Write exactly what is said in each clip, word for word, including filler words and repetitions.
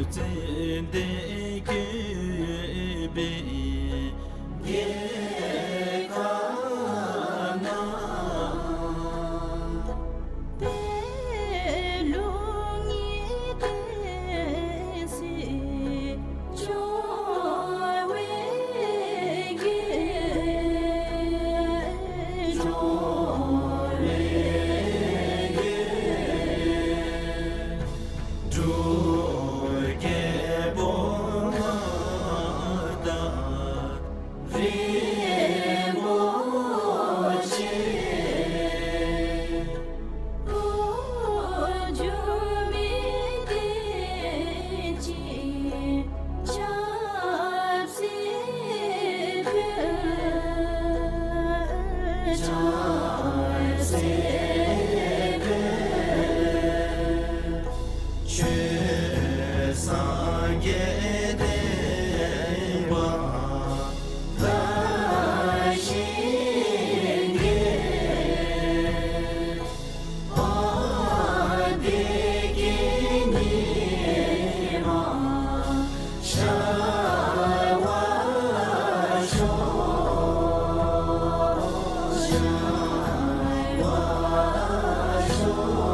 ཙན་དན་བཀོད་པའི་རྒྱལ་ཁབ་ན། པད་ལུང་གི་བསྟན་སྲིད་འབྱུང་བའི་རྒྱལ། འབྱུང་བའི་རྒྱལ། འབྲུག་རྒྱལ་པོ་མངའ་བདག་རིན་པོ་ཆེ། འགོ་འཛུགས་མི་བསྟན་སྲིད་ཆབ་སྲིད་དཔལ། ཆབ་སྲིད་དཔལ། ཆོས་སངས་རྒྱས་བསྟན་པ་དར་ཞིང་རྒྱས། བདེ་སྐྱིད་ཉི་མ་ཤར་བར་ཤོག། ཤར་བར་ཤོག།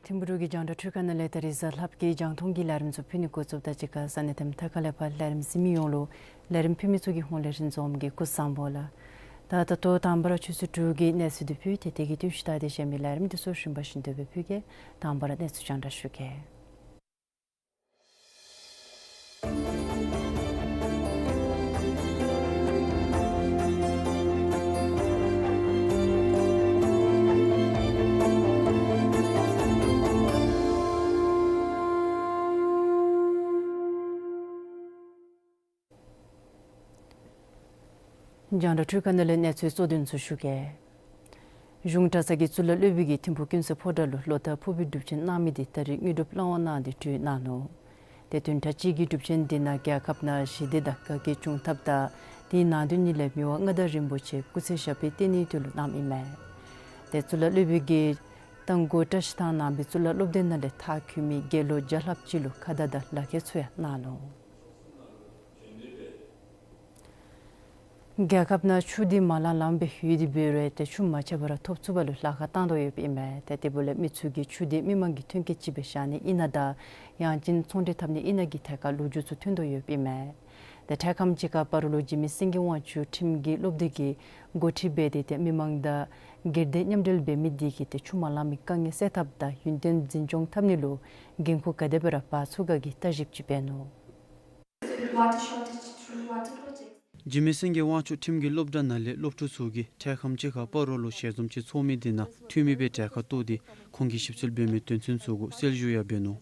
ཐིམ་ཕུག་གི་རྒྱང་བསྒྲགས་ཁང་ནང་ལས་ད་རིས་གཟའ་ལྷག་པའི་རྒྱང་མཐོང་གི་ལས་རིམ་ཚུ་ཕུལ་ནི་འགོ་བཙུགསཔ་ད་གཅིག་ཁར་ས་གནས་དང་མཐའ་ཁག་ལས་ཕར་ལས་རིམ་གཟིགས་མི་ཡོངས་ལུ་ལས་རིམ་ཕུལ་མི་ཚུ་གི་ཧོངས་ལས་རིན་འཛོམས་ཀྱིས་སྐུ་གཟུགས་བཟང་པོ་ལགས། ད་ད་ལྟོ་དང་པ་ར་ཆུ་ཚོད་དྲུག་གི་གནས་ཚུལ་འདི་ཕུལ་ཏེ་དེ་གི་བསྟུན་གཞི་ལྟ་སྟེ་གཞན་མི་ལས་རིམ་འདི་ཚུ་རིམ་པ་བཞིན་དུ་སྦེ་ཕུལ་གེ། དང་པ་ར་གནས་ཚུལ་རྒྱང་བསྒྲགས་ཞུ་གེ། རྒྱང་བསྒྲགས་འཕྲུལ་ཁང་ནང་ལས་གནས་ཚུལ་གཙོ་དོན་ཚུ་ཞུ་གེ། གཞུང་གྲྭ་ཚང་གི་གཙུག་ལག་སློབ་དཔོན་གྱིས་ཐིམ་ཕུག་ཀུན་གསལ་ཕོ་བྲང་ལུ་སློབ་མཐར་ཕུལ་བའི་སྒྲུབ་ཆེན་གནང་མི་དེ་ད་རིས་དངོས་གྲུབ་བླང་དོར་གནང་སྟེ་གྲོལ་གནང་ནུག། ཏེ་བདུན་ཕྲག་གཅིག་གི་སྒྲུབ་ཆེན་དེ་ནང་རྒྱལ་ཁབ་ནང་ཞི་བདེ་དང་དགའ་སྐྱིད་འབྱུང་ཐབས་དང་དེའི་ནང་དོན་ཉིད་ལས་མི་དབང་མངའ་བདག་རིན་པོ་ཆེ་སྐུ་ཚེ་ཞབས་པད་བརྟན་ནིའི་དོན་ལུ་གནངམ་ཨིན་མས། ཏེ་གཙུག་ལག་སློབ་དཔོན་གྱིས་རྟ་མགོ་བཀྲ་ཤིས་ཐང་ནང་པའི་གཙུག་ལག་སློབ་སྡེ་ནང་ལས་མཐར་འཁྱོལ་མི་དགེ་སློབ་བརྒྱ་ལྷགཔ་ཅིག་ལུ་ཁ་བརྡ་དང་ལག་ཁྱེར་ཚུ་ཡང་གནང་ནུག། རྒྱལ་ཁབ་ནང་ཆུ་དེ་མ་ལང་ལངམ་སྦེ་ཡོད་དེ་འབད་རུང་ཏེ་ཆུ་མ་ཆད་པར་ཐོབ་ཚུགས་པ་ལུ་ལཱ་ཁག་བཏང་དོ་ཡོདཔ་ཨིན་མས། ཏེ་དེ་འབདཝ་ལས་མི་ཚུ་གིས་ཆུ་དེ་མི་མང་གི་ཐོན་སྐྱེད་ཅིག་སྦེ་བཞག་ནི་ཨིན་ན་དང་ཡང་ཅིན་ཚོང་འབྲེལ་འཐབ་ནི་ཨིན་ན་གི་ཐད་ཁར་ལོ་རྒྱུས་ཚུ་ཐོན་དོ་ཡོདཔ་ཨིན་མས། ཏེ་འཕྲལ་ཁམས་ཅིག་ཁར་སྤ་རོ་ལུ་འཇིགས་མེད་སེང་གེ་དབང་ཕྱུག་ཁྲིམས་ཀྱི་སློབ་སྡེ་གི་འགོ་ཁྲིད་འབད་དེ་ཏེ་མི་མང་དང་སྒེར་སྡེ་མཉམ་འབྲེལ་འབད་མི་དེ་གིས་ཏེ་ཆུ་མ་ལང་མི་དཀའ་ངལ་སེལ་ཐབས་དང་ཡུན་བརྟན་འཛིན་སྐྱོང་འཐབ་ནི་ལུ་འགན་ཁུར་ག་དེ་སྦེ་ར་འབག་ཚུགས་ག་གི་བརྟག་ཞིབ་ཅིག་འབད་ནུག། འཇིགས་མེད་སེང་གེ་དབང་ཕྱུག་ཁྲིམས་ཀྱི་སློབ་གྲྭ་ནང་ལས་སློབ་ཕྲུག་ཚུ་གིས་འཕྲལ་ཁམས་ཅིག་ཁར་སྤ་རོ་ལུ་ཞལ་འཛོམས་ཅིག་ཚོགས་མི་དེ་ནང་འཐུས་མི་སྦེ་གྲལ་ཁར་གཏོགས་ཏེ་ཁོང་གིས་ཞིབ་འཚོལ་འབད་མི་དོན་ཚན་ཚུ་གུ་གསལ་ཞུ་ཡང་འབད་ནུག།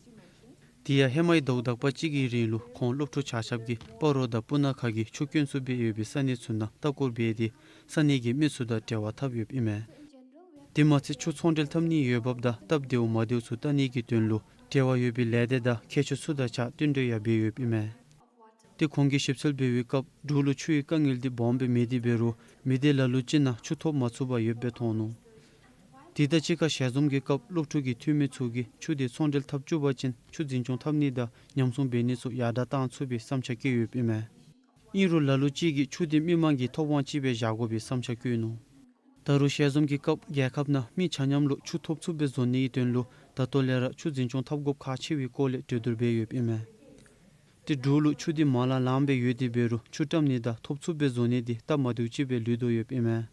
དེ་ཡང་ཧེ་མའི་ཟླཝ་དག་པ་ཅིག་གི་རིང་ལུ་ཁོང་སློབ་ཕྲུག་ཆ་ཁྱབ་ཀྱིས་སྤ་རོ་དང་སྤུ་ན་ཁ་གི་ཆུ་དཀོན་སུ་སྦེ་ཡོད་པའི་ས་གནས་ཚུ་ནང་ལྟ་སྐོར་འབད་དེ་ས་གནས་ཀྱི་མི་ཚུ་དང་འབྲེལ་བ་འཐབ་ཡོདཔ་ཨིན་མས། དེ་མ་ཚད་ཆུ་ཚོང་འབྲེལ་འཐབ་ནི་ཡོད་བབ་དང་སྟབས་བདེཝ་མ་བདེཝ་ཚུ་བལྟ་ནི་གི་དོན་ལུ་འབྲེལ་བ་ཡོད་པའི་ལས་སྡེ་དང་མཁས་མཆོག་ཚུ་དང་གཅིག་ཁར་བསྟུན་གྲོས་ཡང་འབད་ཡོདཔ་ཨིན་མས། ཏེ་ཁོང་གིས་ཞིབ་འཚོལ་འབད་བའི་སྐབས་འབྲུག་ལུ་ཆུའི་དཀའ་ངལ་འདི་སྦོམ་སྦེ་མེད་དེ་འབད་རུང་མི་སྡེ་ལ་ལུ་ཅིག་ནང་ཆུ་ཐོབ་མ་ཚུགས་པར་ཡོདཔ་སྦེ་མཐོང་ནུག། དེ་དང་གཅིག་ཁར་ཞལ་འཛོམས་ཀྱི་སྐབས་སློབ་ཕྲུག་གི་འཐུས་མི་ཚུ་གིས་ཆུ་དེ་ཚོང་འབྲེལ་འཐབ་བཅུག་པ་ཅིན་ཆུ་འཛིན་སྐྱོང་འཐབ་ནི་དང་ཉམས་སྲུང་འབད་ནི་ཚུ་ཡར་དྲག་བཏང་ཚུགས་པའི་བསམ་འཆར་བསྐྱེད་ཡོདཔ་ཨིན་མས། ཨིན་རུང་ལ་ལུ་ཅིག་གིས་ཆུ་དེ་མི་མང་གི་ཐོབ་དབང་ཅིག་སྦེ་བཞག་དགོ་པའི་བསམ་འཆར་བཀོད་ནུག། ད་རུང་ཞལ་འཛོམས་ཀྱི་སྐབས་རྒྱལ་ཁབ་ནང་མི་ཆ་མཉམ་ལུ་ཆུ་ཐོབ་ཚུགསཔ་སྦེ་བཟོ་ནིའི་དོན་ལུ་ད་ལྟོ་ལས་ར་ཆུ་འཛིན་སྐྱོང་འཐབ་དགོཔ་ཁག་ཆེ་བའི་སྐོར་ལས་གྲོས་བསྡུར་འབད་ཡོདཔ་ཨིན་མས། ཏེ་འབྲུག་ལུ་ཆུ་དེ་མ་ལང་ལངམ་སྦེ་ཡོད་དེ་འབད་རུང་ཆུ་བཀྲམ་ནི་དང་ཐོབ་ཚུགསཔ་སྦེ་བཟོ་ནི་དེ་སྟབས་མ་བདེཝ་ཅིག་སྦེ་ལུས་དོ་ཡོདཔ་ཨིན་མས།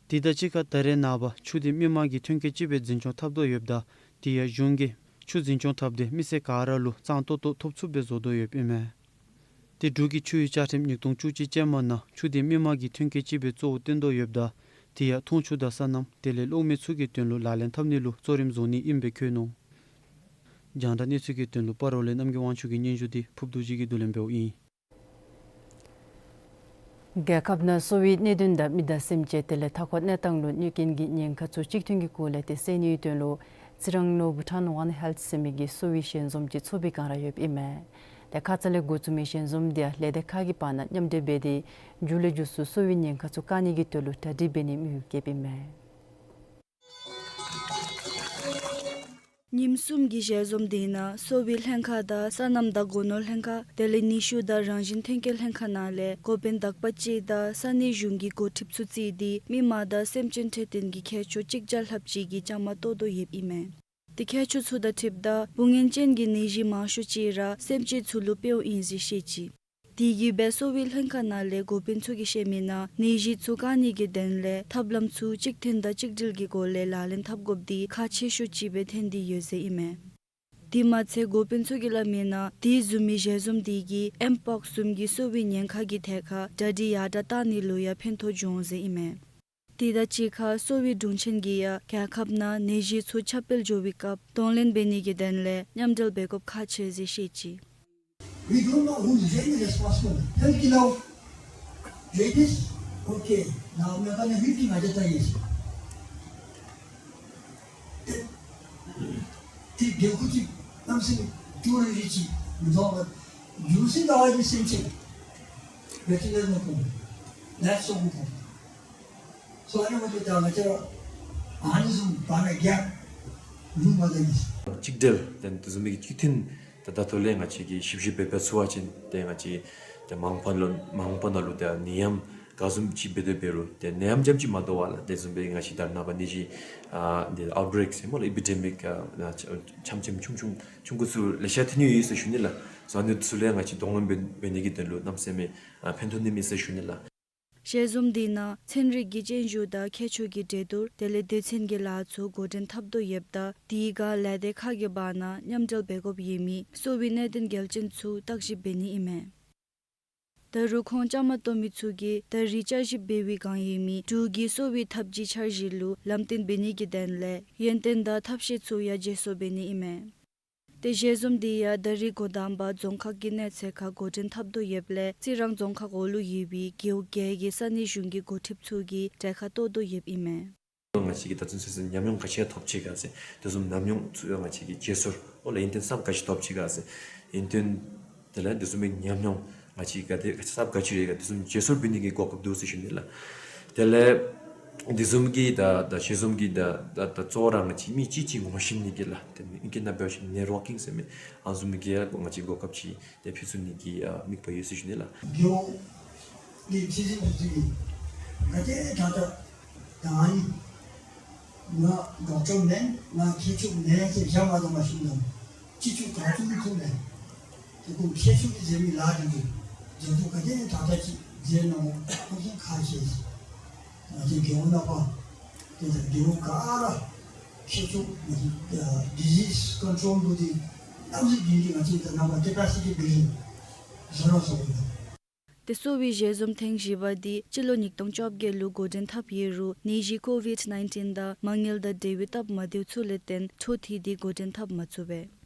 དེ་དང་གཅིག་ཁར་ད་རེས་ནངས་པ་ཆུ་དེ་མི་མང་གི་ཐོན་སྐྱེད་ཅིག་སྦེ་འཛིན་སྐྱོང་འཐབ་དོ་ཡོདཔ་ད་དེ་ཡང་གཞུང་གིས་ཆུ་འཛིན་སྐྱོང་འཐབ་སྟེ་མི་སེར་ག་ར་ལུ་གཙང་ཏོག་ཏོ་ཐོབ་ཚུགསཔ་སྦེ་བཟོ་དོ་ཡོདཔ་ཨིན་མས། ཏེ་འབྲུག་གི་ཆུའི་བཅའ་ཁྲིམས་ཉིས་སྟོང་བཅུ་གཅིག་ཅན་མ་ནང་ཆུ་དེ་མི་མང་གི་ཐོན་སྐྱེད་ཅིག་སྦེ་གཙོ་བོ་བཏོན་དོ་ཡོདཔ་ད་དེ་ཡང་འཐུང་ཆུ་དང་སོ་ནམ་དེ་ལས་གློག་མེ་ཚུ་གི་དོན་ལུ་ལག་ལེན་འཐབ་ནི་ལུ་གཙོ་རིམ་བཟོ་ནི་ཨིནམ་སྦེ་བཀོད་ནུག། རྒྱང་བསྒྲགས་གནས་ཚུལ་གྱི་དོན་ལུ་སྤ་རོ་ལས་རྣམ་རྒྱལ་དབང་ཕྱུག་གི་སྙན་ཞུ་དེ་ཕུརབ་རྡོ་རྗེ་གིས་བསྡུ་ལེན་འབདཝ་ཨིན། རྒྱལ་ཁབ་ནང་གསོ་བའི་གནད་དོན་དང་མི་དང་སེམས་ཅན་དེ་ལས་མཐའ་འཁོར་གནས་སྟངས་ལུ་གནོད་རྐྱེན་གྱི་ཉེན་ཁ་ཚུ་གཅིག་མཐུན་གྱི་སྒོ་ལས་ཏེ་སེལ་ནིའི་དོན་ལུ་ཚེ་རིང་ནོར་བུ་ཊཱན་ཝཱན་ཧེལཐ་ཟེར་མི་གི་གསོ་བའི་ཞལ་འཛོམས་ཅིག་ཚོགས་པའི་བསྒང་ར་ཡོདཔ་ཨིན་མས། ཏེ་ཁ་ཙ་ལས་འགོ་བཙུགས་མི་ཞལ་འཛོམས་འདི་ཡང་ལས་སྡེ་ཁག་གི་བར་ན་མཉམ་འབྲེལ་འབད་དེ་མཇུག་ལས་མཇུག་སུ་གསོ་བའི་ཉེན་ཁ་ཚུ་བཀག་ནི་གི་དོན་ལུ་གྲ་སྒྲིག་འབད་ནིའི་དམིགས་ཡུལ་བསྐྱེདཔ་ཨིན་མས། ཉིནམ་གསུམ་གྱི་ཞལ་འཛོམས་འདི་ནང་གསོ་བའི་ལྷན་ཁག་དང་སོ་ནམ་དང་སྒོ་ནོར་ལྷན་ཁག་དེ་ལས་ནུས་ཤུགས་དང་རང་བཞིན་ཐོན་སྐྱེད་ལྷན་ཁག་ནང་ལས་འགོ་དཔོན་དག་པ་ཅིག་དང་ས་གནས་གཞུང་གི་འགོ་ཁྲིདཔ་ཚུ་བརྩིས་ཏེ་མི་མང་དང་སེམས་ཅན་འཕྲོད་བསྟེན་གྱི་མཁས་མཆོག་གཅིག་བརྒྱ་ལྷགཔ་ཅིག་གིས་བཅའ་མར་གཏོགས་དོ་ཡོདཔ་ཨིན་མས། ཏེ་མཁས་མཆོག་ཚུ་དང་འཁྲིལཝ་ད་བུ་ངན་ཅན་གྱི་ནད་གཞི་མང་ཤོས་ཅིག་ར་སེམས་ཅན་ཚུ་ལུ་འཕོཝ་ཨིན་ཟེར་བཤད་ཅི། དེ་གིས་སྦེ་གསོ་བའི་ལྷན་ཁག་ནང་ལས་འགོ་དཔོན་ཚུ་གིས་བཤད་མི་ནང་ནད་གཞི་ཚུ་བཀག་ནི་གི་དོན་ལས་ཐབས་ལམ་ཚུ་གཅིག་མཐུན་དང་གཅིག་སྒྲིལ་གྱི་སྒོ་ལས་ལག་ལེན་འཐབ་དགོཔ་འདི་ཁག་ཆེ་ཤོས་ཅིག་སྦེ་ཐོན་ཏེ་ཡོད་ཟེར་ཨིན་མས། དེ་མ་ཚད་འགོ་དཔོན་ཚུ་གིས་སླབ་མི་ནང་དེ་བཟུམ་མའི་ཞལ་འཛོམས་འདི་གིས་ཨེམ་པོགསི་བཟུམ་གྱི་གསོ་བའི་ཉེན་ཁ་གི་ཐད་ཁར་གྲ་སྒྲིག་ཡར་དྲགས་བཏང་ནི་ལུ་ཡང་ཕན་ཐོགས་འབྱུང་ཟེར་ཨིན་མས། དེ་དང་གཅིག་ཁར་གསོ་བའི་དྲུང་ཆེན་གྱིས་ཡང་རྒྱལ་ཁབ་ནང་ནད་གཞི་ཚུ་ཁྱབ་སྤེལ་འགྱོ་བའི་སྐབས་གདོང་ལེན་འབད་ནི་གི་དོན་ལས་མཉམ་འབྲེལ་འབད་དགོཔ་ཁག་ཆེ་ཟེར་བཤད་ཅི། We don't know who is really responsible. Health kilo. Ladies, okay. Now, I'm gonna give you my data is. Ti gekuti namsi tu richi. You don't, you see the all the same thing. Better than the problem. That's so important. So I want to tell you, ཨ་ནི་བཟུམ་པ་ན་རྒྱ་ལུང་མ་དང་ཡིན། གཅིག་སྒྲིལ་དང་དེ་བཟུམ་མའི་གཅིག་མཐུན་ད་ད་ལྟོ་ལས་ང་བཅས་ཀྱིས་ཞིབ་ཞིབ་འབད་འབད་ཚུགས་པ་ཅིན་ཏེ་ང་བཅས་ཏེ་མ་འོངས་པ་ལུ་མ་འོངས་པ་ནང་ལུ་ཏེ་ནད་ཡམས་ག་བཟུམ་ཅིག་འབད་དེ་འབད་རུང་ཏེ་ནད་ཡམས་རྐྱངམ་ཅིག་མ་དོ་བར་ལགས་དེ་བཟུམ་སྦེ་ང་བཅས་ད་རེས་ནངས་པ་ནད་གཞི་ཨ་འདི་ཨའུཊ་བྷི་རེཀ་ཟེར་སྨོ་ལགས་ཨེ་པི་ཌེ་མིཀ་ཨ་ཆམ་ཆམ་ཆུང་ཆུང་ཆུང་ཀུ་ཚུ་ལེ་ཤ་ཐོན་ཡོད་ཟེར་ཞུ་ནི་ལགས། སོ་ཨ་ནི་ཚུ་ལས་ང་བཅས་གདོང་ལེན་འབད་འབད་ནི་གི་དོན་ལུ་གནམ་མེད་ས་མེད་ཨ་ཕན་ཐོགས་ནི་མས་ཟེར་ཞུ་ནི་ལགས། ཞལ་འཛོམས་འདི་ནང་ཚན་རིག་གི་སྤྱོད་འཇུག་དང་ཁྱད་ཆོས་ཀྱི་འགྲན་བསྡུར་དེ་ལས་སྡེ་ཚན་གྱི་ལཱ་ཚུ་འགོ་འདྲེན་འཐབ་དོ་ཡོདཔ་ད་དེ་ཁར་ལས་སྡེ་ཁག་གི་བར་ན་མཉམ་འབྲེལ་འབད་དགོཔ་ཡོད་མི་གསོ་བའི་གནད་དོན་གལ་ཆེན་ཚུ་བརྟག་ཞིབ་འབད་ནི་ཨིན་མས། ད་རུང་ཁོང་བཅའ་མར་གཏོགས་མི་ཚུ་གིས་ད་རིས་བསྐྱར་ཞིབ་འབད་བའི་བསྒང་ཡོད་མི་འབྲུག་གི་གསོ་བའི་ཐབས་ཇུས་འཆར་གཞི་ལུ་ལམ་སྟོན་འབད་ནི་གི་དོན་ལས་ཡོན་ཏན་དང་ཐབས་ཤེས་ཚུ་ཡང་བརྗེ་སོར་འབད་ནི་ཨིན་མས། ཏེ་ཞལ་འཛོམས་འདི་ཡང་ད་རིས་འགོ་དང་པ་རྫོང་ཁག་གི་གནས་ཚད་ཁར་འགོ་འདྲེན་འཐབ་དོ་ཡོདཔ་ལས་རྩི་རང་རྫོང་ཁག་འོག་ལུ་ཡོད་པའི་རྒེད་འོག་བརྒྱད་ཀྱི་ས་གནས་གཞུང་གི་འགོ་ཁྲིདཔ་ཚུ་གིས་གྲལ་ཁར་གཏོགས་དོ་ཡོདཔ་ཨིན་མས། ང་བཅས་ཀྱིས་ད་ཚུན་ཚོད་ཉམས་མྱོང་ག་ཅི་ཐོབ་ཅི་ག་ཟེར་དེ་བཟུམ་ཉམས་མྱོང་ཚུ་ཡང་ང་བཅས་ཀྱིས་བརྗེ་སོར་འོ་ལགས་ཡོན་ཏན་ཙམ་ག་ཅི་ཐོབ་ཅི་ག་ཟེར་ཡོན་ཏན་དེ་ལས་དེ་བཟུམ་མའི་ཉམས་མྱོང་ང་བཅས་ཀྱིས་ག་དེ་ག་ཅི་ཐོབ་ག་ཅི་རེ་ག་དེ་བཟུམ་བརྗེ་སོར་འབད་ནི་གི་གོ་སྐབས་འདུག་ཟེར་ཞུ་ནི་ལགས། དེ་ལས་དེ་བཟུམ་གྱི་ད་ད་ཞལ་འཛོམས་ཀྱི་ད་ད་ད་གཙོ་བོ་ར་ང་བཅས་མི་གཅིག་གཅིག་ངོ་ཤེས་ནི་གི་ལགས་དེ་ཨིང་སྐད་ནང་འབད་བ་ཅིན་ནེཊ་ཝར་ཀིང་ཟེར་མི་ཨ་བཟུམ་གྱི་ཡང་ང་བཅས་གོ་སྐབས་ཅིག་ཏེ་ཕུལ་ཚུགས་ནི་གི་ཨ་དམིགས་པ་ཡོད་ཟེར་ཞུ་ནི་ལགས། རྒེད་འོག་གི་སྲིད་འཛིན་དེ་ཚུ་གིས་ག་དེ་དྲག་དྲག་ད་ཨ་ནི་ང་ཌོག་ཊར་མེན་ང་མཁས་མཆོག་མེན་ཟེར་བཞག་མ་གཏང་པར་ཞིནམ་ལས་ཅི་ཆོག་ག་ཚུད་མི་ཐུབ་མས། དེ་ཁོང་མཁས་མཆོག་གིས་མཛད་མི་ལཱ་འདི་ཚུ་མཛད་དོ་ག་དེ་དྲག་དྲག་ཅིག་མཛད་གནང་བ་ཁོང་ཚོ་ཁག་ཆེ་ཟེར། ང་བཅས་རྒེད་འོག་ནང་པ་དེ་ཚུ་རྒེད་འོག་ག་ར་མཁས་མཆོག་ཨ་ཌི་ཟིས་ཀོན་ཊོལ་འབད་དེ་གནམ་མེད་ས་མེད་ང་བཅས་ད་ནང་པ་ཀེ་པེ་སི་ཊི་བིལ་ཌིང་བཟོ་ར་བཟོ་དགོ་པས། ཏེ་གསོ་བའི་ཞལ་འཛོམས་ཐེངས་བཞི་པ་འདི་སྤྱི་ལོ་ཉིས་སྟོང་བཅོ་བརྒྱད་ལུ་འགོ་འདྲེན་འཐབ་ཡོད་རུང་ནད་གཞི་ཀོ་ཝིཌ་ནའིན་ཊིན་དང་མ་དངུལ་དང་འབྲེལ་བའི་སྟབས་མ་བདེཝ་ཚུ་ལས་བརྟེན་འཕྲོ་མཐུད་དེ་འགོ་འདྲེན་འཐབ་མ་ཚུགས་པས།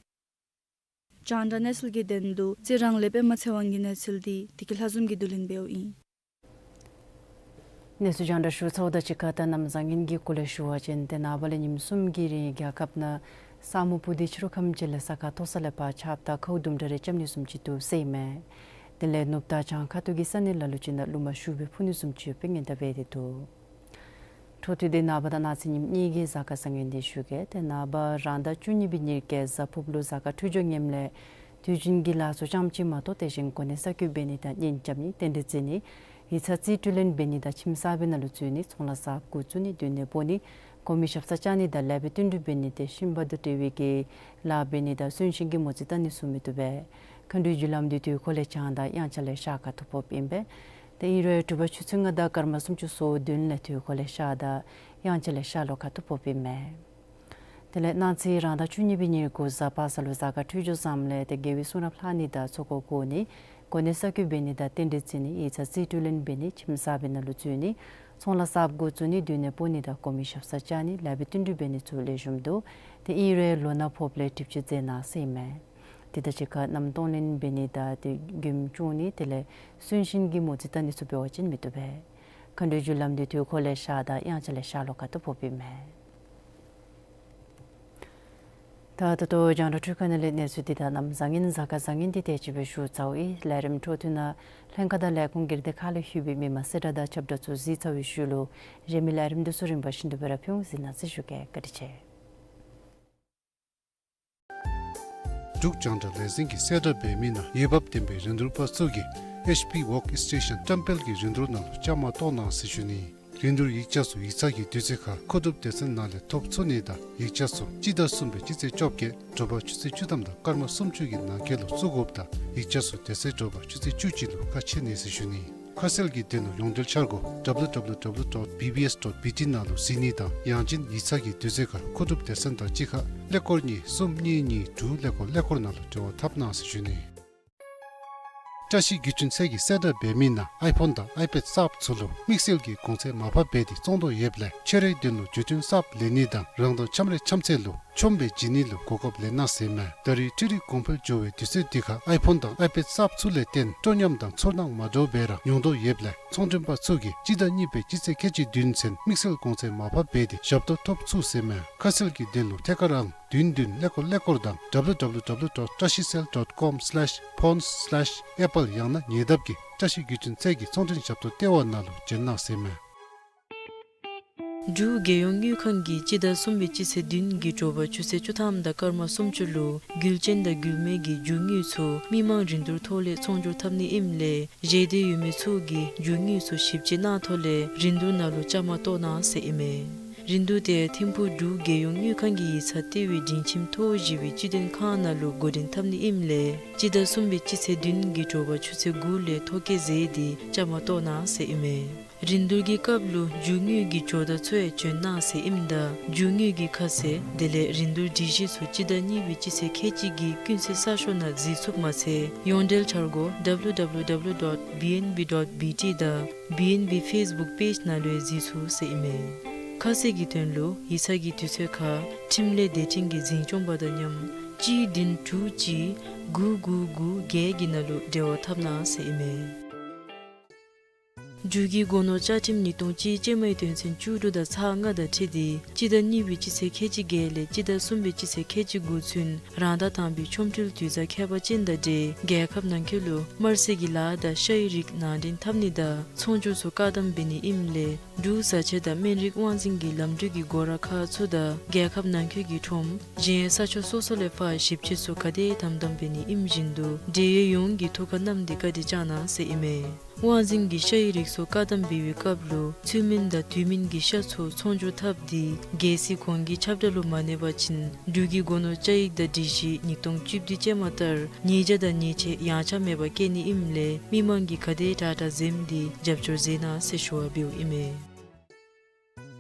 རྒྱང་བསྒྲགས་གནས་ཚུལ་གྱི་དོན་ལུ་རྩི་རང་ལས་པདྨ་ཚེ་དབང་གི་གནས་ཚུལ་འདི་བདེ་སྐྱིད་ལྷ་འཛོམས་ཀྱིས་བསྡུ་ལེན་འབདཝ་ཨིན། གནས་ཚུལ་རྒྱང་བསྒྲགས་ཞུ་ཚརཝ་དང་གཅིག་ཁར་ད་གནམ་བཟང་ངན་གྱི་སྐོར་ལས་ཞུ་བ་ཅིན་ཏེ་ནངས་པ་ལས་ཉིནམ་གསུམ་གྱི་རིང་རྒྱལ་ཁབ་ནང་ས་སྨུག་སྤུབས་ཏེ་ཕྱི་རུ་ཁམས་ཅིག་ལས་ས་ཁ་མཐོ་ས་ལས་ཕར་ཆརཔ་དང་ཁཝ་དུམ་གྲ་རེ་རྐྱབ་ནི་བཟུམ་ཅིག་འདུག་ཟེར་ཨིན་མས། དེ་ལས་ནུབ་དང་བྱང་ཁ་ཐུག་གི་ས་གནས་ལ་ལུ་ཅིག་ནང་རླུང་མ་ཤུགས་སྦེ་འཕུ་ནི་བཟུམ་ཅིག་ཡོདཔ་སྨན་བརྟག་འབད་དེ་འདུག། འཕྲོ་མཐུད་དེ་ནངས་པ་དང་གནངས་ཚེ་ཉིནམ་གཉིས་ཀྱི་གཟའ་སྐར་བཟང་ངན་འདི་ཞུ་གེ། ཏེ་ནངས་པ་རང་ཟླ་བཅུ་གཉིས་པའི་ཉེར་བརྒྱད་གཟའ་ཕུརཔ་ལུ་གཟའ་སྐར་འཕྲོད་སྦྱོར་ངནམ་ལས་དུས་རྒྱུན་གྱི་ལཱ་ཚུ་རྐྱངམ་ཅིག་མ་གཏོགས་དེ་བཞིན་གོ་གནས་གསར་བསྐོ་འབད་ནི་དང་གཉེན་རྐྱབ་ནི་རྟེན་འབྲེལ་བརྩི་ནི་ཡིག་ཚང་རྩིས་སྤྲོད་ལེན་འབད་ནི་དང་ཁྱིམ་གསར་པའི་ནང་ལུ་འཛུལ་ནི་ཚོང་ལཱ་གསརཔ་འགོ་བཙུགས་ནི་སྡོད་གནས་སྤོ་ནི་གོང་མའི་ཞབས་སར་བཅར་ནི་དང་ལེགས་པའི་བསྟུན་གྲོས་འབད་ནི་ཏེ་ཤིང་པར་དང་འབྲེལ་བའི་གི་ལཱ་འབད་ནི་དང་གསོན་གཤིན་གྱི་མོ་རྩིས་བལྟ་ནི་ཚུ་མི་བཏུབ་པས། མཁའ་འགྲོའི་རྒྱུ་ལམ་འདི་དུས་འཁོར་ལས་བྱང་དང་དབྱངས་འཆར་ལས་ཤར་ཁ་ཐུག་ཕོགཔ་ཨིན་པས། ཏེ་ཨིན་རུང་དྲོ་པ་ཆུ་ཚོད་ལྔ་དང་སྐར་མ་སུམ་ཅུ་སོ་བདུན་ལས་དུས་འཁོར་ལས་ཤར་དང་དབྱངས་འཆར་ལས་ཤར་ལྷོ་ཁ་ཐུག་ཕོགཔ་ཨིན་མས། དེ་ལས་གནངས་ཚེ་རང་ཟླ་བཅུ་གཉིས་པའི་ཉེར་དགུ་གཟའ་པ་སངས་ལུ་གཟའ་སྐར་འཕྲོད་སྦྱོར་བཟངམ་ལས་ཏེ་དགེ་བའི་གསུང་རབ་ལྷག་ནི་དང་ཚོགས་འཁོར་བསྐོར་ནི་གོ་གནས་གསར་བསྐོ་འབད་ནི་དང་རྟེན་འབྲེལ་བརྩི་ནི་ཡིག་ཚང་རྩིས་སྤྲོད་ལེན་འབད་ནི་ཁྱིམ་གསར་པའི་ནང་ལུ་འཛུལ་ནི་ཚོང་ལཱ་གསརཔ་འགོ་བཙུགས་ནི་སྡོད་གནས་སྤོ་ནི་དང་གོང་མའི་ཞབས་སར་བཅར་ནི་ལེགས་པའི་བསྟུན་གྲོས་འབད་ནི་ཚུ་ལེགས་ཤོམ་འདུག། ཏེ་ཨིན་རུང་ལོ་ན་ཕོགཔ་ལས་གྲིབ་ཆུ་མཛད་གནང་ཟེར་ཨིན་མས། དེ་དང་གཅིག་ཁར་གནམ་གདོང་ལེན་འབད་ནི་དང་ཏེ་མགྱོནམ་བཅུག་ནི་དེ་ལས་གསོན་གཤིན་གྱི་མོ་རྩིས་བལྟ་ནི་ཚུ་འབད་བ་ཅིན་མི་བཏུབ་པས། མཁའ་འགྲོའི་རྒྱུ་ལམ་འདི་དུས་འཁོར་ལས་ཤར་དང་དབྱངས་འཆར་ལས་ཤར་ལྷོ་ཁ་ཐུག་ཕོགཔ་ཨིན་མས། ད་ད་ལྟོ་རྒྱང་བསྒྲགས་འཕྲུལ་ཁང་ནང་ལས་གནས་ཚུལ་འདི་དང་གནམ་བཟང་ངན་གཟའ་སྐར་བཟང་ངན་འདི་དེ་ཅིག་སྦེ་ཞུ་ཚརཝ་ཨིན། ལས་རིམ་འཕྲོ་མཐུད་ནང་ལྷན་ཁག་དང་ལས་ཁུངས་སྒེར་སྡེ་ཁག་ལས་ལྷོད་པའི་མི་མང་གསལ་བསྒྲགས་དང་ཁྱབ་བསྒྲགས་ཚུ་གཟིགས་ཚར་བའི་ཤུལ་ལུ་གཞན་མི་ལས་རིམ་འདི་ཚུ་རིམ་པ་བཞིན་དུ་སྦེ་ར་ཕུལ་འོང་། གཟིགས་གནང་ཟེར་ཞུ་གེ། བཀའ་དྲིན་ཆེ། འབྲུག་རྒྱང་བསྒྲགས་ལས་འཛིན་གྱིས་གསལ་བསྒྲགས་འབད་མི་ནང་འོས་འབབ་ལྡན་པའི་རིན་བསྡུར་པ་ཚུ་གིས་ཨེཆ་པི་ཝརཀ་སི་ཊེ་ཤཱན་བཀྲམ་སྤེལ་གྱི་རིན་བསྡུར་ནང་ལུ་བཅའ་མར་གཏོགས་གནང་ཟེར་ཞུ་ནི། རིན་བསྡུར་ཡིག་ཆ་ཚུ་ཡིག་ཚང་གི་དུས་ཚོད་ཁར་མཁོ་སྒྲུབ་སྡེ་ཚན་ནང་ལས་ཐོབ་ཚུགས་ནི་དང་ཡིག་ཆ་ཚུ་སྤྱི་ཟླ་གསུམ་པའི་སྤྱི་ཚེས་བཅོ་བརྒྱད་དྲོ་པ་ཆུ་ཚོད་བཅུ་ཐམ་དང་སྐར་མ་སུམ་ཅུ་གི་ནང་འཁོད་ལུ་བཙུགས་དགོཔ་དང་ཡིག་ཆ་ཚུ་དེ་ཚེ་དྲོ་པ་ཆུ་ཚོད་བཅུ་གཅིག་ལུ་ཁ་ཕྱེ་ནི་ཟེར་ཞུ་ནི། ཁ་གསལ་གྱི་དོན་ལུ་ཡོངས་འབྲེལ་འཆར་སྒོ་ཌབ་ལུ་ཌབ་ལུ་ཌབ་ལུ་ཌོཊ་བི་བི་ཨེསི་ཌོཊ་བི་ཊི་ནང་ལུ་གཟིགས་ནི་དང་ཡང་ཅིན་ཡིག་ཚང་གི་དུས་ཚོད་ཁར་མཁོ་སྒྲུབ་སྡེ་ཚན་དང་གཅིག་ཁར་ཀླད་ཀོར་གཉིས་གསུམ་གཉིས་གཉིས་དྲུག་ཀླད་ཀོར་ཀླད་ཀོར་ནང་ལུ་འབྲེལ་བ་འཐབ་གནང་ཟེར་ཞུ་ནི། བཀྲ་ཤིས་བརྒྱུད་འཕྲིན་ཚད་ཀྱིས་གསལ་བསྒྲགས་འབད་མི་ནང་ཨའི་ཕོན་དང་ཨའི་པེཌ་གསརཔ་ཚུ་ལུ་དམིགས་བསལ་གྱི་གོང་ཚད་མར་ཕབ་འབད་དེ་བཙོང་དོ་ཡོདཔ་ལས་ཁྱོད་རའི་དོན་ལུ་བརྒྱུད་འཕྲིན་གསརཔ་ལེན་ནི་དང་རང་དང་འཆམ་རའི་འཆམ་ཚད་ལུ་ཆོམ་སྦེ་བྱིན་ནི་ལུ་གོ་སྐབས་ལེན་གནང་ཟེར་མས། ད་རེས་འཕྲུལ་རིག་གོང་འཕེལ་འགྱོ་བའི་དུས་ཚོད་འདི་ཁར་ཨའི་ཕོན་དང་ཨའི་པེཌ་གསརཔ་ཚུ་ལས་བརྟེན་སྤྲོ་ཉམས་དང་ཚོར་སྣང་མ་འདྲཝ་སྦེ་ར་མྱོང་དོ་ཡོདཔ་ལས་ཚོང་མགྲོན་པ་ཚུ་གིས་སྤྱི་ཟླ་གཉིས་པའི་སྤྱི་ཚེས་ཁལ་གཅིག་བདུན་ཚུན་དམིགས་བསལ་གོང་ཚད་མར་ཕབ་འབད་དེ་ཞབས་ཏོག་ཐོབ་ཚུགས་ཟེར་མས། ཁ་གསལ་གྱི་དོན་ལུ་ཐད་ཀར་ཨང་བདུན་བདུན་ཀླད་ཀོར་ཀླད་ཀོར་དང་ཌབ་ལུ་ཌབ་ལུ་ཌབ་ལུ་ཌོཊ་བཀྲ་ཤིས་སེལ་ཌོཊ་ཀོམ་སི་ལེཤ་ཕོན་སི་ལེཤ་ཨེ་པཱལ་ཡང་ན་ཉེ་འདབས་ཀྱི་བཀྲ་ཤིས་བརྒྱུད་འཕྲིན་ཚད་ཀྱི་ཚོང་མགྲོན་ཞབས་ཏོག་ལྟེ་བ་ནང་ལུ་བྱོན་གནང་ཟེར་མས། འབྲུག་རྒྱལ་ཡོངས་དངུལ་ཁང་གིས་སྤྱི་ཟླ་གསུམ་པའི་སྤྱི་ཚེས་བདུན་གྱི་དྲོ་པ་ཆུ་ཚོད་བཅུ་ཐམ་དང་སྐར་མ་སུམ་ཅུ་ལུ་རྒྱུ་ཅན་དང་རྒྱུ་མེད་ཀྱི་རྒྱུ་དངོས་ཚུ་མི་མང་རིན་བསྡུར་ཐོག་ལས་ཚོང་སྒྱུར་འཐབ་ནི་ཨིནམ་ལས་བཞེས་འདོད་ཡོད་མི་ཚུ་གིས་རྒྱུ་དངོས་ཚུ་ཞིབ་དཔྱད་གནང་ཐོག་ལས་རིན་བསྡུར་ནང་ལུ་བཅའ་མར་གཏོགས་གནང་ཟེར་ཨིན་མས། རིན་བསྡུར་དེ་ཐིམ་ཕུག་འབྲུག་རྒྱལ་ཡོངས་དངུལ་ཁང་གི་ཡིག་ཚང་ལྟེ་བའི་མགྲིན་ཁྱིམ་ཐོག་བཞི་པའི་སྤྱི་དོན་ཁང་ནང་ལུ་འགོ་འདྲེན་འཐབ་ནི་ཨིནམ་ལས་སྤྱི་ཟླ་གསུམ་པའི་སྤྱི་ཚེས་བདུན་གྱི་དྲོ་པ་ཆུ་ཚོད་དགུ་ལས་ཐོ་བཀོད་མཛད་དེ་བཅའ་མར་གཏོགས་གནང་ཟེར་ཨིན་མས། རིན་བསྡུར་གྱི་སྐབས་ལུ་རྒྱུ་དངོས་ཀྱི་ཇོ་བདག་ཚུ་ཡང་བྱོན་གནང་ཟེར་ཨིནམ་ད་རྒྱུ་དངོས་ཀྱི་ཁ་གསལ་དེ་ལས་རིན་བསྡུར་སྒྲིག་གཞི་ཚུ་སྤྱི་ཟླ་གཉིས་པའི་སྤྱི་ཚེས་ཁལ་གཅིག་གི་ཀུན་གསལ་གསར་ཤོག་ནང་གཟིགས་ཚུགསཔ་མ་ཚད་ཡོངས་འབྲེལ་འཆར་སྒོ་ཌབ་ལུ་ཌབ་ལུ་ཌབ་ལུ་ཌོཊ་བི་ཨེན་བི་ཌོཊ་བི་ཊི་དང་བི་ཨེན་བི་ཕེསི་བུཀ་པེཇ་ནང་ལུ་ཡང་གཟིགས་ཚུགས་ཟེར་ཨིན་མས། ཁ་གསལ་གྱི་དོན་ལུ་ཡིག་ཚང་གི་དུས་ཚོད་ཁར་ཁྲིམས་ལས་སྡེ་ཕྲན་གྱི་འཛིན་སྐྱོང་པ་དང་མཉམ་གཅིག་བདུན་དྲུག་གཅིག་དགུ་དགུ་དགུ་བརྒྱད་ཀྱི་ནང་ལུ་འབྲེལ་བ་འཐབ་གནང་ཟེར་ཨིན་མས། འབྲུག་གི་སྒོ་ནོར་བཅའ་ཁྲིམས་ཉིས་སྟོང་གཅིག་ཅན་མའི་དོན་ཚན་བཅུ་དྲུག་དང་ཚག་ལྔ་དང་འཁྲིལ་ཏེ་སྤྱི་ཟླ་གཉིས་པའི་སྤྱི་ཚེས་ཁལ་གཅིག་བརྒྱད་ལས་སྤྱི་ཟླ་གསུམ་པའི་སྤྱི་ཚེས་ཁལ་གཅིག་དགུ་ཚུན་རང་ཟླ་དང་པའི་ཆོ་འཕྲུལ་དུས་བཟང་ཁྱད་པར་ཅན་དང་འབྲེལ་རྒྱལ་ཁབ་ནང་འཁོད་ལུ་དམར་ཟས་ཀྱི་ལཱ་དང་ཤ་ཡི་རིགས་ནང་འདྲེན་འཐབ་ནི་དང་ཚོང་སྒྱུར་ཚུ་བཀག་དམ་འབད་ནི་ཨིནམ་ལས་འབྲུག་བཟའ་ཆས་དང་སྨན་རིགས་དབང་འཛིན་གྱི་ལམ་འགྲུལ་གྱི་སྒོ་ར་ཁག་ཚུ་དང་རྒྱལ་ཁབ་ནང་འཁོད་ཀྱི་ཁྲོམ་གཞན་ས་ཕྱོགས་སོ་སོ་ལས་ཕར་ཞིབ་དཔྱད་ཚུ་ག་དེ་དམ་དམ་འབད་ནི་ཨིནམ་བཞིན་དུ་འབྲེལ་ཡོད་ཡོངས་ཀྱིས་ཐུགས་ཁར་བསྣམས་ཏེ་བཀའ་དྲིན་བསྐྱང་གནང་ཟེར་ཨིན་མས། དབང་འཛིན་གྱི་ཤ་ཡི་རིགས་ཚུ་བཀག་དམ་འབད་བའི་སྐབས་ལུ་ཚུལ་མིན་དང་དུས་མིན་གྱི་ཤ་ཚུ་ཚོང་སྒྱུར་འཐབ་སྟེ་གལ་སྲིད་གོང་གི་ཁྱབ་བསྒྲགས་ལུ་མ་གནས་པ་ཅིན་འབྲུག་གི་སྒོ་ནོར་བཅའ་ཡིག་དང་སྒྲིག་གཞི་ཉིས་སྟོང་བཅུ་བདུན་ཅན་མ་ལྟར་ཉེས་བྱ་དང་ཉེས་ཆད་ཡངས་ཆག་མེད་པར་བཀལ་ནི་ཨིནམ་ལས་མི་མང་གིས་ག་དེ་དྲག་དྲག་འཛེམས་ཏེ་རྒྱབ་སྐྱོར་མཛད་གནང་ཟེར་ཞུ་བ་འབདཝ་ཨིན་མས།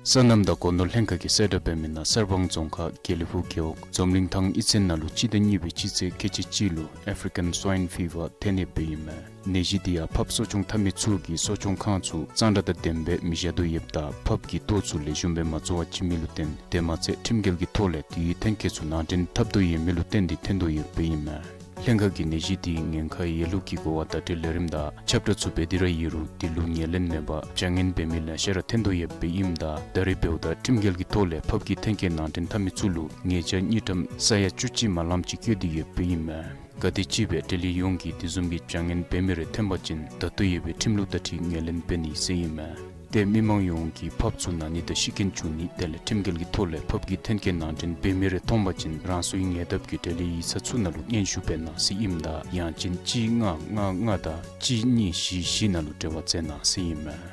སོ་ནམ་དང་སྒོ་ནོར་ལྷན་ཁག་གིས་གསལ་བསྒྲགས་འབད་མི་ནང་གསར་སྤང་རྫོང་ཁག་དགེ་ལེགས་ཕུག་རྒེད་འོག་འཛོམས་གླིང་ཐང་གཡུས་ཚན་ནང་ལུ་སྤྱི་ཟླ་གཉིས་པའི་སྤྱི་ཚེས་ཁལ་གཅིག་གཅིག་ལུ་ཨེཕ་རི་ཀན་སྭའིན་ཕི་བར་ཐོན་ཡོདཔ་ཨིན་མས། ནད་གཞི་འདི་ཡང་ཕགཔ་གསོ་སྐྱོང་འཐབ་མི་ཚུ་གིས་གསོ་སྐྱོང་ཁང་ཚུ་གཙང་སྦྲ་དང་ལྡནམ་སྦེ་མི་བཞག་དོ་ཡོདཔ་ད་ཕགཔ་གི་ལྟོ་ཚུ་ལེགས་ཤོམ་སྦེ་མ་བཙོ་བར་བྱིན་མི་ལུ་བརྟེན་དེ་མ་ཚད་ཁྲིམས་འགལ་གྱི་ཐོག་ལས་དེའི་ཐོན་སྐྱེད་ཚུ་ནང་འདྲེན་འཐབ་དོ་ཡོད་མི་ལུ་བརྟེན་ཏེ་ཐོན་དོ་ཡོདཔ་ཨིན་མས། ལྷན་ཁག་གིས་ནད་གཞི་འདི་ཉེན་ཁ་ཡོད་ལུགས་ཀྱི་གོ་བ་བརྡ་སྤྲོད་ལས་རིམ་དང་ཁྱབ་བསྒྲགས་ཚུ་འབད་དེ་ར་ཡོད་རུང་དེ་ལུ་ངོས་ལེན་མེད་པར་བྱ་ངན་འབད་མི་ལེ་ཤ་ར་ཐོན་དོ་ཡོདཔ་ཨིནམ་ད་ད་རེས་འབདཝ་ད་ཁྲིམས་འགལ་གྱི་ཐོག་ལས་ཕགཔ་གི་ཐོན་སྐྱེད་ནང་འདྲེན་འཐབ་མི་ཚུ་ལུ་ཉེས་བྱ་དངུལ་ཀྲམ་ས་ཡ་བཅུ་གཅིག་མ་ལངམ་ཅིག་བཀལ་ཏེ་ཡོདཔ་ཨིན་མས། ག་དེམ་ཅིག་སྦེ་འབྲེལ་ཡོད་ཡོངས་ཀྱིས་དེ་བཟུམ་གྱི་བྱ་ངན་འབད་མི་རེ་ཐོན་པ་ཅིན་ད་ལྟོ་ཡོད་པའི་ཁྲིམས་ལུགས་དང་འཁྲིལ་ངོས་ལེན་འབད་ནི་ཟེར་ཨིན་མས། ཏེ་མི་མང་ཡོངས་ཀྱིས་ཕགཔ་ཚུ་ན་ནི་དང་ཤི་རྐྱེན་བྱུང་ནི་དེ་ལས་ཁྲིམས་འགལ་གྱི་ཐོག་ལས་ཕགཔ་གི་ཐོན་སྐྱེད་ནང་འདྲེན་འབད་མི་རེ་མཐོང་པ་ཅིན་རང་སོའི་ཉེ་འདབས་ཀྱི་འབྲེལ་ཡོད་ཡིག་ཚང་ཚུ་ནང་ལུ་སྙན་ཞུ་འབད་གནང་ཟེར་ཨིནམ་ད་ཡང་ཅིན་གཅིག་ལྔ་ལྔ་ལྔ་དང་གཅིག་གཉིས་བཞི་བཞི་ནང་ལུ་འབྲེལ་བ་མཛད་གནང་ཟེར་ཨིན་མས།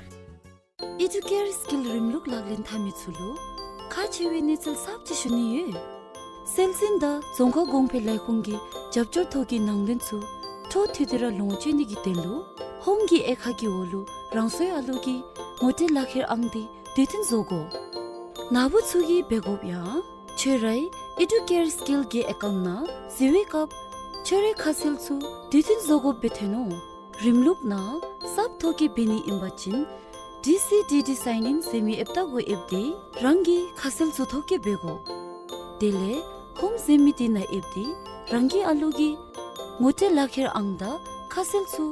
ཨི་ཌུ་ཀེར་སི་ཀིལ་རིམ་ལུགས་ལག་ལེན་འཐབ་མི་ཚུ་ལུ་ཁག་ཆེ་བའི་གནས་ཚུལ་གསརཔ་ཅིག་ཞུ་ནི་ཡོད། སྲོལ་འཛིན་དང་རྫོང་ཁ་གོང་འཕེལ་ལས་ཁུངས་ཀྱི་རྒྱབ་སྐྱོར་ཐོག་གི་ནང་དོན་ཚུ་འཕྲོ་མཐུད་དེ་ར་ལོངས་སྤྱོད་ནི་གི་དོན་ལུ་ཧོམ་གྱི་དབྱེ་ཁག་གི་འོག་ལུ་རང་སོའི་ཨ་ལུ་གི་ངོ་སྤྲོད་ལག་ཁྱེར་ཨང་འདི་དུས་མཐུན་བཟོ་དགོ། ནཱ་བུ་ཚུ་གིས་འབད་དགོཔ་ཡང་ཁྱོད་རའི་ཨི་ཌུ་ཀེར་སི་ཀིལ་གྱི་ཨེ་ཀའུནཊ་ནང་གཟིགས་པའི་སྐབས་ཁྱོད་རའི་ཁ་གསལ་ཚུ་དུས་མཐུན་བཟོ་དགོཔ་སྦེ་ཐོན་ནུག། རིམ་ལུགས་ནང་གསརཔ་ཐོག་གི་འབད་ནི་ཨིན་པ་ཅིན་ཌི་སི་ཌི་ཌི་སའིན་ཨིན་ཟེར་མི་ཨེཔ་ཏ་གུ་ཨེབ་སྟེ་རང་གི་ཁ་གསལ་ཚུ་ཐོ་བཀོད་འབད་དགོ། དེ་ལས་ཧོམ་ཟེར་མི་འདི་ནང་ཨེབ་སྟེ་རང་གི་ཨ་ལུ་གི་ངོ་སྤྲོད་ལག་ཁྱེར་ཨང་དང་ཁ་གསལ་ཚུ་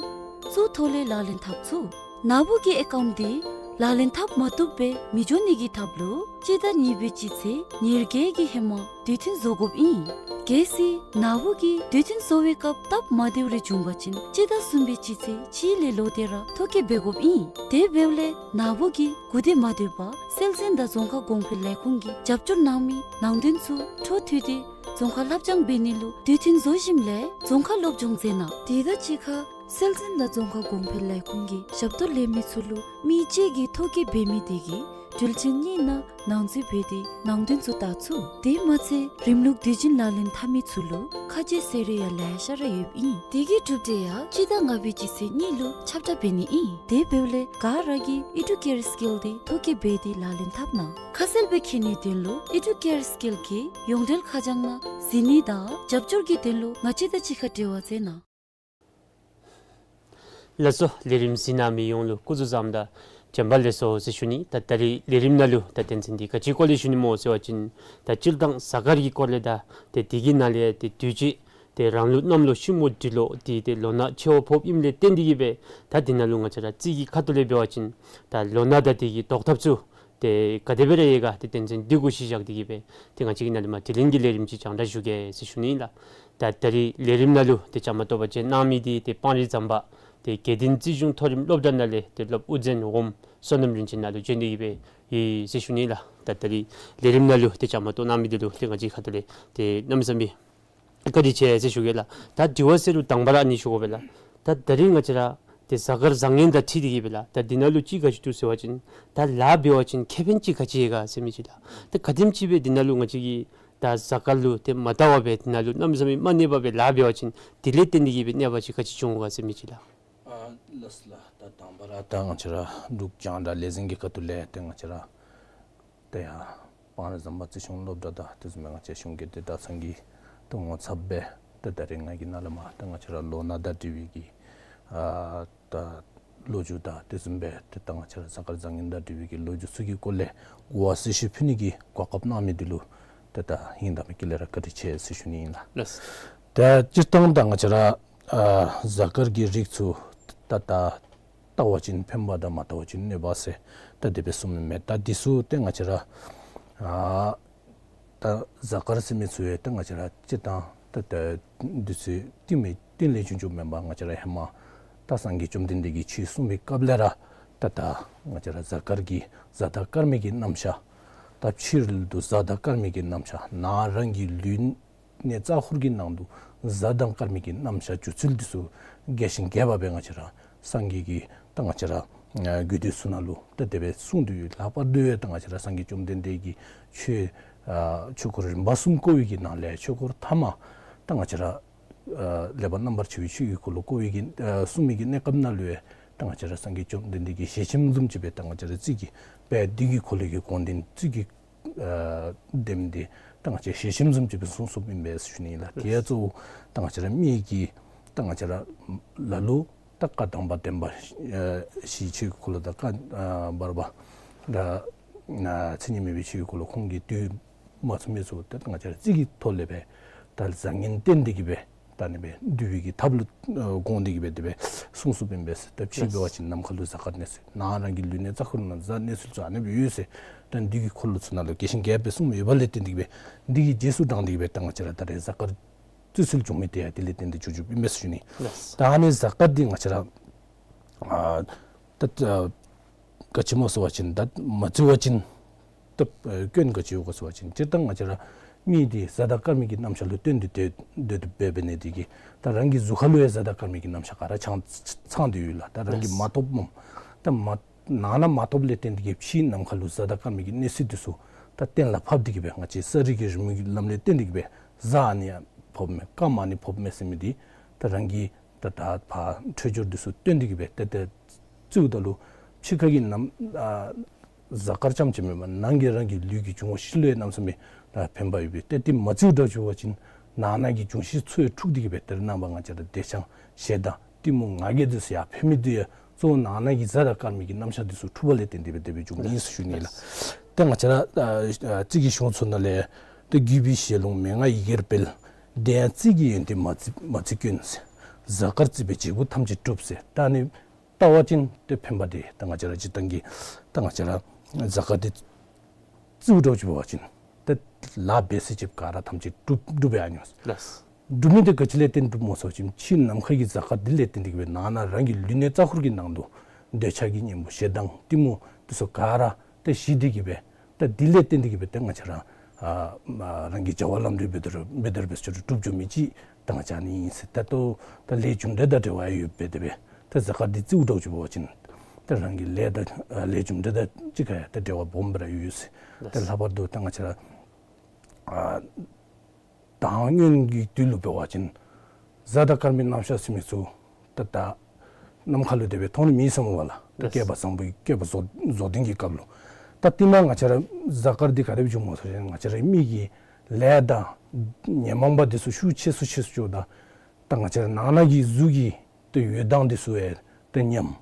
ཚུ་ཐོག་ལས་ལག་ལེན་འཐབ་ཚུགས། ནཱ་བུ་གི་ཨེ་ཀའུནཊ་འདི་ ལག་ལེན་འཐབ་མ་བཏུབ་པར་མི་འགྱོ་ནི་གི་ཐབས་ལུ་སྤྱི་ཟླ་གཉིས་པའི་སྤྱི་ཚེས་ཉེར་བརྒྱད་ཀྱི་ཧེ་མ་དུས་མཐུན་བཟོ་དགོཔ་ཨིན། གལ་སྲིད་ནཱ་བུ་གིས་དུས་མཐུན་བཟོ་བའི་སྐབས་སྟབས་མ་བདེཝ་རེ་བྱུང་པ་ཅིན་སྤྱི་ཟླ་གསུམ་པའི་སྤྱི་ཚེས་གཅིག་ལས་ལོག་སྟེ་ར་ཐོ་བཀོད་འབད་དགོཔ་ཨིན། དེ་འབདཝ་ལས་ནཱ་བུ་གིས་སྒུག་སྡོད་མ་སྡོད་པར་སྲོལ་འཛིན་དང་རྫོང་ཁ་གོང་འཕེལ་ལས་ཁུངས་ཀྱིས་རྒྱབ་སྐྱོར་གནང་མི་ནང་དོན་ཚུ་འཕྲོ་མཐུད་དེ་རྫོང་ཁ་ལྷབ་སྦྱང་འབད་ནི་ལུ་དུས་མཐུན་བཟོ་ཞིནམ་ལས་རྫོང་ཁ་སློབ་སྦྱོང་མཛད་གནང་། དེ་དང་གཅིག་ཁར་སྲོལ་འཛིན་དང་རྫོང་ཁ་གོང་འཕེལ་ལས་ཁུངས་ཀྱི་ཞབས་ཏོག་ལེན་མི་ཚུ་ལུ་མི་གཅིག་གིས་ཐོ་བཀོད་འབད་མི་དེ་གིས་དྲུལ་ཆེན་གཉིས་ནང་ནང་འཛུལ་འབད་དེ་ནང་དོན་ཚུ་བལྟ་ཚུགས། དེ་མ་ཚད་རིམ་ལུགས་དུས་རྒྱུན་ལག་ལེན་འཐབ་མི་ཚུ་ལུ་ཁ་རྗེ་ཟེར་རེ་ཡང་ལེ་ཤ་ར་ཡོདཔ་ཨིན། དེ་གི་གྲུབ་འབྲས་ཡང་སྤྱི་ཟླ་ལྔ་པའི་སྤྱི་ཚེས་གཉིས་ལུ་ཁྱབ་བསྒྲགས་འབད་ནི་ཨིན། དེ་འབདཝ་ལས་ག་ར་གིས་ཨི་ཌུ་ཀེར་སི་ཀིལ་དེ་ཐོ་བཀོད་འབད་དེ་ལག་ལེན་འཐབ་གནང་། ཁ་གསལ་སྦེ་མཁྱེན་ནིའི་དོན་ལུ་ཨི་ཌུ་ཀེར་སི་ཀིལ་གྱི་ཡོངས་འབྲེལ་ཁ་བྱང་ནང་གཟིགས་ནི་དང་རྒྱབ་སྐྱོར་གྱི་དོན་ལུ་ང་བཅས་དང་གཅིག་ཁར་འབྲེལ་བ་མཛད་གནང་། ལགས་སོ། ལས་རིམ་གཟིགས་གནང་མི་ཡོངས་ལུ་སྐུ་གཟུགས་བཟང་དང་བྱོན་པ་ལེགས་སོ་ཟེར་ཞུ་ནི། ད་ད་རིས་ལས་རིམ་ནང་ལུ་ད་དོན་ཚན་འདི་ག་ཅིའི་སྐོར་ལས་ཞུ་ནི་སྨོ་ཟེར་བ་ཅིན་ད་སྤྱིར་བཏང་གཟའ་སྐར་གྱི་སྐོར་ལས་དང་ཏེ་དེ་གི་ནང་ལས་ཏེ་དུས་ཅི་ཏེ་རང་ལུགས་གནམ་ལོ་ཤིང་མོ་འབྲི་ལོ་འདི་ཏེ་ལོ་ན་ཆེ་བ་ཕོགཔ་ཨིནམ་ལས་བརྟེན་ཏེ་གིས་སྦེ་ད་འདི་ནང་ལུ་ང་བཅས་ར་རྩིས་ཀྱི་ཁ་ཐུག་ལས་འབད་བ་ཅིན་ད་ལོ་ན་དང་དེ་གི་བཟློག་ཐབས་ཚུ་ཏེ་ག་དེ་སྦེ་ར་ཡོད་ག་ཏེ་དོན་ཚན་འདི་གུ་གཞི་བཞག་སྟེ་གིས་སྦེ་ཏེ་ང་བཅས་ཀྱིས་ནཱ་ལས་མར་དྲི་ལན་གྱི་ལས་རིམ་ཅིག་རྒྱང་བསྒྲགས་ཞུ་གེ་ཟེར་ཞུ་ནི་ཨིན་ལགས། ད་ད་རིས་ལས་རིམ་ནང་ལུ་ཏེ་བཅའ་མར་གཏོགས་པར་བཅར་གནང་མི་འདི་ཏེ་སྤང་རི་ཟམ་པ་ཏེ་དགེ་ལྡན་རྩིས་གཞུང་མཐོ་རིམ་སློབ་གྲྭ་ནང་ལས་ཏེ་སློབ་དབུ་འཛིན་འོགམ་བསོད་ནམས་རིན་ཆེན་ནཱ་ལུ་བྱོན་ཏེ་གིས་སྦེ་ཡོད་ཟེར་ཞུ་ནི་ཨིན་ལགས། ད་ད་རིས་ལས་རིམ་ནང་ལུ་ཏེ་བཅའ་མར་གཏོགས་གནང་མི་འདི་ལུ་ཏེ་ང་བཅས་ཁ་ཐུག་ལས་ཏེ་གནམ་མེད་ས་མེད་བཀའ་དྲིན་ཆེ་ཟེར་ཞུ་གེ་ལགས། ད་དྲི་བ་ཟེར་རུང་དང་པ་ར་ཨ་ནི་ཞུ་དགོ་པས་ལགས། ད་ད་རིས་ང་བཅས་ར་ཏེ་གཟའ་སྐར་བཟང་ངན་དང་འཁྲིལ་ཏེ་གིས་སྦེ་ལགས། ད་འདི་ནང་ལུ་ཅིག་ག་ཅི་འདུག་ཟེར་བ་ཅིན་ད་ལཱ་འབད་བ་ཅིན་ཁེ་ཕན་ཅིག་ག་ཅི་ཡོད་ག་ཟེར་མི་ཅིག་ལགས། ད་ག་དེམ་ཅིག་སྦེ་འདི་ནང་ལུ་ང་བཅས་ཀྱིས་ད་གཟའ་སྐར་ལུ་ཏེ་མ་བལྟ་བར་སྦེ་འདི་ནང་ལུ་གནམ་མེད་ས་མེད་མ་གནས་པར་སྦེ་ལཱ་འབད་བ་ཅིན་དེ་ལས་བརྟེན་ཏེ་གིས་སྦེ་གནོད་པ་ཅིག་ག་ཅི་འབྱུང་ག་ཟེར་མི་ཅིག་ལགས། ཨ་ལགས་སོ་ལགས། ད་དང་པ་ར་ད་ང་བཅས་ར་འབྲུག་རྒྱང་བསྒྲགས་ལས་འཛིན་གྱི་ཁ་ཐུག་ལས་ཏེ་ང་བཅས་ར་ཏེ་ཡང་སྤང་རི་ཟམ་པ་རྩིས་གཞུང་སློབ་གྲྭ་དང་དེ་བཟུམ་སྦེ་ང་བཅས་གཞུང་གི་དེ་ད་ཚང་གི་ཏེ་ངོ་ཚབ་སྦེ་ཏེ་ད་རིས་ང་གིས་ནཱ་ལས་མར་ཏེ་ང་བཅས་ར་ལོ་ན་དང་འབྲེལ་བའི་གི་ཨ་ད་ལོ་རྒྱུས་དང་དེ་བཟུམ་སྦེ་ཏེ་ད་ང་བཅས་ར་གཟའ་སྐར་བཟང་ངན་དང་འབྲེལ་བའི་གི་ལོ་རྒྱུས་ཚུ་གི་སྐོར་ལས་གོ་བ་གསལ་བཤད་ཕུལ་ནི་གི་གོ་སྐབས་གནང་མི་འདི་ལུ་ཏེ་ད་སྙིང་ཐག་པའི་དཀྱིལ་ལས་ར་བཀའ་དྲིན་ཆེ་ཟེར་ཞུ་ནི་ཨིན་ལགས། ལགས། ད་སྤྱིར་བཏང་ད་ང་བཅས་ར་ཨ་གཟའ་སྐར་གྱི་རིགས་ཚུ་ད་ད་བལྟ་བ་ཅིན་ཕན་པ་དང་མ་བལྟ་བ་ཅིན་གནོད་པ་ཟེར་ད་དེ་སྦེ་གསུངམ་ཨིན་མས། ད་འདི་ཚུ་ཏེ་ང་བཅས་ར་ཨ་ད་གཟའ་སྐར་ཟེར་མི་ཚུ་ཡང་ད་ང་བཅས་ར་སྤྱིར་བཏང་ད་ད་འདི་ཚུ་རྟིང་མི་རྟིང་ལས་བྱུང་བྱུངམ་མེན་པར་ང་བཅས་ར་ཧེ་མ་ད་སངས་རྒྱས་བཅོམ་ལྡན་འདས་ཀྱིས་ཆོས་གསུངས་པའི་སྐབས་ལས་ར་ད་ད་ང་བཅས་ར་གཟའ་སྐར་གྱི་གཟའ་དང་སྐར་མའི་གི་རྣམ་གཞག། ད་ཕྱི་རོལ་དུ་གཟའ་དང་སྐར་མའི་གི་རྣམ་གཞག། ནང་རང་གི་ལུས་གནས་རྩ་འཁོར་གྱི་ནང་དུ་གཟའ་དང་སྐར་མའི་གི་རྣམ་གཞག་འགྱུར་ཚུལ་འདི་ཚུ་རྒྱས་ཤིང་རྒྱས་པ་སྦེ་ང་བཅས་ར་སངས་རྒྱས་ཀྱི་ད་ང་བཅས་ར་ཨ་རྒྱུད་སྡེ་ཚུ་ནང་ལུ་ད་དེ་སྦེ་གསུངས་ཏེ་ཡོད། ལྷག་པར་དུ་ཡང་ད་ང་བཅས་ར་སངས་རྒྱས་བཅོམ་ལྡན་འདས་ཀྱིས་ཆོས་ཨ་ཆོས་འཁོར་རིམ་པ་གསུམ་བསྐོར་བའི་གི་ནང་ལས་ཆོས་འཁོར་ཐ་མ་ད་ང་བཅས་ར་ཨ་ལེགས་པར་རྣམ་པར་ཕྱེ་བའི་ཆོས་ཀྱི་འཁོར་ལོ་བསྐོར་བའི་གི་ཨ་གསུངས་མི་གི་གནས་སྐབས་ནང་ལུ་ཡང་ད་ང་བཅས་ར་སངས་རྒྱས་བཅོམ་ལྡན་འདས་ཀྱི་ཞལ་ཆེམས་བཟུམ་ཅིག་སྦེ་ད་ང་བཅས་ར་རྩིས་ཀྱི་དཔལ་འདི་གི་འཁོར་ལོ་གི་དགོངས་དོན་རྩིས་ཀྱི་ཨ་དེམ་འདི་ད་ང་བཅས་ཞལ་ཆེམས་བཟུམ་ཅིག་སྦེ་གསུངས་གསུངསམ་ཨིན་པས་ཞུ་ནི་ཨིན་ལགས། དེ་ཡང་གཙོ་བོ་ད་ང་བཅས་ར་མི་གི་ད་ང་བཅས་ར་ལ་ལུ་ད་བཀའ་དམ་པ་བདེན་པ་ཨ་བཞི་ཆོས་ཀྱི་འཁོར་ལོ་དང་བཀའ་ཨ་བར་པ་ད་ཨ་མཚན་ཉིད་མེད་པའི་ཆོས་ཀྱི་འཁོར་ལོ་ཁོང་གིས་བསྡུ་མ་ཚུགས་མི་ཚུ་ད་ང་བཅས་ར་རྩིས་ཀྱི་ཐོག་ལས་སྦེ་ད་བཟང་ངན་བསྟན་ཏེ་གིས་སྦེ་ད་ཨ་ནི་སྦེ་བསྡུ་བའི་གི་ཐབས་ལུ་ཨ་དགོངས་ཏེ་གིས་སྦེ་དེ་སྦེ་གསུངས་གསུངསམ་ཨིན་པས་ཟེར། ད་ཕྱི་འབད་བ་ཅིན་ནམ་མཁའ་ལུ་གཟའ་སྐར་གནས་ཚུལ་ནང་རང་གི་ལུས་གནས་རྩ་འཁོར་ནང་གཟའ་གནས་ཚུལ་ཚུ་ཨ་ནི་སྦེ་ཡོད་ཟེར་ད་འདི་གི་འཁོར་ལོ་ཚུ་ནང་ལུ་རྒྱས་ཤིང་རྒྱས་པར་གསུངས་ཡོད་པ་ལས་བརྟེན་ཏེ་གིས་སྦེ་འདི་གི་རྗེས་སུ་འབྲངས་ཏེ་གིས་སྦེ་ད་ང་བཅས་ར་ད་རེས་གཟའ་སྐར་རྩི་ཚུལ་བྱུང་མི་དེ་ཡང་དེ་ལས་བརྟེན་ཏེ་བྱུང་བྱུངམ་ཨིན་པས་ཟེར་ཞུ་ནི། ལགས། ད་ཨ་ནི་གཟའ་སྐར་འདི་ང་བཅས་ར་ཨ་ད་ཨ་ག་ཅི་སྨོ་ཟེར་བ་ཅིན་ད་མ་བརྩི་བ་ཅིན་ད་ཨ་སྐྱོན་ག་ཅི་ཡོད་ག་ཟེར་བ་ཅིན་སྤྱིར་བཏང་ང་བཅས་ར་མི་འདི་གཟའ་དང་སྐར་མའི་གི་རྣམ་གཞག་ལུ་བརྟེན་ཏེ་སྡོད་སྡོད་དོ་འབད་འབད་ནི་དེ་གིས་ད་རང་གི་གཟུགས་ཁ་ལུ་ཡང་གཟའ་དང་སྐར་མའི་གི་རྣམ་གཞག་ག་ར་ཚང་ཚང་སྟེ་ཡོད་ལགས། ད་རང་གིས་མ་ཐོབ་སྨོ། ད་མ་ནང་ན་མ་ཐོབ་ལས་བརྟེན་ཏེ་གིས་ཕྱི་ནམ་མཁའ་ལུ་གཟའ་དང་སྐར་མའི་གི་གནས་ཚུལ་འདི་ཚུ་ད་གཏན་ལ་ཕབ་སྟེ་གིས་སྦེ་ང་བཅས་ས་རིས་ཀྱི་རིམ་གྱི་ལམ་ལས་བརྟེན་ཏེ་གིས་སྦེ་གཟའ་ཨ་ནི་ཡང་ཕོགཔ་མས་སྐར་མ་ཨ་ནི་ཕོགཔ་མས་ཟེར་མི་འདི་ད་རང་གི་ད་ད་ཕར་འཕྲོད་སྦྱོར་འདི་ཚུ་བསྟུན་ཏེ་གིས་སྦེ་ཏེ་ཏེ་བརྩིཝ་ད་ལུ་ཕྱི་ཁ་གི་ནམ་ཨ་གཟའ་སྐར་རྐྱངམ་ཅིག་མེན་པར་ནང་གི་རང་གི་ལུས་ཀྱི་འབྱུང་བ་བཞི་ལུ་ཡང་གནམ་མེད་ས་མེད་ད་ཕན་པ་ཡོད་པས། ཏེ་དེ་མ་བརྩིཝ་འདྲཝ་བྱུང་བ་ཅིན་ནང་ན་གི་འབྱུང་བཞི་ཚུ་ཡང་འཁྲུགས་ཏེ་གིས་སྦེ་ཏེ་རེ་ནངས་པ་ང་བཅས་ར་བདེ་ཆེན་ཞེ་སྡང་གཏི་མུག་ང་རྒྱལ་འདི་ཚུ་ཡར་འཕེལ་མི་འདི་ཡང་གཙོ་བོ་ནང་ན་གི་གཟའ་དང་སྐར་མའི་གི་རྣམ་གཞག་འདི་ཚུ་འཁྲུགས་པ་ལས་བརྟེན་ཏེ་སྦེ་དེ་སྦེ་འབྱུངམ་ཨིན་ཟེར་ཞུ་ནི་ལགས། ཏེ་ང་བཅས་ར་ཨ་རྩིས་ཀྱི་གཞུང་ཚུ་ནང་ལས་ཏེ་བརྒྱུད་པའི་ཞལ་ལུང་མན་ངག་ཡི་གེར་སྤེལ། དེ་ཡང་རྩིས་ཀྱི་ཡོན་ཏན་མ་བརྩི་མ་བརྩི་སྐྱོན་ཟེར། གཟའ་སྐར་བརྩིས་པས་བྱེད་པོ་ཐམས་ཅད་འགྲུབ་ཟེར། ད་ཨ་ནི་བལྟ་བ་ཅིན་ཏེ་ཕན་པ་འདི་ད་ང་བཅས་ར་སྤྱིར་བཏང་གི་ ད་ང་བཅས་ར་གཟའ་སྐར་འདི་བརྩིཝ་འདྲཝ་ཅིག་འབད་བ་ཅིན་ཏེ་ལཱ་འབད་ས་ཅིག་ག་ར་ཐམས་ཅད་འགྲུབ་འགྲུབ་ཡར་འགྱོ། ལགས། འགྲུབ་མི་འདི་ག་ཅི་ལས་བརྟེན་འགྲུབ་སྨོ་ཟེར་བ་ཅིན་ཕྱི་ནམ་མཁའ་གི་གཟའ་སྐར་འདི་ལས་བརྟེན་ཏེ་གི་སྦེ་ནང་ན་རང་གི་ལུས་གནས་རྩ་འཁོར་གྱི་ནང་དུ་འདོད་ཆགས་ཀྱི་གཉེན་པོ་ཞེ་སྡང་གཏི་མུག་འདི་ཚུ་ག་ར་ཏེ་ཞི་སྟེ་གི་སྦེ་ད་འདི་ལས་བརྟེན་ཏེ་གི་སྦེ་ཏེ་ང་བཅས་ར་ཨ་མ་རང་གི་བྱ་བ་ལམ་འགྲོ་འབད་དེ་འབད་དེ་འབད་ཟེར་གྲུབ་འགྱོ་མི་ཅིག་ད་ང་བཅས་ཨ་ནི་ཨིན་ཟེར། ད་ལྟོ་ད་ལས་རྒྱུ་འབྲས་དང་འབྲེལ་བ་ཡོདཔ་སྦེ་དེ་སྦེ་ད་གཟའ་སྐར་འདི་བརྩིཝ་འདྲཝ་ཅིག་འབད་བ་ཅིན་ད་རང་གི་ལས་དང་ཨ་ལས་རྒྱུ་འབྲས་དང་གཅིག་ཁར་ཡང་ད་འབྲེལ་བ་སྦོམ་སྦེ་ར་ཡོད་ཟེར། ད་ལྷག་པར་དུ་ད་ང་བཅས་ར་ཨ་དང་སྔོན་གྱི་དུས་ལུ་འབད་བ་ཅིན་གཟའ་དང་སྐར་མའི་རྣམ་གཞག་ཟེར་མི་ཚུ་ད་ད་ནམ་མཁའ་ལུ་དེ་སྦེ་མཐོང་ནི་མེད་ཟེར་སྨོ་ལགས། ད་ལགས། བསྐལ་པ་བཟང་པོའི་བསྐལ་པ་རྫོགས་རྫོགས་ལྡན་གྱི་སྐབས་ལུ། ད་ཏེ་ནཱ་ང་བཅས་ར་གཟའ་སྐར་འདི་ག་དེ་སྦེ་བྱུངམ་སྨོ་ཟེར་བ་ཅིན་ང་བཅས་ར་མི་གི་ལས་དང་ཉོན་མོངས་པ་འདི་ཚུ་ཤུགས་ཆེ་སུ་ཆེ་སུ་འགྱོཝ་ད་ད་ང་བཅས་ར་ནང་ན་གི་གཟུགས་ཀྱི་ཏེ་འོད་མདངས་འདི་ཚུ་ཡང་ཏེ་ཉམས།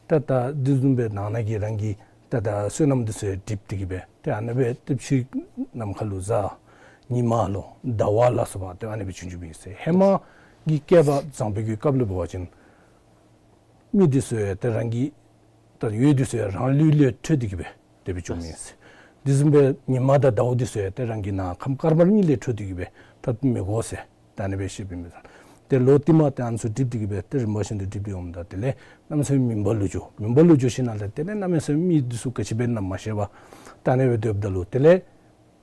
ད་ད་འདི་བཟུམ་སྦེ་ནང་ན་གི་རང་གི་ད་ད་བསོད་ནམས་འདི་ཚུ་ཡང་འགྲིབ་སྟེ་གི་སྦེ་ཏེ་ཨ་ནི་སྦེ་ཏེ་ཕྱི་ནམ་མཁའ་ལུ་གཟའ་ཉི་མ་ལོ་ཟླ་བ་ལ་སོགས་པ་ཏེ་ཨ་ནི་སྦེ་བྱུང་བྱུངམ་ཨིན་ཟེར། ཧེ་མ་གི་བསྐལ་པ་བཟང་པོའི་གི་སྐབས་ལུ་འབད་བ་ཅིན་མི་འདི་ཚུ་ཡང་ཏེ་རང་གི་ད་འོད་འདི་ཚུ་ཡང་རང་ལུས་ལས་འཕྲོས་ཏེ་གི་སྦེ་དེ་སྦེ་བྱུངམ་ཨིན་ཟེར། འདི་བཟུམ་སྦེ་ཉི་མ་དང་ཟླཝ་འདི་ཚུ་ཡང་ཏེ་རང་གི་ནང་ཁམས་དཀར་དམར་གཉིས་ལས་འཕྲོས་ཏེ་གི་སྦེ་ད་མི་གོ་ཟེར། ད་ཨ་ནི་སྦེ་བཤདཔ་ཨིན་པས། ཏེ་ལོ་རྟིང་མ་ཏེ་ཨ་ནི་ཚུ་འགྲིབ་སྟེ་གི་སྦེ་ཏེ་རིམ་པ་བཞིན་དུ་འགྲིབ་སྟེ་འོངམ་ད་དེ་ལས་གནམ་མེད་ས་མེད་མུན་པ་ལུ་འགྱོ། མུན་པ་ལུ་འགྱོ་ཞིནམ་ལས་དེ་ལས་གནམ་མེད་ས་མེད་མི་འདི་ཚུ་ག་ཅི་འབད་ནི་ཨིནམ་མ་ཤེས་པར་ད་ཨ་ནི་སྦེ་སྡོདཔ་ད་ལུ་དེ་ལས་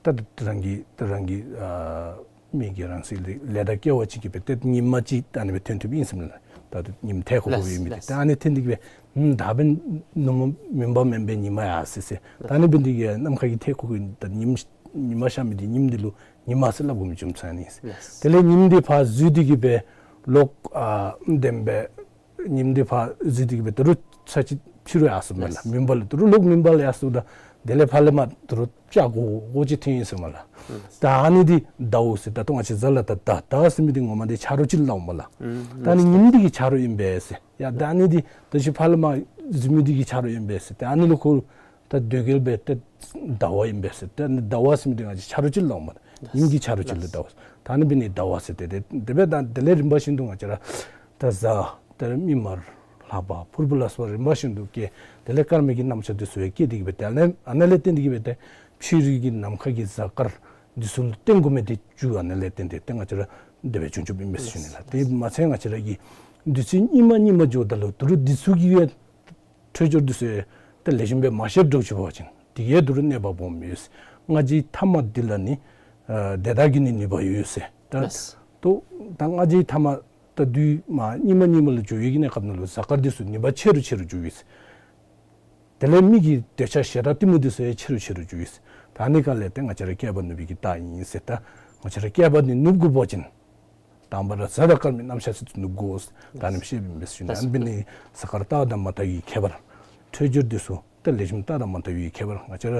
ད་ད་རང་གི་ད་རང་གི་ཨ་མི་གི་རང་སྲིད་ལས་ལས་དང་སྐལ་བ་ཅིག་གིས་སྦེ་ཏེ་ཉིམ་ཅིག་ད་ཨ་ནི་སྦེ་ཐོན་ཐོནམ་ཨིན་ཟེར་མས་ལགས། ད་ཉིམ་ཐལ་ཁོག་ཁོག་ལགས་ཡོད་མི་འདི་ལགས། ད་ཨ་ནི་ཐོན་ཏེ་གི་སྦེ་ཨུམ་ད་འབདན་ནུབ་མོ་མུན་པ་མེན་པས་ཉི་མ་ཡར་སོ་ཡི་ཟེར། ད་ཨ་ནི་འབདན་འདི་གིས་ནམ་མཁའ་གི་ཐལ་ཁོག་ཁོག་ད་ཉིམ་ཉིམ་ཤར་མི་འདི་ཉིམ་འདི་ལུ་ཉི་མ་ཟེར་སླབ་དགོ་མི་བྱུངམ་ཨིན་ཟེར། ལགས། དེ་ལས་ཉིམ་འདི་ཕར་འཛུལ་ཏེ་གི་སྦེ་ལོག་ཨ་བདེན་པས། ཉིམ་འདི་ཕར་འཛུལ་ཏེ་གི་སྦེ་ད་རུང་ཚར་གཅིག་ཕྱི་རུ་ཡར་སོངམ་མས་ལགས། ལགས། མུན་པ་ལུ་ད་རུང་ལོག་མུན་པ་ལུ་ཡར་སོངམ་ད་དེ་ལས་ཕར་ལས་མར་ད་རུང་ཆ་གོ་གོ་ཅིག་ཐོན་ཡི་ཟེར་མས་ལགས། ལགས། ད་ཨ་ནི་འདི་ཟླཝ་ཟེར། ད་ལྟོ་ང་བཅས་གཟའ་ལུ་ད་ཟླ་ཟླ་ཟེར་མི་འདི་ངོ་མ་འདི་ཆ་རོགས་ཅིག་ལུ་སླབ་མས་ལགས། ལགས། ད་ཨ་ནི་ཉིམ་འདི་གི་ཆ་རོགས་ཨིན་པས་ཟེར། ཡ་ད་ཨ་ནི་འདི་ད་ཅི་ཕར་ལས་མར་འཛུལ་མི་འདི་གི་ཆ་རོགས་ཨིན་པས་ཟེར། ད་ཨ་ནི་ལུ་ཁོ་ད་དོ་གལ་སྦེ་ད་ཟླཝ་ཨིན་པས་ཟེར། ད་ཟླཝ་ཟེར་མི་འདི་ང་བཅས་ཆ་རོགས་ཅིག་ལུ་སླབ་མས། ཉིམ་གྱི་ཆ་རོགས་ཅིག་ལུ་ཟླཝ་ཟེར། ད་ཨ་ནི་འབད་ནི་ཟླཝ་ཟེར། ཏེ་ཏེ་དེ་སྦེ་ད་དེ་ལས་རིམ་པ་བཞིན་དུ་ང་བཅས་ར་ད་གཟའ་ད་མིག་དམར་ལྷག་པ་ཕུར་བུ་ལ་སོགས་པ་རིམ་པ་བཞིན་དུ་སྐྱེ། དེ་ལས་སྐར་མའི་གི་རྣམ་གཞག་འདི་ཚུ་ཡང་སྐྱེ་སྟེ་གི་སྦེ་དེ་ལས་ཨ་ནི་ལས་བརྟེན་ཏེ་གི་སྦེ་ཏེ་ཕྱི་རོལ་གྱི་ནམ་མཁའ་གི་གཟའ་སྐར་འདི་ཚུ་ལུ་བརྟེན་དགོ་མི་འདི་རྒྱུ་ཨ་ནི་ལས་བརྟེན་ཏེ་ཏེ་ང་བཅས་ར་དེ་སྦེ་བྱུང་བྱུངམ་ཨིན་པས་ཟེར་ཞུ་ནི་ལགས། དེ་མ་ཚད་ང་བཅས་ར་གི་དུས་ཚོད་སྙིགས་མ་སྙིགས་མ་འགྱོཝ་ད་ལུ་ད་རུང་འདི་ཚུ་གི་ཡང་འཕྲོད་སྦྱོར་འདི་ཚུ་ཡང་ཏེ་ལེགས་ཤོམ་སྦེ་མ་ཤེསཔ་འདྲཝ་ཅིག་འབད་བ་ཅིན་དེ་གིས་ད་རུང་གནོད་པ་སྦོམ་ཡོད། སྔ་ཕྱི་ཐ་མ་འདི་ལ་ནི་ཨ་དེ་དག་གི་ནི་ནུས་པ་ཡོད་ཟེར། ད་ལགས། ད་ད་སྔ་ཕྱི་ཐ་མ་ད་དུས་མ་སྙིགས་མ་སྙིགས་མ་ལུ་འགྱོ་བའི་གི་གནས་སྐབས་ནང་ལུ་གཟའ་སྐར་འདི་ཚུ་ནུས་པ་ཆེ་རུ་ཆེ་རུ་འགྱོ་ཡི་ཟེར། དེ་ལས་མི་གི་འདོད་ཆགས་ཞེ་སྡང་གཏི་མུག་འདི་ཚུ་ཡང་ཆེ་རུ་ཆེ་རུ་འགྱོ་ཡི་ཟེར། ད་ཨ་ནི་ག་ལས་ཏེ་ང་བཅས་ར་བསྐལ་པ་ནུབ་པའི་གི་རྟགས་ཨིན་ཟེར། ད་ང་བཅས་ར་བསྐལ་པ་འདི་ནུབ་དགོ་པ་ཅིན་དང་པ་ར་གཟའ་དང་སྐར་མའི་རྣམ་གཞག་འདི་ཚུ་ནུབ་དགོ་ཟེར་ད་ཨ་ནི་སྦེ་བཤདཔ་ཨིན་པས་ཟེར་ཞུ་ནི། ད་ཨ་ནི་འབད་ནི་གཟའ་སྐར་རྟག་དང་མ་རྟག་གི་ཁྱད་པར་འཕྲོད་སྦྱོར་འདི་ཚུ་ད་ལེགས་ཤོམ་རྟག་དང་མ་རྟག་གི་ཁྱད་པར་ང་བཅས་ར་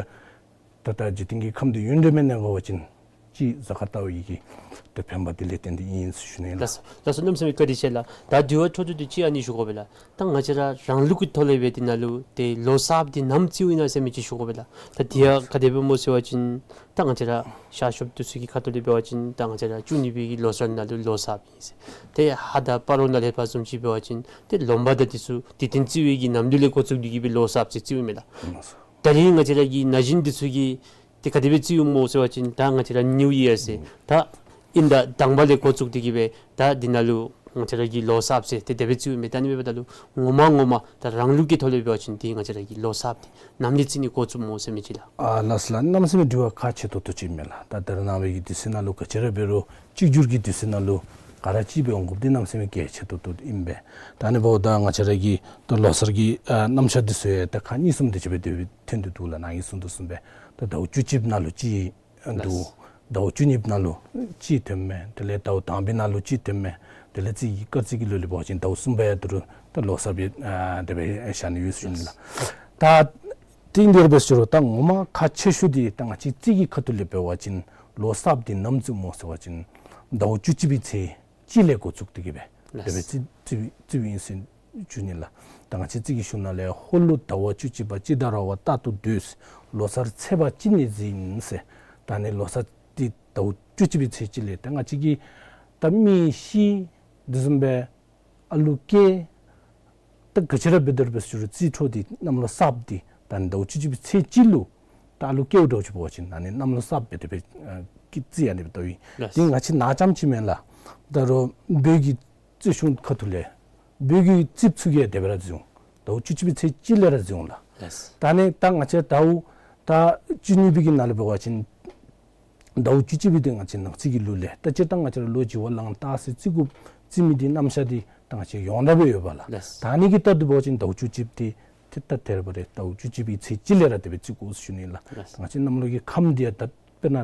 ད་ད་འཇིག་རྟེན་གྱི་ཁམས་འདི་ཡུན་རིངམོ་གནས་དགོ་པ་ཅིན་ཅིག་གཟའ་སྐར་རྟག་པའི་གི་ཏེ་ཕན་པ་འདི་ལས་བརྟེན་ཏེ་ཨིན་ཟེར་ཞུ་ནི་ལགས། ལགས་སོ་ལགས་སོ། གནམ་མེད་ས་མེད་བཀའ་དྲིན་ཆེ་ལགས། ད་དྲི་བ་འཕྲོ་མཐུད་དེ་ཅིག་ཨ་ནི་ཞུ་དགོ་པས་ལགས། ད་ང་བཅས་ར་རང་ལུགས་ཀྱི་ཐོག་ལས་འབད་དེ་ནང་ལུ་ཏེ་ལོ་གསརཔ་འདི་ནམ་བརྩིཝ་ཨིན་ན་ཟེར་མི་ཅིག་ཞུ་དགོ་པས་ལགས། ད་དེ་ཡང་ག་དེ་སྦེ་སྨོ་ཟེར་བ་ཅིན་ད་ང་བཅས་ར་ཤར་ཕྱོགས་འདི་ཚུ་གི་ཁ་ཐུག་ལས་འབད་བ་ཅིན་ད་ང་བཅས་ར་བཅུ་གཉིས་པའི་གི་ལོ་གསར་ནང་ལུ་ལོ་གསརཔ་ཨིན་ཟེར། ཏེ་ཧ་ད་སྤ་རོ་ནང་ལས་ཕར་བཟུམ་ཅིག་འབད་བ་ཅིན་ཏེ་ལོ་འབའ་དང་འདི་ཚུ་དུས་སྟོན་བརྩི་བའི་གི་ནམ་དུས་ལས་འགོ་བཙུགས་ཏེ་གི་སྦེ་ལོ་གསརཔ་ཟེར་བརྩིཝ་མས་ལགས། ད་རིས་ང་བཅས་ར་གི་ན་གཞོན་འདི་ཚུ་གིས་ཏེ་ག་དེ་སྦེ་བརྩིཝ་སྨོ་ཟེར་བ་ཅིན་ད་ང་བཅས་ར་ནིའུ་ཡར་ཟེར་ད་དབྱིན་ཟླ་དང་པ་ལས་འགོ་བཙུགས་ཏེ་གི་སྦེ་ད་འདི་ནང་ལུ་ང་བཅས་ར་གི་ལོ་གསརཔ་ཟེར་ཏེ་དེ་སྦེ་བརྩིཝ་མས། ད་ཨ་ནི་འབདཝ་ད་ལུ་ངོ་མ་ངོ་མ་ད་རང་ལུགས་ཀྱི་ཐོག་ལས་འབད་བ་ཅིན་ཏེ་ང་བཅས་ར་གི་ལོ་གསརཔ་འདི་ནམ་ལས་བརྩི་ནི་འགོ་བཙུགསཔ་སྨོ་ཟེར་མི་ཅིག་ལགས། ཨ་ལགས་སོ་ལགས། གནམ་མེད་ས་མེད་དྲི་བ་ཁག་ཆེ་ཏོག་ཏོ་ཅིག་ཨིན་མས་ལགས། ད་ད་རེས་ནངས་པའི་གི་དུས་ཚོད་ནང་ལུ་ག་ཅི་ར་འབད་རུང་གཅིག་གྱུར་གྱི་དུས་ཚོད་ནང་ལུ་ག་ར་གཅིག་སྦེ་འོང་དགོཔ་འདི་གནམ་མེད་ས་མེད་གལ་ཆེ་ཏོག་ཏོ་ཨིན་པས། ད་ཨ་ནི་འབདཝ་ད་ང་བཅས་ར་གི་ད་ལོ་གསར་གྱི་ཨ་རྣམ་གཞག་འདི་ཚུ་ཡང་ད་ཁག་གཉིས་གསུམ་དེ་ཅིག་སྦེ་དེ་སྦེ་ཐོན་ཏེ་འདུག་ལགས། ནཱ་གིས་གསུངས་དོ་བཟུམ་སྦེ་ད་ཟླཝ་བཅུ་གཅིག་པ་ནང་ལུ་གཅིག་འདུག། ལགས། ཟླཝ་བཅུ་གཉིས་པ་ནང་ལུ་གཅིག་ཐོནམ་མས། དེ་ལས་ཟླཝ་དང་པའི་ནང་ལུ་གཅིག་ཐོནམ་མས། དེ་ལས་རྩིས་ཀྱི་སྐར་རྩིས་ཀྱི་ལུགས་ལས་འབད་བ་ཅིན་ཟླཝ་གསུམ་པ་ཡང་ད་རུང་ད་ལོ་གསརཔ་ཨ་དེ་སྦེ་བཞག་ནི་ཡོད་ཟེར་ཞུ་ནི་ལགས། ད་དེ་འདི་ར་འབད་ཟེར་རུང་ད་ངོ་མ་ཁག་ཆེ་ཤོས་འདི་ད་ང་བཅས་རྩིས་ཀྱི་ཁ་ཐུག་ལས་འབད་བ་ཅིན་ལོ་གསརཔ་འདི་ནམ་བརྩིཝ་སྨོ་ཟེར་བ་ཅིན་ཟླཝ་བཅུ་གཅིག་པའི་ཚེས་གཅིག་ལས་འགོ་བཙུགས་ཏེ་གི་སྦེ་དེ་སྦེ་རྩིས་རྩིས་རྩིསཝ་ཨིན་ཟེར་ཞུ་ནི་ལགས། ད་ང་བཅས་རྩིས་ཀྱི་གཞུང་ནང་ལས་ཧོར་ལུགས་ཟླ་བ་བཅུ་གཅིག་པ་ཅི་ད་ར་བ་རྟག་ཏུ་སྡོད། ལོ་གསར་ཚེས་པ་གཅིག་ནས་འཛིན་ཟེར། ད་ཨ་ནི་ལོ་གསར་འདི་ཟླཝ་བཅུ་གཅིག་པའི་ཚེས་གཅིག་ལས་ད་ང་བཅས་ཀྱི་ད་མི་ཤི་འདི་བཟུམ་སྦེ་ཨ་ལུ་སྐྱེ་ད་ག་ཅི་ར་འབད་དེ་འབད་ཟེར་རུང་རྩིས་འཕྲོ་འདི་གནམ་ལོ་གསརཔ་འདི་ད་ ད་ཟླཝ་བཅུ་གཅིག་པའི་ཚེས་གཅིག་ལུ་ད་ཨ་ལུ་སྐྱེཝ་འདྲཝ་ཅིག་འབད་བ་ཅིན་ཨ་ནི་གནམ་ལོ་གསརཔ་སྦེ་དེ་སྦེ་ཨ་སྐྱིད་རྩི་ཨ་ནི་སྦེ་བལྟཝ་ཨིན། ལགས། དེ་ང་བཅས་ནཱ་རྐྱངམ་ཅིག་མེན་ལགས། ད་རུང་བོད་ཀྱི་རྩིས་གཞུང་ཁ་ཐུག་ལས་བོད་ཀྱི་རྩིགཔ་ཚུ་གིས་དེ་སྦེ་ར་བརྩི་འོང་། ཟླཝ་བཅུ་གཅིག་པའི་ཚེས་གཅིག་ལས་ར་བརྩི་འོང་ལགས། ལགས། ད་ཨ་ནི་ད་ང་བཅས་ཟླཝ་ད་བཅུ་གཉིས་པའི་གི་ནང་ལུ་འབད་བ་ཅིན་ཟླཝ་བཅུ་གཅིག་པའི་དེ་ང་བཅས་ནང་རྩིས་ཀྱི་ལུགས་ལས་ད་སྤྱིར་བཏང་ང་བཅས་ར་ལོ་བྱི་བ་ལང་སྟག་སེང་རྩིས་དགུཔ་རྩི་མི་དེ་རྣམ་གཞག་དེ་ད་ང་བཅས་ཡོངས་གྲགས་སྦེ་ཡོདཔ་ལགས། ལགས། ད་ཨ་ནི་གི་ལྟར་དུ་འབད་བ་ཅིན་ཟླཝ་བཅུ་གཅིག་པ་དེ་ཏེ་ད་དེ་ར་འབད་རུང་ཟླཝ་བཅུ་གཅིག་པའི་ཚེས་གཅིག་ལས་ར་དེ་སྦེ་བརྩི་དགོ་ཟེར་ཞུ་ནི་ལགས། ལགས། ད་ང་བཅས་གནམ་ལོ་གི་ཁམས་དེ་ཡང་ད་དཔེར་ན་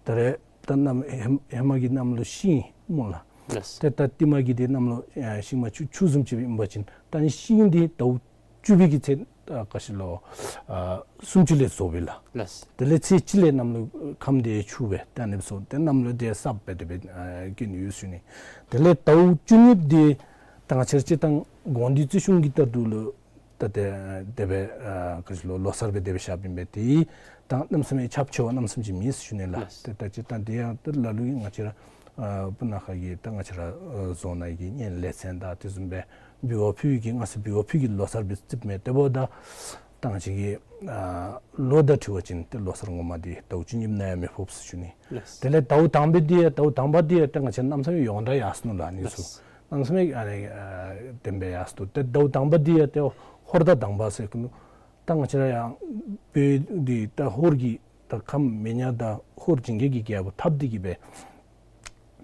ད་རེས་ད་གནམ་ཧེ་ཧེ་མ་གི་གནམ་ལོ་ཤིང་སྨོ་ལགས། ལགས། ཏེ་ད་ལྟདམོ་གི་དེ་གནམ་ལོ་ཨེ་ཤིང་མ་ཆུ་ཆུ་བཟུམ་ཅིག་ཨིན་པ་ཅིན་ད་ཨ་ནི་ཤིང་དེ་ཟླཝ་བཅུ་པའི་གི་ཚེས་ཨ་ག་ཅི་ལོ་ཨ་སུམ་ཅུ་ལས་རྫོགསཔ་ཨིན་ལགས། ལགས། དེ་ལས་ཚེས་གཅིག་ལས་གནམ་ལོ་ཁམས་དེ་ཆུ་སྦེ་ད་ཨ་ནི་སྦེ་སོང་སྟེ་གནམ་ལོ་དེ་གསརཔ་སྦེ་དེ་སྦེ་ཨ་སྐྱེ་ནི་ཡོད་ཟེར་ཞུ་ནི། དེ་ལས་ཟླཝ་བཅུ་གཉིས་པ་དེ་ད་ང་བཅས་ར་སྤྱིར་བཏང་དགོངས་འདུས་རྩིས་གཞུང་གི་ལྟར་དུ་ལུ་ད་དེ་དེ་སྦེ་ཨ་ག་ཅི་ལོ་ལོ་གསར་སྦེ་དེ་སྦེ་བཞགཔ་ཨིན་པས། དེ་ད་གནམ་མེད་ས་མེད་ཁྱབ་ཆེ་བ་གནམ་མེད་ས་མེད་ཅིག་མེད་ཟེར་ཞུ་ནི་ལགས། ལགས། ཏེ་ད་སྤྱིར་བཏང་དེ་ཡང་ད་ལ་ལུ་གིས་ང་བཅས་ར་ཨ་སྤུ་ན་ཁ་གི་ད་ང་བཅས་ར་ཨ་རྫོང་ནང་གི་གཉེན་ལས་ཚན་དང་དེ་བཟུམ་སྦེ་འབུལ་བ་ཕུལ་བའི་གི་སྔ་སེ་འབུལ་བ་ཕུལ་གྱི་ལོ་གསར་སྦེ་རྩིཝ་མས། དེ་འབདཝ་ད་ད་ང་བཅས་ཀྱི་ཨ་ལོ་དང་འཁྲིལ་བ་ཅིན་ཏེ་ལོ་གསར་ངོ་མ་དེ་ཟླཝ་བཅུ་གཉིས་པ་ནང་ཡང་མི་ཕོགཔ་ཟེར་ཞུ་ནི། ལགས། དེ་ལས་ཟླཝ་དང་པ་དེ་ཡང་ཟླཝ་དང་པ་དེ་ཡང་ཏེ་ང་བཅས་གནམ་མེད་ས་མེད་ཡོངས་གྲགས་ཡར་སོ་ནུག་ལགས། ཨ་ནི་ཚུ། ལགས། གནམ་མེད་ས་མེད་ཨ་ནི་ཨ་བདེན་པའི་ཡར་སོ་ནུག། ཏེ་ཟླཝ་དང་པ་དེ་ཡང་ཏེ་ཧོར་ཟླ་དང་པ་ཟེར་གི་ནུག། ད་ང་བཅས་ར་ཡང་བོད་འདི་ད་ཧོར་གྱི་ད་ཁམས་མི་ཉག་དང་ཧོར་ཇིང་གེ་གི་རྒྱལ་པོ་འཐབ་སྟེ་གི་སྦེ་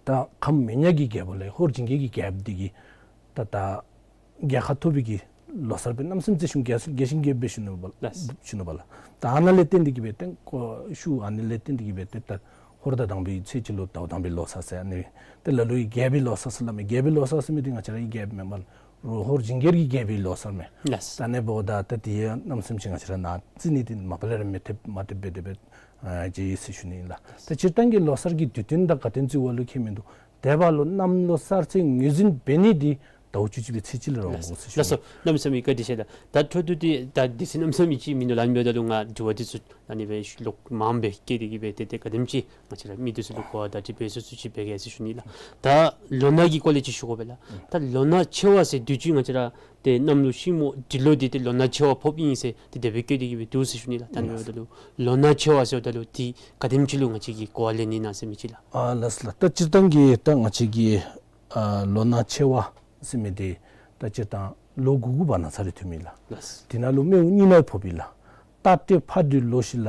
ད་ཁམས་མི་ཉག་གི་རྒྱལ་པོ་ལས་ཧོར་ཇིང་གེ་གི་རྒྱལཔོ་འདི་གིས་ད་ད་རྒྱལ་ཁ་ཐོབ་པའི་གི་ལོ་གསར་སྦེ་གནམ་མེད་ས་མེད་རྩིས་གཞུང་རྒྱས་རྒྱས་ཤིང་རྒྱས་པ་སྦེ་ཞུ་ནུག་པ་ལགས། ཞུ་ནུག་པ་ལགས། ད་ཨ་ནཱ་ལས་བརྟེན་ཏེ་གི་སྦེ་ཏེ་ཁོ་ཤུལ་ཨ་ནི་ལས་བརྟེན་ཏེ་གི་སྦེ་ཏེ་ད་ཧོར་ཟླ་དང་པའི་ཚེས་གཅིག་ལུ་ཟླཝ་དང་པའི་ལོ་གསར་ཟེར་ཨ་ནི་ཏེ་ལ་ལུ་གིས་རྒྱལ་པོའི་ལོ་གསར་ཟེར་སླབ་མས། རྒྱལ་པོའི་ལོ་གསར་ཟེར་མི་འདི་ང་བཅས་ར་གི་རྒྱལཔོ་མེན་པ་ལགས། ཧོར་ཇིང་གེ་གི་རྒྱལ་པོའི་ལོ་གསར་མས། ལགས། ད་ཨ་ནི་འབདཝ་ད་ད་དེ་ཡང་གནམ་མེད་ས་མེད་ཅིག་ང་བཅས་ར་ནཱ་རྩི་ནི་འདི་མ་པ་ལས་ར་མི་ཐེབས་མ་ཐེབས་སྦེ་དེ་སྦེ་ཨ་མཇལ་ཡི་ཟེར་ཞུ་ནི་ཨིན་ལགས། ད་སྤྱིར་བཏང་གི་ལོ་གསར་གྱི་དུས་སྟོན་དང་ག་དེམ་ཅིག་བ་ལུ་ཁྱད་མིན་འདུག། དེ་འབདཝ་ལུ་གནམ་ལོ་གསར་ཚེས་ངོས་འཛིན་འབད་ནི་འདི་ཟླཝ་བཅུ་གཅིག་པའི་ཚེས་གཅིག་ལས་ར་འོང་དགོ་ཟེར་ཞུ་ནི། ལགས་སོ། གནམ་མེད་ས་མེད་བཀའ་དྲིན་ཆེ་ལགས། ད་འཕྲོ་མཐུད་དེ་ད་དུས་ཚོད་གནམ་མེད་ས་མེད་ཅིག་མིན་འདུག་ལགས། ཨ་ནི་འབདཝ་ད་ལུ་ང་དྲི་བ་འདི་ཚུ་ཨ་ནི་སྦེ་ལོག་མངམ་སྦེ་བཀོད་དེ་གི་སྦེ་ཏེ་ཏེ་ག་དེམ་ཅིག་ང་བཅས་ར་མི་འདི་ཚུ་ལུ་གོ་བ་བརྡ་སྤྲོད་འབད་ཚུགས་ཚུགས་ཅིག་འབད་གེ་ཟེར་ཞུ་ནི་ལགས། ད་ལོ་ན་གི་སྐོར་ལས་ཅིག་ཞུ་དགོ་པས་ལགས། ད་ལོ་ན་ཆེ་བ་ཟེར་དུས་ཅི་ང་བཅས་ར་ཏེ་གནམ་ལོ་ཤིང་མོ་འབྲི་ལོ་འདི་ཏེ་ལོ་ན་ཆེ་བ་ཕོགཔ་ཨིན་ཟེར་ཏེ་དེ་སྦེ་བཀོད་དེ་གི་སྦེ་འདུག་ཟེར་ཞུ་ནི་ལགས། ད་ཨ་ནི་འབདཝ་ད་ལུ་ལོ་ན་ཆེ་བ་ཟེརཝ་ད་ལུ་འདི་ག་དེམ་ཅིག་ལུ་ང་བཅས་ཀྱིས་གོ་བ་ལེན་ནི་ཨིན་ན་ཟེར་མི་ཅིག་ལགས། ཨ་ལགས་སོ་ལགས། ད་སྤྱིར་བཏང་གི་ད་ང་བཅས་ཀྱི་ཨ་ལོ་ན་ཆེ་བ་ཟེར་མི་འདི་ད་སྤྱིར་བཏང་ལོ་དགུ་དགུ་བར་ན་ཚར་རེ་ཐོནམ་ཨིན་ལགས། ལགས། དེ་ནང་ལུ་སྨེ་བོ་གཉིས་ནང་ཕོགཔ་ཨིན་ལགས། རྟ་སྟེ་ཕག་སྦྲུལ་ལོ་བཞི་ལ།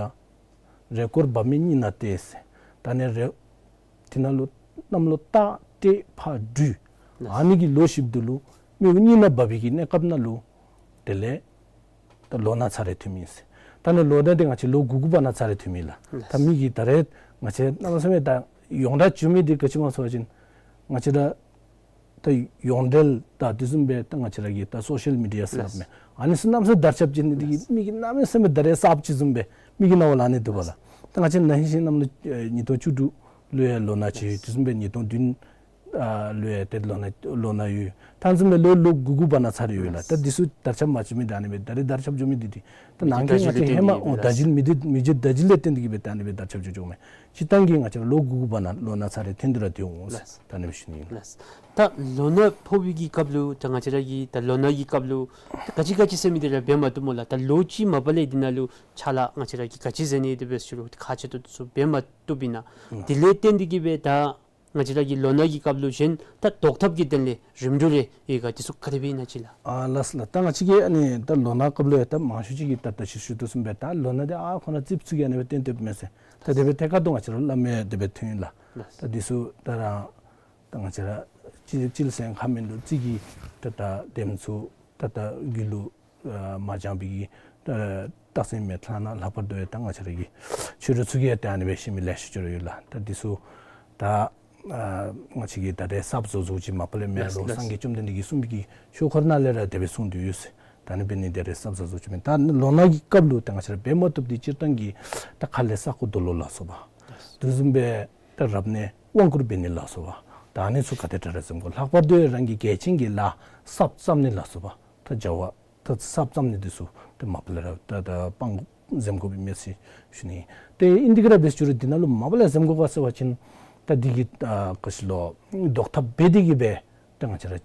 རེས་སྐོར་འབབ་མེད་གཉིས་ནང་སྟེ་ཟེར། ད་ཨ་ནི་རེས་དེ་ནང་ལུ་གནམ་ལོ་རྟ་སྟེ་ཕག་སྦྲུལ། ལགས། ཨ་ནི་གི་ལོ་བཞི་པོ་འདི་ལུ་སྨེ་བོ་གཉིས་ནང་འབབ་པའི་གི་གནས་སྐབས་ནང་ལུ་དེ་ལས་ད་ལོ་ན་ཚར་རེ་ཐོནམ་ཨིན་ཟེར། ད་ཨ་ནི་ལོ་ན་འདི་ང་བཅས་ལོ་དགུ་དགུ་བར་ན་ཚར་རེ་ཐོནམ་ཨིན་ལགས། ལགས། ད་མི་གིས་ད་རེས་ང་བཅས་གནམ་མེད་ས་མེད་ད་ཡོངས་གྲགས་བྱུང་མི་འདི་ག་ཅི་སྨོ་ཟེར་བ་ཅིན་ང་བཅས་ད་ད་ཡོངས་འབྲེལ་དང་དེ་བཟུམ་སྦེ་ད་ང་བཅས་ར་གི་ད་སོ་ཤལ་མི་ཌི་ཡ་ཟེར་སླབ་མས། ཨ་ནི་ཚུ་གནམ་མེད་ས་མེད་དར་ཁྱབ་ཅིག་ནི་འདི་གིས་མི་གིས་གནམ་མེད་ས་མེད་ད་རེས་གསརཔ་ཅིག་བཟུམ་སྦེ་མི་གི་རྣ་བ་ལུ་ཨ་ནི་འདུག་པ་ལགས། ད་ང་བཅས་ན་ཧིང་གཞེས་གནམ་ལོ་ཨེ་ཉིས་སྟོང་བཅུ་དྲུག་ལུ་ཡང་ལོ་ན་ཅིག་ཡོད། དེ་བཟུམ་སྦེ་ཉིས་སྟོང་བདུན་ཨ་ལུ་ཡང་ཏེ་ལོ་ན་ལོ་ན་ཡོད། ད་ཨ་ནི་བཟུམ་སྦེ་ལོ་ལོ་དགུ་དགུ་བར་ན་ཚར་རེ་ཡོད་ལགས། ད་འདི་ཚུ་དར་ཁྱབ་མ་བྱུང་མི་ད་ཨ་ནི་སྦེ་ད་རེས་དར་ཁྱབ་བྱུང་མི་འདི་འདི་ད་ནང་གི་ང་བཅས་ཧེ་མ་ཨོ་ད་བརྒྱུད་མི་འདི་མི་རྒྱུད་ད་བརྒྱུད་ལས་བརྟེན་ཏེ་གི་སྦེ་ད་ཨ་ནི་སྦེ་དར་ཁྱབ་བྱུང་བྱུངམ་མས། སྤྱིར་བཏང་གི་ང་བཅས་ར་ལོ་དགུ་དགུ་བར་ན་ལོ་ན་ཚར་རེ་ཐོན་ཏེ་ར་སྡོད་འོང་ཟེར་ད་ཨ་ནི་སྦེ་ཞུ་ནི་ཨིན། ལགས། ད་ལོ་ན་ཕོག་པའི་གི་སྐབས་ལུ་ད་ང་བཅས་ར་གི་ད་ལོ་ན་གི་སྐབས་ལུ་ག་ཅི་ག་ཅི་ཟེར་མི་འདི་ར་འབད་མ་བཏུབ་སྨོ་ལགས། ད་ལོ་གཅིག་མ་པ་ལས་འདི་ནང་ལུ་ཕྱག་ལཱ་ང་བཅས་ར་གིས་ག་ཅི་མཛད་ནི་དེ་སྦེ་ཞུ་རུང་ཁག་ཆེ་ཏོག་ཏོ་ཚུ་འབད་མ་བཏུབ་ཨིན་ན། ཨུམ། དེ་ལས་བརྟེན་ཏེ་གི་སྦེ་ད་ང་བཅས་ར་གི་ལོ་ན་གི་སྐབས་ལུ་གཞན་ད་བཟློག་ཐབས་ཀྱི་དོན་ལས་རིམ་གྲོ་རེ་ཡོད་ག་དེ་ཚུ་ག་དེ་སྦེ་ཨིན་ན་ཅིག་ལགས། ཨ་ལགས་སོ་ལགས། ད་ང་བཅས་ཀྱིས་ཨ་ནི་ད་ལོ་ན་སྐབས་ལུ་ཡང་ད་མང་ཤོས་ཅིག་གིས་ད་ད་ཅི་ཞུ་དོ་བཟུམ་སྦེ་ད་ལོ་ན་འདི་ཨ་ཁོ་ན་རྩིགཔ་ཚུ་གིས་ཨ་ནི་སྦེ་བཏོན་བཏོནམ་མས་ཟེར། ད་དེ་སྦེ་ཐད་ཀར་དུ་ང་བཅས་ར་སླབ་མི་དེ་སྦེ་ཐོན་ཡི་ལགས། ལགས། ད་འདི་ཚུ་ད་ར་ད་ང་བཅས་ར་སྤྱིར་སྤྱིར་ཟེར་ཁ་མིན་འདུག། རྩིས་ཀྱི་ད་ད་དེམ་ཚུ་ད་ད་རྒྱུད་ལུ་ཨ་མ་སྦྱངས་པའི་གི་ཨ་རྟགས་མཚན་མེད་ལྷག་ན་ལྷག་པར་དུ་ཡང་ད་ང་བཅས་ར་གི་ཆོས་གྲོགས་ཚུ་གིས་ཡང་ད་ཨ་ནི་སྦེ་ཤེས་མི་ལེ་ཤ་ཅིག་ར་ཡོད་ལགས། ད་འདི་ཚུ་ད་ཨ་ང་བཅས་ཀྱིས་ད་རེས་གསརཔ་བཟོ་བཟོཝ་ཅིག་མ་པ་ལས་མེན། ལགས་ལགས། སངས་རྒྱས་བཅོམ་ལྡན་འདས་ཀྱིས་གསུངས་པའི་གི་ཆོས་འཁོར་ནང་ལས་ར་དེ་སྦེ་གསུངས་ཏེ་ཡོད་ཟེར། ད་ཨ་ནི་འབད་ནི་འདི་རེས་གསརཔ་བཟོ་བཟོཝ་ཅིག་མེན། ད་ལོ་ན་གི་སྐབས་ལུ་ད་ང་བཅས་ར་འབད་མ་བཏུབ་འདི་སྤྱིར་བཏང་གི་ད་ཁ་ལས་ས་རྐོ་རྡོ་སློག་ལ་སོགས་པ། དེ་བཟུམ་སྦེ་ད་རབ་གནས་དབང་བསྐུར་འབད་ནི་ལ་སོགས་པ། ད་ཨ་ནི་ཚུ་ག་དེ་དྲག་ར་འཛེམ་དགོ། ལྷག་པར་དུ་རང་གི་གལ་ཆེན་གྱི་ལཱ་གསརཔ་བརྩམ་ནི་ལ་སོགས་པ། ད་བྱ་བ་ད་གསརཔ་བརྩམ་ནི་འདི་ཚུ་ད་མ་པ་ལས་ར་ད་ད་སྤང་དགོ་འཛེམ་དགོཔ་ཨིན་མས་ཟེར་ཞུ་ནི། ཏེ་ཨིན་དེ་གི་ར་འབད་ཞུ་རུང་འདི་ནང་ལུ་མ་པ་ལས་འཛེམ་དགོ་ག་ཟེར་བ་ཅིན་ད་འདི་གི་ཨ་ག་ཅི་ལོ་བཟློག་ཐབས་འབད་དེ་གི་སྦེ་ད་ང་བཅས་ར་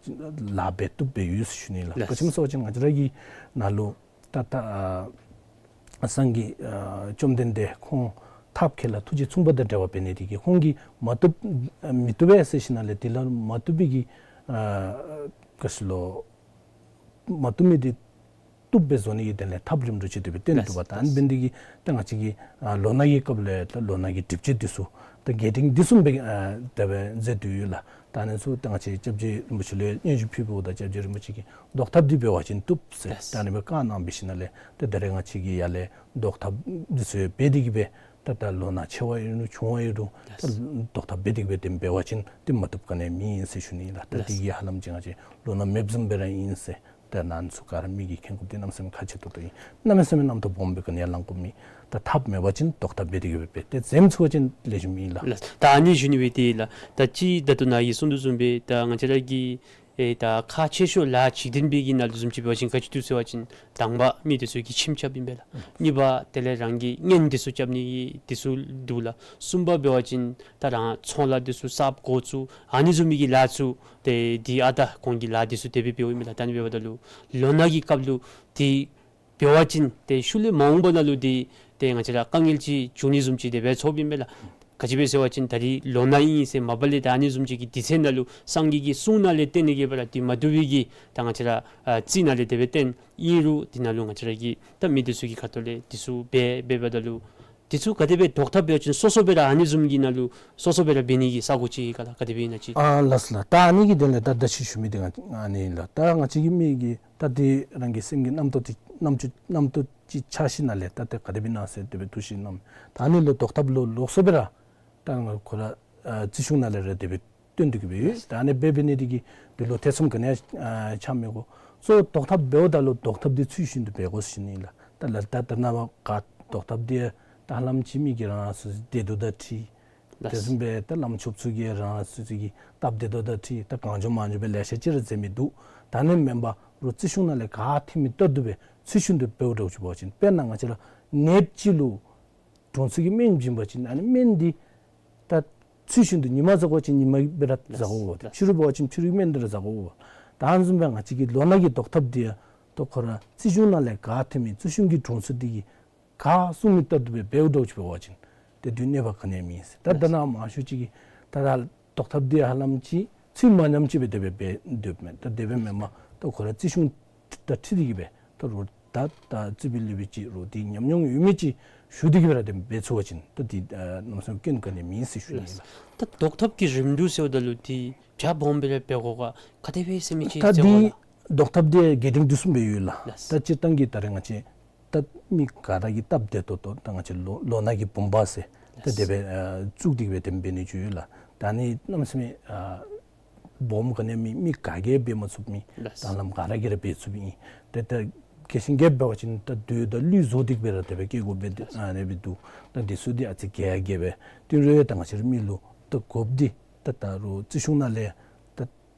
ལཱ་འབད་བཏུབ་སྦེ་ཡོད་ཟེར་ཞུ་ནི་ལགས། ལགས། ག་ཅི་སྨོ་ཟེར་བ་ཅིན་ང་བཅས་ར་གི་ནང་ལུ་ད་ད་ཨ་ སངས་རྒྱས་ཨ་བཅོམ་ལྡན་འདས་ཁོང་ཐབས་མཁས་ལ་ཐུགས་རྗེ་མཚུངས་པ་དང་འབྲེལ་བ་འབད་ནི་དེ་གིས་ཁོང་གིས་མ་བཏུབ་མི་བཏུབ་པས་ཟེར་ཞིནམ་ལས་དེ་ལུ་མ་བཏུབ་པའི་གི་ཨ་ག་ཅི་ལོ་མ་བཏུབ་མི་དེ་བཏུབ་སྦེ་བཟོ་ནི་གི་དོན་ལས་ཐབས་རིམ་གྲོ་ཅིག་དེ་སྦེ་སྟོན་ལགས་འདུག་པ། ད་ལགས། ཨ་ནི་འབད་ནི་དེ་གིས་ད་ང་བཅས་ཀྱིས་ཨ་ལོ་ན་གི་སྐབས་ལས་ད་ལོ་ན་གི་སྒྲིབ་བྱེད་འདི་ཚུ་ད་རྒྱས་འབྲིང་འདི་བཟུམ་སྦེ་ཨ་དེ་སྦེ་མཛད་དེ་ཡོད་ལགས། ད་ཨ་ནི་ཚུ་ད་ང་བཅས་སྐྱབས་རྗེ་རིན་པོ་ཆེ་ལུ་སྙན་ཞུ་ཕུལཝ་ད་སྐྱབས་རྗེ་རིན་པོ་ཆེ་གིས་བཟློག་ཐབས་འདི་འབད་བ་ཅིན་བཏུབ་ཟེར། ལགས། ད་ཨ་ནི་སྦེ་བཀའ་གནང་འབད་ཞིནམ་ལས་ད་ད་རེས་ང་བཅས་ཀྱིས་ཡར་ལས་བཟློག་ཐབས་འདི་ཚུ་འབད་དེ་གིས་སྦེ་ད་ད་ལོ་ན་ཆེ་བ་ཨིན་རུང་ཆུང་བ་ཨིན་རུང་ད་ལགས། བཟློག་ཐབས་འབད་དེ་གིས་སྦེ་དེ་འབད་བ་ཅིན་དེ་མ་བཏུབ་ག་ནི་ཡང་མེད་ཟེར་ཞུ་ནི་ལགས། ད་དེ་ལགས། གིས་ཧ་ལམ་ཅིག་ང་བཅས་ལོ་ན་མེདཔ་བཟུམ་སྦེ་ར་ཨིན་ཟེར། ད་ཨ་ནི་ཚུ་ག་ར་མི་གིས་མཁྱེན་དགོཔ་འདི་གནམ་མེད་ས་མེད་ཁག་ཆེ་ཏོག་ཏོ་ཨིན། གནམ་མེད་ས་མེད་རྣམ་རྟོག་སྦོམ་སྦེ་ག་ནི་ཡང་ལང་དགོཔ་མེད། ད་ཐབས་མེད་པ་ཅིན་བཟློག་ཐབས་འབད་དེ་གིས་སྦེ་དེ་འཛེམ་ཚུགས་པ་ཅིན་ལེགས་ཤོམ་ཨིན་ལགས། ལགས། ད་ཨ་ནི་ཞུ་ནི་སྦེ་དེ་ལགས། ད་ཅི་ད་ལྟོ་ནཱ་གིས་གསུང་དོ་བཟུམ་སྦེ་ད་ང་བཅས་ར་གི་ཨེ་ད་ཁག་ཆེ་ཤོས་ལཱ་འཇིག་རྟེན་པའི་གི་ནང་ལུ་བཟུམ་ཅིག་འབད་བ་ཅིན་ག་ཅི་འདུག་ཟེར་བ་ཅིན་དང་པ་མི་འདི་ཚུ་གིས་ཁྱིམ་རྐྱབ་ཨིན་པས་ལགས། གཉིས་པ་དེ་ལས་རང་གི་གཉེན་འདི་ཚུ་རྐྱབ་ནི་འདི་ཚུ་འདུག་ལགས། གསུམ་པ་འབད་བ་ཅིན་ད་རང་ཚོང་ལཱ་འདི་ཚུ་གསརཔ་འགོ་བཙུགས་ཨ་ནི་བཟུམ་མའི་གི་ལཱ་ཚུ་ཏེ་འདི་ཨ་ད་ཁོང་གི་ལཱ་འདི་ཚུ་དེ་སྦེ་འབདཝ་ཨིན་པས་ལགས། ད་ཨ་ནི་འབདཝ་ད་ལུ་ལོ་ན་གི་སྐབས་ལུ་ཏེ་འབད་བ་ཅིན་ཏེ་ཤུལ་ལས་མ་འོངས་པ་ནང་ལུ་ཏེ་ཏེ་ང་བཅས་ར་དཀའ་ངལ་ཅིག་འབྱུང་ནི་བཟུམ་ཅིག་དེ་སྦེ་ཚོརཝ་ཨིན་པས་ལགས། ག་ཅི་སྦེ་ཟེར་བ་ཅིན་ད་རིས་ལོ་ན་ཨིན་ཟེར་མ་པ་ལས་ད་ཨ་ནི་བཟུམ་ཅིག་གི་དུས་ཚོད་ནང་ལུ་སངས་རྒྱས་ཀྱི་གསུང་ནང་ལས་བརྟེན་ནི་གི་སྦེ་ར་ཏེ་མ་བཏུབ་པའི་གི་ད་ང་བཅས་ར་ཨ་རྩིས་ནང་ལས་དེ་སྦེ་བརྟེན་ཨིན་རུང་དེ་ནང་ལུ་ང་བཅས་ར་གི་ད་མི་འདི་ཚུ་གི་ཁ་ཐུག་ལས་འདི་ཚུ་འབད་འབདཝ་ད་ལུ་འདི་ཚུ་ག་དེ་སྦེ་བཟློག་ཐབས་འབད་བ་ཅིན་སོ་སོ་སྦེ་ར་ཨ་ནི་བཟུམ་གྱི་ནང་ལུ་སོ་སོ་སྦེ་ར་འབད་ནི་གི་ས་གོ་ཅིག་ག་ལགས། ག་དེ་སྦེ་ཨིན་ན་ཅིག། ཨ་ལགས་སོ་ལགས། ད་ཨ་ནི་གི་དོན་ལས་ད་ད་ཅི་ཞུ་མི་འདི་ང་ཨ་ནི་ལགས། ད་ང་བཅས་ཀྱི་མི་གིས་ད་དེ་རང་གི་སེམས་ཀྱི་རྣམ་རྟོག་དེ་རྣམ་ཅོ་རྣམ་རྟོག་ཅིག་ཆགས་ཞིནམ་ལས་ད་དེ་ག་དེ་སྦེ་ཨིན་ན་ཟེར་དེ་སྦེ་འདུག་ཞིནམ་ད་ཨ་ནི་ལུ་བཟློག་ཐབས་ལུ་ལོགས་སུ་སྦེ་ར་ད་ང་ཁོ་ར་ཨ་རྩིས་གཞུང་ནང་ལས་ར་དེ་སྦེ་བཏོན་ཏེ་གི་སྦེ་ཡོད། ད་ཨ་ནི་སྦེ་འབད་ནི་དེ་གིས་དེ་ལུ་ཐེ་ཚོམ་ག་ནི་ཡང་ཨ་ཆགས་མི་དགོ། གཙོ་བོ་བཟློག་ཐབས་འབདཝ་ད་ལུ་བཟློག་ཐབས་དེ་ཚུལ་བཞིན་དུ་འབད་དགོ་ཟེར་ཞུ་ནི་ཨིན་ལགས། ད་ལགས་ད་ད་ནཱ་བ་ག་བཟློག་ཐབས་དེ་ད་ཧ་ལམ་ཅིག་མི་གིས་རང་སོ་སོའི་བདེ་སྡུག་དང་འཁྲིལ། ལགས། དེ་བཟུམ་སྦེ་ད་བླམ་ཆོསཔ་ཚུ་གིས་རང་སོ་སོ་གི་སྟབས་བདེ་ཏོག་ཏོ་དང་འཁྲིལ་ད་གང་བྱུང་མང་བྱུང་སྦེ་ལེ་ཤ་ཅིག་ར་མཛད་མི་འདུག། ད་ཨ་ནི་མེན་པར་རོགས་རྩིས་གཞུང་ནང་ལས་ག་ཐོན་མི་ལྟར་དུ་སྦེ་ཚུལ་བཞིན་དུ་འབདཝ་འདྲཝ་ཅིག་འབད་བ་ཅིན་དཔེར་ན་ང་བཅས་ར་ནདཔ་ཅིག་ལུ་དྲུང་འཚོ་གིས་སྨན་བྱིན་པ་ཅིན་ཨ་ནི་སྨན་འདི་ད་ཚུལ་བཞིན་དུ་ཉིན་མ་ཟ་དགོ་པ་ཅིན་ཉིན་མའི་སྦེ་ར་ཟ་དགོ་དགོ། ལགས། ཕྱི་རུ་འབད་བ་ཅིན་ཕྱི་རུའི་སྨན་འདི་ར་ཟ་དགོ་དགོ། ད་ཨ་ནི་བཟུམ་སྦེ་ང་བཅས་ཀྱི་ལོ་ན་གི་བཟློག་ཐབས་འདི་ཡང་ད་ཁོ་ར་རྩིས་གཞུང་ནང་ལས་ག་ཐོན་མི་རྩིས་གཞུང་གི་དྲུང་འཚོ་འདི་གིས་ག་གསུང་མི་ལྟར་དུ་སྦེ་འབདཝ་འདྲཝ་ཅིག་འབད་བ་ཅིན་ཏེ་དེ་གནོད་པ་ག་ནི་ཡང་མེད་ཟེར། ད་ད་ནཱ་མང་ཤོས་ཅིག་གིས་ད་ད་བཟློག་ཐབས་འདི་ཧ་ལམ་ཅིག་ཚུལ་མ་ཉམས་ཅིག་སྦེ་དེ་སྦེ་འབད་སྡོདཔ་མས། ད་དེ་སྦེ་མེན་པར་ད་ཁོ་ར་རྩིས་གཞུང་དང་འཁྲིལ་ཏེ་གི་སྦེ་ད་རོགས་ད་ད་རྩིས་པའི་ལུགས་སྦེ་ཅིག་རོགས་དེ་ཉམས་མྱོང་ཡོད་མི་ཅིག་ཞུ་སྟེ་གི་སྦེ་ར་དེ་འབད་ཚུགས་པ་ཅིན་ད་དེ་ཨ་གནམ་མེད་ས་མེད་སྐྱོན་ག་ནི་ཡང་མེད་ཟེར་ཞུ་ནི་ཨིན་ལགས། ད་བཟློག་ཐབས་ཀྱི་རིམ་གྲོ་ཟེརཝ་ད་ལུ་དེ་རྒྱ་སྦོམ་སྦེ་ར་འབད་དགོ་ག་ག་དེ་སྦེ་ཟེར་མི་ཅིག་ད་ཟེར་དགོ་དེ་ལགས། བཟློག་ཐབས་དེ་རྒྱས་འབྲིང་བསྡུས་གསུམ་སྦེ་ཡོད་ལགས། ལགས། ད་སྤྱིར་བཏང་གི་ད་རེས་ང་བཅས་ད་མི་ག་ར་གི་སྟབས་བདེ་ཏོག་ཏོ་ད་ང་བཅས་ལོ་ལོ་ན་གི་བུམ་པ་ཟེར་ད་ལགས། དེ་སྦེ་ཨ་བཙུགས་ཏེ་གི་སྦེ་དེ་འབད་ནི་ཅིག་ཡོད་ལགས། ད་ཨ་ནི་གནམ་མེད་ས་མེད་ཨ་སྦོམ་ག་ནི་ཡང་མེད། མི་ག་གིས་འབད་མ་ཚུགས་མི། ལགས། ད་ལམ་ག་ར་གིས་ར་འབད་ཚུགས་མི་ཨིན། ཏེ་ད་གལ་སྲིད་གིས་འབད་བ་ཅིན་ད་དུས་དང་ལུས་རྫོགས་ཏེ་གི་སྦེ་ར་དེ་སྦེ་སྐྱེ་དགོ་པས། ཏེ་ཨ་ནི་སྦེ་འདུག། ད་དེ་ཚུ་འདི་ཨ་ཙི་རྒྱས་རྒྱས་སྦེ་དེ་རུང་ཡང་ད་ང་བཅས་ར་མི་ལུ་ད་དགོཔ་འདི་ད་ད་རུང་རྩིས་གཞུང་ནང་ལས་ད་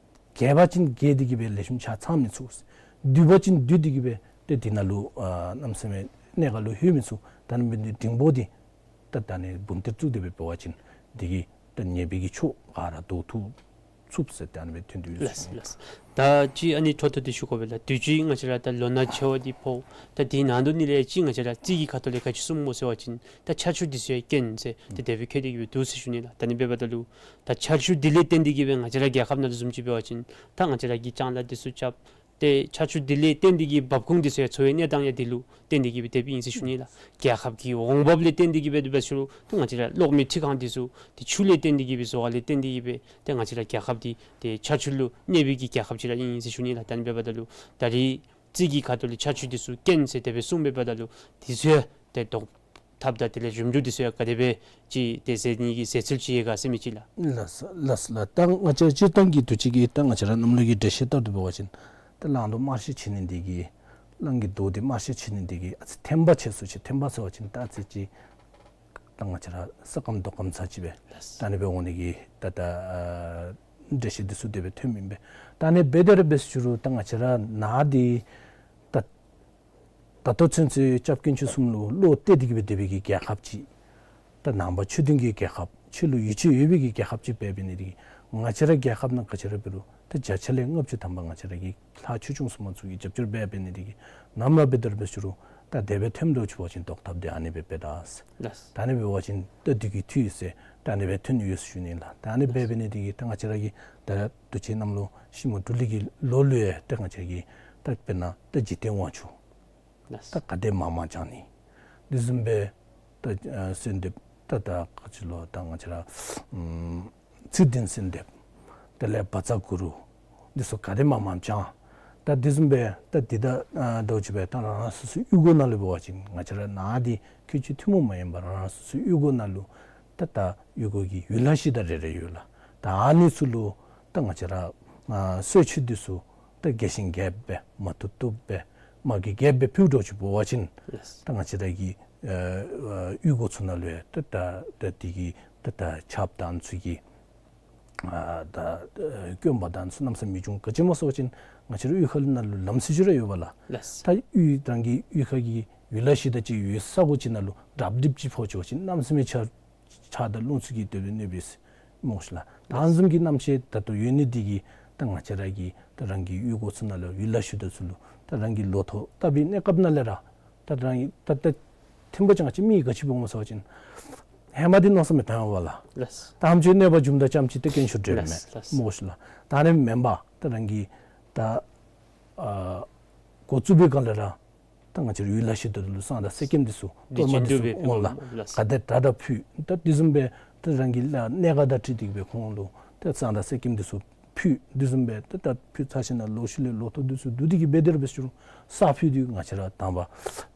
རྒྱས་པ་ཅིན་རྒྱས་ཏེ་གི་སྦེ་ལེགས་ཤོམ་ཆ་ཚང་མི་ཚུགས། བསྡུས་པ་ཅིན་བསྡུས་ཏེ་གི་སྦེ་ཏེ་དེ་ནང་ལུ་ཨ་གནམ་མེད་ས་མེད་གནད་འགག་ལུ་ལྷོད་མི་ཚུགས། ད་ཨ་ནི་འབད་ནི་འདི་འབྲིང་པོ་འདི་ད་ད་ཨ་ནི་བུམ་གཏེར་བཙུགས་ཏེ་སྦེ་འབད་བ་ཅིན་འདི་གིས་ད་ཉེས་པའི་གི་ཕྱོགས་ག་ར་བཟློག་ཚུགས་ཚུགས་ཟེར་ད་ཨ་ནི་སྦེ་ཐོན་ཏེ་ཡོད་ལགས་ཟེར་ཞུ་ནི། ལགས། ད་ཅིག་ཨ་ནི་འཕྲོ་མཐུད་དེ་ཞུ་དགོ་པས་ལགས། དུས་ཅི་ང་བཅས་ར་ད་ལོ་ན་ཆེ་བ་འདི་ཕོག། ད་དེ་ནང་དོག་ནི་ལས་ཅིག་ང་བཅས་ར་རྩིས་ཀྱི་ཁ་ཐུག་ལས་ག་ཅི་གསུངམ་སྨོ་ཟེར་བ་ཅིན་ད་ཆར་ཆུ་འདི་ཚུ་ཡང་རྐྱེན་ཟེར་ཏེ་དེ་སྦེ་བཀོད་དེ་གི་སྦེ་འདུག་ཟེར་ཞུ་ནི་ལགས། ད་ཨ་ནི་འབདཝ་ད་ལུ་ད་ཆར་ཆུ་འདི་ལས་བརྟེན་ཏེ་གི་སྦེ་ང་བཅས་ར་རྒྱལ་ཁབ་ནང་ལུ་བཟུམ་ཅིག་འབད་བ་ཅིན་ད་ང་བཅས་ར་གིས་ལྕང་ལཱ་འདི་ཚུ་རྐྱབ། ཏེ་ཆར་ཆུ་འདི་ལས་བརྟེན་ཏེ་གི་འབབ་ཁུངས་འདི་ཚུ་ཡང་འཚོ་བའི་གནས་སྟངས་ཡང་འདི་ལུ་བརྟེན་ཏེ་གི་སྦེ་དེ་སྦེ་ཨིན་ཟེར་ཞུ་ནི་ལགས། རྒྱལ་ཁབ་ཀྱི་འོང་འབབ་ལས་བརྟེན་ཏེ་གི་སྦེ་དེ་སྦེ་ཞུ་རུང་ད་ང་བཅས་ར་གློག་མེ་འཕྲུལ་ཁང་འདི་ཚུ་ཏེ་ཆུ་ལས་བརྟེན་ཏེ་གི་སྦེ་བཟོ་བ་ལས་བརྟེན་ཏེ་གི་སྦེ་ཏེ་ང་བཅས་ར་རྒྱལ་ཁབ་འདི་ཏེ་ཆར་ཆུ་ལུ་གནས་པའི་གི་རྒྱལ་ཁབ་ཅིག་ར་ཨིན་ཟེར་ཞུ་ནི་ལགས། ད་ཨ་ནི་འབདཝ་ད་ལུ་ད་རིས་རྩིས་ཀྱི་ཁ་ཐུག་ལས་ཆར་ཆུ་འདི་ཚུ་རྐྱེན་ཟེར་དེ་སྦེ་གསུངམ་འབདཝ་ད་ལུ་འདི་ཚུ་ཡང་ཏེ་བཟློག་ཐབས་དང་དེ་ལས་རིམ་གྲོ་འདི་ཚུ་ཡང་ག་དེ་སྦེ་ཅིག་ཏེ་མཛད་ནི་གི་མཛད་ཚུལ་ཅིག་ཡོད་ག་ཟེར་མི་ཅིག་ལགས། ལགས་ལགས་ལགས། ད་ང་བཅས་སྤྱིར་བཏང་གི་དུས་ཅི་གི་ད་ང་བཅས་ར་གནམ་ལོ་གི་འགྲེལ་བཤད་ལྟར་དུ་འབད་བ་ཅིན་ད་གླང་རྡོག་དམར་ཤོས་ཆེ་ནི་འདི་གིས་གླང་གི་རྡོག་འདི་དམར་ཤོས་ཆེ་ནི་འདི་གིས་ཨ་ཙི་ཐན་པ་ཆེ་སུ་ཅིག་ཐན་པ་ཟེར་བ་ཅིན་ད་ཨ་ཙི་ཅིག་ད་ང་བཅས་ར་ས་སྐམ་རྡོ་སྐམ་ཚར་ཅིག་སྦེ་ལགས། ད་ཨ་ནི་སྦེ་འོང་ནི་གི་ད་ད་ཨ་འགྲེལ་བཤད་འདི་ཚུ་དེ་སྦེ་ཐོན་མི་ཨིན་པས། ད་ཨ་ནི་འབད་དེ་ར་འབད་ཞུ་རུང་ད་ང་བཅས་ར་ནཱ་འདི་ད་ད་ལྟོ་ཚུན་ཚོད་སྐྱབས་དཀོན་མཆོག་གསུམ་ལུ་བློ་གཏད་དེ་གི་སྦེ་སྡོད་པའི་གི་རྒྱལ་ཁབ་ཅིག། ད་ནང་པ་ཆོས་ལྡན་གྱི་རྒྱལ་ཁབ་ཆོས་ལུ་ཡིད་ཆེས་ཡོད་པའི་གི་རྒྱལ་ཁབ་ཅིག་འབད་འབད་ནི་དེ་གིས་ང་བཅས་ར་རྒྱལ་ཁབ་ནང་ག་ཅི་ར་འབད་རུང་ད་བརྒྱ་ཆ་ལས་ལྔ་བཅུ་ཐམ་པ་ང་བཅས་ར་གི་ལྷ་ཆོས་སྐྱོང་སྲུང་མ་ཚུ་གིས་རྒྱབ་སྐྱོར་འབད་འབད་ནི་དེ་གིས་ནམ་ར་འབད་དེ་ར་འབད་ཞུ་རུང་ ད་དེ་སྦེ་ཐོནམ་འདྲཝ་ཅིག་འབད་བ་ཅིན་བཟློག་ཐབས་འདི་ཨ་ནི་སྦེ་འབད་ད་ཟེར། ལགས། ད་ཨ་ནི་འབད་བ་ཅིན་ད་དེ་གི་འཐུས་ཡོད་ཟེར་ད་ཨ་ནི་སྦེ་ཐོན་ཡོད་ཟེར་ཞུ་ནི་ལགས། ད་ཨ་ནི་སྦེ་འབད་ནི་དེ་གིས་ད་ང་བཅས་ར་གི་ད་དུས་ཅི་གནམ་ལོ་ཤིང་མོ་འབྲུག་ལུག་གི་ལོ་ལུ་ཡང་ད་ང་བཅས་ར་གི་ད་དཔེར་ན་ད་འཇིག་རྟེན་དབང་ཕྱུག། ལགས། ད་ག་དེ་མང་མང་བྱང་ནི། དེ་བཟུམ་སྦེ་ད་ཨ་གསོལ་འདེབས་ད་ད་ག་ཅི་ལོ་ད་ང་བཅས་ར་ཨམ་ཚེ་བརྟན་གསོལ་འདེབས། དེ་ལས་བཛྲ་གུ་རུ། འདི་ཚུ་ག་དེ་མང་མང་བྱང་། ད་དེ་བཟུམ་སྦེ་ད་འདི་ད་ཨ་ད་ཅི་སྦེ་ད་རང་རང་སོ་སོའི་གཡུས་སྒོ་ནང་ལུ་འབད་བ་ཅིན་ང་བཅས་ར་ནཱ་འདི་ཁུལ་གཅིག་ཐུན་མོང་མ་ཡིན་པར་རང་རང་སོ་སོའི་གཡུས་སྒོ་ནང་ལུ་ད་ད་གཡུས་སྒོ་གི་ཡུལ་ལྷ་གཞི་བདག་རེ་རེ་ཡོད་ལགས། ད་ཨ་ནི་ཚུ་ལུ་ད་ང་བཅས་ར་ཨ་གསོལ་མཆོད་འདི་ཚུ་ད་རྒྱས་ཤིང་རྒྱསཔ་སྦེ་མ་བཏུབ་བཏུབ་སྦེ་མ་གི་རྒྱསཔ་སྦེ་ཕུལ་འགྱོ་ཅིག་འབད་བ་ཅིན། ལགས། ད་ང་བཅས་ར་གི་ཨ་ཨ་གཡུས་སྒོ་ཚུ་ནང་ལུ་ཡང་ད་ད་ད་དེ་གི་ད་ད་ཆརཔ་དང་ཚུ་གི་ཨ་ད་ཨ་སྐྱོན་པ་དང་ཚུ་གནམ་མེད་ས་མེད་མི་འབྱུང་། ག་ཅི་སྨོ་ཟེར་བ་ཅིན་ང་བཅས་ར་གཡུས་ཁ་ལུ་ནང་ལུ་ལམ་ཟེར་ཅིག་ར་ཡོདཔ་ལགས། ལགས། ད་གཡུས་རང་གི་གཡུས་ཁ་གི་ཡུལ་ལྷ་གཞི་བདག་ཅིག་ཡོད་ས་གོ་ཅིག་ནང་ལུ་དྲགཔ་དྲགཔ་ཅིག་ཕོག་ཅི་བ་ཅིན་གནམ་མེད་ས་མེད་ཆར་ཆར་དང་རླུང་ཚུ་གིས་དེ་སྦེ་གནོདཔ་ཨིན་ཟེར་སྨོ་ཤི་ལགས། ད་ཨ་ནི་བཟུམ་གྱི་རྣམ་ཤེས་ད་ལྟོ་ཡོད་ནི་འདི་གིས་ད་ང་བཅས་ར་གི་ད་རང་གི་གཡུས་སྒོ་ཚུ་ནང་ལུ་ཡུལ་ལྷ་གཞི་བདག་ཚུ་ལུ་ད་རང་གི་ལོ་ཐོག་བཏབ་པའི་གནས་སྐབས་ནང་ལས་ར་ད་རང་གི་ད་ད་ཐེམ་པ་ཅིག་ང་བཅས་མི་གིས་ག་ཅི་འབད་འོང་ཟེར་བ་ཅིན་ཧེ་མ་འདི་མནོ་བསམ་མི་བཏང་བ་ལགས། ལགས། ད་ཧམ་ཅིག་གནོད་པ་འབྱུངམ་ད་ཙམ་ཅིག་ཏེ་དཀོན་མཆོག་འདྲེན་མས། ལགས། ལགས། སྨོ་ཤི་ལགས། ད་ཨ་ནི་མེན་པར་ད་རང་གི་ད་ཨ་འགོ་བཙུགས་པའི་སྒང་ལས་ར་ད་ང་བཅས་ར་ཡུལ་ལྷ་གཞི་བདག་ལུ་བསང་དང་གསེར་སྐྱེམས་འདི་ཚུ་འདི་གཏོར་མ་འདི་ཚུ་བསྔོ་ལགས། ལགས། ག་དེ་དྲག་དྲག་ཕུལ། ད་དེ་བཟུམ་སྦེ་ད་རང་གི་ལ་གནས་སྐབས་དང་འཁྲིལ་ཏེ་གི་སྦེ་ཁོང་ལུ་ད་བསང་དང་གསེར་སྐྱེམས་འདི་ཚུ་ཕུལ། དེ་བཟུམ་སྦེ་ད་ད་ཕུལ་ཚར་ཞིནམ་ལས་ལོག་ཤུལ་ལས་ལོ་ཐོག་འདི་ཚུ་བསྡུ་སྟེ་གི་སྦེ་དེ་ར་འབད་ཞུ་རུང་ས་ཕུད་འདི་ང་བཅས་ར་དང་པ་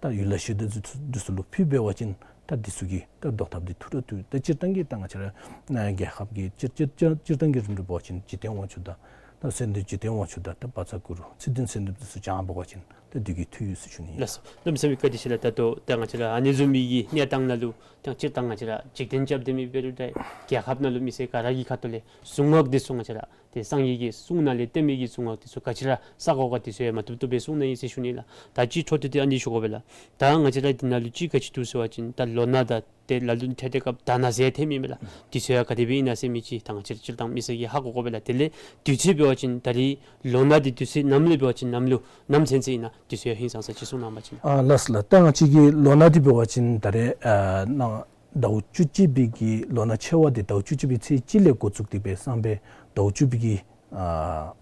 ད་ཡུལ་ལྷ་གཞི་བདག་འདི་ཚུ་ལུ་ཕུལ་འབད་བ་ཅིན་ད་འདི་ཚུ་གི་ད་བཟློག་ཐབས་འདི་ཐུགས་ར་ཐུགས། ད་སྤྱིར་བཏང་གི་ད་ང་བཅས་ར་ཨ་རྒྱལ་ཁབ་ཀྱི་སྤྱིར་སྤྱིར་སྤྱིར་སྤྱིར་བཏང་གི་རིམ་གྲོ་འབད་བ་ཅིན་འཇིག་རྟེན་དབང་ཕྱུག་དང་ད་གསོལ་འདེབས་འཇིག་རྟེན་དབང་ཕྱུག་དང་ད་བཛྲ་གུ་རུ་ཚེ་བརྟན་གསོལ་འདེབས་འདི་ཚུ་བྱང་འབད་བ་ཅིན་ད་འདི་གིས་འཐུས་ཡོད་ཟེར་ཞུ་ནི་ཨིན། ལགས་སོ། གནམ་མེད་ས་མེད་བཀའ་དྲིན་ཆེ་ལགས། ད་ལྟོ་ད་ང་བཅས་ར་ཨ་ནི་བཟུམ་མའི་གི་གནས་སྟངས་ནང་ལུ་ད་སྤྱིར་བཏང་ང་བཅས་ར་འཇིག་རྟེན་རྐྱབ་སྡོད་མི་འབད་རུང་ད་རྒྱལ་ཁབ་ནང་ལུ་མི་སེར་ག་ར་གི་ཁ་ཐུག་ལས་གཟུངས་སྔགས་འདི་ཚུ་ང་བཅས་ར་ཏེ་སངས་རྒྱས་ཀྱི་གསུང་ནང་ལས་བསྟན་མི་གི་གཟུངས་སྔགས་འདི་ཚུ་ག་ཅི་ར་བསག་དགོ་ག་འདི་ཚུ་ཡང་མ་བཏུབ་བཏུབ་སྦེ་གསུངས་གནང་ཡི་ཟེར་ཞུ་ནི་ལགས། ད་ཅི་འཕྲོ་མཐུད་དེ་ཨ་ནི་ཞུ་དགོ་པས་ལགས། ད་ང་བཅས་ར་འདི་ནང་ལུ་ཅིག་ག་ཅི་འདུག་ཟེར་བ་ཅིན་ད་ལོ་ན་དང་ཏེ་ལ་ལུ་ཐེབས་ཏེ་སྐབས་དྷ་ན་ཟེར་ཐོནམ་ཨིན་མས་ལགས། འདི་ཚུ་ཡང་ག་དེ་སྦེ་ཨིན་ན་ཟེར་མི་ཅིག་ད་ང་བཅས་ར་སྤྱིར་བཏང་མི་སེར་གྱིས་ཧ་གོ་དགོ་པས་ལགས། དེ་ལས་དུས་ཚོད་འབད་བ་ཅིན་ད་རིས་ལོ་ན་འདི་དུས་ཚོད་ནམ་ལས་འབད་བ་ཅིན་ནམ་ལུ་ནམ་ཚུན་ཚོད་ཨིན་ན་འདི་ཚུ་ཡང་ཧིང་སངས་ས་ཅིག་གསུང་གནང་བ་ཅིན། ཨ་ལགས་སོ་ལགས། ད་ང་བཅས་ཀྱི་ལོ་ན་འདི་འབད་བ་ཅིན་ད་རེས་ཨ་ནཱ་ཟླཝ་བཅུ་གཅིག་པའི་གི་ལོ་ན་ཆེ་བ་འདི་ཟླཝ་བཅུ་གཅིག་པའི་ཚེས་གཅིག་ལས་འགོ་བཙུགས་ཏེ་སྦེ་སང་ཕོད་ཟླཝ་བཅུ་པའི་གི་ཨ་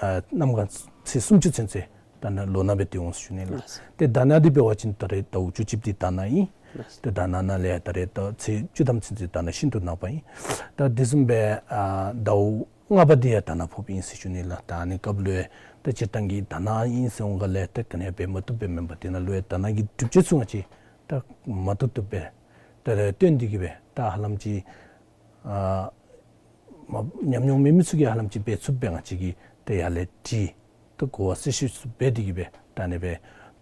ཨ་གནམ་གང་ཚེས་སུམ་ཅུ་ཚུན་ཚོད་དྷ་ན་ལོ་ན་སྦེ་སྡོད་འོང་ཟེར་ཞུ་ནི་ལགས། ལགས། ཏེ་དྷ་ན་འདི་འབད་བ་ཅིན་ད་རེས་ཟླཝ་བཅུ་གཅིག་འདི་དྷ་ན་ཨིན། ལགས། ཏེ་དྷ་ན་ནང་ལས་ད་རེས་ད་ཚེས་བཅུ་ཐམ་ཚུན་ཚོད་དྷ་ན་ཤིན་ཏུ་ནག་པ་ཨིན། ད་དེ་བཟུམ་སྦེ་ཨ་ཟླཝ་ལྔ་པ་འདི་ཡང་དྷ་ན་ཕོགཔ་ཨིན་ཟེར་ཞུ་ནི་ལགས། ད་ཨ་ནི་སྐབས་ལུ་ཡང་ད་སྤྱིར་བཏང་གི་དྷ་ན་ཨིན་ཟེར་འོང་ག་ལས་ད་ག་ནི་འབད་མ་བཏུབ་པའི་མེན་པར་དེ་ནང་ལུ་ཡང་དྷ་ན་གི་སྒྲུབ་བྱེད་ཚུ་ང་བཅས་ད་མ་བཏུབ་བཏུབ་སྦེ་ད་རེས་སྟོན་ཏེ་གི་སྦེ་ད་ཧ་ལམ་ཅིག་ཨ་མ་ཉམས་མྱོང་མེད་མི་ཚུ་གིས་ཧ་ལམ་ཅིག་འབད་ཚུགསཔ་སྦེ་ང་བཅས་ཀྱིས་ཏེ་ཡར་ལས་ཏེ་ཏེ་གོ་བ་གསལ་ཤོས་སུ་འབད་དེ་གི་སྦེ་ད་ཨ་ནི་སྦེ་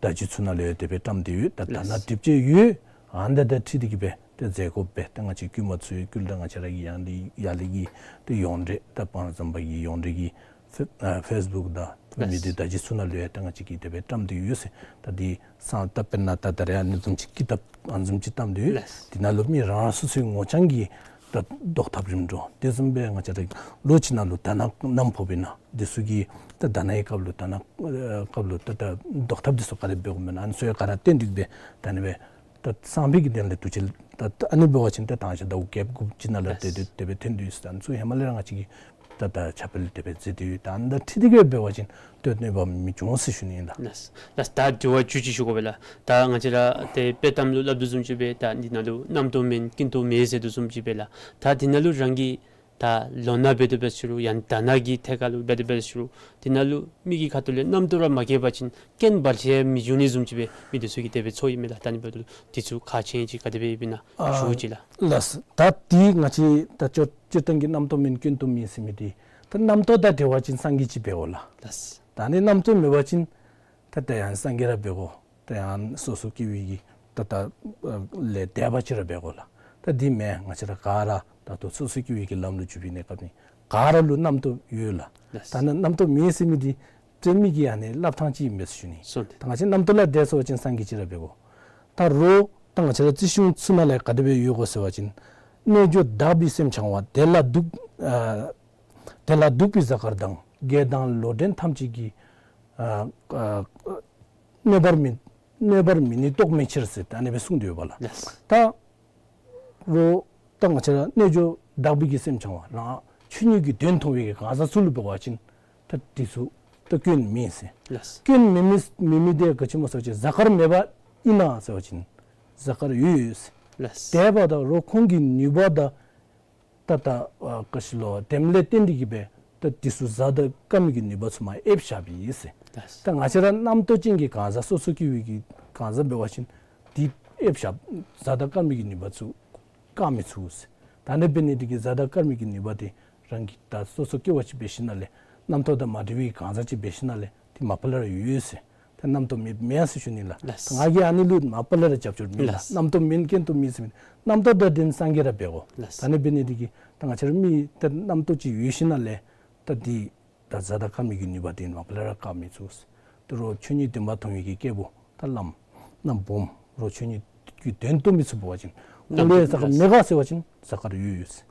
བརྡ་བརྒྱུད་ཚུ་ནང་ལུ་ཡང་དེ་སྦེ་བཀྲམ་སྟེ་ཡོད། ད་དྷ་ན་ལགས། སྒྲུབ་བྱེད་ཡོད། ཨ་ནི་དང་འཁྲིལ་ཏེ་གི་སྦེ་ཏེ་མཛད་དགོ་པས། ཏེ་ང་བཅས་བསྐུལ་མ་ཚུ་ཡང་བསྐུལ། ད་ང་བཅས་ར་གི་ཡང་ལས་ཡར་ལས་ཀྱི་ཏེ་ཡོངས་འབྲེལ་ད་སྤང་བླང་ཟམ་པ་གི་ཡོངས་འབྲེལ་གྱི་ཕེ་ཨ་ཕེསི་བུཀ་དང་མི་ལགས། འདི་བརྡ་བརྒྱུད་ཚུ་ནང་ལུ་ཡང་ད་ང་བཅས་ཀྱིས་དེ་སྦེ་བཀྲམ་སྟེ་ཡོད་ཟེར། ད་འདི་སང་ད་དཔེར་ན་ད་ད་རེས་ཨ་ནི་བཟུམ་ཅིག་ཀི་ཏབ་ཨ་ནི་བཟུམ་ཅིག་བཀྲམ་སྟེ་ཡོད། ལགས། འདི་ནང་ལུ་མི་རང་རང་སོ་སོའི་ངོ་རྐྱང་གི་ད་བཟློག་ཐབས་རིམ་གྲོ་དེ་བཟུམ་སྦེ་ང་བཅས་ར་ལོ་གཅིག་ནང་ལུ་དྷ་ན་ནམ་ཕོགཔ་ཨིན་ན་འདི་ཚུ་གི་ད་དྷ་ན་གི་སྐབས་ལུ་དྷ་ན་ཨ་སྐབས་ལུ་ད་ད་བཟློག་ཐབས་འདི་ཚུ་ག་དེ་སྦེ་འབད་དགོཔ་ཨིན་ན་ཨ་ནི་ཚུ་ཡང་ག་ར་བསྟན་ཏེ་གི་སྦེ་ད་ཨ་ནི་སྦེ་ད་སང་ཕོད་ཀྱི་དོན་ལས་དུས་ཅི་ད་ཨ་ནི་འབད་བ་ཅིན་ད་དང་ཞག་ཟླཝ་བརྒྱད་དགུ་ཅིག་ནང་ལུ་ལགས། དེ་དེ་དེ་སྦེ་ཐོན་དོ་ཡོད་ཟེར། ཨ་ནི་ཚུ་ཧེ་མ་ལས་ར་ང་བཅས་ཀྱིས་ད་ད་ཁྱབ་སྤེལ་དེ་སྦེ་མཛད་དེ་ཡོད། ད་ཨ་ནི་དང་འཁྲིལ་ཏེ་གི་འབད་བ་ཅིན་ད་གནོད་པ་མི་འབྱུང་ཟེར་ཞུ་ནི་ཨིན་ལགས། ལགས། ལགས། ད་དྲི་བ་བཅུ་གཅིག་ཞུ་དགོ་པས་ལགས། ད་ང་བཅས་ར་ཏེ་དཔྱེ་གཏམ་ལུ་སླབ་དོ་བཟུམ་ཅིག་སྦེ་ད་འདི་ནང་ལུ་རྣམ་རྟོག་མེད་ཀུན་རྟོག་མེད་ཟེར་དོ་བཟུམ་ཅིག་སྦེ་ལགས། ད་འདི་ནང་ལུ་རང་གིས་ད་ལོ་ན་འབད་དོ་འབད་ཟེར་རུང་ཡང་དྷ་ན་གི་ཐད་ཁར་ལུ་འབད་དོ་འབད་ཟེར་རུང་འདི་ནང་ལུ་མི་གི་ཁ་ཐུག་ལས་རྣམ་རྟོག་ར་མ་སྐྱེས་པ་ཅིན་རྐྱེན་བར་ཆད་མི་འབྱུང་ནི་བཟུམ་ཅིག་སྦེ་མི་འདི་ཚུ་གིས་དེ་སྦེ་ཚོར་ཡི་མས་ལགས། ད་ཨ་ནི་འབདཝ་ད་འདི་ཚུ་ཁག་ཆེ་ཅིག་ག་དེ་སྦེ་ཡོདཔ་ཨིན་ན་ཞུ་ཅིག་ལགས། ལགས། ད་འདི་ང་བཅས་ད་སྤྱིར་བཏང་གི་རྣམ་རྟོག་མེད་ཀུན་རྟོག་མེད་ཟེར་མི་འདི་ད་རྣམ་རྟོག་དང་འབྲེལ་བ་ཅིན་སངས་རྒྱས་ཅིག་འབད་དགོ་ལགས། ལགས། ད་ཨ་ནི་རྣམ་རྟོག་མེད་པ་ཅིན་ད་ད་ཡང་སངས་རྒྱས་ར་འབད་དགོ། ད་ཡང་སོ་སོ་སྐྱེ་བོའི་གི་ད་ད་ལས་འདས་པ་ཅིག་ར་འབད་དགོ་ལགས། ད་འདི་མེན། ང་བཅས་ར་ག་ར་ད་ལྟོ་སོ་སོ་སྐྱེ་བོའི་གི་ལམ་ལུ་འཇུག་པའི་གནས་སྐབས་ནི་ག་ར་ལུ་རྣམ་རྟོག་ཡོད་ལགས། ལགས། ད་ནི་རྣམ་རྟོག་མེད་ཟེར་མི་འདི་ཏེ་མི་གི་ཨ་ནི་སླབ་ཐངས་ཅིག་ཨིན་པས་ཟེར་ཞུ་ནི། སོ་ནི། ད་ང་བཅས་རྣམ་རྟོག་ལས་འདས་སོང་པ་ཅིན་སངས་རྒྱས་ཅིག་ར་འབད་དགོ། ད་རོགས་ད་ང་བཅས་ར་རྩིས་གཞུང་ཚུ་ནང་ལས་ག་དེ་སྦེ་ཡོད་གོ་ཟེར་བ་ཅིན་རྣལ་འབྱོར་དག་པའི་སེམས་འཆང་བ། དེ་ལ་གདུག་ཨ་དེ་ལ་གདུག་པའི་གཟའ་སྐར་དང་། དགེ་དང་ལོག་འདྲེན་ཐམས་ཅད་ཀྱིས་ཨ་ཨ་གནོད་པར་མི་ གནོད་པར་མི་ནུས་རྟོག་མེད་ཕྱིར་ཟེར་ད་ཨ་ནི་སྦེ་གསུངས་ཏེ་ཡོད་པ་ལགས། ལགས། ད་རོགས་ད་ང་བཅས་ར་རྣལ་འབྱོར་དག་པའི་གི་སེམས་འཆང་བ་རང་ཆོས་ཉིད་ཀྱི་དོན་མཐོང་བའི་གི་གང་ཟག་ཚུ་ལུ་འབད་བ་ཅིན་ད་འདི་ཚུ་ད་སྐྱོན་མེད་ཟེར། ལགས། སྐྱོན་མེད་མི་མེད་མི་དེ་ག་ཅི་སྨོ་ཟེར་བ་ཅིན་གཟའ་སྐར་མེད་པ་ཨིན་ན་ཟེར་བ་ཅིན་གཟའ་སྐར་ཡོད་ཡོད་ཟེར། ལགས། དེ་འབདཝ་ད་རོགས་ཁོང་གི་ནུས་པ་དང་ད་ད་ཨ་ག་ཅི་ལོ་དེམ་ལས་བརྟེན་ཏེ་གི་སྦེ་ད་འདི་ཚུ་གཟའ་དང་སྐར་མའི་གི་ནུས་པ་ཚུ་མར་ཨེབ་བཞག་པའི་ཟེར། ལགས། ད་ང་བཅས་ར་རྣམ་རྟོག་ཅན་གྱི་གང་ཟག་སོ་སོ་སྐྱེ་བོའི་གི་གང་ཟག་འབད་བ་ཅིན་འདི་ཨེབ་ཤ་གཟའ་དང་སྐར་མའི་གི་ནུས་པ་ཚུ་བཀག་མི་ཚུགས་ཟེར། ད་ཨ་ནི་འབད་ནི་འདི་གིས་གཟའ་དང་སྐར་མའི་གི་ནུས་པ་འདི་རང་གིས་ད་སོ་སོ་སྐྱེ་བ་ཅིག་འབད་ཞིནམ་ལས་རྣམ་རྟོག་དང་མ་བྲལ་བའི་གང་ཟག་ཅིག་འབད་ཞིནམ་ལས་འདི་མ་པ་ལས་ར་ཡོད་ཡོད་ཟེར། ད་རྣམ་རྟོག་མེད་མེད་ཟེར་ཞུ་ནི་ལགས། ལགས། ང་གིས་ཨ་ནི་ལུ་མ་པ་ལས་ར་རྒྱབ་སྐྱོར་མེད་ལགས། ལགས། རྣམ་རྟོག་མེན་མཁན་ཏེ་མེད་ཟེར་མེད། རྣམ་རྟོག་དང་ལྡན་སངས་རྒྱས་ར་འབད་དགོ། ལགས། ད་ཨ་ནི་འབད་ནི་འདི་གིས་ད་ང་བཅས་ར་མི་ད་རྣམ་རྟོག་ཅིག་ཡོད་ཞིནམ་ལས་ད་འདི་ད་གཟའ་དང་སྐར་མའི་གི་ནུས་པ་འདི་མ་པ་ལས་ར་བཀག་མི་ཚུགས། ད་རོགས་ཆོས་ཉིད་བདེན་པ་མཐོང་བའི་གི་སྐྱེས་བུ་ད་བླམ་ན་སྦོམ་རོགས་ཆོས་ཉིད་ཀྱི་དོན་རྟོགས་མི་ཚུ་འབད་བ་ཅིན་ཁོང་ལུ་གཟའ་སྐར་མེད་ག་ཟེར་བ་ཅིན་གཟའ་སྐར་ཡོད་ཡོད་ཟེར།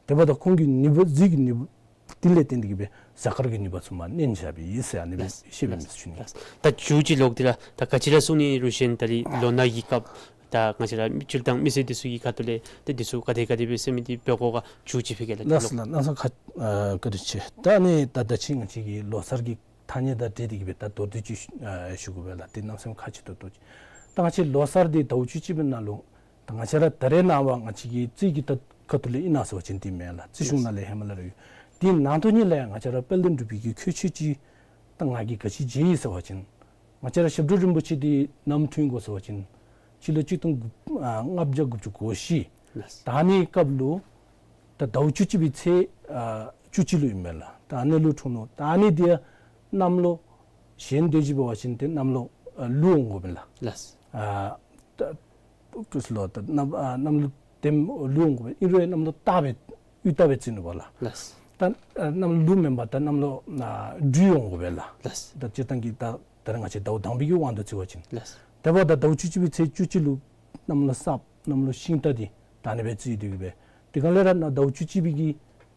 དེ་འབདཝ་ད་ཁོང་གི་ནུས་པ་གཟིགས་ཀྱི་ནུས་པ་འདི་ལས་བརྟེན་ཏེ་གི་སྦེ་གཟའ་སྐར་གྱི་ནུས་པ་ཚུ་མར་གནོན་བཞག་པའི་ཟེར་ཨ་ནི་སྦེ་ལགས། ཤེས་པའི་མི་ཚུ་ནི། ལགས། ད་མཇུག་ཅིག་ལོག་སྟེ་ར་ད་ག་ཅི་ར་གསུང་ནི་རུང་གཞན་ད་རིས་ལོ་ན་གི་སྐབས་ད་ང་བཅས་ར་མི་སྤྱིར་བཏང་མི་སེར་འདི་ཚུ་གི་ཁ་ཐུག་ལས་ད་འདི་ཚུ་ག་དེ་ག་དེ་སྦེ་ཟེར་མི་འདི་འབད་དགོ་ག་མཇུག་ཅིག་ཕུལ་གེ་ལགས། ལགས་ལགས། གནམ་མེད་ས་མེད་ཁ་ཨ་བཀའ་དྲིན་ཆེ། ད་ཨ་ནི་ད་ད་ཅི་ང་བཅས་ཀྱི་ལོ་གསར་གྱི་ཐ་སྙད་དང་འབྲེལ་ཏེ་གི་སྦེ་ད་མདོར་བསྡུས་ཅིག་ཨ་ཞུ་དགོ་པས་ལགས། དེ་གནམ་མེད་ས་མེད་ཁག་ཆེ་ཏོག་ཏོ་ཅིག། ད་ང་བཅས་ལོ་གསར་འདི་ཟླཝ་བཅུ་གཅིག་པའི་ནང་ལུ་ད་ང་བཅས་ར་ད་རེས་ནངས་པ་ང་བཅས་ཀྱི་རྩིས་ཀྱི་ད་ཁ་ཐུག་ལས་ཨིན་ན་ཟེར་བ་ཅིན་འདི་མེན་ལགས། རྩིས་གཞུང་ནང་ལས་ཧེ་མ་ལས་ར་ཡོད། འདི་ནང་དོན་ཉིད་ལས་ང་བཅས་ར་དཔལ་ལྡན་འབྲུག་པའི་གི་ཁྱད་ཆོས་ཅིག་ད་ང་གིས་ག་ཅི་མཇལ་ཡི་ཟེར་བ་ཅིན་ང་བཅས་ར་ཞབས་དྲུང་རིན་པོ་ཆེ་འདི་ནམ་འཁྲུངས་ཡི་གོ་ཟེར་བ་ཅིན་སྤྱི་ལོ་གཅིག་སྟོང་དགུ་ཨ་ལྔ་བརྒྱ་དགུ་བཅུ་གོ་བཞི། ལགས། ད་ཨ་ནི་སྐབས་ལུ་ད་ཟླཝ་བཅུ་གཅིག་པའི་ཚེས་ཨ་བཅུ་གཅིག་ལུ་ཨིན་མས་ལགས། ད་ཨ་ནི་ལུ་འཁྲུངས་ནུག། ད་ཨ་ནི་འདི་གནམ་ལོ་གཞན་དེ་ཅིག་འབད་བ་ཅིན་ཏེ་གནམ་ལོ་ཨ་ལུག་འོང་དགོ་པས་ལགས། ལགས། ཨ་ད་ཀུ་སི་ལོ་ད་གནམ་ཨ་གནམ་ལོ་དེམ་ལུག་འོང་དགོ་པས། ཨིན་རུང་གནམ་ལོ་སྟག་སྦེ་དབྱུག་སྟག་སྦེ་བརྩི་ནུག་པ་ལགས། ལགས། ད་ཨ་གནམ་ལོ་ལུག་མེན་པར་ད་གནམ་ལོ་ཨ་སྦྲུལ་འོང་དགོ་པས་ལགས། ལགས། ད་སྤྱིར་བཏང་གི་ད་ད་རེས་ང་བཅས་ཟླཝ་དང་པའི་གི་དབང་དུ་བརྩི་བ་ཅིན། ལགས། དེ་འབདཝ་ད་ཟླཝ་བཅུ་གཅིག་པའི་ཚེས་བཅུ་གཅིག་ལུ་གནམ་ལོ་སྲབ་གནམ་ལོ་ཤིང་རྟ་འདི་ད་ཨ་ནི་སྦེ་བརྩི་སྟེ་གི་སྦེ་དེ་ག་ལས་ར་ན་ཟླཝ་བཅུ་གཅིག་པའི་གི་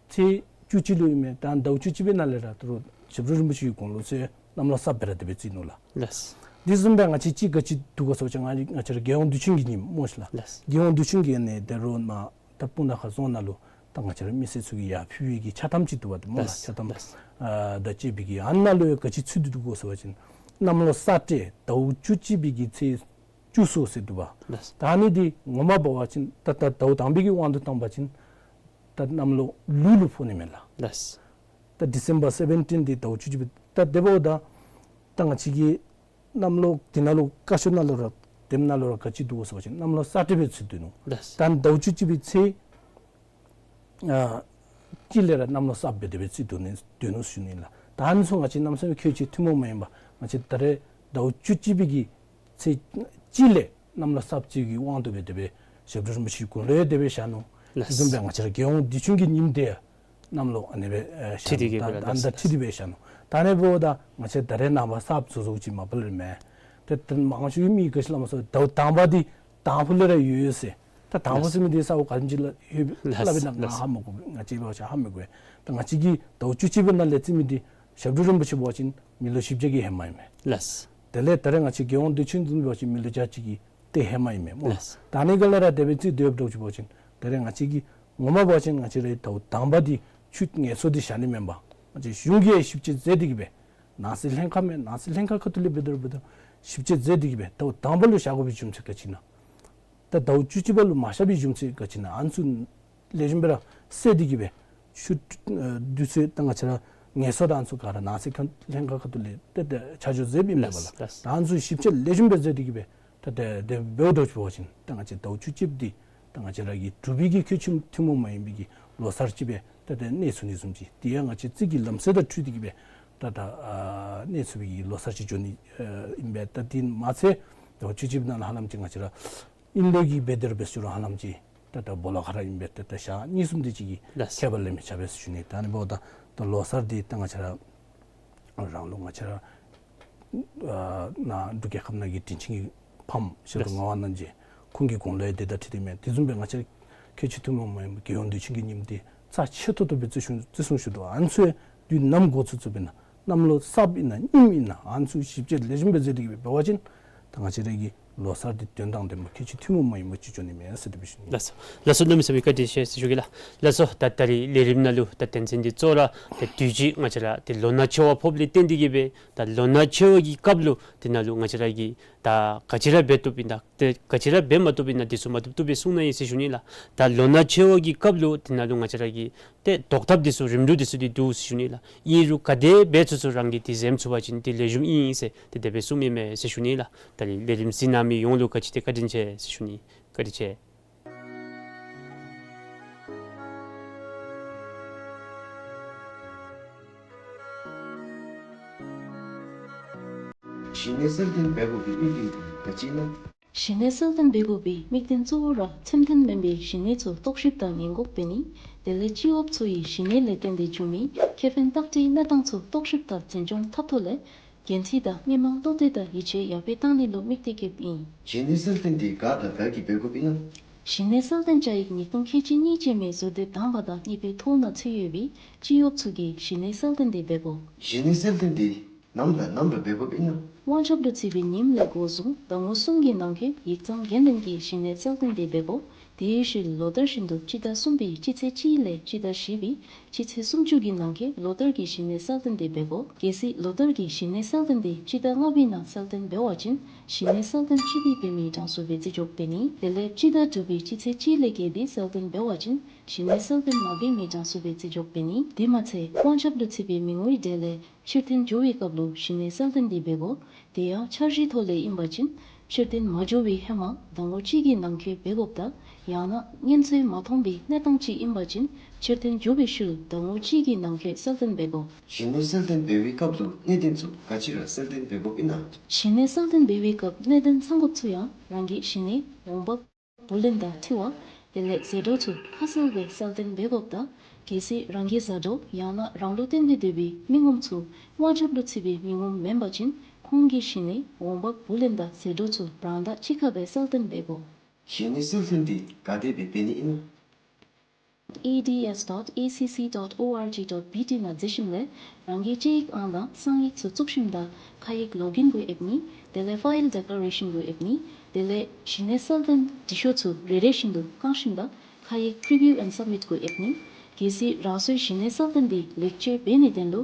ཚེས་བཅུ་གཅིག་ལུ་ཨིན་མས། ད་ཟླཝ་བཅུ་གཅིག་པའི་ནང་ལས་ར་ད་རུང་ཞབས་དྲུང་རིན་པོ་ཆེའི་དགུང་ལོ་ཚུ་གནམ་ལོ་སྲབ་སྦེ་ར་དེ་སྦེ་བརྩི་ནུག་ལགས། ལགས། དེ་བཟུམ་སྦེ་ང་བཅས་ཅིག་ག་ཅི་འདུག་གོ་ཟེར་བ་ཅིན་ང་ང་བཅས་ར་རྒྱལ་ཡོངས་དུས་ཆེན་གྱི་ཉིནམ་སྨོ་ཤིག་ལགས། ལགས། རྒྱལ་ཡོངས་དུས་ཆེན་གྱི་ཨ་ནི་ད་རུང་ན་ད་སྤུངས་ཐང་ཁ་རྫོང་ནང་ལུ་ད་ང་བཅས་ར་མི་སེར་ཚུ་གིས་ཡར་ཕུལ་བའི་གི་ཕྱག་ཐམ་ཅིག་འདུག་པ་ཏེ་སྨོ་ལགས། ལགས། ཕྱག་ཐམ། ལགས། ཨ་ད་ཅིག་སྦེ་གི་ཨ་ནཱ་ལུ་ཡང་ག་ཅི་ཚུད་དེ་འདུག་གོ་ཟེར་བ་ཅིན་གནམ་ལོ་ས་སྤྲེལ་ཟླཝ་བཅུ་གཅིག་པའི་གི་ཚེས་བཅུ་གསུམ་ཟེར་འདུག་པ། ལགས། ད་ཨ་ནི་འདི་ངོ་མ་འབད་བ་ཅིན་ད་ད་ཟླཝ་དང་པའི་གི་དབང་དུ་བཏང་བ་ཅིན་ད་གནམ་ལོ་ལུག་ལུ་ཕོག་ནི་མས་ལགས། ལགས། ད་ཌི་སེམ་བར་སེ་བེན་ཊིན་འདི་ཟླཝ་བཅུ་གཅིག་པའི་ད་དེ་འབདཝ་ད་ད་ང་བཅས་ཀྱི་གནམ་ལོ་འདི་ནང་ལུ་བཀའ་ཤོག་ནང་ལུ་ར་དེམ་ནང་ལུ་ར་ག་ཅི་འདུག་གོ་ཟེར་བ་ཅིན་གནམ་ལོ་ས་སྤྲེལ་སྦེ་ཚུད་སྡོད་ནུག། ལགས། ད་ཟླཝ་བཅུ་གཅིག་པའི་ཚེས་ཨ་གཅིག་ལས་ར་གནམ་ལོ་སྲབ་སྦེ་དེ་སྦེ་བརྩི་སྡོད་ནི་སྡོད་ནུག་ཞུ་ནི་ལགས། ད་ཨ་ནི་ཚུ་ང་བཅས་གནམ་མེད་ས་མེད་ཁྱད་ཆོས་ཐུན་མོང་མ་ཡིན་པ་ང་བཅས་ད་རེས་ཟླཝ་བཅུ་གཅིག་པའི་གི་ཚེས་གཅིག་ལས་གནམ་ལོ་སྲབ་བརྩི་བའི་དབང་དུ་སྦེ་དེ་སྦེ་ཞབས་དྲུང་རིན་པོ་ཆེའི་དགུང་ལོ་ཡང་དེ་སྦེ་བཞག་ནུག། ལགས། དེ་བཟུམ་སྦེ་ང་བཅས་ར་རྒྱལ་ཡོངས་དུས་ཆེན་གྱི་ཉིནམ་དེ་ཡང་གནམ་ལོ་ཨ་ནི་སྦེ་ཨེ་བཞག་འཁྲིལ་ཏེ་ནུག། གི་ད་སྦེ་ཨ་ནི་ད་ལགས། འཁྲིལ་ཏེ་སྦེ་བཞག་ནུག། ད་ཨ་ནི་འབདཝ་ད་ང་བཅས་ད་རེས་ནངས་པ་གསརཔ་བཟོ་བཟོཝ་ཅིག་མ་པ་ལས་མེད། ཏེ་ད་མང་ཤོས་ཀྱིས་མི་གིས་ག་ཅི་སླབ་མས་ཟེར་བ་ཅིན་ཟླཝ་དང་པ་འདི་དང་ཕུ་ལས་ར་ཡོད་ཡོད་ཟེར། ད་དང་ཕུ། ལགས། ཟེར་མི་འདི་ས་འོག་ག་དེམ་ཅིག་ལུ་ཡོད་པས། ལགས། སླབ་ཨིན་ན་ང་ལགས། ཧ་མི་གོ། ང་བཅས་འབད་བ་ཅིན་ཧ་མི་གོ་བས། ད་ང་བཅས་ཀྱིས་ཟླཝ་བཅུ་གཅིག་པའི་ནང་ལས་བརྩི་མི་འདི་ཞབས་དྲུང་རིན་པོ་ཆེ་འབད་བ་ཅིན་མི་ལོ་བཞི་བརྒྱ་གི་ཧེ་མ་ཨིན་མས། ལགས། དེ་ལས་ད་རེས་ང་བཅས་རྒྱལ་ཡོངས་དུས་ཆེན་བཟུམ་འབད་བ་ཅིན་མི་ལོ་བརྒྱ་གཅིག་གི་ཏེ་ཧེ་མ་ཨིན་མས་སྨོ། ལགས། ད་ཨ་ནི་ག་ལས་ར་དེ་སྦེ་བརྩི་སྡོདཔ་འདྲཝ་ཅིག་འབད་བ་ཅིན་ད་རེས་ང་བཅས་ཀྱིས་ངོ་མ་འབད་བ་ཅིན་ང་བཅས་རའི་ཟླཝ་དང་པ་འདི་ཆུ་ངལ་གསོ་འདི་བཞག་ནི་མེན་པར་ང་བཅས་གཞུང་གིས་ཞིབ་དཔྱད་མཛད་དེ་གི་སྦེ་ནང་སྲིད་ལྷན་ཁག་མས། ནང་སྲིད་ལྷན་ཁག་ཁ་ཐུག་ལས་འབད་དོ་རུང་འབད་དོ་རུང་ཞིབ་དཔྱད་མཛད་དེ་གི་སྦེ་ཟླཝ་དང་པ་ལུ་བཞག་དགོ་པའི་རྒྱུ་མཚན་ག་ཅི་ཨིན་ན། ད་ཟླཝ་བཅུ་གཅིག་པ་ལུ་མ་བཞག་པའི་རྒྱུ་མཚན་ག་ཅི་ཨིན་ན། ཨ་ནི་ཚུ་ལེགས་ཤོམ་སྦེ་ར་བསལ་ཏེ་གི་སྦེ་ཆུ་ཨ་དུས་ཚོད་ད་ང་བཅས་ར་ངལ་གསོ་དང་ཨ་ནི་ཚུ་ག་ར་ནང་སྲིད་ཁ་ལྷན་ཁག་ཁ་ཐུག་ལས་ཏེ་ཏེ་ཆ་འཇོག་མཛད་པའི་མེན་པ་ལགས། ལགས། ད་ཨ་ནི་ཚུ་ཞིབ་དཔྱད་ལེགས་ཤོམ་སྦེ་མཛད་དེ་གི་སྦེ་ད་ཏེ་དེ་འབདཝ་འདྲཝ་ཅིག་འབད་བ་ཅིན་ད་ང་བཅས་ཟླཝ་བཅུ་གཅིག་པ་འདི་ད་ང་བཅས་ར་གི་འབྲུག་པའི་གི་ཁྱད་ཆོས་ཐུན་མོང་མ་ཡིན་པའི་གི་ལོ་གསར་ཅིག་སྦེ་ད་ཏེ་གནས་ཚུགས་ནི་བཟུམ་ཅིག། དེ་ཡང་ང་བཅས་རྩིས་ཀྱི་ལམ་སྲོལ་དང་འཁྲིལ་ཏེ་གི་སྦེ་ད་ད་ཨ་གནས་ཚུགས་པའི་གི་ལོ་གསར་ཅིག་འགྱོ་ནི་ཨ་ཨིན་པས། ད་དེ་མ་ཚད་ཟླཝ་བཅུ་གཅིག་པའི་ནང་ལུ་ཧ་ལམ་ཅིག་ང་བཅས་ར་ཨིན་ལུགས་ཀྱི་སྦེ་དེ་ར་འབད་ཞུ་རུང་ཧ་ལམ་ཅིག་ད་ད་སྦོ་ལོགས་ཁ་ར་ཨིན་པས། ད་ད་ཞག་གཉིས་གསུམ་དེ་ཅིག་གི། ལགས། ཁྱད་པར་ལས་མི་ཆགས་པས་ཟེར་ཞུ་ནི། ད་ཨ་ནི་འབདཝ་ད་ད་ལོ་གསར་འདི་ད་ང་བཅས་ར་རང་ལུགས་ང་བཅས་ར་ཨ་ནཱ་འབྲུག་རྒྱལ་ཁབ་ནང་གི་དྲིན་ཅན་གྱི་ཕམ་ཞབས་དྲུང་ངག་དབང་རྣམ་རྒྱལ་ཁོང་གི་དགུང་ལོ་ཡང་དེ་དང་འཁྲིལ་ཏེ་མས། དེ་བཟུམ་སྦེ་ང་བཅས་ཁྱད་ཆོས་ཐུན་མོང་མ་ཡིན་པའི་རྒྱལ་ཡོངས་དུས་ཆེན་གྱི་ཉིནམ་འདི་རྩ་ཆེ་ཏོག་ཏོ་སྦེ་བརྩི་སྲུང་བརྩི་སྲུང་ཞུ་དོ། ཨ་ནི་ཚུ་དུས་ནམ་འགོ་ཚུགས་ཚུགས་པས་ན། གནམ་ལོ་གསརཔ་ཨིན་ན་རྙིངམ་ཨིན་ན་ཨ་ནི་ཚུ་ཞིབ་དཔྱད་ལེགས་ཤོམ་སྦེ་མཛད་དེ་གི་སྦེ་འབད་བ་ཅིན་ ད་ང་བཅས་ར་གི་ལོ་གསར་འདི་དོན་དང་ལྡནམ་ཁལ་གཅིག་ཐུན་མོང་མ་ཡིན་པ་ཅིག་འགྱོ་ནི་མས་ཟེར་དེ་སྦེ་ཞུ་ནི། ལགས་སོ། ལགས་སོ། གནམ་མེད་ས་མེད་བཀའ་དྲིན་ཆེ་ཟེར་ཞུ་གེ་ལགས། ལགས་སོ། ད་ད་རིས་ལས་རིམ་ནང་ལུ་ད་དོན་ཚན་འདི་གཙོ་བོ་ར་ད་དུས་ཅི་ང་བཅས་ར་ཏེ་ལོ་ན་ཆེ་བ་ཕོགཔ་ལས་བརྟེན་ཏེ་གིས་སྦེ་ད་ལོ་ན་ཆེ་བ་གི་སྐབས་ལུ་དེ་ནང་ལུ་ང་བཅས་ར་གིས་ད་ག་ཅི་ར་འབད་བཏུབ་ཨིན་ན་ད་ག་ཅི་ར་འབད་མ་བཏུབ་ཨིན་ན་འདི་ཚུ་མ་བཏུབ་བཏུབ་སྦེ་གསུང་གནང་ཡི་ཟེར་ཞུ་ནི་ལགས། ད་ལོ་ན་ཆེ་བ་གི་སྐབས་ལུ་དེ་ནང་ལུ་ང་བཅས་ར་གིས་ཏེ་བཟློག་ཐབས་འདི་ཚུ་རིམ་གྲོ་འདི་ཚུ་འདི་འདུག་ཟེར་ཞུ་ནི་ལགས། ཨིན་རུང་ག་དེ་སྦེ་ཚུ་ཚུ་རང་གིས་འདི་འཛེམ་ཚུགས་པ་ཅིན་འདི་ལེགས་ཤོམ་ཨིན་ཟེར་ཏེ་དེ་སྦེ་གསུངམ་ཨིན་མས་ཟེར་ཞུ་ནི་ལགས། ད་རིས་ལས་རིམ་གཟིགས་གནང་མི་ཡོངས་ལུ་ག་ཅི་ཏེ་བཀའ་དྲིན་ཆེ་ཟེར་ཞུ་ནི། བཀའ་དྲིན་ཆེ། གཞི་གནས་གསལ་སྟོན་འབད་དགོ་པའི་དམིགས་དོན་ག་ཅི་ཨིན་ན། གཞི་གནས་གསལ་སྟོན་འབད་དགོ་པའི་དམིགས་དོན་གཙོ་བོ་ར་ཚེམས་མཐུན་མེན་པའི་གཞི་གནས་ཚུ་རྟོག་ཞིབ་དང་ཉེན་འགོག་འབད་ནི། དེ་ལས་སྤྱི་གཡོགཔ་ཚུ་གིས་གཞི་གནས་ལས་བརྟེན་ཏེ་འབྱུང་མི་ཁེ་ཕན་བརྟག་དཔྱད་གནས་སྟངས་ཚུ་རྟོག་ཞིབ་དང་འཛིན་སྐྱོང་འཐབ་ཐོག་ལས་འགན་འཁྲི་དང་མི་དམངས་བློ་གཏད་དང་ཡིད་ཆེས་ཡར་འཕེལ་བཏང་ནི་ལུ་དམིགས་ཏེ་བསྐྱེདཔ་ཨིན། གཞི་གནས་གསལ་སྟོན་འདི་ག་དང་ག་གིས་འབད་དགོཔ་ཨིན་ན། གཞི་གནས་གསལ་སྟོན་བཅའ་ཡིག་ཉིས་སྟོང་ཁལ་གཅིག་གཉིས་ཅན་མའི་ཟུར་དེབ་དང་པ་དང་གཉིས་པའི་ཐོ་ནང་ཚུད་ཡོད་པའི་སྤྱི་གཡོགཔ་ཚུ་གིས་གཞི་གནས་གསལ་སྟོན་འདི་འབད་དགོ། གཞི་གནས་གསལ་སྟོན་འདི་ནམ་དང་ནམ་ར་འབད་དགོཔ་ཨིན་ན། དབང་ཁྱབ་ལུ་ཚུད་པའི་ཉིནམ་ལས་འགོ་བཟུང་ཟླ་ངོ་གསུམ་གྱི་ནང་འཁོད་ཡིག་ཚང་འགན་ལེན་གྱིས་གཞི་གནས་གསལ་སྟོན་འདི་འབད་དགོ། དེའི་ཤུལ་ལོ་ལྟར་བཞིན་དུ་སྤྱི་ཟླ་གསུམ་པའི་སྤྱི་ཚེས་གཅིག་ལས་སྤྱི་ཟླ་བཞི་པའི་སྤྱི་ཚེས་སུམ་ཅུ་གི་ནང་འཁོད་ལོ་ལྟར་གྱི་གཞི་གནས་གསལ་སྟོན་འདི་འབད་དགོ། གལ་སྲིད་ལོ་ལྟར་གྱི་གཞི་གནས་གསལ་སྟོན་འདི་སྤྱི་ཟླ་ལྔ་པའི་ནང་གསལ་སྟོན་འབད་བ་ཅིན་གཞི་གནས་གསལ་སྟོན་སྤྱི་འདེམས་འབད་མི་གྲངས་སུ་སྦེ་བརྩི་འཇོག་འབད་ནི། དེ་ལས་སྤྱི་ཟླ་དྲུག་པའི་སྤྱི་ཚེས་གཅིག་ལས་བརྒལ་ཏེ་གསལ་སྟོན་འབད་བ་ཅིན་གཞི་གནས་གསལ་སྟོན་མ་འབད་མི་གྲངས་སུ་སྦེ་བརྩི་འཇོག་འབད་ནི། དེ་མ་ཚད་དབང་ཁྱབ་ལུ་ཚུད་པའི་མི་ངོའི་གྲས་ལས་ཕྱིར་འཐེན་འགྱོ་བའི་སྐབས་ལུ་གཞི་གནས་གསལ་སྟོན་འདི་འབད་དགོ། དེ་ཡང་འཆར་གཞིའི་ཐོག་ལས་ཨིན་པ་ཅིན་ཕྱིར་འཐེན་མ་འགྱོ་བའི་ཧེ་མ་ཟླ་ངོ་གཅིག་གི་ནང་འཁོད་འབད་དགོཔ་དང་ཡང་ན་སྔོན་ཚོད་མ་མཐོང་བའི་གནས་སྟངས་ཅིག་ཨིན་པ་ཅིན་ཕྱིར་འཐེན་འགྱོ་བའི་ཤུལ་ཟླ་ངོ་གཅིག་གི་ནང་འཁོད་གསལ་སྟོན་འབད་དགོ། གཞི་གནས་གསལ་སྟོན་འབད་བའི་སྐབས་ལུ་གནད་དོན་ཚུ་ག་ཅི་ར་གསལ་སྟོན་འབད་དགོཔ་ཨིན་ན། གཞི་གནས་གསལ་སྟོན་འབད་བའི་སྐབས་གནད་དོན་ཚང་དགོཔ་ཚུ་ཡང་རང་གི་གཞི་གནས་འོང་འབབ་བུ་ལོན་དང་འཁྲི་བ་དེ་ལས་ཟད་འགྲོ་ཚུ་ཁ་གསལ་སྦེ་གསལ་སྟོན་འབད་དགོཔ་དང་གལ་སྲིད་རང་གི་བཟའ་གྲོགས་ཡང་ན་རང་ལུ་བརྟེན་ཏེ་སྡོད་པའི་མི་ངོམ་ཚུ་དབང་ཁྱབ་ལུ་ཚུད་པའི་མི་ངོམ་མེན་པ་ཅིན་ཁོང་གི་གཞི་གནས་འོང་འབབ་བུ་ལོན་དང་ཟད་འགྲོ་ཚུ་རང་དང་གཅིག་ཁར་སྦེ་གསལ་སྟོན་འབད་དགོ། གཞི་གནས་གསལ་སྟོན་འདི་ག་དེ་སྦེ་འབད་ནི་ཨིན་ན། ཨེ་ཌི་ཨེསི་ཌོཊ་ཨེ་སི་སི་ཌོཊ་ཨོ་ཨར་ཇི་ཌོཊ་བི་ཊི་ནང་འཛུལ་ཞིནམ་ལས་རང་གི་སྤྱི་ཡིག་ཨང་དང་གསང་ཡིག་ཚུ་བཙུགས་ཞིནམ་ད་ཁ་ཡིག་ལོག་ཨིན་གུ་ཨེབ་ནི། དེ་ལས་ཕ་ཡིལ་ཌེ་ཀླེ་རེ་ཤཱན་གུ་ཨེབ་ནི། དེ་ལས་གཞི་གནས་གསལ་སྟོན་འབྲི་ཤོག་ཚུ་རེ་རེ་བཞིན་དུ་བཀང་ཞིནམ་ད་ཁ་ཡིག་པི་རི་བིའུ་ཨེནཌ་སབ་མིཊ་གུ་ཨེབ་ནི། གལ་སྲིད་རང་སོའི་གཞི་གནས་གསལ་སྟོན་འདི་ལེགས་བཅོས་འབད་ནིའི་དོན་ལུ་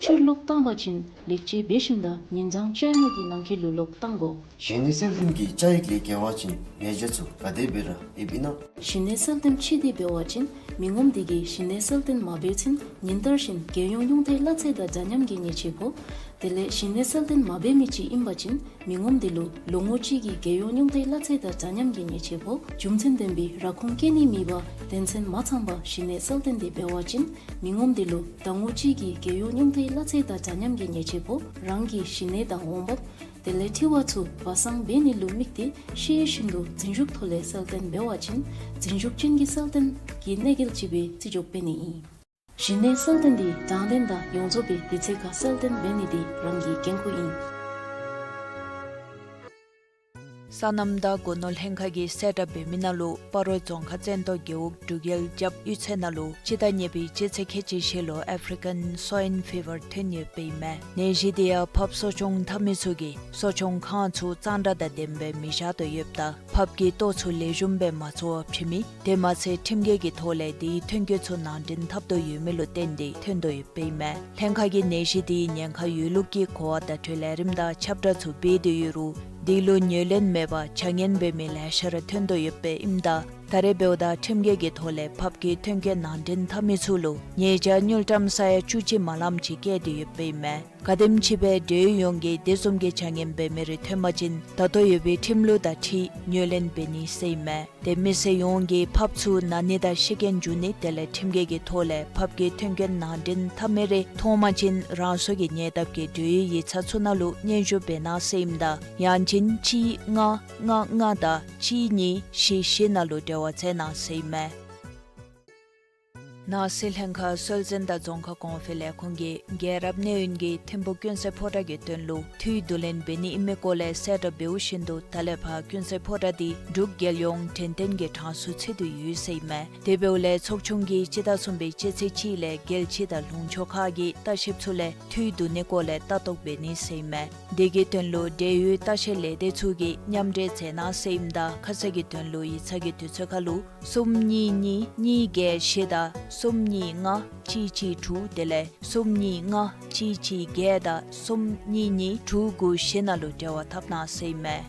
ཕྱིར་ལོག་བཏང་པ་ཅིན་ལེགས་བཅོས་འབད་ཞིནམ་ད་ཉིན་གྲངས་བཅོ་ལྔ་གི་ནང་འཁོད་ལུ་ལོག་བཏང་དགོ། གཞི་གནས་གསལ་སྟོན་གྱི་བཅའ་ཡིག་ལས་འགལ་བ་ཅིན་ཉེས་བྱ་ཚུ་ག་དེ་སྦེ་ར་ཨེབ་ཨིན་ན། གཞི་གནས་གསལ་སྟོན་ཕྱི་བལྟས་འབད་བ་ཅིན་མི་ངོམ་དེ་གིས་གཞི་གནས་གསལ་སྟོན་མ་འབད་ཚུན་ཉིན་ལྟར་བཞིན་རྒྱལ་ཡོངས་ཉུང་མཐའི་གླ་ཚད་དང་འདྲ་མཉམ་གྱི་ཉེས་ཆད་ཕོག། དེ་ལས་གཞི་གནས་གསལ་སྟོན་མ་འབད་མི་ཅིག་ཨིན་པ་ཅིན་མི་ངོམ་དེ་ལུ་ལོ་ངོ་གཅིག་གི་རྒྱལ་ཡོངས་ཉུང་མཐའི་གླ་ཚད་དང་འདྲ་མཉམ་གྱི་ཉེས་ཆད་ཕོག། རྒྱུ་མཚན་ལྡན་པའི་ར་ཁུངས་བཀལ་ནི་མེད་པར་དོན་ཚན་མ་ཚང་པར་གཞི་གནས་གསལ་སྟོན་དེ་འབད་བ་ཅིན་མི་ངོམ་དེ་ལུ་ཟླ་ངོ་གཅིག་གི་རྒྱལ་ཡོངས་ཉུང་མཐའི་གླ་ཚད་དང་འདྲ་མཉམ་གྱི་ཉེས་ཆད་ཕོག། རང་གི་གཞི་གནས་དང་འོང་འབབ་དེ་ལས་འཁྲི་བ་ཚུ་སྦ་གསང་འབད་ནི་ལུ་དམིགས་ཏེ་ཤེས་བཞིན་དུ་རྫུན་ཞུགས་ཐོག་ལས་གསལ་སྟོན་འབད་བ་ཅིན་རྫུན་ཞུགས་ཅན་གྱི་གསལ་སྟོན་གྱི་གནོད་འགེལ་ཅིག་སྦེ་བརྩི་འཇོག་འབད་ནི་ཨིན། གཞི་གནས་གསལ་སྟོན་འདི་དྲང་བདེན་དང་ཡོངས་རྫོགས་པའི་དུས་ཚོད་ཁར་གསལ་སྟོན་འབད་ནི་འདི་རང་གི་འགན་ཁུར་ཨིན། སོ་ནམ་དང་སྒོ་ནོར་ལྷན་ཁག་གིས་གསལ་བསྒྲགས་འབད་མི་ནང་ལུ་སྤ་རོ་རྫོང་ཁག་བཙན་ཏོ་རྒེད་འོག་འབྲུག་རྒྱལ་རྒྱབ་གཡུས་ཚན་ནང་ལུ་སྤྱི་ཟླ་གཉིས་པའི་སྤྱི་ཚེས་ཁལ་གཅིག་བཞི་ལུ་ཨེཕ་རི་ཀཱན་སོའིན་ཕི་བར་ཐོན་ཡོདཔ་ཨིན་མས། ནད་གཞི་འདི་ཡང་ཕགཔ་གསོ་སྐྱོང་འཐབ་མི་ཚུ་གིས་གསོ་སྐྱོང་ཁང་ཚུ་གཙང་སྦྲ་དང་ལྡནམ་སྦེ་མི་བཞག་དོ་ཡོདཔ་ད་ཕགཔ་གི་ལྟོ་ཚུ་ལེགས་ཤོམ་སྦེ་མ་བཙོ་བར་ཕྱེ་མི། དེ་མ་ཚད་ཁྲིམས་འགལ་གྱི་ཐོག་ལས་དེའི་ཐོན་སྐྱེད་ཚུ་ནང་འདྲེན་འཐབ་དོ་ཡོད་མི་ལུ་བརྟེན་ཏེ་ཐོན་དོ་ཡོདཔ་ཨིན་མས། ལྷན་ཁག་གིས་ནད་གཞི་དེའི་ཉེན་ཁ་ཡོད་ལུགས་ཀྱི་གོ་བ་བརྡ་སྤྲོད་ལས་རིམ་དང་ཁྱབ་བསྒྲགས་ཚུ་འབད་དེ་ཡོད་རུང་དེ་ལུ་ངོས་ལེན་མེད་པར་བྱ་ངན་འབད་མི་ལེ་ཤ་ར་ཐོན་དོ་ཡོདཔ་ཨིནམ་ད་ད་རེས་འབདཝ་ད་ཁྲིམས་འགལ་གྱི་ཐོག་ལས་ཕགཔ་གི་ཐོན་སྐྱེད་ནང་འདྲེན་འཐབ་མི་ཚུ་ལུ་ཉེས་བྱ་དངུལ་ཀྲམ་ས་ཡ་བཅུ་གཅིག་མ་ལངམ་ཅིག་བཀལ་ཏེ་ཡོདཔ་ཨིན་མས། ག་དེམ་ཅིག་སྦེ་འབྲེལ་ཡོད་ཡོངས་ཀྱིས་དེ་བཟུམ་གྱི་བྱ་ངན་འབད་མི་རེ་ཐོན་པ་ཅིན་ད་ལྟོ་ཡོད་པའི་ཁྲིམས་ལུགས་དང་འཁྲིལ་ངོས་ལེན་འབད་ནི་ཟེར་ཨིན་མས། དེ་མི་སེར་ཡོངས་ཀྱིས་ཕགཔ་ཚུ་ན་ནི་དང་ཤི་རྐྱེན་འབྱུང་ནི་དེ་ལས་ཁྲིམས་འགལ་གྱི་ཐོག་ལས་ཕགཔ་གི་ཐོན་སྐྱེད་ནང་འདྲེན་འཐབ་མི་རེ་མཐོང་པ་ཅིན་རང་སོ་གི་ཉེ་འདབས་ཀྱི་འབྲེལ་ཡོད་ཡིག་ཚང་ཚུ་ནང་ལུ་སྙན་ཞུ་འབད་གནང་ཟེར་ཨིནམ་ད་ཡང་ཅིན་གཅིག་ལྔ་ལྔ་ལྔ་དང་གཅིག་གཉིས་བཞི་བཞི་ནང་ལུ་འབྲེལ་བ་མཛད་གནང་ཟེར་ཨིན་མས། ནང་སྲིད་ལྷན་ཁག་སྲོལ་འཛིན་དང་རྫོང་ཁ་གོང་འཕེལ་ལས་ཁུངས་ཀྱིས་རྒྱལ་རབས་གནས་ཡུན་གྱི་ཐིམ་ཕུག་ཀུན་གསལ་ཕོ་བྲང་གི་དོན་ལུ་འཐུས་བསྡུ་ལེན་འབད་ནི་ཨིན་མི་སྐོར་ལས་གསལ་བསྒྲགས་འབདཝ་བཞིན་དུ་ད་ལས་ཕར་ཀུན་གསལ་ཕོ་བྲང་འདི་འབྲུག་རྒྱལ་ཡོངས་དྲན་རྟེན་གྱི་གྲངས་སུ་ཚུད་དེ་ཡོད་ཟེར་ཨིན་མས། དེ་འབདཝ་ལས་ཚོགས་ཆུང་གིས་སྤྱི་ཟླ་གསུམ་པའི་སྤྱི་ཚེས་གཅིག་ལས་རྒྱལ་སྤྱི་དང་ལུང་ཕྱོགས་ཁག་གི་ལྟ་བཤལཔ་ཚུ་ལས་འཐུས་བསྡུ་ནི་སྐོར་ལས་ལྟ་རྟོག་འབད་ནི་ཟེར་ཨིན་མས། དེ་གི་དོན་ལུ་འབྲེལ་ཡོད་ལྟ་བཤལ་ལས་སྡེ་ཚུ་གིས་མཉམ་འབྲེལ་མཛད་གནང་ཟེར་ཨིནམ་ད་ཁ་གསལ་གྱི་དོན་ལུ་ཡིག་ཚང་གི་དུས་ཚོད་ཁར་ལུ་གསུམ་གཉིས་གཉིས་གཉིས་བརྒྱད་བཞི་དང་གསུམ་གཉིས་ལྔ་གཅིག་གཅིག་དྲུག་དེ་ལས་གསུམ་གཉིས་ལྔ་གཅིག་གཅིག་བརྒྱད་དང་གསུམ་གཉིས་གཉིས་དྲུག་དགུ་བཞི་ནང་ལུ་འབྲེལ་བ་འཐབ་གནང་ཟེར་ཨིན་མས།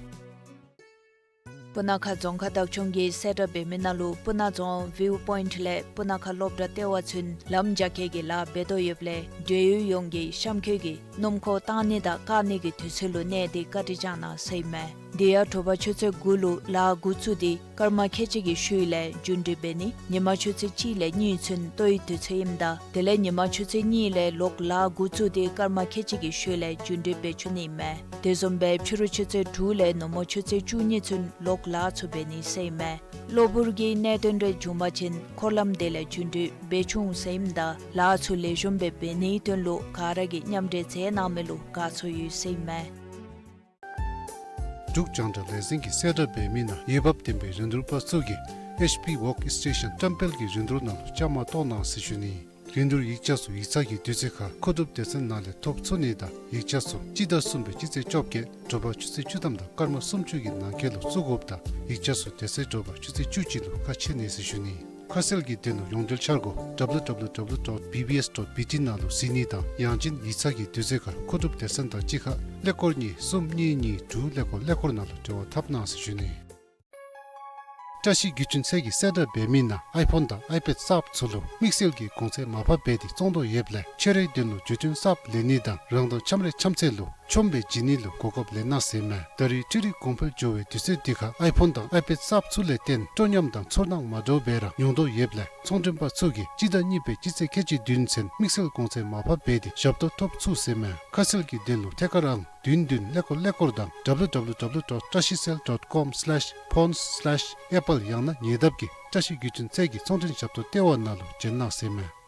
སྤུ་ན་ཁ་རྫོང་ཁག་བདག་སྐྱོང་གིས་གསལ་བསྒྲགས་འབད་མི་ནང་ལུ་སྤུ་ན་རྫོང་ཝིའུ་པོའིནཊ་ལས་སྤུ་ན་ཁ་སློབ་གྲྭ་ལྟེ་བ་ཚུན་ལམ་རྒྱ་སྐྱེད་ཀྱི་ལཱ་འབད་དོ་ཡོདཔ་ལས་འབྲེལ་ཡོད་ཡོངས་ཀྱིས་གཤམ་འཁོད་ཀྱི་སྣུམ་འཁོར་བཏང་ནི་དང་བཀག་ནི་གི་དུས་ཚོད་ལུ་གནས་ཏེ་བཀའ་དྲིན་བསྐྱང་གནང་ཟེར་ཨིན་མས། དེ་ཡང་དྲོ་པ་ཆུ་ཚོད་དགུ་ལུ་ལཱ་འགོ་བཙུགས་ཏེ་སྐར་མ་ཁལ་གཅིག་གི་ཤུལ་ལས་རྒྱུན་འགྲུལ་འབད་ནི། ཉིན་མ་ཆུ་ཚོད་གཅིག་ལས་གཉིས་ཚུན་ལྟོའི་དུས་ཚོད་ཨིནམ་ད་དེ་ལས་ཉིན་མ་ཆུ་ཚོད་གཉིས་ལས་ལོག་ལཱ་འགོ་བཙུགས་ཏེ་སྐར་མ་ཁལ་གཅིག་གི་ཤུལ་ལས་རྒྱུན་འགྲུལ་འབད་བཅུག་ནི་ཨིན་མས། དེ་བཟུམ་སྦེ་ཕྱི་རུ་ཆུ་ཚོད་དྲུག་ལས་ནུབ་མོ་ཆུ་ཚོད་བཅུ་གཉིས་ཚུན་ལོག་ལཱ་ཚུ་འབད་ནི་ཟེར་ཨིན་མས། གློ་བུར་གྱི་གནད་དོན་རེ་བྱུང་པ་ཅིན་འཁོར་ལམ་དེ་ལས་རྒྱུན་འགྲུལ་འབད་ཚུགས་ཟེར་ཨིནམ་ད་ལཱ་ཚུ་ལེགས་ཤོམ་སྦེ་འབད་ནིའི་དོན་ལུ་ག་ར་གིས་མཉམ་འབྲེལ་མཛད་གནང་མི་ལུ་དགའ་ཚོར་ཡོད་ཟེར་ཨིན་མས། འབྲུག་རྒྱང་བསྒྲགས་ལས་འཛིན་གྱིས་གསལ་བསྒྲགས་འབད་མི་ནང་འོས་འབབ་ལྡན་པའི་རིན་བསྡུར་པ་ཚུ་གིས་ཨེཆ་པི་ཝོརཀ་སི་ཊེ་ཤཱན་བཀྲམ་སྤེལ་གྱི་རིན་བསྡུར་ནང་ལུ་བཅའ་མར་གཏོགས་གནང་ཟེར་ཞུ་ནི། རིན་བསྡུར་ཡིག་ཆ་ཚུ་ཡིག་ཚང་གི་དུས་ཚོད་ཁར་མཁོ་སྒྲུབ་སྡེ་ཚན་ནང་ལས་ཐོབ་ཚུགས་ནི་དང་ཡིག་ཆ་ཚུ་སྤྱི་ཟླ་གསུམ་པའི་སྤྱི་ཚེས་བཅོ་བརྒྱད་དྲོ་པ་ཆུ་ཚོད་བཅུ་ཐམ་དང་སྐར་མ་སུམ་ཅུ་གི་ནང་འཁོད་ལུ་བཙུགས་དགོཔ་དང་ཡིག་ཆ་ཚུ་དེ་ཚེ་དྲོ་པ་ཆུ་ཚོད་བཅུ་གཅིག་ལུ་ཁ་ཕྱེ་ནི་ཟེར་ཞུ་ནི། ཁ་གསལ་གྱི་དོན་ལུ་ཡོངས་འབྲེལ་འཆར་སྒོ་W W W dot B B S dot B T ནང་ལུ་གཟིགས་ནི་དང་ཡང་ཅིན་ཡིག་ཚང་གི་དུས་ཚོད་ཁར་མཁོ་སྒྲུབ་སྡེ་ཚན་དང་གཅིག་ཁར་ཀླད་ཀོར་གཉིས་གསུམ་གཉིས་གཉིས་དྲུག་ཀླད་ཀོར་ཀླད་ཀོར་ནང་ལུ་འབྲེལ་བ་འཐབ་གནང་ཟེར་ཞུ་ནི། བཀྲ་ཤིས་བརྒྱུད་འཕྲིན་ཚད་ཀྱིས་གསལ་བསྒྲགས་འབད་མི་ནང་ཨའི་ཕོན་དང་ཨའི་པེཌ་གསརཔ་ཚུ་ལུ་དམིགས་བསལ་གྱི་གོང་ཚད་མར་ཕབ་འབད་དེ་བཙོང་དོ་ཡོདཔ་ལས་ཁྱོད་རའི་དོན་ལུ་བརྒྱུད་འཕྲིན་གསརཔ་ལེན་ནི་དང་རང་དང་འཆམ་རའི་འཆམ་ཚད་ལུ་ཆོམ་སྦེ་བྱིན་ནི་ལུ་གོ་སྐབས་ལེན་གནང་ཟེར་མས། ད་རེས་འཕྲུལ་རིག་གོང་འཕེལ་འགྱོ་བའི་དུས་ཚོད་འདི་ཁར་ཨའི་ཕོན་དང་ཨའི་པེཌ་གསརཔ་ཚུ་ལས་བརྟེན་སྤྲོ་ཉམས་དང་ཚོར་སྣང་མ་འདྲཝ་སྦེ་ར་མྱོང་དོ་ཡོདཔ་ལས་ཚོང་མགྲོན་པ་ཚུ་གིས་སྤྱི་ཟླ་གཉིས་པའི་སྤྱི་ཚེས་ཁལ་གཅིག་བདུན་ཚུན་དམིགས་བསལ་གོང་ཚད་མར་ཕབ་འབད་དེ་ཞབས་ཏོག་ཐོབ་ཚུགས་ཟེར་མས། ཁ་གསལ་གྱི་དོན་ལུ་ཐད་ཀར་ཨང་བདུན་བདུན་ཀླད་ཀོར་ཀླད་ཀོར་དང་W W W dot trashicell dot com slash phones slash apple ཡང་ན་ཉེ་འདབས་ཀྱི་བཀྲ་ཤིས་བརྒྱུད་འཕྲིན་ཚད་ཀྱི་ཚོང་མགྲོན་ཞབས་ཏོག་ལྟེ་བ་ནང་ལུ་བྱོན་གནང་ཟེར་མས།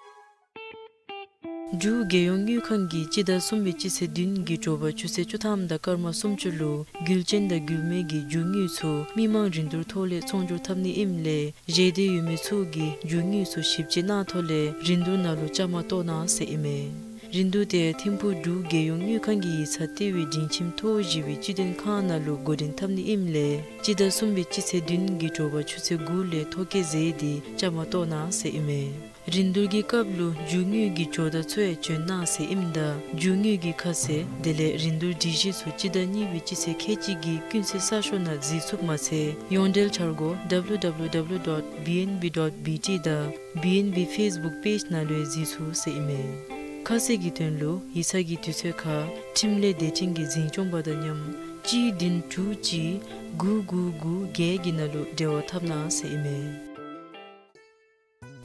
འབྲུག་རྒྱལ་ཡོངས་དངུལ་ཁང་གིས་སྤྱི་ཟླ་གསུམ་པའི་སྤྱི་ཚེས་བདུན་གྱི་དྲོ་པ་ཆུ་ཚོད་བཅུ་ཐམ་དང་སྐར་མ་སུམ་ཅུ་ལུ་རྒྱུ་ཅན་དང་རྒྱུ་མེད་ཀྱི་རྒྱུ་དངོས་ཚུ་མི་མང་རིན་བསྡུར་ཐོག་ལས་ཚོང་སྒྱུར་འཐབ་ནི་ཨིནམ་ལས་བཞེས་འདོད་ཡོད་མི་ཚུ་གིས་རྒྱུ་དངོས་ཚུ་ཞིབ་དཔྱད་གནང་ཐོག་ལས་རིན་བསྡུར་ནང་ལུ་བཅའ་མར་གཏོགས་གནང་ཟེར་ཨིན་མས། རིན་བསྡུར་དེ་ཐིམ་ཕུག་འབྲུག་རྒྱལ་ཡོངས་དངུལ་ཁང་གི་ཡིག་ཚང་ལྟེ་བའི་སྒྲིང་ཁྱིམ་ཐོག་བཞི་པའི་སྤྱི་དོན་ཁང་ནང་ལུ་འགོ་འདྲེན་འཐབ་ནི་ཨིནམ་ལས་སྤྱི་ཟླ་གསུམ་པའི་སྤྱི་ཚེས་བདུན་གྱི་དྲོ་པ་ཆུ་ཚོད་དགུ་ལས་ཐོ་བཀོད་མཛད་དེ་བཅའ་མར་གཏོགས་གནང་ཟེར་ཨིན་མས། རིན་བསྡུར་གྱི་སྐབས་ལུ་རྒྱུ་དངོས་ཀྱི་ཇོ་བདག་ཚུ་ཡང་བྱོན་གནང་ཟེར་ཨིནམ་ད་རྒྱུ་དངོས་ཀྱི་ཁ་གསལ་དེ་ལས་རིན་བསྡུར་སྒྲིག་གཞི་ཚུ་སྤྱི་ཟླ་གཉིས་པའི་སྤྱི་ཚེས་ཁལ་གཅིག་གི་ཀུན་གསལ་གསར་ཤོག་ནང་གཟིགས་ཚུགསཔ་མ་ཚད་ཡོངས་འབྲེལ་འཆར་སྒོ་W W W dot B N B dot B T དང་B N B Facebook page ནང་ལུ་ཡང་གཟིགས་ཚུགས་ཟེར་ཨིན་མས། ཁ་གསལ་གྱི་དོན་ལུ་ཡིག་ཚང་གི་དུས་ཚོད་ཁར་ཁྲིམས་ལས་སྡེ་ཕྲན་གྱི་འཛིན་སྐྱོང་པ་དང་མཉམ་གཅིག་བདུན་དྲུག་གཅིག་དགུ་དགུ་དགུ་བརྒྱད་ཀྱི་ནང་ལུ་འབྲེལ་བ་འཐབ་གནང་ཟེར་ཨིན་མས།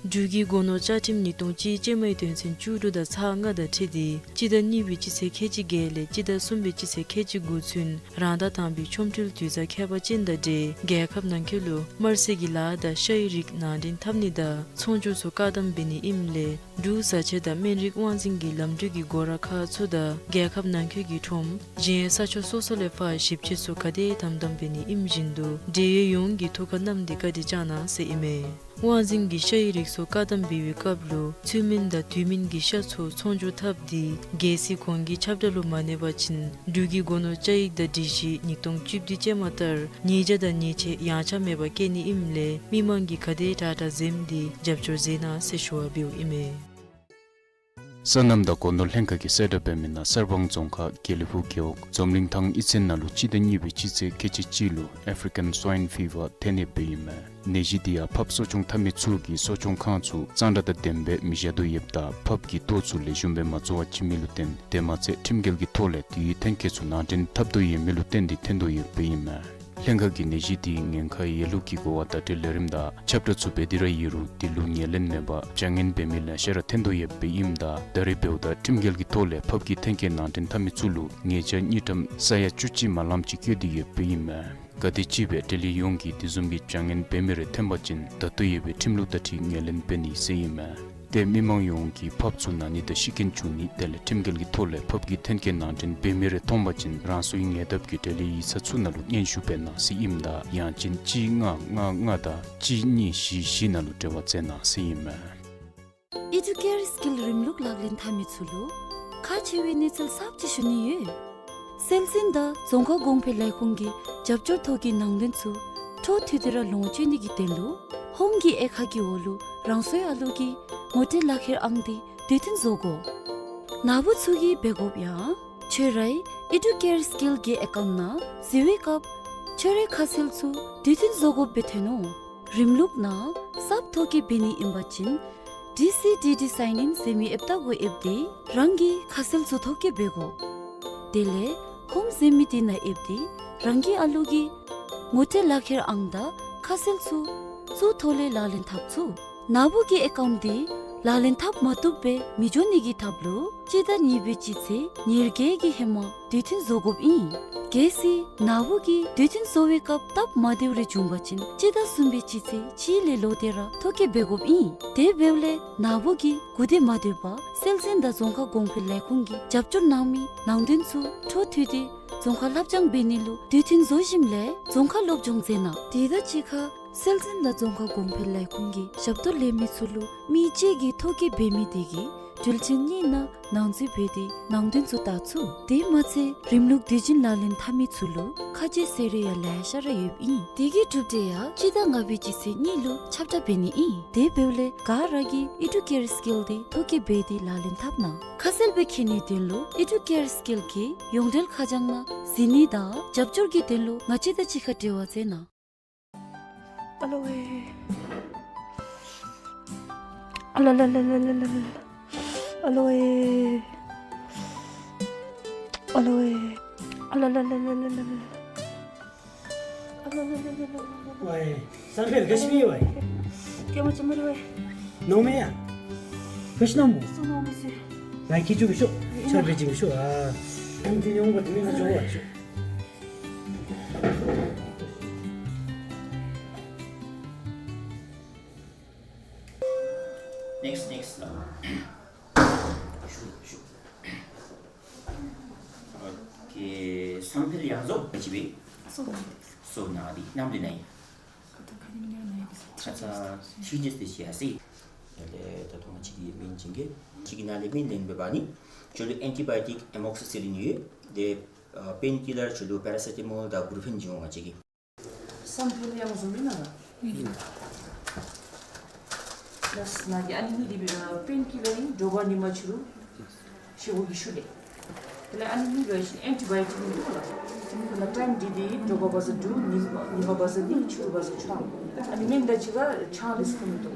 འབྲུག་གི་སྒོ་ནོར་བཅའ་ཁྲིམས་ཉིས་སྟོང་གཅིག་ཅན་མའི་དོན་ཚན་བཅུ་དྲུག་དང་ཚག་ལྔ་དང་འཁྲིལ་ཏེ་སྤྱི་ཟླ་གཉིས་པའི་སྤྱི་ཚེས་ཁལ་གཅིག་བརྒྱད་ལས་སྤྱི་ཟླ་གསུམ་པའི་སྤྱི་ཚེས་ཁལ་གཅིག་དགུ་ཚུན་རང་ཟླ་དང་པའི་ཆོ་འཕྲུལ་དུས་བཟང་ཁྱད་པར་ཅན་དང་འབྲེལ་རྒྱལ་ཁབ་ནང་འཁོད་ལུ་དམར་ཟས་ཀྱི་ལཱ་དང་ཤ་ཡི་རིགས་ནང་འདྲེན་འཐབ་ནི་དང་ཚོང་སྒྱུར་ཚུ་བཀག་དམ་འབད་ནི་ཨིནམ་ལས་འབྲུག་བཟའ་ཆས་དང་སྨན་རིགས་དབང་འཛིན་གྱི་ལམ་འགྲུལ་གྱི་སྒོ་ར་ཁག་ཚུ་དང་རྒྱལ་ཁབ་ནང་འཁོད་ཀྱི་ཁྲོམ་གཞན་ས་ཕྱོགས་སོ་སོ་ལས་ཕར་ཞིབ་དཔྱད་ཚུ་ག་དེ་དམ་དམ་འབད་ནི་ཨིནམ་བཞིན་དུ་འབྲེལ་ཡོད་ཡོངས་ཀྱིས་ཐུགས་ཁར་བསྣམས་ཏེ་བཀའ་དྲིན་བསྐྱང་གནང་ཟེར་ཨིན་མས། དབང་འཛིན་གྱི་ཤ་ཡི་རིགས་ཚུ་བཀག་དམ་འབད་བའི་སྐབས་ལུ་ཚུལ་མིན་དང་དུས་མིན་གྱི་ཤ་ཚུ་ཚོང་སྒྱུར་འཐབ་སྟེ་རྒྱལ་སྲིད་གོང་གི་ཁྱབ་བསྒྲགས་ལུ་མ་གནས་པ་ཅིན་འབྲུག་གི་སྒོ་ནོར་བཅའ་ཡིག་དང་སྒྲིག་གཞི་ཉིས་སྟོང་བཅུ་བདུན་ཅན་མ་ལྟར་ཉེས་བྱ་དང་ཉེས་ཆད་ཡང་ཆ་མེད་པར་བཀལ་ནི་ཨིནམ་ལས་མི་མང་གིས་ག་དེ་དྲག་དྲག་འཛེམ་སྟེ་རྒྱབ་སྐྱོར་མཛད་གནང་ཟེར་ཞུ་བ་འབདཝ་ཨིན་མས། སོ་ནམ་དང་སྒོ་ནོར་ལྷན་ཁག་གིས་གསལ་བསྒྲགས་འབད་མི་ནང་གསར་སྤང་རྫོང་ཁག་དགེ་ལེགས་ཕུག་རྒེད་འོག་འཛོམས་གླིང་ཐང་གཡུས་ཚན་ནང་ལུ་སྤྱི་ཟླ་གཉིས་པའི་སྤྱི་ཚེས་ཁལ་གཅིག་གཅིག་ལུ་ཨེཕ་རི་ཀན་སྭའིན་ཕི་བར་ཐོན་ཡོདཔ་ཨིན་མས། ནད་གཞི་འདི་ཡང་ཕགཔ་གསོ་སྐྱོང་འཐབ་མི་ཚུ་གིས་གསོ་སྐྱོང་ཁང་ཚུ་གཙང་སྦྲ་དང་ལྡནམ་སྦེ་མི་བཞག་དོ་ཡོདཔ་དང་ཕགཔ་གི་ལྟོ་ཚུ་ལེགས་ཤོམ་སྦེ་མ་བཙོང་བར་བྱིན་མི་ལུ་བརྟེན་དེ་མ་ཚད་ཁྲིམས་འགལ་གྱི་ཐོག་ལས་དེའི་ཐོན་སྐྱེད་ཚུ་ནང་འདྲེན་འཐབ་དོ་ཡོད་མི་ལུ་བརྟེན་ཏེ་ཐོན་དོ་ཡོདཔ་ཨིན་མས། ལྷན་ཁག་གིས་ནད་གཞི་འདི་ཉེན་ཁ་ཡོད་ལུགས་ཀྱི་གོ་བ་བརྡ་སྤྲོད་ལས་རིམ་དང་ཁྱབ་བསྒྲགས་ཚུ་འབད་དེ་ར་ཡོད་རུང་དེ་ལུ་ངོས་ལེན་མེད་པར་བྱ་ངན་འབད་མི་ལེ་ཤ་ར་ཐོན་དོ་ཡོདཔ་ཨིནམ་ད་ད་རེས་འབདཝ་ད་ཁྲིམས་འགལ་གྱི་ཐོག་ལས་ཕགཔ་གི་ཐོན་སྐྱེད་ནང་འདྲེན་འཐབ་མི་ཚུ་ལུ་ཉེས་བྱ་དངུལ་ཀྲམ་ས་ཡ་བཅུ་གཅིག་མ་ལངམ་ཅིག་བཀལ་ཏེ་ཡོདཔ་ཨིན་མས། ག་དེམ་ཅིག་སྦེ་འབྲེལ་ཡོད་ཡོངས་ཀྱིས་དེ་བཟུམ་གྱི་བྱ་ངན་འབད་མི་རེ་ཐོན་པ་ཅིན་ད་ལྟོ་ཡོད་པའི་ཁྲིམས་ལུགས་དང་འཁྲིལ་ངོས་ལེན་འབད་ནི་ཟེར་ཨིན་མས། ཏེ་མི་མང་ཡོངས་ཀྱིས་ཕབ་ཚུ་ན་ནི་དང་ཤི་རྐྱེན་བྱུང་ནི་དེ་ལས་ཁྲིམས་འགལ་གྱི་ཐོག་ལས་ཕབ་ཀྱི་མཐུན་རྐྱེན་ནང་འདྲེན་འབད་མི་རེ་མཐོང་པ་ཅིན་རང་སོའི་ཉེ་འདབས་ཀྱི་འབྲེལ་ཡོད་ཡིག་ཚང་ཚུ་ནང་ལུ་སྙན་ཞུ་འབད་གནང་ཟེར་ཨིནམ་ད་ཡང་ཅིན་གཅིག་ལྔ་ལྔ་ལྔ་དང་གཅིག་གཉིས་བཞི་བཞི་ནང་ལུ་འབྲེལ་བ་མཛད་གནང་ཟེར་ཨིན་མས། ཨི་ཌུ་ཀེར་སི་ཀིལ་རིམ་ལུགས་ལག་ལེན་འཐབ་མི་ཚུ་ལུ་ཁག་ཆེ་བའི་གནས་ཚུལ་གསརཔ་ཅིག་ཞུ་ནི་ཡོད། སྲོལ་འཛིན་དང་རྫོང་ཁ་གོང་འཕེལ་ལས་ཁུངས་ཀྱི་རྒྱབ་སྐྱོར་ཐོག་གི་ནང་དོན་ཚུ་འཕྲོ་མཐུད་དེ་ར་ལོངས་སྤྱོད་ནི་གི་དོན་ལུ་ཧོམ་གྱི་དབྱེ་ཁག་གི་འོག་ལུ་རང་སོའི་ཨ་ལུ་གིས་ངོ་སྤྲོད་ལག་ཁྱེར་ཨང་དེ་དུས་མཐུན་བཟོ་དགོ། ནཱ་བུ་ཚུ་གིས་འབད་དགོཔ་ཡང་ཁྱོད་རའི་ཨི་ཌུ་ཀེར་སི་ཀིལ་གྱི་ཨེ་ཀའུནཊ་ནང་གཟིགས་པའི་སྐབས་ཁྱོད་རའི་ཁ་གསལ་ཚུ་དུས་མཐུན་བཟོ་དགོཔ་སྦེ་ཐོན་ནུག། རིམ་ལུགས་ནང་གསརཔ་ཐོ་བཀོད་འབད་ནི་ཨིན་པ་ཅིན་ཌི་སི་ཌི་ཌི་སའིན་ཨིན་ཟེར་མི་ཨེབ་ཏ་གུ་ཨེབ་སྟེ་རང་གི་ཁ་གསལ་ཚུ་ཐོ་བཀོད་འབད་དགོ། དེ་ལས་ཧོམ་ཟེར་མི་དེ་ནང་ཨེབ་སྟེ་རང་གི་ཨ་ལུ་གི་ངོ་སྤྲོད་ལག་ཁྱེར་ཨང་དང་ཁ་གསལ་ཚུ་ཚུ་ཐོག་ལས་ལག་ལེན་འཐབ་ཚུགས། ནཱ་བུ་གི་ཨེ་ཀའུནཊ་དེ་ལག་ལེན་འཐབ་མ་བཏུབ་སྦེ་མི་འགྱོ་ནི་གི་ཐབས་ལུ་སྤྱི་ཟླ་གཉིས་པའི་སྤྱི་ཚེས་ཉེར་བརྒྱད་ཀྱི་ཧེ་མ་དུས་མཐུན་བཟོ་དགོཔ་ཨིན། གལ་སྲིད་ནཱ་བུ་གིས་དུས་མཐུན་བཟོ་བའི་སྐབས་སྟབས་མ་བདེཝ་རེ་བྱུང་པ་ཅིན་སྤྱི་ཟླ་གསུམ་པའི་སྤྱི་ཚེས་གཅིག་ལས་ལོག་སྟེ་ར་ཐོ་བཀོད་འབད་དགོཔ་ཨིན། དེ་འབདཝ་ལས་ནཱ་བུ་གིས་གུ་དེ་མ་སྡོད་པར་སྲོལ་འཛིན་དང་རྫོང་ཁ་གོང་འཕེལ་ལས་ཁུངས་ཀྱིས་རྒྱབ་སྐྱོར་གནང་མི་ནང་དོན་ཚུ་འཕྲོ་མཐུད་དེ་རྫོང་ཁ་ལྷབ་སྦྱང་འབད་ནི་ལུ་དུས་མཐུན་བཟོ་ཞིནམ་ལས་རྫོང་ཁ་སློབ་སྦྱོང་མཛད་གནང་། དེ་དང་གཅིག་ཁར་སྲོལ་འཛིན་དང་རྫོང་ཁ་གོང་འཕེལ་ལས་ཁུངས་ཀྱི་ཞབས་ཏོག་ལེན་མི་ཚུ་ལུ་མི་གཅིག་གིས་ཐོ་བཀོད་འབད་མི་དེ་གིས་དྲུལ་ཆེན་གཉིས་ནང་ནང་འཛུལ་འབད་དེ་ནང་དོན་ཚུ་བལྟ་ཚུགས། དེ་མ་ཚད་རིམ་ལུགས་དུས་རྒྱུན་ལག་ལེན་འཐབ་མི་ཚུ་ལུ་ཁ་རྗེ་ཟེར་རེ་ཡང་ལེ་ཤ་ར་ཡོདཔ་ཨིན། དེ་གི་གྲུབ་འབྲས་ཡང་སྤྱི་ཟླ་ལྔ་པའི་སྤྱི་ཚེས་གཉིས་ལུ་ཁྱབ་བསྒྲགས་འབད་ནི་ཨིན། དེ་འབདཝ་ལས་ག་ར་གིས་ཨི་ཌུ་ཀེར་སི་ཀིལ་དེ་ཐོ་བཀོད་འབད་དེ་ལག་ལེན་འཐབ་གནང་། ཁ་གསལ་སྦེ་མཁྱེན་ནིའི་དོན་ལུ་ཨི་ཌུ་ཀེར་སི་ཀིལ་གྱི་ཡོངས་འབྲེལ་ཁ་བྱང་ནང་གཟིགས་ནི་དང་རྒྱབ་སྐྱོར་གྱི་དོན་ལུ་ང་བཅས་དང་གཅིག་ཁར་འབྲེལ་བ་མཛད་གནང་། ཨ་ལོ་ཝེ། ཨ་ལ་ལ་ལ། ཨ་ལོ་ཝེ། ཨ་ལོ་ཝེ། ཨ་ལ་ལ་ལ། ཝའེ། སང་ཕོད་ག་ཅི་སྦེ་ཡོད་ཝའེ། སྐྱེས་མ་ཅིག་མ་རེད་ཝའེ། ནོར་མེད་ཡ། ག་ཅི་ནོར་མོ། སུ་ནོར་མི་སི། ང་ཁྱེད་ཅུ་གི་ཤོག་ཆར་པེ་ཅིག་གི་ཤོག་ཨ། ཨང་ཅི་ཉོང་གོ་དེ་མིན་ང་ཅོ་བ་ཤོག Next, next. ཨོ་ཁེ། སང་ཕོད་ཡང་རྫོགས་པ་ཅིག་སྦེ། སོ་ན་དེ་ནམ་དུས་ན་ཡིན། ཁ་ཚ་ཁ་ཉིན་ཉིན་ན་ཡིན། ཁ་ཚ་ཐིག་ཇེས་ཏེ་ཤེས་ཡ་སི། ད་ལྟོ་ང་བཅས་ཀྱི་སྨན་བྱིན་གྱི་ང་བཅས་ཀྱི་ནང་ལས་སྨན་ལེན་པའི་བར་ནི་ཁྱོད་ལུ་ཨེན་ཊི་བའི་ཡོ་ཊིག་ཨེ་མོག་སི་སི་ལིན་ཡོད། དེ་ཨ་པེན་ཀི་ལར་ཁྱོད་ལུ་པེ་ར་སེ་ཊ་མོལ་དང་བུ་རུ་ཧྥེན་བྱིན་འོང་ང་བཅས་ཀྱིས། སང་ཕོད་ཡང་རྫོགས་ཡི་ན་ལགས། ལགས་ན་གི་ཨ་ནི་གཉིས་འདི་སྦེ་པེན་ཀི་ལར་ཨིན། དྲོ་པ་ཉིན་མ་ཕྱི་རུ་ཤི་བོ་གི་ཤུལ་ལས། དེ་ལས་ཨ་ནི་གཉིས་འབད་བ་ཅིན་ཨེན་ཊི་བའི་ཡོ་ཊིག་ཨིན་འདུག་ལགས། དེ་ལས་ཊའིམ་འདི་འདི་དྲོ་པ་བ་ཟ་དྲུག་ཉིན་ཉིན་མ་བ་ཟ་གཉིས་ཕྱི་རུ་བ་ཟ་ཆ་ལུ། ཨ་ནི་སྨན་དང་གཅིག་ཁར་ཆང་ལས་སྐོམ་མི་འདུག།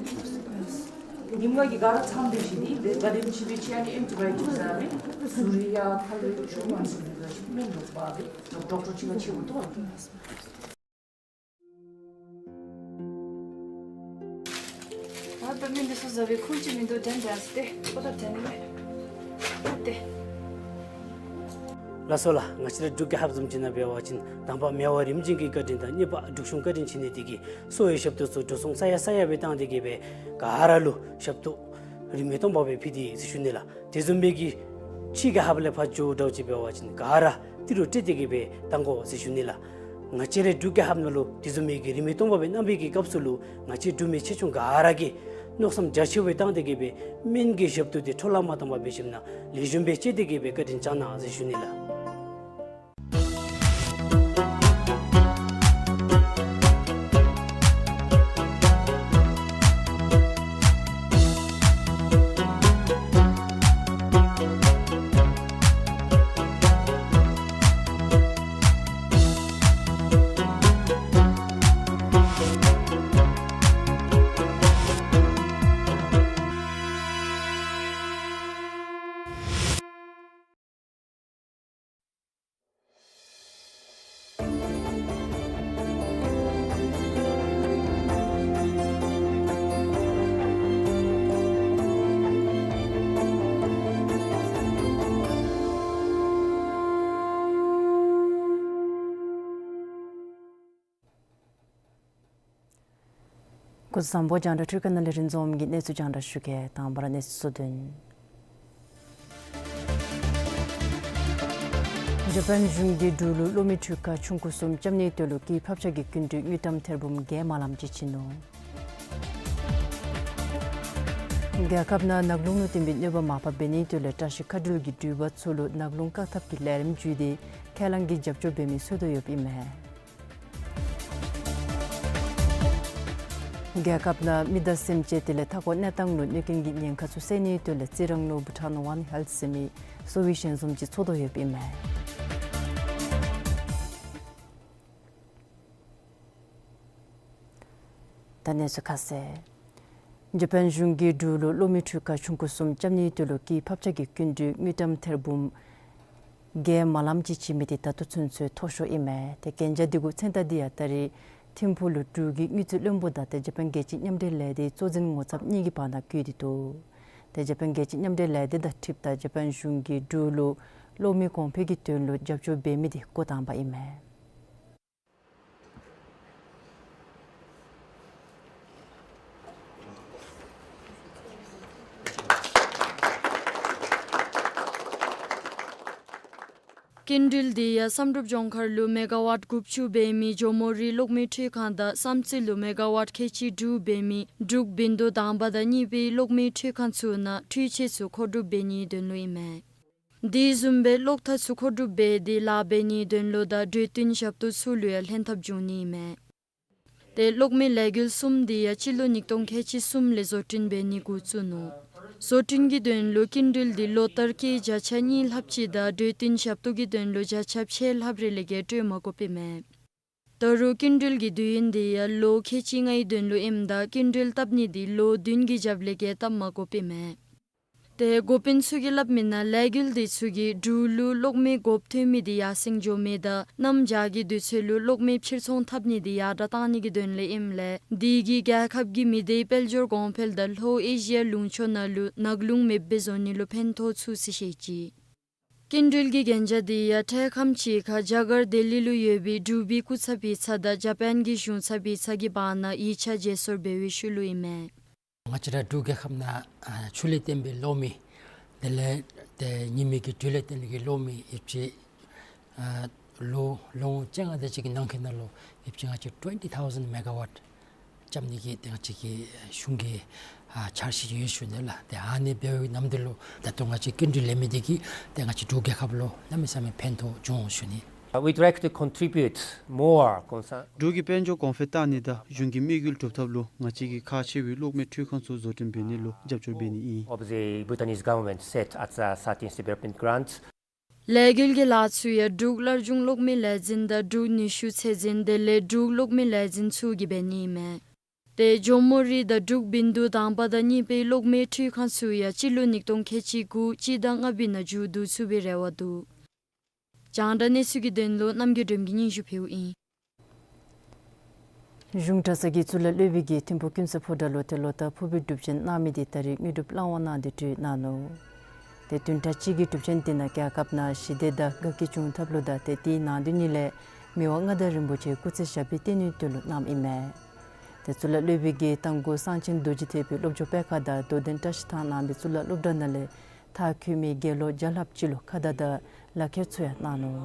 ཉིན་མ་གི་ག་ར་ཚང་སྡོད་ཞིནམ་ལས་དེ་ག་དེམ་ཅིག་སྦེ་ཅིག་ཨ་ནི་ཨེན་ཊི་བའི་ཡོ་ཊིག་ཟ་མི་ཟུར་ཡ་ཕར་ལས་ཆུང་མ་ཟུར་ཡ་སྨན་ལོག་པ་སྦེ་ཌོག་ཊར་ཅིག་ཁར་ཕྱད་དགོ་འདུག་ལགས། ད་ལྟོ་སྨན་འདི་ཚུ་ཟ་བའི་ཁུངས་ཅིག་མིན་འདུག། དྲན་དྲན་སྟེ་ཨོ་ད་དྲན་མེད་ཨོ་ཏེ། ལགས་སོ་ལགས། ང་བཅས་ར་འབྲུག་རྒྱལ་ཁབ་བཟུམ་ཅིག་ནང་འབད་བ་ཅིན་དང་པ་མི་དབང་རིམ་བྱོན་གྱི་བཀའ་དྲིན་དང་གཉིས་པ་འབྲུག་གཞུང་བཀའ་དྲིན་བྱིན་ནི་དེ་གིས་གསོ་བའི་ཞབས་ཏོག་ཚུ་འགྲོ་སོང་ས་ཡ་ས་ཡ་སྦེ་བཏང་སྟེ་གི་སྦེ་ག་ར་ལུ་ཞབས་ཏོག་རིན་མེད་སྟོང་པ་སྦེ་ཕུལ་ཏེ་ཟེར་ཞུ་ནི་ལགས། དེ་བཟུམ་སྦེ་གི་ཕྱི་རྒྱལ་ཁབ་ལས་ཕར་འགྱོ་འདྲཝ་ཅིག་འབད་བ་ཅིན་ག་ར་ཏི་རུ་སྤྲོད་དེ་གི་སྦེ་བཏང་དགོ་ཟེར་ཞུ་ནི་ལགས། ང་བཅས་རའི་འབྲུག་རྒྱལ་ཁབ་ནང་ལུ་དེ་བཟུམ་མའི་གི་རིན་མེད་སྟོང་པ་སྦེ་གནང་བའི་གི་སྐབས་སུ་ལུ་ང་བཅས་འབྲུག་མི་ཆེ་ཆུང་ག་ར་གིས་མནོ་བསམ་རྒྱ་ཆེ་བའི་བཏང་སྟེ་གི་སྦེ་སྨན་གྱི་ཞབས་ཏོག་དེ་འཕྲོ་བརླག་མ་བཏང་པར་འབད་ཞིནམ་ལས་ལེགས་ཤོམ་སྦེ་སྤྱོད་དེ་གི་སྦེ་བཀའ་དྲིན་བསྐྱང་གནང་ཟེར་ཞུ་ནི་ལགས། སྐུ་གཟུགས་བཟང་པོ། རྒྱང་བསྒྲགས་འཕྲུལ་ཁང་ནང་ལས་རིན་འཛོམས་ཀྱིས་གནས་ཚུལ་རྒྱང་བསྒྲགས་ཞུ་གེ། དང་པ་ར་གནས་ཚུལ་གཙོ་དོན། འཇར་པན་གཞུང་གིས་འབྲུག་ལུ་གློག་མེ་འཕྲུལ་ཁང་ཆུང་ཀུ་གསུམ་རྐྱབ་ནིའི་དོན་ལུ་སྐྱེད་ཕབ་ཆག་གི་སྐྱིན་འགྲུལ་དངུལ་ཀྲམ་ཐེར་འབུམ་བརྒྱད་མ་ལམ་ཅིག་བྱིན་ནུག། རྒྱལ་ཁབ་ནང་ནག་རླུང་ལུ་བརྟེན་པའི་གནོད་པ་མར་ཕབ་འབད་ནིའི་དོན་ལས་བཀྲ་ཤིས་མཁའ་འགྲུལ་གྱིས་འགྲུལ་པ་ཚུ་ལུ་ནག་རླུང་བཀག་ཐབས་ཀྱི་ལས་རིམ་བརྒྱུད་དེ་ཁས་བླངས་ཀྱི་རྒྱབ་སྐྱོར་འབད་མི་འཚོལ་དོ་ཡོདཔ་ཨིན་མས། རྒྱལ་ཁབ་ནང་མི་དང་སེམས་ཅན་དེ་ལས་མཐའ་འཁོར་གནས་སྟངས་ལུ་གནོད་སྐྱོན་གྱི་ཉེན་ཁ་ཚུ་སེལ་ནིའི་དོན་ལས་རྩི་རང་ལུ་Bhutan One Health ཟེར་མི་གསོ་བའི་ཞལ་འཛོམས་ཅིག་ཚོགས་དོ་ཡོདཔ་ཨིན་མས། ད་གནས་ཚུལ་ཁ་གསལ། འཇར་པན་གཞུང་གིས་འབྲུག་ལུ་གློག་མེ་འཕྲུལ་ཁང་ཆུང་ཀུ་གསུམ་རྐྱབ་ནིའི་དོན་ལུ་སྐྱེད་ཕབ་ཆག་གི་སྐྱིན་འགྲུལ་དངུལ་ཀྲམ་ཐེར་འབུམ་བརྒྱད་མ་ལམ་ཅིག་བྱིན་མི་དེ་ད་ལྟོ་ཚུན་ཚོད་མཐོ་ཤོས་ཨིན་མས། ཏེ་གན་རྒྱ་དེ་གུ་མཚན་རྟགས་དེ་ཡང་ད་རེས་ཐིམ་ཕུག་ལུ་འབྲུག་གི་དངུལ་རྩིས་བློན་པོ་དང་ཏེ་འཇར་པན་རྒྱལ་སྤྱིའི་མཉམ་འབྲེལ་ལས་སྡེའི་གཙོ་འཛིན་ངོ་ཚབ་གཉིས་ཀྱི་བར་ན་བཀོད་དེ་འདུག། ཏེ་འཇར་པན་རྒྱལ་སྤྱིའི་མཉམ་འབྲེལ་ལས་སྡེ་དང་འཁྲིལཝ་ད་འཇར་པན་གཞུང་གིས་འབྲུག་ལུ་གློག་མེ་གོང་འཕེལ་གྱི་དོན་ལུ་རྒྱབ་སྐྱོར་འབད་མི་དེ་འགོ་དང་པ་ཨིན་མས། སྐྱིན་འགྲུལ་དེ་ཡང་བསམ་གྲུབ་ལྗོངས་མཁར་ལུ་མེ་ག་ཝཊ་དགུ་བཅུ་འབད་མི་ཇོ་མོ་རི་གློག་མེ་འཕྲུལ་ཁང་དང་བསམ་རྩེ་ལུ་མེ་ག་ཝཊ་ཁལ་གཅིག་དྲུག་འབད་མི་འབྲུག་བིན་ཌོ་དང་པ་དང་གཉིས་པའི་གློག་མེ་འཕྲུལ་ཁང་ཚུ་ནང་འཕྲུལ་ཆས་ཚུ་མཁོ་སྒྲུབ་འབད་ནིའི་དོན་ལུ་ཨིན་མས། དེ་བཟུམ་སྦེ་གློག་ཐག་ཚུ་མཁོ་སྒྲུབ་འབད་དེ་ལཱ་འབད་ནིའི་དོན་ལུ་དང་གྲོས་བསྟུན་ཞབས་ཏོག་ཚུ་ལུ་ཡང་ལྷན་ཐབས་འབྱུང་ནི་ཨིན་མས། ཏེ་གློག་མེ་ལས་འགུལ་གསུམ་དེ་ཡང་སྤྱི་ལོ་ཉིས་སྟོང་ཁལ་གཅིག་གསུམ་ལས་བཟོ་སྐྲུན་འབད་ནི་འགོ་བཙུགས་ནུག། བཟོ་སྐྲུན་གྱི་དོན་ལུ་སྐྱིན་འགྲུལ་དེ་ལོ་ལྟར་གྱི་བརྒྱ་ཆ་གཉིས་ལྷགཔ་ཅིག་དང་གྲོས་བསྟུན་ཞབས་ཏོག་གི་དོན་ལུ་བརྒྱ་ཆ་ཕྱེད་ལྷགཔ་རེ་ལས་བརྒལ་སྤྲོད་མ་དགོཔ་ཨིན་མས། ད་རུང་སྐྱིན་འགྲུལ་གྱི་དུས་ཡུན་དེ་ཡང་ལོ་ཁལ་གཅིག་ལྔའི་དོན་ལུ་ཨིནམ་ད་སྐྱིན་འགྲུལ་བཏབ་ནི་དེ་ལོ་བདུན་གྱི་རྒྱབ་ལས་བརྒལ་བཏབ་མ་དགོཔ་ཨིན་མས། ཏེ་འགོ་དཔོན་ཚུ་གིས་སླབ་མི་ནང་ལས་འགུལ་དེ་ཚུ་གིས་འབྲུག་ལུ་གློག་མེ་དགོཔ་ཐོན་མི་དེ་ཡར་སེང་འགྱོ་མི་དང་གནམ་བྱཱར་གྱི་དུས་ཚོད་ལུ་གློག་མེ་ཕྱིར་ཚོང་འཐབ་ནི་དེ་ཡར་དྲགས་གཏང་ནི་གི་དོན་ལས་ཨིནམ་ལས་དེ་གིས་རྒྱལ་ཁབ་ཀྱི་མི་སྡེའི་དཔལ་འབྱོར་གོང་འཕེལ་དང་ལྷོ་ཨེ་ཤི་ཡ་ལུང་ཕྱོགས་ནང་ལུ་ནག་རླུང་མེདཔ་སྦེ་བཟོ་ནི་ལུ་ཕན་ཐོགས་ཚུགས་ཟེར་བཤད་ཅི། སྐྱིན་འགྲུལ་གྱི་གན་རྒྱ་དེ་ཡང་འཕྲལ་ཁམས་ཅིག་ཁར་རྒྱ་གར་ལྡི་ལི་ལུ་ཡོད་པའི་འབྲུག་པའི་སྐུ་ཚབ་པའི་ཚབ་དང་འཇར་པན་གྱི་གཞུང་ཚབ་པའི་ཚབ་ཀྱི་བར་ན་ཡིག་ཆ་བརྗེ་སོར་འབད་བའི་ཤུལ་ལུ་ཨིན་མས། ང་བཅས་ར་འབྲུག་རྒྱལ་ཁབ་ནང་ཨ་ཆུ་ལས་བརྟེན་པའི་གློག་མེ་དེ་ལས་ཏེ་ཉི་མའི་གི་དྲོད་ལས་བརྟེན་པའི་གློག་མེ་ཡོདཔ་ཅིག་ཨ་ལོ་ལོ་ངོ་བཅོ་ལྔ་དེ་ཅིག་གི་ནང་འཁོད་ནང་ལུ་ཡོདཔ་ཅིག་ང་བཅས་twenty thousand megawatt རྐྱབ་ནི་གི་ཏེ་ང་བཅས་ཀྱི་གཞུང་གི་ཨ་འཆར་གཞི་ཡོད་ཞུ་ནི་ལགས། ཏེ་ཨ་ནི་འབདཝ་ད་ནམ་དེ་ལུ་ད་ལྟོ་ང་བཅས་སྐྱིན་འགྲུལ་ལེན་མི་དེ་གིས་ཏེ་ང་བཅས་འབྲུག་རྒྱལ་ཁབ་ལུ་གནམ་མེད་ས་མེད་ཕན་ཐོགས་འབྱུང་འོང་ཞུ་ནི། Uh, we'd like to contribute more concern འབྲུག་གི་དཔལ་འབྱོར་གོང་འཕེལ་གཏང་ནི་དང་གཞུང་གི་དམིགས་ཡུལ་སྒྲུབ་ཐབས་ལུ་ང་བཅས་ཀྱིས་ཁག་ཆེ་བའི་གློག་མེ་འཕྲུལ་ཁང་ཚུ་བཟོ་སྐྲུན་འབད་ནི་ལུ་རྒྱབ་སྐྱོར་འབད་ནི་ཨིན། Of the Bhutanese government set at the thirteenth development grant. ལས་འགུལ་གྱི་ལཱ་ཚུ་ཡང་འབྲུག་སླར་འབྱུང་གློག་མེ་ལས་འཛིན་དང་འབྲུག་ནུས་ཤུགས་ཚད་འཛིན་དེ་ལས་འབྲུག་གློག་མེ་ལས་འཛིན་ཚུ་གིས་འབད་ནི་ཨིན་མས། ཏེ་ཇོ་མོ་རི་དང་འབྲུག་བིན་ཌོ་དང་པ་དང་གཉིས་པའི་གློག་མེ་འཕྲུལ་ཁང་ཚུ་ཡང་སྤྱི་ལོ་ཉིས་སྟོང་ཁལ་གཅིག་དགུ་སྤྱི་ཟླ་ལྔ་པའི་ནང་མཇུག་བསྡུ་ཚུགས་པའི་རེ་བ་འདུག། རྒྱང་བསྒྲགས་གནས་ཚུལ་གྱི་དོན་ལུ་རྣམ་རྒྱལ་སྒྲོལམ་གྱིས་སྙན་ཞུ་ཕུལཝ་ཨིན། གཞུང་གྲྭ་ཚང་གི་གཙུག་ལག་སློབ་དཔོན་གྱིས་ཐིམ་ཕུག་ཀུན་བཟང་ཕོ་བྲང་ལུ་ཏེ་ལོ་ལྟར་ཕུར་བུའི་སྒྲུབ་ཆེན་གནང་མི་དེ་ད་རེས་དངོས་གྲུབ་བླང་དབང་གནང་སྟེ་གྲོལ་གནང་ནུག། ཏེ་བདུན་ཕྲག་གཅིག་གི་སྒྲུབ་ཆེན་དེ་ནང་རྒྱལ་ཁབ་ནང་ཞི་བདེ་དང་དགའ་སྐྱིད་འབྱུང་ཐབས་ལུ་དང་ཏེ་དེའི་ནང་དོན་ཉིད་ལས་མི་དབང་མངའ་བདག་རིན་པོ་ཆེ་སྐུ་ཚེ་ཞབས་པད་བརྟན་ནིའི་དོན་ལུ་གནངམ་ཨིན་མས། ཏེ་གཙུག་ལག་སློབ་དཔོན་གྱིས་རྟ་མགོ་གསང་ཆེན་རྡོ་རྗེ་ཐེག་པའི་སློབ་སྦྱོང་སྤེལ་ཁང་དང་རྡོར་གདན་བཀྲ་ཤིས་ཐང་ནང་པའི་གཙུག་ལག་སློབ་གྲྭ་ནང་ལས་མཐར་འཁྱོལ་མི་དགེ་སློང་བརྒྱ་ལྷགཔ་ཅིག་ལུ་ཁ་དར་དང་ལག་ཁྱེར་ཚུ་ཡང་གནང་ནུག།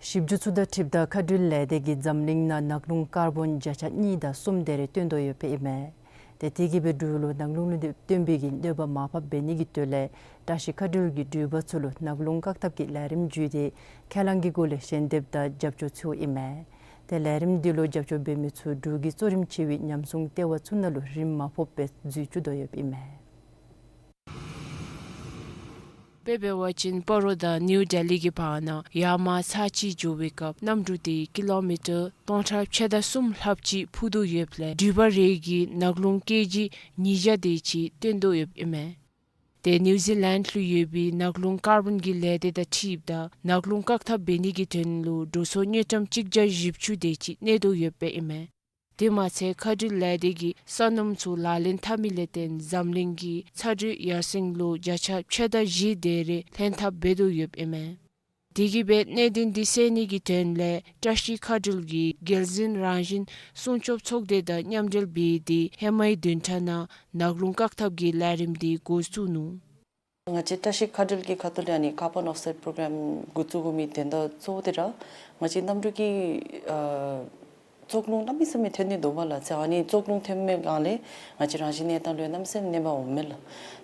ཞིབ་འཇུག་ཚུ་དང་འཁྲིལཝ་ད་མཁའ་འགྲུལ་ལས་སྡེ་གིས་འཛམ་གླིང་ནང་ནག་རླུང་ཀར་བོན་བརྒྱ་ཆ་གཉིས་དང་གསུམ་དེ་རེ་བཏོན་དོ་ཡོདཔ་ཨིན་མས། ཏེ་དེ་གིས་འབད་འབྲུག་ལུ་ནག་རླུང་ལུ་བརྟེན་པའི་གི་གནོད་པ་མར་ཕབ་འབད་ནི་གི་དོན་ལས་བཀྲ་ཤིས་མཁའ་འགྲུལ་གྱིས་འགྲུལ་པ་ཚུ་ལུ་ནག་རླུང་བཀག་ཐབས་ཀྱི་ལས་རིམ་བརྒྱུད་དེ་ཁས་བླངས་ཀྱི་སྒོ་ལས་ཞལ་འདེབས་དང་རྒྱབ་སྐྱོར་འཚོལཝ་ཨིན་མས། ཏེ་ལས་རིམ་འདི་ལུ་རྒྱབ་སྐྱོར་འབད་མི་ཚུ་འབྲུག་གི་གཙོ་རིམ་ཆེ་བའི་ཉམས་སྲུང་ལྟེ་བ་ཚུ་ནང་ལུ་རིན་མ་ཕོགཔ་སྦེ་འཛུལ་བཅུག་དོ་ཡོདཔ་ཨིན་མས། དཔེ་འབད་བ་ཅིན་སྤ་རོ་དང་ནིའུ་ཌེ་ལི་གི་བར་ན་ཡར་མར་ཚར་གཅིག་འགྱོ་བའི་སྐབས་གནམ་གྲུ་དེ་ཀི་ལོ་མི་ཊར་སྟོང་ཕྲག་ཕྱེད་དང་གསུམ་ལྷགཔ་ཅིག་འཕུར་དོ་ཡོདཔ་ལས་འགྲུལ་པ་རེ་གིས་ནག་རླུང་ཀེ་ཇི་ཉིས་བརྒྱ་དེ་ཅིག་བཏོན་དོ་ཡོདཔ་ཨིན་མས། ཏེ་ནིའུ་ཛི་ལེནཌ་ལུ་ཡོད་པའི་ནག་རླུང་ཀར་བོན་གྱི་ལས་སྡེ་དང་འཁྲིལཝ་ད་ནག་རླུང་བཀག་ཐབས་འབད་ནི་གི་དོན་ལུ་འགྲོ་སོང་དངུལ་ཀྲམ་གཅིག་བརྒྱ་བཞི་བཅུ་དེ་ཅིག་གནས་དོ་ཡོདཔ་ཨིན་མས། དེ་མ་ཚད་མཁའ་འགྲུལ་ལས་སྡེ་གིས་ས་སྣུམ་ཚུ་ལག་ལེན་འཐབ་མི་ལས་བརྟེན་འཛམ་གླིང་གི་ཚ་དྲོད་ཡར་སེང་ལུ་བརྒྱ་ཆ་ཕྱེད་དང་བཞི་དེ་རེ་ལྷན་ཐབས་འབད་དོ་ཡོདཔ་ཨིན་མས། དེ་གིས་སྦེ་གནད་དོན་འདི་སེལ་ནི་གི་དོན་ལས་བཀྲ་ཤིས་མཁའ་འགྲུལ་གྱིས་རྒྱལ་འཛིན་རང་བཞིན་སྲུང་སྐྱོབ་ཚོགས་སྡེ་དང་མཉམ་འབྲེལ་འབད་དེ་ཧེ་མའི་བདུན་ཕྲག་ནང་ནགས་ཀླུང་བཀག་ཐབས་ཀྱི་ལས་རིམ་འདི་འགོ་བཙུགས་ནུག། ང་བཅས་བཀྲ་ཤིས་མཁའ་འགྲུལ་གྱི་ཁ་ཐུག་ལས་ཨ་ནི་ཀར་བཱན་ཨོཕ་སེཊ་པོ་རོ་གྲམ་འགོ་བཙུགས་དགོ་མི་དོན་དག་གཙོ་བོ་འདི་ར་ང་བཅས་གནམ་གྲུ་གི་ཨ་བཙོག་རླུང་གནམ་མེད་ས་མེད་ཐོན་ནི་འདུག་པ་ལགས། ཨ་ནི་བཙོག་རླུང་ཐོན་མི་སྒང་ལས་ང་བཅས་རང་བཞིན་གནས་སྟངས་ལུ་གནམ་མེད་ས་མེད་གནོད་པ་འོང་མས་ལགས།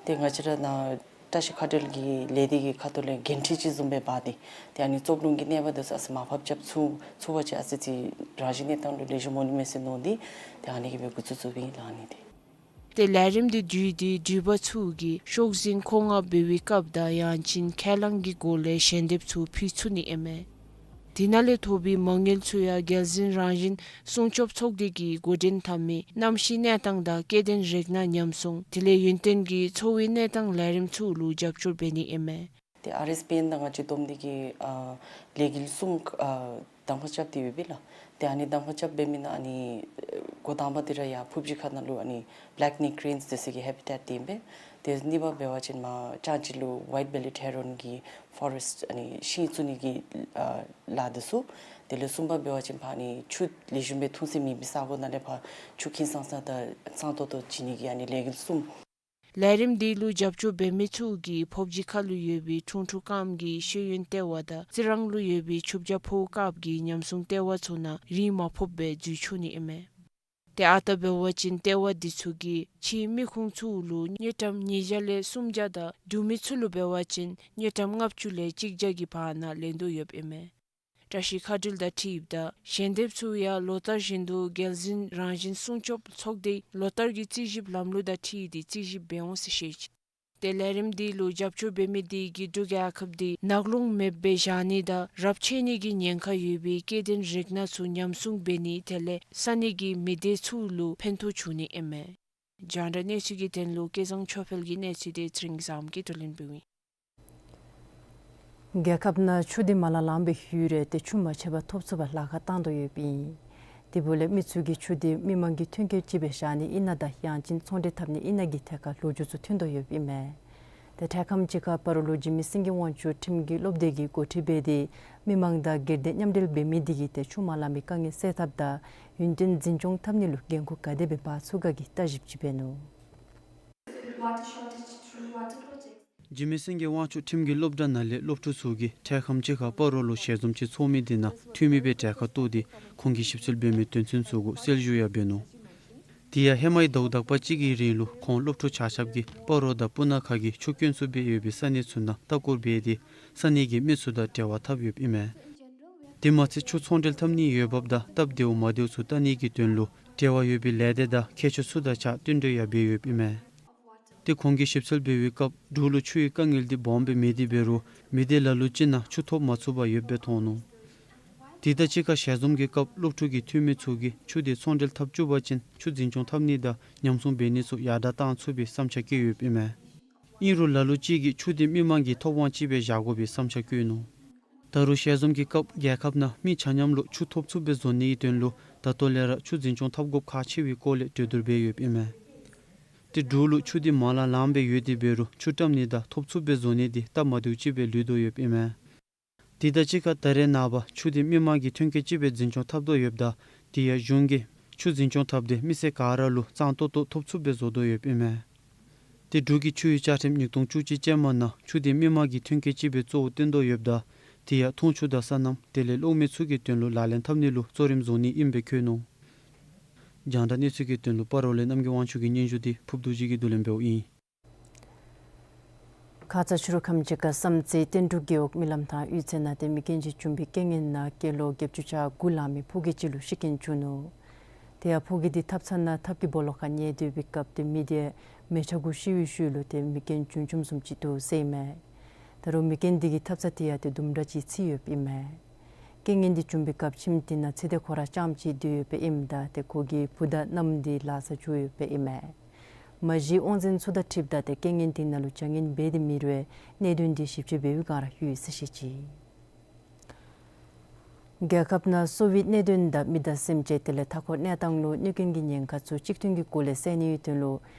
ཏེ་ང་བཅས་ར་ནཱ་བཀྲ་ཤིས་མཁའ་འགྲུལ་གྱི་ལས་སྡེ་གི་ཁ་ཐུག་ལས་འགན་འཁྲི་ཅིག་བཟུམ་སྦེ་འབག་སྟེ་ཏེ་ཨ་ནི་བཙོག་རླུང་གི་གནོད་པ་འདི་ཚུ་ཨ་ཙི་མར་ཕབ་རྐྱབ་ཚུགས་ཚུགས་པ་ཅིན་ཨ་ཙི་ཅིག་རང་བཞིན་གནས་སྟངས་ལུ་ལེགས་ཤོམ་འོང་ནི་མས་ཟེར་མནོ་སྟེ་ཏེ་ཨ་ནི་གིས་སྦེ་འགོ་བཙུགས་བཙུགསཔ་ཨིན་ལགས། ཨ་ནི་འདི་ཏེ་ལས་རིམ་འདི་བརྒྱུད་དེ་འགྲུལ་པ་ཚུ་གིས་ཤོག་འཛིན་མཁོ་མངགས་འབད་བའི་སྐབས་དང་ཡང་ཅིན་ཁས་བླངས་ཀྱི་སྒོ་ལས་ཞལ་འདེབས་ཚུ་ཕུལ་ཚུགས་ནི་ཨིན་མས། དེ་ནང་ལས་ཐོབ་པའི་མ་དངུལ་ཚུ་ཡང་རྒྱལ་འཛིན་རང་བཞིན་སྲུང་སྐྱོབ་ཚོགས་སྡེ་གིས་འགོ་འདྲེན་འཐབ་མི་གནམ་གཤིས་གནས་སྟངས་དང་སྐྱེ་ལྡན་རིགས་སྣ་ཉམས་སྲུང་དེ་ལས་ཡུན་བརྟན་གྱི་འཚོ་བའི་གནས་སྟངས་ལས་རིམ་ཚུ་ལུ་རྒྱབ་སྐྱོར་འབད་ནི་ཨིན་མས། ཏེ་ཨར་ཨེསི་པི་ཨེན་དང་ང་བཅས་བསྡོམས་ཏེ་གིས་ཨ་ལས་འགུལ་གསུམ་ཨ་གདམ་ཁ་རྐྱབ་སྟེ་ཡོད་པས་ལགས། ཏེ་ཨ་ནི་གདམ་ཁ་རྐྱབ་འབད་མི་ནང་ཨ་ནི་འགོ་དང་པ་འདི་ར་ཡར་ཕུབ་གཞི་ཁ་ནང་ལུ་ཨ་ནི་བེ་ལེཀ་ནེག་ཀྲེནསི་ཟེར་སའི་གི་ཧེ་བི་ཊེཊ་འདི་ཨིན་པས། ཏེ་གཉིས་པ་འབད་བ་ཅིན་མར་ལྕང་སྤྱི་ལུ་ཝའིཊ་བེ་ལིཌ་ཧེ་རོན་གྱི་ཕོ་རེསཊ་ཨ་ནི་ཤིང་བཙུགས་ནི་གི་ཨ་ལཱ་འདི་ཚུ། དེ་ལས་གསུམ་པ་འབད་བ་ཅིན་ཕར་ཨ་ནི་ཆུ་ལེགས་ཤོམ་སྦེ་འཐུང་ས་མེད་པའི་ས་གོ་ནང་ལས་ཕར་ཆུ་ཁེངས་སངས་སངས་དང་གཙང་ཏོག་ཏོ་བྱིན་ནི་གི་ཨ་ནི་ལས་འགུལ་གསུམ། ལས་རིམ་འདི་ལུ་རྒྱབ་སྐྱོར་འབད་མི་ཚུ་གིས་ཕོབ་སྦྱིས་ཁ་ལུ་ཡོད་པའི་ཁྲུང་ཁྲུང་སྐམ་གྱི་ཤེས་ཡོན་ལྟེ་བ་དང་རྩི་རང་ལུ་ཡོད་པའི་ཆུ་བྱ་ཕོཝ་སྐབས་ཀྱི་ཉམས་སྲུང་ལྟེ་བ་ཚུ་ནང་རིན་མ་ཕོགཔ་སྦེ་འཛུལ་ཆོག་ནི་ཨིན་མས། ཏེ་ཨ་རྟག་འབད་བ་ཅིན་ལྟེ་བ་འདི་ཚུ་གིས་ཕྱིའི་མི་ཁུངས་ཚུ་ལུ་དངུལ་ཀྲམ་ཉིས་བརྒྱ་ལས་སུམ་བརྒྱ་དང་འབྲུག་མི་ཚུ་ལུ་འབད་བ་ཅིན་དངུལ་ཀྲམ་ལྔ་བཅུ་ལས་གཅིག་བརྒྱ་གི་བར་ན་ལེན་དོ་ཡོདཔ་ཨིན་མས། བཀྲ་ཤིས་མཁའ་འགྲུལ་དང་འཁྲིལཝ་ད་ཞལ་འདེབས་ཚུ་ཡང་ལོ་ལྟར་བཞིན་དུ་རྒྱལ་འཛིན་རང་བཞིན་སྲུང་སྐྱོབ་ཚོགས་སྡེ་ལོ་ལྟར་གྱི་རྩིས་ཞིབ་ལམ་ལུགས་དང་འཁྲིལ་ཏེ་རྩིས་ཞིབ་འབད་འོང་ཟེར་བཤད་ཅི། ཏེ་ལས་རིམ་འདི་ལུ་རྒྱབ་སྐྱོར་འབད་མི་འདི་གིས་འབྲུག་རྒྱལ་ཁབ་འདི་ནགས་ཀླུང་མེདཔ་སྦེ་བཞག་ནི་དང་རབས་ཆད་ནི་གི་ཉེན་ཁ་ཡོད་པའི་སྐྱེ་ལྡན་རིགས་སྣ་ཚུ་ཉམས་སྲུང་འབད་ནི་དེ་ལས་ས་གནས་ཀྱི་མི་སྡེ་ཚུ་ལུ་ཕན་ཐོགས་བྱུང་ནི་ཨིན་མས། རྒྱང་བསྒྲགས་གནས་ཚུལ་གྱི་དོན་ལུ་སྐལ་བཟང་ཆོས་འཕེལ་གྱི་གནས་ཚུལ་དེ་ཚེ་རིང་བཟངམོ་གིས་བསྡུ་ལེན་འབདཝ་ཨིན། རྒྱལ་ཁབ་ནང་ཆུ་དེ་མ་ལང་ལངམ་སྦེ་ཡོད་རུང་ཏེ་ཆུ་མ་ཆད་པར་ཐོབ་ཚུགས་པར་ལཱ་ཁག་བཏང་དོ་ཡོདཔ་ཨིན། དེ་འབདཝ་ལས་མི་ཚུ་གིས་ཆུ་དེ་མི་མང་གི་ཐོན་སྐྱེད་ཅིག་སྦེ་བཞག་ནི་ཨིན་ན་དང་ཡང་ཅིན་ཚོང་འབྲེལ་འཐབ་ནི་ཨིན་ན་གི་ཐད་ཁར་ལོ་རྒྱུས་ཚུ་ཐོན་དོ་ཡོདཔ་ཨིན་མས། ཏེ་འཕྲལ་ཁམས་ཅིག་ཁར་སྤ་རོ་ལུ་འཇིགས་མེད་སེང་གེ་དབང་ཕྱུག་ཁྲིམས་ཀྱི་སློབ་སྡེ་གིས་འགོ་ཁྲིད་འབད་དེ་མི་མང་དང་སྒེར་སྡེ་མཉམ་འབྲེལ་འབད་མི་དེ་གིས་ཏེ་ཆུ་མ་ལང་མི་དཀའ་ངལ་སེལ་ཐབས་དང་ཡུན་བརྟན་འཛིན་སྐྱོང་འཐབ་ནི་ལུ་འགན་ཁུར་ག་དེ་སྦེ་འབག་ཚུགས་ག་གི་བརྟག་ཞིབ་ཅིག་འབད་ནུག། འཇིགས་མེད་སེང་གེ་དབང་ཕྱུག་ཁྲིམས་ཀྱི་སློབ་གྲྭ་ནང་ལས་སློབ་ཕྲུག་ཚུ་གིས་འཕྲལ་ཁམས་ཅིག་ཁར་སྤ་རོ་ལུ་ཞལ་འཛོམས་ཅིག་ཚོགས་མི་དེ་ནང་འཐུས་མི་སྦེ་གྲལ་ཁར་གཏོགས་ཏེ་ཁོང་གིས་ཞིབ་འཚོལ་འབད་མི་དོན་ཚན་ཚུ་གུ་གསལ་ཞུ་ཡང་འབད་ནུག། དེ་ཡང་ཧེ་མའི་ཟླཝ་དག་པ་ཅིག་གི་རིང་ལུ་ཁོང་སློབ་ཕྲུག་ཆ་ཁྱབ་ཀྱིས་སྤ་རོ་དང་སྤུ་ན་ཁ་གི་ཆུ་དཀོན་སུ་སྦེ་ཡོད་པའི་ས་གནས་ཚུ་ནང་ལྟ་སྐོར་འབད་དེ་ས་གནས་ཀྱི་མི་ཚུ་དང་འབྲེལ་བ་འཐབ་ཡོདཔ་ཨིན་མས། དེ་མ་ཚད་ཆུ་ཚོང་འབྲེལ་འཐབ་ནི་ཡོད་བབ་དང་སྟབས་བདེཝ་མ་བདེཝ་ཚུ་བལྟ་ནི་གི་དོན་ལུ་འབྲེལ་བ་ཡོད་པའི་ལས་སྡེ་དང་མཁས་མཆོག་ཚུ་དང་གཅིག་ཁར་བསྟུན་གྲོས་ཡང་འབད་ཡོདཔ་ཨིན་མས། ཏེ་ཁོང་གིས་ཞིབ་འཚོལ་འབད་བའི་སྐབས་འབྲུག་ལུ་ཆུའི་དཀའ་ངལ་འདི་སྦོམ་སྦེ་མེད་དེ་འབད་རུང་མི་སྡེ་ལ་ལུ་ཅིག་ནང་ཆུ་ཐོབ་མ་ཚུགས་པར་ཡོདཔ་སྦེ་མཐོང་ནུག། དེ་དང་གཅིག་ཁར་ཞལ་འཛོམས་ཀྱི་སྐབས་སློབ་ཕྲུག་གི་འཐུས་མི་ཚུ་གིས་ཆུ་དེ་ཚོང་འབྲེལ་འཐབ་བཅུག་པ་ཅིན་ཆུ་འཛིན་སྐྱོང་འཐབ་ནི་དང་ཉམས་སྲུང་འབད་ནི་ཚུ་ཡར་དྲག་བཏང་ཚུགས་པའི་བསམ་འཆར་བསྐྱེད་ཡོདཔ་ཨིན་མས། ཨིན་རུང་ལ་ལུ་ཅིག་གིས་ཆུ་དེ་མི་མང་གི་ཐོབ་དབང་ཅིག་སྦེ་བཞག་དགོ་པའི་བསམ་འཆར་བསྐྱེད་ནུག། ད་རུང་ཞལ་འཛོམས་ཀྱི་སྐབས་རྒྱལ་ཁབ་ནང་མི་ཆ་མཉམ་ལུ་ཆུ་ཐོབ་ཚུགསཔ་སྦེ་བཟོ་ནི་གི་དོན་ལུ་ད་ལྟོ་ལས་ར་ཆུ་འཛིན་སྐྱོང་འཐབ་དགོཔ་ཁག་ཆེ་བའི་སྐོར་ལས་གྲོས་བསྡུར་འབད་ཡོདཔ་ཨིན་མས། ཏེ་འབྲུག་ལུ་ཆུ་དེ་མ་ལང་ལངམ་སྦེ་ཡོད་དེ་འབད་རུང་ཆུ་བཀྲམ་ནི་དང་ཐོབ་ཚུགསཔ་སྦེ་བཟོ་ནི་དེ་སྟབས་མ་བདེཝ་ཅིག་སྦེ་ལུས་དོ་ཡོདཔ་ཨིན་མས། དེ་དང་གཅིག་ཁར་ད་རེས་ནངས་པ་ཆུ་དེ་མི་མང་གི་ཐོན་སྐྱེད་ཅིག་སྦེ་འཛིན་སྐྱོང་འཐབ་དོ་ཡོདཔ་ད་དེ་ཡང་གཞུང་གིས་ཆུ་འཛིན་སྐྱོང་འཐབ་སྟེ་མི་སེར་ག་ར་ལུ་གཙང་ཏོག་ཏོ་ཐོབ་ཚུགསཔ་སྦེ་བཟོ་དོ་ཡོདཔ་ཨིན་མས། ཏེ་འབྲུག་གི་ཆུའི་བཅའ་ཁྲིམས་ཉིས་སྟོང་བཅུ་གཅིག་ཅན་མ་ནང་ཆུ་དེ་མི་མང་གི་ཐོན་སྐྱེད་ཅིག་སྦེ་གཙོ་བོ་བཏོན་དོ་ཡོདཔ་ད་དེ་ཡང་འཐུང་ཆུ་དང་སོ་ནམ་དེ་ལས་གློག་མེ་ཚུ་གི་དོན་ལུ་ལག་ལེན་འཐབ་ནི་ལུ་གཙོ་རིམ་བཟུང་ནི་ཨིནམ་སྦེ་བཀོད་ནུག། རྒྱང་བསྒྲགས་གནས་ཚུལ་གྱི་དོན་ལུ་སྤ་རོ་ལས་རྣམ་རྒྱལ་དབང་ཕྱུག་གི་སྙན་ཞུ་དེ་ཕུརབ་རྡོ་རྗེ་གིས་བསྡུ་ལེན་འབདཝ་ཨིན། ཁ་ཙ་ཕྱི་རུ་ཁམས་ཅིག་ཁར་བསམ་རྩེ་བསྟན་འབྲུག་རྒེད་འོག་རྨི་ལམ་ཐང་གཡུས་ཚན་ནང་ཏེ་མི་རྒན་ཅིག་བྱུང་བའི་རྐྱེན་ངན་ནང་སྐྱེས་ལོ་བརྒྱད་ཅུ་གྱ་དགུ་ལང་མི་ཕོ་སྐྱེས་ཅིག་ལུ་ཤི་རྐྱེན་བྱུང་ནུག། དེ་ཡང་ཕོ་སྐྱེས་འདི་ཐབ་ཚང་ནང་ཐབ་ཀྱི་སྦོ་ལོགས་ཁར་ཉལ་སྡོད་པའི་སྐབས་ཏེ་མི་དེ་མལ་ཆ་གུ་ཤི་བའི་ཤུལ་ལུ་ཏེ་མི་རྒན་བྱུང་བྱུངམ་བཟུམ་ཅིག་འདུག་ཟེར་ཨིན་མས། ད་རུང་མི་རྒན་འདི་གི་ཐབ་ཚང་དེ་ཡང་ཏེ་དུམ་གྲ་ཅིག་ཚིག་ཡོདཔ་ཨིན་མས། རྐྱེན་ངན་འདི་བྱུང་བའི་སྐབས་ཁྱིམ་དེ་ནང་ཚེ་འདས་ཁོ་ར་རྐྱངམ་གཅིག་སྡོད་ཡོདཔ་ཨིནམ་ད་ཏེ་ཁོ་གི་བུ་དང་མནའམ་འདི་ལག་ས་བྱུང་ཡོདཔ་ཨིན་མས། མ་གཞི་དབང་འཛིན་ཚུ་དང་འཁྲིལཝ་ད་ཏེ་རྐྱེན་ངན་དེ་ནང་ལུ་བྱ་ངན་འབད་དེ་མེད་རུང་གནད་དོན་འདི་ཞིབ་དཔྱད་འབད་བའི་བསྒང་ར་ཡོད་ཟེར་བཤད་ཅི། རྒྱལ་ཁབ་ནང་གསོ་བའི་གནད་དོན་དང་མི་དང་སེམས་ཅན་དེ་ལས་མཐའ་འཁོར་གནས་སྟངས་ལུ་གནོད་སྐྱོན་གྱི་ཉེན་ཁ་ཚུ་གཅིག་མཐུན་གྱི་སྒོ་ལས་སེལ་ནིའི་དོན་ལུ་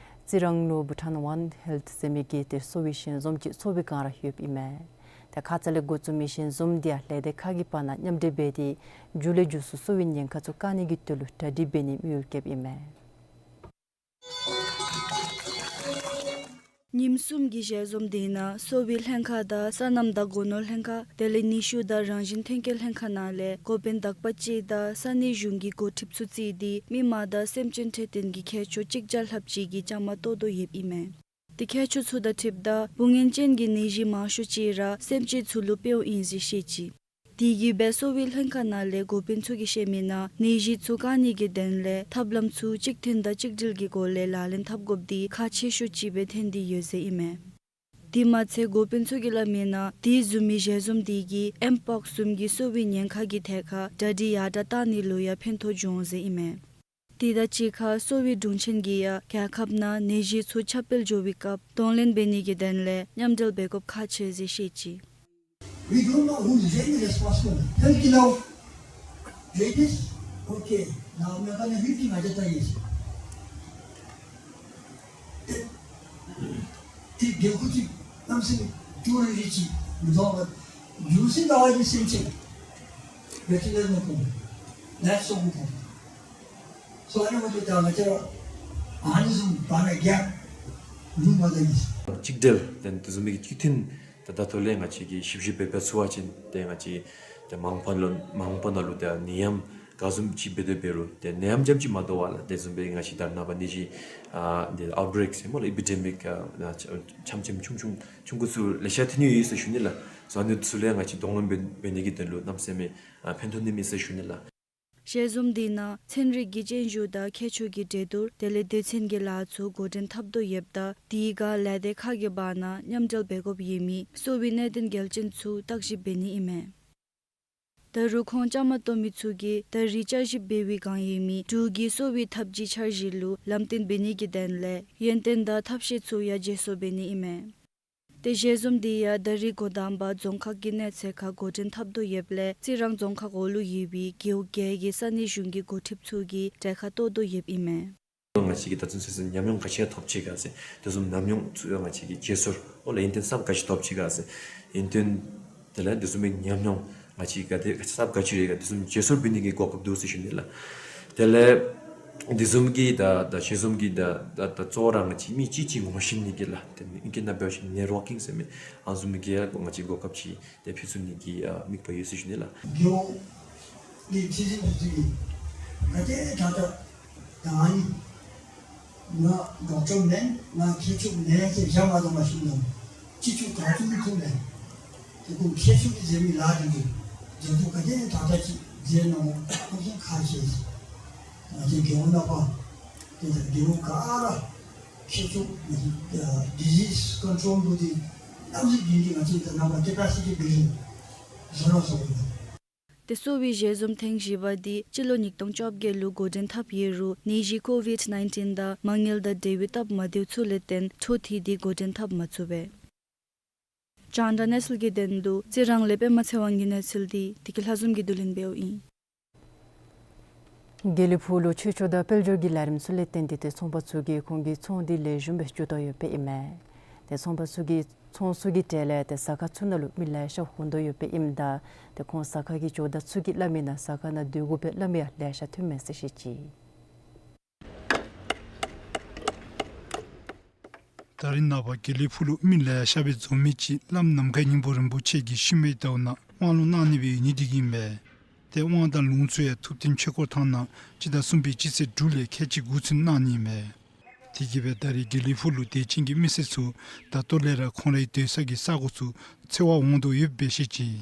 རྩི་རང་ལུ་བྷུ་ཊཱན་ཝན་ཧེལཐ་ཟེར་མི་གི་ཏེ་གསོ་བའི་ཞལ་འཛོམས་ཅིག་ཚོགས་པའི་བསྒང་ར་ཡོདཔ་ཨིན་མས། ཡ་ཁ་ཙ་ལས་འགོ་བཙུགས་མི་ཞལ་འཛོམས་འདི་ཡང་ལས་སྡེ་ཁག་གི་བར་ན་མཉམ་འབྲེལ་འབད་དེ་མཇུག་ལས་མཇུག་སུ་གསོ་བའི་ཉེན་ཁ་ཚུ་བཀག་ནི་གི་དོན་ལུ་གྲ་སྒྲིག་འབད་ནི་དམིགས་ཡུལ་བསྐྱེདཔ་ཨིན་མས། ཉིནམ་གསུམ་གྱི་ཞལ་འཛོམས་འདི་ནང་གསོ་བའི་ལྷན་ཁག་དང་སོ་ནམ་དང་སྒོ་ནོར་ལྷན་ཁག་དེ་ལས་ནུས་ཤུགས་དང་རང་བཞིན་ཐོན་སྐྱེད་ལྷན་ཁག་ནང་ལས་འགོ་དཔོན་དག་པ་ཅིག་དང་ས་གནས་གཞུང་གི་འགོ་ཁྲིདཔ་ཚུ་བརྩིས་ཏེ་མི་མང་དང་སེམས་ཅན་འཕྲོད་བསྟེན་གྱི་མཁས་མཆོག་གཅིག་བརྒྱ་ལྷགཔ་ཅིག་གིས་བཅའ་མར་གཏོགས་དོ་ཡོདཔ་ཨིན་མས། དེ་མཁས་མཆོག་ཚུ་དང་འཁྲིལཝ་ད་བུ་ངན་ཅན་གྱི་ནད་གཞི་མང་ཤོས་ཅིག་ར་སེམས་ཅན་ཚུ་ལུ་འཕེལཝ་ཨིན་ཟེར་བཤད་ཅི། དེ་གིས་སྦེ་གསོ་བའི་ལྷན་ཁག་ནང་ལས་འགོ་དཔོན་ཚུ་གིས་བཤད་མི་ནང་ནད་གཞི་ཚུ་བཀག་ནི་གི་དོན་ལས་ཐབས་ལམ་ཚུ་གཅིག་མཐུན་དང་གཅིག་སྒྲིལ་གྱི་སྒོ་ལས་ལག་ལེན་འཐབ་དགོཔ་འདི་ཁག་ཆེ་ཤོས་ཅིག་སྦེ་ཐོན་ཏེ་ཡོད་ཟེར་ཨིན་མས། དེ་མ་ཚད་འགོ་དཔོན་ཚུ་གིས་སླབ་མི་ནང་དེ་བཟུམ་མའི་ཞལ་འཛོམས་འདི་གིས་ཨེམ་པོགསི་བཟུམ་གྱི་གསོ་བའི་ཉེན་ཁ་གི་ཐད་ཁར་གྲ་སྒྲིག་ཡར་དྲགས་བཏང་ནི་ལུ་ཡང་ཕན་ཐོགས་འབྱུང་ཟེར་ཨིན་མས། དེ་དང་གཅིག་ཁར་གསོ་བའི་དྲུང་ཆེན་གྱིས་ཡང་རྒྱལ་ཁབ་ནང་ནད་གཞི་ཚུ་ཁྱབ་སྤེལ་འགྱོ་བའི་སྐབས་གདོང་ལེན་འབད་ནི་གི་དོན་ལས་མཉམ་འབྲེལ་འབད་དགོཔ་ཁག་ཆེ་ཟེར་བཤད་ཅི། We don't know who is really responsible. Health now. Ladies, okay. Now, I'm gonna read you another thing. དེ་དེ་དགེ་བསྐོས་ཅིག་གནམ་མེད་ས་མེད་ཅོག་ར་རི་ཅིག་མི་འདུག་པ། ཡུལ་སྲིད་ཟླ་བ་གི་སེམས་ཅན་བེ་ཊི་ལེ་ནོ་ཀོ་ལེ་སོ་ཀོ་ཀོ་སོ་ཨ་ནི་འོ་དེ་ད་ང་བཅས་ཨ་ནི་བཟུམ་བར་ན་རྒྱབ་ལུང་མ་ད་ཡིན། གཅིག་སྒྲིལ་དེ་དེ་བཟུམ་མའི་གཅིག་མཐུན་ད་ད་ལྟོ་ལས་ང་བཅས་ཀྱིས་ཞིབ་ཞིབ་འབད་འབད་ཚུགས་པ་ཅིན་དེ་ང་བཅས་དེ་མ་འོངས་པ་ལུ་མ་འོངས་པ་ནང་ལུ་དེ་ནད་ཡམས་ག་བཟུམ་ཅིག་འབད་དེ་འབད་རུང་དེ་ནད་ཡམས་རྐྱངམ་ཅིག་མ་དོ་བར་ལགས་དེ་བཟུམ་སྦེ་ང་བཅས་ད་ནངས་པ་ནད་གཞི་ཨ་དེ་ཨའུཊ་བྷི་རེཀ་ཟེར་སྨོ་ལགས་ཨེ་པི་ཌེ་མིཀ་ཨ་ཆམ་ཆམ་ཆུང་ཆུང་ཆུང་ཀུ་ཚུ་ལེ་ཤ་ཐོན་ནི་ཡོད་ཟེར་ཞུ་ནི་ལགས། སོ་ཨ་ནི་ཚུ་ལས་ང་བཅས་གདོང་ལེན་འབད་འབད་ནི་གི་དོན་ལུ་གནམ་མེད་ས་མེད་ཨ་ཕན་ཐོགས་ནི་མས་ཟེར་ཞུ་ནི་ལགས། ཞལ་འཛོམས་འདི་ནང་ཚན་རིག་གི་སྤྱོད་འཇུག་དང་ཁྱད་ཆོས་ཀྱི་འགྲན་བསྡུར་དེ་ལས་སྡེ་ཚན་གྱི་ལཱ་ཚུ་འགོ་འདྲེན་འཐབ་དོ་ཡོདཔ་ད་དེའི་སྒང་ལས་སྡེ་ཁག་གི་བར་ན་མཉམ་འབྲེལ་འབད་དགོཔ་ཡོད་མི་གསོ་བའི་གནད་དོན་གལ་ཅན་ཚུ་བརྟག་ཞིབ་འབད་ནི་ཨིན་མས། ད་རུང་ཁོང་བཅའ་མར་གཏོགས་མི་ཚུ་གིས་ད་རེས་བསྐྱར་ཞིབ་འབད་བའི་སྒང་ཡོད་མི་འབྲུག་གི་གསོ་བའི་ཐབས་ཇུས་འཆར་གཞི་ལུ་ལམ་སྟོན་འབད་ནི་གི་དོན་ལས་ཡོན་ཏན་དང་ཐབས་ཤེས་ཚུ་ཡང་བརྗེ་སོར་འབད་ནི་ཨིན་མས། དེ་ཞལ་འཛོམས་འདི་ཡང་ད་རེས་འགོ་དང་པ་རྫོང་ཁག་གི་གནས་ཚད་ཁར་འགོ་འདྲེན་འཐབ་དོ་ཡོདཔ་ལས་རྩི་རང་རྫོང་ཁག་འོག་ལུ་ཡོད་པའི་རྒེད་འོག་བརྒྱད་ཀྱི་ས་གནས་གཞུང་གི་འགོ་ཁྲིདཔ་ཚུ་གིས་གྲལ་ཁར་གཏོགས་དོ་ཡོདཔ་ཨིན་མས། ང་བཅས་ཀྱིས་ད་ཚུན་ཚོད་ཉམས་མྱོང་ག་ཅི་ཐོབ་ཅི་ག་ཟེར་དེ་བཟུམ་ཉམས་མྱོང་ཚུ་ཡང་ང་བཅས་ཀྱིས་བརྗེ་སོར་འོ་ལགས་ཡོན་ཏན་ཟབ་ག་ཅི་ཐོབ་ཅི་ག་ཟེར་ཡོན་ཏན་དེ་ལས་དེ་བཟུམ་མའི་ཉམས་མྱོང་ང་བཅས་ཀྱིས་ག་དེ་ག་ཅི་ཟབ་ག་ཅི་རེ་ག་དེ་བཟུམ་བརྗེ་སོར་འབད་ནི་གི་གོ་སྐབས་འདུག་ཟེར་ཞུ་ནི་ལགས། དེ་ལས་དེ་བཟུམ་གྱི་ད་ད་ཞལ་འཛོམས་ཀྱི་ད་ད་ད་གཙོ་བོ་ར་ང་བཅས་མི་གཅིག་གཅིག་ངོ་ཤེས་ནི་གི་ལགས་དེ་ཨིང་སྐད་ནང་འབད་བ་ཅིན་ནེཊ་ཝར་ཀིང་ཟེར་མི་ཨ་ནི་བཟུམ་གྱི་ཡང་ང་བཅས་གོ་སྐབས་ཅིག་དེ་ཕུལ་ཚུགས་ནི་གི་ཨ་དམིགས་པ་ཡོད་ཟེར་ཞུ་ནི་ལགས། རྒེད་འོག་གི་ཁྲི་འཛིན་ཕུལ་ཚུགས་ཡི། ག་དེ་དྲག་དྲག་ད་ཨ་ནི་ང་ཌོག་ཊར་མེན་ང་མཁས་མཆོག་མེན་ཟེར་བཞག་མ་དོ་མ་ཞུ་ནི། སྤྱི་ཚོགས་ག་ཚུད་ཐུབ་མེན། དེ་ཁོང་མཁས་མཆོག་གིས་མཛད་མི་ལཱ་འདི་འདི་མཛད་སྒོ་ག་དེ་དྲག་དྲག་ཅིག་མཛད་གནང་བ་ཁོང་ཚོ་ཁག་ཆེ་ཟེར། ང་བཅས་རྒེད་འོག་ནང་པ་དེ་ད་རྒེད་འོག་ག་ར་མཁས་མཆོག་ཨ་ཌི་ཟིས་ཀོན་ཊོལ་འབད་དེ་གནམ་མེད་ས་མེད་ང་བཅས་ད་ནངས་པ་ཀེ་པེ་སི་ཊི་བིལ་ཌིང་བཟོ་ར་བཟོ་དགོ་པས། དེ་གསོ་བའི་ཞལ་འཛོམས་ཐེངས་བཞི་པ་འདི་སྤྱི་ལོ་ཉིས་སྟོང་བཅོ་བརྒྱད་ལུ་འགོ་འདྲེན་འཐབ་ཡོད་རུང་ནད་གཞི་ཀོ་ཝིཌ་ནའིན་ཊིན་དང་མ་དངུལ་དང་འབྲེལ་བའི་སྟབས་མ་བདེཝ་ཚུ་ལས་བརྟེན་འཕྲོ་མཐུད་དེ་འགོ་འདྲེན་འཐབ་མ་ཚུགས་པས། རྒྱང་བསྒྲགས་གནས་ཚུལ་གྱི་དོན་ལུ་རྩི་རང་ལས་པདྨ་ཚེ་དབང་གི་གནས་ཚུལ་འདི་བདེ་སྐྱིད་ལྷ་འཛོམས་ཀྱིས་བསྡུ་ལེན་འབདཝ་ཨིན། དགེ་ལེགས་ཕུག་ལུ་ཆོས་ཕྱོགས་དང་དཔལ་འབྱོར་གྱི་ལས་རིམ་ཚུ་ལས་བརྟེན་ཏེ་ཏེ་ཚོང་པ་ཚུ་གིས་ཁོང་གི་ཚོང་འདི་ལེགས་ཤོམ་སྦེ་འགྱོ་དོ་ཡོདཔ་ཨིན་མས། ཏེ་ཚོང་པ་ཚུ་གི་ཚོང་ཚུ་གི་གྲས་ལས་ཏེ་ཟ་ཁང་ཚུ་ནང་ལུ་མི་ལེ་ཤ་འོང་དོ་ཡོདཔ་ཨིནམ་ད་ཏེ་ཁོང་ཟ་ཁང་གི་ཇོ་བདག་ཚུ་གིས་སླབ་མི་ནང་ཟ་ཁང་ནང་སྡོད་དགོ་པའི་སླབ་མི་ཡང་ལེ་ཤ་ཐོནམ་མས་ཟེར་བཤད་ཅི། ད་རིས་ནངས་པ་དགེ་ལེགས་ཕུག་ལུ་མི་ལེ་ཤ་སྦེ་འཛོམས་མི་ཅིག་བླམ་ནམ་མཁའི་སྙིང་པོ་རིན་པོ་ཆེ་གིས་ཤུལ་མའི་ཟླཝ་ནང་དབང་ལུང་གནང་ནི་སྦེ་ཡོད་ནི་འདི་གིས་མས། ཏེ་དབང་དང་ལུང་ཚུ་ཡང་ཐུབ་བསྟན་ཆོས་འཁོར་ཐང་ནང་སྤྱི་ཟླ་གསུམ་པའི་སྤྱི་ཚེས་དྲུག་ལས་ཁལ་གཅིག་དགུ་ཚུན་གནང་ནི་མས། དེ་གིས་སྦེ་ད་རིས་དགེ་ལེགས་ཕུག་ལུ་དད་ཅན་གྱི་མི་སེར་ཚུ་ད་ལྟོ་ལས་ར་ཁོང་རའི་སྡོད་ས་གི་ས་གོ་ཚུ་འཚོལ་བར་འོང་དོ་ཡོདཔ་སྦེ་བཤད་ཅི།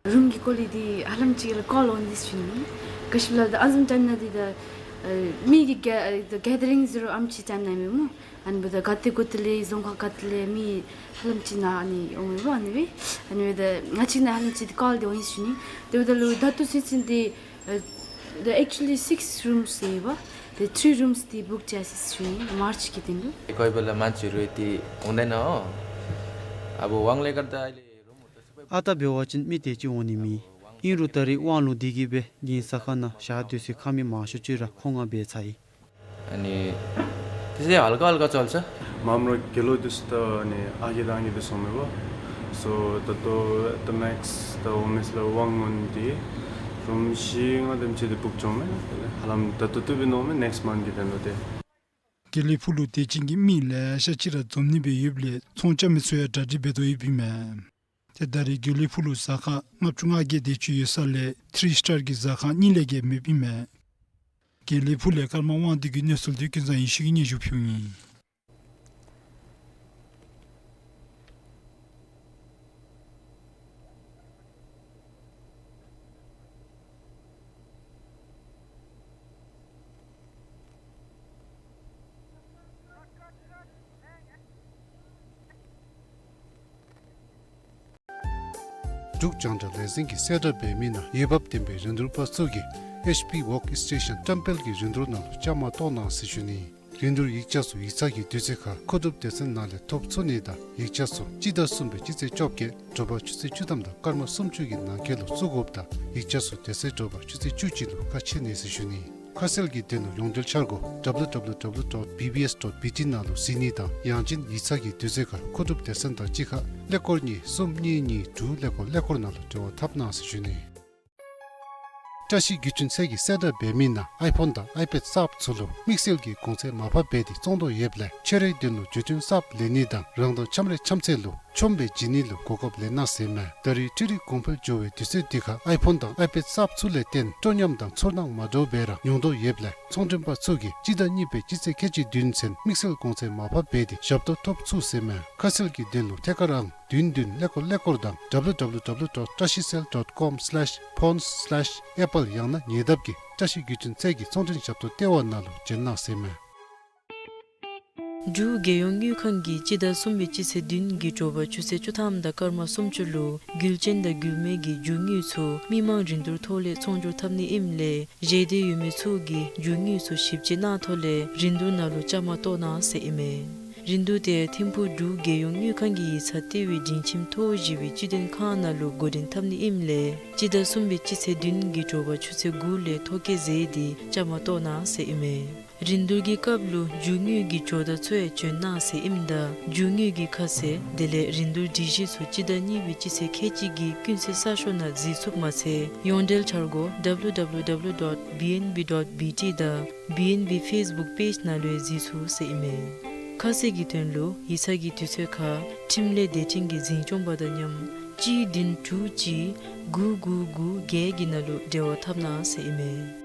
རུམ་གྱི་ཀོ་ལི་ཊི་ཧ་ལམ་ཅིག་ལུ་ཀོལ་འོང་འདི་ཞུ་ནི། ག་ཅི་སླབ་ད་ཨ་ནི་བཟུམ་ཊའིམ་ནང་འདི་ད་ཨ་མི་གི་གེ་ཨ་གེ་དར་རིང་ཟེར་རུང་ཨ་ནེམ་ཅིག་ཊའིམ་ནང་མས་སྨོ། ཨ་ནི་འབདཝ་ད་ག་ཏེ་གུ་ཏེ་ལས་རྫོང་ཁག་ག་ཏེ་ལས་མི་ཧ་ལམ་ཅིག་ནཱ་ཨ་ནི་འོང་མས་སྨོ། ཨ་ནི་སྦེ་ཨ་ནི་འབདཝ་ད་ང་བཅས་ནང་ཧ་ལམ་ཅིག་ཏེ་ཀོལ་འདི་འོང་ཡི་ཞུ་ནི། དེ་འབདཝ་ད་ལུ་ད་ལྟོ་ཚུན་ཚོད་འདི་ཨ་the actually six rooms ཡོདཔ། The three rooms འདི་བུཀ་བྱ་ཡི་ཟེར་ཞུ་ནི། མཱརཆ་གི་དོན་ལུ། ཁོང་འབདཝ་ལས་མང་ཆེ་ར་ཏེ་འོང་ད་ནཱ་ཨ་བུ་དབང་ལས་ཀར་ད་ཨ་ལས་རུམ་ཨ་ཏ་འབད་བ་ཅིན་མི་དེ་ཅིག་འོང་ནི་མེད། ཨིན་རུང་ད་རིས་དབང་ལུང་འདི་གིས་སྦེ་གིང་ཟ་ཁང་ནང་ཞག་སྡོད་སའི་ཁང་མིག་མང་ཤོས་ཅིག་ར་ཁོང་ང་འབད་ཚར་ཡི། ཨ་ནི་དེ་ཚེ་ཧལ་ཀ་ཧལ་ཀ་ཚུ་ཨལ་ས། མམ་ར་དགེ་ལུ་དུས་ད་ཨ་ནི་ཨ་རྒས་དང་ཨ་རྒས་འདི་ཚུ་མེད་པ། སོ་ད་ལྟོ་at the max ད་འོང་མི་ཚུ་ལུ་དབང་མངོན་འདི་རུམ་བཞི་ལྔ་དེམ་ཅིག་འདི་བུཀ་བྱུང་མས། ཧ་ལམ་ད་ལྟོ་བཏུབ་པས་མནོཝ་མས་ནེཀསིཊ་མནཐ་གི་དོན་ལུ་ཏེ། དགེ་ལེགས་ཕུག་ལུ་དད་ཅན་གྱི་མི་ལེ་ཤ་ཅིག་ར་འཛོམས་ནི་སྦེ་ཡོདཔ་ལས་ཚོང་རྐྱབ་མི་ཚུ་ཡང་གྲ་སྒྲིག་འབད་དོ་ཡོདཔ་ཨིན་མས། ཏེ་ད་རེས་དགེ་ལེགས་ཕུག་ལུ་ཟ་ཁང་ལྔ་བཅུ་ང་བརྒྱད་དེ་ཅིག་ཡོད་ས་ལས་ཐིརི་སི་ཊར་གྱི་ཟ་ཁང་གཉིས་ལས་བརྒལ་མེདཔ་ཨིན་མས། དགེ་ལེགས་ཕུག་ལས་ཀརྨ་དབང་འདུས་ཀྱི་གནས་ཚུལ་འདི་ཀུན་བཟང་ཡེ་ཤེས་ཀྱིས་སྙན་ཞུ་ཕུལཝ་ཨིན། འབྲུག་རྒྱང་བསྒྲགས་ལས་འཛིན་གྱིས་གསལ་བསྒྲགས་འབད་མི་ནང་འོས་འབབ་ལྡན་པའི་རིན་བསྡུར་པ་ཚུ་གིས་ཨེཆ་པི་ཝརཀ་སི་ཊེ་ཤཱན་བཀྲམ་སྤེལ་གྱི་རིན་བསྡུར་ནང་ལུ་བཅའ་མར་གཏོགས་གནང་ཟེར་ཞུ་ནི། རིན་བསྡུར་ཡིག་ཆ་ཚུ་ཡིག་ཚང་གི་དུས་ཚོད་ཁར་མཁོ་སྒྲུབ་སྡེ་ཚན་ནང་ལས་ཐོབ་ཚུགས་ནི་དང་ཡིག་ཆ་ཚུ་སྤྱི་ཟླ་གསུམ་པའི་སྤྱི་ཚེས་བཅོ་བརྒྱད་དྲོ་པ་ཆུ་ཚོད་བཅུ་ཐམ་དང་སྐར་མ་སུམ་ཅུ་གི་ནང་འཁོད་ལུ་བཙུགས་དགོཔ་དང་ཡིག་ཆ་ཚུ་དེ་ཚེ་དྲོ་པ་ཆུ་ཚོད་བཅུ་གཅིག་ལུ་ཁ་ཕྱེ་ནི་ཟེར་ཞུ་ནི། ཁ་གསལ་གྱི་དོན་ལུ་ཡོངས་འབྲེལ་འཆར་སྒོ་ཌབ་ལུ་ཌབ་ལུ་ཌབ་ལུ་ཌོཊ་བི་བི་ཨེསི་ཌོཊ་བི་ཊི་ནང་ལུ་གཟིགས་ནི་དང་ཡང་ཅིན་ཡིག་ཚང་གི་དུས་ཚོད་ཁར་མཁོ་སྒྲུབ་སྡེ་ཚན་དང་གཅིག་ཁར་ཀླད་ཀོར་གཉིས་གསུམ་གཉིས་གཉིས་དྲུག་ཀླད་ཀོར་ཀླད་ཀོར་ནང་ལུ་འབྲེལ་བ་འཐབ་གནང་ཟེར་ཞུ་ནི། བཀྲ་ཤིས་བརྒྱུད་འཕྲིན་ཚད་ཀྱིས་གསལ་བསྒྲགས་འབད་མི་ནང་ཨའི་ཕོན་དང་ཨའི་པེཌ་གསརཔ་ཚུ་ལུ་དམིགས་བསལ་གྱི་གོང་ཚད་མར་ཕབ་འབད་དེ་བཙོང་དོ་ཡོདཔ་ལས་ཁྱོད་རའི་དོན་ལུ་བརྒྱུད་འཕྲིན་གསརཔ་ལེན་ནི་དང་རང་དང་འཆམ་རའི་འཆམ་ཚད་ལུ་ཆོམ་སྦེ་བྱིན་ནི་ལུ་གོ་སྐབས་ལེན་གནང་ཟེར་མས། ད་རེས་འཕྲུལ་རིག་གོང་འཕེལ་འགྱོ་བའི་དུས་ཚོད་འདི་ཁར་ཨའི་ཕོན་དང་ཨའི་པེཌ་གསརཔ་ཚུ་ལས་བརྟེན་སྤྲོ་ཉམས་དང་ཚོར་སྣང་མ་འདྲཝ་སྦེ་ར་མྱོང་དོ་ཡོདཔ་ལས་ཚོང་མགྲོན་པ་ཚུ་གིས་སྤྱི་ཟླ་གཉིས་པའི་སྤྱི་ཚེས་ཁལ་གཅིག་བདུན་ཚུན་དམིགས་བསལ་གོང་ཚད་མར་ཕབ་འབད་དེ་ཞབས་ཏོག་ཐོབ་ཚུགས་ཟེར་མས། ཁ་གསལ་གྱི་དོན་ལུ་ཐད་ཀར་ཨང་བདུན་བདུན་ཀླད་ཀོར་ཀླད་ཀོར་དང་ཌབ་ལུ་ཌབ་ལུ་ཌབ་ལུ་ཌོཊ་བཀྲ་ཤིས་སེལ་ཌོཊ་ཀོམ་སི་ལེཤ་ཕོན་སི་ལེཤ་ཨེ་པཱལ་ཡང་ན་ཉེ་འདབས་ཀྱི་བཀྲ་ཤིས་བརྒྱུད་འཕྲིན་ཚད་ཀྱི་ཚོང་འབྲེལ་ཞབས་ཏོག་ལྟེ་བ་ནང་ལུ་བྱོན་གནང་ཟེར་མས། འབྲུག་རྒྱལ་ཡོངས་དངུལ་ཁང་གིས་སྤྱི་ཟླ་གསུམ་པའི་སྤྱི་ཚེས་བདུན་གྱི་དྲོ་པ་ཆུ་ཚོད་བཅུ་ཐམ་དང་སྐར་མ་སུམ་ཅུ་ལུ་རྒྱུ་ཅན་དང་རྒྱུ་མེད་ཀྱི་རྒྱུ་དངོས་ཚུ་མི་མང་རིན་བསྡུར་ཐོག་ལས་ཚོང་སྒྱུར་འཐབ་ནི་ཨིནམ་ལས་བཞེས་འདོད་ཡོད་མི་ཚུ་གིས་རྒྱུ་དངོས་ཚུ་ཞིབ་དཔྱད་གནང་ཐོག་ལས་རིན་བསྡུར་ནང་ལུ་བཅའ་མར་གཏོགས་གནང་ཟེར་ཨིན་མས། རིན་བསྡུར་དེ་ཐིམ་ཕུག་འབྲུག་རྒྱལ་ཡོངས་དངུལ་ཁང་གི་ཡིག་ཚང་ལྟེ་བའི་སྒྲིང་ཁྱིམ་ཐོག་བཞི་པའི་སྤྱི་དོན་ཁང་ནང་ལུ་འགོ་འདྲེན་འཐབ་ནི་ཨིནམ་ལས་སྤྱི་ཟླ་གསུམ་པའི་སྤྱི་ཚེས་བདུན་གྱི་དྲོ་པ་ཆུ་ཚོད་དགུ་ལས་ཐོ་བཀོད་མཛད་དེ་བཅའ་མར་གཏོགས་གནང་ཟེར་ཨིན་མས། རིན་བསྡུར་གྱི་སྐབས་ལུ་རྒྱུ་དངོས་ཀྱི་ཇོ་བདག་ཚུ་ཡང་བྱོན་གནང་ཟེར་ཨིནམ་ད་རྒྱུ་དངོས་ཀྱི་ཁ་གསལ་དེ་ལས་རིན་བསྡུར་སྒྲིག་གཞི་ཚུ་སྤྱི་ཟླ་གཉིས་པའི་སྤྱི་ཚེས་ཁལ་གཅིག་གི་ཀུན་གསལ་གསར་ཤོག་ནང་གཟིགས་ཚུགསཔ་མ་ཚད་ཡོངས་འབྲེལ་འཆར་སྒོ་ཌབ་ལུ་ཌབ་ལུ་ཌབ་ལུ་ཌོཊ་བི་ཨེན་བི་ཌོཊ་བི་ཊི་དང་བི་ཨེན་བི་ཕེསི་བུཀ་པེཇ་ནང་ལུ་ཡང་གཟིགས་ཚུགས་ཟེར་ཨིན་མས། ཁ་གསལ་གྱི་དོན་ལུ་ཡིག་ཚང་གི་དུས་ཚོད་ཁར་ཁྲིམས་ལས་སྡེ་ཕྲན་གྱི་འཛིན་སྐྱོང་པ་དང་མཉམ་གཅིག་བདུན་དྲུག་གཅིག་དགུ་དགུ་དགུ་བརྒྱད་ཀྱི་ནང་ལུ་འབྲེལ་བ་འཐབ་གནང་ཟེར་ཨིན་མས།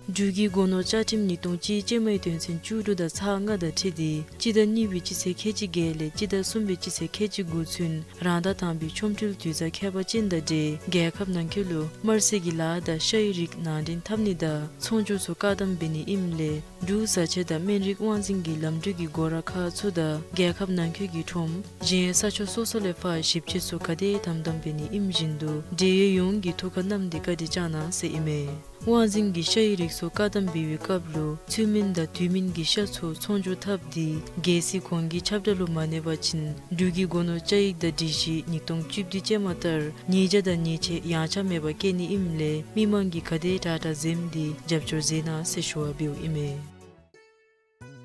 འབྲུག་གི་སྒོ་ནོར་བཅའ་ཁྲིམས་ཉིས་སྟོང་གཅིག་ཅན་མའི་དོན་ཚན་བཅུ་དྲུག་དང་ཚག་ལྔ་དང་འཁྲིལ་ཏེ་སྤྱི་ཟླ་གཉིས་པའི་སྤྱི་ཚེས་ཁལ་གཅིག་བརྒྱད་ལས་སྤྱི་ཟླ་གསུམ་པའི་སྤྱི་ཚེས་ཁལ་གཅིག་དགུ་ཚུན་རང་ཟླ་དང་པའི་ཆོ་འཕྲུལ་དུས་བཟང་ཁྱད་པར་ཅན་དང་འབྲེལ་རྒྱལ་ཁབ་ནང་འཁོད་ལུ་དམར་སེར་གྱི་ལཱ་དང་ཤ་ཡི་རིགས་ནང་འདྲེན་འཐབ་ནི་དང་ཚོང་སྒྱུར་ཚུ་བཀག་དམ་འབད་ནི་ཨིནམ་ལས་འབྲུག་བཟའ་ཆས་དང་སྨན་རིགས་དབང་འཛིན་གྱི་ལམ་འགྲུལ་གྱི་སྒོ་ར་ཁག་ཚུ་དང་རྒྱལ་ཁབ་ནང་འཁོད་ཀྱི་ཁྲོམ་གཞན་ས་ཕྱོགས་སོ་སོ་ལས་ཕར་ཞིབ་དཔྱད་ཚུ་ག་དེ་དམ་དམ་འབད་ནི་ཨིནམ་བཞིན་དུ་འབྲེལ་ཡོད་ཡོངས་ཀྱིས་ཐུགས་ཁར་བསྣམས་ཏེ་བཀའ་དྲིན་བསྐྱང་གནང་ཟེར་ཨིན་མས། དབང་འཛིན་གྱི་ཤ་ཡི་རིགས་ཚུ་བཀག་དམ་འབད་བའི་སྐབས་ལུ་ཚུལ་མིན་དང་དུས་མིན་གྱི་ཤ་ཚུ་ཚོང་སྒྱུར་འཐབ་སྟེ་རྒྱལ་སྲིད་གོང་གི་ཁྱབ་བསྒྲགས་ལུ་མ་གནས་པ་ཅིན་འབྲུག་གི་སྒོ་ནོར་བཅའ་ཡིག་དང་སྒྲིག་གཞི་ཉིས་སྟོང་བཅུ་བདུན་ཅན་མ་ལྟར་ཉེས་བྱ་དང་ཉེས་ཆད་ཡངས་ཆག་མེད་པར་བཀལ་ནི་ཨིནམ་ལས་མི་མང་གིས་ག་དེ་དྲག་དྲག་འཛེམས་ཏེ་རྒྱབ་སྐྱོར་མཛད་གནང་ཟེར་ཞུ་བ་འབདཝ་ཨིན་མས།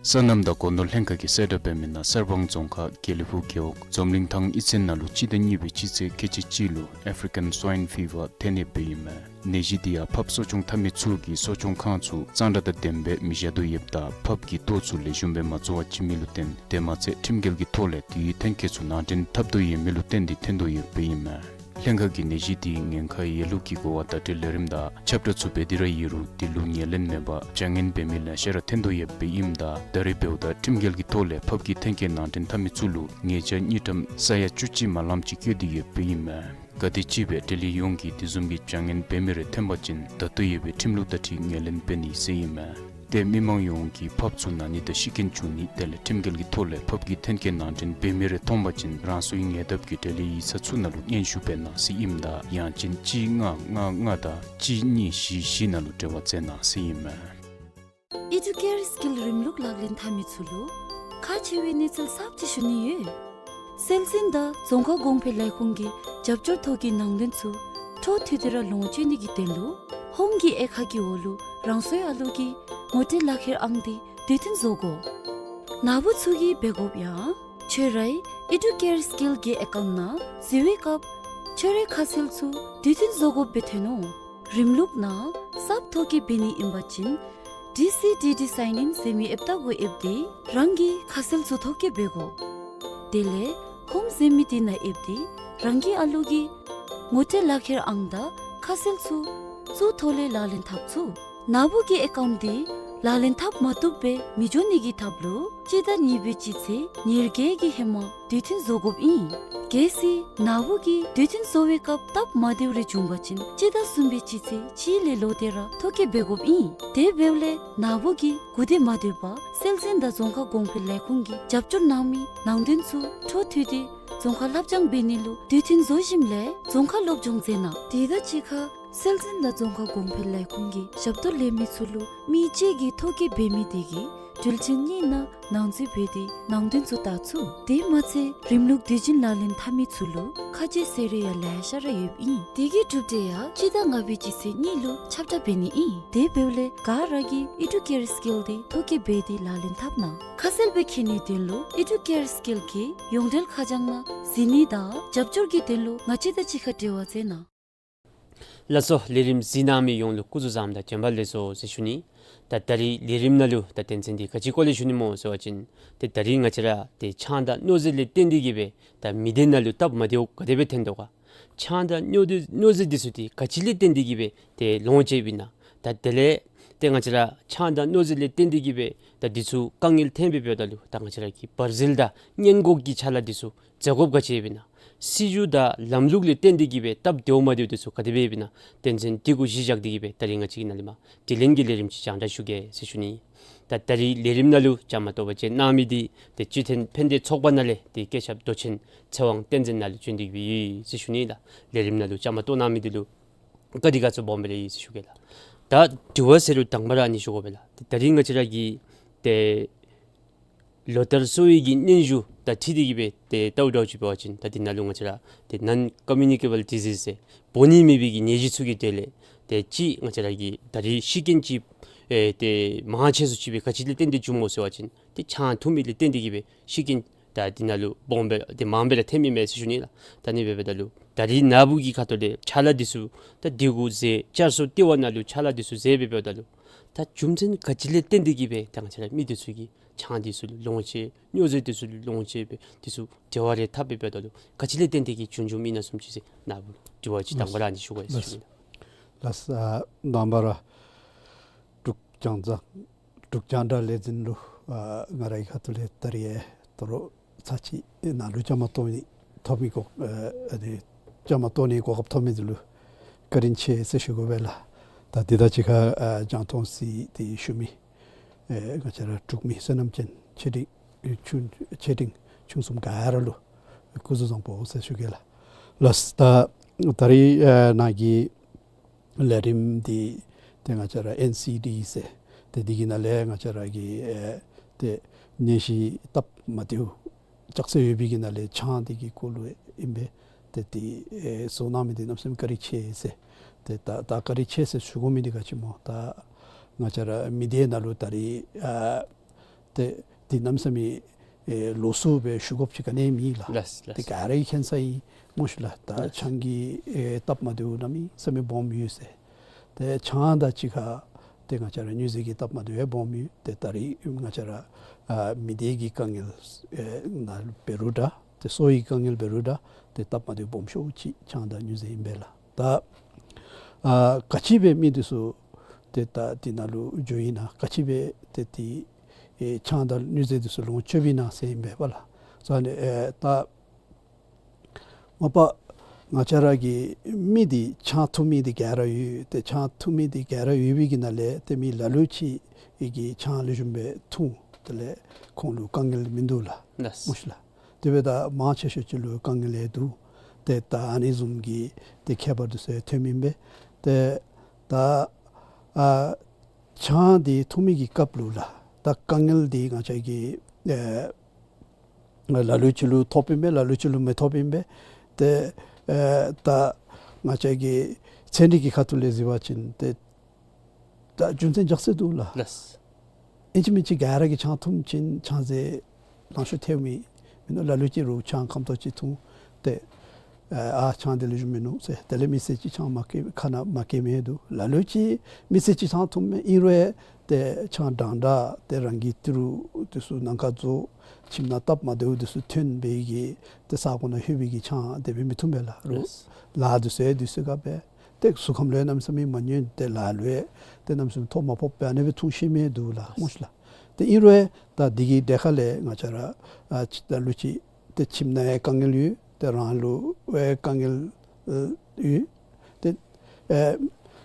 སོ་ནམ་དང་སྒོ་ནོར་ལྷན་ཁག་གིས་གསལ་བསྒྲགས་འབད་མི་ནང་གསར་སྤང་རྫོང་ཁག་དགེ་ལེགས་ཕུག་རྒེད་འོག་འཛོམས་གླིང་ཐང་གཡུས་ཚན་ནང་ལུ་སྤྱི་ཟླ་གཉིས་པའི་སྤྱི་ཚེས་ཁལ་གཅིག་གཅིག་ལུ་ཨེཕ་རི་ཀན་སུའིན་ཕི་བར་ཐོན་ཡོདཔ་ཨིན་མས། ནད་གཞི་འདི་ཡང་ཕགཔ་གསོ་སྐྱོང་འཐབ་མི་ཚུ་གིས་གསོ་སྐྱོང་ཁང་ཚུ་གཙང་སྦྲ་དང་ལྡནམ་སྦེ་མི་བཞག་དོ་ཡོདཔ་ད་ཕགཔ་གི་ལྟོ་ཚུ་ལེགས་ཤོམ་སྦེ་མ་བཙོ་བར་བྱིན་མི་ལུ་བརྟེན་དེ་མ་ཚད་ཁྲིམས་འགལ་གྱི་ཐོག་ལས་དེའི་ཐོན་སྐྱེད་ཚུ་ནང་འདྲེན་འཐབ་དོ་ཡོད་མི་ལུ་བརྟེན་ཏེ་ཐོན་དོ་ཡོདཔ་ཨིན་མས། ལྷན་ཁག་གིས་ནད་གཞི་འདི་ཉེན་ཁ་ཡོད་ལུགས་ཀྱི་གོ་བ་བརྡ་སྤྲོད་ལས་རིམ་དང་ཁྱབ་བསྒྲགས་ཚུ་འབད་དེ་ར་ཡོད་རུང་དེ་ལུ་ངོས་ལེན་མེད་པར་བྱ་ངན་འབད་མི་ལེ་ཤ་ར་ཐོན་དོ་ཡོདཔ་ཨིནམ་ད་ད་རེས་འབདཝ་ད་ཁྲིམས་འགལ་གྱི་ཐོག་ལས་ཕགཔ་གི་ཐོན་སྐྱེད་ནང་འདྲེན་འཐབ་མི་ཚུ་ལུ་ཉེས་བྱ་དངུལ་ཀྲམ་ས་ཡ་བཅུ་གཅིག་མ་ལངམ་ཅིག་བཀལ་ཏེ་ཡོདཔ་ཨིན་མས། ག་དེམ་ཅིག་སྦེ་འབྲེལ་ཡོད་ཡོངས་ཀྱིས་དེ་བཟུམ་གྱི་བྱ་ངན་འབད་མི་རེ་ཐོན་པ་ཅིན་ད་ལྟོ་ཡོད་པའི་ཁྲིམས་ལུགས་དང་འཁྲིལ་ངོས་ལེན་འབད་ནི་ཟེར་ཨིན་མས། ཏེ་མི་མང་ཡོངས་ཀྱིས་ཕགཔ་ཚུ་ན་ནི་དང་ཤི་རྐྱེན་བྱུང་ནི་དེ་ལས་ཁྲིམས་འགལ་གྱི་ཐོག་ལས་ཕགཔ་གི་ཐོན་སྐྱེད་ནང་འདྲེན་འབད་མི་རེ་མཐོང་པ་ཅིན་རང་སོའི་ཉེ་འདབས་ཀྱི་འབྲེལ་ཡོད་ཡིག་ཚང་ཚུ་ནང་ལུ་སྙན་ཞུ་འབད་གནང་ཟེར་ཨིནམ་ད་ཡང་ཅིན་གཅིག་ལྔ་ལྔ་ལྔ་དང་གཅིག་གཉིས་བཞི་བཞི་ནང་ལུ་འབྲེལ་བ་མཛད་གནང་ཟེར་ཨིན་མས། ཨི་ཌུ་ཀེར་སི་ཀིལ་རིམ་ལུགས་ལག་ལེན་འཐབ་མི་ཚུ་ལུ་ཁག་ཆེ་བའི་གནས་ཚུལ་གསརཔ་ཅིག་ཞུ་ནི་ཡོད། སྲོལ་འཛིན་དང་རྫོང་ཁ་གོང་འཕེལ་ལས་ཁུངས་ཀྱི་རྒྱབ་སྐྱོར་ཐོག་གི་ནང་དོན་ཚུ་འཕྲོ་མཐུད་དེ་ར་ལོངས་སྤྱོད་ནི་གི་དོན་ལུ་ཧོམ་གྱི་དབྱེ་ཁག་གི་འོག་ལུ་རང་སོའི་ཨ་ལུ་གི་ངོ་སྤྲོད་ལག་ཁྱེར་ཨང་དེ་དུས་མཐུན་བཟོ་དགོ། ནཱ་བུ་ཚུ་གིས་འབད་དགོཔ་ཡང་ ཁྱོད་རའི་ཨེ་ཌུ་ཀེར་སི་ཀིལ་གྱི་ཨེ་ཀའུནཊ་ནང་འཛུལ་བའི་སྐབས་ཁྱོད་རའི་ཁ་གསལ་ཚུ་དུས་མཐུན་བཟོ་དགོཔ་སྦེ་ཐོན་ནུག། རིམ་ལུགས་ནང་གསརཔ་ཐོ་བཀོད་འབད་ནི་ཨིན་པ་ཅིན་ཌི་སི་ཌི་ཌི་སའིན་ཨིན་ཟེར་མི་ཨེཔ་ནང་འགོ་ཡིབ་སྟེ་རང་གི་ཁ་གསལ་ཚུ་ཐོ་བཀོད་འབད་དགོ། དེ་ལས་ཧོམ་ཟེར་མི་དེ་ནང་ཡིབ་སྟེ་རང་གི་ཨ་ལུ་གི་ངོ་སྤྲོད་ལག་ཁྱེར་ཨང་དང་ཁ་གསལ་ཚུ་ཚུར་ཐོག་ལས་ལག་ལེན་འཐབ་ཚུགས། ནཱ་བུ་གི་ཨེ་ཀའུནཊ་དེ་ལག་ལེན་འཐབ་མ་བཏུབ་པར་མི་འགྱོ་ནི་གི་ཐབས་ལུ་སྤྱི་ཟླ་གཉིས་པའི་སྤྱི་ཚེས་ཉེར་བརྒྱད་ཀྱི་ཧེ་མ་དུས་མཐུན་བཟོ་དགོཔ་ཨིན། གལ་སྲིད་ནཱ་བུ་གིས་དུས་མཐུན་བཟོ་བའི་སྐབས་སྟབས་མ་བདེཝ་རེ་བྱུང་པ་ཅིན་སྤྱི་ཟླ་གསུམ་པའི་སྤྱི་ཚེས་གཅིག་ལས་ལོག་སྟེ་ར་ཐོ་བཀོད་འབད་དགོཔ་ཨིན། དེ་འབདཝ་ལས་ནཱ་བུ་གིས་གུ་དེ་མ་སྡོད་པར་སྲོལ་འཛིན་དང་རྫོང་ཁ་གོང་འཕེལ་ལས་ཁུངས་ཀྱིས་རྒྱབ་སྐྱོར་གནང་མི་ནང་དོན་ཚུ་འཕྲོ་མཐུད་དེ་རྫོང་ཁ་ལྷབ་སྦྱང་འབད་ནི་ལུ་དུས་མཐུན་བཟོ་ཞིནམ་ལས་རྫོང་ཁ་སློབ་སྦྱོང་མཛད་གནང་། དེ་དང་གཅིག་ཁར་སྲོལ་འཛིན་དང་རྫོང་ཁ་གོང་འཕེལ་ལས་ཁུངས་ཀྱི་ཞབས་ཏོག་ལེན་མི་ཚུ་ལུ་མི་གཅིག་གིས་ཐོ་བཀོད་འབད་མི་དེ་གི་འགྲུལ་ཆེན་གཉིས་ནང་ནང་འཛུལ་འབད་དེ་ནང་དོན་ཚུ་བལྟ་ཚུགས། དེ་མ་ཚད་རིམ་ལུགས་དུས་རྒྱུན་ལག་ལེན་འཐབ་མི་ཚུ་ལུ་ཁ་རྗེ་ཟེར་རེ་ཡང་ལེ་ཤ་ར་ཡོདཔ་ཨིན། དེ་གི་གྲུབ་འབྲས་ཡང་སྤྱི་ཟླ་ལྔ་པའི་སྤྱི་ཚེས་གཉིས་ལུ་ཁྱབ་བསྒྲགས་འབད་ནི་ཨིན། དེ་འབདཝ་ལས་ག་ར་གིས་ཨེ་ཌུ་ཀེར་སི་ཀིལ་དེ་ཐོ་བཀོད་འབད་དེ་ལག་ལེན་འཐབ་གནང་། ཁ་གསལ་སྦེ་མཁྱེན་ནིའི་དོན་ལུ་ཨེ་ཌུ་ཀེར་སི་ཀིལ་གྱི་ཡོངས་འབྲེལ་ཁ་བྱང་ནང་གཟིགས་ནི་དང་རྒྱབ་སྐྱོར་གྱི་དོན་ལུ་ང་བཅས་དང་གཅིག་ཁར་འབྲེལ་བ་མཛད་གནང་། ལགས་སོ། ལས་རིམ་གཟིགས་གནང་མི་ཡོངས་ལུ་སྐུ་གཟུགས་བཟང་དང་བྱོན་པ་ལེགས་སོ་ཟེར་ཞུ་ནི། ད་ད་རིས་ལས་རིམ་ནང་ལུ་ད་དོན་ཚན་འདི་ག་ཅི་སྐོར་ལས་ཞུ་ནི་སྨོ་ཟེར་བ་ཅིན་ཏེ་ད་རིས་ང་བཅས་ར་ཏེ་ཆང་དང་སྨྱོ་རྫས་ལས་བརྟེན་ཏེ་གིས་སྦེ་ད་མི་སྡེ་ནང་ལུ་སྟབས་མ་བདེཝ་ག་དེ་སྦེ་ཐོན་དོ་ག། ཆང་དང་སྨྱོ་རྫས་སྨྱོ་རྫས་འདི་ཚུ་ཏེ་ག་ཅི་ལས་བརྟེན་ཏེ་གིས་སྦེ་ཏེ་ལོངས་སྤྱོད་པས་ན། ད་དེ་ལས་ཏེ་ང་བཅས་ར་ཆང་དང་སྨྱོ་རྫས་ལས་བརྟེན་ཏེ་གིས་སྦེ་ད་འདི་ཚུ་དཀའ་ངལ་ཐོན་སྦེ་འབདཝ་ད་ལུ་ད་ང་བཅས་ར་གིས་བར་འཛུལ་དང་སྔོན་འགོག་གི་ཕྱག་ལཱ་འདི་ཚུ་མཛད་དགོཔ་ག་ཅི་ཡོདཔ་ཨིན་ན། སྲིད་བྱུས་དང་ལམ་ལུགས་ལས་བརྟེན་ཏེ་གིས་སྦེ་སྟབས་བདེཝ་མ་བདེཝ་འདི་ཚུ་ག་དེ་སྦེ་ཡོདཔ་ཨིན་ན། དོན་ཚན་འདི་གུ་གཞི་བཞག་སྟེ་གིས་སྦེ་ད་རིས་ང་བཅས་ཀྱིས་ནཱ་ལས་མར་དྲི་ལན་གྱི་ལས་རིམ་ཅིག་སྤྱན་འདྲེན་ཞུ་གེ་ཟེར་ཞུ་ནི། ད་ད་རིས་ལས་རིམ་ནང་ལུ་བཅའ་མར་གཏོགས་པ་ཅིན་གནང་མི་འདི་ཏེ་སྤྱི་མཐུན་ཕན་བདེ་ཚོགས་པ་ནང་ལས་ཏེ་བཀོད་ཁྱབ་མདོ་ཆེན་ཚེ་དབང་བསྟན་འཛིན་ནཱ་ལུ་བྱོན་ཏེ་གིས་སྦེ་ཡོད་ཟེར་ཞུ་ནི་ལགས། ལས་རིམ་ནང་ལུ་བཅའ་མར་གཏོགས་གནང་མི་འདི་ལུ་བཀའ་དྲིན་དགའ་ཚོར་སྦོམ་སྦེ་ར་ཡོད་ཟེར་ཞུ་གེ་ལགས། ད་དྲི་བ་ཟེར་རུང་དང་པ་ར་ཨ་ནི་ཞུ་དགོ་པས་ལགས། ད་ད་རིས་ང་བཅས་ར་གི་ཏེ་ལོ་ལྟར་གསོ་བའི་གི་སྙན་ཞུ་དང་འཁྲིལ་ཏེ་གིས་སྦེ་ཏེ་ལྟཝ་ད་ཅིག་འབད་བ་ཅིན་ད་འདི་ནང་ལུ་ང་བཅས་ར་ཏེ་ནཱོན་ཀོ་མིའུ་ནི་ཀེ་བཱལ་ཌི་ཟིས་ཟེར་འབོ་ནི་མེད་པའི་གི་ནད་གཞི་ཚུ་གི་དོན་ལས་ཏེ་གཅིག་ང་བཅས་ར་གི་ད་རིས་ཤི་རྐྱེན་ཅིག་ཨེ་ཏེ་མང་ཆེ་སུ་ཅིག་སྦེ་ག་ཅི་ལས་བརྟེན་ཏེ་བྱུངམ་སྨོ་ཟེར་བ་ཅིན་ཏེ་ཆང་འཐུང་མི་ལས་བརྟེན་ཏེ་གིས་སྦེ་ཤི་རྐྱེན་ད་འདི་ནང་ལུ་སྦོམ་སྦེ་ཏེ་མང་སྦེ་ར་ཐོན་མི་མས་ཟེར་ཞུ་ནི་ལགས། ད་ཨ་ནི་འབདཝ་ད་ལུ་ད་རིས་ནཱ་བུ་གི་ཁ་ཐུག་ལས་ཕྱག་ལཱ་འདི་ཚུ་ད་འདི་གུ་མཛད་བསྐྱར་གསོ་ལྟེ་བ་ནང་ལུ་ཕྱག་ལཱ་འདི་ཚུ་མཛད་སྦེ་འབདཝ་ད་ལུ་ད་རྒྱུ་མཚན་ག་ཅི་ལས་བརྟེན་ཏེ་གིས་སྦེ་ད་ང་བཅས་ར་མི་འདི་ཚུ་གིས་ཆང་འདི་ཚུ་ལུ་ལོངས་སྤྱོད་སྨྱོ་རྫས་འདི་ཚུ་ལུ་ལོངས་སྤྱོད་སྦེ་འདི་ཚུ་འབྲེལ་བ་རེ་འཐབ་སྦེ་འབདཝ་ད་ལུ་ག་ཅི་ལས་བརྟེན་ཏེ་གིས་བྱུང་བྱུངམ་ཨིན་ན་བཟུམ་ཅིག་ཟེར་ནཱ་བུ་ལུ་དྲི་བ་ཅིག་དང་པ་ར་ཨ་ནི་ཞུ་དགོ་ཡི་ཟེར་ཞུ་ནི་ལགས། ལགས། ཨ་དང་པ་ར་འབྲུག་རྒྱང་བསྒྲགས་འབྲུག་རྒྱང་བསྒྲགས་ལས་འཛིན་ལུ་ཨ་ང་རའི་ཁ་ཐུག་ལས་ད་རིས་ཡང་ད་རུང་ཚར་གཅིག་ནཱ་ལུ་བཅའ་མར་གཏོགས་ནི་ཐོབ་མི་གོ་ཨ་ཨ་ནི་བཅའ་མར་གཏོགས་ནི་གོ་སྐབས་ཐོབ་མི་འདི་ལུ་བཀའ་དྲིན་ཆེ་ཟེར་ཞུ་དགོ་པས་ལགས། ད་འདི་དང་གཅིག་ཁར་ཨ་རྒྱང་མཐོང་གཟིགས་ཏེ་བཞུགས་མི་ཨེ་ང་བཅས་ར་འབྲུག་མི་བསོད་ནམས་ཅན་ཆེ་འབྲིང་ཆུང་ཆེ་འབྲིང་ཆུང་གསུམ་ག་ར་ལུ་སྐུ་གཟུགས་བཟང་པོ་ཟེར་ཞུ་གེ་ལགས། ལགས། ད་ད་རིས་ཨེ་ནཱ་གི་ལས་རིམ་འདི་ཏེ་ང་བཅས་ར་ཨེན་སི་ཌི་ཟེར་ཏེ་འདི་གི་ནང་ལས་ང་བཅས་ར་གི་ཨེ་ཏེ་ནད་གཞི་སྟབས་མ་བདེཝ་ལྕགས་ཚོད་ཡོད་པའི་གི་ནང་ལས་ཆང་འདི་གི་སྐོར་ལུ་ཨིན་པས། ཏེ་འདི་ཨེ་བཟོ་གནང་མི་འདི་གནམ་མེད་ས་མེད་བཀའ་དྲིན་ཆེ་ཟེར། ཏེ་ད་ད་བཀའ་དྲིན་ཆེ་ཟེར་ཞུ་དགོ་མི་འདི་ག་ཅི་སྨོ། ད་ང་བཅས་ར་མི་སྡེ་ནང་ལུ་ད་རིས་ཨ་ཏེ་འདི་གནམ་མེད་ས་མེད་ཨེ་ལོགས་སུ་སྦེ་ཞུ་དགོཔ་ཅིག་ག་ནི་མེད་ལགས། ལགས་ལགས། ཏེ་ག་ར་གིས་མཁྱེན་ས་ཨིན་སྨོ་ཤིག་ལགས། ད་ལགས། ཆང་གི་ཨེ་སྟབས་མ་བདེཝ་གནམ་མེད་ས་མེད་སྦོམ་ཡོད་ཟེར། ཏེ་ཆང་དང་གཅིག་ཁར་ཏེ་ང་བཅས་ར་སྨྱོ་རྫས་ཀྱི་སྟབས་མ་བདེཝ་ཡང་སྦོམ་ཡོད། ཏེ་ད་རིས་ང་བཅས་ར་ཨ་མི་སྡེ་གི་དཀའ་ངལ་ཨེ་ནང་འབད་རུང་འདྲ་ཏེ་གསོ་བའི་དཀའ་ངལ་འབད་རུང་འདྲ་ཏེ་སྟབས་མ་བདེཝ་སྦོམ་ཤོས་ཅིག་ཆང་དང་སྨྱོ་རྫས་ཨིན་པས་ལགས། ད་ཨ་ག་ཅི་སྦེ་མི་འདི་ཚུ་ཏེ་ད་འདི་ནང་ལུ་འགྱོཝ་ཨིན་ན་ག་ཅི་སྦེ་ཏེ་འདི་ཨེ་ཆང་དང་སྨྱོ་རྫས་འདི་ཚུ་ལོངས་སྤྱོདཔ་ཨིན་ན་ཟེར་ཨིན་པས་པ་ལགས། ས་ནི་ཨེ་ད་མ་པ་ང་བཅས་ར་གི་མི་འདི་ཆང་འཐུང་མི་འདི་ག་ར་ཡོད། ཏེ་ཆང་འཐུང་མི་འདི་ག་ར་ཡོད་པའི་གི་ནང་ལས་ཏེ་མི་ལ་ལུ་ཅིག་གིས་ཆང་ལེགས་ཤོམ་སྦེ་འཐུང་། དེ་ལས་ཁོང་ལུ་དཀའ་ངལ་མིན་འདུག་ལགས། ལགས། སྨོ་ཤིག་ལགས། དེ་འབདཝ་ད་མང་ཆེ་ཤོས་ཅིག་ལུ་དཀའ་ངལ་ཡང་འདུག། ཏེ་ད་ཨ་ནི་བཟུམ་གྱི་ཏེ་ཁྱད་པར་འདི་ཚུ་ཐོནམ་ཨིན་པས། ཏེ་ད་ཨ་ཆང་འདི་འཐུང་མི་གི་སྐབས་ལུ་ལགས་ད་དཀའ་ངལ་འདི་ང་བཅས་ཀྱིས་ཨེ་ལ་ལུ་ཅིག་ལུ་ཐོབ་ཨིན་པས། ལ་ལུ་ཅིག་ལུ་མི་ཐོབ་ཨིན་པས། ཏེ་ཨེ་ད་ང་བཅས་ཀྱི་ཚན་རིག་གི་ཁ་ཐུག་ལས་གཟིགས་པ་ཅིན་ཏེ་ད་རྒྱུ་མཚན་རྒྱ་ཆེ་འདུག་ལགས། ལགས། ཨིན་ཅི་མིན་ཅི་ག་ར་གིས་ཆང་འཐུང་ཞིནམ་ཆང་རྫས་ལང་ཤོར་ཐལཝ་མེད། མིན་ནུག། ལ་ལུ་ཅིག་རོགས་ཆང་ཁམ་ཏོག་ཅིག་འཐུང་སྟེ་ཨ་ཆང་འདི་ལེགས་ཤོམ་མིན་ནུག་ཟེར། དེ་ལས་མི་སེར་ཅིག་ཆང་མ་བཀལ་ཁ་ནང་མ་བཀལ་མི་འདུག། ལ་ལུ་ཅིག་མི་སེར་ཅིག་ཆང་འཐུངམ་མས། ཨིན་རུང་ཏེ་ཆང་འདྲན་འདྲ་ཏེ་རང་གི་ཏི་རུ་འདི་ཚུ་ནང་ཁར་འཛུལ་ཁྱིམ་ནང་སྟབས་མ་བདེཝ་འདི་ཚུ་ཐོན་པའི་གི་ཏེ་ས་གོ་ནང་ལྷོད་པའི་གི་ཆང་དེ་སྦེ་མི་འཐུང་པས་ལགས། རོགས་ལཱ་འདི་ཚུ་ཡང་འདི་ཚུ་ག་སྦེ་ཏེ་གཟུགས་ཁམས་ལུ་ཡང་གནམ་མེད་ས་མེད་མ་ཉན། ཏེ་ལཱ་ལུ་ཡང་ཏེ་གནམ་མེད་ས་མེད་ཐོ་མ་ཕོགཔ་སྦེ་ཨ་ནི་སྦེ་འཐུང་ཤེས་མི་འདུག་ལགས། མོ་ཤིག་ལགས། ཏེ་ཨིན་རུང་ད་འདི་གི་གྲས་ཁ་ལས་ང་བཅས་ར་ཨ་ཅིག་ལ་ལུ་ཅིག་ཏེ་ཁྱིམ་ནང་ཡང་དཀའ་ངལ་ཡོད། ཏེ་རང་ལུ་ཡང་དཀའ་ངལ་ཨེ་ཡོད། ཏེ་ཨེ་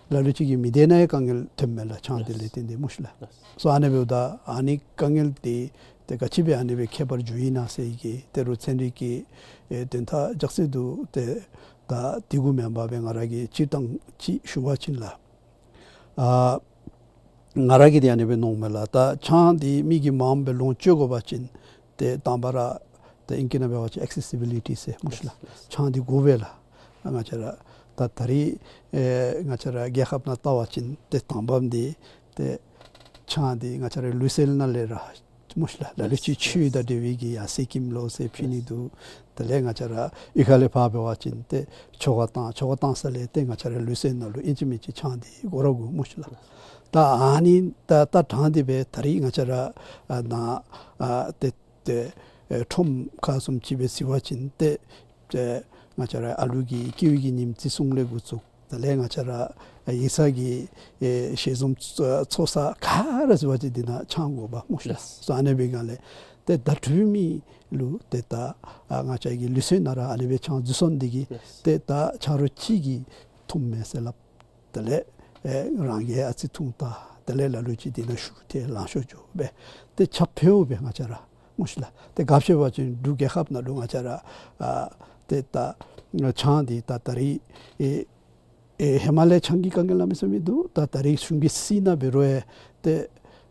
ལ་ལུ་ཅིག་གི་མི་སྡེ་ནང་ཡང་དཀའ་ངལ་ཐོནམ་མས་ལགས། ཆང་འདི་ལས་བརྟེན་ཏེ་མོ་ཤིག་ལགས། སོ་ཨ་ནི་འབདཝ་ད་ཨ་ནི་དཀའ་ངལ་འདི་ཏེ་ག་ཅི་སྦེ་ཨ་ནི་སྦེ་ཁྱད་པར་འགྱོ་ཡི་ན་ཟེར་གི་ཏེ་རོགས་ཚན་རིག་གི་ཨེ་དོན་དག་རྒྱགས་ཚད་འདུག། ཏེ་ད་འདི་གུ་མེན་པར་སྦེ་ང་ར་གིས་སྤྱིར་བཏང་ཅིག་ཞུ་བ་ཅིན་ལགས། ཨ་ང་ར་གིས་འདི་ཨ་ནི་སྦེ་མནོཝ་མས་ལགས། ད་ཆང་འདི་མི་གིས་མངམ་སྦེ་ལོངས་སྤྱོད་དགོ་པ་ཅིན་ཏེ་དང་པ་ར་ཏེ་ཨིང་སྐད་ནང་འབད་བ་ཅིན་ཨེག་སེ་སི་བི་ལི་ཊི་ཟེར་མོ་ཤིག་ལགས། ལགས། ཆང་འདི་དགོ་པས་ལགས། ང་བཅས་ར་ད་ད་རིས་ཨེ་ང་བཅས་ར་རྒྱལ་ཁབ་ནང་བལྟ་བ་ཅིན་ཏེ་དང་པམ་འདི་ཏེ་ཆང་འདི་ང་བཅས་ར་ལུས་རྩལ་ནང་ལས་ར་མོ་ཤིག་ལགས། ལ་ལུ་ཅིག་ཆོས་དང་འབྲེལ་བའི་གི་ཡང་གསེར་སྐྱེམས་ལོ་ཟེར་ཕུལ་ནི་འདུག། དེ་ལས་ང་བཅས་ར་གཡུས་ཁ་ལས་ཕར་འབད་བ་ཅིན་ཏེ་ཆོ་ག་བཏང་ཆོ་ག་བཏང་ས་ལས་ཏེ་ང་བཅས་ར་ལུས་རྩལ་ནང་ལུ་ཨིན་ཅི་མིན་ཅི་ཆང་འདི་དགོ་ར་དགོ་མོ་ཤིག་ལགས། ད་ཨ་ནི་ད་ད་དྲང་སྟེ་སྦེ་ད་རིས་ང་བཅས་ར་ཨ་ནཱ་ཨ་ཏེ་ཏེ་ཨེ་ཁྲོམ་ཁ་བཟུམ་ཅིག་སྦེ་གཟིགས་པ་ཅིན་ཏེ་ཏེ་ང་བཅས་ར་ཨ་ལུ་གི་སྐྱེ་བའི་གི་ཉིནམ་བརྩི་སྲུང་ལས་འགོ་བཙུགས། དེ་ལས་ང་བཅས་ར་ཨེ་ཡིག་ཚང་གི་ཨེ་ཞལ་འཛོམས་ཚོགས་ས་ག་ར་གཟིགས་པ་ཅིན་འདི་ནང་ཆང་དགོ་པས་མོ་ཤིག་ལགས། ལགས། སོ་ཨ་ནི་སྦེ་ག་ལས་ཏེ་ད་འབྲུག་མི་ལུ་ཏེ་ད་ཨ་ང་བཅས་ཀྱི་ལུས་རྩལ་ནང་ར་ཨ་ནི་སྦེ་ཆང་འཛུལ་སོང་འདི་གིས་ལགས། ཏེ་ད་ཆ་རོགས་ཅིག་གིས་འཐུངམ་མས་ཟེར་སླབ། དེ་ལས་ཨེ་རང་གིས་ཨ་ཙི་འཐུང་ད། དེ་ལས་ལ་ལུ་ཅིག་འདི་ནང་ཤུགས་ཐལ་ལང་ཤོར་འགྱོ་སྦེ་ཏེ་ཆ་ཕོཝ་སྦེ་ང་བཅས་ར་མོ་ཤིག་ལགས། ཏེ་ག་ཅི་འབད་བ་ཅིན་འབྲུག་རྒྱལ་ཁབ་ནང་ལུ་ང་བཅས་ར་ཨ་ཏེ་ད་ཆང་འདི་ད་ད་རིས་ཨེ་ཨེ་ཧེ་མ་ལས་ཆང་གི་དཀའ་ངལ་གནམ་མེད་ས་མེད་འདུག། ད་ད་རིས་གཞུང་གིས་སྲིད་ནང་འབད་རུང་ཡང་ཏེ་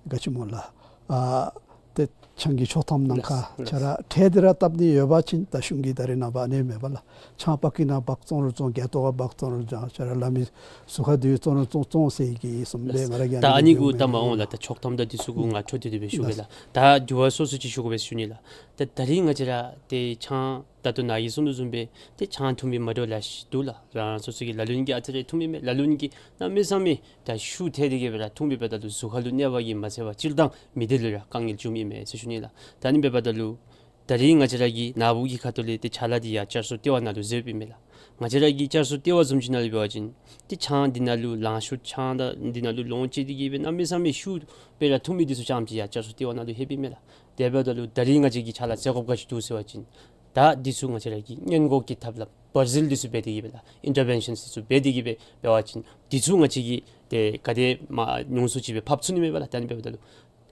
ག་ཅི་སྨོ་ལགས། ཨ་ཏེ་ཆང་གི་ཆོག་ཐམ་ནང་ཁར་ལགས། ཁྱོད་ར་ཁྲལ་འདི་ར་བཏབ་ནི་ཡོད་པ་ཅིན་ད་གཞུང་གིས་ད་རེས་ནངས་པ་ཨ་ནི་མེད་པས་ལགས། ཆང་པ་ཀི་ནང་འབག་བཙོང་རུང་བཙོང་། སྒལ་ཏོ་ཁར་འབག་བཙོང་རུང་བཙོང་། ཁྱོད་ར་ལམ་མི་ཟུར་ཁར་འདི་བཙོང་རུང་བཙོང་བཙོང་ཟེར་གི་བཟུམ་སྦེ་ང་ར་གིས་ད་ཨ་ནི་གུ་ད་མ་འོང་ལགས། ད་ཆོག་ཐམ་དང་འདི་ཚུ་གུ་ང་འཕྲོ་མཐུད་དེ་སྦེ་ཞུ་གེ་ལགས། ད་འགྱུར་བ་སོ་སོ་ཅིག་ཞུ་དགོ་པས་ཞུ་ནི་ལགས། ད་ད་རིས་ང་བཅས་ར་ཏེ་ཆང་ད་ལྟོ་ནཱ་གིས་གསུངས་དོ་བཟུམ་སྦེ་ཏེ་ཆང་འཐུང་མི་མ་འདྲཝ་ལེ་ཤ་འདུག་ལགས། རང་རང་སོ་སོ་གི་ལ་ལུ་གིས་ཨ་ཙི་རེ་འཐུང་མི་མས། ལ་ལུ་གིས་གནམ་མེད་ས་མེད་ད་ཤུགས་ཐལ་ཏེ་གི་སྦེ་ར་འཐུང་མི་འབདཝ་ད་ལུ་གཟུགས་ཁ་ལུ་གནོད་པ་གིས་མ་ཚད་པར་སྤྱིར་བཏང་མི་སྡེ་ལུ་ར་དཀའ་ངལ་འབྱུངམ་ཨིན་མས་ཟེར་ཞུ་ནི་ལགས། ད་ཨ་ནི་འབདཝ་ད་ལུ་ད་རིས་ང་བཅས་ར་གི་ནཱ་བུ་གི་ཁ་ཐུག་ལས་ཏེ་ཕྱག་ལཱ་འདི་ཡང་བསྐྱར་གསོ་ལྟེ་བ་ནང་ལུ་མཛདཔ་ཨིན་མས་ལགས། ང་བཅས་ར་གི་བསྐྱར་གསོ་ལྟེ་བ་བཟུམ་ཅིག་ནང་ལུ་འབད་བ་ཅིན་ཏེ་ཆང་འདི་ནང་ལུ་ལང་ཤོར་ཆང་དང་འདི་ནང་ལུ་ལོངས་སྤྱོད་དེ་གི་སྦེ་གནམ་མེད་ས་མེད་ཤུགས་སྦེ་ར་འཐུང་མི་འདི་ཚུ་རྐྱངམ་ཅིག་ཡང་བསྐྱར་གསོ་ལྟེ་བ་ནང་ལུ་ལྷོདཔ་ཨིན་མས་ལགས། དེ་འབདཝ་ད་ལུ་ད་རིས་ང་བཅས་ཀྱིས་ཕྱག་ལཱ་མཛད་དགོཔ་ག་ཅི་འདུག་ཟེར་བ་ཅིན་ད་འདི་ཚུ་ང་བཅས་ར་གིས་སྔོན་འགོག་གི་ཐབས་ལམ་བར་ཟིལ་འདི་ཚུ་འབད་དེ་གི་སྦེ་ལགས། ཨིན་ཊར་བེན་ཤཱནསི་འདི་ཚུ་འབད་དེ་གི་སྦེ་འབད་བ་ཅིན་འདི་ཚུ་ང་བཅས་ཀྱིས་ཏེ་ག་དེ་མ་ཉུང་སུ་ཅིག་སྦེ་ཕབ་ཚུགས་ནི་མས་པ་ལགས། ད་ཨ་ནི་འབདཝ་ད་ལུ་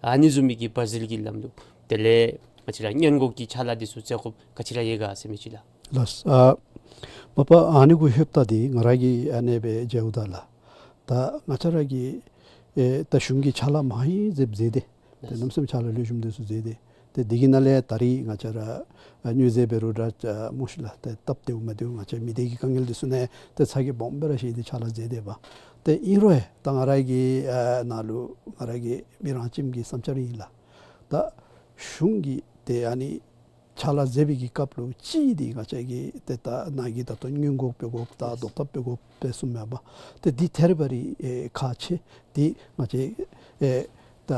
ཨ་ནི་བཟུམ་མའི་གི་བར་ཟིལ་གྱི་ལམ་ལུགས་དེ་ལས་ང་བཅས་ར་སྔོན་འགོག་གི་ཕྱག་ལཱ་འདི་ཚུ་མཛད་དགོཔ་ག་ཅི་ར་ཡོད་ག་ཟེར་མི་ཅིག་ལགས། ལགས། ཨ་མ་པ་ཨ་ནི་གུ་ལྷོདཔ་ད་འདི་ང་ར་གིས་ཨ་ནི་སྦེ་མཇལཝ་ད་ལགས། ད་ང་བཅས་ར་གིས་ཨེ་ད་གཞུང་གིས་ཕྱག་ལཱ་མང་རབས་མཛད་དེ་ཏེ་གནམ་མེད་ས་མེད་ཕྱག་ལཱ་ལེགས་ཤོམ་འདི་ཚུ་མཛད་དེ། ཏེ་འདི་གི་ནང་ལས་ད་རིས་ང་བཅས་ར་ཨ་མྱུར་མཛད་འབད་རུང་ར་ཨ་མོ་ཤིག་ལགས། ཏེ་སྟབས་བདེཝ་མ་བདེཝ་ང་བཅས་མི་སྡེ་གི་དཀའ་ངལ་འདི་ཚུ་ནང་ཏེ་ཚ་གྱང་སྦོམ་སྦེ་ར་བཞེས་ཏེ་ཕྱག་ལཱ་མཛད་དེ་པ། ཏེ་ཨིན་རུང་ཡང་ད་ང་ར་གི་ཨ་ནཱ་ལུ་ང་ར་གི་མི་རང་ཁྱིམ་གྱི་བསམ་འཆར་ཨིན་ལགས། ད་གཞུང་གིས་ཏེ་ཨ་ནི་ཕྱག་ལཱ་མཛད་པའི་གི་སྐབས་ལུ་གཅིག་འདི་ང་བཅས་ཀྱིས་ཏེ་ད་ནཱ་གིས་ད་ལྟོ་སྔོན་འགོག་འབད་དགོཔ་དང་ཟློག་ཐབས་འབད་དགོཔ་སྦེ་གསུངམ་མས་པ། ཏེ་འདི་ཐད་རི་བ་རི་ཨེ་ཁག་ཆེ། འདི་ང་བཅས་ཨེ་ད་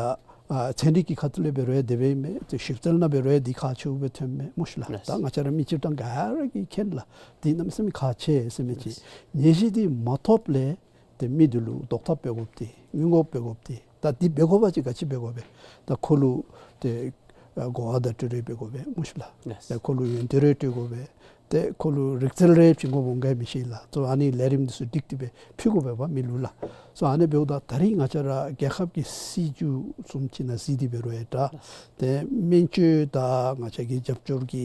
ཨ་ཚན་རིག་གི་ཁ་ཐུག་ལས་འབད་རུང་ཡང་དེ་སྦེ་ཨིན་མས། ཏེ་ཞིབ་འཚོལ་ནང་འབད་རུང་ཡང་འདི་ཁག་ཆེཝ་སྦེ་ཐོནམ་མས་མོ་ཤིག་ལགས། ལགས། ད་ང་བཅས་ར་མི་སྤྱིར་བཏང་ག་ར་གིས་མཁྱེན་ལགས། འདི་གནམ་མེད་ས་མེད་ཁག་ཆེ་ཟེར་མི་ཅིག། ལགས། ནད་གཞི་འདི་མ་ཐོབ་ལས་ཏེ་མི་འདི་ལུ་ཟློག་ཐབས་འབད་དགོཔ་འདི་སྔོན་འགོག་འབད་དགོཔ་འདི་ད་འདི་འབད་དགོ་པ་ཅིན་ག་ཅི་འབད་དགོ་པས། ད་ཁོ་ལུ་ཏེ་ཨ་གོ་བ་བརྡ་སྤྲོད་རེ་འབད་དགོ་པས་མོ་ཤིག་ལགས། ལགས། ཏེ་ཁོ་ལུ་ཡོན་ཏན་རེ་སྤྲོད་དགོ་པས། ཏེ་ཁོ་ལུ་རིག་རྩལ་རེ་བྱིན་དགོཔ་འོང་ག་མི་ཤེས་ལགས། ཏེ་ཨ་ནི་ལས་རིམ་འདི་ཚུ་སྒྲིག་སྟེ་སྦེ་ཕུལ་དགོ་པས་པ་མི་ལུ་ལགས། སོ་ཨ་ནི་འབདཝ་ད་ད་རིས་ང་བཅས་ར་རྒྱལ་ཁབ་ཀྱི་སྲིད་བྱུས་བཟུམ་ཅིག་ནང་གཟིགས་ཏེ་འབད་རུང་ཡང་འདྲ། ཏེ་སྨན་བཅོས་དང་ང་བཅས་ཀྱི་རྒྱབ་སྐྱོར་གྱི་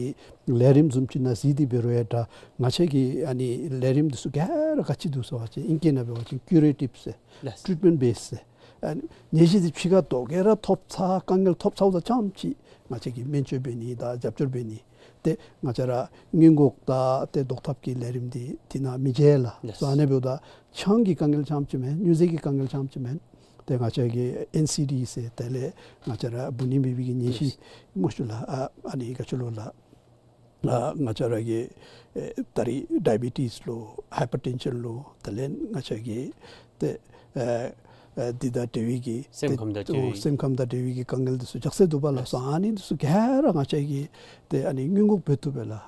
ལས་རིམ་བཟུམ་ཅིག་ནང་གཟིགས་ཏེ་འབད་རུང་ཡང་འདྲ། ང་བཅས་ཀྱི་ཨ་ནི་ལས་རིམ་འདི་ཚུ་ག་ར་ག་ཅི་འདུག་ཟེར་བ་ཅིན་ཨིང་སྐད་ནང་འབད་བ་ཅིན་ཀུ་རེ་ཊིབ་ཟེར། ལགས། ཊིཊ་མེནཊ་བེསི་ཟེར། ཨ་ནད་གཞི་འདི་ཕྱི་ཁར་ལྡོག་གེ་ར་ཐོབ་ཚར་དཀའ་ངལ་ཐོབ་ཚརཝ་ད་རྐྱངམ་ཅིག་ང་བཅས་ཀྱིས་སྨན་བཅོས་འབད་ནི་དང་རྒྱབ་སྐྱོར་འབད་ནི། ཏེ་ང་བཅས་ར་སྔོན་འགོག་དང་ཏེ་ཟློག་ཐབས་ཀྱི་ལས་རིམ་འདི་འདི་ནང་མི་མཇལ་ལགས། ལགས། སོ་ཨ་ནི་འབདཝ་ད་ཆང་གི་དཀའ་ངལ་རྐྱངམ་ཅིག་མེན། མྱུར་མཛད་ཀྱི་དཀའ་ངལ་རྐྱངམ་ཅིག་མེན། ཏེ་ང་བཅས་ཀྱི་ཨེན་སི་ཌི་ཟེར་དེ་ལས་ང་བཅས་ར་འབུ་ནད་མེད་པའི་གི་ནད་གཞི་མོ་ཤིག་ལགས། ཨ་ཨ་ནི་ག་ཅི་ལོ་ལགས། ལགས། ང་བཅས་ར་གི་ཨེ་ད་རིས་ཌའི་བི་ཊིས་ལོ་ཧའི་པར་ཊེན་ཤཱན་ལོ་དེ་ལས་ང་བཅས་ཀྱི་ཏེ་ཨེ་ཨེ་འདི་དང་འབྲེལ་བའི་གི་སེམས་ཁམས་དང་འབྲེལ་བའི་སེམས་ཁམས་དང་འབྲེལ་བའི་གི་དཀའ་ངལ་འདི་ཚུ་ལྕགས་སེ་འདུག་པ་ལགས། སོ་ཨ་ནི་འདི་ཚུ་ག་ར་ང་བཅས་ཀྱིས་ཏེ་ཨ་ནི་སྔོན་འགོག་འབད་བཏུབ་པས་ལགས།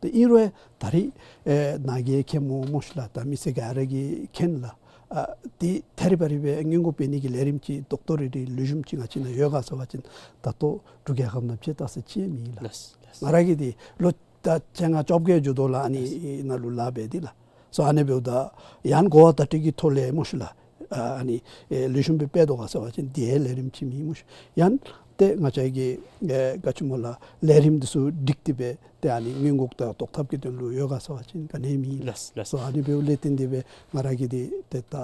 ཏེ་ཨིན་རུང་ད་རིས་ཨེ་ནཱ་གིས་མཁྱེནམ་སྨོ་ཤིག་ལགས། ད་མི་སེར་ག་ར་གིས་མཁྱེན་ལགས། ཨ་ཏེ་ཐད་རི་བ་རི་སྦེ་སྔོན་འགོག་འབད་ནི་གི་ལས་རིམ་ཅིག་རྡོག་ཏོ་རིལ་རི་ལེགས་ཤོམ་ཅིག་ང་བཅས་ནང་ཡོད་ག་ཟེར་བ་ཅིན་ད་ལྟོ་འབྲུག་རྒྱལ་ཁབ་ནང་ཕྱེད་ཏ་ཟེར་ཅིག་མེད་ལགས། ལགས་ལགས། ང་ར་གིས་ཏེ་ལོ་ད་བཅོ་ལྔ་བཅོ་བརྒྱད་འགྱོ་དོ་ལགས། ཨ་ནི་ནང་ལུ་ལཱ་འབད་དེ་ལགས། སོ་ཨ་ནི་འབདཝ་ད་ཡང་གོ་བ་བརྡ་སྤྲོད་ཀྱི་ཐོག་ལས་སྨོ་ཤིག་ལགས། ཨ་ཨ་ནི་ཨེ་ལེགས་ཤོམ་སྦེ་འབད་དོ་ག་ཟེར་བ་ཅིན་དེ་ལས་རིམ་ཅིག་མེད་སྨོ་ཤིག། ཡང་ཏེ་ང་བཅས་ཀྱི་ཨེ་ག་ཅི་སྨོ་ལགས་ལས་རིམ་འདི་ཚུ་སྒྲིག་སྟེ་སྦེ་ཏེ་ཨ་ནི་སྔོན་འགོག་དང་བཟློག་ཐབས་ཀྱི་དོན་ལུ་ཡོད་ག་ཟེར་བ་ཅིན་ག་ནི་མེད། ལགས་ལགས། སོ་ཨ་ནི་འབདཝ་ལས་བརྟེན་ཏེ་སྦེ་ང་ར་གིས་ཏེ་ཏེ་ད་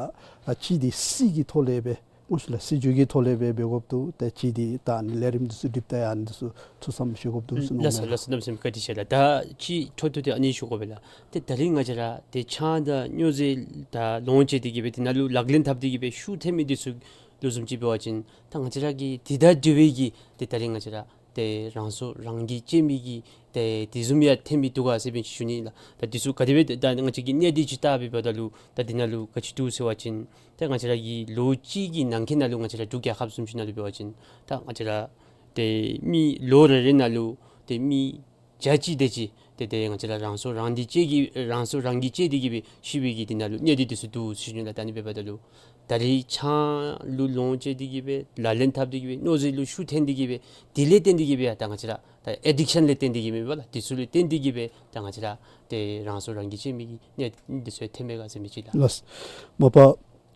ཨ་ཅིག་འདི་སྲིད་ཀྱི་ཐོག་ལས་སྦེ་སྨོ་ཤིག་ལགས། སྲིད་བྱུས་ཀྱི་ཐོག་ལས་སྦེ་འབད་དགོཔ་འདུག། ཏེ་ཅིག་འདི་ད་ཨ་ནི་ལས་རིམ་འདི་ཚུ་སྒྲིག་ད་ཡང་འདི་ཚུ་ཐུགས་བསམ་བཞེས་དགོཔ་འདུག་ཟེར་མནོཝ་མས་ལགས། ལགས་སོ། གནམ་མེད་ས་མེད་བཀའ་དྲིན་ཆེ་ལགས། ད་ཅིག་འཕྲོ་མཐུད་དེ་ཨ་ནི་ཞུ་དགོ་པས་ལགས། ཏེ་ད་རིས་ང་བཅས་ར་ཏེ་ཆང་དང་སྨྱོ་རྫས་ད་ལོངས་སྤྱོད་དེ་གི་སྦེ་དེ་ནང་ལུ་ལག་ལེན་འཐབ་སྟེ་གི་སྦེ་ཤུགས་ཐོན་མི་འདི་ཚུ་ལུ་བཟུམ་ཅིག་འབད་བ་ཅིན་ད་ང་བཅས་ར་གི་དེ་དང་འབྲེལ་བའི་གི་ཏེ་ད་རིས་ང་བཅས་ར་ཏེ་རང་སྲོག་རང་གིས་བཅད་མི་གི་ཏེ་དེ་བཟུམ་ཡང་ཐོན་མི་འདུག་ག་ཟེར་སྦེ་ཞུ་ནི་ལགས། ད་འདི་ཚུ་ག་དེ་སྦེ་ད་ང་བཅས་ཀྱིས་གནད་དོན་ཅིག་བལྟ་སྦེ་འབདཝ་ད་ལུ་ད་འདི་ནང་ལུ་ག་ཅི་འདུག་ཟེར་བ་ཅིན་ཏེ་ང་བཅས་ར་གི་ལོ་གཅིག་གི་ནང་འཁོད་ནང་ལུ་ང་བཅས་ར་འབྲུག་རྒྱལ་ཁབ་བཟུམ་ཅིག་ནང་ལུ་འབད་བ་ཅིན་ད་ང་བཅས་ར་ཏེ་མི་ལོ་རེ་རེ་ནང་ལུ་ཏེ་མི་བརྒྱ་ཅིག་དེ་ཅིག་ཏེ་ཏེ་ང་བཅས་ར་རང་སྲོག་རང་གིས་བཅད་ཀྱི་རང་སྲོག་རང་གིས་བཅད་དེ་གི་སྦེ་ཤི་བའི་གི་འདི་ནང་ལུ་གནད་དོན་འདི་ཚུ་འདུག་ཟེར་ཞུ་ནི་ལགས། ད་ཨ་ནི་འབདཝ་ད་ལུ་ད་རིས་ཆང་ལུ་ལོངས་སྤྱོད་དེ་གི་སྦེ་ལག་ལེན་འཐབ་སྟེ་གི་སྦེ་སྨྱོ་རྫས་ལུ་ཤུགས་ཐོན་ཏེ་གི་སྦེ་དེ་ལས་བརྟེན་ཏེ་གི་སྦེ་ད་ང་བཅས་ར་ད་ཨེ་ཌིག་ཤཱན་ལས་བརྟེན་ཏེ་གི་མེན་པ་ལགས། དེ་ཚུ་ལས་བརྟེན་ཏེ་གི་སྦེ་ད་ང་བཅས་ར་ཏེ་རང་སྲོག་རང་གིས་བཅད་མི་གི་གནད་དོན་འདི་ཚུ་ཐོན་མས་ག་ཟེར་མི་ཅིག་ལགས། ལགས། མ་པ་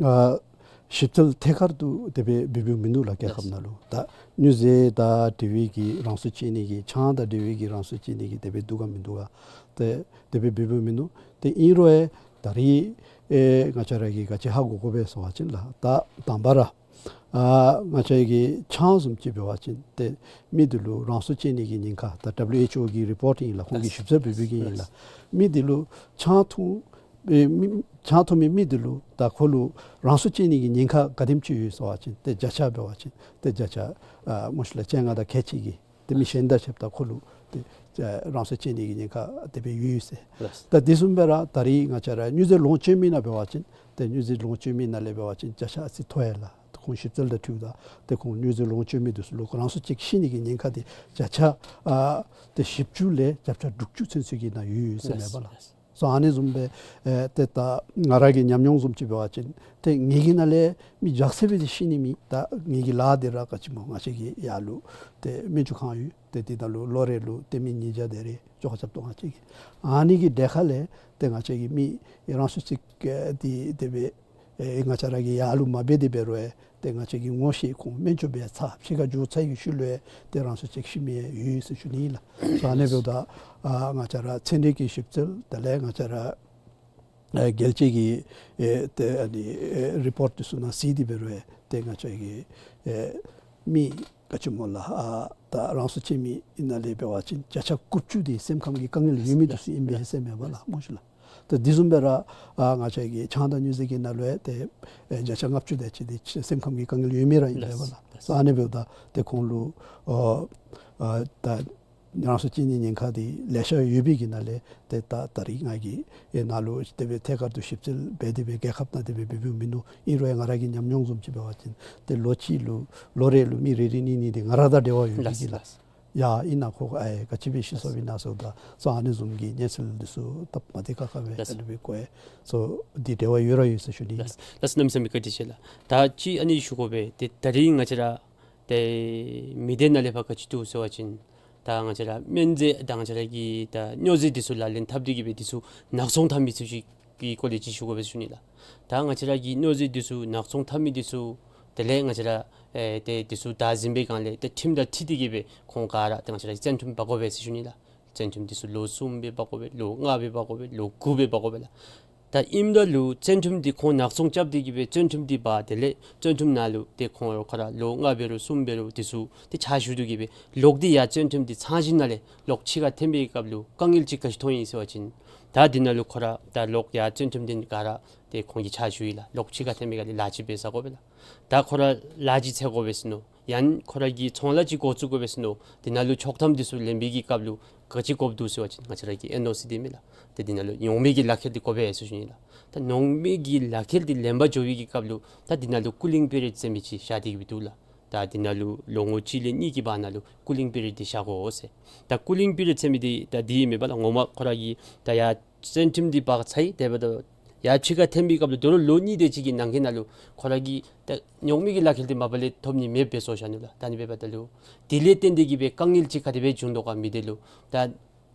ཨ་ཞིབ་འཚོལ་ཐད་ཀར་དུ་དེ་སྦེ་འབད་འབདཝ་མིན་འདུག་ལགས། རྒྱལ་ཁབ་ནང་ལུ་ད་སྨྱོ་རྫས་དང་འབྲེལ་བའི་གི་རང་སྲོག་བཅད་ནི་གི་ཆང་དང་འབྲེལ་བའི་གི་རང་སྲོག་བཅད་ནི་གི་དེ་སྦེ་འདུག་ག་མིན་འདུག་ག་ཏེ་དེ་སྦེ་འབད་འབདཝ་མིན་འདུག། ཏེ་ཨིན་རུང་ཨེ་ད་རིས་ཨེ་ང་བཅས་ར་གིས་ག་ཅི་ཧ་གོ་དགོ་པས་ཟེར་བ་ཅིན་ལགས། ད་དང་པ་ར་ཨ་ང་བཅས་ཀྱི་ཆང་བཟུམ་ཅིག་འབད་བ་ཅིན་ཏེ་མི་འདི་ལུ་རང་སྲོག་བཅད་ནི་གི་ཉེན་ཁ་ད་ཌབ་ལུ་ཨེཆ་ཨོ་གི་རི་པོརཊ་ཨིན་ལགས། ཁོང་གིས་ཞིབ་འཚོལ་འབད་འབདཝ་གི་ཨིན་ལགས། མི་འདི་ལུ་ཆང་འཐུང་ཨེ་མི་ཆང་འཐུང་མི་མི་འདི་ལུ་ད་ཁོ་ལུ་རང་སྲོག་བཅད་ནི་གི་ཉེན་ཁ་ག་དེམ་ཅིག་ཡོད་ཟེར་བ་ཅིན་ཏེ་བརྒྱ་ཆ་འབད་བ་ཅིན་ཏེ་བརྒྱ་ཆ་ཨ་སྨོ་ཤིག་ལགས་བཅོ་ལྔ་དང་ཁལ་གཅིག་གིས་ཏེ་མི་གཞན་དང་ཕྱདཔ་ད་ཁོ་ལུ་ཏེ་ཨ་རང་སྲོག་བཅད་ནི་གི་ཉེན་ཁ་དེ་སྦེ་ཡོད་ཟེར། ལགས། ད་དེ་བཟུམ་སྦེ་ར་ད་རིས་ང་བཅས་ར་སྨྱོ་རྫས་ལོངས་སྤྱོད་མི་ནང་འབད་བ་ཅིན་ཏེ་སྨྱོ་རྫས་ལོངས་སྤྱོད་མི་ནང་ལས་འབད་བ་ཅིན་བརྒྱ་ཆ་ཨ་ཙི་མཐོ་ཡི་ལགས། ཁོང་ཞིབ་འཚོལ་དང་འཁྲིལཝ་ད་ཏེ་ཁོང་སྨྱོ་རྫས་ལོངས་སྤྱོད་མི་འདི་ཚུ་ལུ་རང་སྲོག་བཅད་ཤི་ནི་གི་ཉེན་ཁ་འདི་བརྒྱ་ཆ་ཨ་ཏེ་བཞི་བཅུ་ལས་བརྒྱ་ཆ་དྲུག་ཅུ་ཚུན་ཚོད་ཀྱི་ནང་ཡོད་ཡོད་ཟེར་མས་པ་ལགས། ལགས། སོ་ཨ་ནི་བཟུམ་སྦེ་ཨེ་ཏེ་ད་ང་ར་གི་ཉམས་མྱོང་བཟུམ་ཅིག་འབད་བ་ཅིན་ཏེ་ངེ་གི་ནང་ལས་མི་ལྕགས་སེ་སྦེ་འདི་ཤི་ནི་མེད། ད་ངེ་གི་ལཱ་འདི་ར་ག་ཅི་སྨོ་ང་བཅས་ཀྱི་ཡར་ལུ་ཏེ་སྨན་བཅོས་ཁང་ཡོད། ཏེ་འདི་ནང་ལུ་ལོ་རེ་ལུ་ཏེ་མི་ཉིས་བརྒྱ་དེ་རེ་བཅོ་ཁ་རྐྱབ་དོ་ང་བཅས་ཀྱིས། ཨ་ནི་གི་གྲལ་ཁ་ལས་ཏེ་ང་བཅས་ཀྱི་མི་རང་སྲོག་བཅད་ཨེ་འདི་དེ་སྦེ་ཨེ་ང་བཅས་ར་གིས་ཡར་ལུ་མ་འབད་དེ་འབད་རུང་ཨེ་ཏེ་ང་བཅས་ཀྱིས་ངོ་ཤེས་ཁོང་སྨན་བཅོས་འབད་ཚར་ཕྱི་ཁར་འགྱོ་ཚར་བའི་ཤུལ་ལུ་ཨེ་ཏེ་རང་སྲོག་བཅད་ཤི་མི་ཡོད་ཟེར་ཞུ་ནི་ཨིན་ལགས། སོ་ཨ་ནི་འབདཝ་ད་ཨ་ང་བཅས་ར་ཚན་རིག་གི་ཞིབ་འཚོལ་དེ་ལས་ང་བཅས་ར་ཨེ་རྒྱལ་སྤྱི་གི་ཨེ་ཏེ་ཨ་ནི་ཨེ་རི་པོརཊ་འདི་ཚུ་ནང་གཟིགས་ཏེ་འབད་རུང་ཨེ་ཏེ་ང་བཅས་ཀྱི་ཨེ་མི་ག་ཅི་སྨོ་ལགས་ཨ་ད་རང་སྲོག་བཅད་མི་ནང་ལས་འབད་བ་ཅིན་བརྒྱ་ཆ་དགུ་བཅུ་འདི་སེམས་ཁམས་ཀྱི་དཀའ་ངལ་ཡོད་མི་འདི་ཚུ་ཨིན་པས་ཟེར་མས་པ་ལགས། སྨོ་ཤིག་ལགས། ད་འདི་བཟུམ་སྦེ་ར་ཨ་ང་བཅས་ཀྱི་ཆང་དང་སྨྱོ་རྫས་ཀྱི་ནང་ལུ་ཨེ་ཏེ་ཨེ་བརྒྱ་ཆ་ལྔ་བཅུ་དེ་ཅིག་འདི་སེམས་ཁམས་ཀྱི་དཀའ་ངལ་ཡོད་མི་ར་ཨིན་པས་པ་ལགས། སོ་ཨ་ནི་འབདཝ་ད་ཏེ་ཁོང་ལུ་ཨོ་ཨ་ད་རང་སྲོག་བཅད་ནི་ཉེན་ཁ་འདི་ལེ་ཤ་ཡོད་པའི་གི་ནང་ལས་ཏེ་ད་ད་རིས་ང་གིས་ཨེ་ནཱ་ལུ་དེ་སྦེ་ཐད་ཀར་དུ་ཞིབ་འཚོལ་འབད་དེ་སྦེ་རྒྱལ་ཁབ་ནང་དེ་སྦེ་འབད་འབདཝ་མིན་འདུག། ཨིན་རུང་ང་ར་གི་ཉམས་མྱོང་བཟུམ་ཅིག་འབད་བ་ཅིན་ཏེ་ལོ་གཅིག་ལུ་ལོ་རེ་ལུ་མི་རེ་རེ་གཉིས་གཉིས་འདི་ང་ར་དང་འབྲེལ་བ་ཡོད་པའི་གི་ལགས། ལགས། ཡ་ཨིན་ན་ཁོ་ཨེ་ག་ཅི་སྦེ་ཤི་སོཔ་ཨིན་ན་ཟེརཝ་ད་སོ་ཨ་ནི་བཟུམ་གྱི་གནས་ཚུལ་འདི་ཚུ་སྟབས་མ་བདེ་ཁག་ཁ་སྦེ་ལགས། ཨ་ནི་སྦེ་གོ་ཡི། སོ་འདི་འབྲེལ་བ་ཡོད་ར་ཡོད་ཟེར་ཞུ་ནི་ཨིན། ལགས། ལགས་གནམ་མེད་ས་མེད་བཀའ་དྲིན་ཆེ་ལགས། ད་ཅིག་ཨ་ནི་ཞུ་དགོ་པས། ཏེ་ད་རིས་ང་བཅས་ར་ཏེ་མི་སྡེ་ནང་ལས་ཕར་ག་ཅི་འདུག་ཟེར་བ་ཅིན་ད་ང་བཅས་ར་སྨན་རྫས་དང་ང་བཅས་ར་གི་ད་སྨྱོ་རྫས་འདི་ཚུ་ལག་ལེན་འཐབ་སྟེ་གི་སྦེ་འདི་ཚུ་ནག་ཚོང་འཐབ་མི་ཚུ་ཅིག་གི་སྐོར་ལས་ཅིག་ཞུ་དགོ་པས་ཟེར་ཞུ་ནི་ལགས། ད་ང་བཅས་ར་གི་སྨྱོ་རྫས་འདི་ཚུ་ནག་ཚོང་འཐབ་མི་འདི་ཚུ་དེ་ལས་ང་བཅས་ར་ཨེ་ཏེ་འདི་ཚུ་བདའ་ཟིན་པའི་སྒང་ལས་ཏེ་ཁྲིམས་དང་འཁྲིལ་ཏེ་གི་སྦེ་ཁོང་ག་ར་ཏེ་ང་བཅས་ར་བཙོན་ཁྲིམས་འབག་དགོ་པས་ཟེར་ཞུ་ནི་ལགས། བཙོན་ཁྲིམས་འདི་ཚུ་ལོ་གསུམ་སྦེ་འབག་དགོ་པས། ལོ་ལྔ་སྦེ་འབག་དགོ་པས། ལོ་དགུ་སྦེ་འབག་དགོ་པས་ལགས། ད་ཨིནམ་ད་ལུ་བཙོན་ཁྲིམས་འདི་ཁོང་ནག་ཚོང་རྐྱབ་སྟེ་གི་སྦེ་བཙོན་ཁྲིམས་འདི་འབག་དེ་ལས་བཙོན་ཁྲིམས་ནང་ལུ་ཏེ་ཁོང་ཁོ་ར་ལོ་ལྔ་འབད་རུང་གསུམ་འབད་རུང་འདི་ཚུ་ཏེ་ཕྱག་ཞུ་སྟེ་གི་སྦེ་ལོག་སྟེ་ཡར་བཙོན་ཁྲིམས་འདི་ཚང་ཞིནམ་ལས་ལོག་ཕྱི་ཁར་ཐོན་པའི་སྐབས་ལུ་དཀའ་ངལ་ཅིག་ག་ཅི་མཐོང་ཡི་ཟེར་བ་ཅིན་ད་འདི་ནང་ལུ་ཁོ་ར་ད་ལོག་ཡར་བཙོན་ཁྲིམས་འདི་ག་ར་ཏེ་ཁོང་གིས་ཕྱག་ཞུ་ཡི་ལགས། ལོག་ཕྱི་ཁར་ཐོན་པའི་སྐབས་ལུ་ལཱ་ཅིག་འབད་ས་དགོ་པས་ལགས། ད་ཁོ་ར་ལཱ་ཅིག་འཚོལ་དགོ་པས་ཟེར་མནོ། ཡང་ཁོ་ར་གི་ཚོང་ལཱ་ཅིག་འགོ་བཙུགས་དགོ་པས་ཟེར་མནོ། དེ་ནང་ལུ་ཆོག་ཐམ་འདི་ཚུ་ལེན་པའི་གི་སྐབས་ལུ་ག་ཅི་དགོཔ་འདུག་ཟེར་བ་ཅིན་ང་བཅས་ར་གི་ཨེན་ཨོ་སི་འདི་མས་ལགས། ཏེ་དེ་ནང་ལུ་ཉོག་མེད་ཀྱི་ལག་ཁྱེར་འདི་དགོ་པས་ཟེར་ཞུ་ནི་ལགས། ད་ཉོག་མེད་ཀྱི་ལག་ཁྱེར་འདི་ལེན་པར་འགྱོ་བའི་གི་སྐབས་ལུ་ད་དེ་ནང་ལུ་ཀུ་ལིང་པི་རི་ཡོཌ་ཟེར་མི་ཅིག་བཞག་སྟེ་གི་སྦེ་འདུག་ལགས། ད་དེ་ནང་ལུ་ལོ་ངོ་གཅིག་ལས་གཉིས་ཀྱི་བར་ན་ལུ་ཀུ་ལིང་པི་རི་ཡོཌ་འདི་བཞག་དགོ་ཟེར། ད་ཀུ་ལིང་པི་རི་ཡོཌ་ཟེར་མི་འདི་ད་འདི་མེན་པ་ལགས། ངོ་མ་ཁོ་ར་གི་ད་ཡར་བཙོན་ཁྲིམས་འདི་འབག་ཚར་ཡི། དེ་འབདཝ་ད་ཡར་ཕྱི་ཁར་འཐོན་པའི་སྐབས་ལུ་དོ་རུང་ལོ་གཉིས་དེ་ཅིག་གི་ནང་འཁོད་ནང་ལུ་ཁོ་ར་གིས་ད་ཉོག་མེད་ཀྱི་ལག་ཁྱེར་འདི་མ་པ་ལས་ཐོབ་ནི་མེདཔ་སྦེ་བཟོ་བཞག་ནུག་ལགས། ད་ཨ་ནི་འབདཝ་ད་ལུ་དེ་ལས་བརྟེན་ཏེ་གི་སྦེ་དཀའ་ངལ་ཅིག་ག་དེ་སྦེ་བྱུང་དོ་ག་མི་སྡེ་ལུ། ད་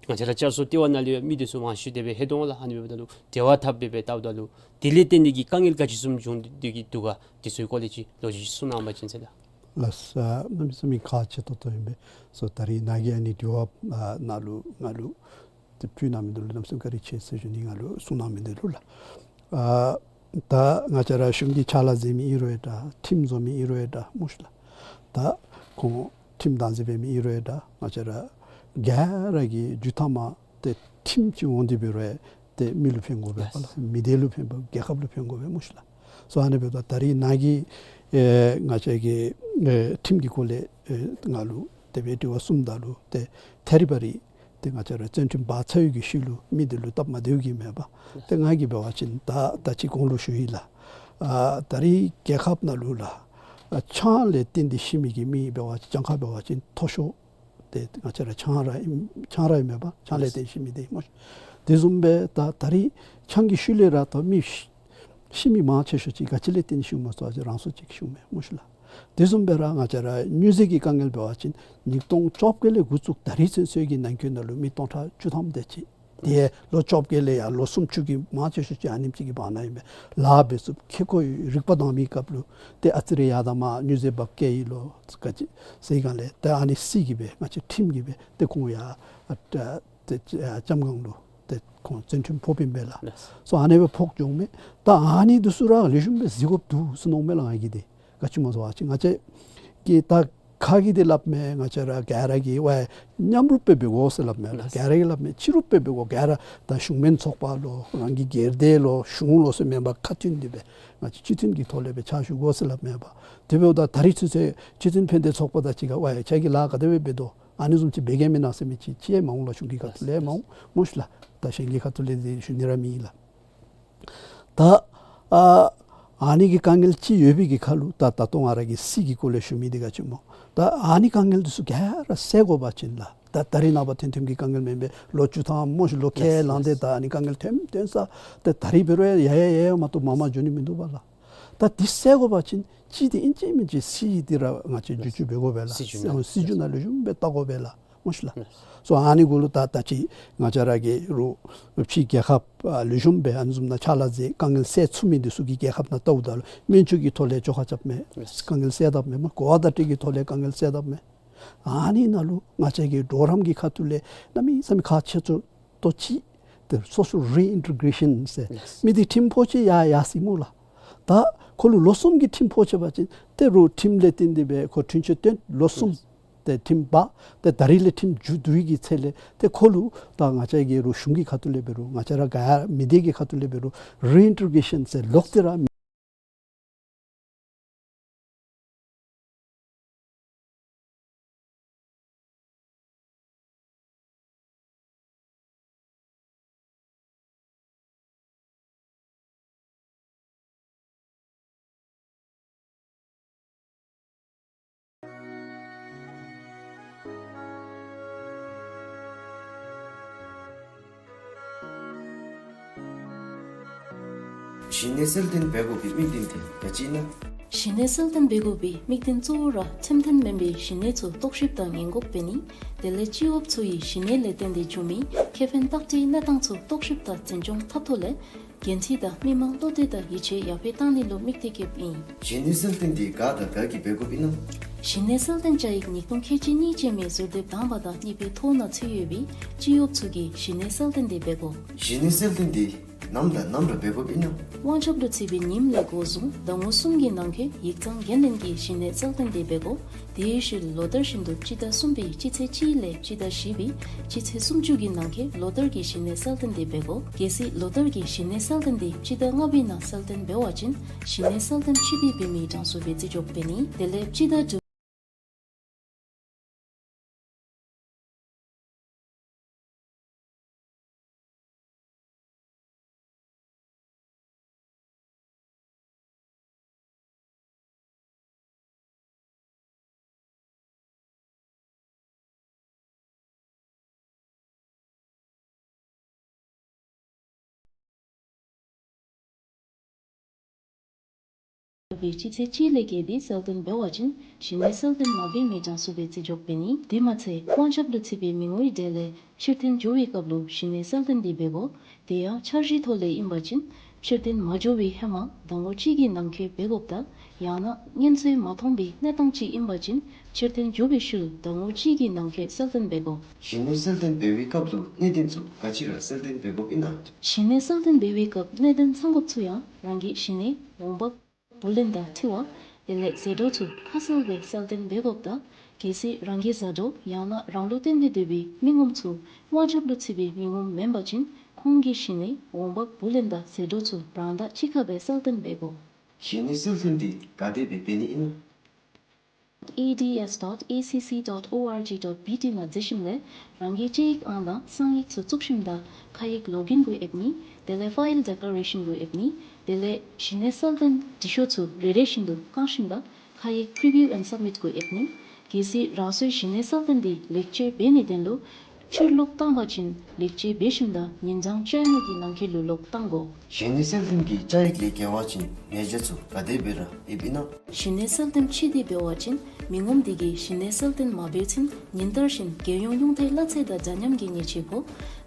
ང་བཅས་ར་བསྐྱར་གསོ་ལྟེ་བ་ནང་ལུ་ཡང་མི་འདི་ཚུ་མང་ཤོས་དེ་སྦེ་ལྷོད་དོ་འོང་ལགས། ཨ་ནི་འབདཝ་ད་ལུ་འབྲེལ་བ་འཐབ་སྦེ་སྦེ་བལྟཝ་ད་ལུ་དེ་ལས་བརྟེན་ཏེ་གི་དཀའ་ངལ་ག་ཅི་བཟུམ་བྱུང་སྟེ་གི་འདུག་ག་དེ་ཚུའི་སྐོར་ལས་ཅིག་ལོ་རྒྱུས་ཅིག་གསུང་གནང་བ་ཅིན་ཟེར་ལགས། ལགས་སོ། གནམ་མེད་ས་མེད་ཁག་ཆེ་ཏོག་ཏོ་ཨིན་པས། སོ་ད་རིས་ནཱ་གི་ཨ་ནི་དྲི་བ་ཨ་ནང་ལུ་ང་ལུ་ཏེ་ཕུལ་གནང་མི་འདི་ལུ་གནམ་མེད་ས་མེད་བཀའ་དྲིན་ཆེ་ཟེར་ཞུ་ནི། ང་ལུ་གསུང་གནང་མི་འདི་ལུ་ལགས། ཨ་ད་ང་བཅས་ར་གཞུང་གི་ཕྱག་ལཱ་མཛད་མི་ཨིན་རུང་ཡང་འདྲ། ཁྲིམས་བཟོ་མི་ཨིན་རུང་ཡང་འདྲ་སྨོ་ཤིག་ལགས། ད་ཁོང་ཁྲིམས་བདག་འཛིན་འབད་མི་ཨིན་རུང་ཡང་འདྲ། ང་བཅས་ར་ག་ར་གི་མཇུག་མཐའ་མ་ཏེ་ཁྲིམས་ཅིག་འོང་སྟེ་འབད་རུང་ཡང་ཏེ་མི་ལུ་ཕན་དགོ་པས་པ་ལགས། མི་སྡེ་ལུ་ཕན་པ་རྒྱལ་ཁབ་ལུ་ཕན་དགོ་པས་སྨོ་ཤིག་ལགས། སོ་ཨ་ནི་འབདཝ་ད་ད་རིས་ནཱ་གི་ཨེ་ང་བཅས་ཀྱི་ཨེ་ཁྲིམས་ཀྱི་སྐོར་ལས་ཨེ་ང་ལུ་དེ་སྦེ་དྲི་བ་གསུངམ་ད་ལུ་ཏེ་ཐད་རི་བ་རི་ཏེ་ང་བཅས་ར་བཙོན་ཁྲིམས་འབག་ཚར་བའི་གི་ཤུལ་ལུ་མི་འདི་ལུ་སྟབས་མ་བདེཝ་གིས་མེན་པ། ཏེ་ང་གིས་འབད་བ་ཅིན་ད་ད་ཅི་གོང་ལུ་ཞུ་ཡི་ལགས། ཨ་ད་རིས་རྒྱལ་ཁབ་ནང་ལུ་ལགས་ཨ་ཆང་ལས་བརྟེན་ཏེ་ཤི་མི་གི་མི་འབད་བ་ཅིན་གྱངས་ཁ་འབད་བ་ཅིན་མཐོ་ཤོས་ཏེ་ང་བཅས་ར་ཆང་ར་ཨིན། ཆང་ར་ཨིན་མས་པ། ཆང་ལས་བརྟེན་ཤི་མི་འདི་སྨོ་ཤིག། དེ་བཟུམ་སྦེ་ད་ད་རིས་ཆང་གི་ཤུལ་ལས་ར་ད་མི་ཤི་ཤི་མི་མང་ཆེ་ཤོས་ཅིག་ག་ཅི་ལས་བརྟེན་ཤིཝ་སྨོ་ཟེར་བ་ཅིན་རང་སྲོག་བཅད་ཤིཝ་མས་སྨོ་ཤིག་ལགས། དེ་བཟུམ་སྦེ་ར་ང་བཅས་ར་མྱུར་ཟས་ཀྱི་དཀའ་ངལ་འབད་བ་ཅིན་ཉིས་སྟོང་བཅོ་བརྒྱད་ལས་འགོ་བཙུགས་ད་རིས་ཚུན་ཚོད་ཀྱི་ནང་འཁོད་ནང་ལུ་མི་སྟོང་ཕྲག་བཅུ་ཐམ་དེ་ཅིག། དེ་ལོ་བཅོ་བརྒྱད་ལས་ཡར་ལོ་སུམ་ཅུ་གི་མང་ཆེ་ཤོས་ཅིག་ཨ་ནེམ་ཅིག་གི་བར་ན་ཨིན་པས། ལཱ་འབད་ཚུགསཔ་ཁེ་ཀོ་ཡོད། རིག་པ་དྭངས་མའི་སྐབས་ལུ་ཏེ་ཨ་ཙི་རེ་ཡར་དང་མར་མྱུར་ཟས་འབག་སྐྱེལ་ཡི་ལོ་ག་ཅི་ཟེར་སྒང་ལས་ཏེ་ཨ་ནི་སྲིད་ཀྱིས་སྦེ་ང་བཅས་ཁྲིམས་ཀྱིས་སྦེ་ཏེ་ཁོང་ཡར་ཨ་ཏེ་ཨ་ལྕམ་སྒང་ལུ་ཏེ་ཁོང་བཙོན་ཁྲིམས་ཕོགཔ་ཨིན་པས་ལགས། ལགས། སོ་ཨ་ནི་སྦེ་ཕོག་འགྱོཝ་མས། ད་ཨ་ནི་འདི་ཚུ་ར་ལེགས་ཤོམ་སྦེ་གཟིགས་དགོཔ་འདུག་ཟེར་མནོཝ་མས་ལགས་ང་གིས་འདི། ག་ཅི་སྨོ་ཟེར་བ་ཅིན་ང་བཅས་ཀྱིས་ད་ཁ་གིས་འདི་སླབ་མས། ང་བཅས་ར་ག་ར་གིས་ཝའི་མཉམ་རུབ་སྦེ་འབད་དགོ་ཟེར་སླབ་མས་ལགས། ག་ར་གིས་སླབ་མས། ཕྱི་རུབ་སྦེ་འབད་དགོ། ག་ར་ད་གཞུང་མིན་ཚོགས་པ་ལོ་རང་གི་སྒེར་སྡེ་ལོ་གཞུང་ལོ་ཟེར་མེན་པར་ཁ་མཐུན་ཏེ་སྦེ་ང་བཅས་སྤྱི་མཐུན་གྱི་ཐོག་ལས་སྦེ་ཕྱག་ཞུ་དགོ་ཟེར་སླབ་མས་པ། དེ་འབདཝ་ད་ད་རིས་ཚུན་ཚོད་སྤྱི་མཐུན་ཕན་བདེ་ཚོགས་པ་དང་གཅིག་ཁར་ཝའི་ཁྱེད་ཀྱིས་ལཱ་ག་དེ་སྦེ་འབད་དོ། ཨ་ནི་བཟུམ་ཅིག་འབད་གེ་མེན་ན་ཟེར་མི་ཅིག་ཅིག་ཡང་མ་འོང་ལགས། གཞུང་གི་ཁ་ཐུག་ལས་མ་འོང་སྨོ་ཤིག་ལགས། ད་གཞན་གྱི་ཁ་ཐུག་ལས་འདི་ཞུ་ནི་ར་མེད་ལགས། ད་ཨ་ཨ་ནི་གི་དཀའ་ངལ་ཅིག་ཡོད་པའི་གི་ཁར་ལུ་ད་ད་ལྟོ་ང་ར་གིས་སྲིད་ཀྱི་སྐོར་ལས་ཞུ་མི་འདི་ག་ཅི་སྨོ། ད་ཨ་ནི་དཀའ་ངལ་འདི་ཚུ་ག་ར་བསལ་དགོ་པ་ཅིན་ལགས། ད་ད་རིས་ནངས་པ་ཐོན་ཐོནམ་གི་དཀའ་ངལ་མེན་པས། ལོ་བཅུ་ཐམ་སྨོ་ཤིག་ལོ་ཁལ་ལངས་ཏེ་ད་ཨ་ནི་དཀའ་ངལ་ཐོན་ཐོན་ས་ཏེ་ད་རིས་འབད་རུང་ཡར་ཡར་ཡར་ཡར་མ་གཏོགས་མར་མར་འགྱོ་ནི་མིན་འདུག་པ་ལགས། ད་འདི་བསལ་དགོ་པ་ཅིན་ཅིག་འདི་ཨིན་ཅི་མིན་ཅི་སྲིད་འདི་ར་ང་བཅས་བསྒྱུར་བཅོས་འབད་དགོ་པས་ལགས། སྲིད་བྱུས་ནང་སྲིད་བྱུས་ནང་ལེགས་ཤོམ་སྦེ་བལྟ་དགོ་པས་ལགས། སྨོ་ཤིག་ལགས། སོ་ཨ་ནི་གུ་ལུ་ད་ད་ཅི་ང་བཅས་ར་གི་རུང་ཕྱི་རྒྱལ་ཁབ་ཨ་ལེགས་ཤོམ་སྦེ་ཨ་ནི་བཟུམ་ནང་ཕྱག་ལཱ་མཛད་དཀའ་ངལ་སེལ་ཚུགས་མི་འདི་ཚུ་གི་རྒྱལ་ཁབ་ནང་བལྟཝ་ད་ལུ་སྨན་བཅོས་ཀྱི་ཐོག་ལས་བཅོ་ཁ་རྐྱབ་མས། དཀའ་ངལ་སེལ་དཔ་མས། མ་གོ་བ་བརྡ་སྤྲོད་ཀྱི་ཐོག་ལས་དཀའ་ངལ་སེལ་དཔ་མས། ཨ་ནི་ནང་ལུ་ང་བཅས་ཀྱི་གྲོགས་རམ་གྱི་ཁ་ཐུག་ལས་གནམ་མེད་ས་མེད་ཁག་ཆེ་ཏོག་ཏོ་ཅིག་ཏེ་སོ་སོ་རི་ཨིན་ཊི་གེ་རེ་ཤཱན་ཟེར། ལགས། མི་འདི་ཁྲིམས་ཕོག་ཅི་ཡར་ཡར་སོ་ཡི་སྨོ་ལགས། ད་ཁོ་ལུ་ལོ་གསུམ་གྱི་ཁྲིམས་ཕོག་ཆི་བ་ཅིན་ཏེ་རུང་ཁྲིམས་ལས་བརྟེན་ཏེ་སྦེ་ཁོ་འཁྲུན་ཆོད་བཏོན། ལོ་གསུམ། ལགས། ཏེ་ཁྲིམས་འབག། ཏེ་ད་རིས་ལས་ཁྲིམས་མཇུག་བསྡུ་བའི་གི་ཚེ་ལས་ཏེ་ཁོ་ལུ་ད་ང་བཅས་ཀྱི་རུང་གཞུང་གི་ཁ་ཐུག་ལས་འབད་རུང་ང་བཅས་ར་ག་མི་སྡེ་གི་ཁ་ཐུག་ལས་འབད་རུང་རི་ཨིན་ཊི་གེ་རེ་ཤཱན་ཟེར་ལོག་སྟེ་ར་མི་གཞི་གནས་གསལ་སྟོན་འབད་དགོ་པའི་དམིགས་དོན་དེ་ག་ཅི་ཨིན་ན། གཞི་གནས་གསལ་སྟོན་འབད་དགོ་པའི་དམིགས་དོན་གཙོ་བོ་ར་ཚད་ལྡན་མེན་པའི་གཞི་གནས་ཚུ་རྟོག་ཞིབ་དང་སྔོན་འགོག་འབད་ནི། དེ་ལས་སྤྱི་གཡོགཔ་ཚུ་གི་གཞི་གནས་ལས་བརྟེན་ཏེ་བྱུང་མི་ཁེ་ཕན་ལྟག་སྤྲོད་གནས་སྟངས་ཚུ་རྟོག་ཞིབ་དང་འཛིན་སྐྱོང་འཐབ་ཐོག་ལས་འགན་འཁྲི་དང་མི་མང་བློ་གཏད་དང་ཡིད་ཆེས་ཡར་འཕེལ་བཏང་ནི་ལུ་དམིགས་ཏེ་བསྐྱེདཔ་ཨིན། གཞི་གནས་གསལ་སྟོན་དེ་ག་དང་ག་གིས་འབད་དགོཔ་ཨིན་ན། གཞི་གནས་གསལ་སྟོན་བྱ་ཡིག་ཉིས་སྟོང་ཁལ་གཅིག་གཉིས་ཅན་མའི་ཟུར་དེབ་དང་པ་དང་གཉིས་པའི་ཐོ་ནང་ཚུད་ཡོད་པའི་སྤྱི་གཡོགཔ་ཚུ་གི་གཞི་གནས་གསལ་སྟོན་དེ་འབད་དགོ། གཞི་གནས་གསལ་སྟོན་དེ་ནམ་དང་ནམ་ར་འབད་དགོཔ་ཨིན་ན། དབང་ཆོག་ལུ་ཚུད་པའི་ཉིནམ་ལས་འགོ་བཟུང་ཟླ་ངོ་གསུམ་གྱི་ནང་འཁོད་ཡིག་ཚང་འགན་ལེན་གྱི་གཞི་གནས་གསལ་སྟོན་དེ་འབད་དགོ། དེའི་ཤུལ་ལོ་བསྟར་བཞིན་དུ་སྤྱི་ཟླ་གསུམ་པའི་སྤྱི་ཚེས་གཅིག་ལས་སྤྱི་ཟླ་བཞི་པའི་སྤྱི་ཚེས་སུམ་ཅུ་གི་ནང་འཁོད་ལོ་བསྟར་གྱི་གཞི་གནས་གསལ་སྟོན་དེ་འབད་དགོ། གལ་སྲིད་ལོ་བསྟར་གྱི་གཞི་གནས་གསལ་སྟོན་དེ་སྤྱི་ཟླ་ལྔ་པའི་ནང་གསལ་སྟོན་འབད་བ་ཅིན་གཞི་གནས་གསལ་སྟོན་ཕྱིར་བསྡུ་འབད་མི་གྲངས་སུ་སྦེ་བརྩི་འཇོག་འབད་ནི། དེ་ལས་སྤྱི་ཟླ་དྲུག་བའི་སྤྱི་ཚེས་གཅིག་ལས་བརྒལ་ཏེ་གསལ་སྟོན་འབད་བ་ཅིན་གཞི་གནས་གསལ་སྟོན་མ་འབད་མི་གྲངས་སུ་སྦེ་བརྩི་འཇོག་འབད་ནི། དེ་མ་ཚད་དབང་ཁྱབ་ལུ་ཚུད་པའི་མི་ངོའི་གྲས་ལས་ཕྱིར་འཐེན་འགྱོ་བའི་སྐབས་ལུ་གཞི་གནས་གསལ་སྟོན་འདི་འབད་དགོ། དེ་ཡང་འཆར་གཞིའི་ཐོག་ལས་ཨིན་པ་ཅིན་ཕྱིར་འཐེན་མ་འགྱོ་བའི་ཧེ་མ་ཟླ་ངོ་གཅིག་གི་ནང་འཁོད་འབད་དགོཔ་དང་ཡང་ན་སྔོན་ཚོད་མ་མཐོང་པའི་གནས་སྟངས་ཅིག་ཨིན་པ་ཅིན་ཕྱིར་འཐེན་འགྱོ་བའི་ཤུལ་ཟླ་ངོ་གཅིག་གི་ནང་འཁོད་གསལ་སྟོན་འབད་དགོ། གཞི་གནས་གསལ་སྟོན་འབད་བའི་སྐབས་ལུ་གནད་དོན་ཚུ་ག་ཅི་ར་གསལ་སྟོན་འབད་དགོཔ་ཨིན་ན། གཞི་གནས་གསལ་སྟོན་འབད་བའི་སྐབས་གནད་དོན་ཚང་དགོཔ་ཚུ་ཡང་རང་གི་གཞི་གནས་འོང་འབབ་བུ་ལོན་དང་འཁྲི་བ་དེ་ལས་ཟད་འགྲོ་ཚུ་ཁ་གསལ་སྦེ་གསལ་སྟོན་འབད་དགོཔ་དང་གལ་སྲིད་རང་གི་བཟའ་གྲོགས་ཡང་ན་རང་ལུ་བརྟེན་ཏེ་སྡོད་པའི་མི་ངོམ་ཚུ་དབང་ཁྱབ་ལུ་ཚུད་པའི་མི་ངོམ་མེན་པ་ཅིན་ཁོང་གི་གཞི་གནས་འོང་འབབ་བུ་ལོན་དང་ཟད་འགྲོ་ཚུ་རང་དང་གཅིག་ཁར་སྦེ་གསལ་སྟོན་འབད་དགོ། གཞི་གནས་གསལ་སྟོན་འདི་ག་དེ་སྦེ་འབད་ནི་ཨིན་ན། A D S dot A C C dot O R G dot B T ནང་འཛུལ་ཞིནམ་ལས་རང་གི་སྤྱི་ཡིག་ཨང་དང་གསང་ཡིག་ཚུ་བཙུགས་ཞིནམ་ད་ཁ་ཡིག་ལོག་ཨིན་གུ་ཨེབ་ནི། དེ་ལས་ཕའིལ་ཌེ་ཀླེ་རེ་ཤཱན་གུ་ཨེབ་ནི། དེ་ལས་གཞི་གནས་གསལ་སྟོན་འབྲི་ཤོག་ཚུ་རེ་རེ་བཞིན་དུ་བཀང་ཞིནམ་ད་ཁ་ཡིག་པི་རི་བིའུ་ཨེནཌ་སབ་མིཊ་གུ་ཨེབ་ནི། གལ་སྲིད་རང་སོའི་གཞི་གནས་གསལ་སྟོན་འདི་ལེགས་བཅོས་འབད་ནིའི་དོན་ལུ་ཕྱིར་ལོག་བཏང་པ་ཅིན་ལེགས་བཅོས་འབད་ཞིནམ་ད་ཉིན་གྲངས་བཅོ་ལྔ་གི་ནང་འཁོད་ལུ་ལོག་བཏང་དགོ། གཞི་གནས་གསལ་སྟོན་གྱི་བཅའ་ཡིག་ལས་འགལ་བ་ཅིན་ཉེས་བྱ་ཚུ་ག་དེ་སྦེ་ར་ཨེབ་ཨིན་ན། གཞི་གནས་གསལ་སྟོན་ཕྱེ་སྟེ་འབད་བ་ཅིན་མི་ངོམ་དེ་གིས་གཞི་གནས་གསལ་སྟོན་མ་འབད་ཚུན་ཉིན་བསྟར་བཞིན་རྒྱལ་ཡོངས་ཉུང་མཐའི་གླ་ཚད་དང་འདྲ་མཉམ་གྱི་ཉེས་ཆད་ཕོག།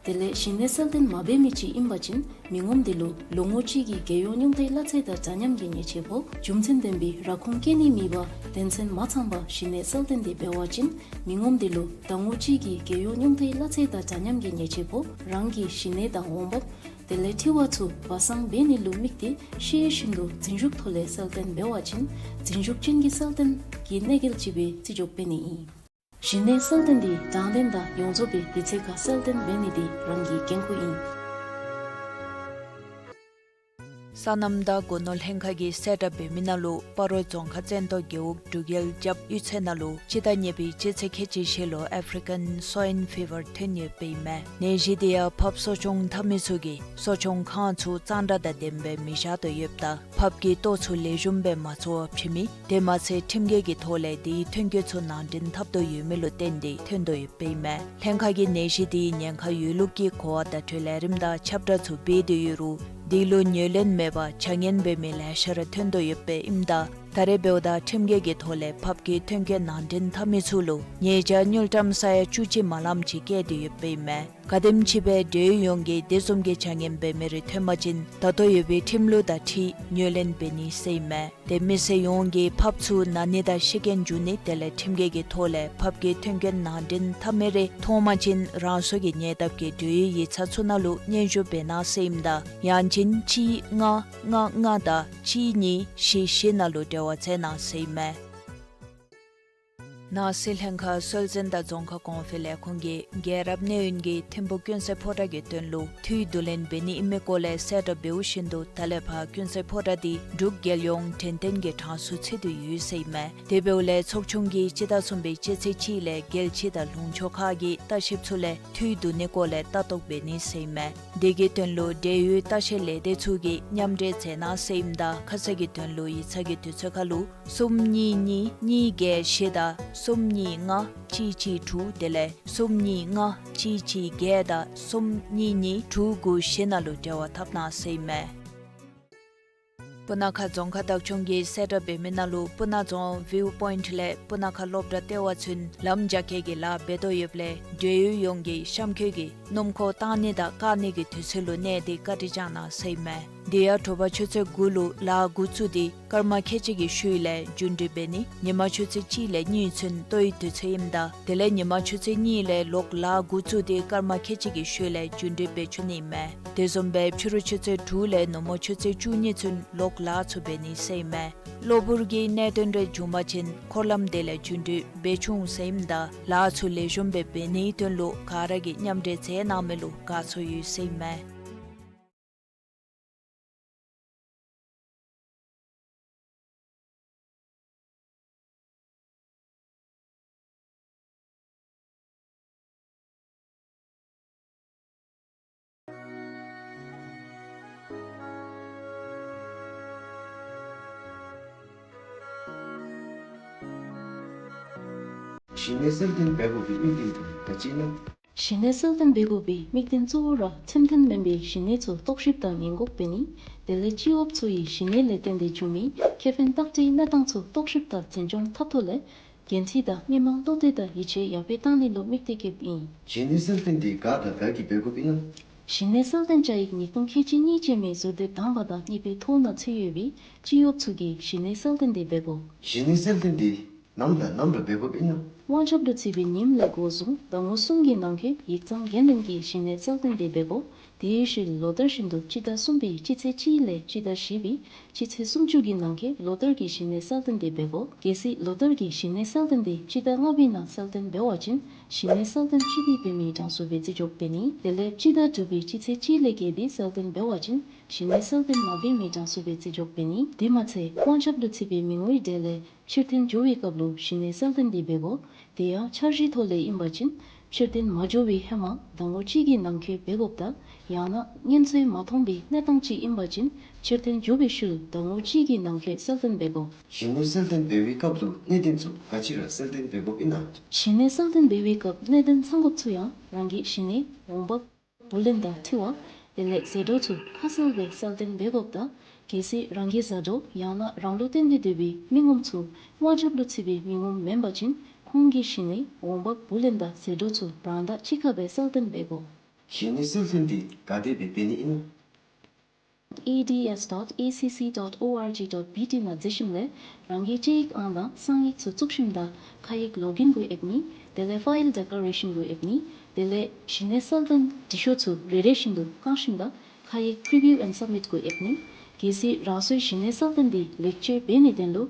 དེ་ལས་གཞི་གནས་གསལ་སྟོན་མ་འབད་མི་ཅིག་ཨིན་པ་ཅིན་མི་ངོམ་དེ་ལུ་ལོ་ངོ་གཅིག་གི་རྒྱལ་ཡོངས་ཉུང་མཐའི་གླ་ཚད་དང་འདྲ་མཉམ་གྱི་ཉེས་ཆད་ཕོག། རྒྱུ་མཚན་ལྡན་པའི་ར་ཁུངས་བཀོད་ནི་མེད་པར་དོན་ཚན་མ་ཚང་པར་གཞི་གནས་གསལ་སྟོན་དེ་འབད་བ་ཅིན་མི་ངོམ་དེ་ལུ་ཟླ་ངོ་གཅིག་གི་རྒྱལ་ཡོངས་ཉུང་མཐའི་གླ་ཚད་དང་འདྲ་མཉམ་གྱི་ཉེས་ཆད་ཕོག། རང་གི་གཞི་གནས་དང་འོང་འབབ་དེ་ལས་འཁྲི་བ་ཚུ་སྦ་གསང་འབད་ནི་ལུ་དམིགས་ཏེ་ཤེས་བཞིན་དུ་རྫུན་ཞུགས་ཐོག་ལས་གསལ་སྟོན་འབད་བ་ཅིན་རྫུན་ཞུགས་ཅན་གྱི་གསལ་སྟོན་གྱི་གནོད་འགེལ་ཅིག་སྦེ་བརྩི་འཇོག་འབད་ནི་ཨིན། གཞི་གནས་གསལ་སྟོན་འདི་དྲང་བདེན་དང་ཡོངས་རྫོགས་པའི་དུས་ཚོད་ཁར་གསལ་སྟོན་འབད་ནི་འདི་རང་གི་འགན་ཁུར་ཨིན། སོ་ནམ་དང་སྒོ་ནོར་ལྷན་ཁག་གིས་གསལ་བསྒྲགས་འབད་མི་ནང་ལུ་སྤ་རོ་རྫོང་ཁག་བཙན་ཏོ་རྒེད་འོག་འབྲུག་རྒྱལ་རྒྱབ་གཡུས་ཚན་ནང་ལུ་སྤྱི་ཟླ་གཉིས་པའི་སྤྱི་ཚེས་ཁལ་གཅིག་བཞི་ལུ་ཨེཕ་རི་ཀན་སོའིན་ཕི་བར་ཐོན་ཡོདཔ་ཨིན་མས། ནད་གཞི་འདི་ཡང་ཕགཔ་གསོ་སྐྱོང་འཐབ་མི་ཚུ་གིས་གསོ་སྐྱོང་ཁང་ཚུ་གཙང་སྦྲ་དང་ལྡནམ་སྦེ་མི་བཞག་དོ་ཡོདཔ་དང་ཕགཔ་གི་ལྟོ་ཚུ་ལེགས་ཤོམ་སྦེ་མ་བཙོ་བར་བྱིན་མི། དེ་མ་ཚད་ཁྲིམས་འགལ་གྱི་ཐོག་ལས་དེའི་ཐོན་སྐྱེད་ཚུ་ནང་འདྲེན་འཐབ་དོ་ཡོད་མི་ལུ་བརྟེན་ཏེ་ཐོན་དོ་ཡོདཔ་ཨིན་མས། ལྷན་ཁག་གིས་ནད་གཞི་དེའི་ཉེན་ཁ་ཡོད་ལུགས་ཀྱི་གོ་བ་བརྡ་སྤྲོད་ལས་རིམ་དང་ཁྱབ་བསྒྲགས་ཚུ་འབད་དེ་ཡོད་རུང་དེ་ལུ་ཉེར་ལེན་མེད་པར་བྱ་ངན་འབད་མི་ལེ་ཤ་ར་ཐོན་དོ་ཡོདཔ་ཨིནམ་ད་ད་རེས་འབདཝ་ད་ཁྲིམས་འགལ་གྱི་ཐོག་ལས་ཕགཔ་གི་ཐོན་སྐྱེད་ནང་འདྲེན་འཐབ་མི་ཚུ་ལུ་ཉེས་བྱ་དངུལ་ཀྲམ་ས་ཡ་བཅུ་གཅིག་མ་ལངམ་ཅིག་བཀལ་ཏེ་ཡོདཔ་ཨིན་མས། ག་དེམ་ཅིག་སྦེ་འབྲེལ་ཡོད་ཡོངས་ཀྱིས་དེ་བཟུམ་གྱི་བྱ་ངན་འབད་མི་རེ་ཐོན་པ་ཅིན་ད་ལྟོ་ཡོད་པའི་ཁྲིམས་ལུགས་དང་འཁྲིལ་ཉེར་ལེན་འབད་ནི་ཟེར་ཨིན་མས། དེ་མི་སེར་ཡོངས་ཀྱིས་ཕགཔ་ཚུ་ན་ནི་དང་ཤི་རྐྱེན་འབྱུང་ནི་དེ་ལས་ཁྲིམས་འགལ་གྱི་ཐོག་ལས་ཕགཔ་གི་ཐོན་སྐྱེད་ནང་འདྲེན་འཐབ་མི་རེ་མཐོང་པ་ཅིན་རང་སོ་གི་ཉེ་འདབས་ཀྱི་འབྲེལ་ཡོད་ཡིག་ཚང་ཚུ་ནང་ལུ་སྙན་ཞུ་འབད་གནང་ཟེར་ཨིནམ་ད་ཡང་ཅིན་གཅིག་ལྔ་ལྔ་ལྔ་དང་གཅིག་གཉིས་བཞི་བཞི་ནང་ལུ་འབྲེལ་བ་མཛད་གནང་ཟེར་ཨིན་མས། ནང་སྲིད་ལྷན་ཁག་སྲོལ་འཛིན་དང་རྫོང་ཁ་གོང་འཕེལ་ལས་ཁུངས་ཀྱིས་རྒྱལ་རབས་གནས་ཡུན་གྱི་ཐིམ་ཕུག་ཀུན་གསལ་ཕོ་བྲང་གི་དོན་ལུ་འཐུས་བསྡུ་ལེན་འབད་ནི་ཨིན་མི་སྐོར་ལས་གསལ་བསྒྲགས་འབདཝ་བཞིན་དུ་ད་ལས་ཕར་ཀུན་གསལ་ཕོ་བྲང་འདི་འབྲུག་རྒྱལ་ཡོངས་དྲན་རྟེན་གྱི་གྲངས་སུ་ཚུད་དེ་ཡོད་ཟེར་ཨིན་མས། དེ་འབདཝ་ལས་ཚོགས་ཆུང་གིས་སྤྱི་ཟླ་གསུམ་པའི་སྤྱི་ཚེས་གཅིག་ལས་རྒྱལ་སྤྱི་དང་ལུང་ཕྱོགས་ཁག་གི་ལྟ་བཤལཔ་ཚུ་ལས་འཐུས་བསྡུ་ནི་སྐོར་ལས་ལྟ་རྟོག་འབད་ནི་ཟེར་ཨིན་མས། དེ་གི་དོན་ལུ་འབྲེལ་ཡོད་ལྟ་བཤལ་ལས་སྡེ་ཚུ་གིས་མཉམ་འབྲེལ་མཛད་གནང་ཟེར་ཨིནམ་ད་ཁ་གསལ་གྱི་དོན་ལུ་ཡིག་ཚང་གི་དུས་ཚོད་ཁར་ལུ་གསུམ་གཉིས་གཉིས་གཉིས་བརྒྱད་བཞི་དང་གསུམ་གཉིས་ལྔ་གཅིག་གཅིག་དྲུག་དེ་ལས་གསུམ་གཉིས་ལྔ་གཅིག་གཅིག་བརྒྱད་དང་གསུམ་གཉིས་གཉིས་དྲུག་དགུ་བཞི་ནང་ལུ་འབྲེལ་བ་འཐབ་གནང་ཟེར་ཨིན་མས། སྤུ་ན་ཁ་རྫོང་ཁག་བདག་སྐྱོང་གིས་གསལ་བསྒྲགས་འབད་མི་ནང་ལུ་སྤུ་ན་རྫོང་ཝིའུ་པོའིནཊ་ལས་སྤུ་ན་ཁ་སློབ་གྲྭ་ལྟེ་བ་ཚུན་ལམ་རྒྱ་སྐྱེད་ཀྱི་ལཱ་འབད་དོ་ཡོདཔ་ལས་འབྲེལ་ཡོད་ཡོངས་ཀྱིས་གཤམ་འཁོད་ཀྱི་སྣུམ་འཁོར་བཏང་ནི་དང་བཀག་ནི་གི་དུས་ཚོད་ལུ་གནས་ཏེ་བཀའ་དྲིན་བསྐྱང་གནང་ཟེར་ཨིན་མས། དེ་ཡང་དྲོ་པ་ཆུ་ཚོད་དགུ་ལུ་ལཱ་འགོ་བཙུགས་ཏེ་སྐར་མ་ཁལ་གཅིག་གི་ཤུལ་ལས་རྒྱུན་འགྲུལ་འབད་ནི། ཉིན་མ་ཆུ་ཚོད་གཅིག་ལས་གཉིས་ཚུན་ལྟོའི་དུས་ཚོད་ཨིནམ་ད་དེ་ལས་ཉིན་མ་ཆུ་ཚོད་གཉིས་ལས་ལོག་ལཱ་འགོ་བཙུགས་ཏེ་སྐར་མ་ཁལ་གཅིག་གི་ཤུལ་ལས་རྒྱུན་འགྲུལ་འབད་བཅུག་ནི་ཨིན་མས། དེ་བཟུམ་སྦེ་ཕྱི་རུ་ཆུ་ཚོད་དྲུག་ལས་ནུབ་མོ་ཆུ་ཚོད་བཅུ་གཉིས་ཚུན་ལོག་ལཱ་ཚུ་འབད་ནི་ཟེར་ཨིན་མས། གློ་བུར་གྱི་གནད་དོན་རེ་བྱུང་པ་ཅིན་འཁོར་ལམ་དེ་ལས་རྒྱུན་འགྲུལ་འབད་ཆོག་ཟེར་ཨིནམ་ད་ལཱ་ཚུ་ལེགས་ཤོམ་སྦེ་འབད་ནིའི་དོན་ལུ་ག་ར་གིས་མཉམ་འབྲེལ་མཛད་གནང་མི་ལུ་དགའ་ཚོར་ཡོད་ཟེར་ཨིན་མས། གཞི་གནས་གསལ་སྟོན་འབད་དགོ་པའི་དམིགས་ཡུལ་དེ་ག་ཅི་ཨིན་ན། གཞི་གནས་གསལ་སྟོན་འབད་དགོ་པའི་དམིགས་དོན་གཙོ་བོ་ར་ཁྲིམས་མཐུན་མེན་པའི་གཞི་གནས་ཚུ་རྟོག་ཞིབ་དང་ཉེན་འགོག་འབད་ནི། དེ་ལས་སྤྱི་གཡོགཔ་ཚུ་གི་གཞི་གནས་ལས་བརྟེན་ཏེ་འབྱུང་མི་ཁེ་ཕན་བརྟག་དཔྱད་གནས་སྟངས་ཚུ་རྟོག་ཞིབ་དང་འཛིན་སྐྱོང་འཐབ་ཐོག་ལས་འགན་འཁྲི་དང་མི་དམངས་བློ་གཏད་དང་ཡིད་ཆེས་ཡར་འཕེལ་བཏང་ནི་ལུ་དམིགས་གཏད་བསྐྱེདཔ་ཨིན། གཞི་གནས་གསལ་སྟོན་འདི་ག་དང་ག་གིས་འབད་དགོཔ་ཨིན་ན། གཞི་གནས་གསལ་སྟོན་བཅའ་ཡིག་ཉིས་སྟོང་ཁལ་གཅིག་གཉིས་ཅན་མའི་ཟུར་དེབ་དང་པ་དང་གཉིས་པའི་ཐོག་ན་ཚུད་ཡོད་པའི་སྤྱི་གཡོགཔ་ཚུ་གིས་གཞི་གནས་གསལ་སྟོན་འདི་འབད་དགོ། གཞི་གནས་གསལ་སྟོན་འདི་ནམ་དང་ནམ་ར་འབད་དགོཔ་ཨིན་ན། དབང་ཁྱབ་ལུ་ཚུད་པའི་ཉིནམ་ལས་འགོ་བཟུང་ཟླ་ངོ་གསུམ་གྱི་ནང་འཁོད་ཡིག་ཚང་འགན་ལེན་གྱིས་གཞི་གནས་གསལ་སྟོན་འདི་འབད་དགོ། དེའི་ཤུལ་ལོ་བསྟར་བཞིན་དུ་སྤྱི་ཟླ་གསུམ་པའི་སྤྱི་ཚེས་གཅིག་ལས་སྤྱི་ཟླ་བཞི་པའི་སྤྱི་ཚེས་སུམ་ཅུ་གི་ནང་འཁོད་ལོ་བསྟར་གྱི་གཞི་གནས་གསལ་སྟོན་འདི་འབད་དགོ། གལ་སྲིད་ལོ་བསྟར་གྱི་གཞི་གནས་གསལ་སྟོན་འདི་སྤྱི་ཟླ་ལྔ་པའི་ནང་གསལ་སྟོན་འབད་བ་ཅིན་གཞི་གནས་གསལ་སྟོན་ཕྱིས་ཏེ་འབད་མི་གྲངས་སུ་སྦེ་བརྩི་འཇོག་འབད་ནི། དེ་ལས་སྤྱི་ཟླ་དྲུག་པའི་སྤྱི་ཚེས་གཅིག་ལས་བརྒལ་ཏེ་གསལ་སྟོན་འབད་བ་ཅིན་གཞི་གནས་གསལ་སྟོན་མ་འབད་མི་གྲངས་སུ་སྦེ་བརྩི་འཇོག་འབད་ནི། དེ་མ་ཚད་དབང་ཁྱབ་ལུ་ཚུད་པའི་མི་ངོའི་གྲས་ལས་ཕྱིར་འཐེན་འགྱོ་བའི་སྐབས་ལུ་གཞི་གནས་གསལ་སྟོན་འདི་འབད་དགོ། དེ་ཡང་འཆར་གཞིའི་ཐོག་ལས་ཨིན་པ་ཅིན་ཕྱིར་འཐེན་མ་འགྱོ་བའི་ཧེ་མ་ཟླ་ངོ་གཅིག་གི་ནང་འཁོད་འབད་དགོཔ་དང་ཡང་ན་སྔོན་ཚོད་མ་མཐོང་བའི་གནས་སྟངས་ཅིག་ཨིན་པ་ཅིན་ཕྱིར་འཐེན་འགྱོ་བའི་ཤུལ་ཟླ་ངོ་གཅིག་གི་ནང་འཁོད་གསལ་སྟོན་འབད་དགོ། གཞི་གནས་གསལ་སྟོན་འབད་བའི་སྐབས་ལུ་གནད་དོན་ཚུ་ག་ཅི་ར་གསལ་སྟོན་འབད་དགོཔ་ཨིན་ན། གཞི་གནས་གསལ་སྟོན་འབད་བའི་སྐབས་གནད་དོན་ཚང་དགོཔ་ཚུ་ཡང་རང་གི་གཞི་གནས་འོང་འབབ་བུ་ལོན་དང་འཁྲི་བ་དེ་ལས་ཟད་འགྲོ་ཚུ་ཁ་གསལ་སྦེ་གསལ་སྟོན་འབད་དགོཔ་དང་གལ་སྲིད་རང་གི་བཟའ་གྲོགས་ཡང་ན་རང་ལུ་བརྟེན་ཏེ་སྡོད་པའི་མི་ངོམ་ཚུ་དབང་ཁྱབ་ལུ་ཚུད་པའི་མི་ངོམ་མེན་པ་ཅིན་ཁོང་གི་གཞི་གནས་འོང་འབབ་བུ་ལོན་དང་ཟད་འགྲོ་ཚུ་རང་དང་གཅིག་ཁར་སྦེ་གསལ་སྟོན་འབད་དགོ། གཞི་གནས་གསལ་སྟོན་འདི་ག་དེ་སྦེ་འབད་ནི་ཨིན་ན། E D S dot A C C dot O R G dot B T ནང་འཛུལ་ཞིནམ་ལས་རང་གི་ཅེ་ཡིག་ཨང་དང་གསང་ཡིག་ཚུ་བཙུགས་ཞིནམ་ད་ཁ་ཡིག་ལོག་ཨིན་གུ་ཨེབ་ནི། དེ་ལས་ཕའིལ་ཌེ་ཀླེ་རེ་ཤཱན་གུ་ཨེབ་ནི། དེ་ལས་གཞི་གནས་གསལ་སྟོན་འབྲི་ཤོག་ཚུ་རེ་རེ་བཞིན་དུ་བཀང་ཞིནམ་ད་ཁ་ཡིག་Preview and Submit གུ་ཨེབ་ནི། གལ་སྲིད་རང་སོའི་གཞི་གནས་གསལ་སྟོན་འདི་ལེགས་བཅོས་འབད་ནིའི་དོན་ལུ་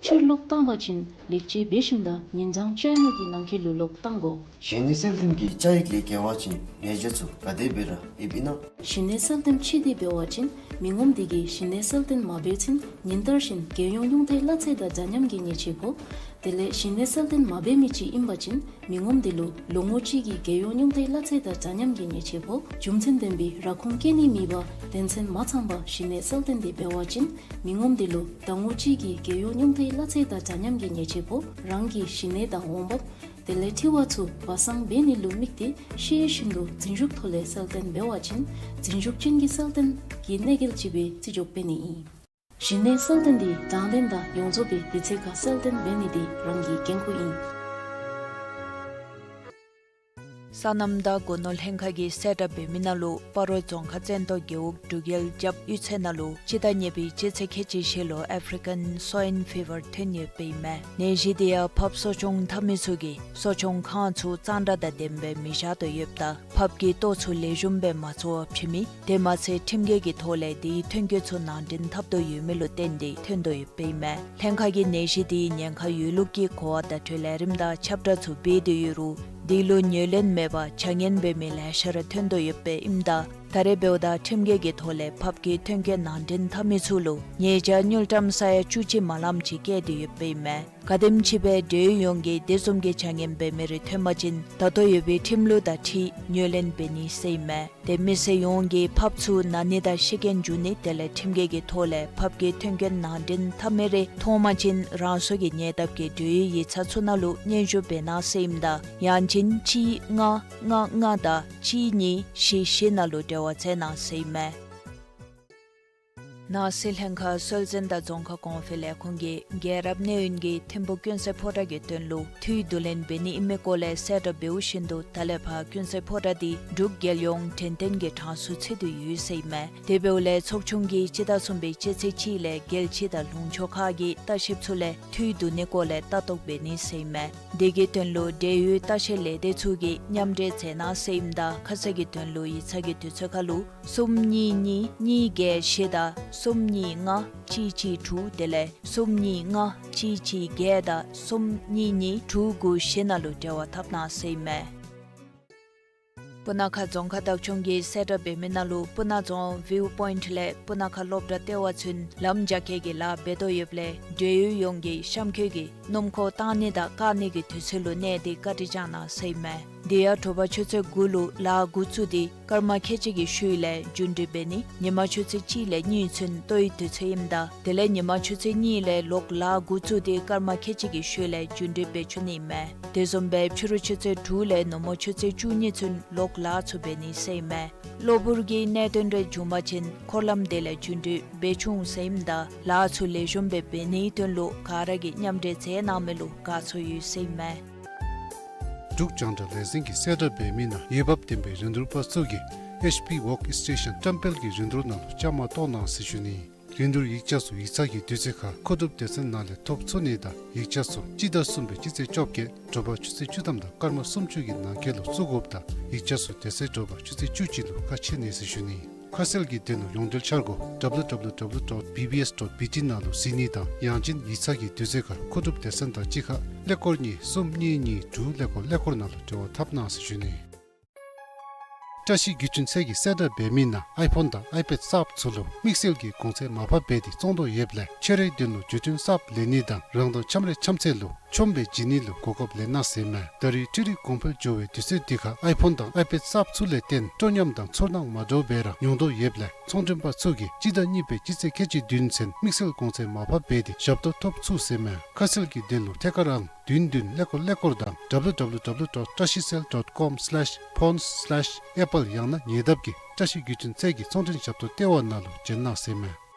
ཕྱིར་ལོག་བཏང་པ་ཅིན་ལེགས་བཅོས་འབད་ཞིནམ་ད་ཉིན་གྲངས་བཅོ་ལྔ་གི་ནང་འཁོད་ལུ་ལོག་བཏང་དགོ། གཞི་གནས་གསལ་སྟོན་གྱི་བཅའ་ཡིག་ལས་འགལ་བ་ཅིན་ཉེས་བྱ་ཚུ་ག་དེ་སྦེ་ར་ཨེབ་ཨིན་ན། གཞི་གནས་གསལ་སྟོན་ཕྱིས་ཏེ་འབད་བ་ཅིན་མི་ངོམ་དེ་གིས་གཞི་གནས་གསལ་སྟོན་མ་འབད་ཚུན་ཉིན་ལྟར་བཞིན་རྒྱལ་ཡོངས་ཉུང་མཐའི་གླ་ཚད་དང་འདྲ་མཉམ་གྱི་ཉེས་ཆད་ཕོག། དེ་ལས་གཞི་གནས་གསལ་སྟོན་མ་འབད་མི་ཅིག་ཨིན་པ་ཅིན་མི་ངོམ་དེ་ལུ་ལོ་ངོ་གཅིག་གི་རྒྱལ་ཡོངས་ཉུང་མཐའི་གླ་ཚད་དང་འདྲ་མཉམ་གྱི་ཉེས་ཆད་ཕོག། རྒྱུ་མཚན་ལྡན་པའི་ར་ཁུངས་བཀལ་ནི་མེད་པར་དོན་ཚན་མ་ཚང་པར་གཞི་གནས་གསལ་སྟོན་དེ་འབད་བ་ཅིན་མི་ངོམ་དེ་ལུ་ཟླ་ངོ་གཅིག་གི་རྒྱལ་ཡོངས་ཉུང་མཐའི་གླ་ཚད་དང་འདྲ་མཉམ་གྱི་ཉེས་ཆད་ཕོག། རང་གི་གཞི་གནས་དང་འོང་འབབ་དེ་ལས་འཁྲི་བ་ཚུ་སྦ་གསང་འབད་ནི་ལུ་དམིགས་ཏེ་ཤེས་བཞིན་དུ་རྫུན་ཞུགས་ཐོག་ལས་གསལ་སྟོན་འབད་བ་ཅིན་རྫུན་ཞུགས་ཅན་གྱི་གསལ་སྟོན་གྱི་གནོད་འགེལ་ཅིག་སྦེ་བརྩི་འཇོག་འབད་ནི་ཨིན། གཞི་གནས་གསལ་སྟོན་དེ་དྲང་བདེན་དང་ཡོངས་རྫོགས་པའི་དུས་ཚོད་ཁར་གསལ་སྟོན་འབད་ནི་དེ་རང་གི་འགན་ཁུར་ཨིན། སོ་ནམ་དང་སྒོ་ནོར་ལྷན་ཁག་གིས་གསལ་བསྒྲགས་འབད་མི་ནང་ལུ་སྤ་རོ་རྫོང་ཁག་བཙན་ཏོ་རྒེད་འོག་འབྲུག་རྒྱལ་རྒྱབ་གཡུས་ཚན་ནང་ལུ་སྤྱི་ཟླ་གཉིས་པའི་སྤྱི་ཚེས་ཁལ་གཅིག་བཞི་ལུ་ཨེཕ་རི་ཀཱན་སོའིན་ཕི་བར་ཐོན་ཡོདཔ་ཨིན་མས། ནད་གཞི་དེ་ཡང་ཕགཔ་གསོ་སྐྱོང་འཐབ་མི་ཚུ་གིས་གསོ་སྐྱོང་ཁང་ཚུ་གཙང་སྦྲ་དང་ལྡནམ་སྦེ་མི་བཞག་དོ་ཡོདཔ་ད་ཕགཔ་གི་ལྟོ་ཚུ་ལེགས་ཤོམ་སྦེ་མ་འཚོ་བར་ཕྱིན་མི་དེ་མ་ཚད་ཁྲིམས་འགལ་གྱི་ཐོག་ལས་དེའི་ཐོན་སྐྱེད་ཚུ་ནང་འདྲེན་འཐབ་དོ་ཡོད་མི་ལུ་བརྟེན་ཏེ་ཐོན་དོ་ཡོདཔ་ཨིན་མས། ལྷན་ཁག་གིས་ནད་གཞི་དེའི་ཉེན་ཁ་ཡོད་ལུགས་ཀྱི་གོ་བ་བརྡ་སྤྲོད་ལས་རིམ་དང་ཁྱབ་བསྒྲགས་ཚུ་འབད་དེ་ཡོད་རུང་དེ་ལུ་ཉན་ལེན་མེད་པར་བྱ་ངན་འབད་མི་ལེ་ཤ་ར་ཐོན་དོ་ཡོདཔ་ཨིནམ་ད་ད་རེས་འབདཝ་ད་ཁྲིམས་འགལ་གྱི་ཐོག་ལས་ཕགཔ་གི་ཐོན་སྐྱེད་ནང་འདྲེན་འཐབ་མི་ཚུ་ལུ་ཉེས་བྱ་དངུལ་ཀྲམ་ས་ཡ་བཅུ་གཅིག་མ་ལངམ་ཅིག་བཀལ་ཏེ་ཡོདཔ་ཨིན་མས། ག་དེམ་ཅིག་སྦེ་འབྲེལ་ཡོད་ཡོངས་ཀྱིས་དེ་བཟུམ་གྱི་བྱ་ངན་འབད་མི་རེ་ཐོན་པ་ཅིན་ད་ལྟོ་ཡོད་པའི་ཁྲིམས་ལུགས་དང་འཁྲིལ་ཉན་ལེན་འབད་ནི་ཟེར་ཨིན་མས། དེ་མི་སེར་ཡོངས་ཀྱིས་ཕགཔ་ཚུ་ན་ནི་དང་ཤི་རྐྱེན་འབྱུང་ནི་དེ་ལས་ཁྲིམས་འགལ་གྱི་ཐོག་ལས་ཕགཔ་གི་ཐོན་སྐྱེད་ནང་འདྲེན་འཐབ་མི་རེ་མཐོང་པ་ཅིན་རང་སོ་གི་ཉེ་འདབས་ཀྱི་འབྲེལ་ཡོད་ཡིག་ཚང་ཚུ་ནང་ལུ་སྙན་ཞུ་འབད་གནང་ཟེར་ཨིནམ་ད་ཡང་ཅིན་གཅིག་ལྔ་ལྔ་ལྔ་དང་གཅིག་གཉིས་བཞི་བཞི་ནང་ལུ་འབྲེལ་བ་འཚོལ་གནང་ཟེར་ཨིན་མས། ནང་སྲིད་ལྷན་ཁག་སྲོལ་འཛིན་དང་རྫོང་ཁ་གོང་འཕེལ་ལས་ཁུངས་ཀྱིས་རྒྱལ་རབས་གནས་ཡུན་གྱི་ཐིམ་ཕུག་ཀུན་གསལ་ཕོ་བྲང་གི་དོན་ལུ་འཐུས་བསྡུ་ལེན་འབད་ནི་ཨིན་མི་སྐོར་ལས་གསལ་བསྒྲགས་འབདཝ་བཞིན་དུ་ད་ལས་ཕར་ཀུན་གསལ་ཕོ་བྲང་དེ་འབྲུག་རྒྱལ་ཡོངས་དྲན་རྟེན་གྱི་གྲངས་སུ་ཚུད་དེ་ཡོད་ཟེར་ཨིན་མས། དེ་འབདཝ་ལས་ཚོགས་ཆུང་གིས་སྤྱི་ཟླ་གསུམ་པའི་སྤྱི་ཚེས་གཅིག་ལས་རྒྱལ་སྤྱི་དང་ལུང་ཕྱོགས་ཁག་གི་ལྟ་བཤལཔ་ཚུ་ལས་འཐུས་བསྡུ་ནིའི་སྐོར་ལས་ལྟ་རྟོག་འབད་ནི་ཟེར་ཨིན་མས། དེ་གི་དོན་ལུ་འབྲེལ་ཡོད་ལྟ་བཤལ་ལས་སྡེ་ཚུ་གིས་མཉམ་འབྲེལ་མཛད་གནང་ཟེར་ཨིནམ་ད་ཁ་གསལ་གྱི་དོན་ལུ་ཡིག་ཚང་གི་དུས་ཚོད་ཁར་ལུ་གསུམ་གཉིས་གཉིས་གཉིས་བརྒྱད་བཞི་དང་གསུམ་གཉིས་ལྔ་གཅིག་གཅིག་དྲུག་དེ་ལས་གསུམ་གཉིས་ལྔ་གཅིག་གཅིག་བརྒྱད་དང་གསུམ་གཉིས་གཉིས་དྲུག་དགུ་བཞི་ནང་ལུ་འབྲེལ་བ་འཐབ་གནང་ཟེར་ཨིན་མས། སྤུ་ན་ཁ་རྫོང་ཁག་བདག་སྐྱོང་གིས་གསལ་བསྒྲགས་འབད་མི་ནང་ལུ་སྤུ་ན་རྫོང་ཝིའུ་པོའིནཊ་ལས་སྤུ་ན་ཁ་སློབ་གྲྭ་ལྟེ་བ་ཚུན་ལམ་རྒྱ་སྐྱེད་ཀྱི་ལཱ་འབད་དོ་ཡོདཔ་ལས་འབྲེལ་ཡོད་ཡོངས་ཀྱིས་གཤམ་འཁོད་ཀྱི་སྣུམ་འཁོར་བཏང་ནི་དང་བཀག་ནི་གི་དུས་ཚོད་ལུ་གནས་ཏེ་བཀའ་དྲིན་བསྐྱང་གནང་ཟེར་ཨིན་མས། དེ་ཡང་དྲོ་པ་ཆུ་ཚོད་དགུ་ལུ་ལཱ་འགོ་བཙུགས་ཏེ་སྐར་མ་ཁལ་གཅིག་གི་ཤུལ་ལས་རྒྱུན་འགྲུལ་འབད་ནི། ཉི་མ་ཆུ་ཚོད་གཅིག་ལས་གཉིས་ཚུན་ལྟོའི་དུས་ཚོད་ཨིནམ་ད་དེ་ལས་ཉི་མ་ཆུ་ཚོད་གཉིས་ལས་ལོག་ལཱ་འགོ་བཙུགས་ཏེ་སྐར་མ་ཁལ་གཅིག་གི་ཤུལ་ལས་རྒྱུན་འགྲུལ་འབད་ཚུགས་ནི་ཨིན་མས། དེ་བཟུམ་སྦེ་ཕྱི་རུ་ཆུ་ཚོད་དྲུག་ལས་ནུབ་མོ་ཆུ་ཚོད་བཅུ་གཉིས་ཚུན་ལོག་ལཱ་ཚུ་འབད་ནི་ཟེར་ཨིན་མས། གློ་བུར་གྱི་གནད་དོན་རེ་བྱུང་པ་ཅིན་འཁོར་ལམ་དེ་ལས་རྒྱུན་འགྲུལ་འབད་ཚུགས་ཟེར་ཨིནམ་ད་ལཱ་ཚུ་ལེགས་ཤོམ་སྦེ་འབད་ནིའི་དོན་ལུ་ག་ར་གིས་མཉམ་འབྲེལ་མཛད་གནང་མི་ལུ་དགའ་ཚོར་ཡོད་ཟེར་ཨིན་མས། འབྲུག་རྒྱང་བསྒྲགས་ལས་འཛིན་གྱིས་གསལ་བསྒྲགས་འབད་མི་ནང་འོས་འབབ་ལྡན་པའི་རིན་བསྡུར་པ་ཚུ་གིས་ཨེཆ་པི་ཝརཀ་སི་ཊེ་ཤཱན་བཀྲམ་སྤེལ་གྱི་རིན་བསྡུར་ནང་ལུ་བཅའ་མར་གཏོགས་གནང་ཟེར་ཞུ་ནི། རིན་བསྡུར་ཡིག་ཆ་ཚུ་ཡིག་ཚང་གི་དུས་ཚོད་ཁར་མཁོ་སྒྲུབ་སྡེ་ཚན་ནང་ལས་ཐོབ་ཚུགས་ནི་དང་ཡིག་ཆ་ཚུ་སྤྱི་ཟླ་གསུམ་པའི་སྤྱི་ཚེས་བཅོ་བརྒྱད་དྲོ་པ་ཆུ་ཚོད་བཅུ་ཐམ་དང་སྐར་མ་སུམ་ཅུ་གི་ནང་འཁོད་ལུ་བཙུགས་དགོཔ་དང་ཡིག་ཆ་ཚུ་དེ་ཚེ་དྲོ་པ་ཆུ་ཚོད་བཅུ་གཅིག་ལུ་ཁ་ཕྱེ་ནི་ཟེར་ཞུ་ནི། ཁ་གསལ་གྱི་དོན་ལུ་ཡོངས་འབྲེལ་འཆར་སྒོ་W W W dot B B S dot B T ནང་ལུ་གཟིགས་ནི་དང་ཡང་ཅིན་ཡིག་ཚང་གི་དུས་ཚོད་ཁར་མཁོ་སྒྲུབ་སྡེ་ཚན་དང་གཅིག་ཁར་ཀླད་ཀོར་གཉིས་གསུམ་གཉིས་གཉིས་དྲུག་ཀླད་ཀོར་ཀླད་ཀོར་ནང་ལུ་འབྲེལ་བ་འཐབ་གནང་ཟེར་ཞུ་ནི། བཀྲ་ཤིས་བརྒྱུད་འཕྲིན་ཚད་ཀྱིས་གསལ་བསྒྲགས་འབད་མི་ནང་ཨའི་ཕོན་དང་ཨའི་པེཌ་གསརཔ་ཚུ་ལུ་དམིགས་བསལ་གྱི་གོང་ཚད་མར་ཕབ་འབད་དེ་བཙོང་དོ་ཡོདཔ་ལས་ཁྱོད་རའི་དོན་ལུ་བརྒྱུད་འཕྲིན་གསརཔ་ལེན་ནི་དང་རང་དང་འཆམ་རའི་འཆམ་ཚད་ལུ་ཆོམ་སྦེ་བྱིན་ནི་ལུ་གོ་སྐབས་ལེན་གནང་ཟེར་ཨིན་མས། ད་རེས་འཕྲུལ་རིག་གོང་འཕེལ་འགྱོ་བའི་དུས་ཚོད་འདི་ཁར་ཨའི་ཕོན་དང་ཨའི་པེཌ་གསརཔ་ཚུ་ལས་བརྟེན་སྤྲོ་ཉམས་དང་ཚོར་སྣང་མ་འདྲཝ་སྦེ་ར་མྱོང་དོ་ཡོདཔ་ལས་ཚོང་མགྲོན་པ་ཚུ་གིས་སྤྱི་ཟླ་གཉིས་པའི་སྤྱི་ཚེས་ཁལ་གཅིག་བདུན་ཚུན་དམིགས་བསལ་གོང་ཚད་མར་ཕབ་འབད་དེ་ཞབས་ཏོག་ཐོབ་ཚུགས་ཟེར་ཨིན་མས། ཁ་གསལ་གྱི་དོན་ལུ་ཐད་ཀར་ཨང་བདུན་བདུན་ཀླད་ཀོར་ཀླད་ཀོར་དང་W W W dot trashicell dot com slash phones slash apple ཡང་ན་ཉེ་འདབས་ཀྱི་བཀྲ་ཤིས་བརྒྱུད་འཕྲིན་ཚད་ཀྱི་ཚོང་མགྲོན་ཞབས་ཏོག་ལྟེ་བ་ནང་ལུ་བྱོན་གནང་ཟེར་ཨིན་མས།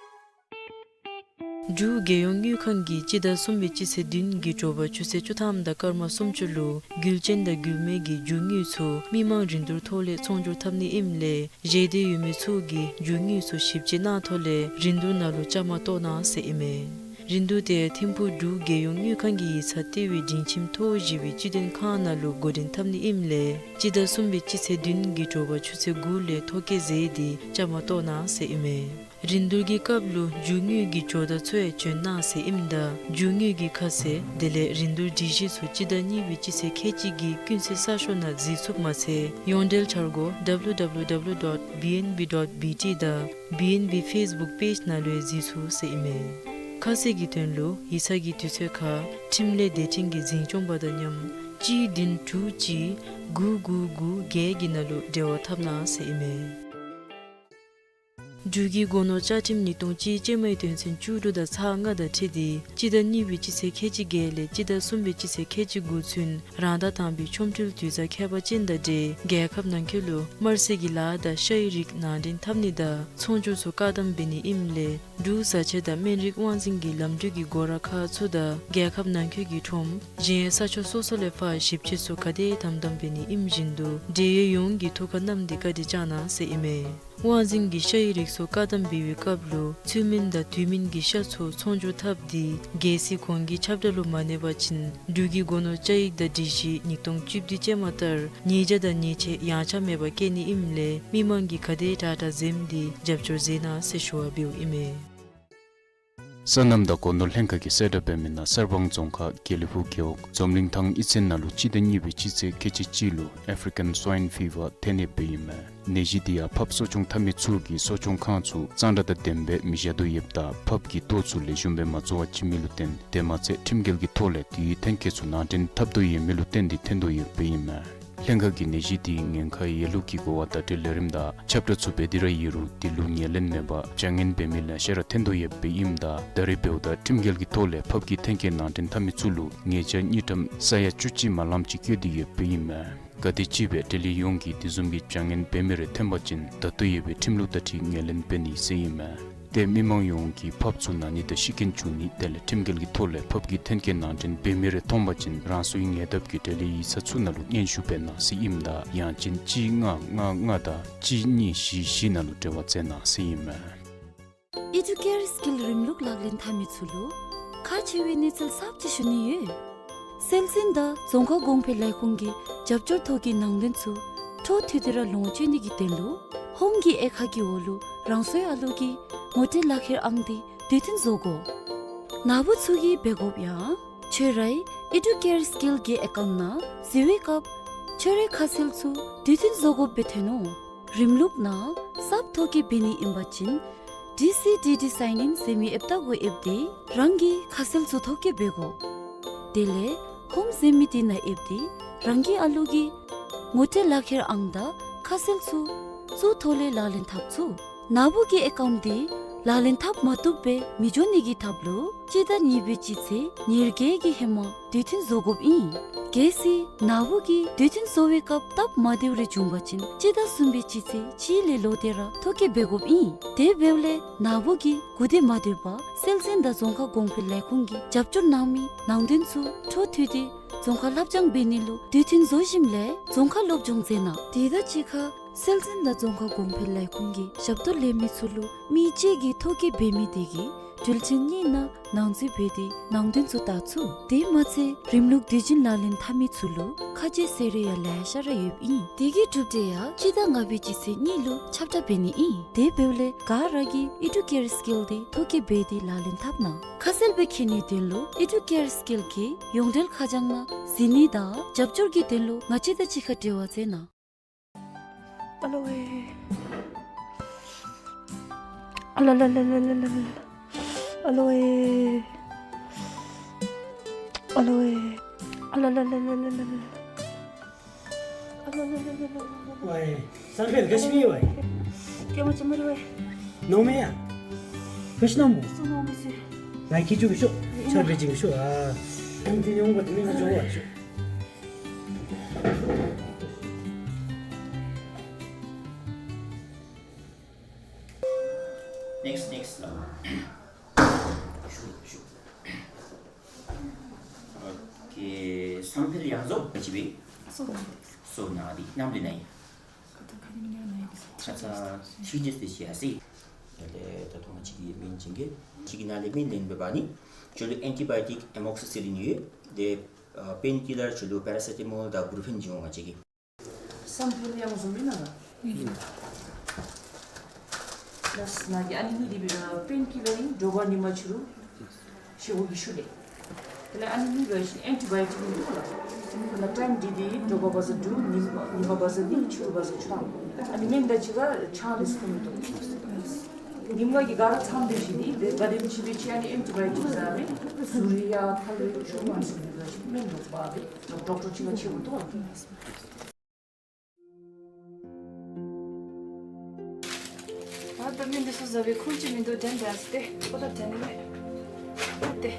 འབྲུག་རྒྱལ་ཡོངས་དངུལ་ཁང་གིས་སྤྱི་ཟླ་གསུམ་པའི་སྤྱི་ཚེས་བདུན་གྱི་དྲོ་པ་ཆུ་ཚོད་བཅུ་ཐམ་དང་སྐར་མ་སུམ་ཅུ་ལུ་རྒྱུ་ཅན་དང་རྒྱུ་མེད་ཀྱི་རྒྱུ་དངོས་ཚུ་མི་མང་རིན་བསྡུར་ཐོག་ལས་ཚོང་སྒྱུར་འཐབ་ནི་ཨིནམ་ལས་བཞེས་འདོད་ཡོད་མི་ཚུ་གིས་རྒྱུ་དངོས་ཚུ་ཞིབ་དཔྱད་གནང་ཐོག་ལས་རིན་བསྡུར་ནང་ལུ་བཅའ་མར་གཏོགས་གནང་ཟེར་ཨིན་མས། རིན་བསྡུར་དེ་ཐིམ་ཕུག་འབྲུག་རྒྱལ་ཡོངས་དངུལ་ཁང་གི་ཡིག་ཚང་ལྟེ་བའི་སྒྲིང་ཁྱིམ་མཐོ་བོ་བཞི་པའི་སྤྱི་དོན་ཁང་ནང་ལུ་འགོ་འདྲེན་འཐབ་ནི་ཨིནམ་ལས་སྤྱི་ཟླ་གསུམ་པའི་སྤྱི་ཚེས་བདུན་གྱི་དྲོ་པ་ཆུ་ཚོད་དགུ་ལས་ཐོ་བཀོད་མཛད་དེ་བཅའ་མར་གཏོགས་གནང་ཟེར་ཨིན་མས། རིན་བསྡུར་གྱི་སྐབས་ལུ་རྒྱུ་དངོས་ཀྱི་ཇོ་བདག་ཚུ་ཡང་བྱོན་གནང་ཟེར་ཨིནམ་ད་རྒྱུ་དངོས་ཀྱི་ཁ་གསལ་དེ་ལས་རིན་བསྡུར་སྒྲིག་གཞི་ཚུ་སྤྱི་ཟླ་གཉིས་པའི་སྤྱི་ཚེས་ཁལ་གཅིག་གི་ཀུན་གསལ་གསར་ཤོག་ནང་གཟིགས་ཚུགསཔ་མ་ཚད་ཡོངས་འབྲེལ་འཆར་སྒོ་W W W dot B N B dot B T དང་B N B Facebook page ནང་ལུ་ཡང་གཟིགས་ཚུགས་ཟེར་ཨིན་མས། ཁ་གསལ་གྱི་དོན་ལུ་ཡིག་ཚང་གི་དུས་ཚོད་ཁར་ཁྲིམས་ལས་སྡེ་ཕྲན་གྱི་འཛིན་སྐྱོང་པ་དང་མཉམ་གཅིག་བདུན་དྲུག་གཅིག་དགུ་དགུ་དགུ་བརྒྱད་ཀྱི་ནང་ལུ་འབྲེལ་བ་འཐབ་གནང་ཟེར་ཨིན་མས། འབྲུག་གི་སྒོ་ནོར་བཅའ་ཁྲིམས་ཉིས་སྟོང་གཅིག་ཅན་མའི་དོན་ཚན་བཅུ་དྲུག་དང་ཚག་ལྔ་དང་འཁྲིལ་ཏེ་སྤྱི་ཟླ་གཉིས་པའི་སྤྱི་ཚེས་ཁལ་གཅིག་བརྒྱད་ལས་སྤྱི་ཟླ་གསུམ་པའི་སྤྱི་ཚེས་ཁལ་གཅིག་དགུ་ཚུན་རང་ཟླ་དང་པའི་ཆོ་འཕྲུལ་དུས་བཟང་ཁྱད་པར་ཅན་དང་འབྲེལ་རྒྱལ་ཁབ་ནང་འཁོད་ལུ་དམར་ཟས་ཀྱི་ལཱ་དང་ཤ་ཡི་རིགས་ནང་འདྲེན་འཐབ་ནི་དང་ཚོང་སྒྱུར་ཚུ་བཀག་དམ་འབད་ནི་ཨིནམ་ལས་འབྲུག་བཟའ་ཆས་དང་སྨན་རིགས་དབང་འཛིན་གྱི་ལམ་འགྲུལ་གྱི་སྒོ་ར་ཁག་ཚུ་དང་རྒྱལ་ཁབ་ནང་འཁོད་ཀྱི་ཁྲོམ་གཞན་ས་ཕྱོགས་སོ་སོ་ལས་ཕར་ཞིབ་དཔྱད་ཚུ་ག་དེ་དམ་དམ་འབད་ནི་ཨིནམ་བཞིན་དུ་འབྲེལ་ཡོད་ཡོངས་ཀྱིས་ཐུགས་ཁར་བསྣམས་ཏེ་བཀའ་དྲིན་བསྐྱང་གནང་ཟེར་ཨིན་མས། དབང་འཛིན་གྱི་ཤ་ཡི་རིགས་ཚུ་བཀག་དམ་འབད་བའི་སྐབས་ལུ་ཚུལ་མིན་དང་དུས་མིན་གྱི་ཤ་ཚུ་ཚོང་སྒྱུར་འཐབ་སྟེ་གལ་སྲིད་ཁོང་གིས་ཁྱབ་བསྒྲགས་ལུ་མ་གནས་པ་ཅིན་འབྲུག་གི་སྒོ་ནོར་བཅའ་ཡིག་དང་སྒྲིག་གཞི་ཉིས་སྟོང་བཅུ་བདུན་ཅན་མ་ལྟར་ཉེས་བྱ་དང་ཉེས་ཆད་ཡངས་ཆག་མེད་པར་བཀལ་ནི་ཨིནམ་ལས་མི་མང་གིས་ག་དེ་དྲག་དྲག་འཛེམས་ཏེ་རྒྱབ་སྐྱོར་མཛད་གནང་ཟེར་ཞུ་བ་འབདཝ་ཨིན་མས། སོ་ནམ་དང་སྒོ་ནོར་ལྷན་ཁག་གིས་གསལ་བསྒྲགས་འབད་མི་ནང་གསར་སྤང་རྫོང་ཁག་དགེ་ལེགས་ཕུག་རྒེད་འོག་འཛོམས་གླིང་ཐང་ཨི་ཙེན་ནང་ལུ་སྤྱི་ཟླ་གཉིས་པའི་སྤྱི་ཚེས་ཁལ་གཅིག་གཅིག་ལུ་ཨེཕ་རི་ཀཱན་སུའིན་ཕི་བར་ཐོན་ཡོདཔ་ཨིན་མས། ནད་གཞི་འདི་ཡང་ཕགཔ་གསོ་སྐྱོང་འཐབ་མི་ཚུ་གིས་གསོ་སྐྱོང་ཁང་ཚུ་གཙང་སྦྲ་དང་ལྡནམ་སྦེ་མི་བཞག་དོ་ཡོདཔ་ད་ཕགཔ་གི་ལྟོ་ཚུ་ལེགས་ཤོམ་སྦེ་མ་བཙོ་བར་བྱིན་མི་ལུ་བརྟེན་དེ་མ་ཚད་ཁྲིམས་འགལ་གྱི་ཐོག་ལས་དེའི་ཐོན་སྐྱེད་ཚུ་ནང་འདྲེན་འཐབ་དོ་ཡོད་མི་ལུ་བརྟེན་ཏེ་ཐོན་དོ་ཡོདཔ་ཨིན་མས། ལྷན་ཁག་གིས་ནད་གཞི་འདི་ཉེན་ཁ་ཡོད་ལུགས་ཀྱི་གོ་བ་བརྡ་སྤྲོད་ལས་རིམ་དང་ཁྱབ་བསྒྲགས་ཚུ་འབད་དེ་ར་ཡོད་རུང་དེ་ལུ་ངོས་ལེན་མེད་པར་བྱ་ངན་འབད་མི་ལེ་ཤ་ར་ཐོན་དོ་ཡོདཔ་ཨིནམ་ད་ད་རེས་འབདཝ་ད་ཁྲིམས་འགལ་གྱི་ཐོག་ལས་ཕགཔ་གི་ཐོན་སྐྱེད་ནང་འདྲེན་འཐབ་མི་ཚུ་ལུ་ཉེས་བྱ་དངུལ་ཀྲམ་ས་ཡ་བཅུ་གཅིག་མ་ལངམ་ཅིག་བཀལ་ཏེ་ཡོདཔ་ཨིན་མས། ག་དེམ་ཅིག་སྦེ་འབྲེལ་ཡོད་ཡོངས་ཀྱིས་དེ་བཟུམ་གྱི་བྱ་ངན་འབད་མི་རེ་ཐོན་པ་ཅིན་ད་ལྟོ་ཡོད་པའི་ཁྲིམས་ལུགས་དང་འཁྲིལ་ངོས་ལེན་འབད་ནི་ཟེར་ཨིན་མས། ཏེ་མི་མང་ཡོངས་ཀྱིས་ཕགཔ་ཚུ་ན་ནི་དང་ཤི་རྐྱེན་བྱུང་ནི་དེ་ལས་ཁྲིམས་འགལ་གྱི་ཐོག་ལས་ཕགཔ་གི་ཐོན་སྐྱེད་ནང་འདྲེན་འབད་མི་རེ་མཐོང་པ་ཅིན་རང་སོའི་ཉེ་འདབས་ཀྱི་འབྲེལ་ཡོད་ཡིག་ཚང་ཚུ་ནང་ལུ་སྙན་ཞུ་འབད་གནང་ཟེར་ཨིནམ་ད་ཡང་ཅིན་གཅིག་ལྔ་ལྔ་ལྔ་དང་གཅིག་གཉིས་བཞི་བཞི་ནང་ལུ་འབྲེལ་བ་མཛད་གནང་ཟེར་ཨིན་མས། ཨི་ཌུ་ཀེར་སི་ཀིལ་རིམ་ལུགས་ལག་ལེན་འཐབ་མི་ཚུ་ལུ་ཁག་ཆེ་བའི་གནས་ཚུལ་གསརཔ་ཅིག་ཞུ་ནི་ཡོད། སྲོལ་འཛིན་དང་རྫོང་ཁ་གོང་འཕེལ་ལས་ཁུངས་ཀྱི་རྒྱབ་སྐྱོར་ཐོག་གི་ནང་དོན་ཚུ་འཕྲོ་མཐུད་དེ་ར་ལོངས་སྤྱོད་ནི་གི་དོན་ལུ་ཧོམ་གྱི་དབྱེ་ཁག་གི་འོག་ལུ་རང་སོའི་ཨ་ལུ་གི་ངོ་སྤྲོད་ལག་ཁྱེར་ཨང་དེ་དུས་མཐུན་བཟོ་དགོ། ནཱ་བུ་ཚུ་གིས་འབད་དགོཔ་ཡང་ཁྱོད་རའི་ཨི་ཌུ་ཀེར་སི་ཀིལ་གྱི་ཨེ་ཀའུནཊ་ནང་གཟིགས་པའི་སྐབས་ཁྱོད་རའི་ཁ་གསལ་ཚུ་དུས་མཐུན་བཟོ་དགོཔ་སྦེ་ཐོན་ནུག། རིམ་ལུགས་ནང་གསརཔ་ཐོ་བཀོད་འབད་ནི་ཨིན་པ་ཅིན་ཌི་སི་ཌི་ཌི་སའིན་ཨིན་ཟེར་མི་ཨེཔ་ཏ་གུ་ཨེབ་སྟེ་རང་གི་ཁ་གསལ་ཚུ་ཐོ་བཀོད་འབད་དགོ། དེ་ལས་ཧོམ་ཟེར་མི་དེ་ནང་ཨེབ་སྟེ་རང་གི་ཨ་ལུ་གི་ ངོ་སྤྲོད་ལག་ཁྱེར་ཨང་དང་ཁ་གསལ་ཚུ་ཚུར་ཐོག་ལས་ལག་ལེན་འཐབ་ཚུགས། ནཱ་བུ་གི་ཨེ་ཀའུནཊ་འདི་ལག་ལེན་འཐབ་མ་བཏུབ་པར་མི་འགྱོ་ནི་གི་ཐབས་ལུ་སྤྱི་ཟླ་གཉིས་པའི་སྤྱི་ཚེས་ཉེར་བརྒྱད་ཀྱི་ཧེ་མ་དུས་མཐུན་བཟོ་དགོཔ་ཨིན། གལ་སྲིད་ནཱ་བུ་གིས་དུས་མཐུན་བཟོ་བའི་སྐབས་སྟབས་མ་བདེཝ་རེ་བྱུང་པ་ཅིན་སྤྱི་ཟླ་གསུམ་པའི་སྤྱི་ཚེས་གཅིག་ལས་ལོག་སྟེ་ར་ཐོ་བཀོད་འབད་དགོཔ་ཨིན། དེ་འབདཝ་ལས་ནཱ་བུ་གིས་གུ་དེ་མ་སྡོད་པར་སྲོལ་འཛིན་དང་རྫོང་ཁ་གོང་འཕེལ་ལས་ཁུངས་ཀྱིས་རྒྱབ་སྐྱོར་གནང་མི་ནང་དོན་ཚུ་འཕྲོ་མཐུད་དེ་རྫོང་ཁ་ལྷབ་སྦྱང་འབད་ནི་ལུ་དུས་མཐུན་བཟོ་ཞིནམ་ལས་རྫོང་ཁ་སློབ་སྦྱོང་མཛད་གནང་། དེ་དང་གཅིག་ཁར་སྲོལ་འཛིན་དང་རྫོང་ཁ་གོང་འཕེལ་ལས་ཁུངས་ཀྱི་ཞབས་ཏོག་ལེན་མི་ཚུ་ལུ་མི་གཅིག་གིས་ཐོ་བཀོད་འབད་མི་དེ་གིས་དུས་ཆེན་གཉིས་ནང་ནང་འཛུལ་འབད་དེ་ནང་དོན་ཚུ་བལྟ་ཚུགས། དེ་མ་ཚད་རིམ་ལུགས་དུས་ཆེན་ལག་ལེན་འཐབ་མི་ཚུ་ལུ་ཁ་རྗེ་ཟེར་རེ་ཡང་ལེ་ཤ་ར་ཡོདཔ་ཨིན། དེ་གི་གྲུབ་འབྲས་ཡང་སྤྱི་ཟླ་ལྔ་པའི་སྤྱི་ཚེས་གཉིས་ལུ་ཁྱབ་བསྒྲགས་འབད་ནི་ཨིན། དེ་འབདཝ་ལས་ག་ར་གིས་ཨི་ཌུ་ཀེར་སི་ཀིལ་འདི་ཐོ་བཀོད་འབད་དེ་ལག་ལེན་འཐབ་གནང་། ཁ་གསལ་སྦེ་མཁྱེན་ནིའི་དོན་ལུ་ཨི་ཌུ་ཀེར་སི་ཀིལ་གྱི་ཡོངས་འབྲེལ་ཁ་བྱང་ནང་གཟིགས་ནི་དང་རྒྱབ་སྐྱོར་གྱི་དོན་ལུ་ང་བཅས་དང་གཅིག་ཁར་འབྲེལ་བ་མཛད་གནང་། ཨ་ལོ་ཝེ། ཨ་ལ་ལ་ལ། ཨ་ལོ་ཝེ། ཨ་ལོ་ཝེ། ཨ་ལ་ལ་ལ། ཝའི། སང་ཕེད་ག་ཅི་མེད་ཝའི། ཀེ་མ་ཅི་མ་རེད་ཝའི། ནོ་མེ་ཡ། ག་ཅི་ནོ་མོ། སུ་ནོ་མེ་སི། ང་ཁྱི་ཅུ་གི་ཤོག་ཆར་བེ་ཅིང་ཤོག་ཨ། ཨང་ཏི་ཉོང་པ་དེ་མེད་ན་ཅོ་བ་ཤོག Next, next. ཞུ་ཞུ། ཨོ་ཁེ། སང་ཕེད་ཡང་རྫོགས་པ་ཅི་བེ། སོ་ནང་། སོ་ནང་འདི་ནམ་དུས་ནང་ཡིན། ཁ་ཚ་ཁ་ཉིན་ཉིན་ནང་ཡིན། ཁ་ཚ་ཐིག་ཇེས་ཏེ་ཤི་ཡ་སི། ད་ལྟ་ཐོག་མ་གཅིག་གི་མིང་ཅིག་གི་གཅིག་གི་ནང་ལས་མིང་ལེན་འབད་བ་ནི་ཁྱོད་ལུ་ཨེན་ཊི་བའི་ཊིག་ཨེ་མོག་སི་སི་ལིན་ཡོད། དེ་པེན་ཀི་ལར་ཁྱོད་ལུ་པེ་ར་སེ་ཊ་མོལ་དང་བུ་རུ་ཕེན་བྱིན་འོང་ང་བཅས་ཀྱིས། སང་ཕེད་ཡང་རྫོགས་མེན་ན་ལགས། ལགས་ནཱ་གི་ཨ་ནི་གཉིས་འདི་པེན་ཀི་ལར་ཨིན། དྲོ་པ་ཉིན་མ་ཕྱི་རུ་བཞེས་སྒོ་གི་ཤུལ་ལས། དེ་ལས་ཨ་ནི་གཉིས་པ་ཨེན་ཊི་བའི་ཊིག་ཨིན་འདུག་ལགས། དེ་ལས་ཊའིམ་འདི་འདི་དྲོ་པ་བ་ཟ་དྲུག། ཉིན་ཉིན་མ་བ་ཟ་གཉིས། ཕྱི་རུ་བ་ཟ་བཅུ། ཨ་ནི་སྨན་དང་གཅིག་ཁར་ཆང་ལས་འཐུང་མི་འདུག། ཉིན་མ་གི་ག་ར་མཚམས་འདི་བཞིན་འདི་དེ་ག་དེམ་ཅིག་སྦེ་ཅིག་ཨ་ནི་ཨེན་ཊི་བའི་ཊིག་ཟ་མི་ཟུར་ཡ་ཁ་ལས་ཆུ་མ་ཟ་མི་འདུག། སྨན་ལོག་པ་འདི་ཌོག་ཊར་ཅིག་ལ་ཆེ་བོ་འདུག་ལགས། ད་ལྟ་མི་འདི་ཚུ་ཟ་བའི་ཁུངས་ཅིག་མིན་འདུག། དྲན་དྲན་སྟེ་ཁོ་ད་དྲན་ནི་མེད། ཨ་ཏེ།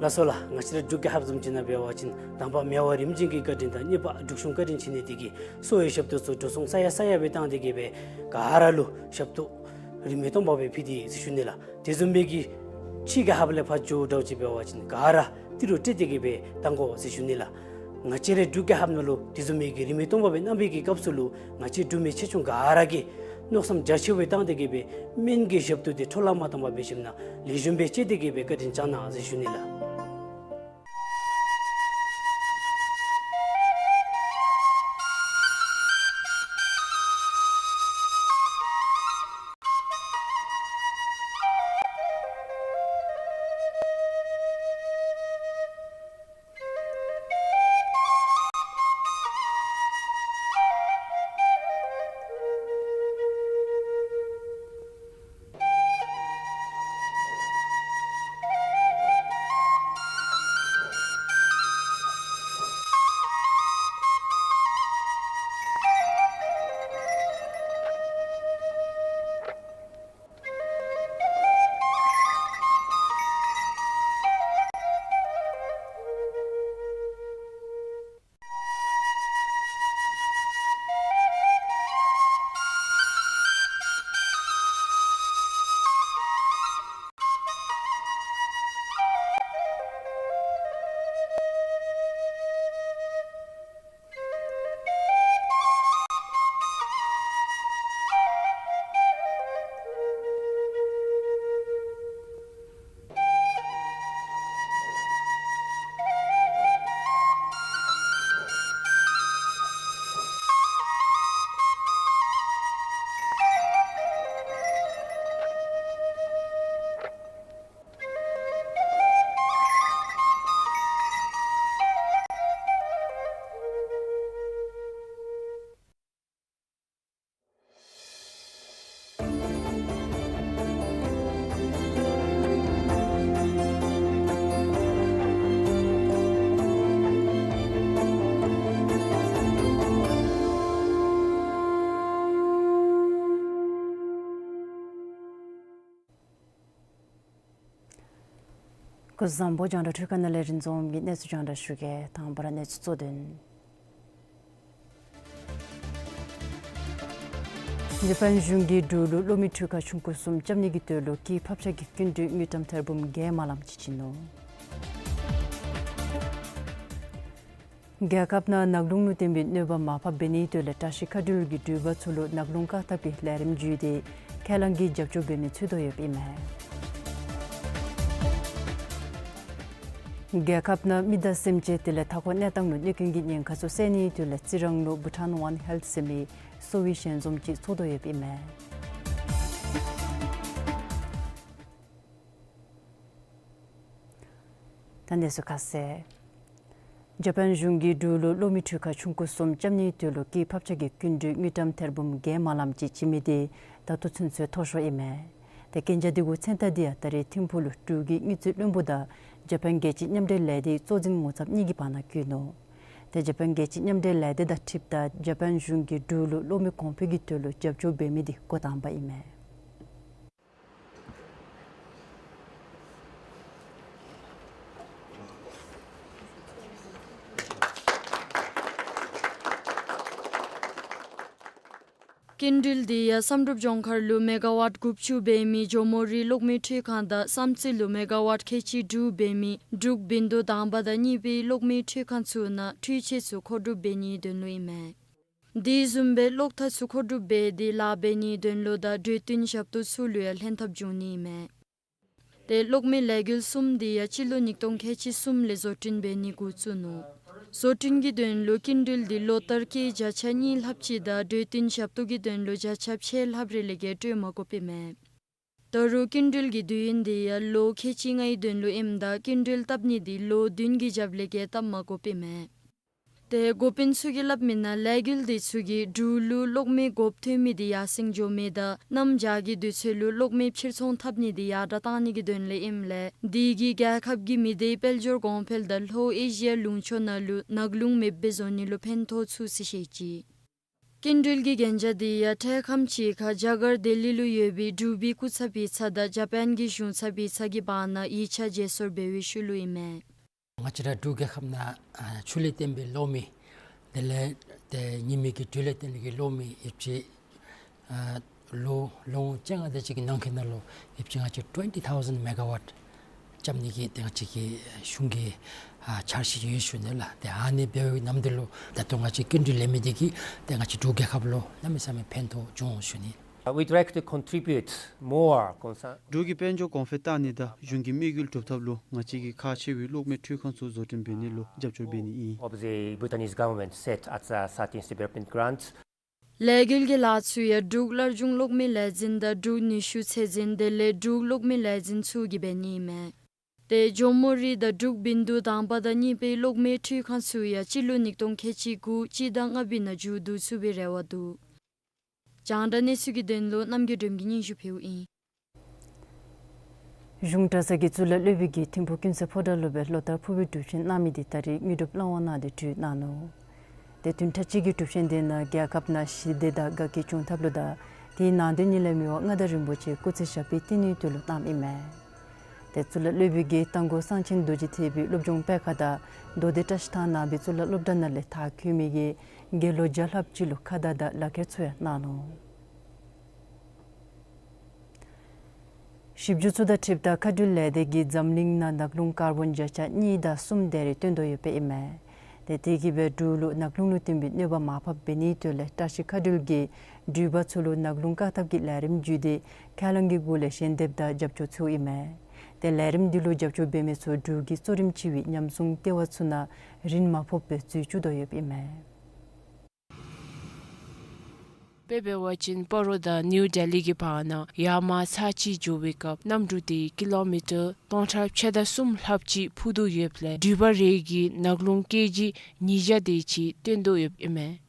ལགས་སོ་ལགས། ང་བཅས་ར་འབྲུག་རྒྱལ་ཁབ་བཟུམ་ཅིག་ནང་འབད་བ་ཅིན་དང་པ་མེས་དབོན་རིམ་བྱོན་གྱི་བཀའ་དྲིན་དང་གཉིས་པ་འབྲུག་གཞུང་བཀའ་དྲིན་ཆེ་ནི་དེ་གིས་གསོ་བའི་ཞབས་ཏོག་ཚུ་འགྲོ་སོང་ས་ཡ་ས་ཡ་སྦེ་བཏང་སྟེ་གི་སྦེ་ག་ར་ལུ་ཞབས་ཏོག་རིན་མེད་སྟོང་པ་སྦེ་ཕུལ་ཏེ་ཟེར་ཞུ་ནི་ལགས། དེ་བཟུམ་སྦེ་གི་ཕྱི་རྒྱལ་ཁབ་ལས་ཕར་འགྱོཝ་འདྲཝ་ཅིག་འབད་བ་ཅིན་ག་ར་ཏི་རུ་སྤྲོད་དེ་གི་སྦེ་བཏང་དགོ་ཟེར་ཞུ་ནི་ལགས། ང་བཅས་རའི་འབྲུག་རྒྱལ་ཁབ་ནང་ལུ་དེ་བཟུམ་མའི་གི་རིན་མེད་སྟོང་པ་སྦེ་གནང་བའི་གི་སྐབས་སུ་ལུ་ང་བཅས་འབྲུག་མི་ཆེ་ཆུང་ག་ར་གིས་མནོ་བསམ་རྒྱ་ཆེ་བའི་བཏང་སྟེ་གི་སྦེ་སྨན་གྱི་ཞབས་ཏོག་དེ་འཕྲོ་བརླག་མ་བཏང་པར་འབད་ཞིནམ་ན་ལེགས་ཤོམ་སྦེ་སྤྱོད་དེ་གི་སྦེ་བཀའ་དྲིན་བསྐྱང་གནང་ཟེར་ཞུ་ནི་ལགས། སྐུ་གཟུགས་བཟང་པོ། རྒྱང་བསྒྲགས་འཕྲུལ་ཁང་ནང་ལས་རིན་འཛོམས་ཀྱིས་གནས་ཚུལ་རྒྱང་བསྒྲགས་ཞུ་གེ། དང་པ་ར་གནས་ཚུལ་གཙོ་དོན། འཇར་པན་གཞུང་གིས་འབྲུག་ལུ་གློག་མེ་འཕྲུལ་ཁང་ཆུང་ཀུ་གསུམ་རྐྱབ་ནི་གི་དོན་ལུ་སྐྱེད་འཕྲིན་ཕབ་ཆ་གི་སྐྱིན་འགྲུལ་དངུལ་ཀྲམ་ཐེར་འབུམ་བརྒྱད་མ་ལམ་ཅིག་བྱིན་ནུག། རྒྱལ་ཁབ་ནང་ནག་རླུང་ལུ་བརྟེན་པའི་གནོད་པ་མར་ཕབ་འབད་ནིའི་དོན་ལས་བཀྲ་ཤིས་མཁའ་འགྲུལ་གྱིས་འགྲུལ་པ་ཚུ་ལུ་ནག་རླུང་བཀག་ཐབས་ཀྱི་ལས་རིམ་བརྒྱུད་དེ་ཁས་བླངས་ཀྱི་རྒྱབ་སྐྱོར་འབད་མི་འཚོལ་དོ་ཡོདཔ་ཨིན་མས། རྒྱལ་ཁབ་ནང་མི་དང་སེམས་ཅན་དེ་ལས་མཐའ་འཁོར་གནས་སྟངས་ལུ་གནོད་སྐྱོན་གྱི་ཉེན་ཁ་ཚུ་བསལ་ནིའི་དོན་ལས་རྩི་རང་ལུ་Bhutan One Health ཟེར་མི་གསོ་བའི་ཞལ་འཛོམས་ཅིག་ཚོགས་དོ་ཡོདཔ་ཨིན་མས། ད་གནས་ཚུལ་ཁ་གསལ། འཇར་པན་གཞུང་གིས་འབྲུག་ལུ་གློག་མེ་འཕྲུལ་ཁང་ཆུང་ཀུ་གསུམ་རྐྱབ་ནིའི་དོན་ལུ་སྐྱེད་འཕྲིན་ཕབ་ཆ་གི་སྐྱིན་འགྲུལ་དངུལ་ཀྲམ་ཐེར་འབུམ་བརྒྱད་མ་ལམ་ཅིག་བྱིན་མི་དེ་ད་ལྟོ་ཚུན་ཚོད་མཐོ་ཤོས་ཨིན་མས། ཏེ་གན་རྒྱ་དེ་གུ་མཚན་རྟགས་འདི་ཡང་ད་རེས་ཐིམ་ཕུག་ལུ་འབྲུག་གི་དངུལ་རྩིས་བློན་པོ་དང་འཇར་པན་རྒྱལ་སྤྱི་མཉམ་འབྲེལ་ལས་སྡེའི་གཙོ་འཛིན་ངོ་ཚབ་གཉིས་ཀྱི་བར་ན་བཀོད་ནུག། ཏེ་འཇར་པན་རྒྱལ་སྤྱི་མཉམ་འབྲེལ་ལས་སྡེ་དང་འཁྲིལཝ་ད་འཇར་པན་གཞུང་གིས་འབྲུག་ལུ་གློག་མེ་གོང་འཕེལ་གྱི་དོན་ལུ་རྒྱབ་སྐྱོར་འབད་མི་དེ་འགོ་དང་པ་ཨིན་མས། སྐྱིན་འགྲུལ་དེ་ཡང་བསམ་གྲུབ་ལྗོངས་མཁར་ལུ་མེ་ག་ཝཊ་དགུ་བཅུ་འབད་མི་ཇོ་མོ་རི་གློག་མེ་འཕྲུལ་ཁང་དང་བསམ་རྩེ་ལུ་མེ་ག་ཝཊ་ཁལ་གཅིག་དྲུག་འབད་མི་འབྲུག་བིན་དུ་དང་པ་དང་གཉིས་པའི་གློག་མེ་འཕྲུལ་ཁང་ཚུ་ནང་འཕྲུལ་ཆས་ཚུ་མཁོ་སྒྲུབ་འབད་ནིའི་དོན་ལུ་ཨིན་མས། དེ་བཟུམ་སྦེ་གློག་ཐག་ཚུ་མཁོ་སྒྲུབ་འབད་དེ་ལཱ་འབད་ནིའི་དོན་ལུ་དང་གྲོས་བསྟུན་ཞབས་ཏོག་ཚུ་ལུ་ཡང་ལྷན་ཐབས་འབྱུང་ནི་ཨིན་མས། ཏེ་གློག་མེ་ལས་འགུལ་གསུམ་དེ་ཡང་སྤྱི་ལོ་ཉིས་སྟོང་ཁལ་གཅིག་གསུམ་ལས་བཟོ་སྐྲུན་འབད་ནི་འགོ་བཙུགས་ནུག། བཟོ་སྐྲུན་གྱི་དོན་ལུ་སྐྱིན་འགྲུལ་དེ་ལོ་ལྟར་སྐྱེད་བརྒྱ་ཆ་གཉིས་ལྷགཔ་ཅིག་དང་གྲོས་བསྟུན་ཞབས་ཏོག་གི་དོན་ལུ་བརྒྱ་ཆ་ཕྱེད་ལྷགཔ་རེ་ལས་བརྒལ་སྤྲོད་མ་དགོཔ་ཨིན་མས། ད་རུང་སྐྱིན་འགྲུལ་གྱི་དུས་ཡུན་དེ་ཡང་ལོ་ཁལ་གཅིག་ལྔའི་དོན་ལུ་ཨིནམ་ད་སྐྱིན་འགྲུལ་བཏབ་ནི་དེ་ལོ་བདུན་གྱི་རྒྱབ་ལས་བརྒལ་བཏབ་མ་དགོཔ་ཨིན་མས། ཏེ་འགོ་དཔོན་ཚུ་གིས་སླབ་མི་ནང་ལས་འགུལ་དེ་ཚུ་གིས་འབྲུག་ལུ་གློག་མེ་དགོཔ་ཐོན་མི་དེ་ཡར་སེང་འགྱོ་མི་དང་གནམ་བྱཱར་གྱི་དུས་ཚོད་ལུ་གློག་མེ་ཕྱིར་ཚོང་འཐབ་ནི་དེ་ཡར་དྲགས་གཏང་ནི་གི་དོན་ལས་ཨིནམ་ལས་དེ་གིས་རྒྱལ་ཁབ་ཀྱི་མི་སྡེའི་དཔལ་འབྱོར་གོང་འཕེལ་དང་ལྷོ་ཨེ་ཤི་ཡ་ལུང་ཕྱོགས་ནང་ལུ་ནག་རླུང་མེདཔ་སྦེ་བཟོ་ནི་ལུ་ཕན་ཐོགས་ཚུགས་ཟེར་བཤད་ཅི། སྐྱིན་འགྲུལ་གྱི་གན་རྒྱ་དེ་ཡང་འཕྲལ་ཁམས་ཅིག་ཁར་རྒྱ་གར་ལྡི་ལི་ལུ་ཡོད་པའི་འབྲུག་པའི་སྐུ་ཚབ་པའི་ཚབ་དང་འཇར་པན་གྱི་གཞུང་ཚབ་པའི་ཚབ་ཀྱི་བར་ན་ཡིག་ཆ་བརྗེ་སོར་འབད་བའི་ཤུལ་ལུ་ཨིན་མས། ང་བཅས་ར་འབྲུག་རྒྱལ་ཁབ་ནང་ཨ་ཆུ་ལས་བརྟེན་པའི་གློག་མེ་དེ་ལས་ཏེ་ཉི་མའི་གི་དྲོད་ལས་བརྟེན་པའི་གློག་མེ་ཡོདཔ་ཅིག་ཨ་ལོ་ལོ་ངོ་བཅོ་ལྔ་དེ་ཅིག་གི་ནང་འཁོད་ནང་ལུ་ཡོདཔ་ཅིག་ང་བཅས་twenty thousand megawatt རྐྱབ་ནི་གི་ཏེ་ང་བཅས་ཀྱི་གཞུང་གི་ཨ་འཆར་གཞི་ཡོད་ཞུ་ནི་ལགས། ཏེ་ཨ་ནི་འབད་བའི་ནམ་དུས་ལུ་ད་ལྟོ་ང་བཅས་སྐྱིན་འགྲུལ་ལེན་མི་དེ་གིས་ཏེ་ང་བཅས་འབྲུག་རྒྱལ་ཁབ་ལུ་གནམ་མེད་ས་མེད་ཕན་ཐོགས་འབྱུང་ཞུ་ནི། Uh, we'd like to contribute more concern འབྲུག་གི་དཔལ་འབྱོར་གོང་འཕེལ་གཏང་ནི་དང་གཞུང་གི་དམིགས་ཡུལ་སྒྲུབ་ཐབས་ལུ་ང་བཅས་ཀྱིས་ཁག་ཆེ་བའི་གློག་མེ་འཕྲུལ་ཁང་ཚུ་བཟོ་སྐྲུན་འབད་ནི་ལུ་རྒྱབ་སྐྱོར་འབད་ནི་ཨིན། Of the Bhutanese government set as a thirteenth development grant. ལས་འགུལ་གྱི་ལཱ་ཚུ་ཡང་འབྲུག་སླར་འབྱུང་གློག་མེ་ལས་འཛིན་དང་འབྲུག་ནུས་ཤུགས་ཚད་འཛིན་དེ་ལས་འབྲུག་གློག་མེ་ལས་འཛིན་ཚུ་གིས་འབད་ནི་ཨིན་མས། ཏེ་ཇོ་མོ་རི་དང་འབྲུག་བིན་དུ་དང་པ་དང་གཉིས་པའི་གློག་མེ་འཕྲུལ་ཁང་ཚུ་ཡང་སྤྱི་ལོ་ཉིས་སྟོང་ཁལ་གཅིག་དགུ་སྤྱི་ཟླ་ལྔ་པའི་ནང་མཇུག་བསྡུ་ཚུགས་པའི་རེ་བ་འདུག། རྒྱང་བསྒྲགས་གནས་ཚུལ་གྱི་དོན་ལུ་རྣམ་རྒྱལ་སྒྲོལ་མ་གིས་སྙན་ཞུ་ཕུལཝ་ཨིན། གཞུང་གྲྭ་ཚང་གི་གཙུག་ལག་སློབ་དཔོན་གྱིས་ཐིམ་ཕུག་ཀུན་གསལ་ཕོ་བྲང་ལུ་སྦེ་ལོ་ལྟར་ཕུར་བུའི་སྒྲུབ་ཆེན་གནང་མི་དེ་ད་རིས་དངོས་གྲུབ་བླང་བར་གནང་སྟེ་གྲོལ་གནང་ནུག། ཏེ་བདུན་ཕྲག་གཅིག་གི་སྒྲུབ་ཆེན་དེ་ནང་རྒྱལ་ཁབ་ནང་ཞི་བདེ་དང་དགའ་སྐྱིད་བྱུང་ཐབས་ལུ་དང་དེའི་ནང་དོན་ཉིད་ལས་མི་དབང་མངའ་བདག་རིན་པོ་ཆེ་སྐུ་ཚེ་ཞབས་པད་བརྟན་ནིའི་དོན་ལུ་གནངམ་ཨིན་མས། ཏེ་གཙུག་ལག་སློབ་དཔོན་གྱིས་རྟ་མགོ་གསང་ཆེན་རྡོ་རྗེ་ཐེག་པའི་སློབ་སྦྱོང་སྤེལ་ཁང་དང་མདོ་སྡེ་བཀྲ་ཤིས་ཐང་ནང་པའི་གཙུག་ལག་སློབ་གྲྭ་ནང་ལས་མཐར་འཁྱོལ་མི་གི་དགེ་སློང་བརྒྱ་ལྷགཔ་ཅིག་ལུ་ཁ་དར་དང་ལག་འཁྱེར་ཚུ་ཡང་གནང་ནུག། ཞིབ་འཇུག་ཚུ་དང་འཁྲིལཝ་ད་མཁའ་འགྲུལ་ལས་སྡེ་གིས་འཛམ་གླིང་ནང་ནག་རླུང་ཀར་བོན་བརྒྱ་ཆ་གཉིས་དང་གསུམ་དེ་རེ་བཏོན་དོ་ཡོདཔ་ཨིན་མས། ཏེ་དེ་གིས་འབད་འབྲུག་ལུ་ནག་རླུང་ལུ་བརྟེན་པའི་གནོད་པ་མར་ཕབ་འབད་ནིའི་དོན་ལས་བཀྲ་ཤིས་མཁའ་འགྲུལ་གྱིས་འགྲུལ་པ་ཚུ་ལུ་ནག་རླུང་བཀག་ཐབས་ཀྱི་ལས་རིམ་བརྒྱུད་དེ་ཁས་བླངས་ཀྱི་སྒོ་ལས་ཞལ་འདེབས་དང་རྒྱབ་སྐྱོར་འཚོལཝ་ཨིན་མས། ཏེ་ལས་རིམ་འདི་ལུ་རྒྱབ་སྐྱོར་འབད་མི་ཚུ་འབྲུག་གི་གཙོ་རིམ་ཆེ་བའི་ཉམས་སྲུང་ལྟེ་བ་ཚུ་ནང་རིན་མ་ཕོགཔ་སྦེ་འཛུལ་བཅུག་དོ་ཡོདཔ་ཨིན་མས། དཔེ་འབད་བ་ཅིན་སྤ་རོ་དང་ནིའུ་ལྡི་ལི་གི་བར་ན་ཡར་མར་ཚར་གཅིག་འགྱོ་བའི་སྐབས་གནམ་གྲུ་དེ་ཀི་ལོ་མི་ཊར་སྟོང་ཕྲག་ཕྱེད་དང་གསུམ་ལྷགཔ་ཅིག་འཕུར་དོ་ཡོདཔ་ལས་འགྲུལ་པ་རེ་གིས་ནག་རླུང་ཀེ་ཇི་ཉིས་བརྒྱ་དེ་ཅིག་བཏོན་དོ་ཡོདཔ་ཨིན་མས།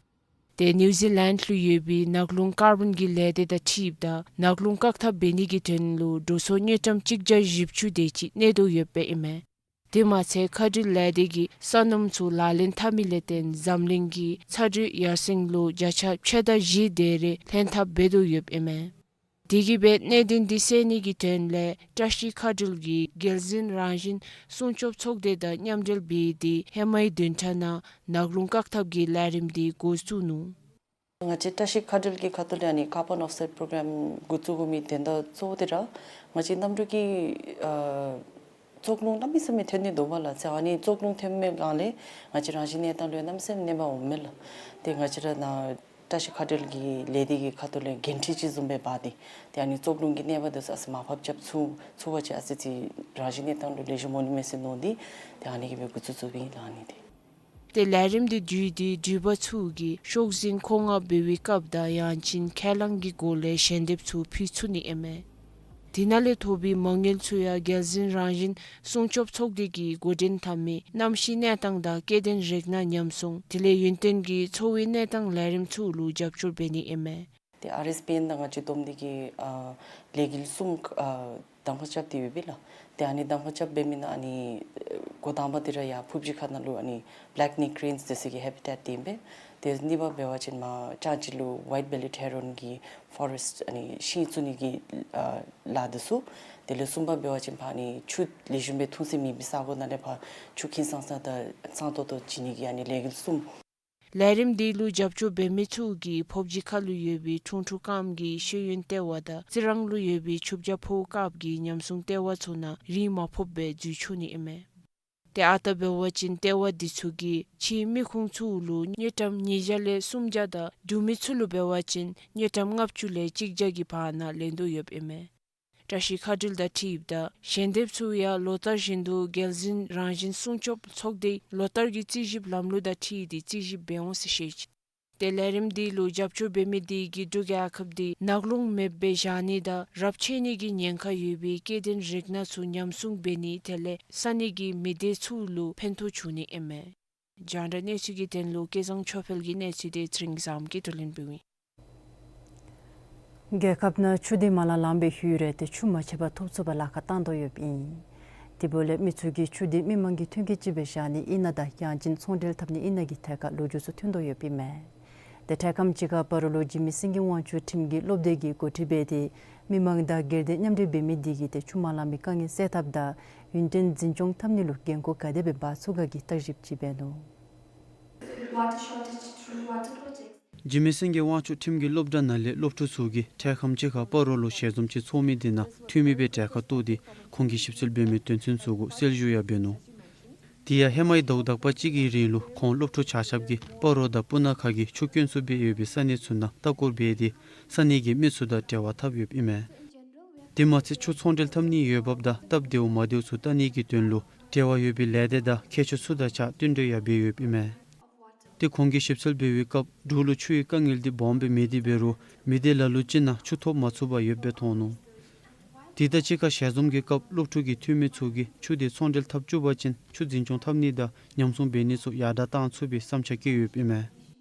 ཏེ་ནིའུ་ཛི་ལེནཌ་ལུ་ཡོད་པའི་ནག་རླུང་ཀར་བོན་གྱི་ལས་སྡེ་དང་འཁྲིལཝ་ད་ནག་རླུང་བཀག་ཐབས་འབད་ནི་གི་དོན་ལུ་འགྲོ་སོང་དངུལ་ཀྲམ་གཅིག་བརྒྱ་བཞི་བཅུ་དེ་ཅིག་གནས་དོ་ཡོདཔ་ཨིན་མས། དེ་མ་ཚད་མཁའ་འགྲུལ་ལས་སྡེ་གིས་ས་སྣུམ་ཚུ་ལག་ལེན་འཐབ་མི་ལས་བརྟེན་འཛམ་གླིང་གི་ཚ་དྲོད་ཡར་སེང་ལུ་བརྒྱ་ཆ་ཕྱེད་དང་བཞི་དེ་རེ་ལྷན་ཐབས་འབད་དོ་ཡོདཔ་ཨིན་མས། དེ་གིས་སྦེ་གནད་དོན་འདི་སེལ་ནི་གི་དོན་ལས་བཀྲ་ཤིས་མཁའ་འགྲུལ་གྱིས་རྒྱལ་འཛིན་རང་བཞིན་སྲུང་སྐྱོབ་ཚོགས་སྡེ་དང་མཉམ་འབྲེལ་འབད་དེ་ཧེ་མའི་བདུན་ཕྲག་ནང་ནགས་ཀླུང་བཀག་ཐབས་ཀྱི་ལས་རིམ་འདི་འགོ་བཙུགས་ནུག། ང་བཅས་བཀྲ་ཤིས་མཁའ་འགྲུལ་གྱི་ཁ་ཐུག་ལས་ཨ་ནི་ཀར་བཱན་ཨོཕ་སེཊ་པོ་རོ་གྲམ་འགོ་བཙུགས་དགོ་མི་དོན་དག་གཙོ་བོ་འདི་ར་ང་བཅས་གནམ་གྲུ་གི་ཨ་བཙོག་རླུང་གནམ་མེད་ས་མེད་ཐོན་ནི་འདུག་པ་ལགས། ཟེར་ཨ་ནི་བཙོག་རླུང་ཐོན་མི་སྒང་ལས་ང་བཅས་རང་བཞིན་གནས་སྟངས་ལུ་གནམ་མེད་ས་མེད་གནོད་པ་འོང་མས་ལགས། ཏེ་ང་བཅས་ར་ནཱ་བཀྲ་ཤིས་མཁའ་འགྲུལ་གྱི་ལས་སྡེ་གི་ཁ་ཐུག་ལས་འགན་འཁྲི་ཅིག་བཟུམ་སྦེ་འབག་སྟེ་ཏེ་ཨ་ནི་བཙོག་རླུང་གི་གནོད་པ་འདི་ཚུ་ཨ་ཙི་མར་ཕབ་རྐྱབ་ཚུགས་ཚུགས་པ་ཅིན་ཨ་ཙི་ཅིག་རང་བཞིན་གནས་སྟངས་ལུ་ལེགས་ཤོམ་འོང་ནི་མས་ཟེར་མནོ་སྟེ་ཏེ་ཨ་ནི་གིས་སྦེ་འགོ་བཙུགས་བཙུགསཔ་ཨིན་ལགས། ཨ་ནི་འདི་ཏེ་ལས་རིམ་འདི་བརྒྱུད་དེ་འགྲུལ་པ་ཚུ་གིས་ཤོག་འཛིན་མཁོ་མངགས་འབད་བའི་སྐབས་དང་ཡང་ཅིན་ཁས་བླངས་ཀྱི་སྒོ་ལས་ཞལ་འདེབས་ཚུ་ཕུལ་ཚུགས་ནི་ཨིན་མས། དེ་ནང་ལས་ཐོབ་པའི་མ་དངུལ་ཚུ་ཡང་རྒྱལ་འཛིན་རང་བཞིན་སྲུང་སྐྱོབ་ཚོགས་སྡེ་གིས་འགོ་འདྲེན་འཐབ་མི་གནམ་གཤིས་གནས་སྟངས་དང་སྐྱེ་ལྡན་རིགས་སྣ་ཉམས་སྲུང་དེ་ལས་ཡུན་བརྟན་གྱི་འཚོ་བའི་གནས་སྟངས་ལས་རིམ་ཚུ་ལུ་རྒྱབ་སྐྱོར་འབད་ནི་ཨིན་མས། ཏེ་ཨར་ཨེསི་པི་ཨེན་དང་ང་བཅས་བསྡོམས་ཏེ་གིས་ཨ་ལས་འགུལ་གསུམ་ཨ་གདམ་ཁ་རྐྱབ་སྟེ་ཡོད་པས་ལགས། ཏེ་ཨ་ནི་གདམ་ཁ་རྐྱབ་འབད་མི་ནང་ཨ་ནི་འགོ་དང་པ་འདི་ར་ཡར་ཕུབ་རྗེས་ཁ་ནང་ལུ་ཨ་ནི་བླེག་ནེག་ཀྲེནསི་འདི་ཚུ་གི་ཧེ་བི་ཊེཊ་འདི་ཨིན་པས། ཏེ་གཉིས་པ་འབད་བ་ཅིན་མར་ཅང་ཅིག་ལུ་ཝའིཊ་བེ་ལེཌ་ཧེ་རོན་གྱི་ཕོ་རེསཊ་ཨ་ནི་ཤིང་བཙུགས་ནི་གི་ཨ་ལཱ་འདི་ཚུ། དེ་ལས་གསུམ་པ་འབད་བ་ཅིན་ཕར་ཨ་ནི་ཆུ་ལེགས་ཤོམ་སྦེ་འཐུང་ས་མེད་པའི་ས་གོ་ནང་ལས་ཕར་ཆུ་ཁྱིམ་ཚང་ཚང་དང་གཙང་ཏོག་ཏོ་བྱིན་ནི་གི་ཨ་ནི་ལས་འགུལ་གསུམ། ལས་རིམ་འདི་ལུ་རྒྱབ་སྐྱོར་འབད་མི་ཚུ་གིས་ཕོབ་སྦྱིས་ཁ་ལུ་ཡོད་པའི་ཁྲུང་ཁྲུང་སྐམ་གྱི་ཤེས་ཡོན་ལྟེ་བ་དང་རྩི་རང་ལུ་ཡོད་པའི་ཆུ་བྱ་ཕོཝ་སྐབས་ཀྱི་ཉམས་སྲུང་ལྟེ་བ་ཚུ་ནང་རིན་མ་ཕོགཔ་སྦེ་འཛུལ་ཆོག་ནི་ཨིན་མས། ཏེ་ཨ་རྟག་འབད་བ་ཅིན་ལྟེ་བ་འདི་ཚུ་གིས་ཕྱིའི་མི་ཁུངས་ཚུ་ལུ་དངུལ་ཀྲམ་ཉིས་བརྒྱ་ལས་སུམ་བརྒྱ་དང་འབྲུག་མི་ཚུ་ལུ་འབད་བ་ཅིན་དངུལ་ཀྲམ་ལྔ་བཅུ་ལས་གཅིག་བརྒྱ་གི་བར་ན་ལེན་དོ་ཡོདཔ་ཨིན་མས། བཀྲ་ཤིས་མཁའ་འགྲུལ་དང་འཁྲིལཝ་ད་ཞལ་འདེབས་ཚུ་ཡང་ལོ་ལྟར་བཞིན་དུ་རྒྱལ་འཛིན་རང་བཞིན་སྲུང་སྐྱོབ་ཚོགས་སྡེའི་ལོ་ལྟར་གྱི་རྩིས་ཞིབ་ལམ་ལུགས་དང་འཁྲིལ་ཏེ་རྩིས་ཞིབ་འབད་འོང་ཟེར་བཤད་ཅི། ཏེ་ལས་རིམ་འདི་ལུ་རྒྱབ་སྐྱོར་འབད་མི་འདི་གིས་འབྲུག་རྒྱལ་ཁབ་འདི་ནགས་ཀླུང་མེདཔ་སྦེ་བཞག་ནི་དང་རབས་ཆད་ནི་གི་ཉེན་ཁ་ཡོད་པའི་སྐྱེ་ལྡན་རིགས་སྣ་ཚུ་ཉམས་སྲུང་འབད་ནི་དེ་ལས་ས་གནས་ཀྱི་མི་སྡེ་ཚུ་ལུ་ཕན་ཐོགས་བྱུང་ནི་ཨིན་མས། རྒྱང་བསྒྲགས་གནས་ཚུལ་གྱི་དོན་ལུ་སྐལ་བཟང་ཆོས་འཕེལ་གྱི་གནས་ཚུལ་འདི་ཚེ་རིང་བཟངམོ་གིས་བསྡུ་ལེན་འབདཝ་ཨིན། རྒྱལ་ཁབ་ནང་ཆུ་འདི་མ་ལང་ལངམ་སྦེ་ཡོད་རུང་ཏེ་ཆུ་མ་ཆད་པར་ཐོབ་ཚུགས་པར་ལཱ་ཁག་བཏང་དོ་ཡོདཔ་ཨིན། དེ་འབདཝ་ལས་མི་ཚུ་གིས་ཆུ་འདི་མི་མང་གི་ཐོན་སྐྱེད་ཅིག་སྦེ་བཞག་ནི་ཨིན་ན་དང་ཡང་ཅིན་ཚོང་འབྲེལ་འཐབ་ནི་ཨིན་ན་གི་ཐད་ཁར་ལོ་རྒྱུས་ཚུ་ཐོན་དོ་ཡོདཔ་ཨིན་མས། ཏེ་འཕྲལ་ཁམས་ཅིག་ཁར་སྤ་རོ་ལུ་འཇིགས་མེད་སེང་གེ་དབང་ཕྱུག་ཁྲིམས་ཀྱི་སློབ་སྡེ་གིས་འགོ་ཁྲིད་འབད་དེ་མི་མང་དང་སྒེར་སྡེ་མཉམ་འབྲེལ་འབད་མི་འདི་གིས་ཏེ་ཆུ་མ་ལང་པའི་དཀའ་ངལ་སེལ་ཐབས་དང་ཡུན་བརྟན་འཛིན་སྐྱོང་འཐབ་ནི་ལུ་འགན་ཁུར་ག་དེ་སྦེ་འབག་ཚུགས་ག་གི་བརྟག་ཞིབ་ཅིག་འབད་ནུག། འཇིགས་མེད་སེང་གེ་དབང་ཕྱུག་ཁྲིམས་ཀྱི་སློབ་གྲྭ་ནང་ལས་སློབ་ཕྲུག་ཚུ་གིས་འཕྲལ་ཁམས་ཅིག་ཁར་སྤ་རོ་ལུ་ཞལ་འཛོམས་ཅིག་ཚོགས་མི་འདི་ནང་འཐུས་མི་སྦེ་གྲལ་ཁར་གཏོགས་ཏེ་ཁོང་གིས་ཞིབ་འཚོལ་འབད་མི་དོན་ཚན་ཚུ་གུ་གསལ་ཞུ་ཡང་འབད་ནུག། དེ་ཡང་ཧེ་མའི་ཟླཝ་དག་པ་ཅིག་གི་རིང་ལུ་ཁོང་སློབ་ཕྲུག་ཆ་ཁྱབ་ཀྱིས་སྤ་རོ་དང་སྤུ་ན་ཁ་གི་ཆུ་དཀོན་སུ་སྦེ་ཡོད་པའི་ས་གནས་ཚུ་ནང་ལྟ་སྐོར་འབད་དེ་ས་གནས་ཀྱི་མི་ཚུ་དང་འབྲེལ་བ་འཐབ་ཡོདཔ་ཨིན་མས། དེ་མ་ཚད་ཆུ་ཚོང་འབྲེལ་འཐབ་ནི་ཡོད་པ་དང་སྟབས་བདེཝ་མ་བདེཝ་ཚུ་བལྟ་ནི་གི་དོན་ལུ་འབྲེལ་བ་ཡོད་པའི་ལས་སྡེ་དང་མཁས་མཆོག་ཚུ་དང་གཅིག་ཁར་བསྟུན་གྲོས་ཡང་འབད་ཡོདཔ་ཨིན་མས། ཏེ་ཁོང་གིས་ཞིབ་འཚོལ་འབད་བའི་སྐབས་འབྲུག་ལུ་ཆུའི་དཀའ་ངལ་འདི་སྦོམ་སྦེ་མེད་དེ་འབད་རུང་མི་སྡེ་ལ་ལུ་ཅིག་ནང་ཆུ་ཐོབ་མ་ཚུགས་པར་ཡོདཔ་སྦེ་མཐོང་ནུག། དེ་དང་གཅིག་ཁར་ཞལ་འཛོམས་ཀྱི་སྐབས་སློབ་ཕྲུག་གི་འཐུས་མི་ཚུ་གིས་ཆུ་དེ་ཚོང་འབྲེལ་འཐབ་བཅུག་པ་ཅིན་ཆུ་འཛིན་སྐྱོང་འཐབ་ནི་དང་ཉམས་སྲུང་འབད་ནི་ཚུ་ཡར་དྲག་བཏང་ཚུགས་པའི་བསམ་འཆར་བསྐྱེད་ཡོདཔ་ཨིན་མས།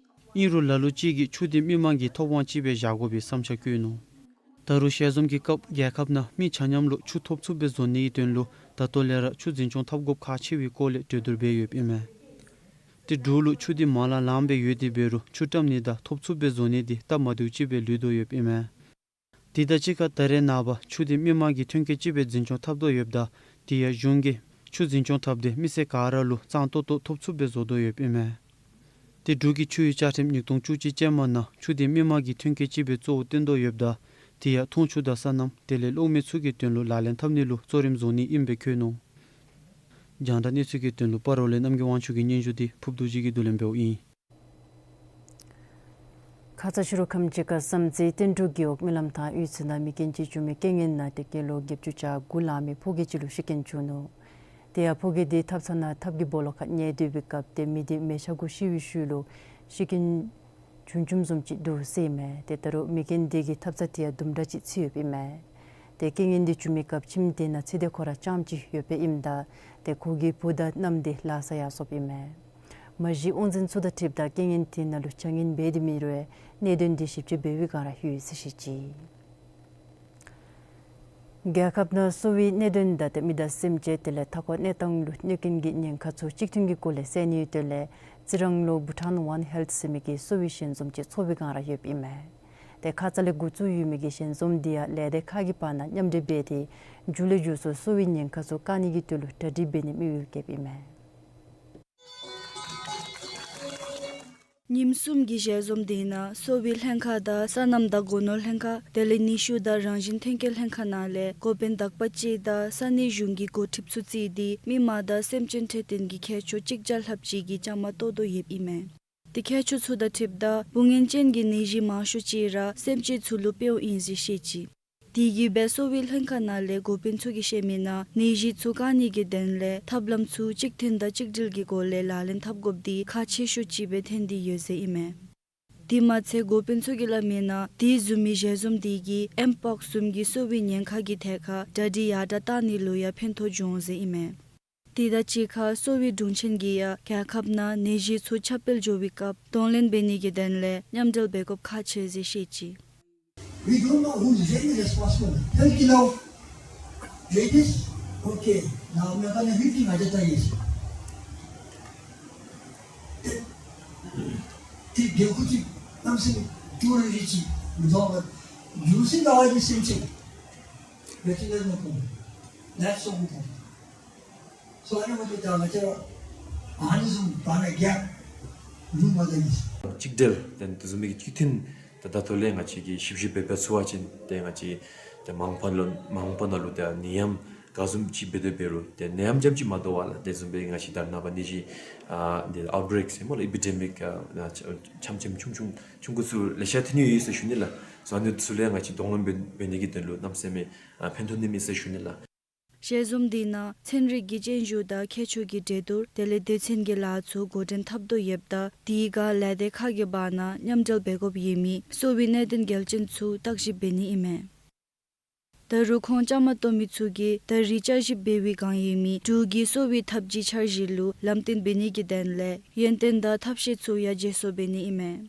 ཨིན་རུང་ལ་ལུ་ཅིག་གིས་ཆུ་དེ་མི་མང་གི་ཐོབ་དབང་ཅིག་སྦེ་བཞག་དགོ་པའི་བསམ་འཆར་བཀོད་ནུག། ད་རུང་ཞལ་འཛོམས་ཀྱི་སྐབས་རྒྱལ་ཁབ་ནང་མི་ཆ་མཉམ་ལུ་ཆུ་ཐོབ་ཚུགསཔ་སྦེ་བཟོ་ནི་གི་དོན་ལུ་ད་ལྟོ་ལས་ར་ཆུ་འཛིན་སྐྱོང་འཐབ་དགོཔ་ཁག་ཆེ་བའི་སྐོར་ལས་གྲོས་བསྡུར་འབད་ཡོདཔ་ཨིན་མས། ཏེ་འབྲུག་ལུ་ཆུ་འདི་མ་ལང་ལངམ་སྦེ་ཡོད་དེ་འབད་རུང་ཆུ་བཀྲམ་ནི་དང་ཐོབ་ཚུགསཔ་སྦེ་བཟོ་ནི་འདི་སྟབས་མ་བདེཝ་ཅིག་སྦེ་ལུས་དོ་ཡོདཔ་ཨིན་མས། དེ་དང་གཅིག་ཁར་ད་རེས་ནངས་པ་ཆུ་འདི་མི་མང་གི་ཐོན་སྐྱེད་ཅིག་སྦེ་འཛིན་སྐྱོང་འཐབ་དོ་ཡོདཔ་ད་དེ་ཡང་གཞུང་གིས་ཆུ་འཛིན་སྐྱོང་འཐབ་སྟེ་མི་སེར་ག་ར་ལུ་གཙང་ཏོག་ཏོ་ཐོབ་ཚུགསཔ་སྦེ་བཟོ་དོ་ཡོདཔ་ཨིན་མས། ཏེ་འབྲུག་གི་ཆུའི་བཅའ་ཁྲིམས་ཉིས་སྟོང་བཅུ་གཅིག་ཅན་མ་ནང་ཆུ་འདི་མི་མང་གི་ཐོན་སྐྱེད་ཅིག་སྦེ་གཙོ་བོ་བཏོན་དོ་ཡོདཔ་ད་དེ་ཡང་འཐུང་ཆུ་དང་སོ་ནམ་དེ་ལས་གློག་མེ་ཚུ་གི་དོན་ལུ་ལག་ལེན་འཐབ་ནི་ལུ་གཙོ་རིམ་བཟུང་ནི་ཨིནམ་སྦེ་བཀོད་ནུག། རྒྱང་བསྒྲགས་གནས་ཚུལ་གྱི་དོན་ལུ་སྤ་རོ་ལས་རྣམ་རྒྱལ་དབང་ཕྱུག་གི་སྙན་ཞུ་འདི་ཕུརབ་རྡོ་རྗེ་གིས་བསྡུ་ལེན་འབདཝ་ཨིན། ཁ་ཙ་ཕྱི་རུ་ཁམས་ཅིག་ཁར་བསམ་རྩེ་བསྟན་འབྲུག་རྒེད་འོག་རྨི་ལམ་ཐང་གཡུས་ཚན་ནང་མི་རྒན་ཅིག་བྱུང་མི་རྐྱེན་ངན་ནང་ཏེ་སྐྱེས་ལོ་བརྒྱད་ཅུ་གྱ་དགུ་ལང་མི་ཕོ་རྒས་ཅིག་ལུ་ཤི་རྐྱེན་བྱུང་ནུག། དེ་ཡང་ཕོ་རྒས་དེ་ཐབ་ཚང་ནང་ཐབ་ཀྱི་སྦོ་ལོགས་ཁར་ཉལ་སྡོད་པའི་སྐབས་ཏེ་མི་དེ་མལ་ཆ་གུ་ཤི་བའི་ཤུལ་ལུ་ཤི་རྐྱེན་བྱུང་བྱུངམ་བཟུམ་ཅིག་འདུག་ཟེར་ཨིན་མས། ཏེ་ད་རུང་མི་རྒན་དེ་གི་ཐབ་ཚང་དེ་ཡང་དུམ་གྲ་ཅིག་ཚུད་ཡོདཔ་ཨིན་མས། ཏེ་རྐྱེན་ངན་དེ་བྱུང་མི་སྐབས་ཁྱིམ་དེ་ནང་ཚེ་འདས་ཁོ་ར་རྐྱངམ་ཅིག་ཡོདཔ་ཨིནམ་ད་ཏེ་ཁོ་གི་བུ་དང་མནའམ་དེ་ལཱ་ས་ཡར་སོཔ་ཨིན་མས། མ་གཞི་དབང་འཛིན་ཚུ་དང་འཁྲིལཝ་ད་རྐྱེན་ངན་དེ་ནང་ལུ་བྱ་ངན་འབད་དེ་མེད་རུང་གནད་དོན་དེ་ཞིབ་དཔྱད་འབད་བའི་བསྒང་ར་ཡོད་ཟེར་བཤད་ཅི། རྒྱལ་ཁབ་ནང་གསོ་བའི་གནད་དོན་དང་ཏེ་མི་དང་སེམས་ཅན་དེ་ལས་མཐའ་འཁོར་གནས་སྟངས་ལུ་གནོད་རྐྱེན་གྱི་ཉེན་ཁ་ཚུ་གཅིག་མཐུན་གྱི་སྒོ་ལས་སེལ་ནིའི་དོན་ལས་རྩི་རང་ལུ་བྷུ་ཊཱན་ཝན་ཧེལཐ་ཟེར་མི་གི་གསོ་བའི་ཞལ་འཛོམས་ཅིག་ཚོགས་པའི་བསྒང་ར་ཡོདཔ་ཨིན་མས། ཏེ་ཁ་ཙ་ལས་འགོ་བཙུགས་ཡོད་མི་གི་ཞལ་འཛོམས་འདི་ཡང་ལས་སྡེ་ཁག་གི་བར་ན་མཉམ་འབྲེལ་འབད་དེ་མཇུག་ལས་མཇུག་སུ་གསོ་བའི་ཉེན་ཁ་ཚུ་བཀག་ནི་གི་དོན་ལུ་གྲ་སྒྲིག་འབད་ནི་དམིགས་ཡུལ་བསྐྱེདཔ་ཨིན་མས། ཉིནམ་གསུམ་གྱི་ཞལ་འཛོམས་འདི་ནང་གསོ་བའི་ལྷན་ཁག་དང་སོ་ནམ་དང་སྒོ་ནོར་ལྷན་ཁག་དེ་ལས་ནུས་ཤུགས་དང་རང་བཞིན་ཐོན་སྐྱེད་ལྷན་ཁག་ནང་ལས་འགོ་དཔོན་དག་པ་ཅིག་དང་ས་གནས་གཞུང་གི་འགོ་ཁྲིདཔ་ཚུ་བརྩིས་ཏེ་མི་མང་དང་སེམས་ཅན་འཕྲོད་བསྟེན་གྱི་མཁས་མཆོག་གཅིག་བརྒྱ་ལྷགཔ་ཅིག་གིས་བཅའ་མར་གཏོགས་དོ་ཡོདཔ་ཨིན་མས། ཏེ་མཁས་མཆོག་ཚུ་དང་འཁྲིལཝ་ད་འབུ་ངན་ཅན་གྱི་ནད་གཞི་མང་ཤོས་ཅིག་ར་སེམས་ཅན་ཚུ་ལུ་འཕེལཝ་ཨིན་ཟེར་བཤད་ཅི། དེ་གིས་སྦེ་གསོ་བའི་ལྷན་ཁག་ནང་ལས་འགོ་དཔོན་ཚུ་གིས་བཤད་མི་ནང་ནད་གཞི་ཚུ་བཀག་ནི་གི་དོན་ལས་ཐབས་ལམ་ཚུ་གཅིག་མཐུན་དང་གཅིག་སྒྲིལ་གྱི་སྒོ་ལས་ལག་ལེན་འཐབ་དགོཔ་འདི་ཁག་ཆེ་ཤོས་ཅིག་སྦེ་ཐོན་ཏེ་ཡོད་ཟེར་ཨིན་མས། དེ་མ་ཚད་འགོ་དཔོན་ཚུ་གིས་སླབ་མི་ནང་དེ་བཟུམ་མའི་ཞལ་འཛོམས་འདི་གིས་ཨེམ་པོགསི་བཟུམ་གྱི་གསོ་བའི་ཉེན་ཁ་གི་ཐད་ཁར་གྲ་སྒྲིག་ཡར་དྲག་བཏང་ནི་ལུ་ཡང་ཕན་ཐོགས་འབྱུང་ཟེར་ཨིན་མས། དེ་དང་གཅིག་ཁར་གསོ་བའི་དྲུང་ཆེན་གྱིས་ཡང་རྒྱལ་ཁབ་ནང་ནད་གཞི་ཚུ་ཁྱབ་སྤེལ་འགྱོ་བའི་སྐབས་གདོང་ལེན་འབད་ནི་གི་དོན་ལས་མཉམ་འབྲེལ་འབད་དགོཔ་ཁག་ཆེ་ཟེར་བཤད་ཅི། We don't know who is really responsible. Health kilo. It is okay. Now, I'm not gonna hit him at the time. Ti gekuti namsi tu richi. We don't know. You see the all the same thing. Veterinary no problem. That's so important. So, ཨ་ནི་འབདཝ་ད་ང་བཅས་ཨ་ནི་བཟུམ་བར་ན་རྒྱབ་ལུ་མ་བདའ་ནི། གཅིག་སྒྲིལ་དེ་དེ་བཟུམ་མའི་གཅིག་མཐུན་ད་ད་ལྟོ་ལས་ང་བཅས་ཀྱིས་ཞིབ་འཇུག་འབད་འབད་ཚུགས་པ་ཅིན་ཏེ་ང་བཅས་ཏེ་མ་འོངས་པ་ལུ་མ་འོངས་པ་ནང་ལུ་ཏེ་ནད་ཡམས་ག་བཟུམ་ཅིག་འབད་དེ་འབད་རུང་ཏེ་ནད་ཡམས་རྐྱངམ་ཅིག་མ་དོ་བར་ལགས་དེ་བཟུམ་སྦེ་ང་བཅས་ད་རེས་ནངས་པ་ནད་གཞི་ཨ་འདི་ཨའུཊ་བི་རེཀ་ཟེར་སྨོ་ལགས། ཨེ་པི་ཌེ་མིཀ་ཨ་ཆམ་ཆམ་ཆུང་ཆུང་ཆུང་ཀུ་ཚུ་ལེ་ཤ་ཐོན་ནི་ཡོད་ཟེར་ཞུ་ནི་ལགས། སོ་ཨ་ནི་ཚུ་ལས་ང་བཅས་གདོང་ལེན་འབད་འབད་ནི་གི་དོན་ལུ་གནམ་མེད་ས་མེད་ཨ་ཕན་ཐོགས་ནི་མས་ཟེར་ཞུ་ནི་ལགས། ཞལ་འཛོམས་འདི་ནང་ཚན་རིག་གི་སྤྱོད་འཇུག་དང་མཁས་མཆོག་གི་གྲོས་བསྡུར་དེ་ལས་དུས་ཚོད་ཀྱི་ལཱ་ཚུ་འགོ་འདྲེན་འཐབ་དོ་ཡོདཔ་ད་དེའི་ཁར་ལས་སྡེ་ཁག་གི་བར་ན་མཉམ་འབྲེལ་འབད་དགོཔ་ཡོད་མི་གསོ་བའི་གནད་དོན་གལ་ཆེན་ཚུ་བརྟག་ཞིབ་འབད་ནི་ཨིན་མས། ད་རུང་ཁོང་བཅའ་མར་གཏོགས་མི་ཚུ་གིས་ད་རེས་བསྐྱར་ཞིབ་འབད་བའི་བསྒང་ཡོད་མི་འབྲུག་གི་གསོ་བའི་ཐབས་ཇུས་འཆར་གཞི་ལུ་ལམ་སྟོན་འབད་ནི་གི་དོན་ལས་ཡོན་ཏན་དང་ཐབས་ཤེས་ཚུ་ཡང་བརྗེ་སོར་འབད་ནི་ཨིན་མས།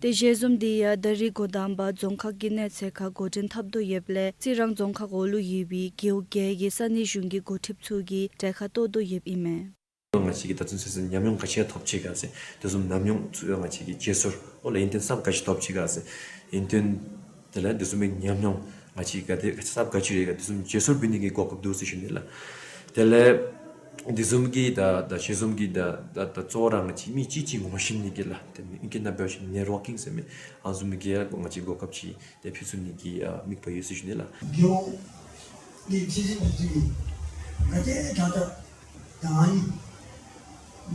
ཏེ་ཞལ་འཛོམས་འདི་ཡང་ད་རེས་འགོ་དང་པ་རྫོང་ཁག་གི་གནས་ཚད་ཁར་འགོ་འདྲེན་འཐབ་དོ་ཡོདཔ་ལས་རྩི་རང་རྫོང་ཁག་འོག་ལུ་ཡོད་པའི་རྒེད་འོག་བརྒྱད་ཀྱི་ས་གནས་གཞུང་གི་འགོ་ཁྲིདཔ་ཚུ་གིས་གྲལ་ཁར་གཏོགས་དོ་ཡོདཔ་ཨིན་མས། ང་བཅས་ཀྱིས་ད་ཚུན་ཚོད་ཉམས་མྱོང་ག་ཅི་ཐོབ་ཅི་ག་ཟེར་དེ་བཟུམ་ཉམས་མྱོང་ཚུ་ཡང་ང་བཅས་ཀྱིས་བརྗེ་སོར་ཨོ་ལ་ཡོན་ཏན་གསརཔ་ག་ཅི་ཐོབ་ཅི་ག་ཟེར་ཡོན་ཏན་དེ་ལས་དེ་བཟུམ་མའི་ཉམས་མྱོང་ང་བཅས་ཀྱིས་ག་དེ་གསརཔ་ག་ཅི་རེ་ག་དེ་བཟུམ་བརྗེ་སོར་འབད་ནི་གི་གོ་སྐབས་འདུག་ཟེར་ཞུ་ནི་ལགས། དེ་ལས་དེ་བཟུམ་གྱི་ད་ད་ཞལ་འཛོམས་ཀྱི་ད་ད་ད་གཙོ་བོ་ར་ང་བཅས་མི་གཅིག་གཅིག་ངོ་ཤེས་ནི་གི་ལགས། དེ་ཨིང་སྐད་ནང་འབད་བ་ཅིན་ནེཊ་ཝར་ཀིང་ཟེར་མི་ཨ་བཟུམ་གྱི་ཡང་ང་བཅས་གོ་སྐབས་ཅིག་དེ་ཕུལ་ཚུགས་ནི་གི་ཨ་དམིགས་པ་ཡོད་ཟེར་ཞུ་ནི་ལགས། རྒེད་འོག་གི་སྲིད་འཛིན་འདི་ཚུ་གིས་ག་དེ་དྲག་དྲག་ད་ཨ་ནི་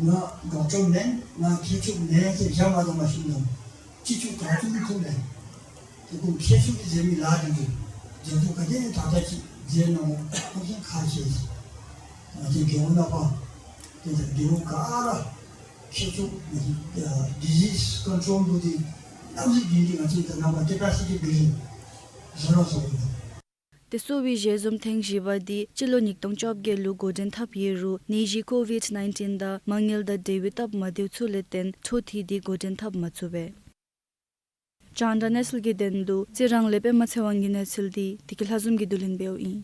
ང་ཌོག་ཊར་མེན་ང་མཁས་མཆོག་མེན་ཟེར་བཞག་མ་གཏང་བར་ཞིན་ན་སྤྱི་ཚོགས་ག་ཏེ་ཐོག་ལས་དེ་ཁོང་མཁས་མཆོག་གིས་མཛད་མི་ལཱ་འདི་ཚུ་མཛད་སྒོ་ག་དེ་དྲག་དྲག་ཅིག་མཛད་གནང་བ་ཁོང་ཚུ་ཁག་ཆེ་ཟེར། ང་བཅས་རྒེད་འོག་ནང་པ་དེ་ཚུ་རྒེད་འོག་ག་ར་མཁས་མཆོག་ཨ་ཌི་ཟིས་ཀོན་ཊོལ་འབད་དེ་གནམ་མེད་ས་མེད་ང་བཅས་ད་རེས་ནངས་པ་ཀེ་པེ་སི་ཊི་བིལ་ཌིང་བཟོ་ར་བཟོ་དགོ། ཏེ་གསོ་བའི་ཞལ་འཛོམས་ཐེངས་བཞི་པ་འདི་སྤྱི་ལོ་ཉིས་སྟོང་བཅོ་བརྒྱད་ལུ་འགོ་འདྲེན་འཐབ་ཡོད་རུང་ནད་གཞི་ཀོ་ཝིཌ་ནའིན་ཊིན་དང་མ་དངུལ་དང་འབྲེལ་བའི་སྟབས་མ་བདེཝ་ཚུ་ལས་བརྟེན་འཕྲོ་མཐུད་དེ་འགོ་འདྲེན་འཐབ་མ་ཚུགས་པས། རྒྱང་བསྒྲགས་གནས་ཚུལ་གྱི་དོན་ལུ་རྩི་རང་ལས་པདྨ་ཚེ་དབང་གི་གནས་ཚུལ་འདི་བདེ་སྐྱིད་ལྷ་འཛོམས་ཀྱིས་བསྡུ་ལེན་འབདཝ་ཨིན།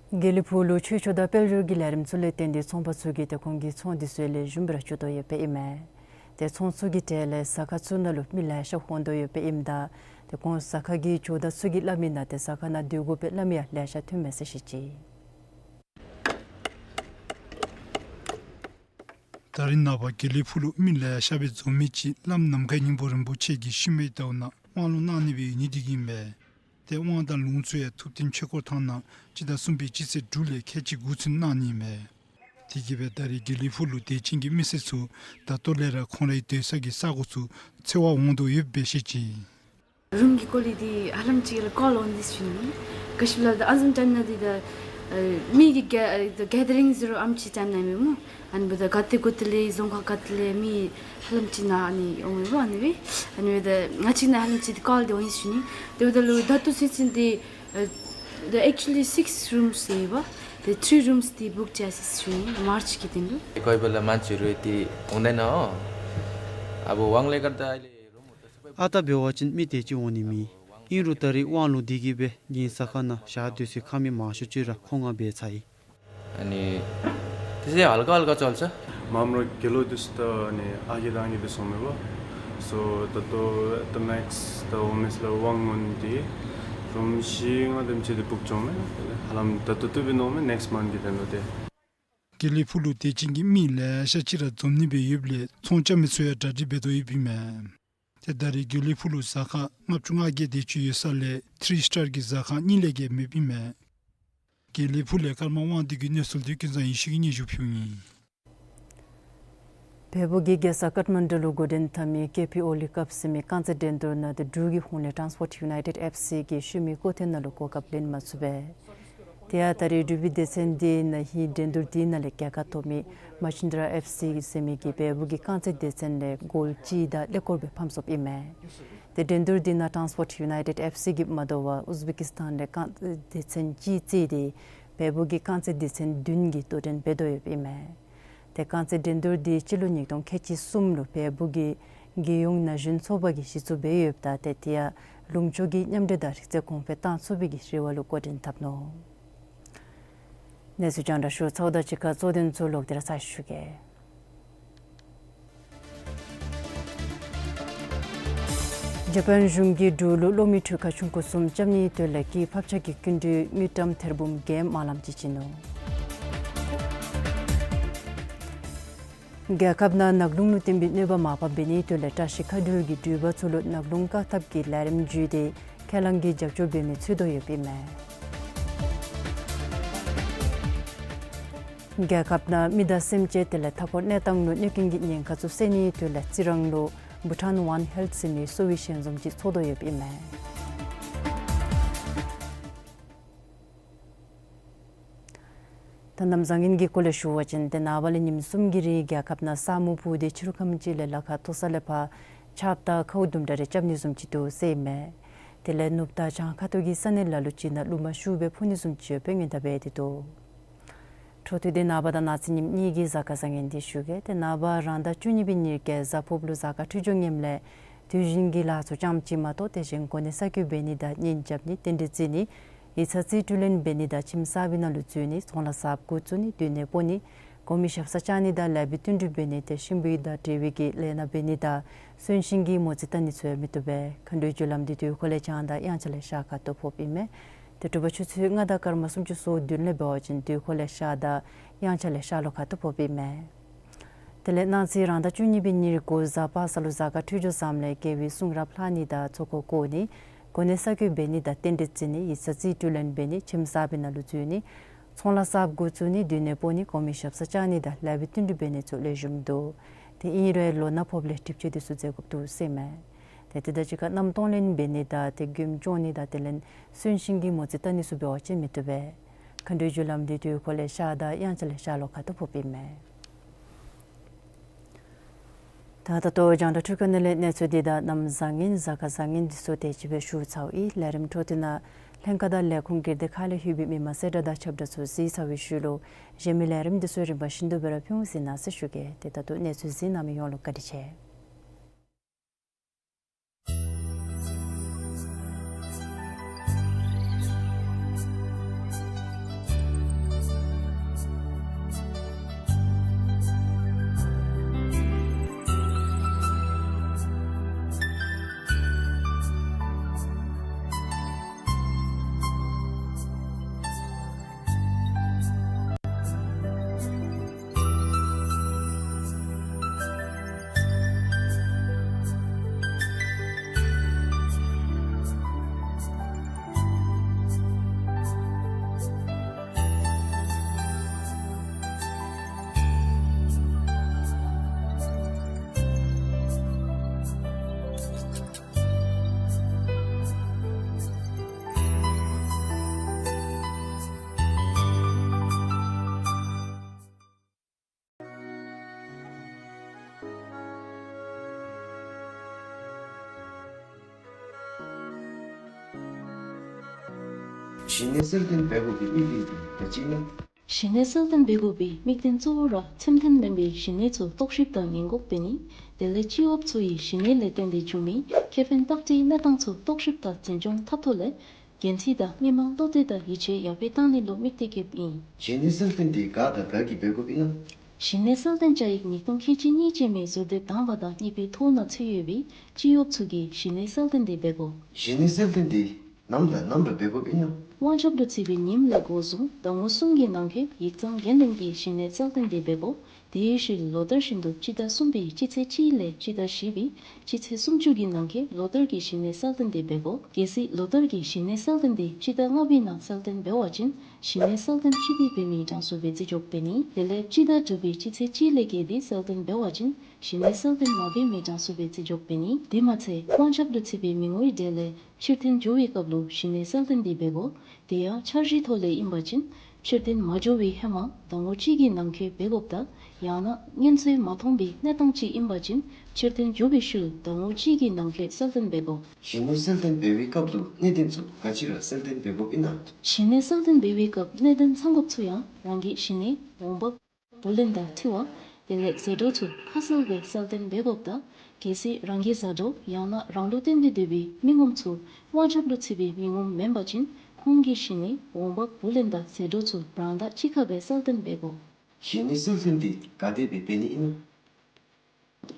དགེ་ལེགས་ཕུག་ལུ་ཆོས་ཕྱོགས་དང་དཔལ་འབྱོར་གྱི་ལས་རིམ་ཚུ་ལས་བརྟེན་ཏེ་ཚོང་པ་ཚུ་གིས་ཏེ་ཁོང་གི་ཚོང་འདི་ཚུ་ལེགས་ཤོམ་སྦེ་ར་བཅུག་དོ་ཡོདཔ་ཨིན་མས། ཏེ་ཚོང་ཚུ་གི་གྲས་ལས་ཟ་ཁང་ཚུ་ནང་ལུ་མི་ལེ་ཤ་འོང་དོ་ཡོདཔ་ཨིནམ་ད་ཏེ་ཁོང་ཟ་ཁང་གི་ཇོ་བདག་ཚུ་གིས་སླབ་མི་ནང་ཏེ་ཟ་ཁང་ནང་སྡོད་དགོ་པའི་བླམ་ཡང་ལེ་ཤ་ཐོནམ་མས་ཟེར་བཤད་ཅི། ད་རེས་ནངས་པ་དགེ་ལེགས་ཕུག་ལུ་མི་ལེ་ཤ་སྦེ་འཛོམས་མི་ཅིག་བླམ་ནམ་མཁའི་སྙིང་པོ་རིན་པོ་ཆེ་གིས་ཤུལ་མའི་ཟླཝ་ནང་དབང་ལུང་གནང་ནི་སྦེ་ཡོད་ནི་འདི་གིས་ཨིན་པས། ཏེ་དབང་དང་ལུང་ཚུ་ཡང་ཐུབ་བསྟན་ཆོས་འཁོར་ཐང་ནང་སྤྱི་ཟླ་གསུམ་པའི་སྤྱི་ཚེས་དྲུག་ལས་ཁལ་གཅིག་དགུ་ཚུན་གནང་ནི་ཨིན་མས། དེ་གིས་སྦེ་ད་རེས་དགེ་ལེགས་ཕུག་ལུ་དད་ཅན་གྱི་མི་སེར་ཚུ་ད་ལྟོ་ལས་ར་ཁོང་རའི་སྡོད་ས་གི་ས་གོ་ཚུ་འཚོལ་བར་འོང་དོ་ཡོདཔ་སྦེ་བཤད་ཅི། རུམ་གྱི་སྐོར་ལས་འདི་ཧ་ལམ་ཅིག་ལུ་ཀོལ་འོང་སྟེ་ཞུ་ནི། ག་ཅི་སླབ་ད་ཨ་བཟུམ་ཊའིམ་ནང་འདི་ད་ཨ་མི་གི་གེ་ཨ་གེ་དར་རིང་ཟེར་རུང་ཨ་ནེམ་ཅིག་ཊའིམ་ནང་ཨིན་མས་སྨོ། ཨ་ནི་འབདཝ་ད་ག་ཏེ་གུ་ཏེ་ལས་རྫོང་ཁག་ག་ཏེ་ལས་མི་ཧ་ལམ་ཅིག་ནཱ་ཨ་ནི་འོང་མས་སྨོ། ཨ་ནི་སྦེ་ཨ་ནི་འབདཝ་ད་ང་བཅས་ནང་ཧ་ལམ་ཅིག་འདི་ཀོལ་འདི་འོང་ཡི་ཞུ་ནི། དེ་འབདཝ་ད་ལུ་ད་ལྟོ་ཚུན་ཚོད་འདི་ཨ་the actually six rooms ཡོད་པ། The three rooms འདི་བུཀ་བྱ་ཡི་ཟེར་ཞུ་ནི་མཱརཆ་གི་དོན་ལུ། ཨ་ད་འབད་བ་ཅིན་མི་དེ་ཅིག་འོང་ནི་མེད། ཨིན་རུང་ད་རེས་དབང་ལུང་འདི་གིས་སྦེ་ངེའི་ཟ་ཁང་ནང་ཞག་སྡོད་སའི་ཁང་མིག་མང་ཤོས་ཅིག་ར་ཁོང་ང་འབད་ཚར་ཡི། ཨ་ནི་དེ་ཚེ་ཧལ་ཀ་ཧལ་ཀ་ཅོལ་ཅ། མ་མོ་ར་དགེ་ལུགས་འདི་ཚུ་ད་ཨ་ནི་ཨ་རྒས་དང་ཨང་རྒས་འདི་ཚུ་འོང་མས་པ། སོ་ད་ལྟོ་at the max ད་འོ་མས་ལགས་དབང་མོ་ནི་འདི་རུམ་བཞི་ལྔ་དེམ་ཅིག་འདི་བུཀ་བྱུང་མས། ཧ་ལམ་ད་ལྟོ་བཏུབ་པས་མནོཝ་མས་ནེཀསིཊ་མནཐ་གི་དོན་ལུ་ཏེ། དགེ་ལེགས་ཕུག་ལུ་དད་ཅན་གྱི་མི་ལེ་ཤ་ཅིག་ར་འཛོམས་ནི་སྦེ་ཡོདཔ་ལས་ཚོང་རྐྱབ་མི་ཚུ་ཡང་གྲ་སྒྲིག་འབད་དོ་ཡོདཔ་ཨིན་མས། ཏེ་ད་རེས་དགེ་ལེགས་ཕུག་ལུ་གཟའ་ཁང་ལྔ་བཅུ་ང་བརྒྱད་དེ་ཅིག་ཡོད་ས་ལས་ཐིརི་སི་ཊར་གྱི་གཟའ་ཁང་གཉིས་ལས་བརྒལ་མེདཔ་ཨིན་མས། དགེ་ལེགས་ཕུག་ལས་ཀརྨ་དབང་འདུས་ཀྱི་གནས་ཚུལ་འདི་ཀུན་བཟང་ཡེ་ཤེས་ཀྱིས་སྙན་ཞུ་ཕུལཝ་ཨིན། བལ་པོ་གི་རྒྱལ་ས་ཀཊ་མན་ཌུ་ལུ་འགོ་འདྲེན་འཐབ་མི་ཀེ་པི་ཨོ་ལི་ཀབ་ཟེར་མི་རྐང་རྩེད་འགྲན་བསྡུར་ནང་ཏེ་འབྲུག་གི་ཧོངས་ལས་ཊཱནསི་པོརཊ་ཡུ་ནའི་ཊེཌ་ཨེཕ་སི་གིས་ཤུལ་མའི་སྐོར་ཐེངས་ནང་ལུ་གོ་སྐབས་ལེན་མ་ཚུགས་པས། དེ་ཡང་ད་རེས་འབྲུག་པའི་སྡེ་ཚན་འདི་ནང་ཧིང་འགྲན་བསྡུར་འདི་ནང་ལས་རྒྱལ་ཁ་ཐོབ་མི་མ་ཅིན་དྲ་ཨེཕ་སི་ཟེར་མི་གིས་བལ་པོ་གི་རྐང་རྩེད་སྡེ་ཚན་ལས་གོལ་གཅིག་དང་ཀླད་ཀོར་སྦེ་ཕམ་སོཔ་ཨིན་མས། ཏེ་འགྲན་བསྡུར་འདི་ནང་ཊཱནསི་པོརཊ་ཡུ་ནའི་ཊེཌ་ཨེཕ་སི་གིས་མ་དོ་བར་ཨུཛ་བེ་ཀི་སི་ཐན་ལས་རྐང་རྩེད་སྡེ་ཚན་གཅིག་རྩིས་ཏེ་བལ་པོ་གི་རྐང་རྩེད་སྡེ་ཚན་བདུན་གྱིས་དོ་འགྲན་འབད་དོ་ཡོདཔ་ཨིན་མས། ཏེ་རྐང་རྩེད་འགྲན་བསྡུར་འདི་སྤྱི་ལོ་ཉིས་སྟོང་ཁལ་གཅིག་གསུམ་ལུ་བལ་པོ་གི་རྒྱལ་ཡོངས་ན་གཞོན་ཚོགས་པ་གིས་གཞི་བཙུགས་འབད་ཡོདཔ་ད་ཏེ་དེ་ཡང་ལུང་ཕྱོགས་ཀྱི་མཉམ་འབྲེལ་དང་རིག་རྩལ་གོང་འཕེལ་བཏང་ཚུགས་པའི་གི་རེ་བ་ལུ་འགོ་འདྲེན་འཐབ་ནུག། གནས་ཚུལ་རྒྱང་བསྒྲགས་ཞུ་ཚརཝ་དང་གཅིག་ཁར་གཙོ་དོན་ཚུ་ལོག་སྟེ་ར་ཚར་ཞུ་གེ། ཇ་པཱན་གཞུང་གིས་འབྲུག་ལུ་གློག་མེའི་འཕྲུལ་ཁང་ཆུང་ཀུ་གསུམ་རྐྱབ་ནིའི་དོན་ལས་དཀྱིལ་ཕབ་ཆག་གི་སྐྱིན་འགྲུལ་དངུལ་ཀྲམ་ཐེར་འབུམ་བརྒྱད་དམར་ལམ་ཅིག་བྱིན་ནུག། རྒྱལ་ཁབ་ནང་ནག་རླུང་ལུ་བརྟེན་པའི་གནོད་པ་མར་ཕབ་འབད་ནིའི་དོན་ལས་བཀྲ་ཤིས་མཁའ་འགྲུལ་གྱིས་འགྲུལ་པ་ཚུ་ལུ་ནག་རླུང་བཀག་ཐབས་ཀྱི་ལས་རིམ་བརྒྱུད་དེ་ཁས་བླངས་ཀྱི་རྒྱབ་སྐྱོར་འབད་མི་འཚོལ་དོ་ཡོདཔ་ཨིན་མས། རྒྱལ་ཁབ་ནང་མི་དང་སེམས་ཅན་དེ་ལས་མཐའ་འཁོར་གནས་སྟངས་ལུ་གནོད་སྐྱོན་གྱི་ཉེན་ཁ་ཚུ་སེལ་ནིའི་དོན་ལས་རྩི་རང་ལུ་བྷུ་ཊཱན་ཝཱན་ཧེལཐ་ཟེར་མི་གསོ་བའི་ཞལ་འཛོམས་ཅིག་ཚོགས་དོ་ཡོདཔ་ཨིན་མས། ད་གནམ་བཟང་ངན་གྱི་སྐོར་ལས་ཞུ་བ་ཅིན་ཏེ་ནངས་པ་ལས་ཉིནམ་གསུམ་གྱི་རིང་རྒྱལ་ཁབ་ནང་ས་སྨུག་སྤུབས་ཏེ་ཕྱི་རུ་ཁམས་ཅིག་ལས་ལ་ཁ་མཐོ་ས་ལས་ཕར་ཆརཔ་དང་ཁཝ་དུམ་གྲ་རེ་རྐྱབ་ནི་བཟུམ་ཅིག་འདུག་ཟེར་ཨིན་མས། དེ་ལས་ནུབ་དང་བྱང་ཁ་ཐུག་གི་ས་གནས་ལ་ལུ་ཅིག་ནང་རླུང་མ་ཤུགས་སྦེ་འཕུ་ནི་བཟུམ་ཅིག་ཡོདཔ་སྦེ་སྔོན་བརྡ་འབད་དེ་འདུག། འཕྲོ་མཐུད་དེ་ནངས་པ་དང་གནངས་ཚེ་ཉིནམ་གཉིས་ཀྱི་གཟའ་སྐར་བཟང་ངན་འདི་ཞུ་གེ། ཏེ་ནངས་པ་རང་ཟླ་བཅུ་གཉིས་པའི་ཉིནམ་གྱི་གཟའ་ཕུརཔ་ལུ་གཟའ་སྐར་འཕྲོད་སྦྱོར་ངནམ་ལས་དུས་བཞིན་གྱི་ལཱ་ཚུ་ཙམ་ཅིག་མ་གཏོགས་དེ་བཞིན་གོ་གནས་གསར་བསྐོ་འབད་ནི་དང་གཉེན་རྐྱབ་ནི་རྟེན་འབྲེལ་བརྩི་ནི་ཡིག་ཚང་རྩིས་སྤྲོད་ལེན་འབད་ནི་དང་ཁྱིམ་གསར་པའི་ནང་ལུ་འཛུལ་ནི་ཚོང་ལཱ་གསརཔ་འགོ་བཙུགས་ནི་སྡོད་གནས་སྤོ་ནི་གོང་མའི་ཞབས་སར་བཅར་ནི་དང་ལེགས་པའི་བསྟུན་གྲོས་འབད་ནི་ཏེ་གཤིན་པོའི་དང་འབྲེལ་བའི་གི་ལས་སྣ་འབད་ནི་དང་གསོན་གཤིན་གྱི་མོ་རྩིས་བལྟ་ནི་ཚུ་ཡང་མི་བཏུབ་པས། མཁའ་འགྲོའི་རྒྱུ་ལམ་འདི་དུས་འཁོར་ལས་བྱང་དང་དབྱངས་འཆར་ལས་ཤར་ཁ་ཐུག་ཕོགཔ་ཨིན་མས། ཏེ་དྲོ་པ་ཆུ་ཚོད་ལྔ་དང་སྐར་མ་སུམ་ཅུ་སོ་བདུན་ལས་འབད་བ་ཅིན་དུས་འཁོར་ལས་ཤར་དང་དབྱངས་འཆར་ལས་ཤར་ལྷོ་ཁ་ཐུག་ཕོགཔ་ཨིན་མས། དེ་ལས་གནངས་ཚེ་རང་ཟླ་བཅུ་གཉིས་པའི་ཉིནམ་དགུ་གཟའ་པ་སངས་ལུ་གཟའ་སྐར་འཕྲོད་སྦྱོར་བཟངམ་ལས་རྒྱལ་བའི་གསུང་རབ་ལྷག་ནི་དང་ཚོགས་འཁོར་བསྐོར་ནི་གོ་གནས་གསར་བསྐོ་འབད་ནི་དང་རྟེན་འབྲེལ་བརྩི་ནི་ཡིག་ཚང་རྩིས་སྤྲོད་ལེན་འབད་ནི་ཁྱིམ་གསར་པའི་ནང་ལུ་འཛུལ་ནི་ཚོང་ལཱ་གསརཔ་འགོ་བཙུགས་ནི་སྡོད་གནས་སྤོ་ནི་གོང་མའི་ཞབས་སར་བཅར་ནི་དང་ལེགས་པའི་བསྟུན་གྲོས་འབད་ནི་ཚུ་ལེགས་ཤོམ་འདུག། ཏེ་ཨིན་རུང་ལོ་ན་ཕོགཔ་ལས་གྲིབ་བཅོས་འདི་ཚུ་མཛད་དགོཔ་འདུག་ཟེར་ཨིན་མས། ཏེ་དེ་དང་གཅིག་ཁར་གནམ་སྟོང་ལེན་འབད་ནི་དང་ཏེ་མགྱོནམ་བཅོ་ནི་དང་དེ་ལས་གསོན་གཤིན་གྱི་མོ་རྩིས་བལྟ་ནི་ཚུ་འབད་བ་ཅིན་མི་བཏུབ་པས། མཁའ་འགྲོའི་རྒྱུ་ལམ་འདི་དུས་འཁོར་ལས་ཤར་དང་དབྱངས་འཆར་ལས་ཤར་ལྷོ་ཁ་ཐུག་ཕོགཔ་ཨིན་མས། ད་ད་ལྟོ་རྒྱང་བསྒྲགས་འཕྲུལ་ཁང་ནང་ལས་གནས་ཚུལ་འདི་དང་གནམ་བཟང་ངན་གཟའ་སྐར་བཟང་ངན་འདི་ཚུ་དེ་ཅིག་སྦེ་ཞུ་ཚརཝ་ཨིན། ལས་རིམ་འཕྲོ་མཐུད་ནང་ལྷན་ཁག་དང་ལས་ཁུངས་སྒེར་སྡེ་ཁག་ལས་ལྷོད་པའི་མི་མང་གསལ་བསྒྲགས་དང་ཁྱབ་བསྒྲགས་ཚུ་གཟིགས་ཚར་བའི་ཤུལ་ལུ་གཞན་མི་ལས་རིམ་འདི་ཚུ་རིམ་པ་བཞིན་དུ་སྦེ་ར་ཕུལ་འོང་ཟེར་མནོ་ཞིན་ཞུ་གེ། ཏེ་ད་ལྟོ་གནས་ཚུལ་གཟིགས་གནང་མི་ཡོངས་ལུ་བཀའ་དྲིན་ཆེ། གཞི་གནས་གསལ་སྟོན་འབད་དགོ་པའི་དམིགས་ཡུལ་འདི་ག་ཅི་ཨིན་ན། གཞི་གནས་གསལ་སྟོན་འབད་དགོ་པའི་དམིགས་དོན་གཙོ་བོ་ར་ཚད་ལྡན་མེན་པའི་གཞི་གནས་ཚུ་རྟོག་ཞིབ་དང་སྔོན་འགོག་འབད་ནི། དེ་ལས་སྤྱི་གཡོགཔ་ཚུ་གི་གཞི་གནས་ལས་བརྟེན་ཏེ་འབྱུང་མི་ཁེ་ཕན་བརྟག་དཔྱད་གནས་སྟངས་ཚུ་རྟོག་ཞིབ་དང་འཛིན་སྐྱོང་འཐབ་ཐོག་ལས་འགན་འཁྲི་དང་མི་དམངས་བློ་གཏད་དང་ཡིད་ཆེས་ཡར་འཕེལ་བཏང་ནི་ལུ་དམིགས་ཏེ་བསྐྱེདཔ་ཨིན། གཞི་གནས་གསལ་སྟོན་འདི་ག་དང་ག་གིས་འབད་དགོཔ་ཨིན་ན། གཞི་གནས་གསལ་སྟོན་བཅའ་ཡིག་ཉིས་སྟོང་ཁལ་གཅིག་གཉིས་ཅན་མའི་ཟུར་དེབ་དང་པ་དང་གཉིས་པའི་ཐོ་ནང་ཚུད་ཡོད་པའི་སྤྱི་གཡོགཔ་ཚུ་གིས་གཞི་གནས་གསལ་སྟོན་དེ་འབད་དགོ། གཞི་གནས་གསལ་སྟོན་དེ་ནམ་དང་ནམ་ར་འབད་དགོཔ་ཨིན་ན། དབང་ཁྱབ་ཏུ་ཚུད་པའི་ཉིནམ་ལས་འགོ་བཟུང་ཟླ་ངོ་གསུམ་གྱི་ནང་འཁོད་ཡིག་ཚང་འགན་ལེན་གྱིས་གཞི་གནས་གསལ་སྟོན་དེ་འབད་དགོ། དེའི་ཤུལ་ལོ་ལྟར་བཞིན་དུ་སྤྱི་ཟླ་གསུམ་པའི་སྤྱི་ཚེས་གཅིག་ལས་སྤྱི་ཟླ་བཞི་པའི་སྤྱི་ཚེས་སུམ་ཅུ་གི་ནང་འཁོད་ལོ་ལྟར་གྱི་གཞི་གནས་གསལ་སྟོན་དེ་འབད་དགོ། གལ་སྲིད་ལོ་ལྟར་གྱི་གཞི་གནས་གསལ་སྟོན་དེ་སྤྱི་ཟླ་ལྔ་པའི་ནང་གསལ་སྟོན་འབད་བ་ཅིན་གཞི་གནས་གསལ་སྟོན་ཕྱིར་བསྡུ་འབད་མི་གྲངས་སུ་སྦེ་བརྩི་འཇོག་འབད་ནི། དེ་ལས་སྤྱི་ཟླ་དྲུག་པའི་སྤྱི་ཚེས་གཅིག་ལས་བརྒལ་ཏེ་གསལ་སྟོན་འབད་བ་ཅིན་གཞི་གནས་གསལ་སྟོན་མ་འབད་མི་གྲངས་སུ་སྦེ་བརྩི་འཇོག་འབད་ནི། དེ་མ་ཚད་དབང་ཁྱབ་ཏུ་ཚུད་པའི་མི་ངོའི་གྲས་ལས་ཕྱིར་འཐེན་འགྱོ་བའི་སྐབས་ལུ་གཞི་གནས་གསལ་སྟོན་དེ་འབད་དགོ། དེ་ཡང་འཆར་གཞིའི་ཐོག་ལས་ཨིན་པ་ཅིན་ཕྱིར་འཐེན་མ་འགྱོ་བའི་ཧེ་མ་ཟླ་ངོ་གཅིག་གི་ནང་འཁོད་འབད་དགོཔ་དང་ཡང་ན་སྔོན་ཚོད་མ་མཐོང་པའི་གནས་སྟངས་ཅིག་ཨིན་པ་ཅིན་ཕྱིར་འཐེན་འགྱོ་བའི་ཤུལ་ཟླ་ངོ་གཅིག་གི་ནང་འཁོད་གསལ་སྟོན་འབད་དགོ། གཞི་གནས་གསལ་སྟོན་འབད་བའི་སྐབས་ལུ་གནད་དོན་ཚུ་ག་ཅི་ར་གསལ་སྟོན་འབད་དགོཔ་ཨིན་ན། གཞི་གནས་གསལ་སྟོན་འབད་བའི་སྐབས་གནད་དོན་ཚང་དགོཔ་ཚུ་ཡང་རང་གི་གཞི་གནས་འོང་འབབ་བུ་ལོན་དང་འཁྲི་བ་དེ་ལས་ཟད་འགྲོ་ཚུ་ཁ་གསལ་སྦེ་གསལ་སྟོན་འབད་དགོཔ་དང་གལ་སྲིད་རང་གི་བཟའ་གྲོགས་ཡང་ན་རང་ལུ་བརྟེན་ཏེ་སྡོད་པའི་མི་ངོམ་ཚུ་དབང་ཁྱབ་ཏུ་ཚུད་པའི་མི་ངོམ་མེན་པ་ཅིན་ཁོང་གི་གཞི་གནས་འོང་འབབ་བུ་ལོན་དང་ཟད་འགྲོ་ཚུ་རང་དང་གཅིག་ཁར་སྦེ་གསལ་སྟོན་འབད་དགོ། གཞི་གནས་གསལ་སྟོན་དེ་ག་དེ་སྦེ་འབད་ནི་ཨིན་ན།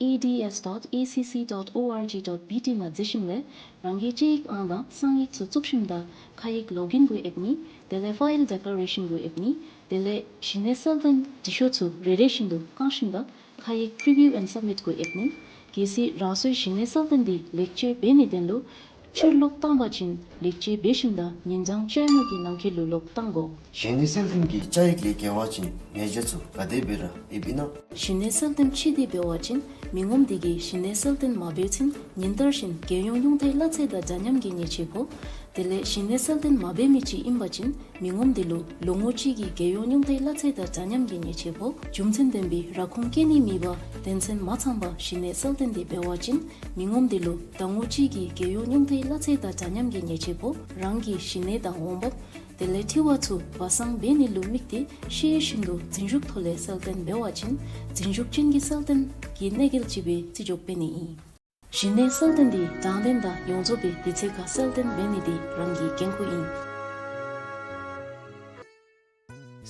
ཨེ་ཌི་ཨེསི་ཌོཊ་ཨེ་སི་སི་ཌོཊ་ཨོ་ཨར་ཇི་ཌོཊ་བི་ཊི་ནང་འཛུལ་ཞིནམ་ལས་རང་གི་ཨང་དང་གསང་ཡིག་ཚུ་བཙུགས་ཞིནམ་ད་ཁ་ཡིག་ལོག་ཨིན་གུ་ཨེབ་ནི། དེ་ལས་ཕའིལ་ཌེ་ཀླེ་རེ་ཤཱན་གུ་ཨེབ་ནི། དེ་ལས་གཞི་གནས་གསལ་སྟོན་འབྲི་ཤོག་ཚུ་རེ་རེ་བཞིན་དུ་བཀང་ཞིནམ་ད་ཁ་ཡིག་པི་རི་བིའུ་ཨེནཌ་སབ་མིཊ་གུ་ཨེབ་ནི། གལ་སྲིད་རང་སོའི་གཞི་གནས་གསལ་སྟོན་དེ་ལེགས་བཅོས་འབད་ནིའི་དོན་ལུ་ཕྱིར་ལོག་བཏང་པ་ཅིན་ལེགས་བཅོས་འབད་ཞིནམ་ད་ཉིན་གྲངས་བཅོ་ལྔ་གི་ནང་འཁོད་ལུ་ལོག་བཏང་དགོ། གཞི་གནས་གསལ་སྟོན་གྱི་བཅའ་ཡིག་ལས་འགལ་བ་ཅིན་ཉེས་བྱ་ཚུ་ག་དེ་སྦེ་ར་ཨེབ་ཨིན་ན། གཞི་གནས་གསལ་སྟོན་ཕྱིར་བསྡུ་འབད་བ་ཅིན་མི་ངོམ་དེ་གིས་གཞི་གནས་གསལ་སྟོན་མ་འབད་ཚུན་ཉིན་བསྟར་བཞིན་རྒྱལ་ཡོངས་ཉུང་མཐའི་གླ་ཚད་དང་འདྲ་མཉམ་གྱི་ཉེས་ཆད་ཕོག། དེ་ལས་གཞི་གནས་གསལ་སྟོན་མ་འབད་མི་ཅིག་ཨིན་པ་ཅིན་མི་ངོམ་དེ་ལུ་ལོ་ངོ་གཅིག་གི་རྒྱལ་ཡོངས་ཉུང་མཐའི་གླ་ཚད་དང་འདྲ་མཉམ་གྱི་ཉེས་ཆད་ཕོག། རྒྱུ་མཚན་ལྡན་པའི་ར་ཁུངས་བཀལ་ནི་མེད་པར་དོན་ཚན་མ་ཚང་པར་གཞི་གནས་གསལ་སྟོན་དེ་འབད་བ་ཅིན་མི་ངོམ་དེ་ལུ་ཟླ་ངོ་གཅིག་གི་རྒྱལ་ཡོངས་ཉུང་མཐའི་གླ་ཚད་དང་འདྲ་མཉམ་གྱི་ཉེས་ཆད་ཕོག། རང་གི་གཞི་གནས་དང་འོང་འབབ་དེ་ལས་འཁྲི་བ་ཚུ་སྦ་གསང་འབད་ནི་ལུ་དམིགས་ཏེ་ཤེས་བཞིན་དུ་རྫུན་ཞུགས་ཐོག་ལས་གསལ་སྟོན་འབད་བ་ཅིན་རྫུན་ཞུགས་ཅན་གྱི་གསལ་སྟོན་གྱི་གནོད་འགེལ་ཅིག་སྦེ་བརྩི་འཇོག་འབད་ནི་ཨིན། གཞི་གནས་གསལ་སྟོན་དེ་དྲང་བདེན་དང་ཡོངས་རྫོགས་པའི་དུས་ཚོད་ཁར་གསལ་སྟོན་འབད་ནི་དེ་རང་གི་འགན་ཁུར་ཨིན།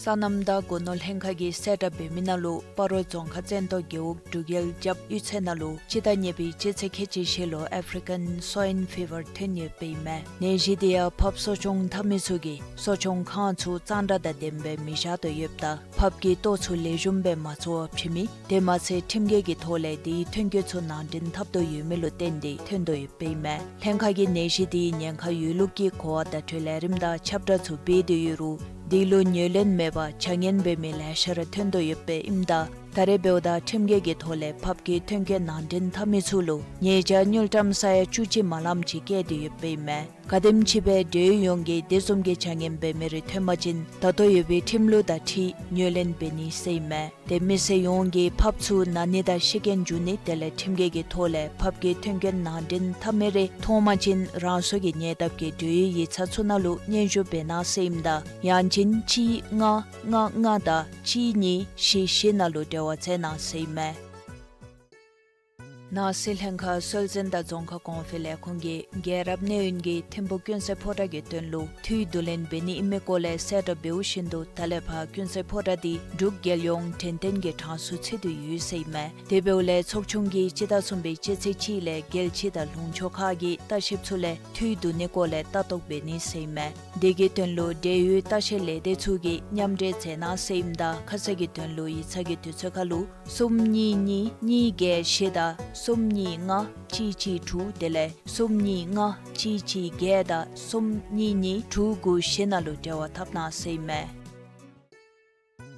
སོ་ནམ་དང་སྒོ་ནོར་ལྷན་ཁག་གིས་གསལ་བསྒྲགས་འབད་མི་ནང་ལུ་སྤ་རོ་རྫོང་ཁག་བཙན་ཏོ་རྒེད་འོག་འབྲུག་རྒྱལ་རྒྱབ་གཡུས་ཚན་ནང་ལུ་སྤྱི་ཟླ་གཉིས་པའི་སྤྱི་ཚེས་ཁལ་གཅིག་བཞི་ལུ་ཨེཕ་རི་ཀན་སོའིན་ཕི་བར་ཐོན་ཡོདཔ་ཨིན་མས། ནད་གཞི་དེ་ཡང་ཕགཔ་གསོ་སྐྱོང་འཐབ་མི་ཚུ་གིས་གསོ་སྐྱོང་ཁང་ཚུ་གཙང་སྦྲ་དང་ལྡནམ་སྦེ་མི་བཞག་དོ་ཡོདཔ་དང་ཕགཔ་གི་ལྟོ་ཚུ་ལེགས་ཤོམ་སྦེ་མ་བཙོ་བར་བྱིན་མི། དེ་མ་ཚད་ཁྲིམས་འགལ་གྱི་ཐོག་ལས་དེའི་ཐོན་སྐྱེད་ཚུ་ནང་འདྲེན་འཐབ་དོ་ཡོད་མི་ལུ་བརྟེན་ཏེ་ཐོན་དོ་ཡོདཔ་ཨིན་མས། ལྷན་ཁག་གིས་ནད་གཞི་དེའི་ཉེན་ཁ་ཡོད་ལུགས་ཀྱི་གོ་བ་བརྡ་སྤྲོད་ལས་རིམ་དང་ཁྱབ་བསྒྲགས་ཚུ་འབད་དེ་ཡོད་རུང་དེ་ལུ་ཉེར་ལེན་མེད་པར་བྱ་ངན་འབད་མི་ལེ་ཤ་ར་ཐོན་དོ་ཡོདཔ་ཨིནམ་ད་ད་རེས་འབདཝ་ད་ཁྲིམས་འགལ་གྱི་ཐོག་ལས་ཕགཔ་གི་ཐོན་སྐྱེད་ནང་འདྲེན་འཐབ་མི་ཚུ་ལུ་ཉེས་བྱ་དངུལ་ཀྲམ་ས་ཡ་བཅུ་གཅིག་མ་ལངམ་ཅིག་བཀལ་ཏེ་ཡོདཔ་ཨིན་མས། ག་དེམ་ཅིག་སྦེ་འབྲེལ་ཡོད་ཡོངས་ཀྱིས་དེ་བཟུམ་གྱི་བྱ་ངན་འབད་མི་རེ་ཐོན་པ་ཅིན་ད་ལྟོ་ཡོད་པའི་ཁྲིམས་ལུགས་དང་འཁྲིལ་ཉེར་ལེན་འབད་ནི་ཟེར་ཨིན་མས། དེ་མི་སེར་ཡོངས་ཀྱིས་ཕགཔ་ཚུ་ན་ནི་དང་ཤི་རྐྱེན་འབྱུང་ནི་དེ་ལས་ཁྲིམས་འགལ་གྱི་ཐོག་ལས་ཕགཔ་གི་ཐོན་སྐྱེད་ནང་འདྲེན་འཐབ་མི་རེ་མཐོང་པ་ཅིན་རང་སོ་གི་ཉེ་འདབས་ཀྱི་འབྲེལ་ཡོད་ཡིག་ཚང་ཚུ་ནང་ལུ་སྙན་ཞུ་འབད་གནང་ཟེར་ཨིནམ་ད་ཡང་ཅིན་གཅིག་ལྔ་ལྔ་ལྔ་དང་གཅིག་གཉིས་བཞི་བཞི་ནང་ལུ་འབྲེལ་བ་མཛད་གནང་ཟེར་ཨིན་མས། ནང་སྲིད་ལྷན་ཁག་སྲོལ་འཛིན་དང་རྫོང་ཁ་གོང་འཕེལ་ལས་ཁུངས་ཀྱིས་རྒྱལ་རབས་གནས་ཡུན་གྱི་ཐིམ་ཕུག་ཀུན་གསལ་ཕོ་བྲང་གི་དོན་ལུ་འཐུས་བསྡུ་ལེན་འབད་ནི་ཨིན་མི་སྐོར་ལས་གསལ་བསྒྲགས་འབདཝ་བཞིན་དུ་ད་ལས་ཕར་ཀུན་གསལ་ཕོ་བྲང་དེ་འབྲུག་རྒྱལ་ཡོངས་དྲན་རྟེན་གྱི་གྲངས་སུ་ཚུད་དེ་ཡོད་ཟེར་ཨིན་མས། དེ་འབདཝ་ལས་ཚོགས་ཆུང་གིས་སྤྱི་ཟླ་གསུམ་པའི་སྤྱི་ཚེས་གཅིག་ལས་རྒྱལ་སྤྱི་དང་ལུང་ཕྱོགས་ཁག་གི་ལྟ་བཤལཔ་ཚུ་ལས་འཐུས་བསྡུ་ནིའི་སྐོར་ལས་ལྟ་རྟོག་འབད་ནི་ཟེར་ཨིན་མས། དེ་གི་དོན་ལུ་འབྲེལ་ཡོད་ལྟ་བཤལ་ལས་སྡེ་ཚུ་གིས་མཉམ་འབྲེལ་མཛད་གནང་ཟེར་ཨིནམ་ད་ཁ་གསལ་གྱི་དོན་ལུ་ཡིག་ཚང་གི་དུས་ཚོད་ཁར་ལུ་གསུམ་གཉིས་གཉིས་གཉིས་བརྒྱད་བཞི་དང་གསུམ་གཉིས་ལྔ་གཅིག་གཅིག་དྲུག་དེ་ལས་གསུམ་གཉིས་ལྔ་གཅིག་གཅིག་བརྒྱད་དང་གསུམ་གཉིས་གཉིས་དྲུག་དགུ་བཞི་ནང་ལུ་འབྲེལ་བ་འཐབ་གནང་ཟེར་ཨིན་མས།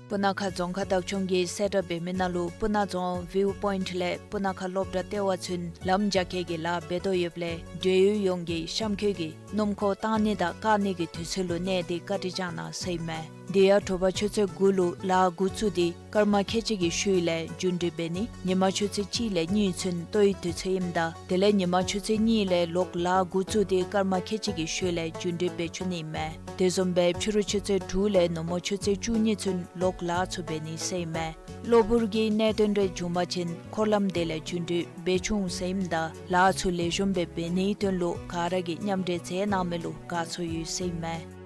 སྤུ་ན་ཁ་རྫོང་ཁག་བདག་སྐྱོང་གིས་གསལ་བསྒྲགས་འབད་མི་ནང་ལུ་སྤུ་ན་རྫོང་ཝིའུ་པོའིནཊ་ལས་སྤུ་ན་ཁ་སློབ་གྲྭ་ལྟེ་བ་ཚུན་ལམ་རྒྱ་སྐྱེད་ཀྱི་ལཱ་འབད་དོ་ཡོདཔ་ལས་འབྲེལ་ཡོད་ཡོངས་ཀྱིས་གཤམ་འཁོད་ཀྱི་སྣུམ་འཁོར་བཏང་ནི་དང་བཀག་ནི་གི་དུས་ཚོད་ལུ་གནས་ཏེ་བཀའ་དྲིན་བསྐྱང་གནང་ཟེར་ཨིན་མས། དེ་ཡང་དྲོ་པ་ཆུ་ཚོད་དགུ་ལུ་ལཱ་འགོ་བཙུགས་ཏེ་སྐར་མ་ཁལ་གཅིག་གི་ཤུལ་ལས་རྒྱུན་འགྲུལ་འབད་ནི། ཉི་མ་ཆུ་ཚོད་གཅིག་ལས་གཉིས་ཚུན་ལྟོའི་དུས་ཚོད་ཨིནམ་ད་དེ་ལས་ཉི་མ་ཆུ་ཚོད་གཉིས་ལས་ལོག་ལཱ་འགོ་བཙུགས་ཏེ་སྐར་མ་ཁལ་གཅིག་གི་ཤུལ་ལས་རྒྱུན་འགྲུལ་འབད་བཅུག་ནི་ཨིན་མས། དེ་བཟུམ་སྦེ་ཕྱི་རུ་ཆུ་ཚོད་དྲུག་ལས་ནུབ་མོ་ཆུ་ཚོད་བཅུ་གཉིས་ཚུན་ལོག་ལཱ་ཚུ་འབད་ནི་ཟེར་ཨིན་མས། གློ་བུར་གྱི་གནད་དོན་རེ་བྱུང་པ་ཅིན་འཁོར་ལམ་དེ་ལས་རྒྱུན་འགྲུལ་འབད་ཆོག་ཟེར་ཨིནམ་ད་ལཱ་ཚུ་ལེགས་ཤོམ་སྦེ་འབད་ནིའི་དོན་ལུ་ག་ར་གིས་མཉམ་འབྲེལ་མཛད་གནང་མི་ལུ་དགའ་ཚོར་ཡོད་ཟེར་ཨིན་མས།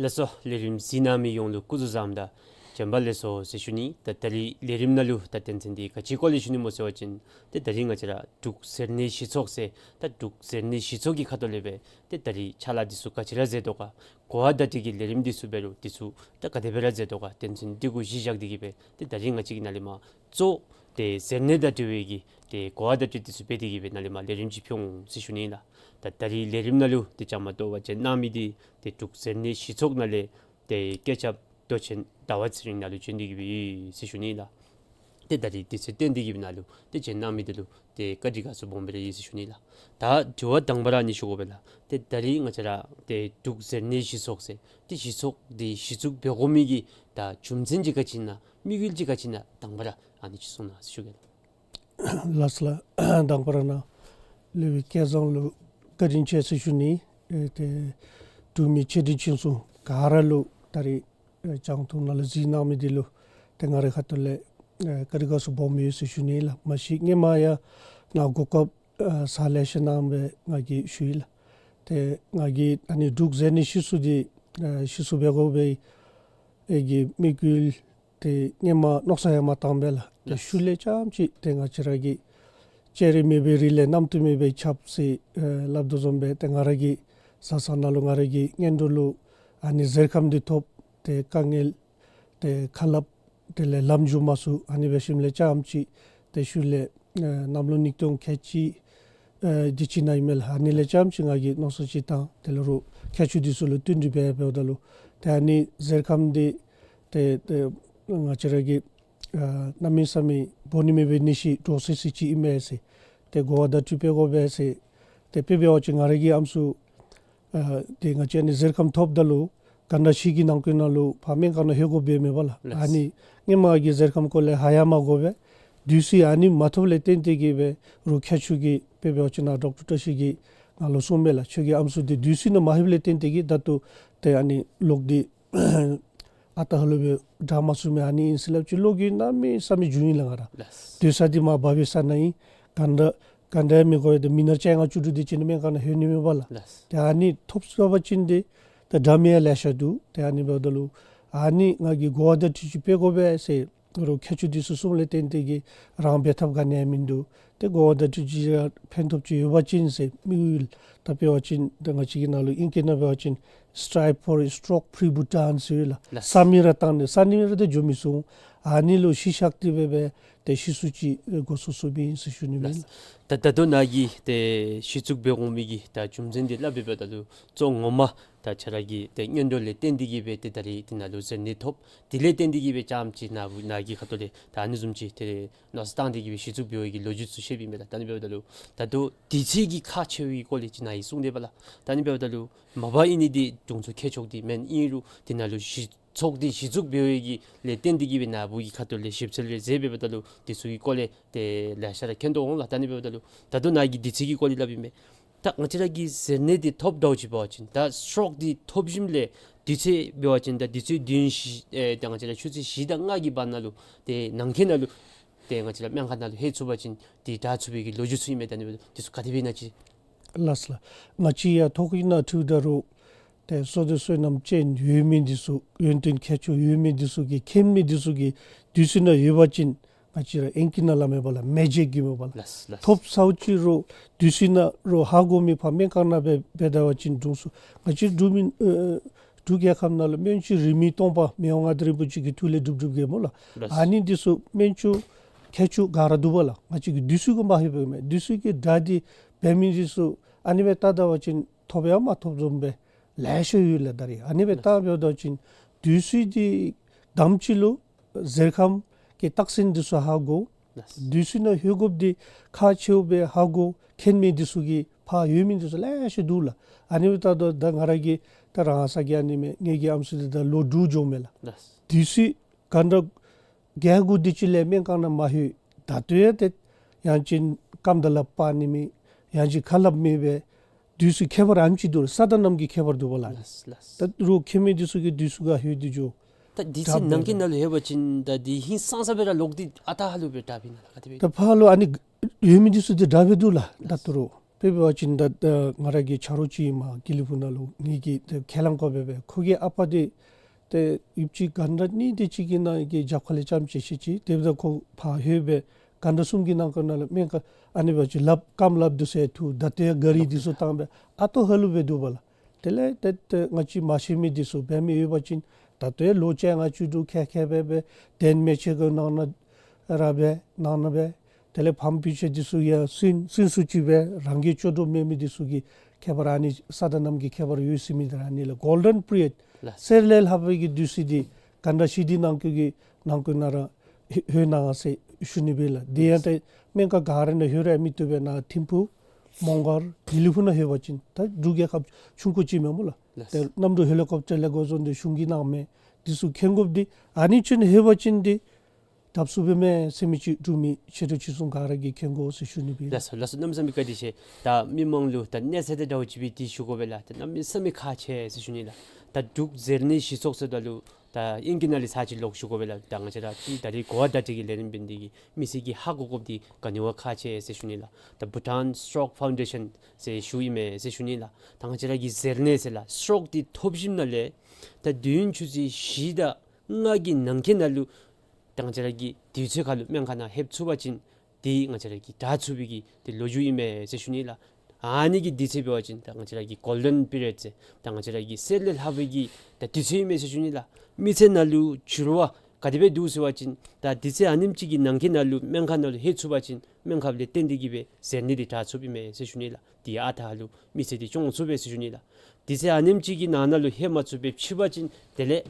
ལགས་སོ། ལས་རིམ་གཟིགས་གནང་མི་ཡོངས་ལུ་སྐུ་གཟུགས་བཟང་དང་བྱོན་པ་ལེགས་སོ་ཟེར་ཞུ་ནི། ད་ད་རིས་ལས་རིམ་ནང་ལུ་ད་དོན་ཚན་འདི་ག་ཅི་སྐོར་ལས་ཞུ་ནི་སྨོ་ཟེར་བ་ཅིན་ཏེ་ད་རིས་ང་བཅས་ར་འབྲུག་ཟེར་ནས་གཞི་ཚོགས་ཟེར་ད་འབྲུག་ཟེར་ནས་གཞི་ཚོགས་ཀྱི་ཁ་ཐུག་ལས་སྦེ་ཏེ་ད་རིས་ཕྱག་ལཱ་འདི་ཚུ་ག་ཅི་ར་མཛད་དོ་ག། གོ་བ་བརྡ་སྤྲོད་ཀྱི་ལས་རིམ་འདི་ཚུ་འབད་རུང་འདི་ཚུ་ད་ག་དེ་སྦེ་ར་མཛད་དོ་ག། དོན་ཚན་འདི་གུ་གཞི་བཞག་སྟེ་གིས་སྦེ་ཏེ་ད་རིས་ང་བཅས་ཀྱིས་ནཱ་ལས་མར་གཙོ་ཏེ་ཟེར་ནས་དང་འབྲེལ་བའི་གི་ཏེ་གོ་བ་བརྡ་སྤྲོད་འདི་ཚུ་འབད་དེ་གིས་སྦེ་ནཱ་ལས་མར་ལས་རིམ་ཅིག་ཕུལ་འོང་ཟེར་ཞུ་ནི་ལགས། ད་ད་རིས་ལས་རིམ་ནང་ལུ་ཏེ་བཅའ་མར་གཏོགས་པ་བྱོན་གནང་མི་འདི་ཏེ་འབྲུག་ཟེར་ནས་གཞི་ཚོགས་ནང་ལས་ཏེ་བཀོད་ཁྱབ་མདོ་ཆེན་ཟླ་བ་ཚེ་རིང་ནཱ་ལུ་བྱོན་ཏེ་གིས་སྦེ་ཡོད་ཟེར་ཞུ་ནི་ལགས། ཏེ་ད་རིས་དུས་ཚོད་བཏོན་ཏེ་གིས་སྦེ་ནཱ་ལུ་ཏེ་བྱོན་གནང་མི་འདི་ལུ་ཏེ་བཀའ་དྲིན་དགའ་ཚོར་སྦོམ་སྦེ་ར་ཡོད་ཟེར་ཞུ་ནི་ལགས། ད་དྲི་བ་དང་པ་ར་ཨ་ནི་ཞུ་དགོ་པས་ལགས། ཏེ་ད་རིས་ང་བཅས་ར་ཏེ་འབྲུག་ཟེར་ནས་གཞི་ཚོགས་ཟེར་ཏེ་གཞི་ཚོགས་འདི་གཞི་བཙུགས་འབད་དགོ་མི་གི་ད་རྒྱུ་མཚན་ཅིག་ག་ཅི་ཨིན་ན་དམིགས་ཡུལ་ཅིག་ག་ཅི་ཨིན་ན་དང་པ་ར་ཨ་ནི་ཅིག་གསུང་གནང་ཟེར་ཞུ་གེ་ལགས། ལགས་ལགས། དང་པ་ར་ནཱ་ལུ་སྦེ་སྐལ་བཟང་ལུ་བཀའ་དྲིན་ཆེ་ཟེར་ཞུ་ནི། ཨེ་ཏེ་འབྲུག་མི་ཆེ་འབྲིང་ཆུང་གསུམ་ག་ར་ལུ་ད་རིས་ཨེ་རྒྱང་མཐོང་ནང་ལུ་གཟིགས་གནང་མི་འདི་ལུ་ཏེ་ང་རའི་ཁ་ཐུག་ལས་ཨེ་བཀའ་དྲིན་དགའ་ཚོར་སྦོམ་ཡོད་ཟེར་ཞུ་ནི་ལགས། མ་གཞི་སྔོན་མ་ཡང་ནཱ་གོ་སྐབས་ཨེ་ས་ལེ་ཤ་གནང་སྦེ་ང་གིས་ཞུ་ཡི་ལགས། ཏེ་ང་གིས་ཨ་ནི་འབྲུག་ཟེར་ནས་གཞི་བཙུགས་འདི་ཨེ་གཞི་བཙུགས་འབད་དགོ་པའི་ཨེ་གི་དམིགས་ཡུལ་ཏེ་སྔོན་མ་མནོ་བསམ་ཡང་མ་བཏང་པས་ལགས། ཏེ་ལགས། ཤུལ་ལས་ཙམ་ཅིག་ཏེ་ང་བཅས་ར་གི་སྤྱན་རས་མེད་པའི་རི་ལས་གནམ་དུ་མེད་པའི་ཆརཔ་ཟེར་ཨེ་སླབ་དོ་བཟུམ་སྦེ་ཏེ་ང་ར་གི་བཟའ་ཚང་ནང་ལུ་ང་ར་གི་གཉེན་གྲོགས་ལུ་ཨ་ནི་གཟེར་ཁམས་འདི་ཐོབ་ཏེ་དཀའ་ངལ་ཏེ་ཁ་སླབ་དེ་ལས་ལམ་འགྱོ་མ་ཚུགས། ཨ་ནི་འབད་ཞིནམ་ལས་ཙམ་ཅིག་ཏེ་ཤུལ་ལས་ཨེ་གནམ་ལོ་ཉིས་སྟོང་ཁལ་གཅིག་ཨེ་འདི་ཅིག་ནང་ཨིན་མས་ལགས། ཨ་ནི་ལས་ཙམ་ཅིག་ང་གིས་མནོ་བསམ་ཅིག་བཏང་དེ་ལས་རུང་ཁྱད་ཆོས་འདི་ཚུ་ལུ་བསྟུན་ཏེ་འབད་འབདཝ་ད་ལུ་ཏེ་ཨ་ནི་གཟེར་ཁམས་འདི་ཏེ་ཏེ་ང་བཅས་ར་གི་ཨ་གནམ་མེད་ས་མེད་འབོ་ནི་མེད་པའི་ནད་གཞི་འདྲོག་སི་སི་ཅིག་ཨིན་མས་ཟེར་ཏེ་གོ་བ་བརྡ་སྤྲོད་འབད་དགོ་པས་ཟེར་ཏེ་དཔེ་འབད་བ་ཅིན་ང་ར་གི་ཨམ་སྲུ་ཨ་ཏེ་ང་བཅས་ཨ་ནི་གཟེར་ཁམས་ཐོབ་ད་ལུ་ག་ན་ཤི་གི་ནང་འཁོད་ནང་ལུ་ཕར་སྨན་ཁང་ནང་ལྷོད་དགོཔ་འབད་མས་པ་ལགས། ལགས། ཨ་ནི་སྔོན་མ་གི་གཟེར་ཁམས་སྐོར་ལས་ཧ་ཡང་མ་གོ་བས། དུས་ཚོད་ཨ་ནི་མ་ཐོབ་ལས་བརྟེན་ཏེ་གིས་འབད་རུང་ཁྱད་ཆོས་ཀྱི་དཔེ་འབད་བ་ཅིན་ནཱ་ཌོག་ཊར་བཀྲ་ཤིས་ཀྱིས་ང་ལུ་གསུངམ་མས་ལགས། ཁྱོད་ཀྱི་ཨམ་སྲུ་འདི་དུས་ཚོད་ནང་མ་ལྷོདཔ་ལས་བརྟེན་ཏེ་གིས་ད་ལྟོ་ཏེ་ཨ་ནི་ལོག་སྟེ་ཨ་རྟག་ལུ་སྦེ་དྲག་མ་ཚུགས་མས། ཨ་ནི་ཨིན་ཟེར་སླབ་ཅི། ལོག་གི་གནམ་མེད་ས་མེད་འགྱོ་ཡི་ལགས་ང་ར། ལགས། སྡོད་ས་འདི་མར་བབས་པའི་ས་ནང་ཨིན། ག་འདྲ་ག་འདྲ་མི་གོ་ཡི། ཏེ་མི་ནོར་བཅོ་ལྔ་བཅུ་དྲུག་འདི་ཅིག་ནི་སྨན་ཁང་ནང་ལྷོད་ནི་མས་པ་ལགས། ལགས། ཏེ་ཨ་ནི་ཐོབ་ཚུགས་པ་ཅིན་ཏེ་ད་འདྲ་མི་ཡང་ལེ་ཤ་འདུག། ཏེ་ཨ་ནི་འབདཝ་ད་ལུ་ཨ་ནི་ང་གིས་གོ་བ་བརྡ་སྤྲོད་ཅིག་འབད་དགོ་པས་ཟེར་རུང་ཁྱད་ཆོས་འདི་ཚུ་གསུངམ་ལས་བརྟེན་ཏེ་གིས་རང་འབད་ཐབས་ག་ནི་ཡང་མིན་འདུག། ཏེ་གོ་བ་བརྡ་སྤྲོད་ཅིག་ཕན་ཐོགས་ཅིག་ཡོད་པ་ཅིན་ཟེར་དམིགས་ཡུལ་ད་འབད་བ་ཅིན་ད་ང་བཅས་ཀྱི་ནང་ལུ་ཨིང་སྐད་ནང་འབད་བ་ཅིན་Strive for a Stroke Free Bhutan ཟེར་ཡོད་ལགས། ལགས། བསམ་མི་ར་བཏང་ནི་བསམ་མི་ར་ཏེ་འགྱོ་མི་ཚུགས། ཨ་ནི་ལུ་གཞི་བཞག་སྟེ་འབད་འབད་ཏེ་གཞི་བཙུགས་ཅིག་འགོ་བཙུགས་བཙུགསཔ་ཨིན་ཟེར་ཞུ་ནི་མས། ལགས། ད་ད་ལྟོ་ནཱ་གིས་ཏེ་གཞི་བཙུགས་འབད་དགོ་མི་གི་ད་རྒྱུ་མཚན་འདི་སླབ་འབདཝ་ད་ལུ་གཙོ་ངོ་མ་ད་ཁྱོད་ར་གི་ཏེ་གཉེན་གྲོགས་ལས་བརྟེན་ཏེ་གིས་འབད་ཏེ་ད་རིས་འདི་ནང་ལུ་གཟེར་ནད་ཐོབ། དེ་ལས་བརྟེན་ཏེ་གིས་འབད་ཙམ་ཅིག་ནཱ་བུ་ནཱ་གི་ཁ་ཐུག་ལས་ད་ཨ་ནི་བཟུམ་ཅིག་ཏེ་མནོ་བསམ་བཏང་སྟེ་གིས་འབད་གཞི་བཙུགས་འབད་བའི་གི་ལོ་རྒྱུས་ཚུ་བཤདཔ་ཨིན་པས་ལགས། ད་ཨ་ནི་འབདཝ་ད་ལུ་ད་ལྟོ་དུས་ཚོད་ཀྱི་ཁག་ཆེ་བའི་སྐོར་ལས་ཅིག་ནཱ་གིས་གསུངས་ཏེ་པ་ལགས། ད་ཨ་ནི་འབདཝ་ད་ལུ་མ་པ་ཨིན་ནི་འདི་དྲུང་འཚོ་མཁས་མཆོག་འདི་མེན། ཨིན་རུང་འདི་ནང་ལུ་གཞི་ཚོགས་འདི་གཞི་བཙུགས་འབད་བའི་གི་ལས་བརྟེན་ཏེ་གིས་འབད་ནཱ་བུ་གི་ཁ་ཐུག་ལས་ཞིབ་འཚོལ་རེ་མཛད་འབདཝ་ད་ལུ་འདི་ཚུ་གི་སྐོར་ལས་ཏེ་ལེ་ཤ་ར་མཁྱེན་དོ་འོང་ལགས། ད་ཨ་ནི་འབདཝ་ད་ལུ་ད་ལྟོ་ནཱ་གིས་དུས་ཚོད་ཀྱི་སྐོར་ལས་སླབ་ཨིན་པས། ད་ང་བཅས་ར་གིས་གཟེར་ནད་འདི་ཐོབ་འདྲཝ་ཅིག་འབད་བ་ཅིན་ད་སི་ཊོག་འདི་ཐོབ་ཞིནམ་ལས་དུས་ཚོད་འབད་བ་ཅིན་ད་དུས་ཚོད་བདུན་བཞི་ཨེ་ད་ང་བཅས་ར་ཆུ་ཚོད་བཞི་དང་ལྔ་གི་བར་ན་ལུ་ཏེ་ནང་འཁོད་ནང་ལུ་ཏེ་ང་བཅས་ར་སྨན་ཁང་ནང་ལུ་ལྷོད་ཚུགས་པ་ཅིན་འདི་དྲག་ཚུགས་པའི་གི་ལོ་རྒྱུས་ཚུ་ཨིན་མས། ད་ཨ་ནི་འབདཝ་ད་འདི་ཚུ་ག་དེ་སྦེ་ཨིན་ན་ཅིག། ལགས་ལགས། ང་བཅས་ཡང་ཐོག་ཁར་ནཱ་འཁྲིལཝ་ད་རུང་ཏེ་བསོད་བདེ་བསོད་ནམས་ཅན་ཡོད་མི་འདི་ཚུ་ཡོན་ཏན་ཁྱད་ཆོས་ཡོད་མི་འདི་ཚུ་གིས་མཁྱེན་མི་འདི་ཚུ་གིས་དུས་ཚོད་ནང་ཡོད་པ་ཅིན་ང་བཅས་ར་ཨིང་སྐད་ནང་སླབ་མས་པ་ལགས། མེ་ཇིཀ་གི་མས་པ་ལགས། ལགས་ལགས། ཐོབ་ཚརཝ་ཅིག་རུང་དུས་ཚོད་ནང་རུང་ཧ་གོ་མི་ཕར་སྨན་ཁང་ནང་འབད་འབད་ད་པ་ཅིན་དྲུང་འཚོ་ང་བཅས་འབྲུག་མི་ཨེ་འབྲུག་རྒྱལ་ཁབ་ནང་ལུ་སྨན་བཅོས་རིན་མེད་སྟོང་པ་མི་དབང་མངའ་བདག་རིན་པོ་ཆེ་གི་ཐུགས་ལས་སྒྲུབ་སྒྲུབ་གེ་སྨོ་ལགས། ལགས། ཨ་ནི་འདི་ཚུ་སྨན་བཅོས་མཁས་མཆོག་ག་ར་འདུག་པ་ལགས། ང་བཅས་ཀྱིས་དུས་ཚོད་ཀྱིས་མ་ལྷོད་པས་མས། དུས་ཚོད་ཀྱི་དྲག་སྟེ་འབད་མི་འདི་ཚུ་ཨ་ནི་སྦེ་བལྟ་ད་པ་ཅིན་ཐོབ་ཡང་མ་ཐོབ་བཟུམ་སྦེ་ལེ་ཤ་ཡོད་ལགས། ད་རིས་ཨ་ནི་སྦེ་བལྟ་འབདཝ་ད་ཅིན་དུས་ཚོད་འདི་དང་པ་ཅིག་ལུ་གཟེར་ཁམས་ཀྱི་རྟགས་མཚན་འདི་ཚུ་ཧ་གོ། ལགས། དུས་ཚོད་ནང་ལྷོད་དགོཔ་འདི་ཁག་ཆེཝ་སྦེ་ཧ་གོ་མཁྱེན་མི་འདི་ཚུ་གིས་ཕར་ཡོད་མི་འདི་ཚུ་ལེ་ཤ་འདུག་ལགས། ཨ་ནི་སྦེ་བལྟ་ད་ད་ང་ར་གི་ད་རང་ས་གི་ཨ་ནི་མས། ངེ་གི་ཨམ་སྲུ་འདི་ད་ལོ་དྲུག་འགྱོཝ་མས་ལགས། ལགས། དུས་ཚོད་ག་འདྲ་རྒྱལ་དགོ་དེ་ཅིག་ལས་སྨན་ཁང་ནང་མ་ལྷོད། ད་ལྟོ་ཡང་ཏེ་ཡང་ཅིན་རྐངམ་དང་ལགཔ་སྤར་ནི་མེད། ཡང་ཅིན་ཁ་སླབ་མེད་པས། དུས་ཚོད་ཁྱད་པར་ཨ་ནེམ་ཅིག་འདུག། ས་དང་གནམ་གྱི་ཁྱད་པར་འདུག་པ་ལགས། ལགས་ལགས། ད་རུང་མཁྱེན་མི་འདི་ཚུ་གིས་དུས་ཚོད་ཁར་ལྷོད་དེ་འགྱོ། ད་དུས་ཚོད་ནང་འཁོད་ནང་ལུ་ལྷོད་པ་ཅིན་ད་འདི་ཧིང་སངས་ས་སྦེ་ར་ལོག་སྟེ་ཨ་རྟག་ལུ་སྦེ་དྲག་པས་ན་ལགས། ག་དེ་སྦེ། ད་ཕར་ལུ་ཨ་ནི་ཡོད་མི་འདི་ཚུ་འདི་དྲག་སྦེ་འདུག་ལགས། ད་ལྟོ་རུང་ དཔེ་འབད་བ་ཅིན་ད་ད་ང་ར་གི་ཆ་རོགས་ཅིག་མར་དགེ་ལེགས་ཕུག་ནང་ལུ་ངེ་གི་ཏེ་ཁས་བླངས་བཀོད་སྦེ་སྦེ་ཁོ་གི་ཨ་པ་འདི་ཏེ་ཡོདཔ་ཅིག་གཱན་ཊ་གཉིས་དེ་ཅིག་གི་ནང་གི་རྒྱབ་ཁ་ལས་རྐྱངམ་ཅིག་ཤེས་ཅི། དེ་འབདཝ་ད་ཁོ་ཕར་ལྷོད་སྦེ་གཱན་ཊ་གསུམ་གྱི་ནང་འཁོད་ནང་ལུ་སྨན་ཁང་ཨ་ནི་འབད་བ་ཅིན་ལགཔ་རྐངམ་ལགཔ་འདི་ཚུ་ཡང་འཐུ་ད་ལྟོ་ཡང་གཱ་རི་འདི་ཚུ་བཏང་སྦེ་ཨ་ཏོ་ཧ་ལུགས་སྦེ་འདུག་པ་ལགས། དེ་ལས་ཏེ་ཏེ་ང་བཅས་མ་ཤེས་མི་འདི་ཚུ་འབད་མི་ཡོད་པ་ཅིན་ད་ལྟོ་ཡང་ལོ་བཅོ་ལྔ་བཅུ་དྲུག་ཁལ་ཁལ་སྦེ་སྦེ་གདན་མལ་ཆས་གུ་ནང་ན་ར་སྦེ་ནང་ན་སྦེ་དེ་ལས་ཕམ་པི་ཆས་འདི་ཚུ་ཡང་སུན་སུན་སུ་ཅིག་སྦེ་རང་གི་ཅོག་འཐདཔ་མེད་མི་འདི་ཚུ་གི་ཁྱད་པར་ཨ་ནི་ས་དང་གནམ་གྱི་ཁྱད་པར་ཡོད་ཟེར་མི་འདི་ར་ཨ་ནི་ལགས། གོལ་ཌེན་པི་རི་ཡཌ་ལགས། གསེར་ལས་ལྷག་པའི་གི་དུས་ཚོད་འདི་གཱན་ཊ་བཞི་འདི་ནང་འཁོད་ཀྱི་ནང་འཁོད་ནང་ར་ལྷོད་གནང་ཟེར་ཞུ་ནི་སྦེ་ལགས། དེ་ཡང་ཏེ་སྨན་ཁང་ག་ར་ནང་ལྷོད་ར་མི་བཏུབ་པས། ནཱ་ཐིམ་ཕུག་མོང་སྒར་དགེ་ལེགས་ཕུག་ནང་ལྷོད་པ་ཅིན་ད་འབྲུག་རྒྱལ་ཁབ་ཆུང་ཀུ་ཅིག་མེན་སྨོ་ལགས། ལགས། ཏེ་གནམ་གྲུ་ཧེ་ལི་ཀོབ་ཊར་ལས་འགོ་བཟུང་སྟེ་གཞུང་གིས་གནང་མི་འདི་ཚུ་མཁྱེན་དགོཔ་འདི་ཨ་ནི་ཅིག་ནང་ལྷོད་པ་ཅིན་འདི་བཏུབ་ཚུགས་པས་མས་ཟེར་མི་ཅིག་འབྲུག་མི་ཆེ་འབྲིང་ཆུང་གསུམ་ག་ར་གིས་མཁྱེན་དགོ་ཟེར་ཞུ་ནི་སྦེ། ལགས་སོ། ལགས་སོ། གནམ་མེད་ས་མེད་བཀའ་དྲིན་ཆེ། ད་མི་མང་ལུ་ད་གནས་ཚད་དང་འདྲཝ་ཅིག་སྦེ་འདི་ཞུ་དགོ་པས་ལགས། ད་གནམ་མེད་ས་མེད་ཁག་ཆེ་ཟེར་ཞུ་ནི་ལགས། ད་འབྲུག་ཟེར་ནི་གཞི་ཚོགས་ཟེརཝ་ད་ལུ་ད་ཨིང་སྐད་ནང་ལས་ཚར་ཅིག་ལོག་ཞུ་དགོ་པས་ལགས། ད་ང་བཅས་ར་ཏེ་ད་རིས་གོ་བ་བརྡ་སྤྲོད་ཀྱི་ལས་རིམ་འབད་ནི་དེ་གིས་མི་སེར་གྱིས་ཧ་གོ་དགོཔ་འདི་ག་ནི་བ་ཁག་ཆེ་ཟེར་ཞུ་ནི་ལགས། ད་བྷུ་ཊཱན་སི་ཊོག་ཕའུན་ཌེ་ཤཱན་ཟེར་ཞུཝ་ཨིན་མས་ཟེར་ཞུ་ནི་ལགས། ད་ང་བཅས་ར་གི་ཟེར་ནི་ཟེར་ལགས། སི་ཊོག་འདི་ཐོབ་ཞིནམ་ལས་ད་དུས་ཡུན་ཆུ་ཚོད་བཞི་དང་ལྔ་གི་ནང་འཁོད་ནང་ལུ་ད་ང་བཅས་ར་གིས་དུས་ཚོད་ཁར་ལུ་སྨན་ཁང་ནང་ལྷོད་ཚུགས་པ་ཅིན་འདི་ང་བཅས་ར་གིས་དྲག་ཚུགས་པའི་གི་ཏེ་ལོ་རྒྱུས་ཨིན་མས་ཟེར་ཞུ་ནི་ལགས། ཨ་ནི་གི་དུས་ཚོད་འབད་བ་ཅིན་ད་ང་བཅས་ར་གི་གོལ་ཌེན་པི་རི་ཡཌ་ཟེར་ད་ང་བཅས་ར་གི་གསེར་ལས་ལྷག་པའི་གི་ད་དུས་ཚོད་ཨིན་མས་ཟེར་ཞུ་ནི་ལགས། མི་ཚེ་ནང་ལུ་འགྱུར་བ་ག་དེ་སྦེ་འདུག་ཟེར་བ་ཅིན་ད་དུས་ཚོད་ཨ་ནེམ་ཅིག་གི་ནང་འཁོད་ནང་ལུ་སྨན་ཁང་ནང་ལུ་ལྷོད་ཚུགས་པ་ཅིན་སྨན་ཁབ་ལས་བརྟེན་ཏེ་གིས་སྦེ་ཟེར་ནི་འདི་དྲག་ཚུགསཔ་ཨིན་མས་ཟེར་ཞུ་ནི་ལགས། དེ་ཨ་རྟག་ལུ་མི་ཚེ་འདི་སྐྱོང་ཚུགས་པས་ཟེར་ཞུ་ནི་ལགས། དུས་ཚོད་ཨ་ནེམ་ཅིག་གི་ནང་ན་ལུ་ལྷོད་མ་ཚུགས་པར་ཕྱི་པ་ཅིན་དེ་ལས་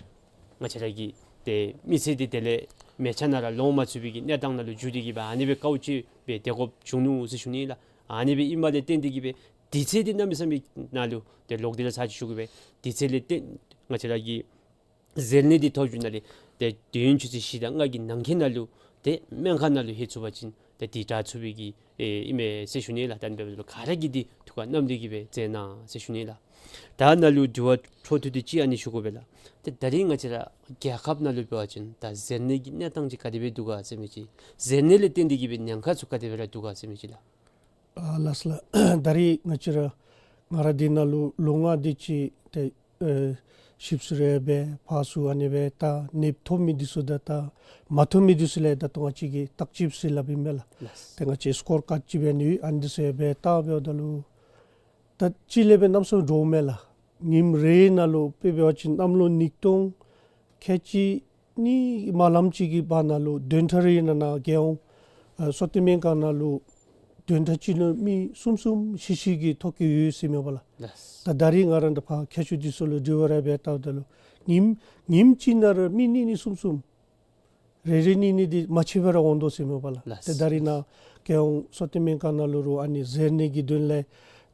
ང་བཅས་ར་གི་ཏེ་མི་ཚེ་འདི་དེ་ལས་མལ་ཆ་ནང་ར་ལོང་མ་ཚུགས་པའི་གི་གནས་སྟངས་ནང་ལུ་འགྱུར་ཏེ་གིས་སྦེ་ཨ་ནི་སྦེ་དཀའཝ་སྤྱད་སྦེ་སྡོད་དགོཔ་བྱུང་ནུག་ཟེར་ཞུ་ནི་ལགས། ཨ་ནི་སྦེ་ཨིན་པ་ལས་བརྟེན་ཏེ་གིས་སྦེ་དུས་ཚོད་འདི་གནམ་མེད་ས་མེད་ནང་ལུ་ཏེ་ལོག་སྟེ་ར་ཚར་ཅིག་ཞུ་དགོ་པས། དུས་ཚོད་ལས་བརྟེན་ང་བཅས་ར་གི་ཟེར་ནི་འདི་ཐོབ་ཞིནམ་ལས་ཏེ་དུས་ཡུན་ཆུ་ཚོད་བཞི་དང་ལྔ་གི་ནང་འཁོད་ནང་ལུ་ཏེ་སྨན་ཁང་ནང་ལུ་ལྷོད་ཚུགས་པ་ཅིན་ཏེ་འདི་དྲག་ཚུགས་པའི་གི་ཨེ་ཨིན་མས་ཟེར་ཞུ་ནི་ལགས། ད་ཨ་ནི་འབདཝ་ད་ལུ་ག་ར་གིས་འདི་ཐུགས་ཁར་བསྣམས་ཏེ་གིས་སྦེ་མཛད་གནང་ཟེར་ཞུ་ནི་ལགས། ད་ནཱ་ལུ་དྲི་བ་འཕྲོ་མཐུད་དེ་ཅིག་ཨ་ནི་ཞུ་དགོ་པས་ལགས། ཏེ་ད་རིས་ང་བཅས་ར་རྒྱལ་ཁབ་ནང་ལུ་འབད་བ་ཅིན་ད་ཟེར་ནི་གི་གནས་སྟངས་ཅིག་ག་དེ་སྦེ་འདུག་ག་ཟེར་མི་ཅིག་ཟེར་ནི་ལས་བརྟེན་ཏེ་གིས་སྦེ་ཉེན་ཁ་ཚུ་ག་དེ་སྦེ་ར་འདུག་ག་ཟེར་མི་ཅིག་ལགས། ཨ་ལགས་སོ་ལགས། ད་རིས་ང་བཅས་ར་ང་ར་འདི་ནང་ལུ་ལོ་ལྔ་དེ་ཅིག་ཏེ་ཨེ་ཞིབ་འཚོལ་རེ་འབད་ཕར་ཚུར་ཨ་ནི་སྦེ་ད་ནདཔ་ཐོབ་མི་འདི་ཚུ་དང་ད་མ་ཐོབ་མི་འདི་ཚུ་ལས་ད་ལྟོ་ང་བཅས་ཀྱིས་བརྟག་དཔྱད་ཟེར་སླབ་ཨིན་མས་ལགས། ལགས། ཏེ་ང་བཅས་སི་ཀོར་ཀཱཌ་ཅིག་འབད་ནི་ཨ་ནི་འདི་ཚུ་ཡང་འབད་བལྟཝ་ད་ལུ་ད་གཅིག་ལས་འབད་གནམ་མེད་ས་མེད་འདྲོག་མས་ལགས། ཉིནམ་རེ་ནང་ལུ་དཔེ་འབད་བ་ཅིན་གནམ་ལོ་ཉིས་སྟོང་ཁལ་གཅིག་གཉིས་མ་ལངམ་ཅིག་གི་བར་ན་ལུ་བདུན་ཕྲག་རེ་ནང་ན་རྒྱལ་ཡོངས་ཨ་སོ་ཏེ་སྨན་ཁང་ནང་ལུ་བདུན་ཕྲག་གཅིག་ནང་མི་གསུམ་གསུམ་བཞི་བཞི་གི་ཐོབ་ཀྱི་ཡོད་ཟེར་མས་པ་ལགས། ལགས། ད་ད་རིས་ང་ར་འདི་ཕར་མཁས་མཆོག་འདི་ཚུ་ལུ་དྲི་བ་རེ་འབད་བལྟཝ་ད་ལུ་ཉིནམ་ཉིནམ་གཅིག་ནང་ར་མི་གཉིས་གཉིས་གསུམ་གསུམ་རེ་རེ་གཉིས་གཉིས་འདི་མ་ཆད་པར་འོང་དོ་ཟེར་མས་པ་ལགས། ལགས། ཏེ་ད་རིས་ནཱ་རྒྱལ་ཡོངས་སོ་ཏེ་སྨན་ཁང་ནང་ལུ་རུང་ཨ་ནི་ཟེར་ནི་གི་དོན་ལས་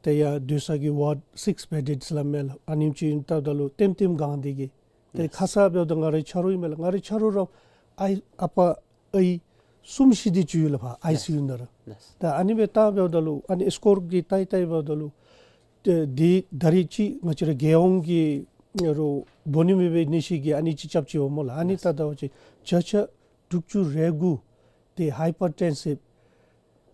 ཏེ་ཡར་སྡོད་ས་གི་ཝཱརཌ་སིགསི་བེ་ཌེཌ་ཟེར་སླབ་མས་ལགས། ཨ་ནེམ་ཅིག་ཨིནམ་ད་ལྟོ་ལུ་ལྟེམ་ལྟེམ་གང་སྟེ་གིས་ཏེ་ལགས། ཁ་ཙ་འབདཝ་ད་ང་རའི་ཆ་རོགས་ཨིན་མས་ལགས། ང་རའི་ཆ་རོགས་ར་ཨའི་ཨ་པ་ཨའི་གསུམ་བཞི་དེ་ཅིག་ཡོད་ལགས་ཕར་ཨའི་སི་ཡུ་ནང་ར། ལགས། ད་ཨ་ནི་སྦེ་བལྟཝ་ད་ལུ་ཨ་ནི་སི་ཀོར་གྱིས་བལྟ་བལྟཝ་ད་ལུ་ཏེ་འདི་ད་རིས་ཅིག་ང་བཅས་ར་རྒྱལ་ཡོངས་ཀྱི་རུང་སྦོ་ནི་མེད་པའི་ནད་གཞི་གི་ཨ་ནི་ཅིག་རྐྱབ་ཅི་པ་སྨོ་ལགས། ཨ་ནི་ལགས། ད་ལྟ་བ་ཅིན་བརྒྱ་ཆ་དྲུག་ཅུ་རེ་དགུ་འདི་ཧའི་པར་ཊེན་སིབ་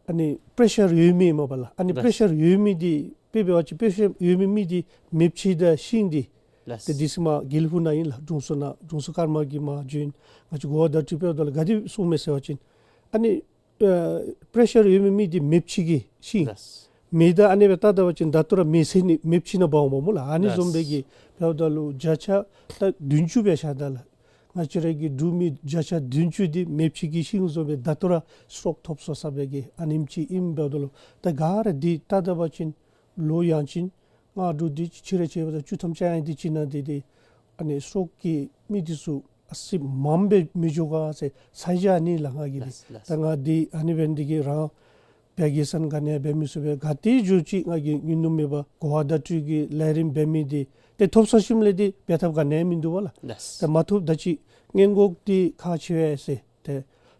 ཨ་ནི་པེ་རེ་ཤར་ཡོད་མི་སྨོ་པ་ལགས། ཨ་ནི་ལགས། པེ་རེ་ཤར་ཡོད་མི་འདི་དཔེ་འབད་བ་ཅིན་པེ་རེ་ཤར་ཡོད་མི་མི་འདི་མེདཔ་ཅིག་དང་ཤིང་འདི་ལགས། ཏེ་འདི་ཚུ་མར་དགེ་ལེགས་ཕུག་ནང་ཨིན་ལགས། དྲུང་འཚོ་ནང་དྲུང་འཚོ་ཀརྨ་གིས་མར་བྱོན་ང་བཅས་གོ་བ་བརྡ་སྤྲོད་འབདཝ་ད་ལུ་ག་དེ་གསུངས་མས་ཟེར་བ་ཅིན་ཨ་ནི་ཨ་པེ་རེ་ཤར་ཡོད་མི་མི་འདི་མེདཔ་ཅིག་གི་ཤིང་ལགས། མེད་ད་ཨ་ནི་སྦེ་བལྟ་ད་པ་ཅིན་ད་ལྟོ་ར་མེད་ཟེར་ནི་མེདཔ་ཅིག་ནང་འབག་འོང་པ་སྨོ་ལགས། ཨ་ནི་ལགས། བཟུམ་སྦེ་གི་འབདཝ་ད་ལུ་བརྒྱ་ཆ་ད་བདུན་ཅུ་སྦེ་བཞག་ད་ལགས། ང་བཅས་ར་གི་འབྲུག་མི་བརྒྱ་ཆ་བདུན་ཅུ་འདི་མེདཔ་ཅིག་གི་ཤིང་བཟུམ་སྦེ་ད་ལྟོ་ར་སི་ཊོག་ཐོབ་སོང་ས་སྦེ་གི་ཨ་ནེམ་ཅིག་ཨིནམ་འབདཝ་ད་ལུ་ད་ག་ར་འདི་བལྟ་ད་པ་ཅིན་ལོ་ཡང་ཅིན་ང་འབྲུག་འདི་ཕྱི་རུ་ཕྱི་པ་ད་བཅུ་ཐམ་ཅིག་ཡང་འདི་ཅིག་ནང་འདི་འདི་ཨ་ནི་སི་ཊོག་གི་མི་འདི་ཚུ་ཨ་ཙི་མངམ་སྦེ་མི་འགྱོ་ག་ཟེར་ཚ་གྱང་ཨ་ནི་ལང་ང་གི་འདི། ལགས་ལགས། ད་ང་འདི་ཨ་ནི་འབད་ནི་འདི་གིས་རང་བད་ཀན་ག་ནི་འབད་མི་ཚུགས་པས། ག་ཏེ་འགྱོ་ཅི་ང་གིས་ཉུང་ཉུང་མེད་པར་གོ་བ་བརྡ་སྤྲོད་ཀྱི་ལས་རིམ་འབད་མི་འདི་ཏེ་ཐོབ་ཚར་ཞིནམ་ལས་འདི་འབད་ཐབས་ག་ནི་མིན་འདུག་པ་ལགས། ལགས། ད་མ་ཐོབ་ད་ཅི་སྔོན་འགོག་འདི་ཁག་ཆེ་བས་ཟེར། ཏེ་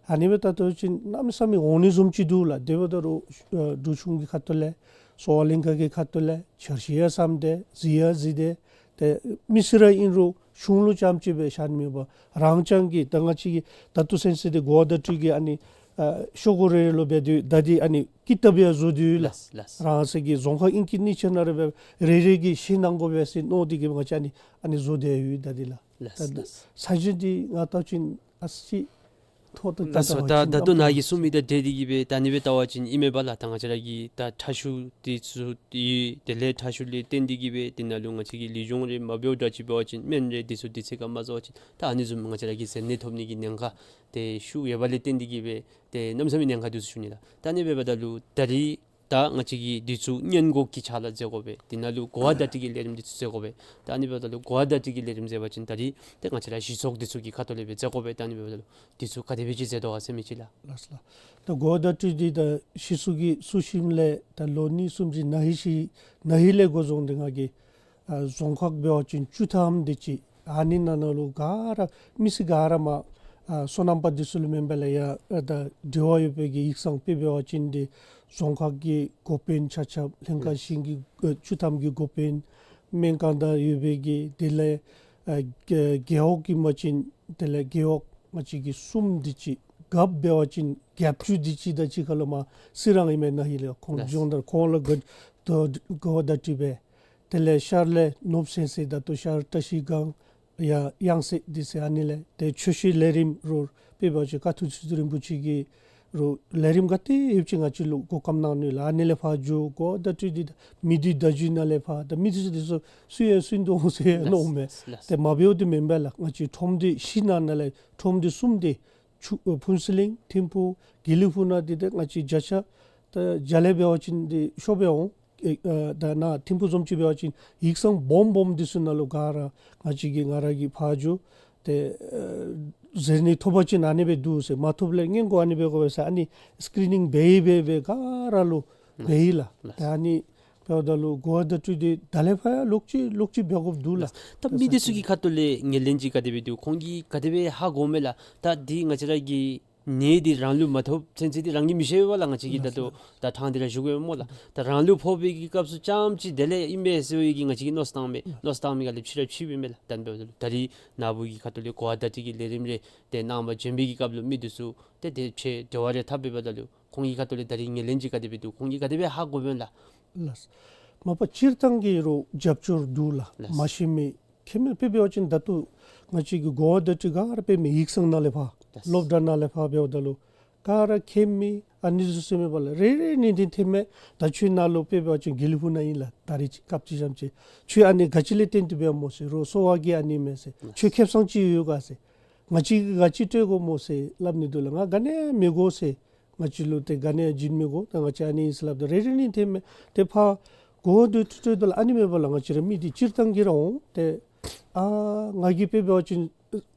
ཨ་ནི་སྦེ་བལྟ་ད་ཅིན་གནམ་མེད་ས་མེད་འོང་ནི་བཟུམ་ཅིག་འདུག་ལགས། དེ་འབདཝ་ད་རུང་ཨ་འབྲུག་གཞུང་གི་ཁ་ཐུག་ལས་གསོ་བ་གླིང་ཁ་གི་ཁ་ཐུག་ལས་འཆར་གཞི་ཡང་བརྩམས་ཏེ་གཟིགས་ཡང་གཟིགས་ཏེ་ཏེ་མི་སེར་ར་ཨིན་རུང་གཞུང་ལུ་རྐྱངམ་ཅིག་སྦེ་བཞག་ནི་མེད་པར་རང་རྐྱང་གིས་ད་ང་བཅས་ཀྱིས་ད་ལྟོ་ཚུན་ཚོད་འདི་གོ་བ་བརྡ་སྤྲོད་ཀྱི་ཨ་ནི་ ཨ་ཤོག་གུ་རེ་རེ་ལུ་འབད་དེ་ད་འདི་ཨ་ནི་ཀི་ཏབ་ཡང་བཟོ་སྟེ་ཡོད་ལགས། ལགས་ལགས། རང་སོའི་གི་རྫོང་ཁག་ཨིན་ཅི་ནི་ཅིག་ནང་ར་འབད་རེ་རེ་གིས་ཤེས་གནང་དགོ་པས་ཟེར་མནོ་སྟེ་གིས་ང་བཅས་ཨ་ནི་ཨ་ནི་བཟོ་སྟེ་ཡོད་ད་འདི་ལགས། ལགས་ད་ལགས། ས་གཞི་འདི་ང་བལྟ་བ་ཅིན་ཨ་ཙི་ཐོག་ཏུ་ལགས་སོ། ད་ད་ལྟོ་ནཱ་གི་གསུང་མི་དང་འབྲེལ་ཏེ་གིས་སྦེ་ད་ཨ་ནི་སྦེ་བལྟ་བ་ཅིན་ཨིན་མས་པ་ལགས། ད་ང་བཅས་ར་གི་ད་ཁྲག་ཤུགས་འདི་ཚུ་ཡོད། དེ་ལས་ཁྲག་ཤུགས་ལས་བརྟེན་ཏེ་གིས་སྦེ་དེ་ནང་ལུ་ང་བཅས་ཀྱི་ལུས་སྦྱོང་རེ་མ་འབདཝ་འདྲཝ་ཅིག་འབད་བ་ཅིན་སྨན་རེ་འདི་ཚུ་དུས་ཚོད་ཁར་མ་བཟའ་བ་ཅིན་ད་ཨ་ནི་བཟུམ་ང་བཅས་ར་གི་ཟེར་ནད་ཐོབ་ནི་གི་ཉེན་ཁ་དེ་ཤུགས་ཡོད་པ་ལས་བརྟེན་ཏེ་གིས་སྦེ་ཏེ་གནམ་མེད་ས་མེད་ཉེན་ཁ་འདུག་ཟེར་ཞུ་ནི་ལགས། ད་ཨ་ནི་འབདཝ་ད་ལུ་ད་རིས་ད་ང་བཅས་ཀྱིས་འདི་ཚུ་སྔོན་འགོག་གི་ཕྱག་ལཱ་མཛད་དགོ་པས། དེ་ནང་ལུ་གོ་བ་བརྡ་སྤྲོད་ཀྱི་ལས་རིམ་འདི་ཚུ་མཛད་དགོ་པས། ད་ཨ་ནི་འབདཝ་ད་ལུ་གོ་བ་བརྡ་སྤྲོད་ཀྱི་ལས་རིམ་མཛད་པ་ཅིན་ད་རིས་ཏེ་ང་བཅས་ར་གཞི་ཚོགས་འདི་ཚུ་གི་ཁ་ཐུག་ལས་སྦེ་མཛད་དགོ་པས། ད་ཨ་ནི་འབདཝ་ད་ལུ་འདི་ཚུ་ག་དེ་སྦེ་ཅིག་མཛད་དོ་ག་ཟེར་མི་ཅིག་ལགས། ལགས་ལགས། ད་གོ་བ་བརྡ་སྤྲོད་འདི་ད་གཞི་ཚོགས་ཀྱིས་བཙུགས་ཞིནམ་ལས་ད་ལོ་གཉིས་གསུམ་ཅིག་ན་ཧིང་ཅིག་ན་ཧིང་ལས་འགོ་བཟུང་སྟེ་ང་གིས་ཨ་རྫོང་ཁག་འབད་བ་ཅིན་བཅུ་ཐམ་དེ་ཅིག་ཨ་ནི་ནང་ན་ལུ་ག་ར་མི་སེར་ག་ར་མར་ཨ་སོ་ནམ་པ་འདི་ཚུ་ལུ་མེན་པ་ལས་ཡར་ཨ་ད་འབྲེལ་བ་ཡོད་པའི་གི་ཡིག་ཚང་དཔེ་འབད་བ་ཅིན་ཏེ་རྫོང་ཁག་གི་འགོ་དཔོན་ཆ་ཁྱབ་ལྷན་ཁག་གཞན་གྱི་ཨ་བཅུ་ཐམ་གྱི་འགོ་དཔོན་སྨན་ཁང་དང་ཡོད་པའི་གི་དེ་ལས་ཨ་རྒེད་རྒེད་འོག་གི་མ་ཅིན་དེ་ལས་རྒེད་འོག་ང་བཅས་ཀྱི་གསུམ་དེ་ཅིག་རྒཔོ་འབད་བ་ཅིན་བརྒྱད་ཅུ་དེ་ཅིག་དང་གཅིག་ཁར་ལུ་མར་གསོལ་རས་ཨིན་མས། ན་ཧིང་ལས་ཁོང་ལགས། སྦྱོང་བརྡར་ཁོང་ལུ་གོ་གོ་བརྡ་སྤྲོད་འབད། དེ་ལས་ཤར་ལས་ནོར་བུ་སེང་ཟེར་ད་ལྟོ་ཤར་བཀྲ་ཤིས་སྒང་ཡ་ཡང་སེ་འདི་ཚུ་ཨ་ནི་ལས་ཏེ་ཆོས་བཤད་ལས་རིམ་རོགས་དཔེ་འབད་བ་ཅིན་ཀ་ཐུག་ཆོས་རྗེ་རིན་པོ་ཆེ་གི་རོགས་ལས་རིམ་ག་དེ་ཡོདཔ་ཅིག་ང་བཅས་ལུ་གོ་སྐབས་གནང་ནུག་ལགས། ཨ་ནི་ལས་ཕར་འགྱོ་གོ་བརྡ་སྤྲོད་འདི་མི་སྡེ་བརྡ་བརྒྱུད་ནང་ལས་ཕར་ད་མི་སྡེ་འདི་ཚུ་སུ་ཡང་སུན་དོ་འོང་ཟེར་མནོཝ་མས། ལགས། ཏེ་མ་འབདཝ་འདི་མེན་པས་ལགས། ང་བཅས་ཁྲོམ་སྡེ་བཞི་ནང་ན་ལས་ཁྲོམ་སྡེ་གསུམ་འདི་ཆུ་ཨ་ཕུན་ཚོགས་གླིང་ཐིམ་ཕུག་དགེ་ལེགས་ཕུག་ནང་འདི་ཏེ་ང་བཅས་བརྒྱ་ཆ་ད་བརྒྱ་ལས་འབད་བ་ཅིན་འདི་ཤོར་སྦེ་འོང་། ཨེ་ཨ་ད་ནཱ་ཐིམ་ཕུག་བཟུམ་ཅིག་འབད་བ་ཅིན་ཡིག་ཚང་སྦོམ་སྦོམ་འདི་ཚུ་ནང་ལུ་ག་ར་ང་བཅས་ཀྱིས་ང་ར་གིས་ཕར་འགྱོ་སྟེ་ཨ་ཟེར་ནི་ཐོབ་པ་ཅིན་ཨ་ནི་སྦེ་འདུག་ཟེར། མ་ཐོབ་ལས་སྔོན་འགོག་ཨ་ནི་འབད་དགོ་པས་ཟེར་ཨ་ནི་སི་ཀི་རི་ནིང་འབད་ཡི་འབད་འབད་ག་ར་ལུ་འབད་ཡི་ལགས། ལགས། ད་ཨ་ནི་འབདཝ་ད་ལུ་གོ་བ་བརྡ་སྤྲོད་འདི་ད་ལས་ཕར་ཡང་ལོག་ཅི་ལོག་ཅི་འབད་དགོཔ་འདུག་ལགས། ལགས། ད་མི་སྡེ་ཚུ་གི་ཁ་ཐུག་ལས་ངོས་ལེན་ཅིག་ག་དེ་སྦེ་འདུག། ཁོང་གིས་ག་དེ་སྦེ་ཧ་གོཝ་མས་ལགས། ད་འདི་ང་བཅས་ར་གི་ནད་འདི་རང་ལུ་མ་ཐོབ་ཚུན་ཚོད་འདི་རང་གིས་མི་ཤེས་པས་ལགས། ང་བཅས་ཀྱིས་ད་ལྟོ་ད་ཐང་འདི་ར་བཞུགས་ཡོད་སྨོ་ལགས། ད་རང་ལུ་ཕོག་པའི་གི་སྐབས་སུ་རྐྱངམ་ཅིག་དེ་ལས་ཨིན་པས་ཟེར་བའི་གི་ང་བཅས་ཀྱིས་མནོ་བསམ་བཏངམ་མས། མནོ་བསམ་བཏང་མི་ག་ལས་ཕྱི་ར་ཕྱི་སྦེ་མས་ལགས། ད་འབདཝ་ད་ལུ་ད་རིས་ནཱ་བུ་གི་ཁ་ཐུག་ལས་གོ་བ་བརྡ་སྤྲོད་ཀྱི་ལས་རིམ་རེ་ཏེ་གནང་བར་བྱོན་པའི་གི་སྐབས་ལུ་མི་འདི་ཚུ་ཏེ་དེ་ཕྱེ་འབྲེལ་བ་རེ་འཐབ་འབདཝ་ད་ལུ་ཁོང་གི་ཁ་ཐུག་ལས་ད་རིས་ངོས་ལེན་ཅིག་ག་དེ་སྦེ་འདུག། ཁོང་གིས་ག་དེ་སྦེ་ཧ་གོ་བས་ལགས། ལགས། མ་པ་སྤྱིར་བཏང་གི་རོགས་རྒྱབ་སྐྱོར་འདུག་ལགས། ལགས། མ་ཤེས་མི་མཁྱེན་མི་དཔེ་འབད་བ་ཅིན་ད་ལྟོ་ང་བཅས་ཀྱི་གོ་བ་བརྡ་སྤྲོད་ག་ར་དཔེ་མི་ཡིག་ཚང་ནང་ལས་ཕར་ལགས། སློབ་གྲྭ་ནང་ལས་ཕར་འབདཝ་ད་ལུ་ག་ར་མཁྱེན་མི་ཨ་ནི་ཚུ་ཟེར་མི་པ་ལགས། རེ་རེ་གཉིས་འདི་ཐོན་མས། ད་ཁྱོད་ནཱ་ལུ་དཔེ་འབད་བ་ཅིན་དགེ་ལེགས་ཕུག་ནང་ཨིན་ལགས། ད་རིས་ཅིག་སྐབས་ཅིག་ཙམ་ཅིག་ཁྱོད་ཨ་ནི་ག་ཅི་ལས་བརྟེན་ཏེ་འབདཝ་སྨོ་ཟེར། རོགས་གསོ་བ་གི་ཨ་ནི་མས་ཟེར། ལགས། ཁྱོད་ཁེ་སང་ཅིག་ཡོད་ག་ཟེར། ང་བཅས་ཀྱིས་ག་ཅི་སྤྲོད་དགོ་སྨོ་ཟེར་སླབ་ནི་འདུག་ལགས། ང་ག་ནི་ཡང་མི་དགོ་ཟེར། ང་བཅས་ལུ་ཏེ་ག་ནི་ཡང་བྱིན་མི་དགོ། ད་ང་བཅས་ཨ་ནི་ཨིན་ཟེར་སླབ་ད་རེ་རེ་གཉིས་ཐོན་མས། ཏེ་ཕར་གོ་བ་བརྡ་སྤྲོད་ད་ལུ་ཨ་ནི་མས་པ་ལགས། ང་བཅས་ར་མི་འདི་སྤྱིར་བཏང་གི་ར་འོང་། ཏེ་ཨ་ང་གིས་དཔེ་འབད་བ་ཅིན་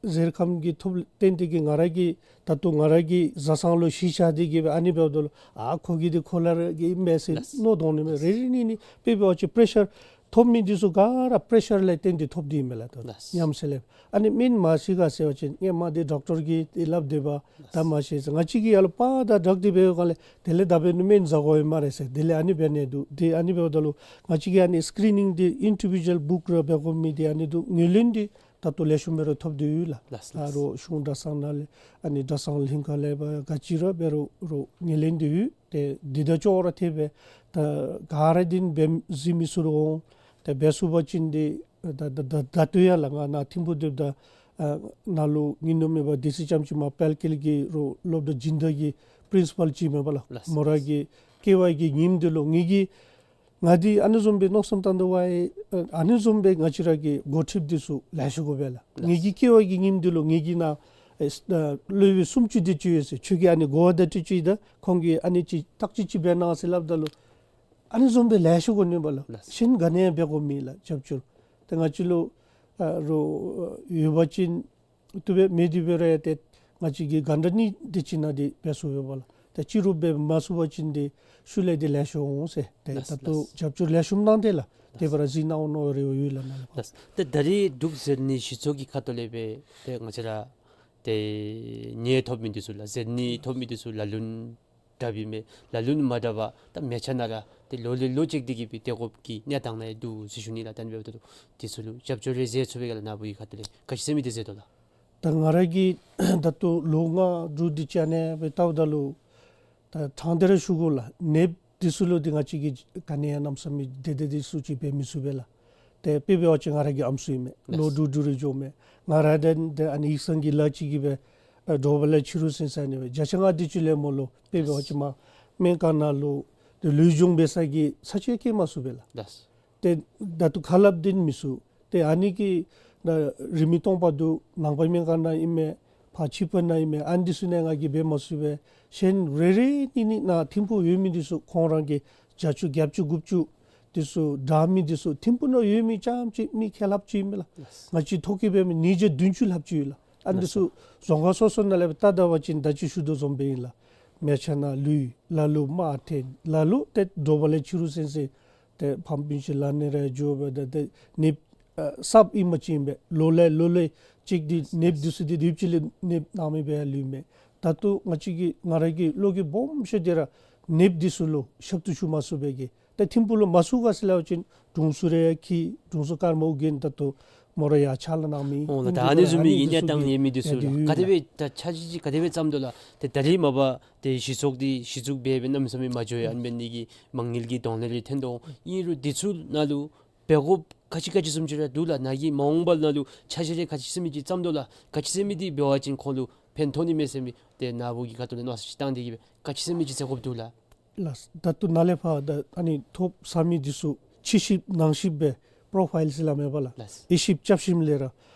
གཟེར་ཁམས་ཀྱི་ཐོབ་བརྟེན་ཏེ་གིས་ང་ར་གི་ད་ལྟོ་ང་ར་གི་བཟའ་ཚང་ལུ་གཞི་བཞག་སྟེ་གིས་སྦེ་ཨ་ནི་འབདཝ་ད་ལུ་ཨ་ཁོ་གི་འདི་ཁོ་ར་གི་ཨིན་མས་ཟེར་ལགས། མནོ་དོ་འོང་ནི་མས། ལགས། རེ་རེ་གཉིས་གཉིས་དཔེ་འབད་བ་ཅིན་པེ་རེ་ཤར་ཐོབ་མི་འདི་ཚུ་ག་ར་པེ་རེ་ཤར་ལས་བརྟེན་ཏེ་ཐོབ་སྟེ་ཨིན་མས་ལགས། ད་ལགས། ཉམས་སུ་ལེན། ཨ་ནི་སྨན་མ་ཤེས་ག་ཟེར་བ་ཅིན་ཧེ་མ་འདི་ཌོག་ཊར་གྱིས་འདི་སླབ་སྡོད་པ། ད་མ་ཤེས་ཟེར། ང་བཅས་ཀྱིས་ཡར་ལུ་པར་དང་སྦྲགས་ཏེ་འབད་བའི་སྒང་ལས་དེ་ལས་ད་འབད་ནི་སྨན་ཟ་དགོ་པས་སྨ་རེ་ཟེར། དེ་ལས་ཨ་ནི་འབད་ནི་འདུག། ཏེ་ཨ་ནི་འབདཝ་ད་ལུ་ང་བཅས་ཀྱིས་ཨ་ནི་སི་ཀི་རི་ནིང་འདི་ཨིན་ཌི་བི་ཌུ་ཨལ་བུཀ་ར་འབད་དགོ་མི་འདི་ཨ་ནི་འདུག། ངོས་ལེན་འདི་ད་ལྟོ་ལེགས་ཤོམ་སྦེ་ར་ཐོབ་སྟེ་ཡོད་ལགས། ལགས། ལགས། ཨ་རོགས་གཞུང་གྲྭ་ཚང་ནང་ལས་ཨ་ནི་གྲྭ་ཚང་ལྷན་ཁག་ལས་ཕར་ག་ཅི་ར་འབད་རུང་རོགས་ངོས་ལེན་འདི་ཡོད། ཏེ་འདི་དང་ཅོག་ར་འཐདཔ་སྦེ་ད་ག་ར་འདི་འབད་གཟིགས་མི་ཚུ་ར་འོང་། ཏེ་འབད་ཚུགས་པ་ཅིན་འདི་ད་ད་ད་ད་ལྟོ་ཡང་ལགས་ང་ནཱ་ཐིམ་ཕུག་སྡོདཔ་ད་ཨ་ནཱ་ལུ་ངེའི་ནུབ་མོ་པ་སྡེ་སྲིད་ལྕམ་ཅིག་མར་དཔལ་སྐྱེད་ཀྱི་རོགས་སློབ་གྲྭ་སྦྱིན་བདག་གི་པིརིན་སི་པཱལ་ཅིག་མས་པ་ལགས། ལགས། མོ་ར་གི་སྐྱེ་བ་གི་ཉིནམ་འདི་ལུ་ངེ་གི་ང་འདི་ཨ་ནི་བཟུམ་སྦེ་མནོ་བསམ་བཏང་དོ་བ་ཨེ། ཨ་ནི་བཟུམ་སྦེ་ང་བཅས་ར་གི་འགོ་ཁྲིདཔ་འདི་ཚུ་ལེ་ཤ་དགོ་པས་ལགས། ལགས། ངེ་གི་སྐྱེ་བ་གི་ཉིནམ་འདི་ལུ་ངེ་གི་ནང་ཨེ་ཨ་སློབ་དཔོན་སུམ་ཅུ་དེ་ཅིག་ཡོད་ཟེར། ཁྱོད་ཀྱིས་ཨ་ནི་གོ་བ་བརྡ་སྤྲོད་ཅིག་དང་ཁོང་གིས་ཨ་ནི་ཅིག་བརྟག་དཔྱད་ཅིག་འབད་གནང་ཟེར་སླབ་ད་ལུ་ཨ་ནི་བཟུམ་སྦེ་ལེ་ཤ་དགོ་ནི་པ་ལགས། ལགས། གཞན་ག་ནི་ཡང་འབད་དགོ་མེད་ལགས། རྒྱབ་སྐྱོར་ཏེ་ང་བཅས་ལུ་ཨ་རོགས་ཡོད་པ་ཅིན་བཏུབ་པས། མེད་དེ་འབད་རུང་ཡང་ཏེ་ང་བཅས་ཀྱིས་ག་འདྲ་ནི་དེ་ཅིག་ནང་འདི་འབད་ཚུགས་པས་པ་ལགས། ཏེ་ཅིག་རུང་འབད་མ་ཚུགས་པ་ཅིན་འདི་ཤུལ་ལས་འདི་ལེ་ཤ་འོང་ཟེར། ཏེ་ལགས། ད་ལྟོ་ལགས། རྒྱབ་སྐྱོར་ལེགས་ཤོམ་གནང་སྟེ་ལགས། ཏེ་ལགས། བར་གཟིགས་གནང་འོང་མནོ་རེ་བ་ཡོད་ལགས་ནཱ་ལས། ལགས། ཏེ་ད་རིས་འབྲུག་ཟེར་ནི་གཞི་ཚོགས་ཀྱི་ཁ་ཐུག་ལས་སྦེ་ཏེ་ང་བཅས་ར་ཏེ་ནད་ཐོབ་མི་འདི་ཚུ་ལགས་ཟེར་ནད་ཐོབ་མི་འདི་ཚུ་ལ་ལུ་ནི་དྲགཔ་ཨིན་མས། ལ་ལུ་ནི་མ་དྲག་པར་ད་མལ་ཆ་ནང་ར་ཏེ་ལོ་ལས་ལོ་ཅིག་འདི་གིས་སྦེ་སྡོད་དགོཔ་གི་གནས་སྟངས་ནང་ཡང་འདུག་ཟེར་ཞུ་ནི་ལགས། ད་ཨ་ནི་འབདཝ་ད་ལུ་འདི་ཚུ་ལུ་རྒྱབ་སྐྱོར་རེ་མཛད་ཚུགས་པས་ག་ལགས། ནཱ་བུ་གི་ཁ་ཐུག་ལས་ག་ཅི་ཟེར་མི་འདི་མཛད་དོ་ལགས། ད་ང་ར་གིས་ད་ལྟོ་ལོ་ལྔ་དྲུག་འདི་ཅིག་ཨ་ནེ་སྦེ་བལྟཝ་ད་ལུ་ད་ཕྲང་སྟེ་ར་ཞུ་དགོ་ལགས། ནདཔ་འདི་ཚུ་ལུ་འདི་ང་བཅས་ཀྱིས་ག་ནི་ཡང་གནམ་མེད་ས་མེད་དེ་དེ་འདི་ཚུ་ཅིག་འབད་མི་ཚུགས་པས་ལགས། ཏེ་དཔེ་འབད་བ་ཅིན་ང་ར་གི་ཨམ་སྲུ་ཨིན་མས། ལོ་དྲུག་དྲུག་རེ་འགྱོཝ་མས། ང་ར་དང་ཏེ་ཨ་ནི་ཡིག་ཚང་གི་ལཱ་ཅིག་གིས་སྦེ་ཨ་དྲོ་པ་ལས་ཕྱི་རུ་ཟིན་ས་ཨ་ནི་སྦེ་བརྒྱ་ཆ་ལྔ་འདི་ཚུ་ལས་མོ་ལུ་དཔེ་འབད་བ་ཅིན་མ་སྨན་ཁང་ནང་ལུ་ཏེ་ལུས་སྦྱོང་འབད་ས་གི་ས་ཆ་བསྐྱལ་མ་ཚུགས་པས་ལགས། ཏེ་ད་ལྟོ་ཁ་སླབ་སྟེ་མི་ཚུགས། ཏེ་ཨ་ནི་གི་ད་རིན་མེད་སྟོང་པ་འདུག། ནང་པའི་སྨན་ཁང་ནང་ཨིན་མས། ཕར་ཕྱི་པ་ནང་ཨིན་མས། ཨ་ནི་འདི་ཚུ་ནང་ང་གིས་འབད་མ་ཚུགས་པས། གཞན་རེ་རེ་གཉིས་གཉིས་ནང་ཐིམ་ཕུག་ཡོད་མི་འདི་ཚུ་ཁོང་ར་གི་བརྒྱ་ཅུ་བརྒྱད་ཅུ་དགུ་བཅུ་འདི་ཚུ་དྲག་མི་འདི་ཚུ་ཐིམ་ཕུག་ནང་ཡོད་མི་རྐྱངམ་ཅིག་མི་ཁལ་ལྷགཔ་ཅིག་ཨིན་མས་ལགས། ལགས། ང་བཅས་ཐོ་བཀོད་འབད་མི་ཉིས་བརྒྱ་བདུན་ཅུ་ལྷགཔ་ཅིག་ཡོད་ལགས། ཨ་ནི་འདི་ཚུ་ལགས་སོ། རྫོང་ཁག་སོ་སོ་ནང་ལས་སྦེ་བལྟ་ད་པ་ཅིན་ད་ཅི་ཞུ་དོ་བཟུམ་སྦེ་ཨིན་ལགས། མལ་ཆ་ནང་ལུས་ལ་ལུ་དམར་ཐོན་ལ་ལུ་ཏེ་དྲོ་པ་ལས་ཕྱི་རུ་ཟིན་ཟིན་ཏེ་ཕམ་སྤུན་ཆ་ལག་ནང་ར་འགྱོ་སྦེ་ད་ཏེ་ནདཔ་ཨ་གསརཔ་ཨིན་པ་ཅིན་སྦེ་ལོ་ལས་ལོ་ལས་ཅིག་འདི་ནདཔ་འདི་ཚུ་འདི་དུས་ཅི་ལས་ནདཔ་ནང་མི་སྦེ་ལུས་མས། ད་ལྟོ་ང་བཅས་ཀྱི་ང་ར་གི་བློ་འགྱོད་སྦོམ་ཤོས་འདི་ར་ནདཔ་འདི་ཚུ་ལུ་ཞབས་ཏོག་ཞུ་མ་ཚུགས་པའི་གི། ཏེ་ཐིམ་ཕུག་ལུ་མ་ཚུད་ག་ཟེར་སླབ་པ་ཅིན་དྲུང་འཚོ་རེ་ཡང་འཁྱིད། དྲུང་འཚོ་ཀརྨ་ཨོ་རྒྱན་ད་ལྟོ་མོ་ར་ཡར་ཕྱག་ལཱ་གནང་མི་ཨོ་ལགས། ད་ཨ་ནི་བཟུམ་མའི་གི་གནས་སྟངས་ཡོད་མི་འདི་ཚུ་ལགས། ག་དེ་སྦེ་ད་འཆར་གཞི་ཅིག་ག་དེ་སྦེ་བརྩམ་དོ་ལགས། ཏེ་ད་རིས་མ་པ་ཏེ་གཞི་ཚོགས་འདི་གཞི་བཙུགས་འབད་འབད་གནམ་མེད་ས་མེད་མ་འགྱོ་ཡང་ཨ་ནི་འབད་ནི་གི་མ་དངུལ་གྱི་གདོང་ལེན་རེ་ཐོན་དོ། ཨིན་རུང་འདི་ཚུ་ནང་ལུ་འབད་དགོཔ་ག་ཅི་ག་ཅི་བཟུམ་ཅིག་ར་འདུག་ལགས། ནཱ་གིས་མ་འོངས་པ་ནང་ལུ་འཆར་གཞི་རེ་ག་ཅི་ཟེར་མི་ཅིག་བརྩམ་དོ་ལགས། ག་ཅི་ཟེར་མི་འདི་འབད་བ་ཅིན་ཁོང་ལུ་ཕན་ཐོགས་ནི་མས་ཟེར་མི་ཏེ་ནཱ་བུ་གི་ཁ་ཐུག་ལས་མནོ་བསམ་ཅིག་བཏང་སྟེ་གི་སྦེ་ག་ཅི་ཟེར་མི་ཅིག་མཛད་དགོཔ་འདུག་ལགས། ལགས། ད་ལྟོ་ནཱ་ལས་ཕར་ད་ཨ་ནི་ཐོབ་ཚར་མི་འདི་ཚུ་ཕྱི་ཞིབ་ནང་ཞིབ་སྦེ་པོརོ་ཕའིལ་ཟེར་སླབ་མས་པ་ལགས། ལགས། དབྱེ་ཞིབ་རྐྱབ་ཞིནམ་ལས་ར་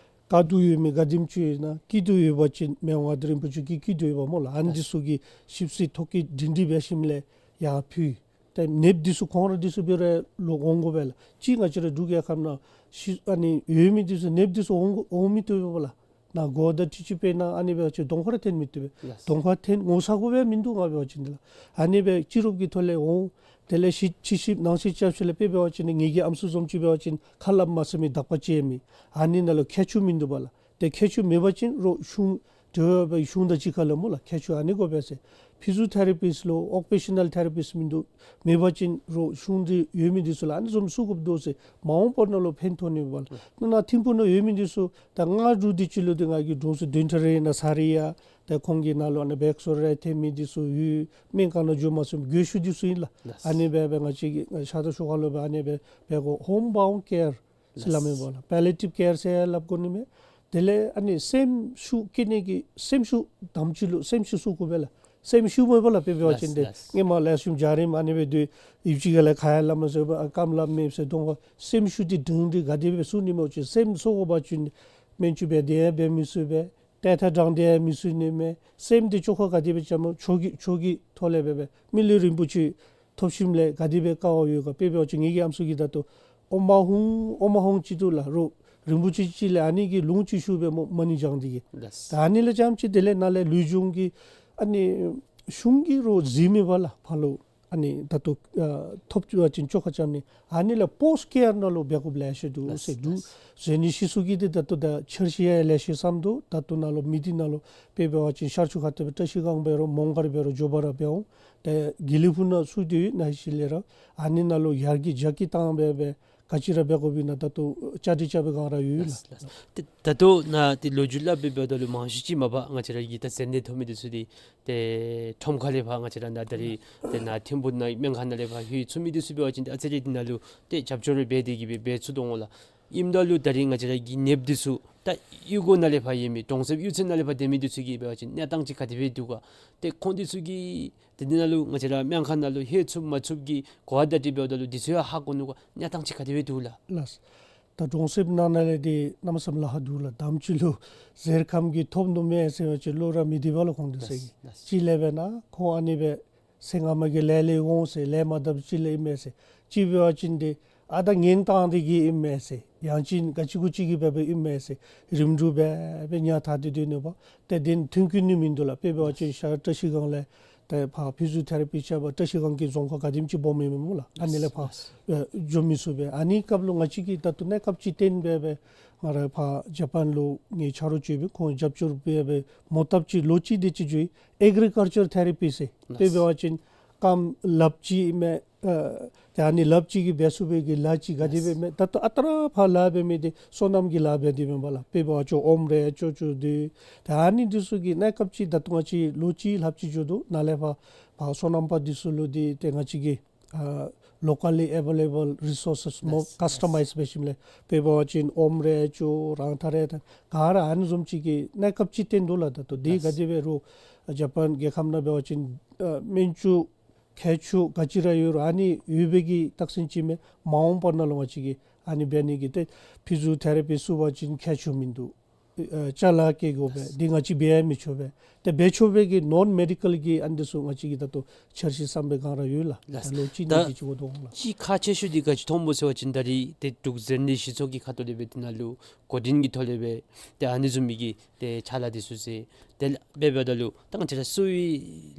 ག་ཏེ་ཡོད་མི་ག་དེམ་ཅིག་ཡོད་ན་སྐྱིད་སྡུག་ཡོད་པ་ཅིན་མི་དབང་མངའ་བདག་རིན་པོ་ཆེ་གི་སྐྱིད་སྡུག་ཡོད་པ་སྨོ་ལགས། ཨ་ནི་འདི་ཚུ་གི་ཞིབ་འཚོལ་ཐོ་བཀོད་སྒྲིང་སྒྲིང་འབད་ཞིནམ་ལས་ཡར་ཕུལ། ཏེ་ནདཔ་འདི་ཚུ་ཁོང་ར་འདི་ཚུ་འབད་རུང་ལོག་འོང་དགོ་པས་ལགས། ཅིག་ང་བཅས་ར་འབྲུག་རྒྱལ་ཁབ་ནང་ཤི་ཨ་ནི་ཡོད་མི་འདི་ཚུ་ནདཔ་འདི་ཚུ་འོང་འོང་མི་བཏུབ་པས་ལགས། ནཱ་གོ་བརྡ་ཅིག་ཅིག་སྤེལ་ན་ཨ་ནི་འབད་བ་ཅིན་གདོང་ཁར་ཐོན་མི་བཏུབ་པས། ལགས། གདོང་ཁར་ཐོན་འོང་ས་གོ་སྦེ་མིན་འདུག། ང་འབད་བ་ཅིན་འདི་ལགས། ཨ་ནི་སྦེ་སྤྱི་རོགས་ཀྱི་ཐོག་ལས་འོང་། དེ་ལས་ཞིབ་ཕྱི་ཞིབ་ནང་ཞིབ་རྐྱབ་ཞིནམ་ལས་དཔེ་འབད་བ་ཅིན་ངེ་གི་ཨམ་སྲུ་བཟུམ་ཅིག་འབད་བ་ཅིན་ཁ་སླབ་མ་ཚུགས་མི་དག་པ་ཅིག་ཡོད་མི་ཨ་ནི་ནང་ལུ་ཁྱད་ཆོས་མིན་འདུག་པ་ལགས། ཏེ་ཁྱད་ཆོས་མེད་པ་ཅིན་རོགས་གཞུང་དེ་སྦེ་གཞུང་དང་གཅིག་ཁར་ལུ་སྨོ་ལགས། ཁྱད་ཆོས་ཨ་ནི་དགོ་པས་ཟེར། ཕི་ཟི་ཡོ་ཐེ་ར་པིསཊ་ལོ་ཨོ་ཀུ་པེ་ཤ་ནཱལ་ཐེ་ར་པིསཊ་མིན་འདུག། མེད་པ་ཅིན་རོགས་གཞུང་འདི་ཡོད་མི་འདི་ཚུ་ལུ་ཨ་ནི་བཟུམ་བཙུགས་དགོཔ་འདུག་ཟེར། མ་འོངས་པ་ནང་ལུ་ཕན་ཐོགས་ནི་འབད་ལགས། ནཱ་ཐིམ་ཕུག་ནང་ཡོད་མི་འདི་ཚུ་ད་ལྔ་དྲུག་འདི་ཅིག་ལུ་འདི་ང་གིས་དྲུང་འཚོ་བདུན་ཕྲག་རེ་ནང་ཚར་རེ་ཡང་ཏེ་ཁོང་གི་ནང་ལུ་ཨ་ནི་བེག་སོར་རེ་ཐོན་མི་འདི་ཚུ་ཡོད། སྨན་ཁང་ནང་འགྱོ་མ་ཚུགས་མི་རྒས་ཤོས་འདི་ཚུ་ཨིན་ལགས། ལགས། ཨ་ནི་སྦེ་སྦེ་ང་བཅས་ཀྱིས་ཤ་སྟག་ཤོག་ཁ་ལུ་སྦེ་ཨ་ནི་སྦེ་འབད་དགོ། ཧོམ་བའུནཌ་ཀེར་ཟེར་སླབ་མས་པ་ལགས། པེ་ལི་ཡེ་ཊིབ་ཀེར་ཟེར་སླབ་དགོ་ནི་མས། དེ་ལས་ཨ་ནི་སེམས་ཤུགས་བསྐྱེད་ནི་གི་སེམས་ཤུགས་དམ་ཅིག་ལུ་སེམས་ཤུགས་བཙུགས་དགོ་པས་ལགས། སེམས་ཤུགས་མེད་པ་ལགས། དཔེ་འབད་བ་ཅིན་ཏེ་ལགས། སྔོན་མ་ལས་ཤུལ་འཇའ་རིསམོ་ཨ་ནི་སྦེ་སྡོད་ཡུལ་ཅིག་ག་ལས་ཁ་ཡང་སླབ་མ་ཚུགས་པར་ཨ་རྐངམ་ལགཔ་མེད་ཟེར་གདོང་ཁར། སེམས་ཤུགས་འདི་སྒྲིང་སྒྲི་ག་དེ་སྦེ་བཙུགས་ནི་སྨོ་ཟེར་བ་ཅིན་སེམས་གསོ་དགོ་པ་ཅིན་སྨན་བཅོས་འབད་དེ་ཡང་འབད་མི་ཚུགས་པས། ཏེ་ཐ་དྲང་སྟེ་མི་ཚུགས་ནི་མས། སེམས་འདི་བཅོས་ཁ་ག་དེ་སྦེ་རྐྱབ་སྨོ། ཆོས་ཀྱི་ཆོས་ཀྱི་ཐོག་ལས་སྦེ་སྦེ་མི་ལུས་རིན་པོ་ཆེ་ཐོབ་ཞིནམ་ལས་ག་དེ་སྦེ་དཀའ་བ་ཡོད་ག། དཔེ་འབད་བ་ཅིན་ངེ་གི་ཨམ་སྲུ་གིས་ད་ལྟོ་ཨོ་མ་ཧུང་ཨོ་མ་ཧུང་ཅིག་འདུག་ལགས། རོགས་རིན་པོ་ཆེ་ཅིག་ལས་ཨ་ནི་གི་ལུང་ཅིག་ཞུ་སྦེ་སྨོ་མ་ཎི་བགྱང་སྟེ་གི། ལགས། ད་ཨ་ནི་ལས་རྐྱངམ་ཅིག་དེ་ལས་ནཱ་ལས་ལུས་སྦྱོང་གི་ཨ་ནི་གཞུང་གིས་རོགས་གཟིགས་མི་འབད་ལགས་ཕར་ལུ། ཨ་ནི་ད་ལྟོ་ཨ་ཐོབ་བཅུག་པ་ཅིན་བཅོས་ཁ་རྐྱབ་ནི། ཨ་ནི་ལས་པོསཊ་ཀེར་ནང་ལུ་འབད་དགོཔ་ལེ་ཤ་འདུག་ཟེར་འདུག། ལགས། ཟེར་ནི་ཤེས་སུ་གི་འདི་ད་ལྟོ་ད་འཆར་གཞི་ཡང་ལེ་ཤ་བརྩམས་འདུག། ད་ལྟོ་ནཱ་ལུ་མི་སྡེ་ནང་ལུ་དཔེ་འབད་བ་ཅིན་ཤར་ཕྱོགས་ཁ་ཐུག་སྦེ་བཀྲ་ཤིས་སྒང་འབད་རུང་མོང་སྒར་འབད་རུང་མགྱོགས་པ་ར་འབད་འོང་། ཏེ་དགེ་ལེགས་ཕུག་ནང་ཚུད་དེ་ཡོད་ན་ཤེས་ལས་ར་ཨ་ནི་ནང་ལུ་ཡར་རྒྱས་རྒྱ་སྐྱེད་བཏང་སྦེ་སྦེ་ག་ཅི་ར་འབད་དགོཔ་ཨིན་ན་ད་ལྟོ་བཅའ་སྒྲིག་རྐྱབ་པའི་སྒང་ར་ཡོད་ལགས། ལགས། ལགས། ཏེ་ད་ལྟོ་ནཱ་ཏེ་ལོ་རྒྱུས་སླབ་སྦེ་འབདཝ་ད་ལུ་མང་ཤོས་ཅིག་མ་པ་ང་བཅས་ར་གི་ད་མཛད་གནས་ཐོབ་མི་འདི་ཚུ་འདི་ཏེ་ཁྲོམ་ཁ་ལས་ཕར་ང་བཅས་ར་ནཱ་ད་རིས་ཏེ་ནཱ་ཐིམ་ཕུག་ནང་སྨན་ཁང་ནང་ལས་ཕར་ལྷོད་ཚུགས་མི་འདི་ཚུ་འབད་བ་ཅིན་ཏེ་ཨ་ཙི་རེ་འདི་ནང་ལུ་ཏེ་རྒྱབ་སྐྱོར་རེ་འབད་དེ་གི་སྦེ་འབད་ཚུགས་དོ་འོང་ལགས། ཨིནམ་ད་ལུ་ད་རིས་ང་བཅས་ར་གི་ནདཔ་འདི་ཚུ་ད་གཡུས་སྒོ་ནང་ལས་ཕར་ཡོད་མི་གྲོང་གསེབ་གཡུས་ཚན་ནང་ལས་ཕར་སྡོད་མི་འདི་ཚུ་གི་འབད་བ་ཅིན་གནས་སྟངས་ཅིག་ག་དེ་སྦེ་འདུག་ག། ཏེ་ཁོང་འདི་ཚུ་གི་ཏེ་འདི་ནང་ལུ་ང་བཅས་ར་སྨན་ཁང་ནང་ལུ་ལྷོད་ཚུགས་མ་ཚུགས་ཀྱི་གོ་བརྡ་འདི་འབདཝ་ད་ལུ་འདི་ཚུ་ཡང་ཧ་གོ་ནུག་ག། གནས་སྟངས་ཅིག་ག་དེ་སྦེ་འདུག་ལགས། ལགས། ད་གྲོང་གསེབ་ནང་ན་ལས་འདི་གནམ་མེད་ས་མེད་ལཱ་ཁག་འདུག་ལགས། དང་པ་ཅིག་ལུ་ཟེར་ཁམས་ཀྱིས་ཐོབ་ནུག་མེད་ཟེར་བ་ཅིན་བློ་ར་མི་བདེ་བས་ལགས་ཁོང་འདི་ཚུ་གིས། ལགས། ལགས། ཅིག་ལས་འབད་ན་ཁོང་ཨ་ནི་སྦེ་ཟེར་ང་མ་གིས་ལས་ལས་འོང་ཟེར་ལས་མ་བཏབ་ཅིག་ལས་ཨིན་མས་ཟེར། ཅིག་འབད་བ་ཅིན་འདི་ཨ་ད་ངན་བཏང་སྟེ་གི་ཨིན་མས་ཟེར། ཡང་ཅིན་ག་ཅི་གུ་ཅི་གིས་འབད་འབདཝ་ཨིན་མས་ཟེར། རིམ་གྲོ་འབད་འབད་ཉལ་ཐ་དེ་སྡོད་ནུག་པ། ཏེ་འདི་ཐོན་སྐྱེད་ནི་མིན་འདུག་ལགས། དཔེ་འབད་བ་ཅིན་ཤར་བཀྲ་ཤིས་སྒང་ལས་ཏེ་ཕར་ཕི་ཟི་ཡོ་ཐེ་ར་པི་རྐྱབ་པར་བཀྲ་ཤིས་སྒང་གི་རྫོང་ཁག་ག་དེམ་ཅིག་སྦོམ་ཨིན་མས་སྨོ་ལགས། ཨ་ནི་ལས་ཕར་ཨེ་འགྱོ་མི་ཚུགས་པས། ཨ་ནི་སྐབས་ལུ་ང་བཅས་ཀྱིས་ད་ལྟོ་གནས་སྐབས་ཅིག་བརྟེན་འབད་འབད་ང་ར་ཕར་ཇ་པཱན་ལུ་ངེའི་ཆ་རོགས་ཅིག་ཡོད་པས། ཁོང་རྒྱབ་སྐྱོར་འབད་འབད་མོ་བཏབ་ཅིག་ལོ་གཅིག་དེ་ཅིག་འགྱོ་ཡི། ཨེ་གྲི་ཀལ་ཅར་ཐེ་ར་པི་ཟེར། དཔེ་འབད་བ་ཅིན་རྐངམ་ལགཔ་ཅིག་ཨིན་མས། ཨ་ཏེ་ཨ་ནི་ལགཔ་ཅིག་གིས་འབད་ཚུགས་པའི་གི་ལཱ་ཅིག་ག་དེ་སྦེ་མས། ད་ལྟོ་ཨ་རྟག་ར་ཕར་ལཱ་འབད་མི་འདི་སོ་ནམ་གྱི་ལཱ་འབད་དེ་མེན་པ་ལགས། དཔེ་འབད་བ་ཅིན་ཨོམ་རེ་ཅོ་ཅོ་འདི་ད་ཨ་ནི་འདི་ཚུ་གི་གནས་སྐབས་ཅིག་ད་ལྟོ་ང་བཅས་ལོ་གཅིག་ལྷགཔ་ཅིག་འགྱོ་དོ། ནཱ་ལས་ཕར་ཕར་སོ་ནམ་པ་འདི་ཚུ་ལུ་འདི་ཏེ་ང་བཅས་ཀྱིས་ཨ་locally available resources མོ་ལགས་ལགས། ཀཱསི་ཊ་མའིཛ་འབད་ཞིནམ་ལས་དཔེ་འབད་བ་ཅིན་ཨོམ་རེ་ཅོ་རང་ཐག་རེ་ད་ག་ར་ཨ་ནི་བཟུམ་ཅིག་གི་གནས་སྐབས་ཅིག་བཏོན་དོ་ལགས། ད་ལྟོ་འདི་ལགས། ག་དེ་སྦེ་རུང་ཇ་པཱན་རྒྱལ་ཁབ་ནང་འབད་བ་ཅིན་ཨ་སྨན་བཅོས་ཁྱད་ཆོས་ག་ཅི་ར་ཡོད་རུང་ཨ་ནི་ཡོད་པའི་གི་རྟགས་མཚན་ཅིག་མས། མ་འོངས་པ་ནང་ལུ་ང་བཅས་ཀྱིས་ཨ་ནི་འབད་ནི་གི་ཏེ་ཕི་ཛི་ཡོ་ཐེ་ར་པི་བཙུགས་པ་ཅིན་ཁྱད་ཆོས་མིན་འདུག། ཨ་ཅ་ལ་སྐྱེ་དགོ་པས། འདི་ང་བཅས་འབད་ཡང་མི་ཆོག་པས། ཏེ་འབད་ཆོག་པའི་གི་ནོན་མེ་ཌི་ཀཱལ་གྱི་ཨ་ནི་འདི་ཚུ་ང་བཅས་ཀྱིས་ད་ལྟོ་འཆར་གཞི་བསམ་པའི་སྒང་ར་ཡོད་ལགས། ལགས། ད་ལོ་གཅིག་ད་གཉིས་ཀྱི་གཅིག་འགོར་དོ་འོང་ལགས། ཅིག་ཁག་ཆེ་ཤོས་འདི་ག་ཅི་མཐོང་དོ་ཟེར་བ་ཅིན་ད་རིས་ཏེ་འབྲུག་ཟེར་ནི་གཞི་ཚོགས་ཀྱི་ཁ་ཐུག་ལས་འབད་དེ་ནང་ལུ་འགོ་འདྲེན་གྱི་ཐོག་ལས་འབད་ཏེ་ཨ་ནི་བཟུམ་མའི་གི་ཏེ་ཕྱག་ལཱ་འདི་ཚུ་མཛད། དེ་ལས་འབད་འབདཝ་ད་ལུ་ད་ང་བཅས་ར་གསོ་བའི་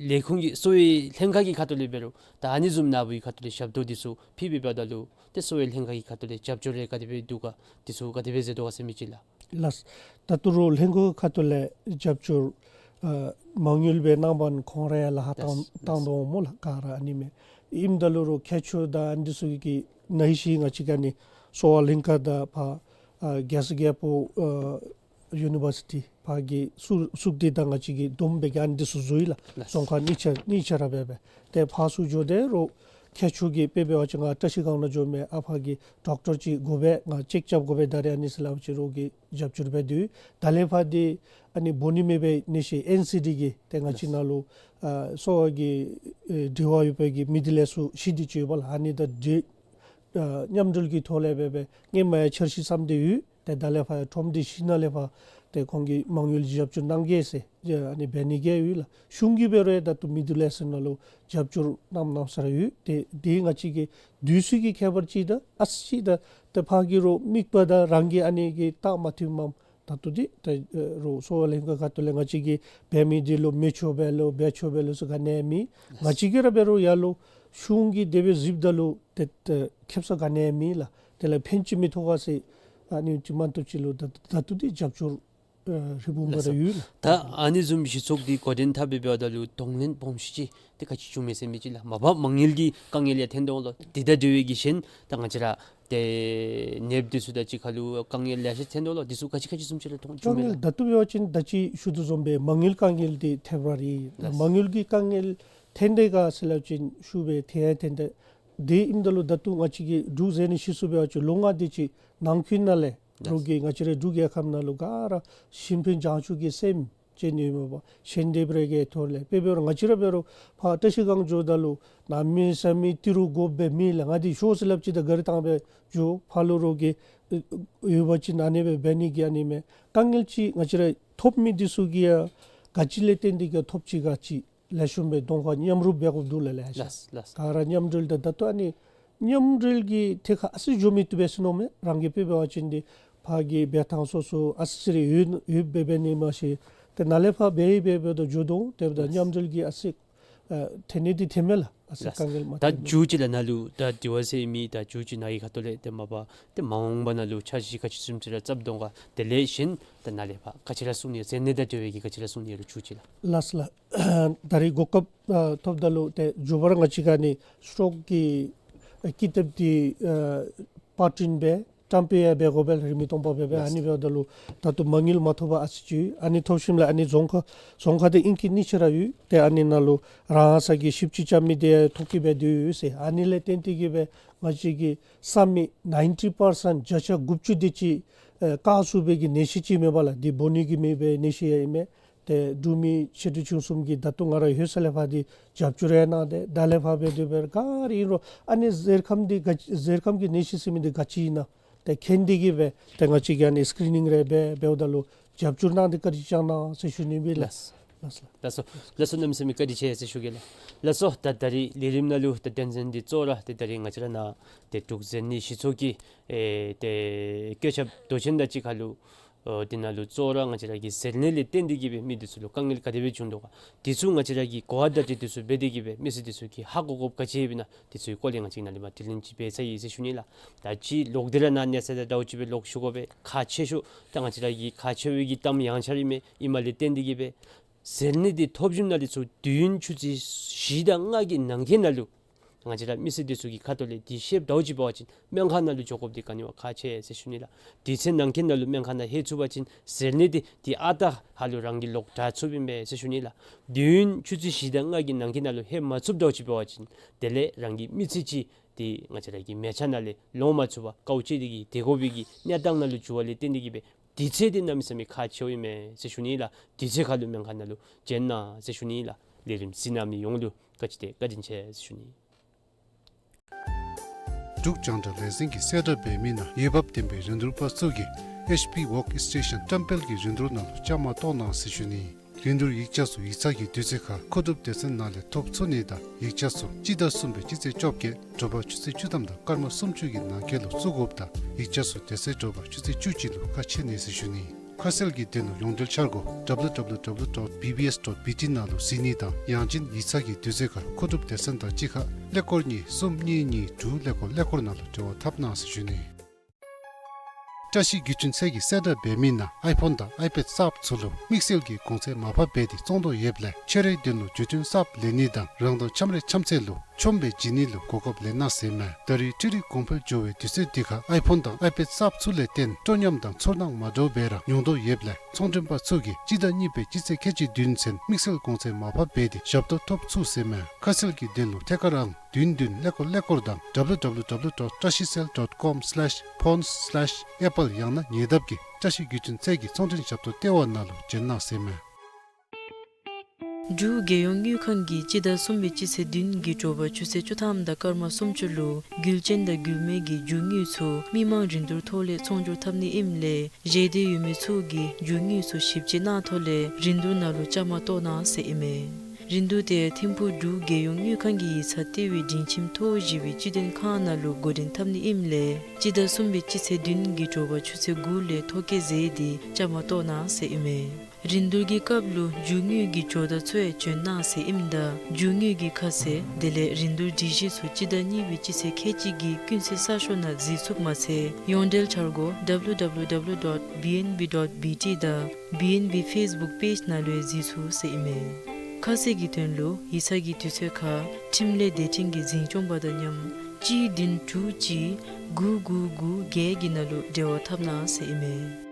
ལས་ཁུངས་ཀྱི་གསོ་བའི་ལྷན་ཁག་གི་ཁ་ཐུག་ལས་འབད་རུང་ད་ཨ་ནི་བཟུམ་ནཱ་བུའི་ཁ་ཐུག་ལས་ཞབས་ཏོག་འདི་ཚུ་ཕུལ་འབད་འབདཝ་ད་ལུ་ཏེ་གསོ་བའི་ལྷན་ཁག་གི་ཁ་ཐུག་ལས་རྒྱབ་སྐྱོར་རེ་ག་དེ་སྦེ་འདུག་ག། འདི་ཚུ་ག་དེ་སྦེ་མཛད་དོ་ག་ཟེར་མི་ཅིག་ལགས། ལགས། ད་ལྟོ་རུང་ལྷན་ཁག་ཁ་ཐུག་ལས་རྒྱབ་སྐྱོར་ཨ་མ་དངུལ་སྦེ་གནང་པ་ཁོང་ར་ཡར་ལག་པར་བཏང་ལགས། བཏང་དོ་འོང་སྨོ་ལགས། ག་ར་ཨ་ནི་མས། ཨིནམ་ད་ལུ་རུང་ཁྱད་ཆོས་དང་ཨ་ནི་འདི་ཚུ་གི་ནང་བཞིན་ང་བཅས་ཀྱི་ཨ་ནི་གསོ་བ་ལྷན་ཁག་དང་ཕར་ཨ་རྒྱལ་ས་རྒྱལ་པོ་ཨ་ཡུ་ནི་བར་སི་ཊི་ཕར་གྱི་ཚུ་ཚུ་འདི་དང་ང་བཅས་ཀྱིས་བསྡོམས་སྦེ་གི་ཨ་ནི་འདི་ཚུ་བཟོ་ཡི་ལགས། ལགས། རྫོང་ཁག་གཉིས་ཆ་གཉིས་ཆ་ར་འབད་འབད་ཏེ་ཕར་ཚུར་འགྱོ་སྟེ་རུང་ཁྱད་ཆོས་ཀྱི་དཔེ་འབད་བ་ཅིན་ང་བཀྲིས་སྒང་ནང་འགྱོཝ་མས། ཨ་ཕར་གྱི་ཌོག་ཊར་ཅིག་དགོ་པས། ང་ཅེཀ་རྐྱབ་དགོ་པས། ད་རེས་ཨ་ནི་ཟེར་སླབ་པ་ཅིན་རོགས་ཀྱིས་རྒྱབ་སྐྱོར་འབད་དེ་ཡོད། ད་ལས་ཕར་འདི་ཨ་ནི་འབོ་ནི་མེད་པའི་ནད་གཞི་ཨེན་སི་ཌི་གི་ཏེ་ང་བཅས་ནང་ལུ་ཨ་གསོ་བ་གི་ཨེ་འབྲེལ་བ་ཡོད་པའི་གི་མི་འདི་ལས་ཚུར་ཤི་སྟེ་ཅིག་ཡོད་པ་ལགས། ཨ་ནི་དང་འབྲེལ་ཨ་མཉམ་འབྲེལ་གྱི་ཐོག་ལས་འབད་འབད་སྔོན་མ་ཡང་འཆར་གཞི་བསམ་སྟེ་ཡོད། ཏེ་ད་ལས་ཕར་ཡང་ཁྲོམ་སྡེ་བཞི་ནང་ལས་ཕར་ཏེ་ཁོང་གིས་མ་དངུལ་རྒྱབ་སྐྱོར་གནང་གེ་ཟེར་ཨ་ནི་འབད་ནི་གི་ཡོད་ལགས། གཞུང་གིས་འབད་རུང་ད་ལྟོ་མི་འདི་ལས་ཚུར་ནང་ལུ་རྒྱབ་སྐྱོར་གནངམ་གནངམ་ས་ར་ཡོད། ཏེ་འདི་ང་བཅས་ཀྱི་དུས་ཚོད་ཀྱི་ཁྱད་པར་ཅིག་དང་ཨ་ཙི་ཅིག་ད་ཏེ་ཕར་གྱི་རོགས་དམིགས་པ་དང་རང་གི་ཨ་ནི་གི་རྟགས་མ་མཐུནམ་མས། ད་ལྟོ་འདི་ད་ཨེ་རོགས་གསོ་བ་ལྷན་ཁག་ཁ་ཐུག་ལས་ང་བཅས་ཀྱིས་འབད་མི་འདི་ལུ་མི་ཆོག་པས་ལོ་འབད་ཆོག་པས་ལོ་ཟེར་ག་ནི་ཡང་མེད། ང་བཅས་ཀྱིས་ར་འབད་རུང་ཡར་ལུ་གཞུང་གིས་དེ་སྦེ་གཟིགསཔ་ད་ལུ་ཏེ་ཏེ་ཁེབ་ས་ག་ནི་ཡང་མེད་ལགས། དེ་ལས་ཕན་ཅིག་མི་ཐོགས་ག་ཟེར་ཨ་ནི་ཅིག་མ་གཏོགས་ཅིག་ལུ་ད་ད་ལྟོ་འདི་རྒྱབ་སྐྱོར་ཨེ་རི་བོང་ག་ར་ཡོད་ལགས། ད་ཨ་ནི་བཟུམ་གཞི་ཚོགས་འདི་འགོ་འདྲེན་འཐབ་འབད་འབདཝ་ད་ལུ་གདོང་ལེན་སྦོམ་ཤོས་ཅིག་ཏེ་ག་ཅི་བྱུང་མས་ཟེར་མི་ཅིག་ལགས། མ་པ་མ་དངུལ་གྱི་དཀའ་ངལ་ཡང་ཐོན་དོ་ལོ། དེ་དང་འབྲེལ་བའི་གི་གཞན་ད་ང་བཅས་ར་ཏེ་ནདཔ་འདི་ཚུ་དང་གཅིག་ཁར་ལུ་དཀའ་ངལ་ལེ་ཤ་ཐོན་དོ་ལོ། འདི་ཚུ་ག་ཅི་ག་ཅི་བཟུམ་ཅིག་ར་མཐོང་བྱུང་མས་ལགས། དཀའ་ངལ་ད་ལྟོ་འབད་བ་ཅིན་ད་ཅི་ཞུ་དོ་བཟུམ་སྦེ་མ་དངུལ་དཀའ་ངལ་འདི་ཐེབས་ར་རེ་ལགས། མ་དངུལ་གྱི་དཀའ་ངལ་ཐོན་ཏེ་ག་ཟེར་སླབ་པ་ཅིན་ཞུ་སྦེ་ཐོན་ཡང་ཐོན་ཏེ་དེ་ཨིནམ་ད་ལུ་ད་ལྟོ་ང་བཅས་ཀྱི་འབྲུག་ཟེར་ནི་གཞི་ཚོགས་འབད་བ་ཅིན་ལོ་ལྔ་དེ་ཅིག་ནང་འཁོད་ནང་ལས་རོགས་ཀྱིས་ང་བཅས་རའི་འབྲུག་རྒྱལ་ཁབ་ནང་ལུ་ག་ར་ཞིང་ཕན་བྱང་ཆུབ་ཀྱི་སེམས་ཅན་ཡོད་མེད་པ་ཞལ་འདེབས་རེ་གི་ཐོག་ལས་དཔེ་འབད་རུང་ང་བཅས་ར་འབད་རུང་ཕར་བཀྲིས་སྒང་འགྱོཝ་ད་ལུ་གནམ་མེད་ས་མེད་ཏི་རུ་དགོཔ་སྦེ་མེད་ལགས། ང་འདི་ཤོག་ཟེར་སླབ་ཅི་ད་གཱ་རི་བཏང་སྦེ་འགྱོ། ཕར་ལུ་རོགས་ཀྱིས་ཨེ་ཡོད་པ་ཅིན་ཨ་ནི་སྦེ་འབད་ནི་གི་ཨ་ནི་མས། དཀའ་ངལ་ཅིག་ང་བཅས་ར་ཐོབ་མི་འདི་ཚུ་གིས་ཡང་ག་ཅི་ལས་བརྟེན་ཏེ་གིས་ཐོབ་ཅི་ག་ཅི་ལེགས་ཤོམ་སྦེ་གདོང་ཁར་མཉམ་རུབ་འབད་དགོཔ་འདུག་ལགས། ལེ་ཤ་ལགས་ལགས། ག་ར་མཉམ་འབྲེལ་དང་ད་ལྟོ་ཨ་ནི་མཉམ་འབྲེལ་གྱི་ཐད་ཁར་ཨ་ཙི་འགྱོ་མི་བཏུབ་པས་ཟེར་མནོཝ་མས། རང་གིས་དཔེ་འབད་བ་ཅིན་འདི་ཕར་གྱི་འབད་ཐངས་སོ་སོ་ཨ་ཙི་རེ་ཡོད་ཡོདཔ་སྦེ་འབད་ནི་མ་ཤེས། ཏེ་ནཱ་ལས་ཕར་འབད་འབད་འབདཝ་ད་འགྱོ་དོ། དེ་འབདཝ་ད་ལགས། མཉམ་འབྲེལ་གྱི་ཨ་ཙི་ཨ་ཐོན་ནི་འདི་ཐོནམ་མས་ལགས། ཨ་ཙི་ལགས། དཀའ་ངལ་མ་ད་ཐོན་ནི། མཇུག་ཅིག་ལགས་ནཱ་ལུ་ད་དེ་བ་ཟེར་མི་ད་མཇུག་ཅིག་ནཱ་གི་ཁ་ཐུག་ལས་ཏེ་མ་པ་ཏེ་མ་འོངས་པ་ནང་ལུ་འཆར་གཞི་ག་ཅི་བཟུམ་ཅིག་ར་བརྩམ་དོ་ག། དེ་ལས་གཞན་ད་ནཱ་ལས་ཕར་ག་ཅི་ར་གསུང་ནི་ཟེར་ནི་དང་འབྲེལ་བའི་གི་ག་ཅི་ར་གསུང་ནི་ཡོད་རུང་མཇུག་ཅིག་ལགས། ལགས་ལགས། ད་རིས་གོ་སྐབས་ཨ་ཐོབ་ད་ལུ་ཏེ་མཇུག་པར་ང་བཅས་ཀྱིས་ཨ་ནི་སི་ཊོག་གི་ཨ་ཀི་དེབ་འདི་ཨ་པར་སྐྲུན་འབད་བཀྲམ་སྤེལ་ཡང་འབད་དགོ་པས་ལགས། རིན་མེད་སྟོང་པ་འབད་འབད། ཨ་ནི་འབདཝ་ད་ལུ་ད་ལྟོ་མ་དངུལ་མ་ཐོབ་པར་ཨ་ཙི་ཅིག་ཨ་ནི་ཐོབ་ཞིནམ་ལས་ཨ་ནི་རྫོང་ཁག་རྫོང་ཁག་འདི་ཨིན་སྐད་གཉིས་ཆ་ར་ཡོད། ཏེ་ཨ་ནི་ནང་ལུ་རང་ས་གི་ཞིབ་དཔྱད་རྐྱབ་མི་འདི་ཐོ་བཀོད་འབད་དེ་ཡོད་ཟེར། ཨ་ནི་ལས་བརྟེན་ཏེ་གིས་སྦེ་ང་བཅས་ཀྱི་ས་མིག་ནའིན་ཊི་པར་སེནཊ་བརྒྱ་ཆ་དགུ་བཅུ་དེ་ཅིག་ཨེ་བཀག་ཚུགས་པའི་གི་ནད་གཞི་ཅིག་མེན་པ་ལགས། འདི་འབོ་ནི་གི་མེད་པའི་ནད་གཞི་ཡང་ཨིན་མས། ཏེ་འབྲུག་མི་ཆེ་འབྲིང་ཆུང་གསུམ་གྱིས་ད་ལྟོ་ང་ར་ཡོད་ས་ལས་ཕར་འདི་རྒྱབ་སྐྱོར་ཡང་གནང་སྟེ་ད་ལས་ཕར་འབད་དེ་འབད་ག་ར་ཨིན་རུང་ཨ་ནི་གཟེར་ཁམ་འདི་ག་གཟེར་ཁམ་གྱི་ནད་གཞི་ཟེར་མི་འདི་ག་ཅི་ཨིན་ན་ཏེ་མཁྱེན་ཏེ་གིས་སྦེ་ཏེ་ང་བཅས་ཀྱིས་ཨ་ནི་སི་ཀི་རི་ནིང་རེ་འབད་འབདཝ་ད་ལུ་རྒྱབ་སྐྱོར་གནང་སྟེ་བཀའ་དྲིན་བསྐྱང་གནང་ཟེར་ཞུ་ནི་ཨིན་པས་ལགས། ལགས། ལགས་སོ། ལགས་སོ། ལགས་སོ། གནམ་མེད་ས་མེད་བཀའ་དྲིན་ཆེ་ཟེར་ཞུ་གེ་ལགས། ལགས་སོ། ད་ད་རིས་ལས་རིམ་ནང་ལུ་ད་དོན་ཚན་འདི་གཙོ་བོ་ར་ཏེ་ད་རིས་ང་བཅས་ར་ནཱ་ཏེ་འབྲུག་གཟེར་ནད་གཞི་ཚོགས་ཀྱི་ཨེ་ཏེ་བཀོད་ཁྱབ་མདོ་ཆེན་དང་གཅིག་ཁར་ལུ་ཨོ་འདི་ནང་ལུ་གཙོ་བོ་ར་ང་བཅས་ར་གི་གཟེར་ནད་ལས་བརྟེན་ཏེ་གིས་སྦེ་མི་འདི་ཚུ་ལུ་དཀའ་ངལ་ག་དེ་སྦེ་བྱུང་དོ་ག། འདི་ཚུ་ང་བཅས་ར་གིས་གོ་བ་བརྡ་སྤྲོད་འདི་ཚུ་འབད་དེ་གིས་སྦེ་མི་སེར་འདི་ཚུ་གིས་ཧ་གོ་དགོཔ་ག་ཅི་ཡོདཔ་ཨིན་ན་འདི་ཚུ་གི་སྐོར་ལས་ང་བཅས་ནཱ་ལས་མར་དྲི་ལན་ཅིག་འབད་ཚར་ཡི་ཟེར་ཞུ་ནི་ལགས། ད་ཅི་ལོག་སྟེ་ར་ནཱ་གནས་ཚད་དང་འདྲཝ་ཅིག་སྦེ་ལོག་ཞུ་དགོ་པས། ཁག་ཆེ་ཤོས་ད་ང་བཅས་ར་གི་ཁག་ཆེ་བའི་གི་གཏམ་ཡང་ཆ་ར་ཨིན་མས། ཨིནམ་ལས་བརྟེན་ཏེ་གིས་སྦེ་གཟེར་ནད་འདི་ཐོབ་ཞིནམ་ལས་ཚུར་དུས་ཡུན་ཆུ་ཚོད་བཞི་དང་ལྔ་གི་ནང་འཁོད་ནང་ལུ་ ང་བཅས་ར་མི་སེར་འདི་ཚུ་གི་ཁ་ཐུག་ལས་འདི་ཤེསཔ་འདྲཝ་ཅིག་འབད་བ་ཅིན་སྨན་ཁང་ནང་ལུ་འགྱོ་དགོཔ་འདི་ག་ནི་བ་ཁག་ཆེ་ཟེར་ཞུ་ནི་ལགས། དུས་ཚོད་ནང་འཁོད་ནང་ལུ་སྨན་ཁང་ནང་ལྷོད་ཚུགས་པ་ཅིན་ཟེར་ནི་འདི་འདི་ཨ་རྟག་ཧ་ལུ་རང་གི་ལོག་དྲག་ཚུགསཔ་ཨིན་པས་ཟེར་ཞུ་ནི་ལགས། དུས་ཡུན་ཆུ་ཚོད་བཞི་དང་ལྔ་གི་ནང་འཁོད་ནང་ལུ་ལྷོད་མ་ཚུགསཔ་འདྲཝ་ཅིག་འབད་བ་ཅིན་དེ་ལས་རང་གི་མི་ཚེ་ཅིག་འདི་ང་བཅས་ར་གི་མལ་ཆ་ནང་ལས་ལོང་མ་ཚུགས་པར་དཀའཝ་སྤྱད་དེ་གིས་སྡོད་དགོ་པའི་གི་གནས་སྟངས་ནང་ལུ་འགྱུར་བ་ལས་བརྟེན་ཏེ་གིས་སྦེ་དུས་ཚོད་འདི་གནམ་མེད་ས་མེད་ཁག་ཆེཝ་ཨིན་མས་ཟེར་ཞུ་ནི་ལགས། དུས་ཚོད་ཁར་ལུ་སྨན་ཁང་ནང་ལུ་འབྱོན་གནང་ཟེར་ཞུ་ནི་ལགས། ལས་རིམ་གཟིགས་གནང་མི་ཡོངས་ལུ་བཀའ་དྲིན་ཆེ་བཀའ་དྲིན་ཆེ་ཟེར་ཞུ་ནི། འབྲུག་རྒྱང་བསྒྲགས་ལས་འཛིན་གྱིས་གསལ་བསྒྲགས་འབད་མི་ནང་འོས་འབབ་ལྡན་པའི་རིན་བསྡུར་པ་ཚུ་གིས་ཨེཆ་པི་ཝརཀ་སི་ཊེ་ཤཱན་བཀྲམ་སྤེལ་གྱི་རིན་བསྡུར་ནང་ལུ་བཅའ་མར་གཏོགས་གནང་ཟེར་ཞུ་ནི། རིན་བསྡུར་ཡིག་ཆ་ཚུ་ཡིག་ཚང་གི་དུས་ཚོད་ཁར་མཁོ་སྒྲུབ་སྡེ་ཚན་ནང་ལས་ཐོབ་ཚུགས་ནི་དང་ཡིག་ཆ་ཚུ་སྤྱི་ཟླ་གསུམ་པའི་སྤྱི་ཚེས་བཅོ་བརྒྱད་དྲོ་པ་ཆུ་ཚོད་བཅུ་ཐམ་དང་སྐར་མ་སུམ་ཅུ་གི་ནང་འཁོད་ལུ་བཙུགས་དགོཔ་དང་ཡིག་ཆ་ཚུ་དེ་ཚེ་དྲོ་པ་ཆུ་ཚོད་བཅུ་གཅིག་ལུ་ཁ་ཕྱེ་ནི་ཟེར་ཞུ་ནི། ཁ་གསལ་གྱི་དོན་ལུ་ཡོངས་འབྲེལ་འཆར་སྒོ་W W W dot B B S dot B T ནང་ལུ་གཟིགས་ནི་དང་ཡང་ཅིན་ཡིག་ཚང་གི་དུས་ཚོད་ཁར་མཁོ་སྒྲུབ་སྡེ་ཚན་དང་གཅིག་ཁར་ཀླད་ཀོར་གཉིས་གསུམ་གཉིས་གཉིས་དྲུག་ཀླད་ཀོར་ཀླད་ཀོར་ནང་ལུ་འབྲེལ་བ་འཐབ་གནང་ཟེར་ཞུ་ནི། བཀྲ་ཤིས་བརྒྱུད་འཕྲིན་ཚད་ཀྱིས་གསལ་བསྒྲགས་འབད་མི་ནང་ཨའི་ཕོན་དང་ཨའི་པེཌ་གསརཔ་ཚུ་ལུ་དམིགས་བསལ་གྱི་གོང་ཚད་མར་ཕབ་འབད་དེ་བཙོང་དོ་ཡོདཔ་ལས་ཁྱོད་རའི་དོན་ལུ་བརྒྱུད་འཕྲིན་གསརཔ་ལེན་ནི་དང་རང་དང་འཆམ་རའི་འཆམ་ཚད་ལུ་ཆོམ་སྦེ་བྱིན་ནི་ལུ་གོ་སྐབས་ལེན་གནང་ཟེར་མས། ད་རེས་འཕྲུལ་རིག་གོང་འཕེལ་འགྱོ་བའི་དུས་ཚོད་འདི་ཁར་ཨའི་ཕོན་དང་ཨའི་པེཌ་གསརཔ་ཚུ་ལས་བརྟེན་སྤྲོ་ཉམས་དང་ཚོར་སྣང་མ་འདྲཝ་སྦེ་ར་མྱོང་དོ་ཡོདཔ་ལས་ཚོང་མགྲོན་པ་ཚུ་གིས་སྤྱི་ཟླ་གཉིས་པའི་སྤྱི་ཚེས་ཁལ་གཅིག་བདུན་ཚུན་དམིགས་བསལ་གོང་ཚད་མར་ཕབ་འབད་དེ་ཞབས་ཏོག་ཐོབ་ཚུགས་ཟེར་མས། ཁ་གསལ་གྱི་དོན་ལུ་ཐད་ཀར་ཨང་བདུན་བདུན་ཀླད་ཀོར་ཀླད་ཀོར་དང་W W W dot trashicell dot com slash phones slash apple ཡང་ན་ཉེ་འདབས་ཀྱི་བཀྲ་ཤིས་བརྒྱུད་འཕྲིན་ཚད་ཀྱི་ཚོང་མགྲོན་ཞབས་ཏོག་ལྟེ་བ་ནང་ལུ་བྱོན་གནང་ཟེར་མས། འབྲུག་རྒྱལ་ཡོངས་དངུལ་ཁང་གིས་སྤྱི་ཟླ་གསུམ་པའི་སྤྱི་ཚེས་བདུན་གྱི་དྲོ་པ་ཆུ་ཚོད་བཅུ་ཐམ་དང་སྐར་མ་སུམ་ཅུ་ལུ་རྒྱུ་ཅན་དང་རྒྱུ་མེད་ཀྱི་རྒྱུ་དངོས་ཚུ་མི་མང་རིན་བསྡུར་ཐོག་ལས་ཚོང་སྒྱུར་འཐབ་ནི་ཨིནམ་ལས་ཞལ་འདེབས་ཡོད་མི་ཚུ་གིས་རྒྱུ་དངོས་ཚུ་ཞིབ་དཔྱད་གནང་ཐོག་ལས་རིན་བསྡུར་ནང་ལུ་བཅའ་མར་གཏོགས་གནང་ཟེར་ཨིན་མས། རིན་བསྡུར་དེ་ཐིམ་ཕུག་འབྲུག་རྒྱལ་ཡོངས་དངུལ་ཁང་གི་ཡིག་ཚང་ལྟེ་བའི་སྒྲིང་ཁྱིམ་ཐོག་བཞི་པའི་སྤྱི་དོན་ཁང་ནང་ལུ་འགོ་འདྲེན་འཐབ་ནི་ཨིནམ་ལས་སྤྱི་ཟླ་གསུམ་པའི་སྤྱི་ཚེས་བདུན་གྱི་དྲོ་པ་ཆུ་ཚོད་དགུ་ལས་ཐོ་བཀོད་མཛད་དེ་བཅའ་མར་གཏོགས་གནང་ཟེར་ཨིན་མས། རིན་བསྡུར་གྱི་སྐབས་ལུ་རྒྱུ་དངོས་ཀྱི་ཇོ་བདག་ཚུ་ཡང་བྱོན་གནང་ཟེར་ཨིནམ་ད་རྒྱུ་དངོས་ཀྱི་ཁ་གསལ་དེ་ལས་རིན་བསྡུར་སྒྲིག་གཞི་ཚུ་སྤྱི་ཟླ་གཉིས་པའི་སྤྱི་ཚེས་ཁལ་གཅིག་གི་ཀུན་གསལ་གསར་ཤོག་ནང་གཟིགས་ཚུགསཔ་མ་ཚད་ཡོངས་འབྲེལ་འཆར་སྒོ W W W dot B N B dot B T དང་B N B Facebook page ནང་ལུ་ཡང་གཟིགས་ཚུགས་ཟེར་ཨིན་མས། ཁ་གསལ་གྱི་དོན་ལུ་ཡིག་ཚང་གི་དུས་ཚོད་ཁར་འཕྲིན་ལས་སྡེ་ཕྲན་གྱི་འཛིན་སྐྱོང་པ་དང་མཉམ་གཅིག་བདུན་དྲུག་གཅིག་དགུ་དགུ་དགུ་བརྒྱད་ཀྱི་ནང་ལུ་འབྲེལ་བ་འཐབ་གནང་ཟེར་ཨིན་མས།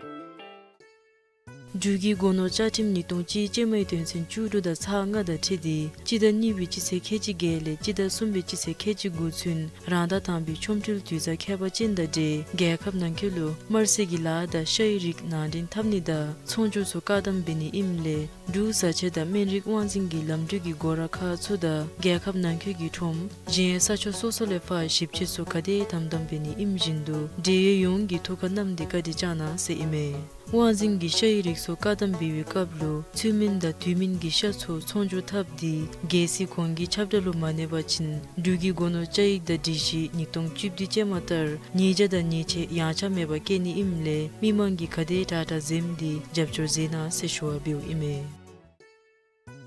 འབྲུག་གི་སྒོ་ནོར་བཅའ་ཁྲིམས་ཉིས་སྟོང་གཅིག་ཅན་མའི་དོན་ཚན་བཅུ་དྲུག་དང་ཚག་ལྔ་དང་འཁྲིལ་ཏེ་སྤྱི་ཟླ་གཉིས་པའི་སྤྱི་ཚེས་ཁལ་གཅིག་བརྒྱད་ལས་སྤྱི་ཟླ་གསུམ་པའི་སྤྱི་ཚེས་ཁལ་གཅིག་དགུ་ཚུན་རང་ཟླ་དང་པའི་ཆོ་འཕྲུལ་དུས་བཟང་ཁྱད་པར་ཅན་དང་འབྲེལ་རྒྱལ་ཁབ་ནང་འཁོད་ལུ་དམར་ཟས་ཀྱི་ལཱ་དང་ཤ་ཡི་རིགས་ནང་འདྲེན་འཐབ་ནི་དང་ཚོང་སྒྱུར་ཚུ་བཀག་དམ་འབད་ནི་ཨིནམ་ལས་འབྲུག་བཟའ་ཆས་དང་སྨན་རིགས་དབང་འཛིན་གྱི་ལམ་འགྲུལ་གྱི་སྒོ་ར་ཁག་ཚུ་དང་རྒྱལ་ཁབ་ནང་འཁོད་ཀྱི་ཁྲོམ་གཞན་ས་ཕྱོགས་སོ་སོ་ལས་ཕར་ཞིབ་དཔྱད་ཚུ་ག་དེ་དམ་དམ་འབད་ནི་ཨིནམ་བཞིན་དུ་འབྲེལ་ཡོད་ཡོངས་ཀྱིས་ཐུགས་ཁར་བསྣམས་ཏེ་བཀའ་དྲིན་བསྐྱང་གནང་ཟེར་ཨིན་མས། དབང་འཛིན་གྱི་ཤ་ཡི་རིགས་ཚུ་བཀག་དམ་འབད་བའི་སྐབས་ལུ་ཚུལ་མིན་དང་དུས་མིན་གྱི་ཤ་ཚུ་ཚོང་སྒྱུར་འཐབ་སྟེ་རྒྱལ་སྲིད་གོང་གི་ཁྱབ་བསྒྲགས་ལུ་མ་གནས་པ་ཅིན་འབྲུག་གི་སྒོ་ནོར་བཅའ་ཡིག་དང་སྒྲིག་གཞི་ཉིས་སྟོང་བཅུ་བདུན་ཅན་མ་ལྟར་ཉེས་བྱ་དང་ཉེས་ཆད་ཡང་ཆ་མེད་པར་བཀལ་ནི་ཨིནམ་ལས་མི་མང་གིས་ག་དེ་དྲག་དྲག་འཛེམས་ཏེ་རྒྱབ་སྐྱོར་མཛད་གནང་ཟེར་ཞུ་བ་འབདཝ་ཨིན་མས།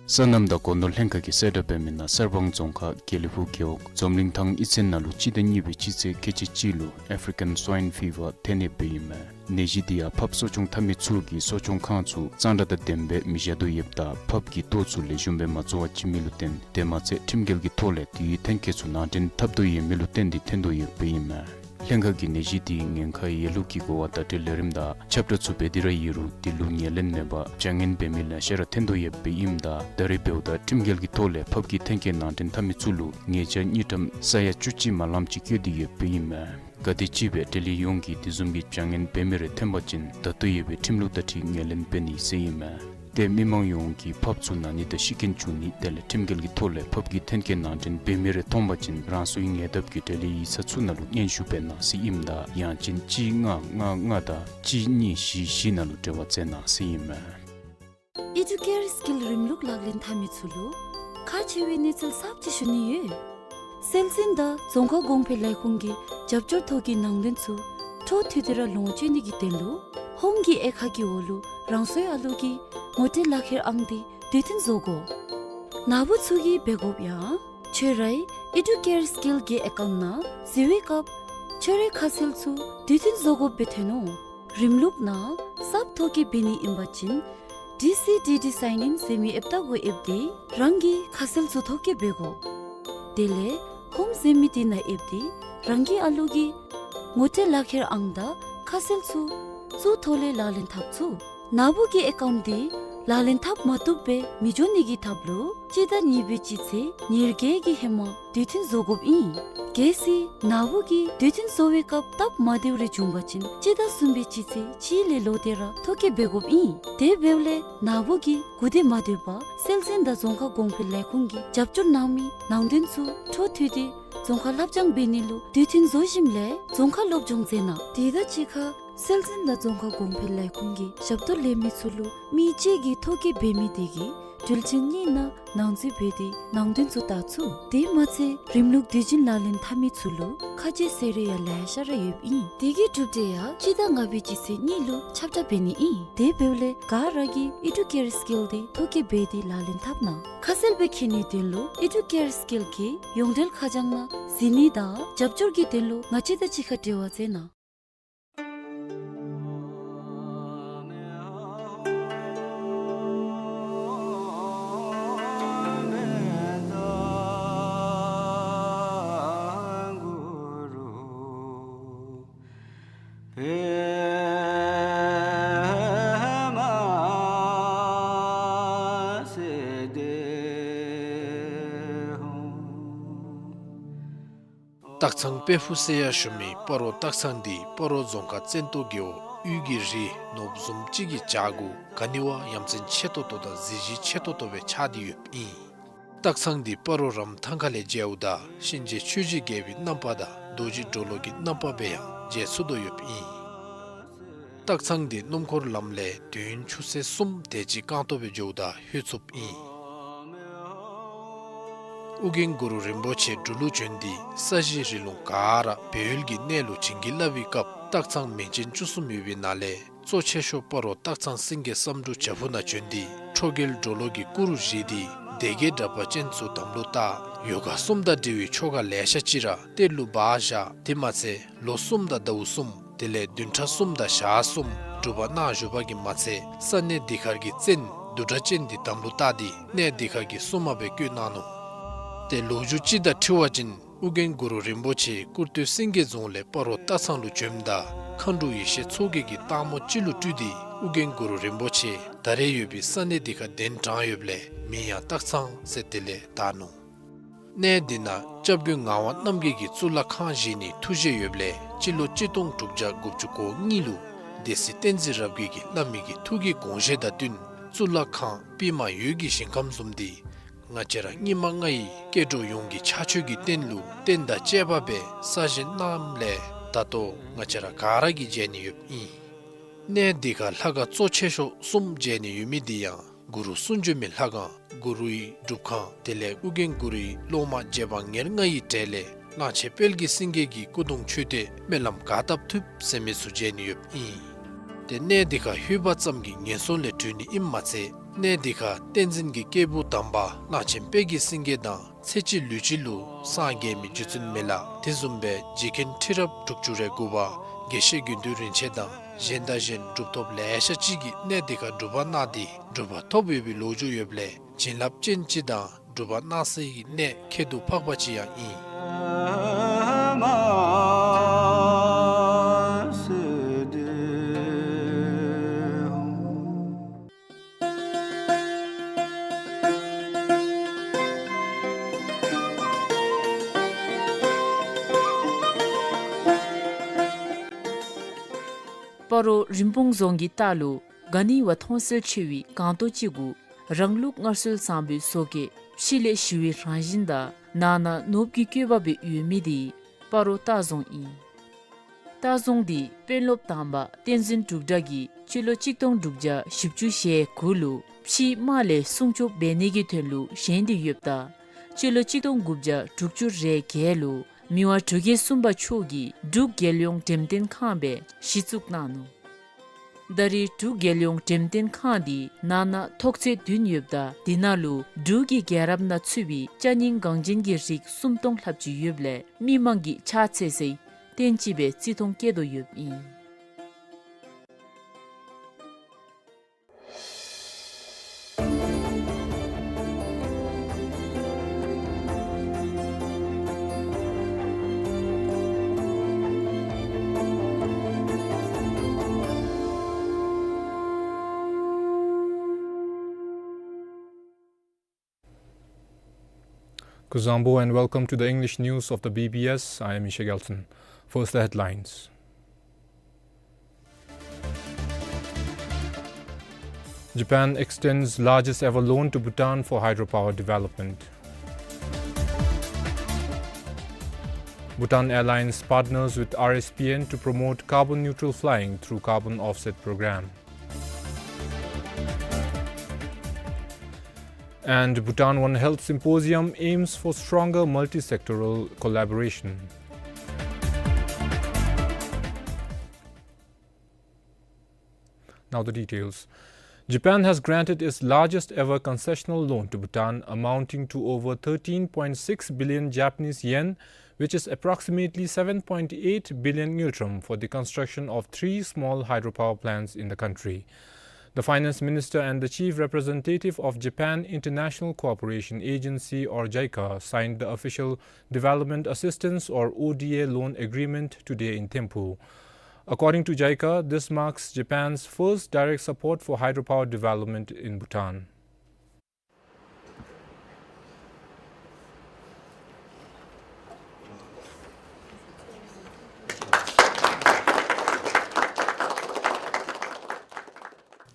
སོ་ནམ་དང་སྒོ་ནོར་ལྷན་ཁག་གིས་གསལ་བསྒྲགས་འབད་མི་ནང་གསར་སྤང་རྫོང་ཁག་དགེ་ལེགས་ཕུག་རྒེད་འོག་འཛོམས་གླིང་ཐང་ཨི་ཚན་ནང་ལུ་སྤྱི་ཟླ་གཉིས་པའི་སྤྱི་ཚེས་ཁལ་གཅིག་གཅིག་ལུ་African Swine Fever ཐོན་ཡོདཔ་ཨིན་མས། ནད་གཞི་འདི་ཡང་ཕགཔ་གསོ་སྐྱོང་འཐབ་མི་ཚུ་གིས་གསོ་སྐྱོང་ཁང་ཚུ་གཙང་སྦྲ་དང་ལྡནམ་སྦེ་མི་བཞག་དོ་ཡོདཔ་ད་ཕགཔ་གི་ལྟོ་ཚུ་ལེགས་ཤོམ་སྦེ་མ་བཙོ་བར་བྱིན་མི་ལུ་བརྟེན་དེ་མ་ཚད་ཁྲིམས་འགལ་གྱི་ཐོག་ལས་དེའི་ཐོན་སྐྱེད་ཚུ་ནང་འདྲེན་འཐབ་དོ་ཡོད་མི་ལུ་བརྟེན་ཏེ་ཐོན་དོ་ཡོདཔ་ཨིན་མས། ལྷན་ཁག་གིས་ནད་གཞི་འདི་ཉེན་ཁ་ཡོད་ལུགས་ཀྱི་གོ་བ་བརྡ་སྤྲོད་ལས་རིམ་དང་ཁྱབ་བསྒྲགས་ཚུ་འབད་དེ་ར་ཡོད་རུང་དེ་ལུ་ངོས་ལེན་མེད་པར་བྱ་ངན་འབད་མི་ལེ་ཤ་ར་ཐོན་དོ་ཡོདཔ་ཨིནམ་ད་ད་རེས་འབདཝ་ད་ཁྲིམས་འགལ་གྱི་ཐོག་ལས་ཕགཔ་གི་ཐོན་སྐྱེད་ནང་འདྲེན་འཐབ་མི་ཚུ་ལུ་ཉེས་བྱ་དངུལ་ཀྲམ་ས་ཡ་བཅུ་གཅིག་མ་ལངམ་ཅིག་བཀོད་དེ་ཡོདཔ་ཨིན་མས། ག་དེམ་ཅིག་སྦེ་འབྲེལ་ཡོད་ཡོངས་ཀྱིས་དེ་བཟུམ་གྱི་བྱ་ངན་འབད་མི་རེ་ཐོན་པ་ཅིན་ད་ལྟོ་ཡོད་པའི་ཁྲིམས་ལུགས་དང་འཁྲིལ་ངོས་ལེན་འབད་ནི་ཟེར་ཨིན་མས། ཏེ་མི་མང་ཡོངས་ཀྱིས་ཕགཔ་ཚུ་ན་ནི་དང་ཤི་རྐྱེན་བྱུང་ནི་དེ་ལས་ཁྲིམས་འགལ་གྱི་ཐོག་ལས་ཕགཔ་གི་ཐོན་སྐྱེད་ནང་འདྲེན་འབད་མི་རེ་མཐོང་པ་ཅིན་རང་སོའི་ཉེ་འདབས་ཀྱི་འབྲེལ་ཡོད་ཡིག་ཚང་ཚུ་ནང་ལུ་སྙན་ཞུ་འབད་གནང་ཟེར་ཨིནམ་ད་ཡང་ཅིན་གཅིག་ལྔ་ལྔ་ལྔ་དང་གཅིག་གཉིས་བཞི་བཞི་ནང་ལུ་འབྲེལ་བ་མཛད་གནང་ཟེར་ཨིན་མས། ཨི་ཌུ་ཀེར་སི་ཀིལ་རིམ་ལུགས་ལག་ལེན་འཐབ་མི་ཚུ་ལུ་ཁག་ཆེ་བའི་གནས་ཚུལ་གསརཔ་ཅིག་ཞུ་ནི་ཡོད། སྲོལ་འཛིན་དང་རྫོང་ཁ་གོང་འཕེལ་ལས་ཁུངས་ཀྱི་རྒྱབ་སྐྱོར་ཐོག་གི་ནང་དོན་ཚུ་འཕྲོ་མཐུད་དེ་ར་ལོངས་སྤྱོད་ནི་གི་དོན་ལུ་ཧོམ་གྱི་དབྱེ་ཁག་གི་འོག་ལུ་རང་སོའི་ཨ་ལུ་གི་ངོ་སྤྲོད་ལག་ཁྱེར་ཨང་དེ་དུས་མཐུན་བཟོ་དགོ། ནཱ་བུ་ཚུ་གིས་འབད་དགོཔ་ཡང་ཁྱོད་རའི་ཨི་ཌུ་ཀེར་སི་ཀིལ་གྱི་ཨེ་ཀའུནཊ་ནང་གཟིགས་པའི་སྐབས་ཁྱོད་རའི་ཁ་གསལ་ཚུ་དུས་མཐུན་བཟོ་དགོཔ་སྦེ་ཐོན་ནུག། རིམ་ལུགས་ནང་གསརཔ་ཐོ་བཀོད་འབད་ནི་ཨིན་པ་ཅིན་ཌི་སི་ཌི་ཌི་སའིན་ཨིན་ཟེར་མི་ཨེཔ་ཏ་གུ་ཨེབ་སྟེ་རང་གི་ཁ་གསལ་ཚུ་ཐོ་བཀོད་འབད་དགོ། དེ་ལས་ ཧོམ་ཟེར་མི་དེ་ནང་ཨེབ་སྟེ་རང་གི་ཨ་ལུ་གི་ངོ་སྤྲོད་ལག་ཁྱེར་ཨང་དང་ཁ་གསལ་ཚུ་ཚུར་ཐོག་ལས་ལག་ལེན་འཐབ་ཚུགས། ནཱ་བུ་གི་ཨེ་ཀའུནཊ་དེ་ལག་ལེན་འཐབ་མ་བཏུབ་སྦེ་མི་འགྱོ་ནི་གི་ཐབས་ལུ་སྤྱི་ཟླ་གཉིས་པའི་སྤྱི་ཚེས་ཉེར་བརྒྱད་ཀྱི་ཧེ་མ་དུས་མཐུན་བཟོ་དགོཔ་ཨིན། གལ་སྲིད་ནཱ་བུ་གིས་དུས་མཐུན་བཟོ་བའི་སྐབས་སྟབས་མ་བདེཝ་རེ་བྱུང་པ་ཅིན་སྤྱི་ཟླ་གསུམ་པའི་སྤྱི་ཚེས་གཅིག་ལས་ལོག་སྟེ་ར་ཐོ་བཀོད་འབད་དགོཔ་ཨིན། དེ་འབདཝ་ལས་ནཱ་བུ་གིས་གུ་དེ་མ་སྡོད་པར་སྲོལ་འཛིན་དང་རྫོང་ཁ་གོང་འཕེལ་ལས་ཁུངས་ཀྱིས་རྒྱབ་སྐྱོར་གནང་མི་ནང་དོན་ཚུ་འཕྲོ་མཐུད་དེ་རྫོང་ཁ་ལྷབ་སྦྱང་འབད་ནི་ལུ་དུས་མཐུན་བཟོ་ཞིནམ་ལས་རྫོང་ཁ་སློབ་སྦྱོང་མཛད་གནང་། དེ་དང་གཅིག་ཁར་སྲོལ་འཛིན་དང་རྫོང་ཁ་གོང་འཕེལ་ལས་ཁུངས་ཀྱི་ཞབས་ཏོག་ལེན་མི་ཚུ་ལུ་མི་གཅིག་གིས་ཐོ་བཀོད་འབད་མི་དེ་གིས་དྲུལ་ཆེན་གཉིས་ནང་ནང་འཛུལ་འབད་དེ་ནང་དོན་ཚུ་བལྟ་ཚུགས། དེ་མ་ཚད་རིམ་ལུགས་དུས་རྒྱུན་ལག་ལེན་འཐབ་མི་ཚུ་ལུ་ཁ་རྗེ་ཟེར་རེ་ཡང་ལེ་ཤ་ར་ཡོདཔ་ཨིན། དེ་གི་གྲུབ་འབྲས་ཡང་སྤྱི་ཟླ་ལྔ་པའི་སྤྱི་ཚེས་གཉིས་ལུ་ཁྱབ་བསྒྲགས་འབད་ནི་ཨིན། དེ་འབདཝ་ལས་ག་ར་གིས་ཨི་ཌུ་ཀེར་སི་ཀིལ་དེ་ཐོ་བཀོད་འབད་དེ་ལག་ལེན་འཐབ་གནང་། ཁ་གསལ་སྦེ་མཁྱེན་ནིའི་དོན་ལུ་ཨི་ཌུ་ཀེར་སི་ཀིལ་གྱི་ཡོངས་འབྲེལ་ཁ་བྱང་ནང་གཟིགས་ནི་དང་རྒྱབ་སྐྱོར་གྱི་དོན་ལུ་ང་བཅས་དང་གཅིག་ཁར་འབྲེལ་བ་མཛད་གནང་། སྟག་ཚང་དཔལ་ཕུག་ཟེར་ཡང་ཞུ་མི་སྤ་རོ་སྟག་ཚང་འདི་སྤ་རོ་རྫོང་ཁག་བཙན་ཏོ་རྒེད་འོག་དབུས་ཀྱི་རི་ནོར་བུ་བཟུམ་ཅིག་གི་བྱག་གུ་ག་ནི་བ་ཡ་མཚན་ཆེ་ཏོག་ཏོ་དང་གཟི་བརྗིད་ཆེ་ཏོག་ཏོ་སྦེ་ཆགས་ཏེ་ཡོདཔ་ཨིན། སྟག་ཚང་འདི་སྤ་རོ་རམ་ཐང་ཁ་ལས་མཇལཝ་ད་གཤིན་རྗེ་ཆོས་ཀྱི་རྒྱལ་པོའི་རྣམ་པ་དང་རྡོ་རྗེ་གྲོ་ལོད་ཀྱི་རྣམ་པ་སྦེ་ཡང་མཇལ་ཚུགས་དོ་ཡོདཔ་ཨིན། སྟག་ཚང་འདི་སྣུམ་འཁོར་ལམ་ལས་དུས་ཡུན་ཆུ་ཚོད་གསུམ་དེ་ཅིག་རྐང་སྟོང་སྦེ་འགྱོཝ་ད་ལྷོད་ཚུགསཔ་ཨིན། ཨོ་རྒྱན་གུ་རུ་རིན་པོ་ཆེ་འབྲུག་ལུ་བྱོན་ཏེ་ས་གཞི་རི་ལུང་ག་ར་སྦས་ཡུལ་གྱི་གནས་ལུ་བྱིན་གྱིས་བརླབས་པའི་སྐབས་སྟག་ཚང་མིང་ཅན་བཅུ་གསུམ་ཡོད་པའི་ནང་ལས་གཙོ་ཆེ་ཤོས་སྤ་རོ་སྟག་ཚང་སེང་གེ་བསམ་འགྲུབ་བྱག་ཕུག་ནང་བྱོན་ཏེ་ཁྲོ་རྒྱལ་གྲོ་ལོད་ཀྱི་སྐུ་རུ་བཞེངས་ཏེ་སྡེ་བརྒྱད་དྲེགས་པ་ཅན་ཚུ་དམ་ལུ་བཏགས། ཡོ་ག་གསུམ་དང་འབྲེལ་བའི་ཆོ་ག་ལེ་ཤ་ཅིག་ར་གཏེར་ལུ་སྦ་བཞག། དེ་མ་ཚད་ལོ་གསུམ་དང་ཟླཝ་གསུམ་དེ་ལས་བདུན་ཕྲག་གསུམ་དང་ཞག་གསུམ་སྒྲུབ་པ་གནང་བཞུགས་པ་གིས་མ་ཚད་ས་གནས་འདི་ཁར་གྱི་བཙན་བདུད་དྲེགས་ཅན་འདི་དམ་ལུ་བཏགས་ཏེ་གནས་འདི་ཁར་གྱི་སྲུང་མ་སྦེ་བསྐོས་གནང་ནུག། ཏེ་ལོ་རྒྱུས་ཅིག་དང་འཁྲིལ་བ་ཅིན་ཨོ་རྒྱན་གུ་རུ་རིན་པོ་ཆེ་ཀུར་སྟོད་སེང་གེ་རྫོང་ལས་སྤ་རོ་སྟག་ཚང་ལུ་བྱོནམ་ད་མཁའ་འགྲོ་ཡེ་ཤེས་མཚོ་རྒྱལ་གྱིས་སྟག་མོ་ཅིག་ལུ་སྤྲུལ་ཏེ་ཨོ་རྒྱན་གུ་རུ་རིན་པོ་ཆེ་ད་རེས་ཡོད་པའི་ས་གནས་འདི་ཁར་གདན་དྲངས་ཡོདཔ་ལས་མིང་ཡང་སྟག་ཚང་ཟེར་དེ་ལས་བཏགས་ནུག། གནས་འདི་ནང་སྐྱབས་མགོན་ངག་དབང་རྣམ་རྒྱལ་གྱིས་གཙུག་ལག་ཁང་བཞེངས་ནིའི་ཐུགས་བཞེད་ཡོདཔ་ལས་སྤྱི་ལོ་གཅིག་སྟོང་དྲུག་བརྒྱ་དགུ་བཅུ་གོ་གཉིས་ལུ་སྡེ་སྲིད་བསྟན་འཛིན་རབ་རྒྱས་ཀྱིས་བླ་མའི་གི་ཐུགས་ཀྱི་དགོངས་བཞེད་དང་བསྟུན་གཙུག་ལག་ཁང་པདྨ་འོད་ཀྱི་ཞིང་ཁམས་བཟུམ་འདི་ང་བཅས་ར་སྙིགས་མ་ལྔ་ཡི་སྐྱེ་འགྲོ་ཡོངས་ཀྱི་ཕྱག་མཆོད་ཀྱི་རྟེན་ལུ་རྟེན་དང་བཅས་པ་སྦེ་གསར་བཞེངས་གནངམ་ལས་ད་ལྟོ་ང་བཅས་ར་ག་ར་གིས་མཇལ་ནི་ཡོདཔ་ཨིན། གནས་འདི་ཁར་ལྷ་ཁང་གཙོ་ཆེ་ཤོས་གསུམ་མཇལ་ནི་ཡོད་མི་འདི་ཡང་གུ་རུ་གསུང་བྱོན་མའི་ལྷ་ཁང་གུ་རུའི་སྒྲུབ་ཁང་དེ་ལས་ཨོ་རྒྱན་གུ་རུའི་སློབ་མ་རྗེ་འབངས་ཉེར་ལྔ་ཡི་གྲས་ལས་གླང་ཆེན་དཔལ་གྱི་སེང་གེ་གི་སྐུ་གདུང་མཆོད་རྟེན་སྨོན་ལམ་ག་བཏབ་ཐུབ་ཟེར་མི་ཚུ་མཇལ་ནི་ཡོདཔ་ཨིན། ཏེ་གནས་འདི་ཁར་ལྷོད་པ་ཙམ་གྱིས་ངན་སོང་ལས་གྲོལ་ནི་ཨིནམ་མ་ཚད་གནས་འདི་ཁར་བསྟན་འཛིན་གྱི་སྐྱེས་བུ་དམ་པ་གླང་ཆེན་དཔལ་གྱི་སེང་གེ་དང་ཚེ་གཅིག་ལུས་གཅིག་ལུ་སངས་རྒྱས་མི་རྗེ་བཙུན་མི་ལ་དེ་བཟུམ་སྦེ་རྗེ་མཁན་ཁྲི་རབས་དྲུག་ཅུ་རེ་དགུ་པ་དགེ་བཤེས་དགེ་འདུན་རིན་ཆེན་དང་གཞན་དང་གཞན་གྲུབ་ཐོབ་ལེ་ཤ་ཅིག་གིས་གནས་འདི་ཁར་སྒྲུབ་པ་གནང་སྟེ་གྲུབ་པ་ཐོབ་ཡོད་པའི་ལོ་རྒྱུས་ཡོདཔ་ལས་བྱིན་རླབས་ཅན་ཅིག་དང་སྒྲུབ་པ་གནང་སའི་གནས་ཁྱད་དུ་འཕགས་པ་ཅིག་ཡང་ཨིན། སྤ་རོ་རིན་སྤུངས་རྫོང་གི་ལྟག་ལུ་ག་ནི་བ་མཐོང་གསལ་ཆེ་བའི་སྒང་ཏོག་ཅིག་གུ་རང་ལུགས་སྔར་སྲོལ་བཟང་པོའི་བཟོ་བཀོད་ཕྱི་ལས་ཞི་བའི་རང་བཞིན་དང་ནང་ན་ནོར་བུ་གི་བཀོད་པ་སྦེ་ཡོད་མི་འདི་སྤ་རོ་སྟག་རྫོང་ཨིན། སྟག་རྫོང་འདི་དཔོན་སློབ་དང་པ་བསྟན་འཛིན་འབྲུག་གྲགས་ཀྱིས་སྤྱི་ལོ་གཅིག་སྟོང་དྲུག་བརྒྱ་བཞི་བཅུ་ཞེ་དགུ་ལུ་ཕྱིའི་དམག་ལས་སྲུང་སྐྱོབ་འབད་ནི་གི་དོན་ལུ་བཞེངས་ཏེ་ཡོདཔ་ད་སྤྱི་ལོ་གཅིག་སྟོང་དགུ་བརྒྱ་དྲུག་ཅུ་རེ་བརྒྱད་ལུ་མི་དབང་འབྲུག་རྒྱལ་གསུམ་པ་མཆོག་གིས་འབྲུག་རྒྱལ་ཡོངས་འགྲེམས་སྟོན་ཁང་སྦེ་གཞི་བཙུགས་གནང་ནུག། ད་རེས་འབྲུག་རྒྱལ་ཡོངས་འགྲེམས་སྟོན་ཁང་འདི་ནང་ན་ཐོག་ཚད་བདུན་ཡོདཔ་ད་འདི་ནང་ལུ་འབྲུག་གི་རྒྱལ་རབས་ནང་ཚུད་པའི་ཅ་རྙིང་འགངས་ཅན་གྱི་རིགས་སུམ་སྟོང་ལྷགཔ་ཅིག་ཡོདཔ་ལས་མི་མང་གིས་ཕྱག་འཚལ་སའི་རྟེན་ཅིག་སྦེ་བརྩི་མཐོང་བསྐྱེད་དོ་ཡོདཔ་ཨིན། Kuzuzangpo and welcome to the English news of the B B S. I am Isha Gelson. First, the headlines. Japan extends largest ever loan to Bhutan for hydropower development. Bhutan Airlines partners with R S P N to promote carbon neutral flying through carbon offset program. And Bhutan One Health Symposium aims for stronger multi-sectoral collaboration. Now the details. Japan has granted its largest ever concessional loan to Bhutan, amounting to over thirteen point six billion Japanese yen, which is approximately seven point eight billion ngultrum, for the construction of three small hydropower plants in the country. The finance minister and the chief representative of Japan International Cooperation Agency, or JICA, signed the official Development Assistance, or O D A, loan agreement today in Thimphu. According to JICA, this marks Japan's first direct support for hydropower development in Bhutan.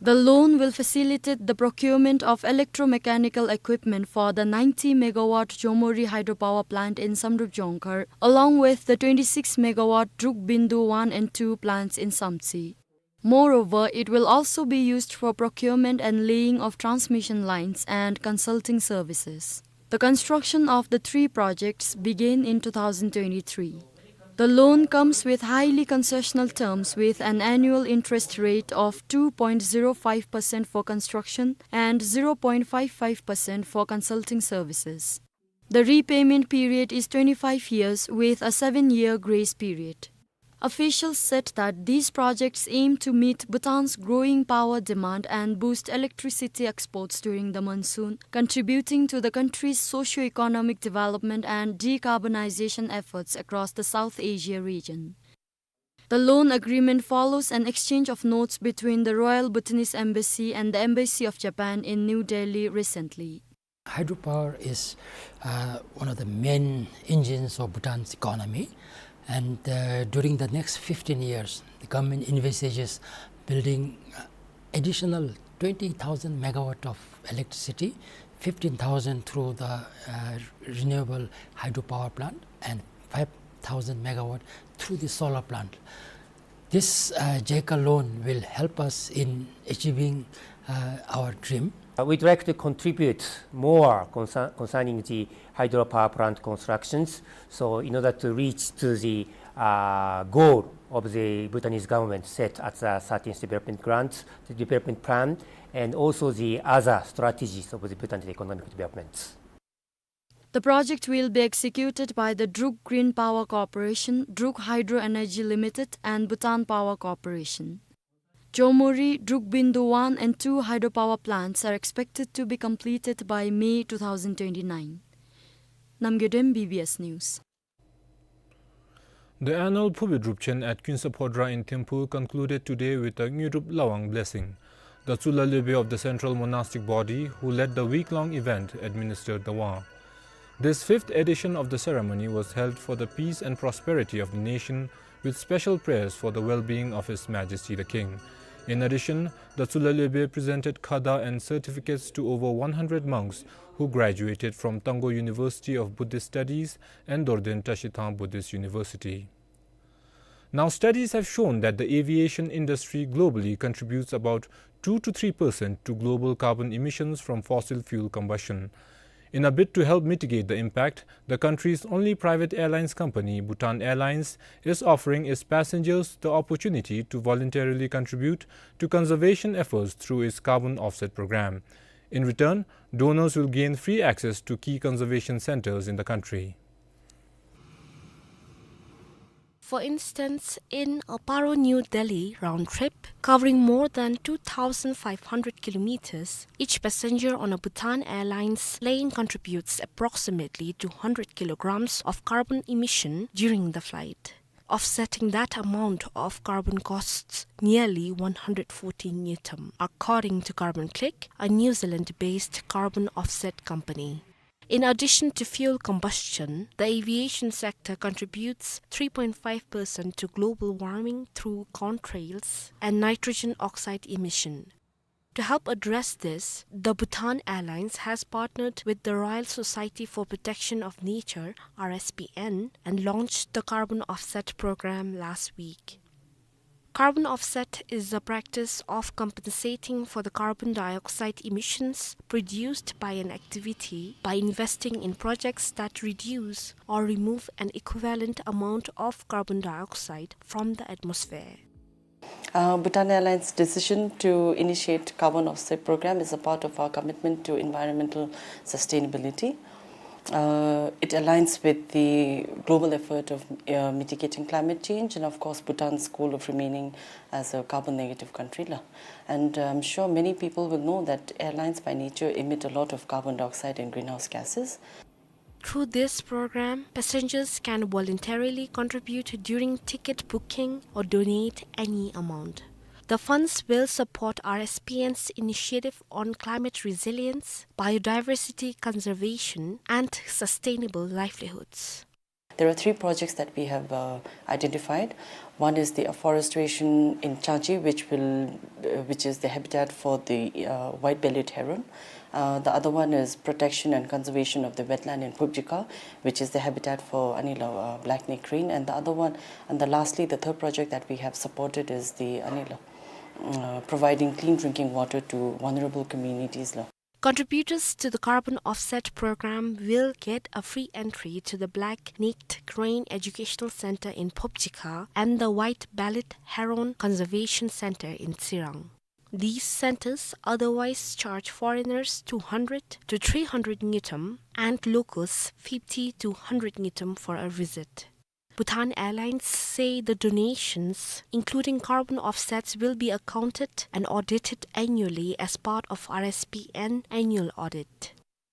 The loan will facilitate the procurement of electromechanical equipment for the ninety megawatt Jomori hydropower plant in Samdrup Jongkhar, along with the twenty-six megawatt Drukbindu one and two plants in Samtse. Moreover, it will also be used for procurement and laying of transmission lines and consulting services. The construction of the three projects began in two thousand twenty-three. The loan comes with highly concessional terms, with an annual interest rate of two point zero five percent for construction and zero point five five percent for consulting services. The repayment period is twenty-five years, with a seven-year grace period. Officials said that these projects aim to meet Bhutan's growing power demand and boost electricity exports during the monsoon, contributing to the country's socio-economic development and decarbonization efforts across the South Asia region. The loan agreement follows an exchange of notes between the Royal Bhutanese Embassy and the Embassy of Japan in New Delhi recently. Hydropower is, uh, one of the main engines of Bhutan's economy, and, uh, during the next fifteen years, the government envisages building, uh, additional twenty thousand megawatt of electricity, fifteen thousand through the, uh, renewable hydropower plant, and five thousand megawatt through the solar plant. This, uh, JICA loan will help us in achieving, uh, our dream. Uh, we'd like to contribute more concer-, concerning the hydropower plant constructions. So in order to reach to the, uh, goal of the Bhutanese government set at the thirteenth development grant, the development plan, and also the other strategies of the Bhutanese economic development. The project will be executed by the Druk Green Power Corporation, Druk Hydro Energy Limited, and Bhutan Power Corporation. Jomori, Drukbindu one and two hydropower plants are expected to be completed by May two thousand twenty-nine. Namgay Dem, B B S News. The annual Phubi Drupchen at Kuinsa Phodra in Thimphu concluded today with a Ngudrup Lawang blessing. The Tsulla Lobe of the Central Monastic Body, who led the week-long event, administered the wang. This fifth edition of the ceremony was held for the peace and prosperity of the nation, with special prayers for the well-being of His Majesty the King. In addition, the Tsulla Lobe presented khada and certificates to over one hundred monks who graduated from Tangkhul University of Buddhist Studies and Dorden Trashithang Buddhist University. Now, studies have shown that the aviation industry globally contributes about two to three percent to global carbon emissions from fossil fuel combustion. In a bid to help mitigate the impact, the country's only private airlines company, Bhutan Airlines, is offering its passengers the opportunity to voluntarily contribute to conservation efforts through its carbon offset program. In return, donors will gain free access to key conservation centers in the country. For instance, in a Paro-New Delhi round trip covering more than two thousand five hundred kilometers, each passenger on a Bhutan Airlines plane contributes approximately two hundred kilograms of carbon emission during the flight. Offsetting that amount of carbon costs nearly one hundred forty ngultrum, according to Carbon Click, a New Zealand-based carbon offset company. In addition to fuel combustion, the aviation sector contributes three point five percent to global warming through contrails and nitrogen oxide emission. To help address this, the Bhutan Airlines has partnered with the Royal Society for Protection of Nature, R S P N, and launched the carbon offset program last week. Carbon offset is the practice of compensating for the carbon dioxide emissions produced by an activity by investing in projects that reduce or remove an equivalent amount of carbon dioxide from the atmosphere. Uh, Bhutan Airlines' decision to initiate carbon offset program is a part of our commitment to environmental sustainability. Uh, it aligns with the global effort of, uh, mitigating climate change and, of course, Bhutan's goal of remaining as a carbon negative country la. And, uh, I'm sure many people will know that airlines by nature emit a lot of carbon dioxide and greenhouse gases. Through this program, passengers can voluntarily contribute during ticket booking or donate any amount. The funds will support R S P N's initiative on climate resilience, biodiversity conservation, and sustainable livelihoods. There are three projects that we have, uh, identified. One is the afforestation in Chaji, which will, uh, which is the habitat for the, uh, white-bellied heron. Uh, the other one is protection and conservation of the wetland in Phubjikha, which is the habitat for ani la, uh, black-necked crane. And the other one, and the lastly, the third project that we have supported is the ani la, uh, providing clean drinking water to vulnerable communities la. Contributors to the carbon offset program will get a free entry to the Black-necked Crane Educational Center in Phubjikha and the White-bellied Heron Conservation Center in Tsirang. These centers otherwise charge foreigners two hundred to three hundred ngultrum and locals fifty to hundred ngultrum for a visit. Bhutan Airlines say the donations, including carbon offsets, will be accounted and audited annually as part of R S P N annual audit.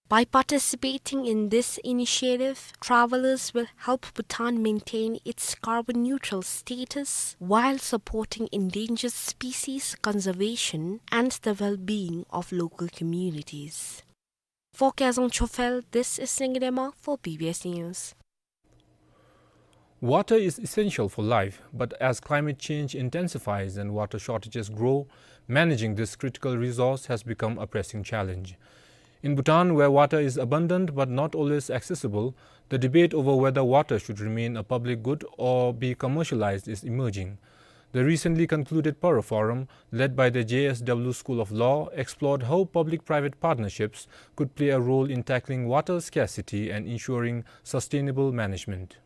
By participating in this initiative, travelers will help Bhutan maintain its carbon-neutral status while supporting endangered species conservation and the well-being of local communities. For Kezang Chophel, this is Singye Dema for B B S News. Water is essential for life, but as climate change intensifies and water shortages grow, managing this critical resource has become a pressing challenge. In Bhutan, where water is abundant but not always accessible, the debate over whether water should remain a public good or be commercialized is emerging. The recently concluded Paro Forum, led by the J S W School of Law, explored how public-private partnerships could play a role in tackling water scarcity and ensuring sustainable management.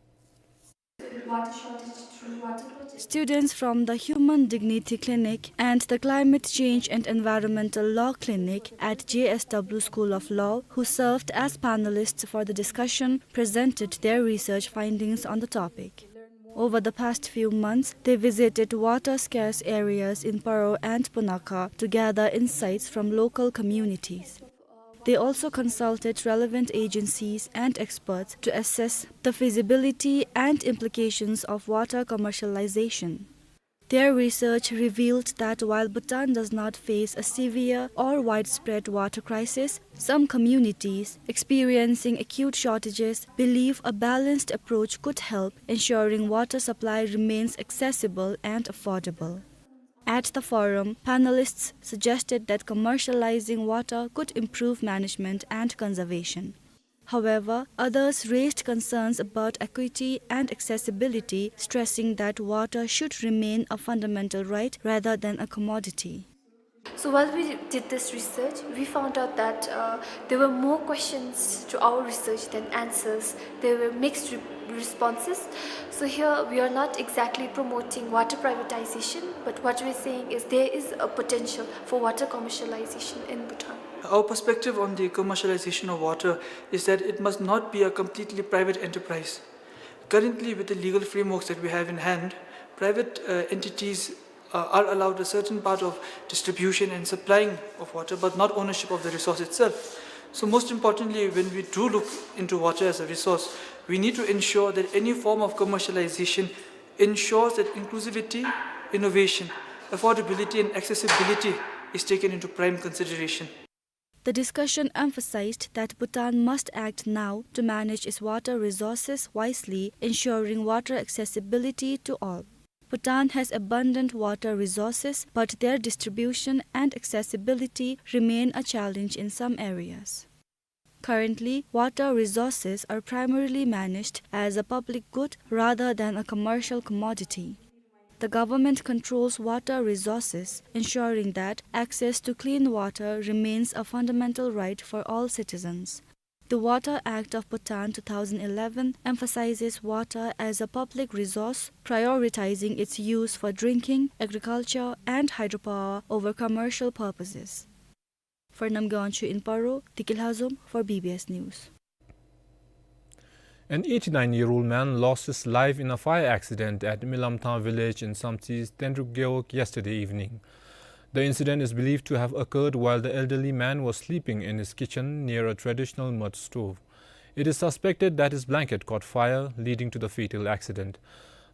Students from the Human Dignity Clinic and the Climate Change and Environmental Law Clinic at J S W School of Law, who served as panelists for the discussion, presented their research findings on the topic. Over the past few months, they visited water-scarce areas in Paro and Punakha to gather insights from local communities. They also consulted relevant agencies and experts to assess the feasibility and implications of water commercialization. Their research revealed that while Bhutan does not face a severe or widespread water crisis, some communities experiencing acute shortages believe a balanced approach could help ensuring water supply remains accessible and affordable. At the forum, panelists suggested that commercializing water could improve management and conservation. However, others raised concerns about equity and accessibility, stressing that water should remain a fundamental right rather than a commodity. So while we did this research, we found out that, uh, there were more questions to our research than answers. There were mixed re-, responses. So here we are not exactly promoting water privatization, but what we're saying is there is a potential for water commercialization in Bhutan. Our perspective on the commercialization of water is that it must not be a completely private enterprise. Currently, with the legal frameworks that we have in hand, private, uh, entities, uh, are allowed a certain part of distribution and supplying of water, but not ownership of the resource itself. So most importantly, when we do look into water as a resource, we need to ensure that any form of commercialization ensures that inclusivity, innovation, affordability, and accessibility is taken into prime consideration. The discussion emphasized that Bhutan must act now to manage its water resources wisely, ensuring water accessibility to all. Bhutan has abundant water resources, but their distribution and accessibility remain a challenge in some areas. Currently, water resources are primarily managed as a public good rather than a commercial commodity. The government controls water resources, ensuring that access to clean water remains a fundamental right for all citizens. The Water Act of Bhutan two thousand eleven emphasizes water as a public resource, prioritizing its use for drinking, agriculture, and hydropower over commercial purposes. For Namgay Wangchuk in Paro, Deki Lhazom for B B S News. An eighty-nine-year-old man lost his life in a fire accident at Milamthang village in Samtse, Tenruk Gewog yesterday evening. The incident is believed to have occurred while the elderly man was sleeping in his kitchen near a traditional mud stove. It is suspected that his blanket caught fire, leading to the fatal accident.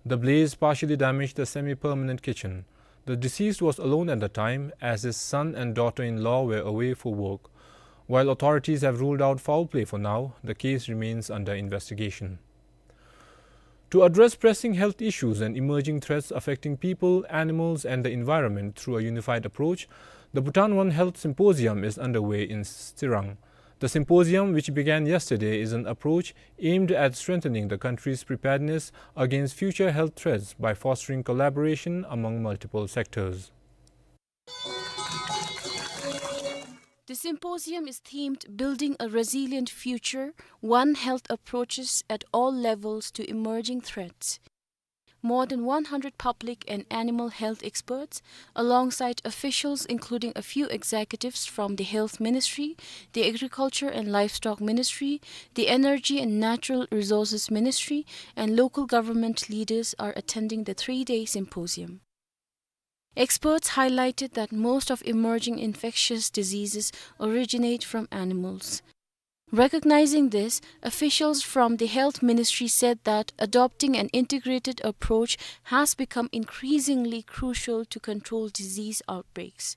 The blaze partially damaged the semi-permanent kitchen. The deceased was alone at the time, as his son and daughter-in-law were away for work. While authorities have ruled out foul play for now, the case remains under investigation. To address pressing health issues and emerging threats affecting people, animals, and the environment through a unified approach, the Bhutan One Health Symposium is underway in Tsirang. The symposium, which began yesterday, is an approach aimed at strengthening the country's preparedness against future health threats by fostering collaboration among multiple sectors. The symposium is themed Building a Resilient Future, One Health Approaches at All Levels to Emerging Threats. More than one hundred public and animal health experts, alongside officials including a few executives from the Health Ministry, the Agriculture and Livestock Ministry, the Energy and Natural Resources Ministry, and local government leaders, are attending the three-day symposium. Experts highlighted that most of emerging infectious diseases originate from animals. Recognizing this, officials from the Health Ministry said that adopting an integrated approach has become increasingly crucial to control disease outbreaks.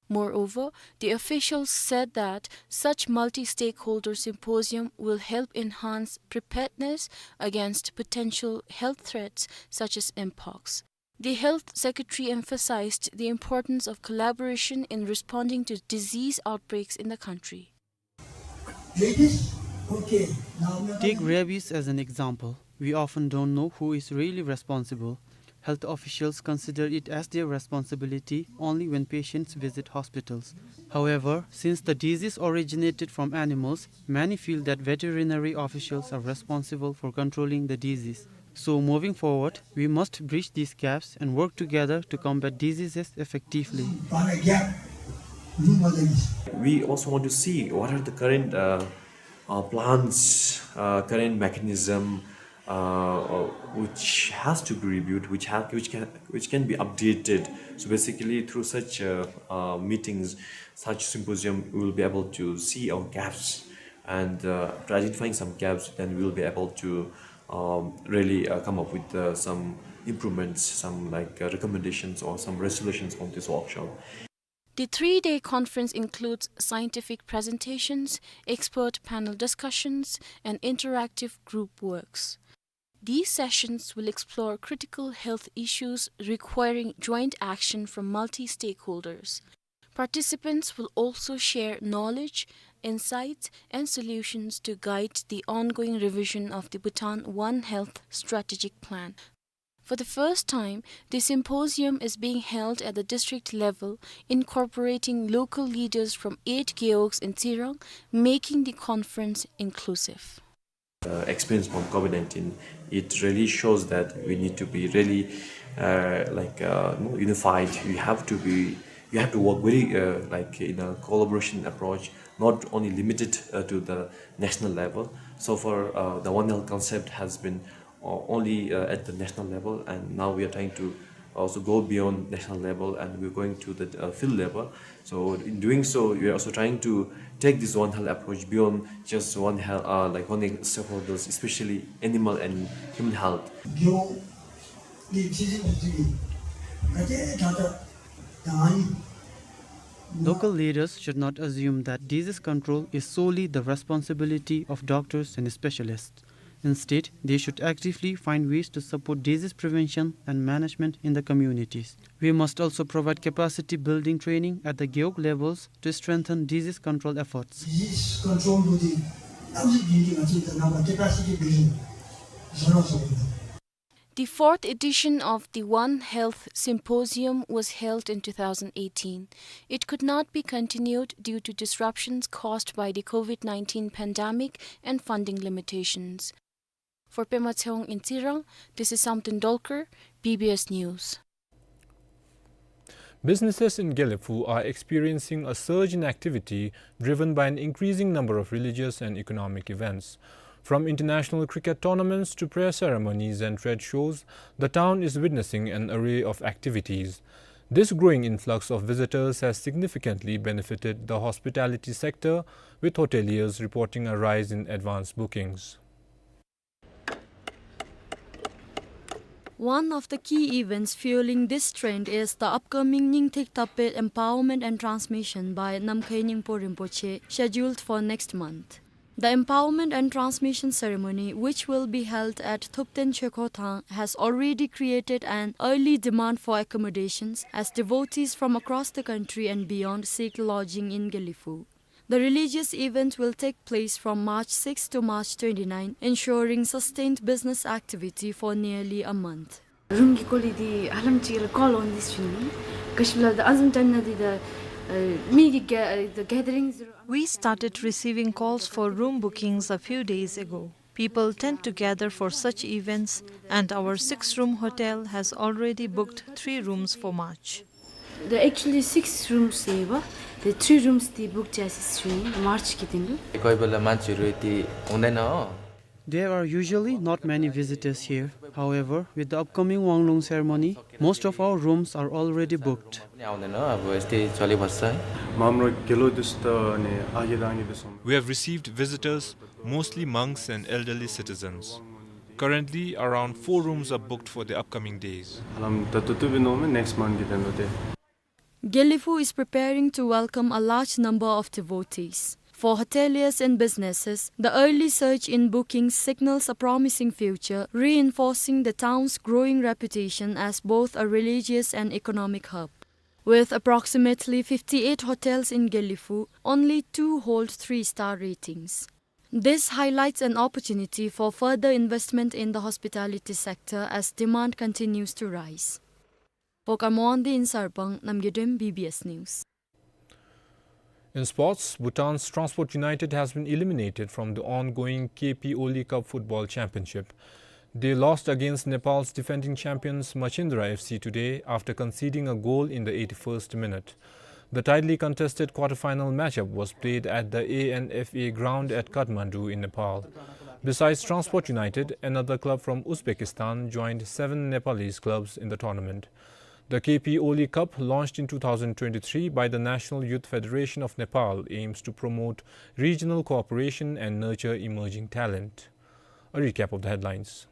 Moreover, the officials said that such multi-stakeholder symposium will help enhance preparedness against potential health threats such as mpox. The Health Secretary emphasized the importance of collaboration in responding to disease outbreaks in the country. Take rabies as an example. We often don't know who is really responsible. Health officials consider it as their responsibility only when patients visit hospitals. However, since the disease originated from animals, many feel that veterinary officials are responsible for controlling the disease. So, moving forward, we must bridge these gaps and work together to combat diseases effectively. We also want to see what are the current, uh, uh, plans, uh, current mechanism, uh, uh, which has to be reviewed, which ha-, which can, which can be updated. So basically, through such, uh, uh, meetings, such symposium, we will be able to see our gaps and, uh, after identifying some gaps, then we will be able to, um, really, uh, come up with, uh, some improvements, some, like, uh, recommendations or some resolutions on this workshop. The three-day conference includes scientific presentations, expert panel discussions, and interactive group works. These sessions will explore critical health issues requiring joint action from multi-stakeholders. Participants will also share knowledge, insights, and solutions to guide the ongoing revision of the Bhutan One Health Strategic Plan. For the first time, the symposium is being held at the district level, incorporating local leaders from eight gewogs in Tsirang, making the conference inclusive. Uh, experience from COVID nineteen, it really shows that we need to be really, uh, like, uh, you know, unified. You have to be, you have to work very, uh, like, in a collaboration approach, not only limited, uh, to the national level. So far, uh, the One Health concept has been, uh, only, uh, at the national level, and now we are trying to also go beyond national level, and we're going to the, uh, field level. So in doing so, we are also trying to take this One Health approach beyond just One Health, uh, like, One Health stakeholders, especially animal and human health. Local leaders should not assume that disease control is solely the responsibility of doctors and specialists. Instead, they should actively find ways to support disease prevention and management in the communities. We must also provide capacity building training at the Gewog levels to strengthen disease control efforts. Disease control to the public building, I think the number capacity building. The fourth edition of the One Health Symposium was held in two thousand eighteen. It could not be continued due to disruptions caused by the COVID nineteen pandemic and funding limitations. For Pema Tshewang in Tsirang, this is Samten Dolkar, B B S News. Businesses in Gelephu are experiencing a surge in activity driven by an increasing number of religious and economic events. From international cricket tournaments to prayer ceremonies and trade shows, the town is witnessing an array of activities. This growing influx of visitors has significantly benefited the hospitality sector, with hoteliers reporting a rise in advance bookings. One of the key events fueling this trend is the upcoming Ningthek Tappet Empowerment and Transmission by Namkhai Ningpo Rinpoche, scheduled for next month. The empowerment and transmission ceremony, which will be held at Thupten Chekho Thang, has already created an early demand for accommodations, as devotees from across the country and beyond seek lodging in Gelephu. The religious event will take place from March six to March twenty-nine, ensuring sustained business activity for nearly a month. Room གི་སྐོར་ལས་འདི་ཧ་ལམ་ཅིག་ལ་ཀོལ་འོང་འདི་ཞུ་ནི། ག་ཅི་ལ་ད་ཨ་ཟུམ་ཅན་ན་འདི་ད་མི་གི་གེ་ཨ་the gatherings. We started receiving calls for room bookings a few days ago. People tend to gather for such events, and our six-room hotel has already booked three rooms for March. The actually six rooms ཡོད་པ། The three rooms འདི་book བྱས་སི་ཞུ་ནི་March གི་སྟེང་དུ། There are usually not many visitors here. However, with the upcoming Wanglung ceremony, most of our rooms are already booked. We have received visitors, mostly monks and elderly citizens. Currently, around four rooms are booked for the upcoming days. Gelephu is preparing to welcome a large number of devotees. For hoteliers and businesses, the early surge in bookings signals a promising future, reinforcing the town's growing reputation as both a religious and economic hub. With approximately fifty-eight hotels in Gelephu, only two hold three-star ratings. This highlights an opportunity for further investment in the hospitality sector as demand continues to rise. For Karma Wangdi in Sarpang, Namgay Dem, B B S News. In sports, Bhutan's Transport United has been eliminated from the ongoing K P Oli Cup Football Championship. They lost against Nepal's defending champions Machindra F C today after conceding a goal in the eighty-first minute. The tightly contested quarter-final matchup was played at the A N F A ground at Kathmandu in Nepal. Besides Transport United, another club from Uzbekistan joined seven Nepalese clubs in the tournament. The K P Oli Cup, launched in two thousand twenty-three by the National Youth Federation of Nepal, aims to promote regional cooperation and nurture emerging talent. A recap of the headlines.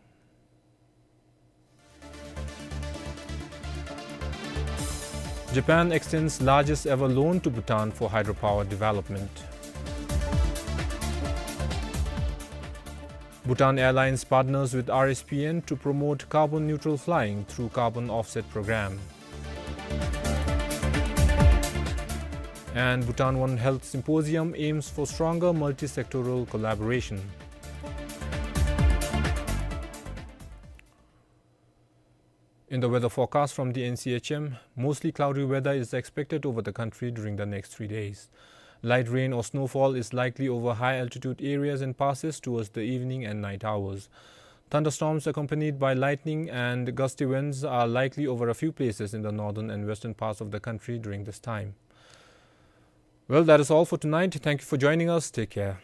Japan extends largest ever loan to Bhutan for hydropower development. Bhutan Airlines partners with R S P N to promote carbon neutral flying through carbon offset program. And Bhutan One Health Symposium aims for stronger multi-sectoral collaboration. In the weather forecast from the N C H M, mostly cloudy weather is expected over the country during the next three days. Light rain or snowfall is likely over high-altitude areas and passes towards the evening and night hours. Thunderstorms accompanied by lightning and gusty winds are likely over a few places in the northern and western parts of the country during this time. Well, that is all for tonight. Thank you for joining us. Take care.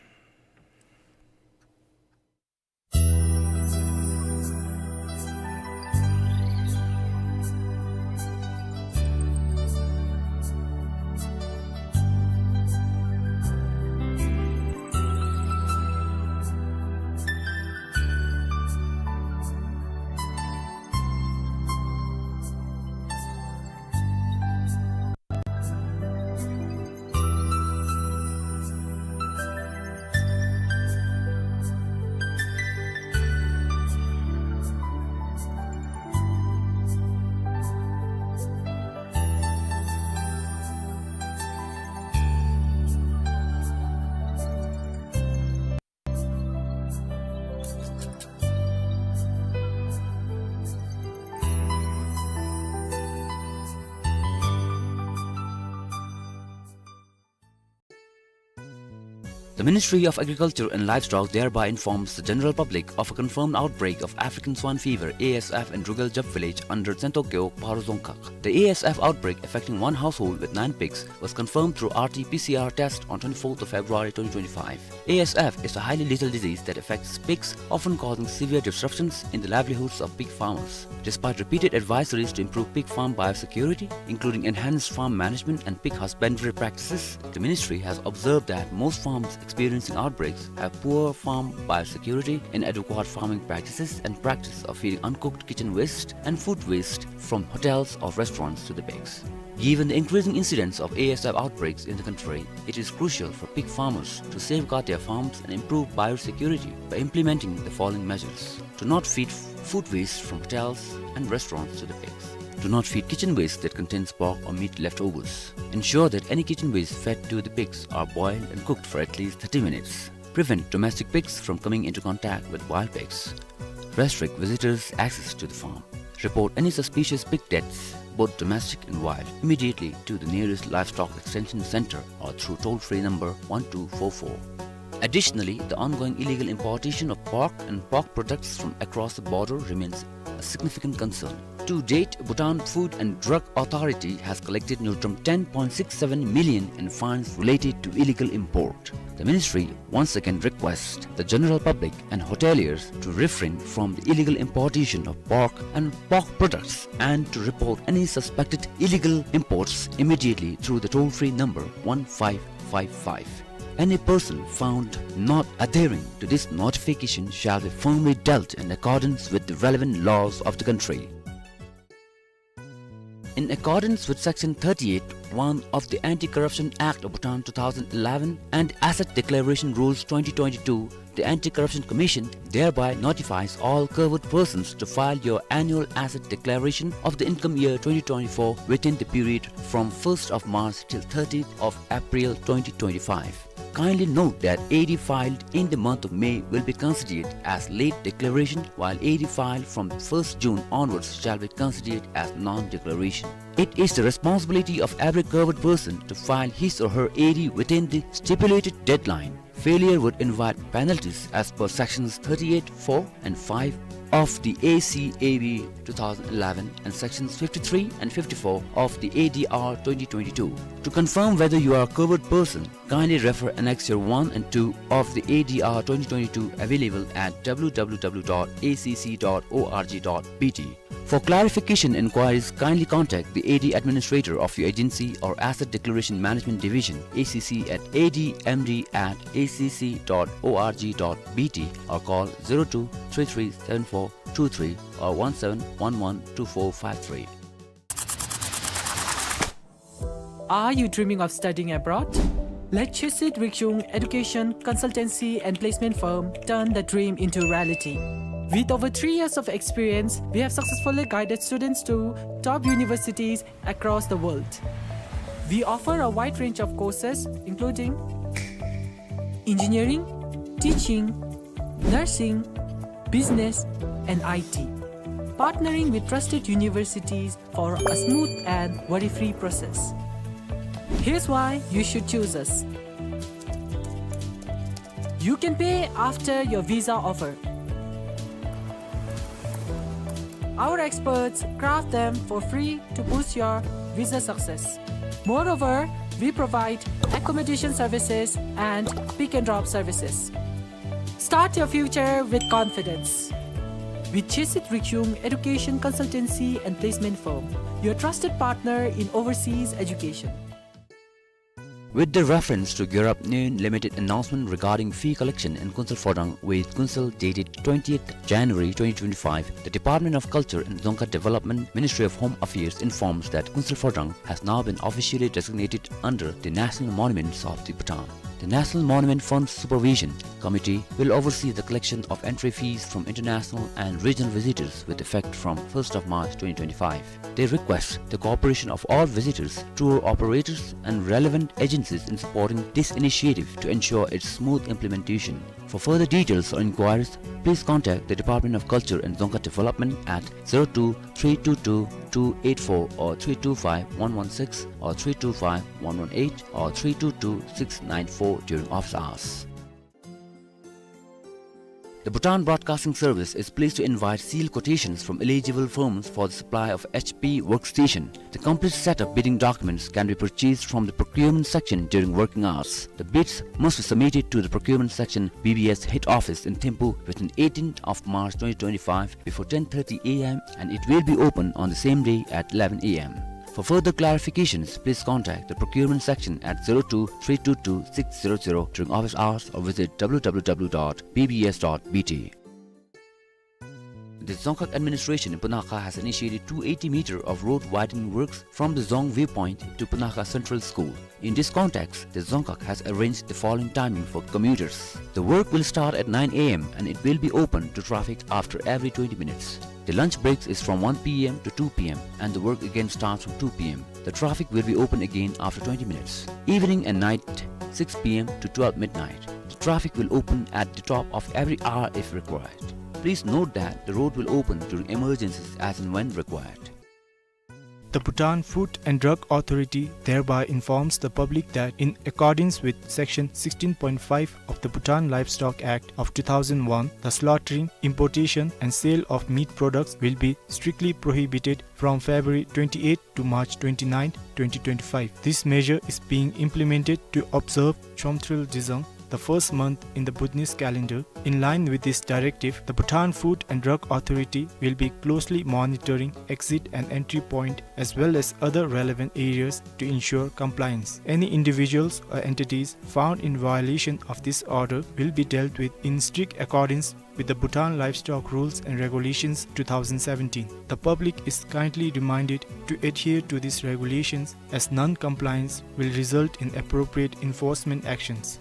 The Ministry of Agriculture and Livestock thereby informs the general public of a confirmed outbreak of African swine fever, A S F, in Rugal Jab village under Tsentokyo, Paro Dzongkhag. The A S F outbreak, affecting one household with nine pigs, was confirmed through R T P C R test on twenty-fourth of February twenty twenty-five. A S F is a highly lethal disease that affects pigs, often causing severe disruptions in the livelihoods of pig farmers. Despite repeated advisories to improve pig farm biosecurity, including enhanced farm management and pig husbandry practices, the ministry has observed that most farms experiencing outbreaks have poor farm biosecurity, inadequate farming practices, and practice of feeding uncooked kitchen waste and food waste from hotels or restaurants to the pigs. Given the increasing incidence of A S F outbreaks in the country, it is crucial for pig farmers to safeguard their farms and improve biosecurity by implementing the following measures. Do not feed f-, food waste from hotels and restaurants to the pigs. Do not feed kitchen waste that contains pork or meat leftovers. Ensure that any kitchen waste fed to the pigs are boiled and cooked for at least thirty minutes. Prevent domestic pigs from coming into contact with wild pigs. Restrict visitors' access to the farm. Report any suspicious pig deaths, both domestic and wild, immediately to the nearest livestock extension center or through toll-free number one two four four. Additionally, the ongoing illegal importation of pork and pork products from across the border remains a significant concern. To date, Bhutan Food and Drug Authority has collected near ten point six seven million in fines related to illegal import. The ministry once again requests the general public and hoteliers to refrain from the illegal importation of pork and pork products and to report any suspected illegal imports immediately through the toll-free number one five five five. Any person found not adhering to this notification shall be firmly dealt in accordance with the relevant laws of the country. In accordance with Section thirty-eight one of the Anti-Corruption Act of Bhutan two thousand eleven and Asset Declaration Rules twenty twenty-two, the Anti-Corruption Commission thereby notifies all covered persons to file your annual asset declaration of the income year twenty twenty-four within the period from first of March till thirtieth of April twenty twenty-five. Kindly note that A D filed in the month of May will be considered as late declaration, while A D filed from first June onwards shall be considered as non-declaration. It is the responsibility of every covered person to file his or her A D within the stipulated deadline. Failure would invite penalties as per Sections thirty-eight four and five of the A C A B two thousand eleven and Sections fifty-three and fifty-four of the A D R twenty twenty-two. To confirm whether you are a covered person, kindly refer Annexure one and two of the A D R twenty twenty-two, available at W W W dot A C C dot org dot B T. For clarification inquiries, kindly contact the A D administrator of your agency or Asset Declaration Management Division, A C C, at A D M D at A C C dot org dot B T or call zero two three three seven four two three or one seven one one two four five three. Are you dreaming of studying abroad? Let Chisit Rikchung Education Consultancy and Placement Firm turn the dream into reality. With over three years of experience, we have successfully guided students to top universities across the world. We offer a wide range of courses, including engineering, teaching, nursing, business, and I T, partnering with trusted universities for a smooth and worry-free process. Here's why you should choose us. You can pay after your visa offer. Our experts craft them for free to boost your visa success. Moreover, we provide accommodation services and pick and drop services. Start your future with confidence. With Chisit Rikchung Education Consultancy and Placement Firm, your trusted partner in overseas education. With the reference to Gyurap Nyoen Limited announcement regarding fee collection in Kunsal Phodang with Kunsal dated twentieth January twenty twenty-five, the Department of Culture and Dzongkha Development, Ministry of Home Affairs informs that Kunsal Phodang has now been officially designated under the National Monuments of the Bhutan. The National Monument Fund Supervision Committee will oversee the collection of entry fees from international and regional visitors with effect from first of March twenty twenty-five. They request the cooperation of all visitors, tour operators, and relevant agencies in supporting this initiative to ensure its smooth implementation. For further details or inquiries, please contact the Department of Culture and Dzongkha Development at zero two three two two two eight four or three two five one one six or three two five one one eight or three two two six nine four during office hours. The Bhutan Broadcasting Service is pleased to invite sealed quotations from eligible firms for the supply of H P workstation. The complete set of bidding documents can be purchased from the procurement section during working hours. The bids must be submitted to the procurement section B B S head office in Thimphu within eighteenth of March twenty twenty-five before ten thirty A M, and it will be open on the same day at eleven A M. For further clarifications, please contact the procurement section at zero two three two two six zero zero during office hours or visit W W W dot B B S dot B T. The Dzongkhag administration in Punakha has initiated two eighty meter of road widening works from the Dzong viewpoint to Punakha Central School. In this context, the Dzongkhag has arranged the following timing for commuters. The work will start at nine A M and it will be open to traffic after every twenty minutes. The lunch breaks is from one P M to two P M and the work again starts from two P M. The traffic will be open again after twenty minutes. Evening and night, six P M to twelve midnight. The traffic will open at the top of every hour if required. Please note that the road will open during emergencies as and when required. The Bhutan Food and Drug Authority thereby informs the public that in accordance with Section sixteen point five of the Bhutan Livestock Act of two thousand one, the slaughtering, importation and sale of meat products will be strictly prohibited from February twenty-eighth to March twenty-ninth, twenty twenty-five. This measure is being implemented to observe Chomtril Dzong, the first month in the Bhutanese calendar. In line with this directive, the Bhutan Food and Drug Authority will be closely monitoring exit and entry point as well as other relevant areas to ensure compliance. Any individuals or entities found in violation of this order will be dealt with in strict accordance with the Bhutan Livestock Rules and Regulations two thousand seventeen. The public is kindly reminded to adhere to these regulations, as non-compliance will result in appropriate enforcement actions.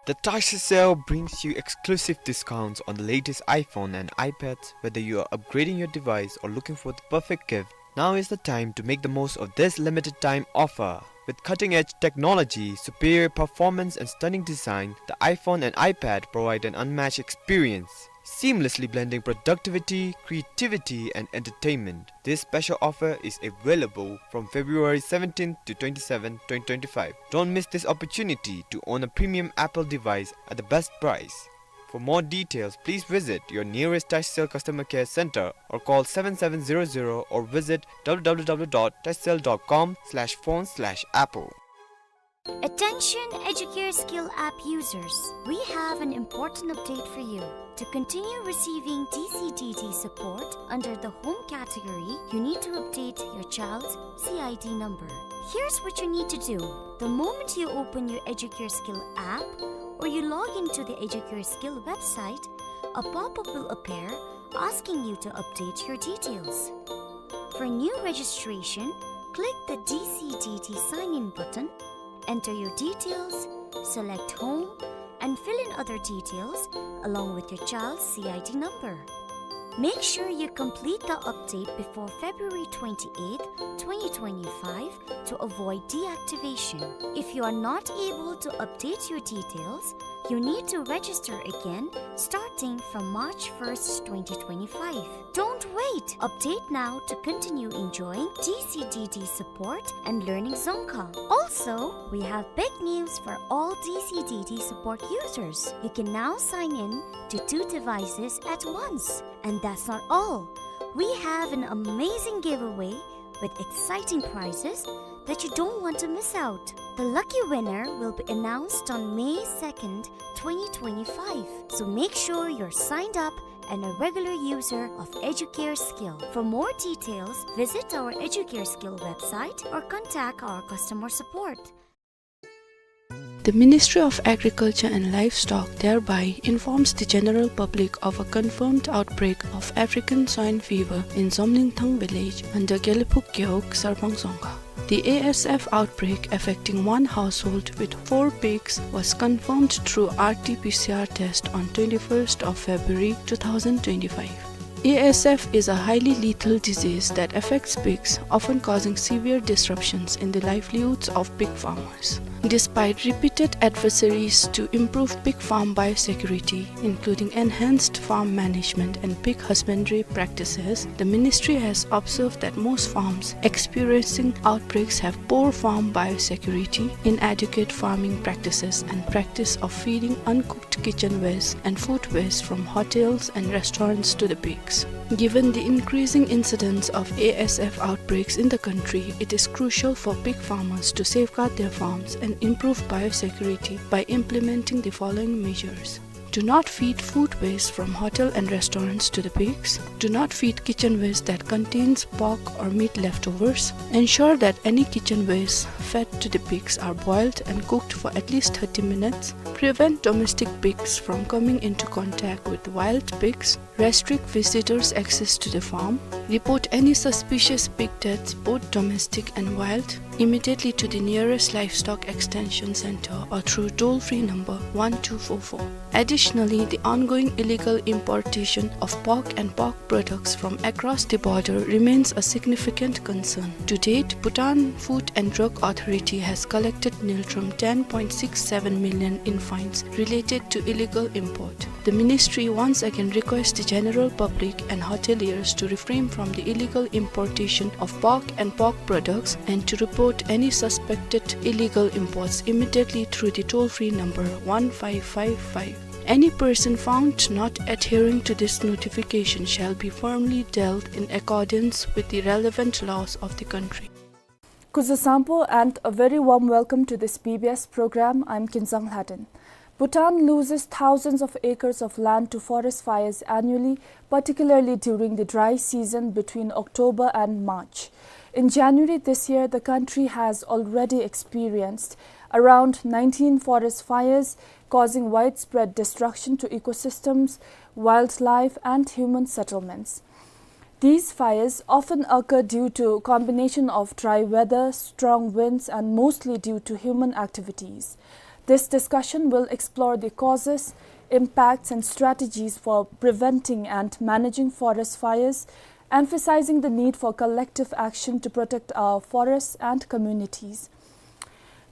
The Tashi Sale brings you exclusive discounts on the latest iPhone and iPads. Whether you are upgrading your device or looking for the perfect gift, now is the time to make the most of this limited time offer. With cutting-edge technology, superior performance, and stunning design, the iPhone and iPad provide an unmatched experience, seamlessly blending productivity, creativity, and entertainment. This special offer is available from February seventeenth to twenty-seventh, twenty twenty-five. Don't miss this opportunity to own a premium Apple device at the best price. For more details, please visit your nearest Tashcell customer care center or call seven seven zero zero or visit w w w dot tashcell dot com slash phone slash apple. Attention Educare Skill app users, we have an important update for you. To continue receiving D C D D support under the home category, you need to update your child's C I D number. Here's what you need to do. The moment you open your Educare Skill app or you log into the Educare Skill website, a pop-up will appear asking you to update your details. For new registration, click the D C D D sign-in button, enter your details, select home, and fill in other details along with your child's C I D number. Make sure you complete the update before February twenty-eighth, twenty twenty-five to avoid deactivation. If you are not able to update your details, you need to register again starting from March first, twenty twenty-five. Don't wait! Update now to continue enjoying D C D D support and learning Dzongkha. Also, we have big news for all D C D D support users. You can now sign in to two devices at once. And that's not all. We have an amazing giveaway with exciting prizes that you don't want to miss out. The lucky winner will be announced on May second, twenty twenty-five. So make sure you're signed up and a regular user of Educare Skill. For more details, visit our Educare Skill website or contact our customer support. The Ministry of Agriculture and Livestock thereby informs the general public of a confirmed outbreak of African swine fever in Zomlingthang village under Gelephug Gewog, Sarpang Dzongkha. The A S F outbreak affecting one household with four pigs was confirmed through R T P C R test on twenty-first of February two thousand twenty-five. A S F is a highly lethal disease that affects pigs, often causing severe disruptions in the livelihoods of pig farmers. Despite repeated advisories to improve pig farm biosecurity, including enhanced farm management and pig husbandry practices, the ministry has observed that most farms experiencing outbreaks have poor farm biosecurity, inadequate farming practices, and practice of feeding uncooked kitchen waste and food waste from hotels and restaurants to the pigs. Given the increasing incidence of A S F outbreaks in the country, it is crucial for pig farmers to safeguard their farms and improve biosecurity by implementing the following measures. Do not feed food waste from hotel and restaurants to the pigs. Do not feed kitchen waste that contains pork or meat leftovers. Ensure that any kitchen waste fed to the pigs are boiled and cooked for at least thirty minutes. Prevent domestic pigs from coming into contact with wild pigs. Restrict visitors' access to the farm. Report any suspicious pig deaths, both domestic and wild, immediately to the nearest livestock extension center or through toll-free number one two four four. Additionally, the ongoing illegal importation of pork and pork products from across the border remains a significant concern. To date, Bhutan Food and Drug Authority has collected ngultrum ten point six seven million in fines related to illegal import. The ministry once again requests the general public and hoteliers to refrain from the illegal importation of pork and pork products and to report any suspected illegal imports immediately through the toll-free number one five five five. Any person found not adhering to this notification shall be firmly dealt in accordance with the relevant laws of the country. Kuzu Sampo and a very warm welcome to this B B S program. I'm Kinzang Lhaden. Bhutan loses thousands of acres of land to forest fires annually, particularly during the dry season between October and March. In January this year, the country has already experienced around nineteen forest fires, causing widespread destruction to ecosystems, wildlife, and human settlements. These fires often occur due to combination of dry weather, strong winds, and mostly due to human activities. This discussion will explore the causes, impacts, and strategies for preventing and managing forest fires, emphasizing the need for collective action to protect our forests and communities.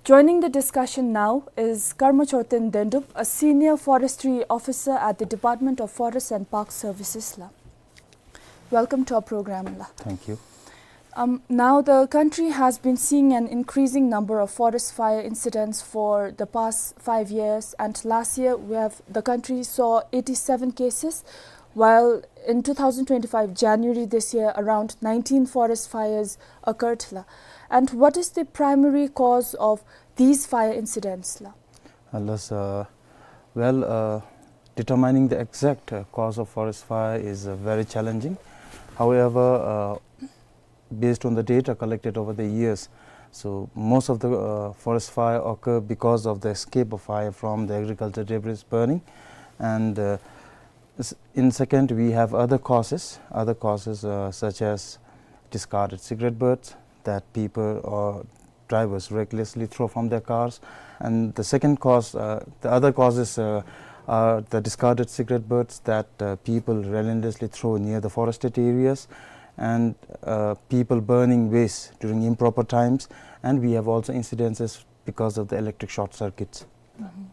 Joining the discussion now is Karma Choten Dendup, a senior forestry officer at the Department of Forest and Park Services la. Welcome to our program la. Thank you. Um, now, the country has been seeing an increasing number of forest fire incidents for the past five years, and last year we have, the country saw eighty-seven cases, while in two thousand twenty-five January this year, around nineteen forest fires occurred la. And what is the primary cause of these fire incidents la? Alas, uh, well, uh, determining the exact, uh, cause of forest fire is, uh, very challenging. However, uh, based on the data collected over the years, so most of the, uh, forest fire occur because of the escape of fire from the agriculture debris burning. And, uh, s-, in second, we have other causes, other causes, uh, such as discarded cigarette butts that people or drivers recklessly throw from their cars. And the second cause, uh, the other causes, uh, are the discarded cigarette butts that, uh, people relentlessly throw near the forested areas, and, uh, people burning waste during improper times. And we have also incidences because of the electric short circuits. Mhm.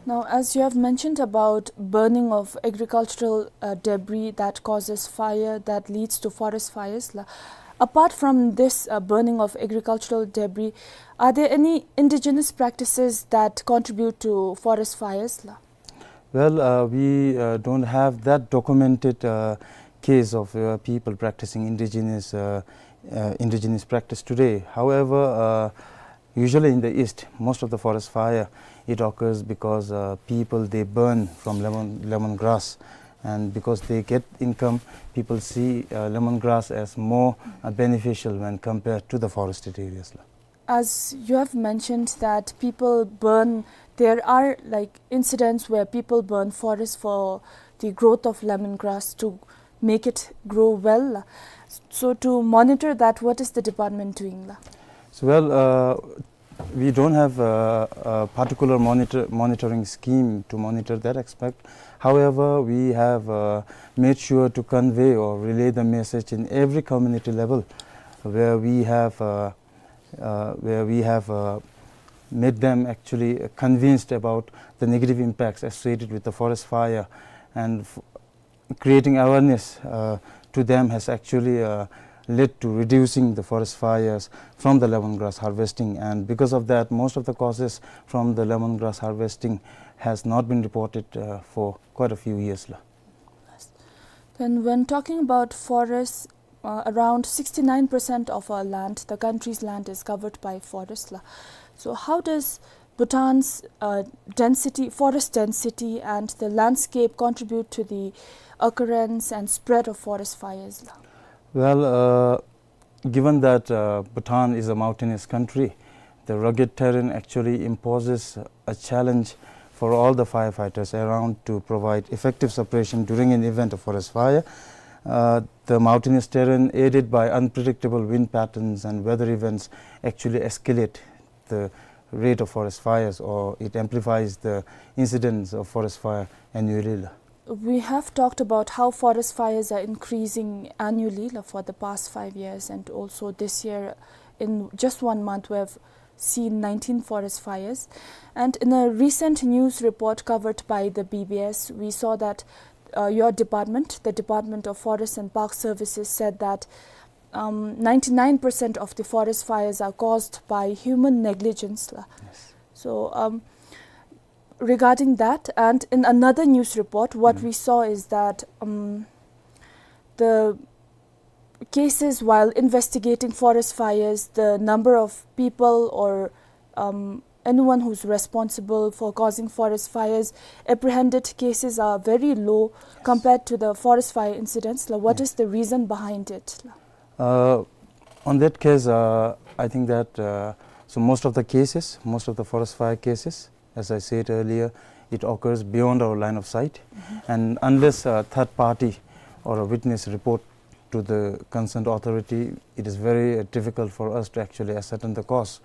Now, as you have mentioned about burning of agricultural, uh, debris that causes fire, that leads to forest fires la, apart from this, uh, burning of agricultural debris, are there any indigenous practices that contribute to forest fires la? Well, uh, we, uh, don't have that documented, uh, case of, uh, people practicing indigenous, uh, uh, indigenous practice today. However, uh, usually in the East, most of the forest fire, it occurs because, uh, people, they burn from lemon, lemon grass. And because they get income, people see, uh, lemon grass as more, uh, beneficial when compared to the forested areas la. As you have mentioned that people burn, there are, like, incidents where people burn forest for the growth of lemongrass to make it grow well. So to monitor that, what is the department doing la? So, well, uh, we don't have a, a particular monitor, monitoring scheme to monitor that aspect. However, we have, uh, made sure to convey or relay the message in every community level where we have, uh, uh, where we have, uh, made them actually convinced about the negative impacts associated with the forest fire, and f-, creating awareness, uh, to them has actually, uh, led to reducing the forest fires from the lemongrass harvesting, and because of that, most of the causes from the lemongrass harvesting has not been reported, uh, for quite a few years la. Then, when talking about forests, uh, around sixty-nine percent of our land, the country's land, is covered by forest la. So how does Bhutan's, uh, density, forest density, and the landscape contribute to the occurrence and spread of forest fires la? Well, uh, given that, uh, Bhutan is a mountainous country, the rugged terrain actually imposes a challenge for all the firefighters around to provide effective suppression during an event of forest fire. Uh, the mountainous terrain, aided by unpredictable wind patterns and weather events, actually escalate the rate of forest fires, or it amplifies the incidence of forest fire annually la. We have talked about how forest fires are increasing annually la, for the past five years, and also this year, in just one month, we have seen nineteen forest fires. And in a recent news report covered by the B B S, we saw that, uh, your department, the Department of Forest and Park Services, said that, um, ninety-nine percent of the forest fires are caused by human negligence la. Yes. So, um, regarding that, and in another news report, what we saw is that, um, the cases while investigating forest fires, the number of people or, um, anyone who's responsible for causing forest fires, apprehended cases are very low compared to the forest fire incidents la. What is the reason behind it la? Uh, on that case, uh, I think that, uh, so most of the cases, most of the forest fire cases, as I said earlier, it occurs beyond our line of sight. And unless a third party or a witness report to the concerned authority, it is very, uh, difficult for us to actually ascertain the cause.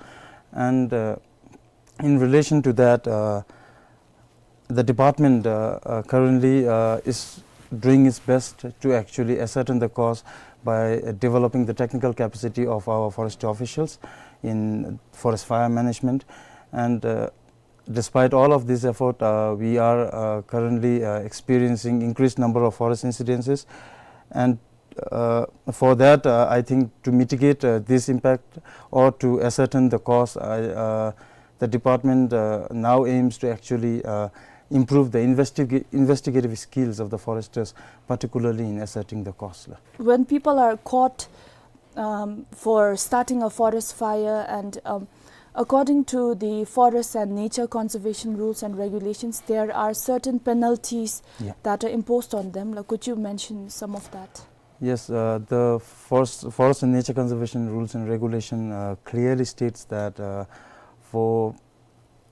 And, uh, in relation to that, uh, the department, uh, uh, currently, uh, is doing its best to actually ascertain the cause by, uh, developing the technical capacity of our forestry officials in forest fire management. And, uh, despite all of this effort, uh, we are, uh, currently, uh, experiencing increased number of forest incidences. And, uh, for that, uh, I think to mitigate, uh, this impact or to ascertain the cause, I, uh, the department, uh, now aims to actually, uh, improve the investiga-, investigative skills of the foresters, particularly in ascertaining the cause la. When people are caught, um, for starting a forest fire, and, um, according to the forest and nature conservation rules and regulations, there are certain penalties that are imposed on them la. Could you mention some of that? Yes, uh, the forest, forest and nature conservation rules and regulation, uh, clearly states that, uh, for,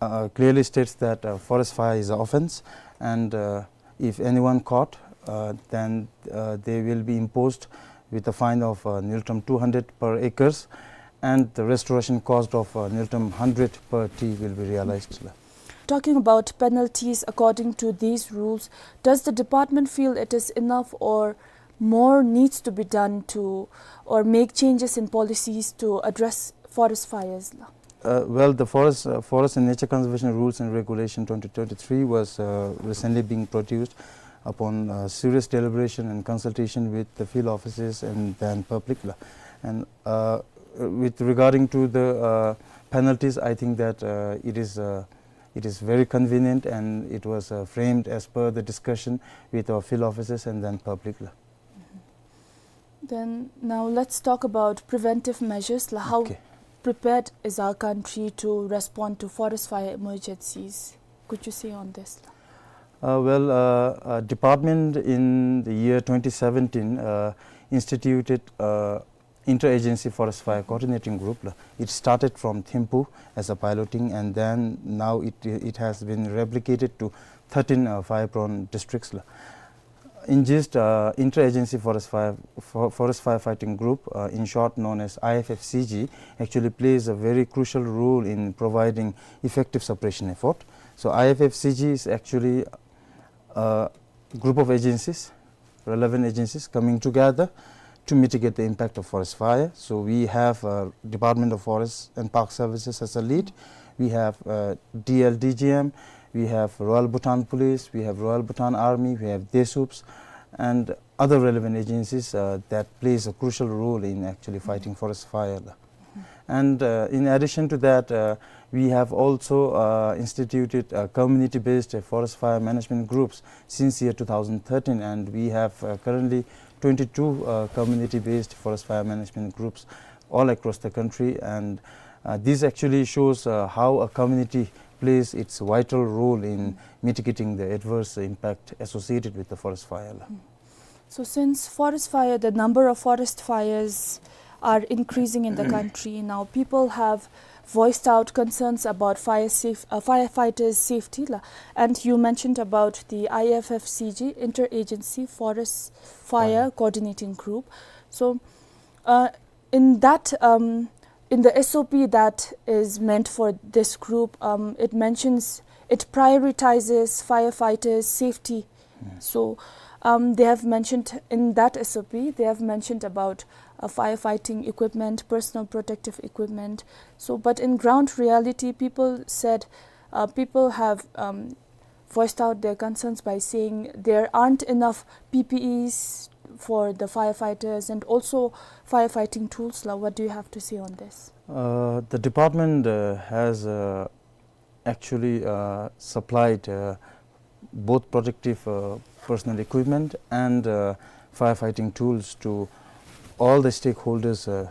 uh, clearly states that, uh, forest fire is an offense, and, uh, if anyone caught, uh, then, uh, they will be imposed with a fine of, uh, ngultrum two hundred per acres, and the restoration cost of, uh, ngultrum hundred per tree will be realized la. Talking about penalties according to these rules, does the department feel it is enough, or more needs to be done to, or make changes in policies to address forest fires la? Uh, well, the forest, uh, Forest and Nature Conservation Rules and Regulation twenty twenty-three was, uh, recently being produced upon, uh, serious deliberation and consultation with the field offices and then public la. And, uh, with regarding to the, uh, penalties, I think that, uh, it is, uh, it is very convenient, and it was, uh, framed as per the discussion with our field officers and then public la. Then now let's talk about preventive measures la. How prepared is our country to respond to forest fire emergencies? Could you say on this la? Uh, well, uh, uh, department in the year twenty seventeen, uh, instituted, uh, interagency forest fire coordinating group la. It started from Thimphu as a piloting, and then now it, it has been replicated to thirteen, uh, fire-prone districts la. In gist, uh, interagency forest fire, for-, forest firefighting group, uh, in short known as I F F C G, actually plays a very crucial role in providing effective suppression effort. So I F F C G is actually A group of agencies, relevant agencies coming together to mitigate the impact of forest fire. So we have, uh, Department of Forest and Park Services as a lead. We have, uh, D L D G M, we have Royal Bhutan Police, we have Royal Bhutan Army, we have DESUPS, and other relevant agencies, uh, that plays a crucial role in actually fighting forest fire. And, uh, in addition to that, uh, we have also, uh, instituted, uh, community-based, uh, forest fire management groups since year two thousand thirteen, and we have, uh, currently twenty-two, uh, community-based forest fire management groups all across the country. And, uh, this actually shows, uh, how a community plays its vital role in mitigating the adverse impact associated with the forest fire. So since forest fire, the number of forest fires are increasing in the country now, people have voiced out concerns about fire safe, uh, firefighters' safety, la. And you mentioned about the I F F C G, Interagency Forest Fire Coordinating Group. So, uh, in that, um, in the S O P that is meant for this group, um, it mentions, it prioritizes firefighters' safety. So, um, they have mentioned in that S O P, they have mentioned about, uh, firefighting equipment, personal protective equipment. So, but in ground reality, people said, uh, people have, um, voiced out their concerns by saying there aren't enough P P Es for the firefighters and also firefighting tools, la. What do you have to say on this? Uh, the department, uh, has, uh, actually, uh, supplied, uh, both protective, uh, personal equipment and, uh, firefighting tools to all the stakeholders, uh,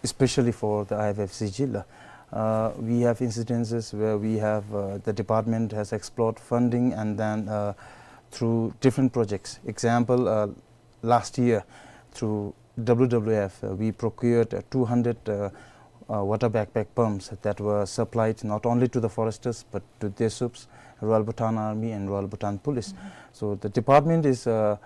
especially for the I F F C G, la. Uh, we have incidences where we have, uh, the department has explored funding and then, uh, through different projects. Example, uh, last year through W W F, uh, we procured, uh, two hundred, uh, uh, water backpack pumps that were supplied not only to the foresters but to DESUPS, Royal Bhutan Army and Royal Bhutan Police. So the department is, uh,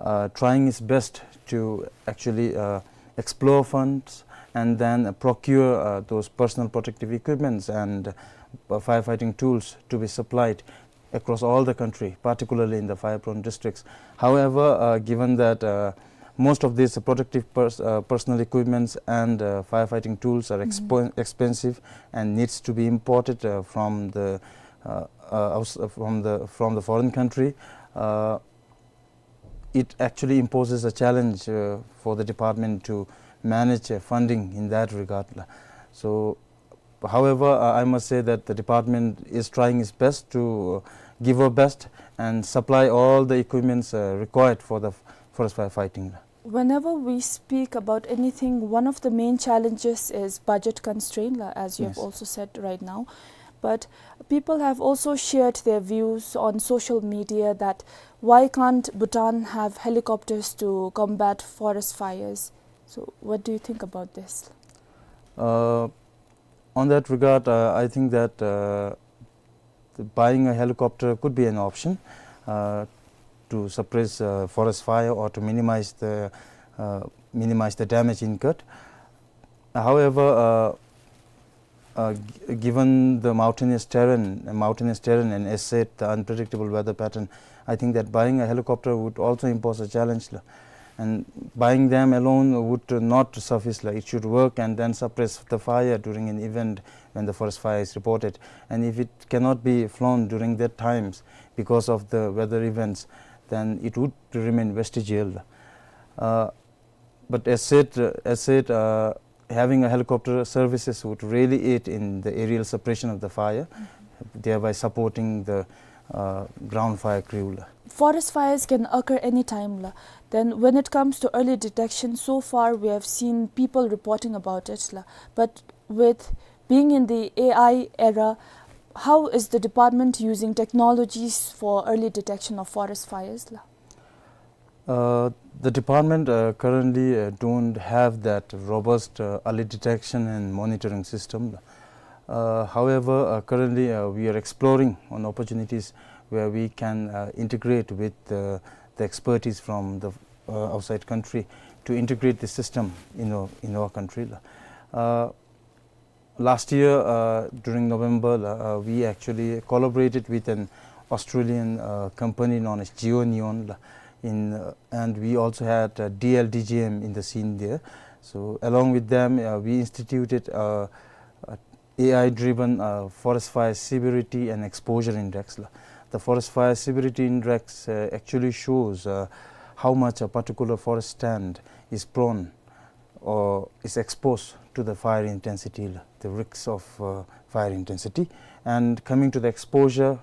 uh, trying its best to actually, uh, explore funds and then procure, uh, those personal protective equipments and, uh, firefighting tools to be supplied across all the country, particularly in the fire-prone districts. However, uh, given that, uh, most of these protective pers-, uh, personal equipments and, uh, firefighting tools are expo-, expensive and needs to be imported, uh, from the, uh, uh, outs-, uh, from the, from the foreign country, uh, it actually imposes a challenge, uh, for the department to manage, uh, funding in that regard, la. So, however, uh, I must say that the department is trying its best to, uh, give our best and supply all the equipments, uh, required for the f-, forest fire fighting, la. Whenever we speak about anything, one of the main challenges is budget constraint, la, as you have also said right now. But people have also shared their views on social media that why can't Bhutan have helicopters to combat forest fires? So, what do you think about this? Uh, on that regard, uh, I think that, uh, the buying a helicopter could be an option, uh, to suppress, uh, forest fire or to minimize the, uh, minimize the damage incurred. However, uh, uh, g-, given the mountainous terrain, uh, mountainous terrain and, as said, the unpredictable weather pattern, I think that buying a helicopter would also impose a challenge, la. And buying them alone would not suffice, la. It should work and then suppress the fire during an event when the forest fire is reported. And if it cannot be flown during that times because of the weather events, then it would remain vestigial. Uh, but as said, uh, as said, uh, having a helicopter services would really aid in the aerial suppression of the fire, thereby supporting the, uh, ground fire crew, la. Forest fires can occur anytime, la. Then when it comes to early detection, so far we have seen people reporting about it, la. But with being in the A I era, how is the department using technologies for early detection of forest fires, la? Uh, the department, uh, currently, uh, don't have that robust, uh, early detection and monitoring system. Uh, however, uh, currently, uh, we are exploring on opportunities where we can, uh, integrate with, uh, the expertise from the, uh, outside country to integrate the system in our, in our country. Uh, last year, uh, during November, uh, we actually collaborated with an Australian uh, company known as GeoNeon la, in, uh, and we also had uh, D L D G M in the scene there. So along with them, uh, we instituted uh, a A I-driven uh, forest fire severity and exposure index la. The forest fire severity index uh, actually shows uh, how much a particular forest stand is prone or is exposed to the fire intensity la, the risks of uh, fire intensity. And coming to the exposure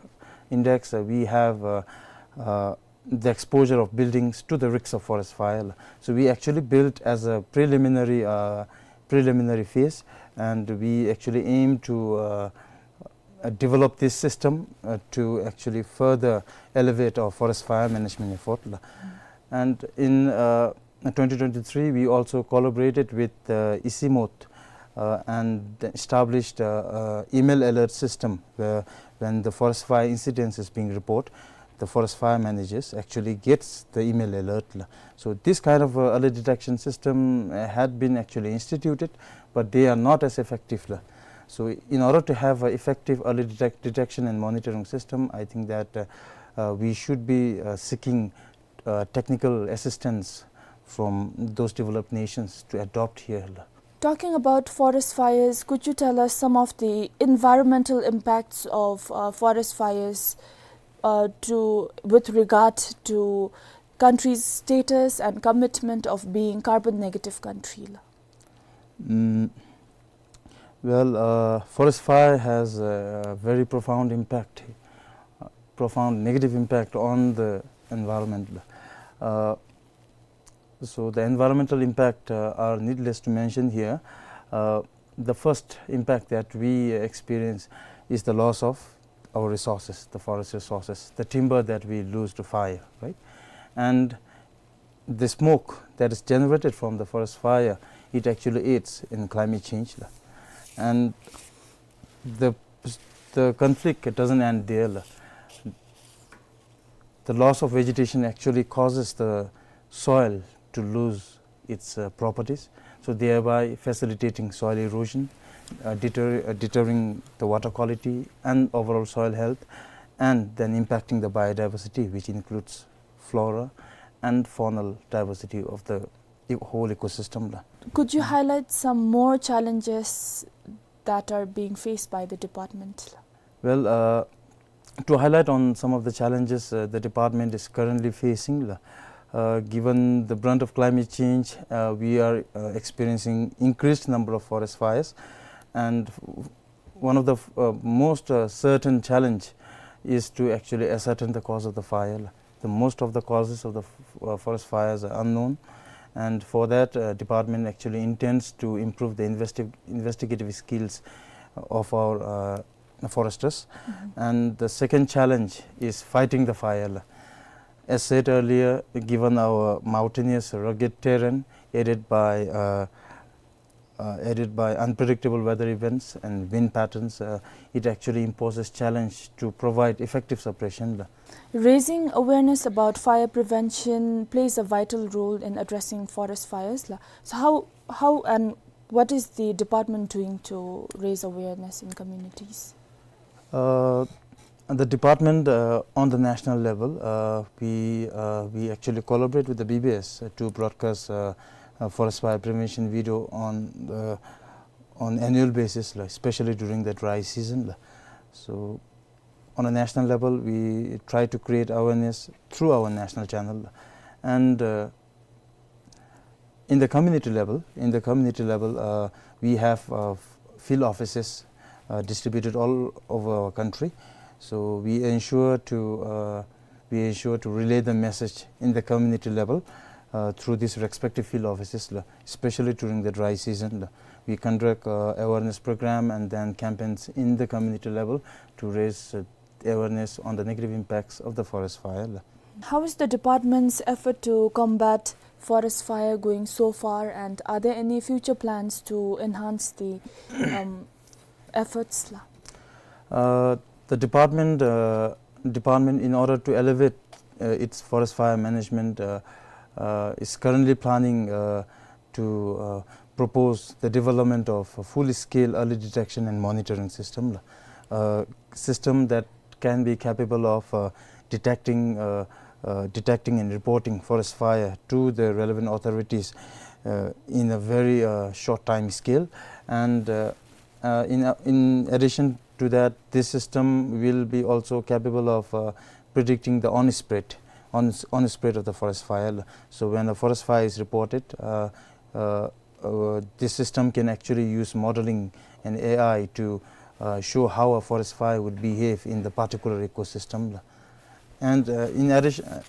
index, uh, we have uh, uh, the exposure of buildings to the risks of forest fire la. So we actually built as a preliminary uh, preliminary phase, and we actually aim to uh, uh, develop this system uh, to actually further elevate our forest fire management effort la. And in uh, twenty twenty-three, we also collaborated with uh, ICIMOT uh, and established uh, uh, email alert system where when the forest fire incidents is being reported, the forest fire managers actually gets the email alert la. So this kind of uh, early detection system uh, had been actually instituted, but they are not as effective la. So in order to have an effective early detect- detection and monitoring system, I think that uh, uh, we should be uh, seeking uh, technical assistance from those developed nations to adopt here la. Talking about forest fires, could you tell us some of the environmental impacts of uh, forest fires uh, to, with regard to country's status and commitment of being carbon negative country la? Mm, well, uh, forest fire has a very profound impact, uh, profound negative impact on the environment la. Uh, so the environmental impact uh, are needless to mention here. Uh, the first impact that we experience is the loss of our resources, the forest resources, the timber that we lose to fire, right? And the smoke that is generated from the forest fire, it actually aids in climate change la. And the the conflict, it doesn't end there la. The loss of vegetation actually causes the soil to lose its uh, properties, so thereby facilitating soil erosion, uh, deter- uh, deterring the water quality and overall soil health, and then impacting the biodiversity, which includes flora and faunal diversity of the e- whole ecosystem la. Could you highlight some more challenges that are being faced by the department? Well, uh, to highlight on some of the challenges uh, the department is currently facing, uh, given the brunt of climate change, uh, we are uh, experiencing increased number of forest fires, and one of the uh, most uh, certain challenge is to actually ascertain the cause of the fire. The most of the causes of the uh, forest fires are unknown, and for that uh, department actually intends to improve the investi- investigative skills of our uh, foresters. Mm-hmm. And the second challenge is fighting the fire. As said earlier, given our mountainous rugged terrain aided by uh, uh, aided by unpredictable weather events and wind patterns, uh, it actually imposes challenge to provide effective suppression. Raising awareness about fire prevention plays a vital role in addressing forest fires. So how, how and what is the department doing to raise awareness in communities? Uh, the department uh, on the national level, uh, we uh, we actually collaborate with the B B S uh, to broadcast uh, uh, forest fire prevention video on the on annual basis, like, especially during the dry season. So on a national level, we try to create awareness through our national channel, and uh, in the community level, in the community level, uh, we have uh, field offices uh, distributed all over our country. So we ensure to uh, we ensure to relay the message in the community level uh, through these respective field offices, especially during the dry season. We conduct uh, awareness program and then campaigns in the community level to raise uh, awareness on the negative impacts of the forest fire. How is the department's effort to combat forest fire going so far, and are there any future plans to enhance the um, efforts la? Uh, the department uh, department, in order to elevate uh, its forest fire management, uh, uh, is currently planning uh, to uh, propose the development of a full-scale early detection and monitoring system, uh, system that can be capable of, uh, detecting, uh, uh, detecting and reporting forest fire to the relevant authorities, uh, in a very, uh, short time scale. And, uh, uh, in, uh, in addition to that, this system will be also capable of, uh, predicting the on spread, on, on spread of the forest fire. So when a forest fire is reported, uh, uh, uh, this system can actually use modeling and A I to, uh, show how a forest fire would behave in the particular ecosystem. And, uh, in addition, uh,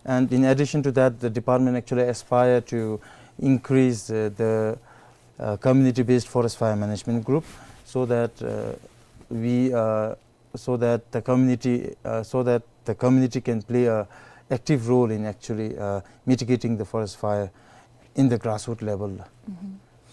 and in addition to that, the department actually aspire to increase, uh, the, uh, community-based forest fire management group, so that, uh, we, uh, so that the community, uh, so that the community can play a active role in actually, uh, mitigating the forest fire in the grassroots level.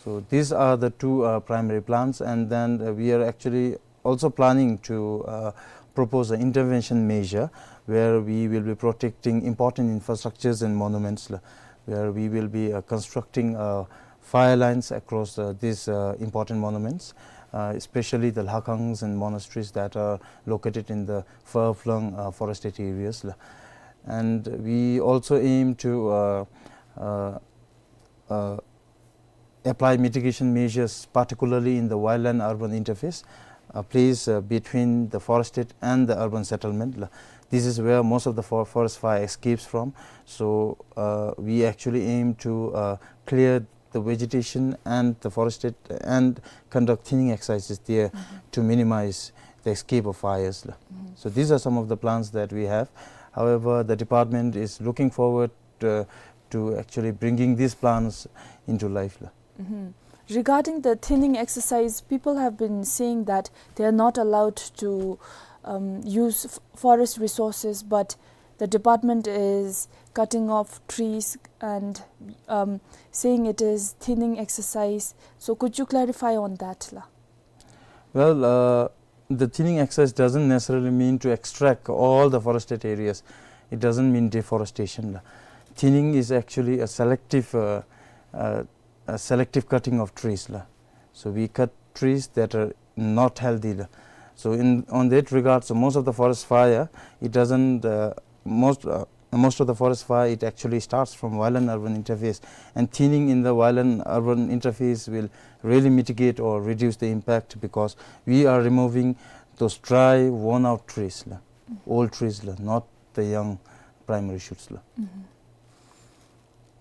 So these are the two, uh, primary plans, and then, uh, we are actually also planning to, uh, propose an intervention measure where we will be protecting important infrastructures and monuments, la, where we will be, uh, constructing, uh, fire lines across, uh, these, uh, important monuments, uh, especially the lakangs and monasteries that are located in the far-flung, uh, forested areas, la. And we also aim to, uh, uh, uh, apply mitigation measures, particularly in the wildland-urban interface, a place, uh, between the forested and the urban settlement. La-, this is where most of the for-, forest fire escapes from. So, uh, we actually aim to, uh, clear the vegetation and the forested and conduct thinning exercises there to minimize the escape of fires. La. So these are some of the plans that we have. However, the department is looking forward, uh, to actually bringing these plans into life. La. Regarding the thinning exercise, people have been saying that they are not allowed to, um, use f-, forest resources, but the department is cutting off trees and, um, saying it is thinning exercise. So could you clarify on that, la? Well, uh, the thinning exercise doesn't necessarily mean to extract all the forested areas. It doesn't mean deforestation, la. Thinning is actually a selective, uh, uh, a selective cutting of trees, la. So we cut trees that are not healthy, la. So in, on that regard, so most of the forest fire, it doesn't, uh, most, uh, most of the forest fire, it actually starts from wildland-urban interface, and thinning in the wildland-urban interface will really mitigate or reduce the impact, because we are removing those dry, worn-out trees, la, old trees, la, not the young primary shoots, la.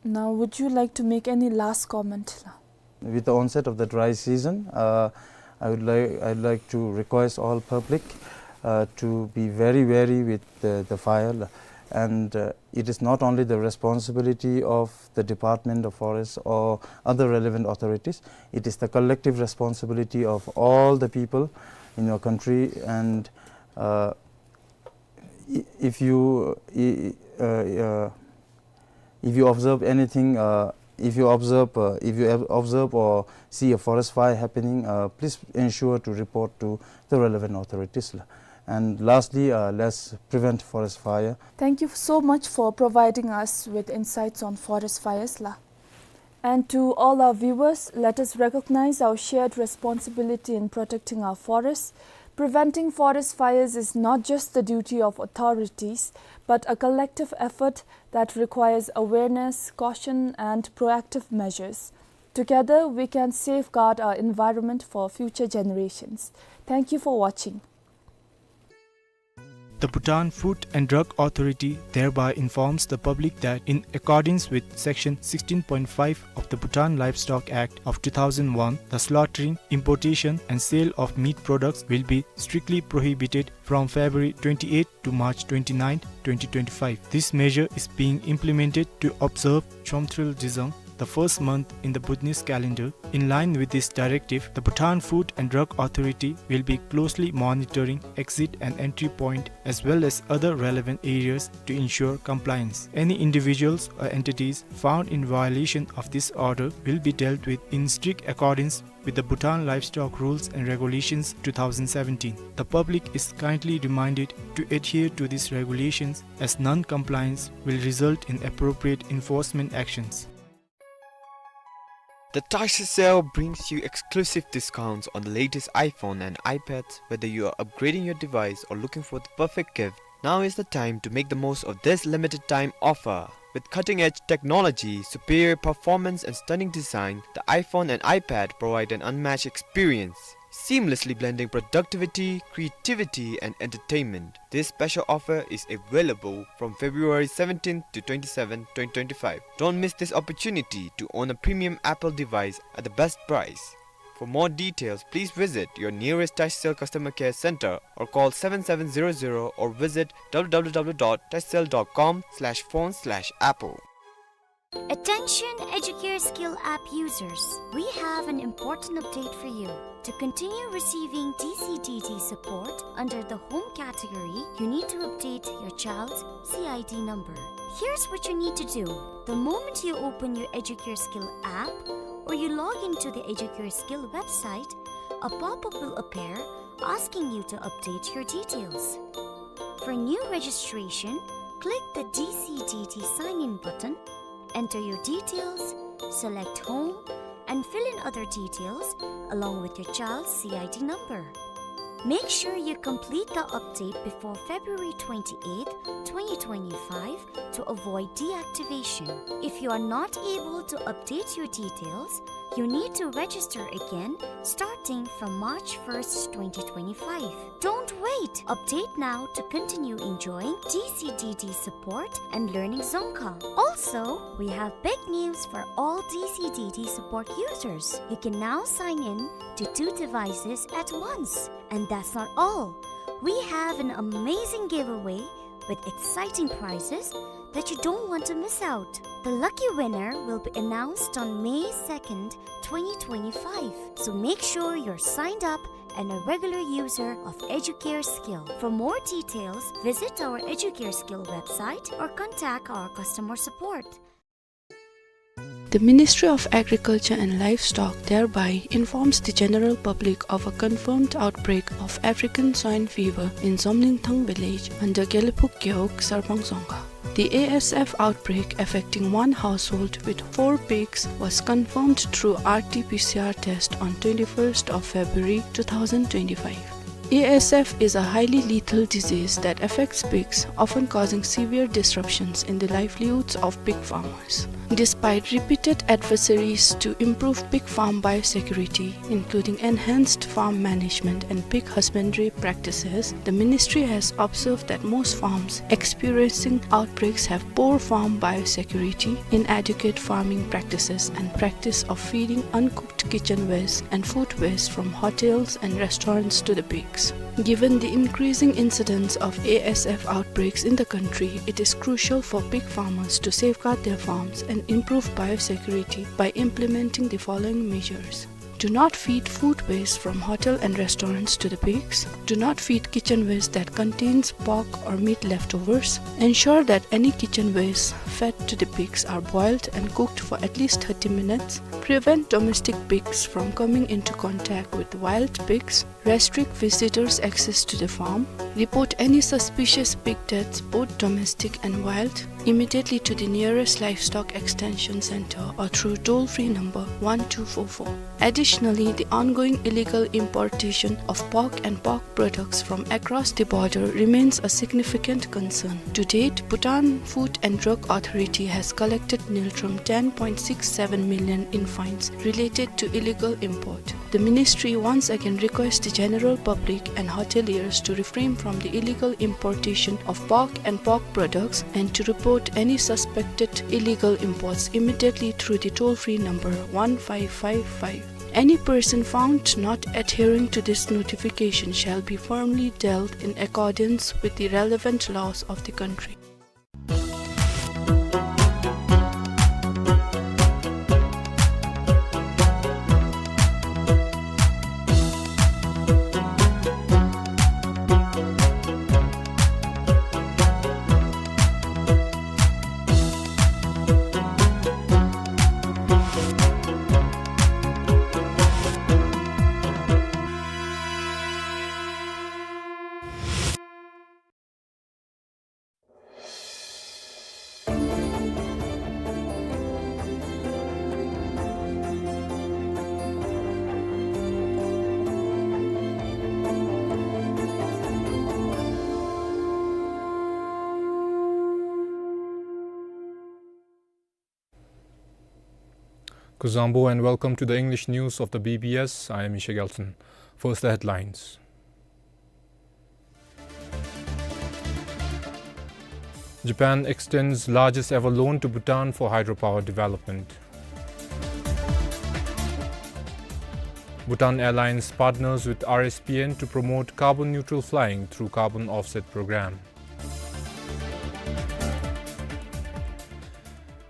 Now, would you like to make any last comment, la? With the onset of the dry season, uh, I would like, I'd like to request all public, uh, to be very wary with the, the fire, la. And, uh, it is not only the responsibility of the Department of Forest or other relevant authorities, it is the collective responsibility of all the people in your country. And, uh, i-, if you, i-, i-, uh, uh, if you observe anything, uh, if you observe, uh, if you ob-, observe or see a forest fire happening, uh, please ensure to report to the relevant authorities, la. And lastly, uh, let's prevent forest fire. Thank you so much for providing us with insights on forest fires, la. And to all our viewers, let us recognize our shared responsibility in protecting our forests. Preventing forest fires is not just the duty of authorities, but a collective effort that requires awareness, caution, and proactive measures. Together, we can safeguard our environment for future generations. Thank you for watching. The Bhutan Food and Drug Authority thereby informs the public that, in accordance with Section sixteen point five of the Bhutan Livestock Act of two thousand one, the slaughtering, importation, and sale of meat products will be strictly prohibited from February twenty-eighth to March twenty-ninth, twenty twenty-five. This measure is being implemented to observe Chomtril Dzung, the first month in the Bhutanese calendar. In line with this directive, the Bhutan Food and Drug Authority will be closely monitoring exit and entry point as well as other relevant areas to ensure compliance. Any individuals or entities found in violation of this order will be dealt with in strict accordance with the Bhutan Livestock Rules and Regulations two thousand seventeen. The public is kindly reminded to adhere to these regulations, as non-compliance will result in appropriate enforcement actions. The Tash Sale brings you exclusive discounts on the latest iPhone and iPads. Whether you are upgrading your device or looking for the perfect gift, now is the time to make the most of this limited time offer. With cutting-edge technology, superior performance, and stunning design, the iPhone and iPad provide an unmatched experience, seamlessly blending productivity, creativity, and entertainment. This special offer is available from February seventeenth to twenty-seventh, twenty twenty-five. Don't miss this opportunity to own a premium Apple device at the best price. For more details, please visit your nearest Tash Sale customer care center or call seven seven zero zero or visit w w w dot tash sale dot com slash phone slash apple. Attention Educare Skill app users, we have an important update for you. To continue receiving D C D D support under the home category, you need to update your child's C I D number. Here's what you need to do. The moment you open your Educare Skill app or you log into the Educare Skill website, a pop-up will appear asking you to update your details. For new registration, click the D C D D sign-in button, enter your details, select Home, and fill in other details along with your child's C I D number. Make sure you complete the update before February twenty-eighth, twenty twenty-five to avoid deactivation. If you are not able to update your details, you need to register again starting from March first, twenty twenty-five. Don't wait! Update now to continue enjoying D C D D support and learning Dzongkha. Also, we have big news for all D C D D support users. You can now sign in to two devices at once. And that's not all. We have an amazing giveaway with exciting prizes that you don't want to miss out. The lucky winner will be announced on May second, twenty twenty-five. So make sure you're signed up and a regular user of Educare Skill. For more details, visit our Educare Skill website or contact our customer support. The Ministry of Agriculture and Livestock thereby informs the general public of a confirmed outbreak of African swine fever in Zomlingthang village under Gelephu Gewog, Sarpang Dzongkha. The A S F outbreak affecting one household with four pigs was confirmed through R T P C R test on twenty-first of February two thousand twenty-five. A S F is a highly lethal disease that affects pigs, often causing severe disruptions in the livelihoods of pig farmers. Despite repeated advisories to improve pig farm biosecurity, including enhanced farm management and pig husbandry practices, the ministry has observed that most farms experiencing outbreaks have poor farm biosecurity, inadequate farming practices, and practice of feeding uncooked kitchen waste and food waste from hotels and restaurants to the pigs. Given the increasing incidence of A S F outbreaks in the country, it is crucial for pig farmers to safeguard their farms and improve biosecurity by implementing the following measures. Do not feed food waste from hotel and restaurants to the pigs. Do not feed kitchen waste that contains pork or meat leftovers. Ensure that any kitchen waste fed to the pigs are boiled and cooked for at least thirty minutes. Prevent domestic pigs from coming into contact with wild pigs. Restrict visitors' access to the farm. Report any suspicious pig deaths, both domestic and wild, immediately to the nearest livestock extension center or through toll-free number one two four four. Additionally, the ongoing illegal importation of pork and pork products from across the border remains a significant concern. To date, Bhutan Food and Drug Authority has collected ngultrum ten point six seven million in fines related to illegal import. The ministry once again requests the general public and hoteliers to refrain from the illegal importation of pork and pork products and to report any suspected illegal imports immediately through the toll-free number one five five five. Any person found not adhering to this notification shall be firmly dealt in accordance with the relevant laws of the country. Kuzuzangpo and welcome to the English news of the B B S. I am Misha Gelson. First, the headlines. Japan extends largest ever loan to Bhutan for hydropower development. Bhutan Airlines partners with R S P N to promote carbon neutral flying through carbon offset program.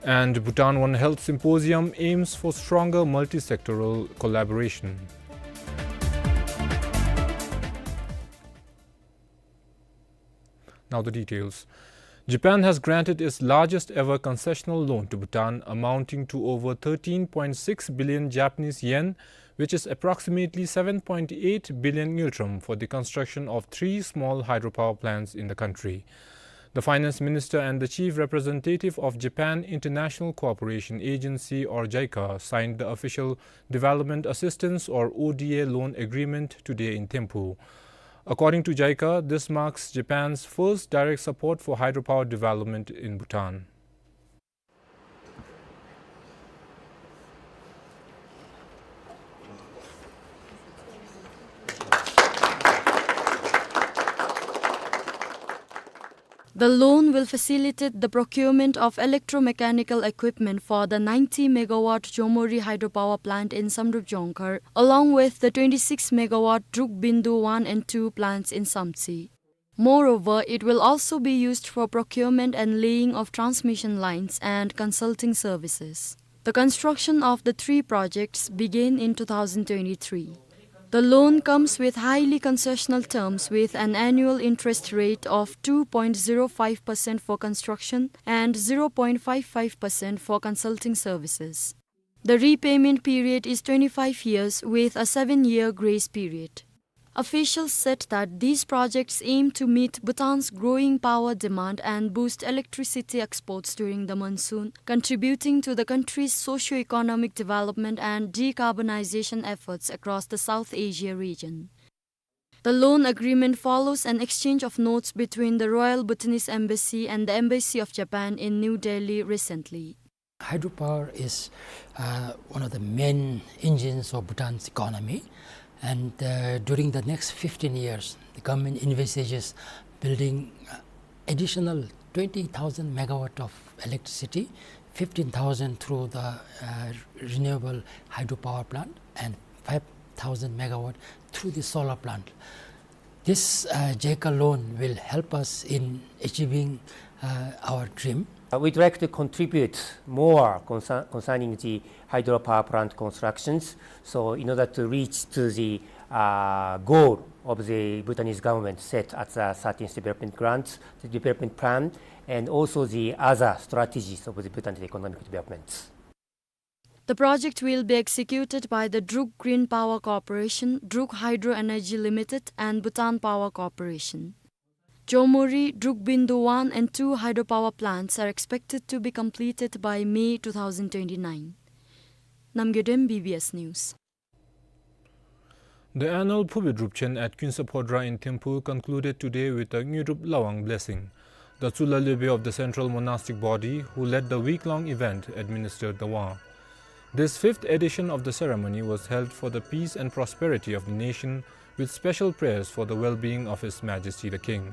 And Bhutan One Health Symposium aims for stronger multi-sectoral collaboration. Now the details. Japan has granted its largest ever concessional loan to Bhutan, amounting to over thirteen point six billion Japanese yen, which is approximately seven point eight billion ngultrum, for the construction of three small hydropower plants in the country. The finance minister and the chief representative of Japan International Cooperation Agency, or JICA, signed the official Development Assistance, or O D A, loan agreement today in Thimphu. According to JICA, this marks Japan's first direct support for hydropower development in Bhutan. The loan will facilitate the procurement of electromechanical equipment for the ninety megawatt Jomori hydropower plant in Samdrup Jongkhar, along with the twenty-six megawatt Drukbindu one and two plants in Samtse. Moreover, it will also be used for procurement and laying of transmission lines and consulting services. The construction of the three projects began in two thousand twenty-three. The loan comes with highly concessional terms, with an annual interest rate of two point zero five percent for construction and zero point five five percent for consulting services. The repayment period is twenty-five years, with a seven-year grace period. Officials said that these projects aim to meet Bhutan's growing power demand and boost electricity exports during the monsoon, contributing to the country's socio-economic development and decarbonization efforts across the South Asia region. The loan agreement follows an exchange of notes between the Royal Bhutanese Embassy and the Embassy of Japan in New Delhi recently. Hydropower is, uh, one of the main engines of Bhutan's economy, and, uh, during the next fifteen years, the government envisages building, uh, additional twenty thousand megawatt of electricity, fifteen thousand through the, uh, renewable hydropower plant, and five thousand megawatt through the solar plant. This, uh, JICA loan will help us in achieving, uh, our dream. Uh, we'd like to contribute more concer-, concerning the hydropower plant constructions. So in order to reach to the, uh, goal of the Bhutanese government set at the thirteenth development grant, the development plan, and also the other strategies of the Bhutanese economic development. The project will be executed by the Druk Green Power Corporation, Druk Hydro Energy Limited, and Bhutan Power Corporation. Jomori, Drukbindu one and two hydropower plants are expected to be completed by May two thousand twenty-nine. Namgay Dem, B B S News. The annual Phubi Drupchen at Kuinsa Phodra in Thimphu concluded today with a Ngudrup Lawang blessing. The Tsulha Lebe of the Central Monastic Body, who led the week-long event, administered the wang. This fifth edition of the ceremony was held for the peace and prosperity of the nation, with special prayers for the well-being of His Majesty the King.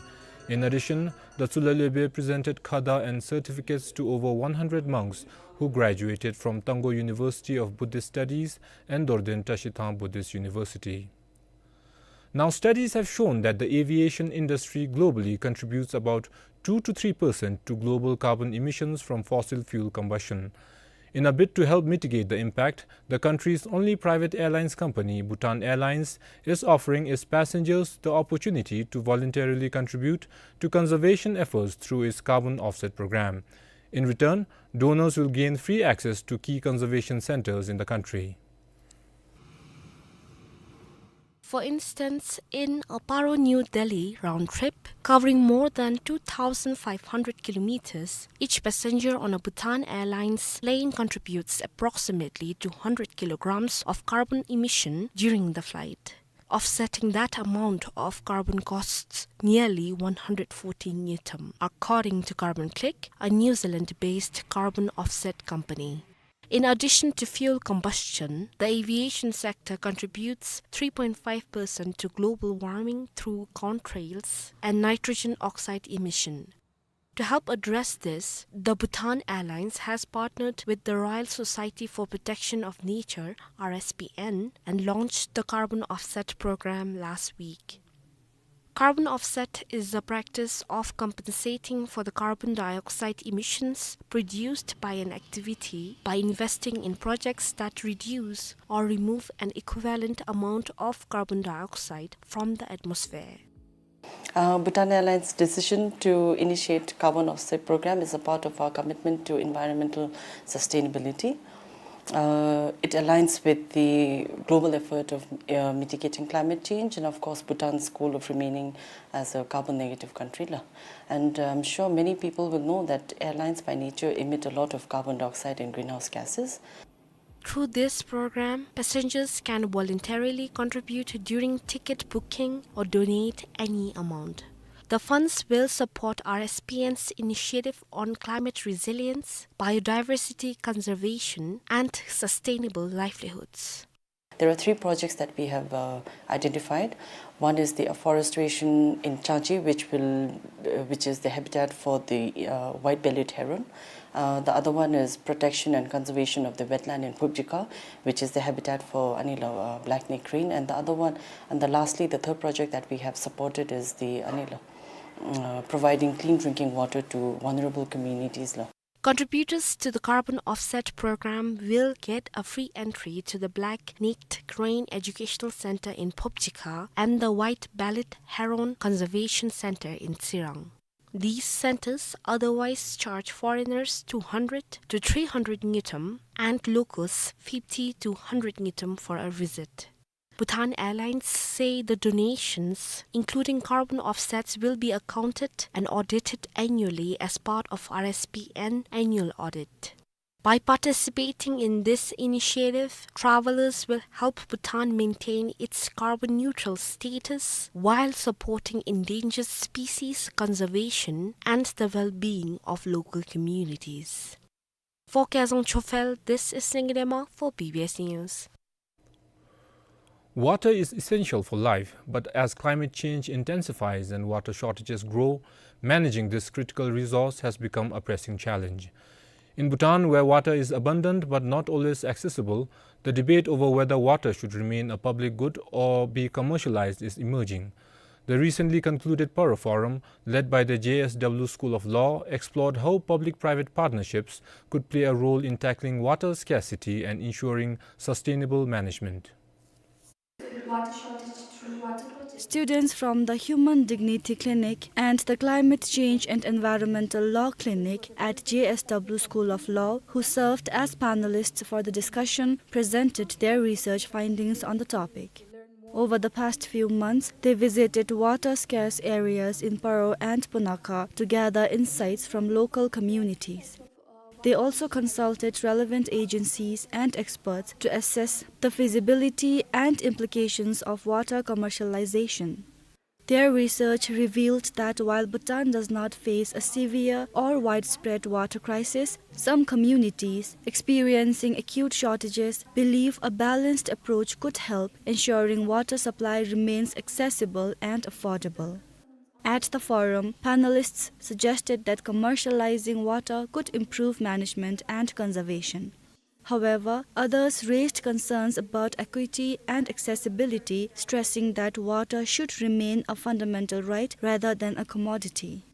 In addition, the Tsulha Lebe presented khada and certificates to over one hundred monks who graduated from Tangkhul University of Buddhist Studies and Dorden Trashithang Buddhist University. Now, studies have shown that the aviation industry globally contributes about two to three percent to global carbon emissions from fossil fuel combustion. In a bid to help mitigate the impact, the country's only private airlines company, Bhutan Airlines, is offering its passengers the opportunity to voluntarily contribute to conservation efforts through its carbon offset program. In return, donors will gain free access to key conservation centers in the country. For instance, in a Paro-New Delhi round trip covering more than two thousand five hundred kilometers, each passenger on a Bhutan Airlines plane contributes approximately two hundred kilograms of carbon emission during the flight. Offsetting that amount of carbon costs nearly one hundred fourteen ngultrum, according to Carbon Click, a New Zealand-based carbon offset company. In addition to fuel combustion, the aviation sector contributes three point five percent to global warming through contrails and nitrogen oxide emission. To help address this, the Bhutan Airlines has partnered with the Royal Society for Protection of Nature, R S P N, and launched the carbon offset program last week. Carbon offset is the practice of compensating for the carbon dioxide emissions produced by an activity by investing in projects that reduce or remove an equivalent amount of carbon dioxide from the atmosphere. Uh, Bhutan Airlines' decision to initiate carbon offset program is a part of our commitment to environmental sustainability. Uh, it aligns with the global effort of, uh, mitigating climate change and, of course, Bhutan's goal of remaining as a carbon negative country la. And, uh, I'm sure many people will know that airlines by nature emit a lot of carbon dioxide and greenhouse gases. Through this program, passengers can voluntarily contribute during ticket booking or donate any amount. The funds will support R S P N's initiative on climate resilience, biodiversity conservation, and sustainable livelihoods. There are three projects that we have, uh, identified. One is the afforestation in Chaji, which will, uh, which is the habitat for the, uh, white-bellied heron. Uh, the other one is protection and conservation of the wetland in Phobjikha, which is the habitat for ani la, uh, black-necked crane. And the other one, and the lastly, the third project that we have supported is the ani la, uh, providing clean drinking water to vulnerable communities la. Contributors to the carbon offset program will get a free entry to the Black-necked Crane Educational Center in Phobjikha and the White-bellied Heron Conservation Center in Tsirang. These centers otherwise charge foreigners two hundred to three hundred ngultrum and locals fifty to hundred ngultrum for a visit. Bhutan Airlines say the donations, including carbon offsets, will be accounted and audited annually as part of R S P N annual audit. By participating in this initiative, travelers will help Bhutan maintain its carbon neutral status while supporting endangered species conservation and the well-being of local communities. For Kazang Chophel, this is Singye Dema for B B S News. Water is essential for life, but as climate change intensifies and water shortages grow, managing this critical resource has become a pressing challenge. In Bhutan, where water is abundant but not always accessible, the debate over whether water should remain a public good or be commercialized is emerging. The recently concluded Paro Forum, led by the J S W School of Law, explored how public-private partnerships could play a role in tackling water scarcity and ensuring sustainable management. Students from the Human Dignity Clinic and the Climate Change and Environmental Law Clinic at J S W School of Law, who served as panelists for the discussion, presented their research findings on the topic. Over the past few months, they visited water-scarce areas in Paro and Punakha to gather insights from local communities. They also consulted relevant agencies and experts to assess the feasibility and implications of water commercialization. Their research revealed that while Bhutan does not face a severe or widespread water crisis, some communities experiencing acute shortages believe a balanced approach could help ensuring water supply remains accessible and affordable. At the forum, panelists suggested that commercializing water could improve management and conservation. However, others raised concerns about equity and accessibility, stressing that water should remain a fundamental right rather than a commodity.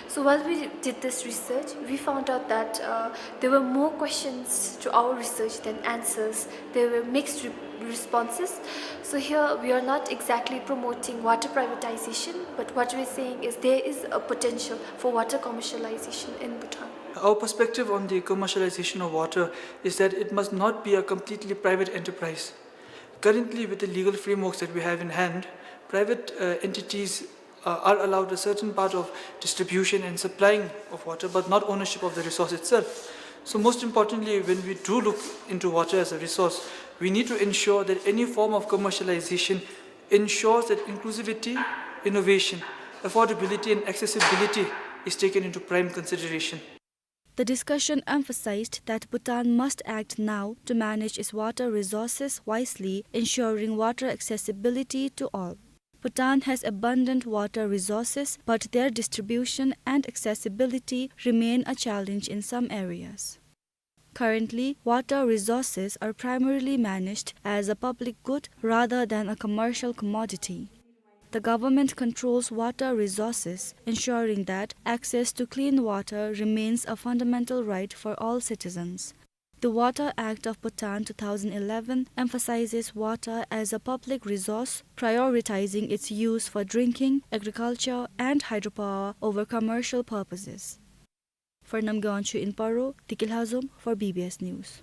So while we did this research, we found out that, uh, there were more questions to our research than answers. There were mixed re-, responses. So here we are not exactly promoting water privatization, but what we're saying is there is a potential for water commercialization in Bhutan. Our perspective on the commercialization of water is that it must not be a completely private enterprise. Currently, with the legal frameworks that we have in hand, private, uh, entities, uh, are allowed a certain part of distribution and supplying of water, but not ownership of the resource itself. So most importantly, when we do look into water as a resource, we need to ensure that any form of commercialization ensures that inclusivity, innovation, affordability, and accessibility is taken into prime consideration. The discussion emphasized that Bhutan must act now to manage its water resources wisely, ensuring water accessibility to all. Bhutan has abundant water resources, but their distribution and accessibility remain a challenge in some areas. Currently, water resources are primarily managed as a public good rather than a commercial commodity. The government controls water resources, ensuring that access to clean water remains a fundamental right for all citizens. The Water Act of Bhutan two thousand eleven emphasizes water as a public resource, prioritizing its use for drinking, agriculture, and hydropower over commercial purposes. For Namgay Wangchuk in Paro, Deki Lhazom for B B S News.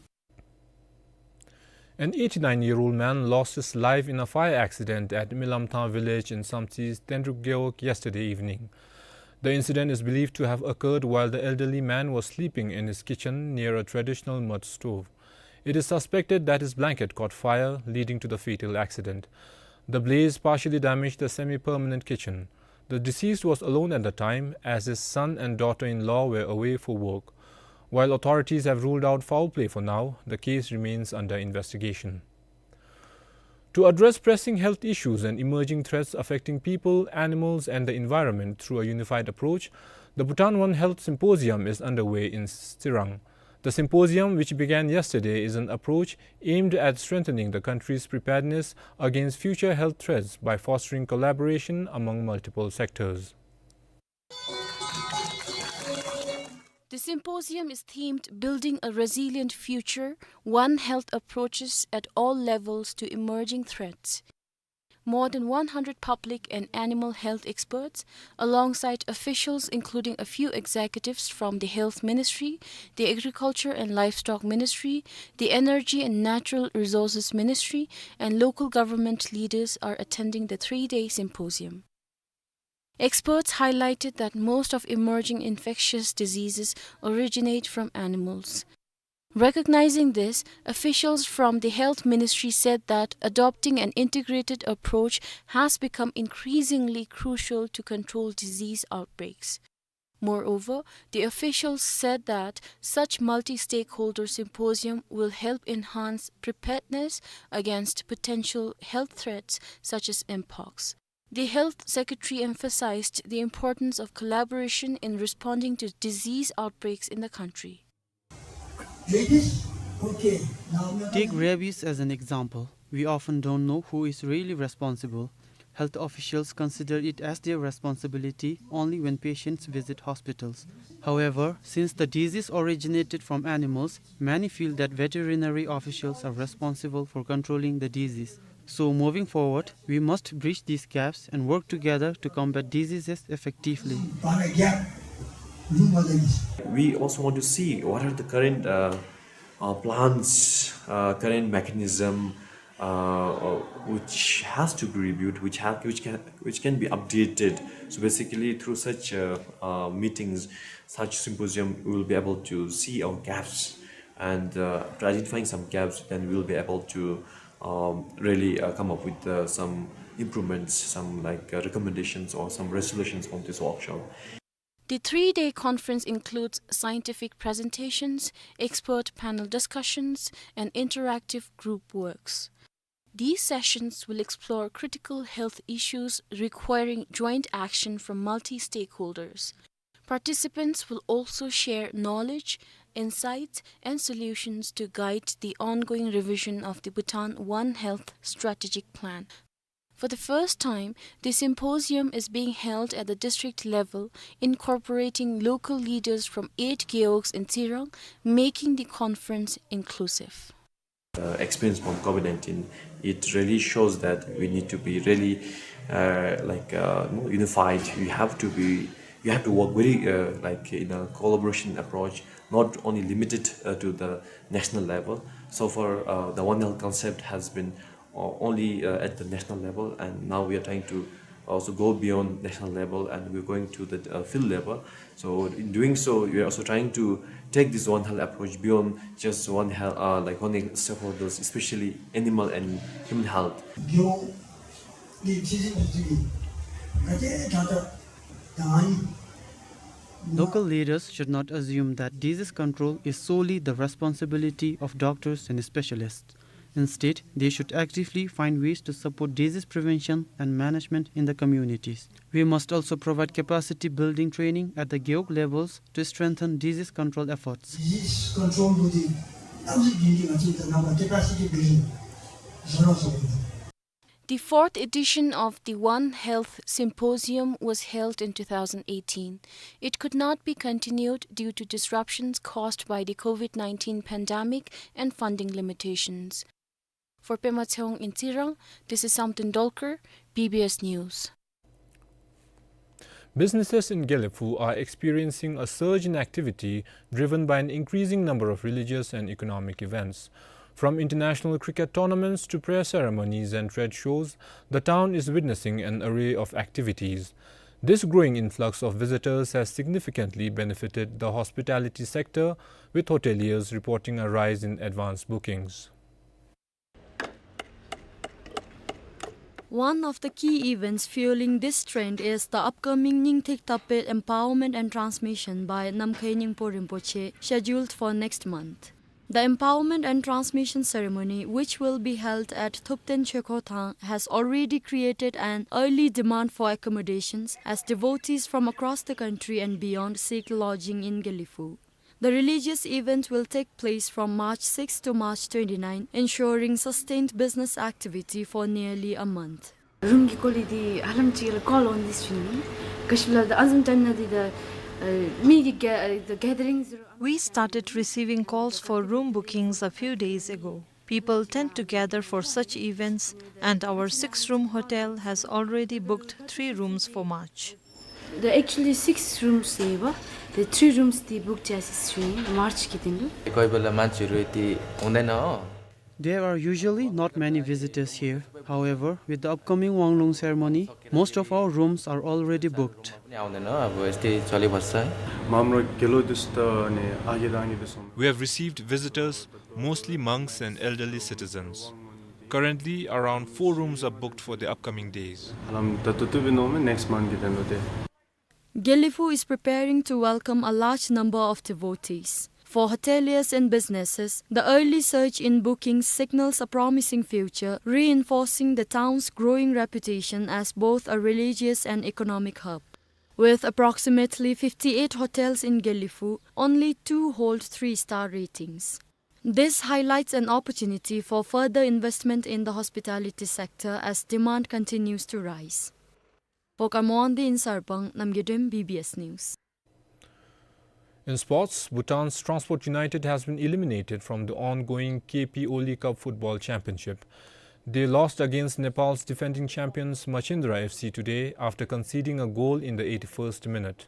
An eighty-nine-year-old man lost his life in a fire accident at Milamthang village in Samtse, Tenruk Gewog yesterday evening. The incident is believed to have occurred while the elderly man was sleeping in his kitchen near a traditional mud stove. It is suspected that his blanket caught fire, leading to the fatal accident. The blaze partially damaged the semi-permanent kitchen. The deceased was alone at the time, as his son and daughter-in-law were away for work. While authorities have ruled out foul play for now, the case remains under investigation. To address pressing health issues and emerging threats affecting people, animals, and the environment through a unified approach, the Bhutan One Health Symposium is underway in Tsirang. The symposium, which began yesterday, is an approach aimed at strengthening the country's preparedness against future health threats by fostering collaboration among multiple sectors. The symposium is themed Building a Resilient Future, One Health Approaches at All Levels to Emerging Threats. More than one hundred public and animal health experts, alongside officials including a few executives from the Health Ministry, the Agriculture and Livestock Ministry, the Energy and Natural Resources Ministry, and local government leaders are attending the three-day symposium. Experts highlighted that most of emerging infectious diseases originate from animals. Recognizing this, officials from the Health Ministry said that adopting an integrated approach has become increasingly crucial to control disease outbreaks. Moreover, the officials said that such multi-stakeholder symposium will help enhance preparedness against potential health threats such as mpox. The Health Secretary emphasized the importance of collaboration in responding to disease outbreaks in the country. Take rabies as an example. We often don't know who is really responsible. Health officials consider it as their responsibility only when patients visit hospitals. However, since the disease originated from animals, many feel that veterinary officials are responsible for controlling the disease. So, moving forward, we must bridge these gaps and work together to combat diseases effectively. We also want to see what are the current, uh, uh, plans, uh, current mechanism, uh, uh, which has to be reviewed, which have, which can, which can be updated. So basically, through such, uh, uh, meetings, such symposium, we will be able to see our gaps, and, uh, after identifying some gaps, then we will be able to, um, really, uh, come up with, uh, some improvements, some, like, uh, recommendations or some resolutions from this workshop. The three-day conference includes scientific presentations, expert panel discussions, and interactive group works. These sessions will explore critical health issues requiring joint action from multi-stakeholders. Participants will also share knowledge, insights, and solutions to guide the ongoing revision of the Bhutan One Health Strategic Plan. For the first time, the symposium is being held at the district level, incorporating local leaders from eight gewogs in Tsirang, making the conference inclusive. Uh, experience from COVID nineteen, it really shows that we need to be really, uh, like, uh, you know, unified. You have to be, you have to work very, uh, like, in a collaboration approach, not only limited, uh, to the national level. So far, uh, the One Health concept has been, uh, only, uh, at the national level, and now we are trying to also go beyond national level, and we're going to the, uh, field level. So in doing so, we are also trying to take this One Health approach beyond just One Health, uh, like, one stakeholders, especially animal and human health. Local leaders should not assume that disease control is solely the responsibility of doctors and specialists. Instead, they should actively find ways to support disease prevention and management in the communities. We must also provide capacity building training at the Gewog levels to strengthen disease control efforts. Disease control to the public building, I think the number capacity building. The fourth edition of the One Health Symposium was held in two thousand eighteen. It could not be continued due to disruptions caused by the COVID nineteen pandemic and funding limitations. For Pema Tshewang in Tsirang, this is Samten Dolkar, B B S News. Businesses in Gelephu are experiencing a surge in activity driven by an increasing number of religious and economic events. From international cricket tournaments to prayer ceremonies and trade shows, the town is witnessing an array of activities. This growing influx of visitors has significantly benefited the hospitality sector, with hoteliers reporting a rise in advance bookings. One of the key events fueling this trend is the upcoming Ningthek Tappet Empowerment and Transmission by Namkhai Nyingpo Rinpoche, scheduled for next month. The empowerment and transmission ceremony, which will be held at Thupten Chekho Thang, has already created an early demand for accommodations, as devotees from across the country and beyond seek lodging in Gelephu. The religious event will take place from March six to March twenty-nine, ensuring sustained business activity for nearly a month. Room གི་སྐོར་ལས་འདི་ཧ་ལམ་ཅིག་ལུ་ཀོལ་འོང་སྟེ་བྱུང་ནུག། ག་ཅི་ལོ་ད་ཨ་ནི་བཟུམ་ཅིག་ནང་འདི་ད་ཨ་མི་གི་ག་ཨ་ད་གེ་དར་རིང་ཟེར་རུང་། We started receiving calls for room bookings a few days ago. People tend to gather for such events, and our six-room hotel has already booked three rooms for March. The actually six rooms ཡོད་པ། The three rooms འདི་book བྱས་ཡི་ཟེར་ཞུ་ཡི་མར་ཆི་གི་སྟེང་དུ། ཁོ་པ་ལ་མང་ཆེ་རུང་ཏེ་འོང་དེ་ནོ། There are usually not many visitors here. However, with the upcoming Wanglung ceremony, most of our rooms are already booked. འོང་དེ་ནོ་ཨ་བོ་ཨེས་ཏེ་ཅོ་ལེ་བ་ས། མ་མོ་ར་གེ་ལོ་དུས་ད་ནི་ཨ་གེ་དང་གི་དུས་སོང་། We have received visitors, mostly monks and elderly citizens. Currently, around four rooms are booked for the upcoming days. ཧ་ལམ་ད་ཏུ་ཏུ་བི་ནོ་མེ་next month གི་དེ་ནོ་དེ། Gelephu is preparing to welcome a large number of devotees. For hoteliers and businesses, the early surge in bookings signals a promising future, reinforcing the town's growing reputation as both a religious and economic hub. With approximately fifty-eight hotels in Gelephu, only two hold three-star ratings. This highlights an opportunity for further investment in the hospitality sector as demand continues to rise. For Kamwandi in Sarpang, Namgay Dem, B B S News. In sports, Bhutan's Transport United has been eliminated from the ongoing K P Oli Cup Football Championship. They lost against Nepal's defending champions Machindra F C today after conceding a goal in the eighty-first minute.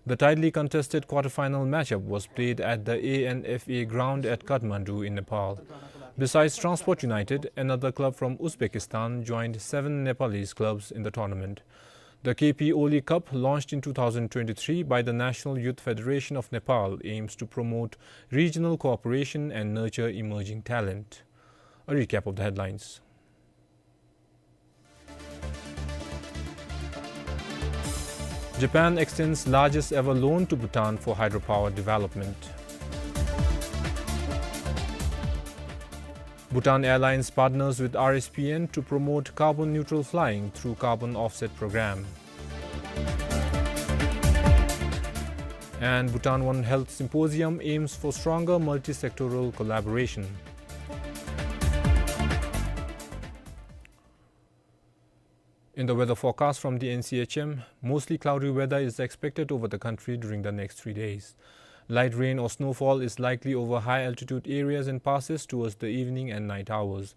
The tightly contested quarter-final matchup was played at the A N F A ground at Kathmandu in Nepal. Besides Transport United, another club from Uzbekistan joined seven Nepalese clubs in the tournament. The K P Oli Cup, launched in two thousand twenty-three by the National Youth Federation of Nepal, aims to promote regional cooperation and nurture emerging talent. A recap of the headlines. Japan extends largest ever loan to Bhutan for hydropower development. Bhutan Airlines partners with R S P N to promote carbon neutral flying through carbon offset program. And Bhutan One Health Symposium aims for stronger multi-sectoral collaboration. In the weather forecast from the N C H M, mostly cloudy weather is expected over the country during the next three days. Light rain or snowfall is likely over high-altitude areas and passes towards the evening and night hours.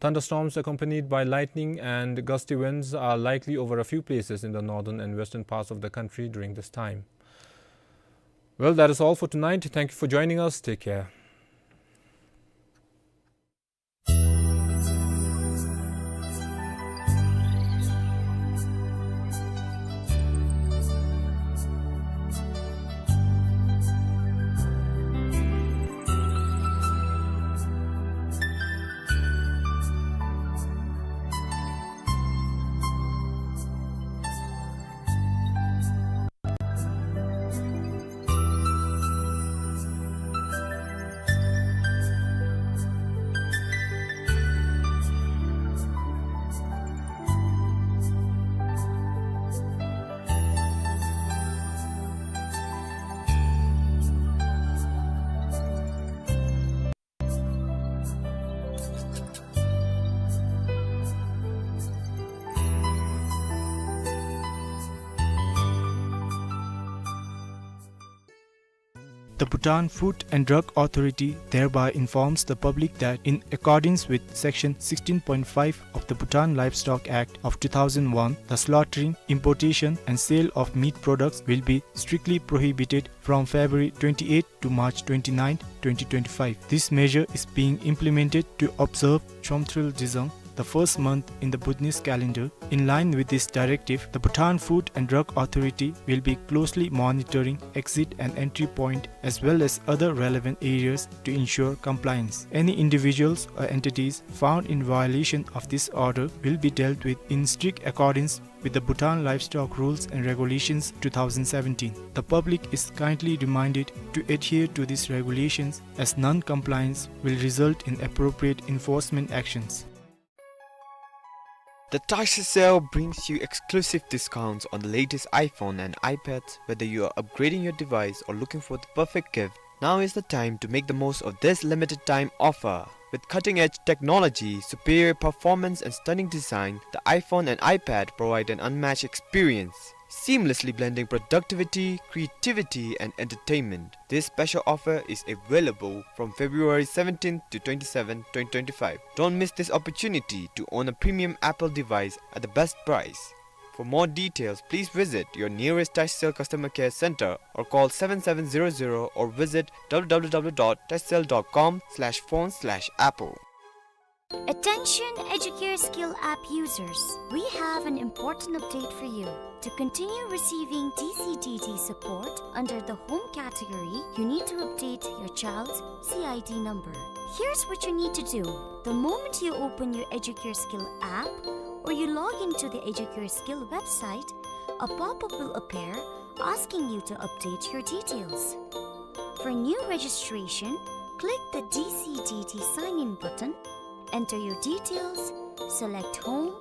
Thunderstorms accompanied by lightning and gusty winds are likely over a few places in the northern and western parts of the country during this time. Well, that is all for tonight. Thank you for joining us. Take care. The Bhutan Food and Drug Authority thereby informs the public that, in accordance with Section sixteen point five of the Bhutan Livestock Act of two thousand one, the slaughtering, importation, and sale of meat products will be strictly prohibited from February twenty-eighth to March twenty-ninth, twenty twenty-five. This measure is being implemented to observe Chomtril Dzizang, the first month in the Bhutanese calendar. In line with this directive, the Bhutan Food and Drug Authority will be closely monitoring exit and entry point as well as other relevant areas to ensure compliance. Any individuals or entities found in violation of this order will be dealt with in strict accordance with the Bhutan Livestock Rules and Regulations two thousand seventeen. The public is kindly reminded to adhere to these regulations, as non-compliance will result in appropriate enforcement actions. The Tashi Sale brings you exclusive discounts on the latest iPhone and iPads. Whether you are upgrading your device or looking for the perfect gift, now is the time to make the most of this limited time offer. With cutting-edge technology, superior performance, and stunning design, the iPhone and iPad provide an unmatched experience, seamlessly blending productivity, creativity, and entertainment. This special offer is available from February seventeenth to twenty-seventh, twenty twenty-five. Don't miss this opportunity to own a premium Apple device at the best price. For more details, please visit your nearest Tashcell customer care center or call seven seven zero zero or visit w w w dot tashcell dot com slash phone slash apple. Attention Educare Skill app users, we have an important update for you. To continue receiving D C D D support under the home category, you need to update your child's C I D number. Here's what you need to do. The moment you open your Educare Skill app or you log into the Educare Skill website, a pop-up will appear asking you to update your details. For new registration, click the D C D D sign-in button, enter your details, select Home,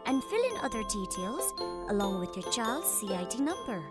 and fill in other details along with your child's C I D number.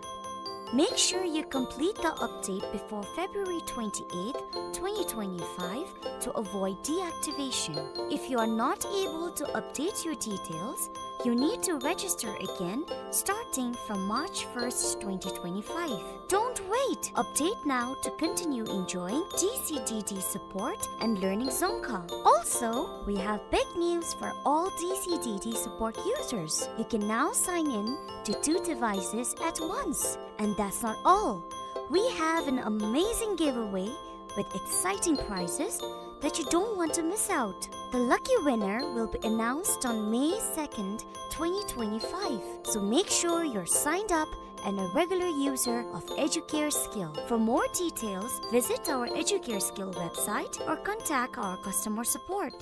Make sure you complete the update before February twenty-eighth, twenty twenty-five to avoid deactivation. If you are not able to update your details, you need to register again starting from March first, twenty twenty-five. Don't wait! Update now to continue enjoying D C D D support and learning Dzongkha. Also, we have big news for all D C D D support users. You can now sign in to two devices at once. And that's not all. We have an amazing giveaway with exciting prizes that you don't want to miss out. The lucky winner will be announced on May second, twenty twenty-five. So make sure you're signed up and a regular user of Educare Skill. For more details, visit our Educare Skill website or contact our customer support.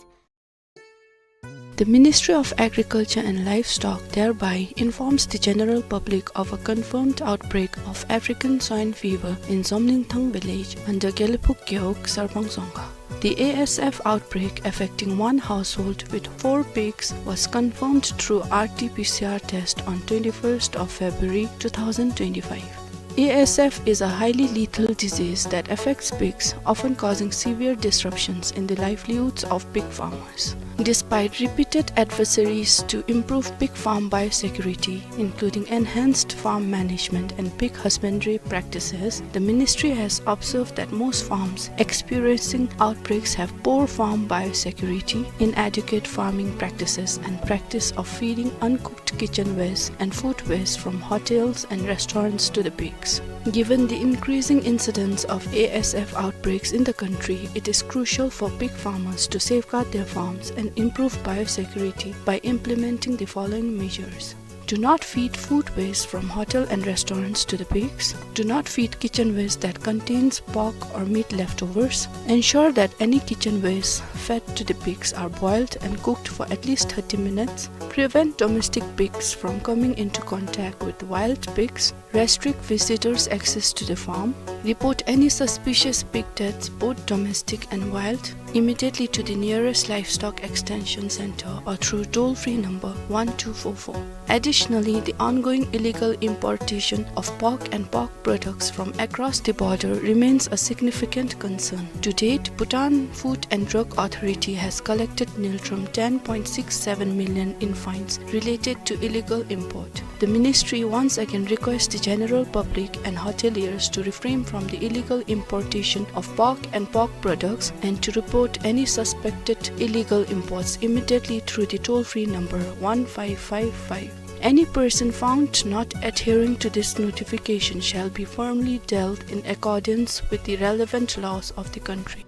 The Ministry of Agriculture and Livestock thereby informs the general public of a confirmed outbreak of African swine fever in Zomlingthang village under Gelephug Gewog, Sarpang Dzongkha. The A S F outbreak affecting one household with four pigs was confirmed through R T P C R test on twenty-first of February two thousand twenty-five. A S F is a highly lethal disease that affects pigs, often causing severe disruptions in the livelihoods of pig farmers. Despite repeated advisories to improve pig farm biosecurity, including enhanced farm management and pig husbandry practices, the ministry has observed that most farms experiencing outbreaks have poor farm biosecurity, inadequate farming practices, and practice of feeding uncooked kitchen waste and food waste from hotels and restaurants to the pigs. Given the increasing incidence of A S F outbreaks in the country, it is crucial for pig farmers to safeguard their farms and improve biosecurity by implementing the following measures. Do not feed food waste from hotel and restaurants to the pigs. Do not feed kitchen waste that contains pork or meat leftovers. Ensure that any kitchen waste fed to the pigs are boiled and cooked for at least thirty minutes. Prevent domestic pigs from coming into contact with wild pigs. Restrict visitors' access to the farm. Report any suspicious pig deaths, both domestic and wild, immediately to the nearest livestock extension center or through toll-free number one two four four. Additionally, the ongoing illegal importation of pork and pork products from across the border remains a significant concern. To date, Bhutan Food and Drug Authority has collected ngultrum ten point six seven million in fines related to illegal import. The ministry once again requests the general public and hoteliers to refrain from the illegal importation of pork and pork products and to report any suspected illegal imports immediately through the toll-free number one five five five. Any person found not adhering to this notification shall be firmly dealt in accordance with the relevant laws of the country.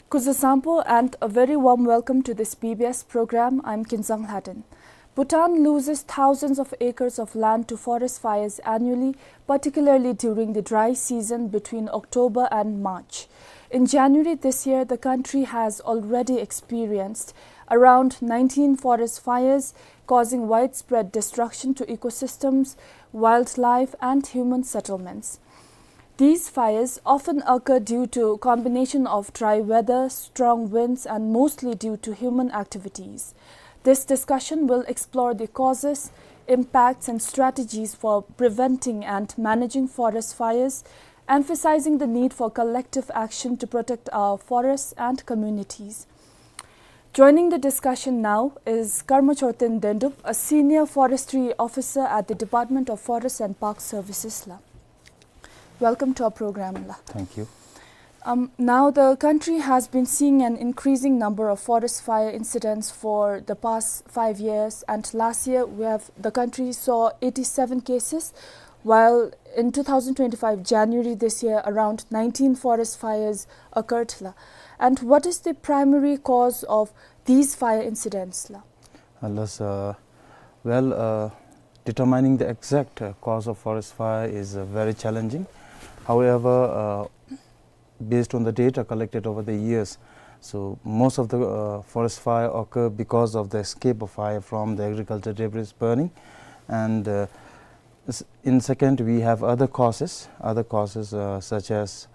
Kuzuzangpo and a very warm welcome to this B B S program. I'm Kinzang Lhaden. Bhutan loses thousands of acres of land to forest fires annually, particularly during the dry season between October and March. In January this year, the country has already experienced around nineteen forest fires, causing widespread destruction to ecosystems, wildlife, and human settlements. These fires often occur due to combination of dry weather, strong winds, and mostly due to human activities. This discussion will explore the causes, impacts, and strategies for preventing and managing forest fires, emphasizing the need for collective action to protect our forests and communities. Joining the discussion now is Karma Chorten Dendup, a senior forestry officer at the Department of Forest and Park Services la. Welcome to our program la. Thank you. Um, now, the country has been seeing an increasing number of forest fire incidents for the past five years, and last year we have, the country saw eighty-seven cases, while in two thousand twenty-five January this year, around nineteen forest fires occurred la. And what is the primary cause of these fire incidents la? Alas, uh, well, uh, determining the exact, uh, cause of forest fire is, uh, very challenging. However, uh, based on the data collected over the years, so most of the, uh, forest fire occur because of the escape of fire from the agriculture debris burning. And, uh, s-, in second, we have other causes, other causes, uh, such as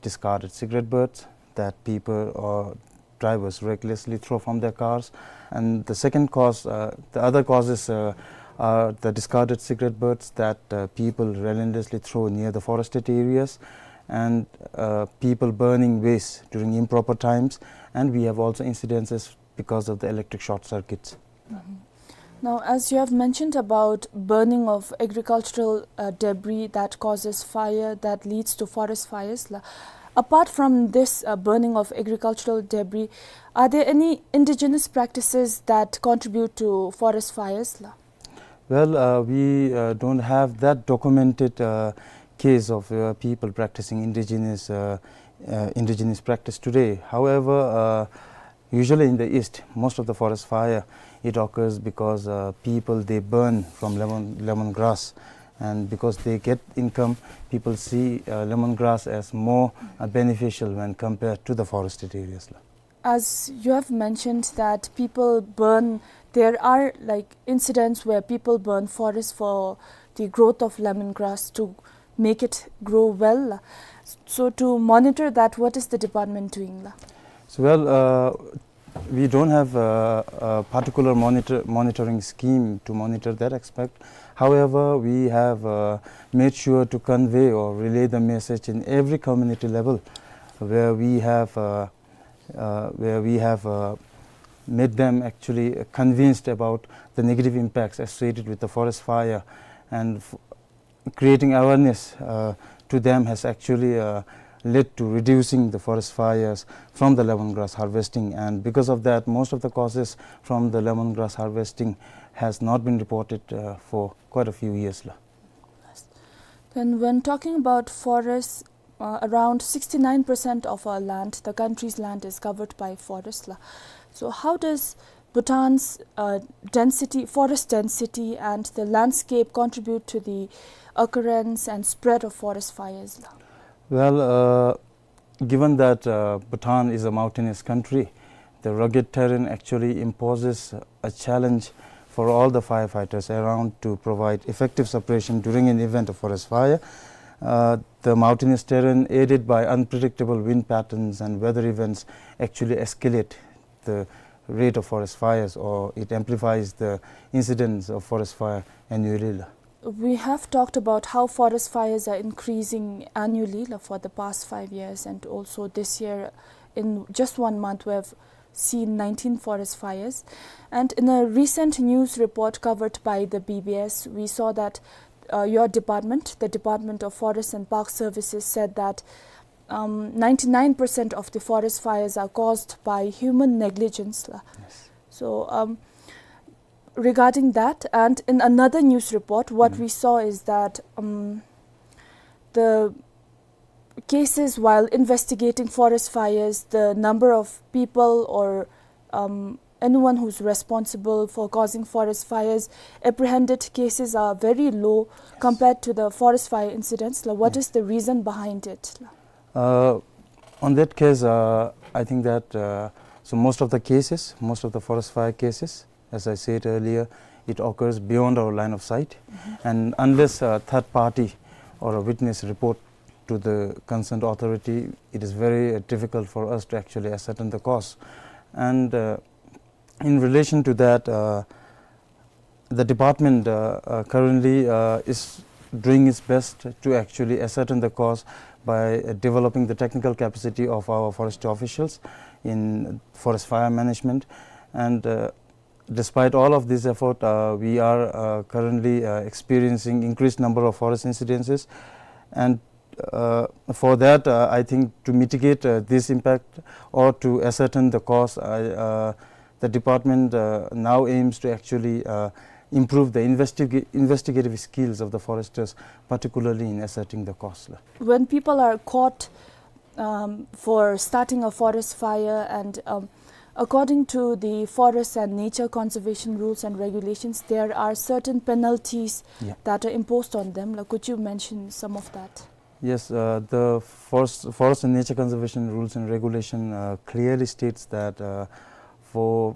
discarded cigarette butts that people or drivers recklessly throw from their cars. And the second cause, uh, the other causes, uh, are the discarded cigarette butts that, uh, people relentlessly throw near the forested areas, and, uh, people burning waste during improper times. And we have also incidences because of the electric short circuits. Mhm. Now, as you have mentioned about burning of agricultural, uh, debris that causes fire, that leads to forest fires, la, apart from this, uh, burning of agricultural debris, are there any indigenous practices that contribute to forest fires, la? Well, uh, we, uh, don't have that documented, uh, case of, uh, people practicing indigenous, uh, uh, indigenous practice today. However, uh, usually in the East, most of the forest fire, it occurs because, uh, people, they burn from lemon, lemon grass. And because they get income, people see, uh, lemon grass as more, uh, beneficial when compared to the forested areas. As you have mentioned that people burn, there are, like, incidents where people burn forest for the growth of lemon grass to make it grow well. So to monitor that, what is the department doing la? So, well, uh, we don't have a, a particular monitor, monitoring scheme to monitor that aspect. However, we have, uh, made sure to convey or relay the message in every community level where we have, uh, uh, where we have, uh, made them actually convinced about the negative impacts associated with the forest fire. And f-, creating awareness, uh, to them has actually, uh, led to reducing the forest fires from the lemongrass harvesting. And because of that, most of the causes from the lemongrass harvesting has not been reported, uh, for quite a few years la. Then, when talking about forests, uh, around sixty-nine percent of our land, the country's land, is covered by forest la. So how does Bhutan's, uh, density, forest density, and the landscape contribute to the occurrence and spread of forest fires la? Well, uh, given that, uh, Bhutan is a mountainous country, the rugged terrain actually imposes a challenge for all the firefighters around to provide effective suppression during an event of forest fire. Uh, the mountainous terrain, aided by unpredictable wind patterns and weather events, actually escalate the rate of forest fires, or it amplifies the incidence of forest fire annually la. We have talked about how forest fires are increasing annually la, for the past five years, and also this year, in just one month, we have seen nineteen forest fires. And in a recent news report covered by the B B S, we saw that uh, your department, the Department of Forest and Park Services, said that, um, ninety-nine percent of the forest fires are caused by human negligence, la. Yes. So, um, regarding that, and in another news report, what we saw is that, um, the cases, while investigating forest fires, the number of people or, um, anyone who's responsible for causing forest fires, apprehended cases are very low compared to the forest fire incidents. La, what is the reason behind it? Uh, on that case, uh, I think that, uh, so most of the cases, most of the forest fire cases, as I said earlier, it occurs beyond our line of sight. And unless a third party or a witness report to the concerned authority, it is very, uh, difficult for us to actually ascertain the cause. And, uh, in relation to that, uh, the department, uh, uh, currently, uh, is doing its best to actually ascertain the cause by, uh, developing the technical capacity of our forest officials in forest fire management. And, uh, despite all of this effort, uh, we are, uh, currently, uh, experiencing increased number of forest incidences. And, uh, for that, uh, I think to mitigate, uh, this impact or to ascertain the cause, I, uh, the department, uh, now aims to actually, uh, improve the investiga-, investigative skills of the foresters, particularly in ascertaining the cause. When people are caught, um, for starting a forest fire, and, um, according to the forest and nature conservation rules and regulations, there are certain penalties that are imposed on them. Like, could you mention some of that? Yes, uh, the forest, forest and nature conservation rules and regulation, uh, clearly states that, uh, for,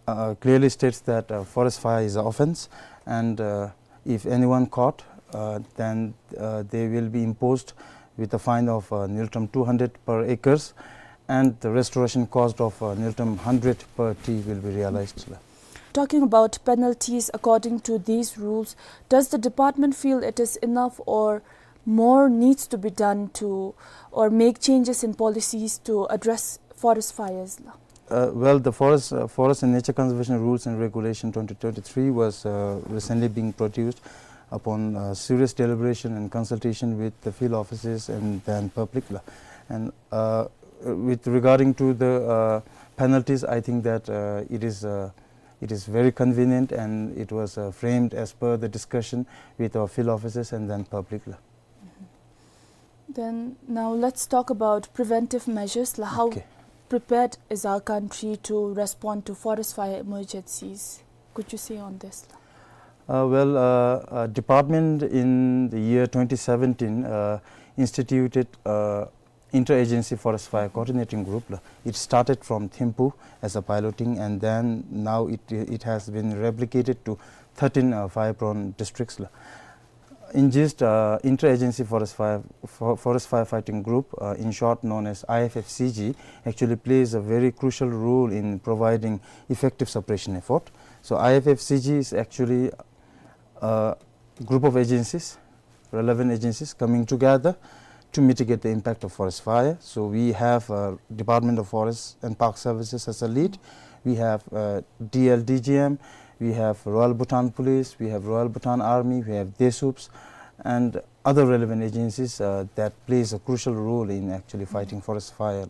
uh, clearly states that, uh, forest fire is an offense, and, uh, if anyone caught, uh, then, uh, they will be imposed with a fine of, uh, ngultrum two hundred per acres, and the restoration cost of, uh, ngultrum hundred per tree will be realized. Talking about penalties according to these rules, does the department feel it is enough, or more needs to be done to, or make changes in policies to address forest fires? Uh, well, the forest, uh, Forest and Nature Conservation Rules and Regulation twenty twenty-three was, uh, recently being produced upon, uh, serious deliberation and consultation with the field offices and then public. And, uh, with regarding to the, uh, penalties, I think that, uh, it is, uh, it is very convenient, and it was, uh, framed as per the discussion with our field offices and then public. Then now let's talk about preventive measures. La, how prepared is our country to respond to forest fire emergencies? Could you say on this? Uh, well, uh, uh, department in the year twenty seventeen, uh, instituted, uh, interagency forest fire coordinating group. It started from Thimphu as a piloting, and then now it, it has been replicated to thirteen, uh, fire-prone districts. In gist, uh, interagency forest fire, for-, forest firefighting group, uh, in short known as I F F C G, actually plays a very crucial role in providing effective suppression effort. So I F F C G is actually a group of agencies, relevant agencies coming together to mitigate the impact of forest fire. So we have, uh, Department of Forest and Park Services as a lead. We have, uh, D L D G M. We have Royal Bhutan Police. We have Royal Bhutan Army. We have DESUPS, and other relevant agencies, uh, that plays a crucial role in actually fighting forest fire.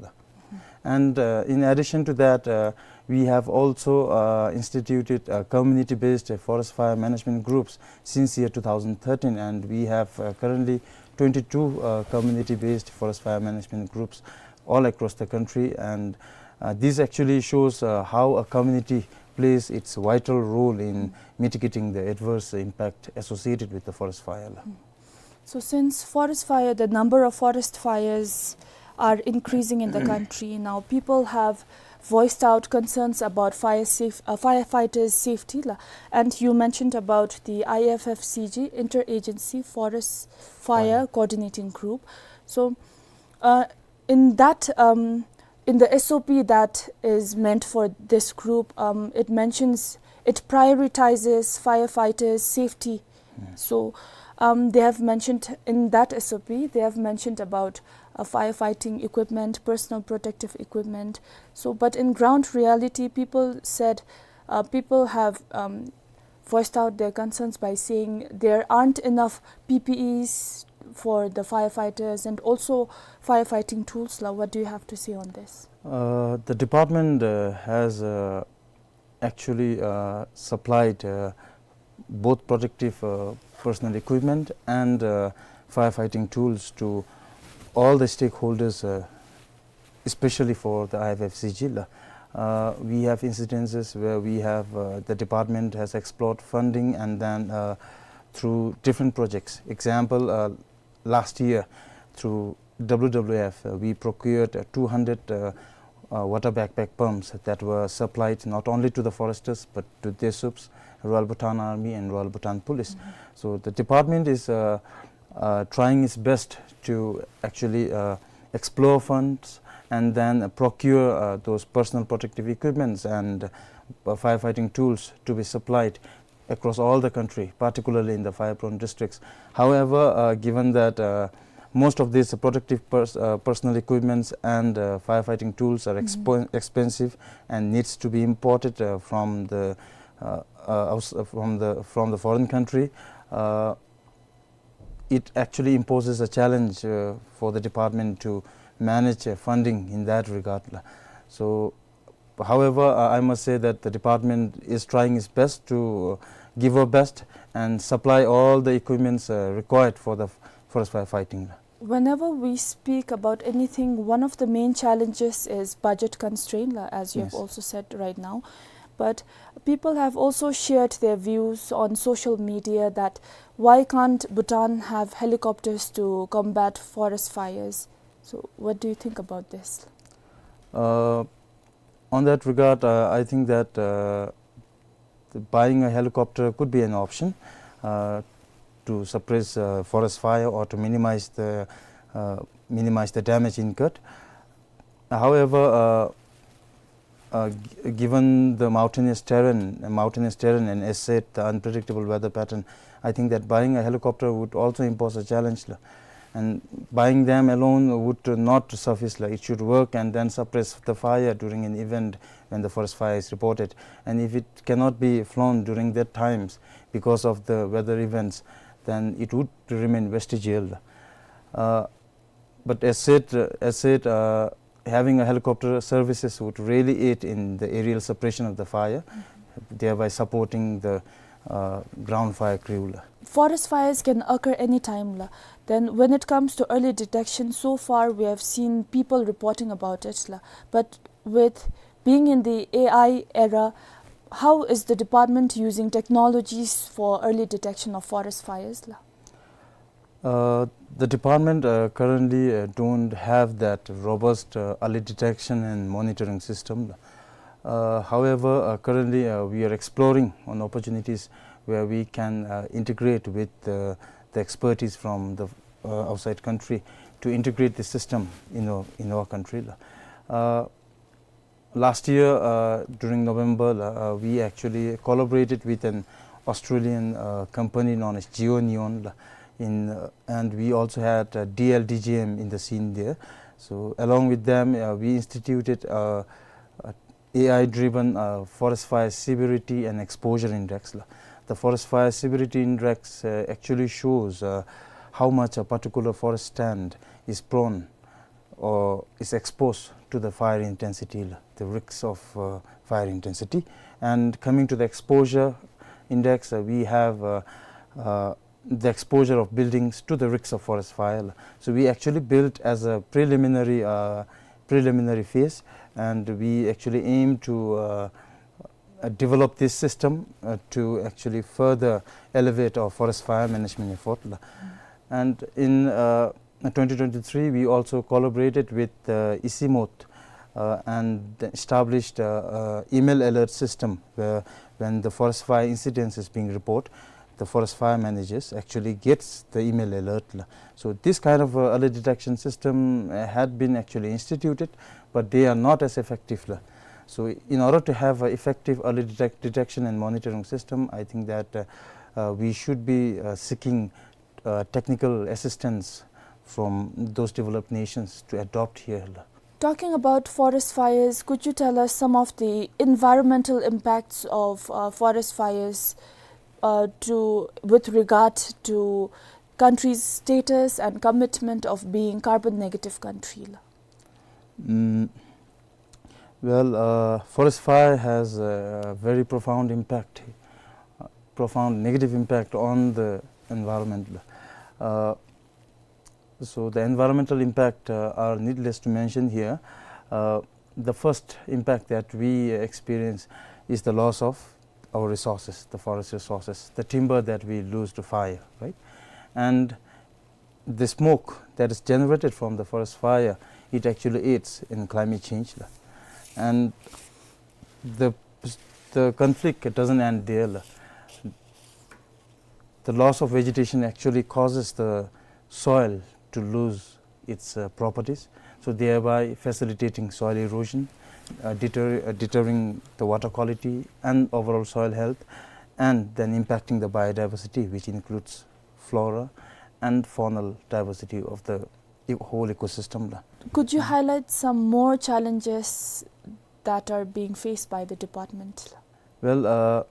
And, uh, in addition to that, uh, we have also, uh, instituted, uh, community-based, uh, forest fire management groups since year two thousand thirteen, and we have, uh, currently twenty-two, uh, community-based forest fire management groups all across the country. And, uh, this actually shows, uh, how a community plays its vital role in mitigating the adverse impact associated with the forest fire. So since forest fire, the number of forest fires are increasing in the country now, people have voiced out concerns about fire safe, uh, firefighters' safety. La. And you mentioned about the I F F C G, Interagency Forest Fire Coordinating Group. So, uh, in that, um, in the S O P that is meant for this group, um, it mentions, it prioritizes firefighters' safety. So, um, they have mentioned in that S O P, they have mentioned about, uh, firefighting equipment, personal protective equipment. So, but in ground reality, people said, uh, people have, um, voiced out their concerns by saying there aren't enough P P Es for the firefighters and also firefighting tools la. What do you have to say on this? Uh, the department, uh, has, uh, actually, uh, supplied, uh, both protective, uh, personal equipment and, uh, firefighting tools to all the stakeholders, uh, especially for the I F F C G la. Uh, we have incidences where we have, uh, the department has explored funding and then, uh, through different projects. Example, uh, last year through W W F, uh, we procured, uh, two hundred, uh, uh, water backpack pumps that were supplied not only to the foresters but to DESUPs, Royal Bhutan Army and Royal Bhutan Police. So the department is, uh, uh, trying its best to actually, uh, explore funds and then procure, uh, those personal protective equipments and, uh, firefighting tools to be supplied across all the country, particularly in the fire-prone districts. However, uh, given that, uh, most of these protective pers-, uh, personal equipments and, uh, firefighting tools are expo-, expensive and needs to be imported, uh, from the, uh, uh, outs-, uh, from the, from the foreign country, uh, it actually imposes a challenge, uh, for the department to manage, uh, funding in that regard la. So, however, uh, I must say that the department is trying its best to, uh, give our best and supply all the equipments, uh, required for the f-, forest fire fighting la. Whenever we speak about anything, one of the main challenges is budget constraint la, as you have also said right now. But people have also shared their views on social media that why can't Bhutan have helicopters to combat forest fires? So, what do you think about this? Uh, on that regard, uh, I think that, uh, the buying a helicopter could be an option, uh, to suppress, uh, forest fire or to minimize the, uh, minimize the damage incurred. However, uh, uh, g-, given the mountainous terrain, uh, mountainous terrain and, as said, the unpredictable weather pattern, I think that buying a helicopter would also impose a challenge la. And buying them alone would not suffice la. It should work and then suppress the fire during an event when the forest fire is reported. And if it cannot be flown during that times because of the weather events, then it would remain vestigial la. Uh, but as said, uh, as said, uh, having a helicopter services would really aid in the aerial suppression of the fire, thereby supporting the, uh, ground fire crew la. Forest fires can occur any time la. Then when it comes to early detection, so far we have seen people reporting about it la. But with being in the A I era, how is the department using technologies for early detection of forest fires la? Uh, the department, uh, currently, uh, don't have that robust, uh, early detection and monitoring system. Uh, however, uh, currently, uh, we are exploring on opportunities where we can, uh, integrate with, uh, the expertise from the, uh, outside country to integrate the system in our, in our country. Uh, Last year, uh, during November, uh, we actually collaborated with an Australian, uh, company known as GeoNeon, uh, in, uh, and we also had, uh, D L D J M in the scene there. So along with them, uh, we instituted, uh, a A I-driven, uh, forest fire severity and exposure index la. The forest fire severity index, uh, actually shows, uh, how much a particular forest stand is prone or is exposed to the fire intensity, the risks of, uh, fire intensity. And coming to the exposure index, uh, we have, uh, uh, the exposure of buildings to the risks of forest fire. So we actually built as a preliminary, uh, preliminary phase, and we actually aim to, uh, uh, develop this system, uh, to actually further elevate our forest fire management effort la. And in, uh, twenty twenty-three, we also collaborated with, uh, ICIMOT, uh, and established, uh, uh, email alert system where when the forest fire incidents is being reported, the forest fire managers actually gets the email alert la. So this kind of, uh, early detection system, uh, had been actually instituted, but they are not as effective la. So in order to have an effective early detect-, detection and monitoring system, I think that, uh, uh, we should be, uh, seeking, uh, technical assistance from those developed nations to adopt here la. Talking about forest fires, could you tell us some of the environmental impacts of, uh, forest fires uh, to, with regard to country's status and commitment of being carbon negative country la? Mm, well, uh, forest fire has a very profound impact, uh, profound negative impact on the environment. Uh, so the environmental impact, uh, are needless to mention here. Uh, the first impact that we experience is the loss of our resources, the forest resources, the timber that we lose to fire, right? And the smoke that is generated from the forest fire, it actually aids in climate change la. And the, the conflict doesn't end there la. The loss of vegetation actually causes the soil to lose its, uh, properties, so thereby facilitating soil erosion, uh, deter-, uh, deterring the water quality and overall soil health, and then impacting the biodiversity, which includes flora and faunal diversity of the e-, whole ecosystem la. Could you highlight some more challenges that are being faced by the department? Well, uh,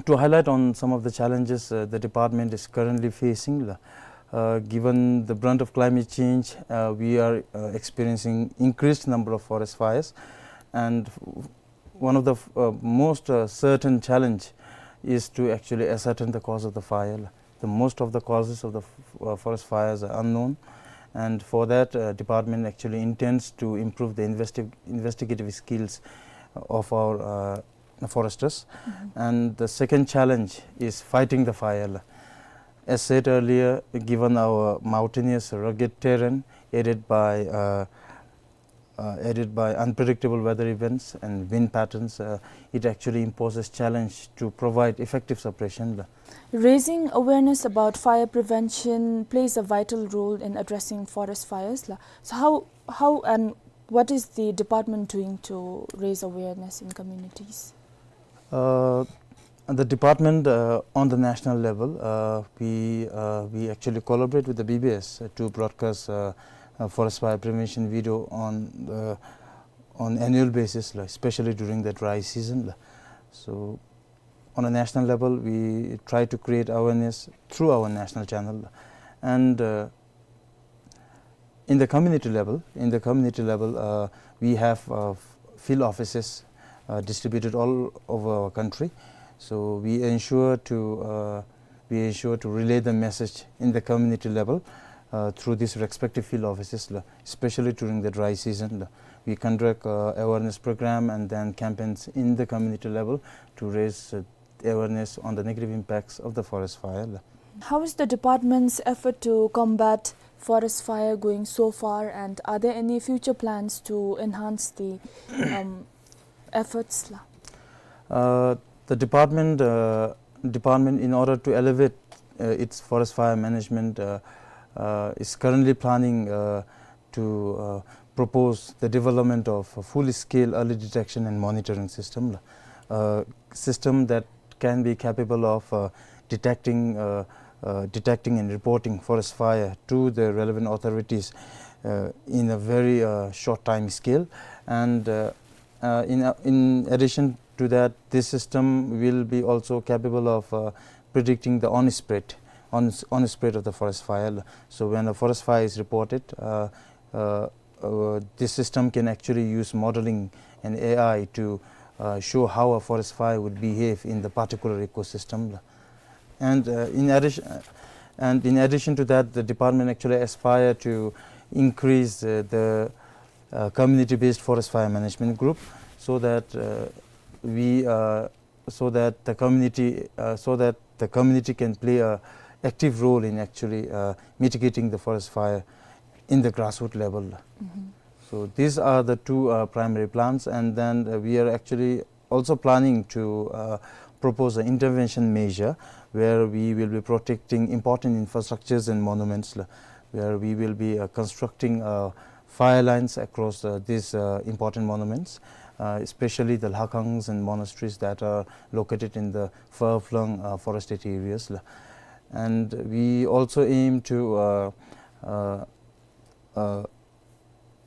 to highlight on some of the challenges, uh, the department is currently facing la, uh, given the brunt of climate change, uh, we are, uh, experiencing increased number of forest fires, and one of the f-, uh, most, uh, certain challenge is to actually ascertain the cause of the fire. The most of the causes of the f-, uh, forest fires are unknown, and for that, uh, department actually intends to improve the investi-, investigative skills of our, uh, foresters. Mm-hmm. And the second challenge is fighting the fire. As said earlier, given our mountainous, rugged terrain, aided by, uh, uh, aided by unpredictable weather events and wind patterns, uh, it actually imposes challenge to provide effective suppression la. Raising awareness about fire prevention plays a vital role in addressing forest fires la. So how, how and what is the department doing to raise awareness in communities? Uh, the department, uh, on the national level, uh, we, uh, we actually collaborate with the B B S, uh, to broadcast, uh, uh, forest fire prevention video on the, on annual basis la, especially during the dry season la. So on a national level, we try to create awareness through our national channel la. And, uh, in the community level, in the community level, uh, we have, uh, f-, field offices, uh, distributed all over our country. So we ensure to, uh, we ensure to relay the message in the community level, uh, through these respective field offices la, especially during the dry season la. We conduct, uh, awareness program and then campaigns in the community level to raise, uh, awareness on the negative impacts of the forest fire la. How is the department's effort to combat forest fire going so far, and are there any future plans to enhance the, um, efforts la? Uh, the department, uh, department, in order to elevate, uh, its forest fire management, uh, uh, is currently planning, uh, to, uh, propose the development of a full-scale early detection and monitoring system, uh, system that can be capable of, uh, detecting, uh, uh, detecting and reporting forest fire to the relevant authorities, uh, in a very, uh, short time scale. And, uh, uh, in, uh, in addition to that, this system will be also capable of, uh, predicting the on-spread, on, on-spread of the forest fire. So when a forest fire is reported, uh, uh, uh, this system can actually use modeling and A I to, uh, show how a forest fire would behave in the particular ecosystem. And, uh, in addition, uh, and in addition to that, the department actually aspire to increase, uh, the, uh, community-based forest fire management group, so that, uh, we, uh, so that the community, uh, so that the community can play a active role in actually, uh, mitigating the forest fire in the grassroots level. Mm-hmm. So these are the two, uh, primary plans, and then, uh, we are actually also planning to, uh, propose an intervention measure where we will be protecting important infrastructures and monuments, la, where we will be, uh, constructing, uh, fire lines across, uh, these, uh, important monuments, uh, especially the lhakangs and monasteries that are located in the far-flung, uh, forested areas la. And we also aim to, uh, uh, uh,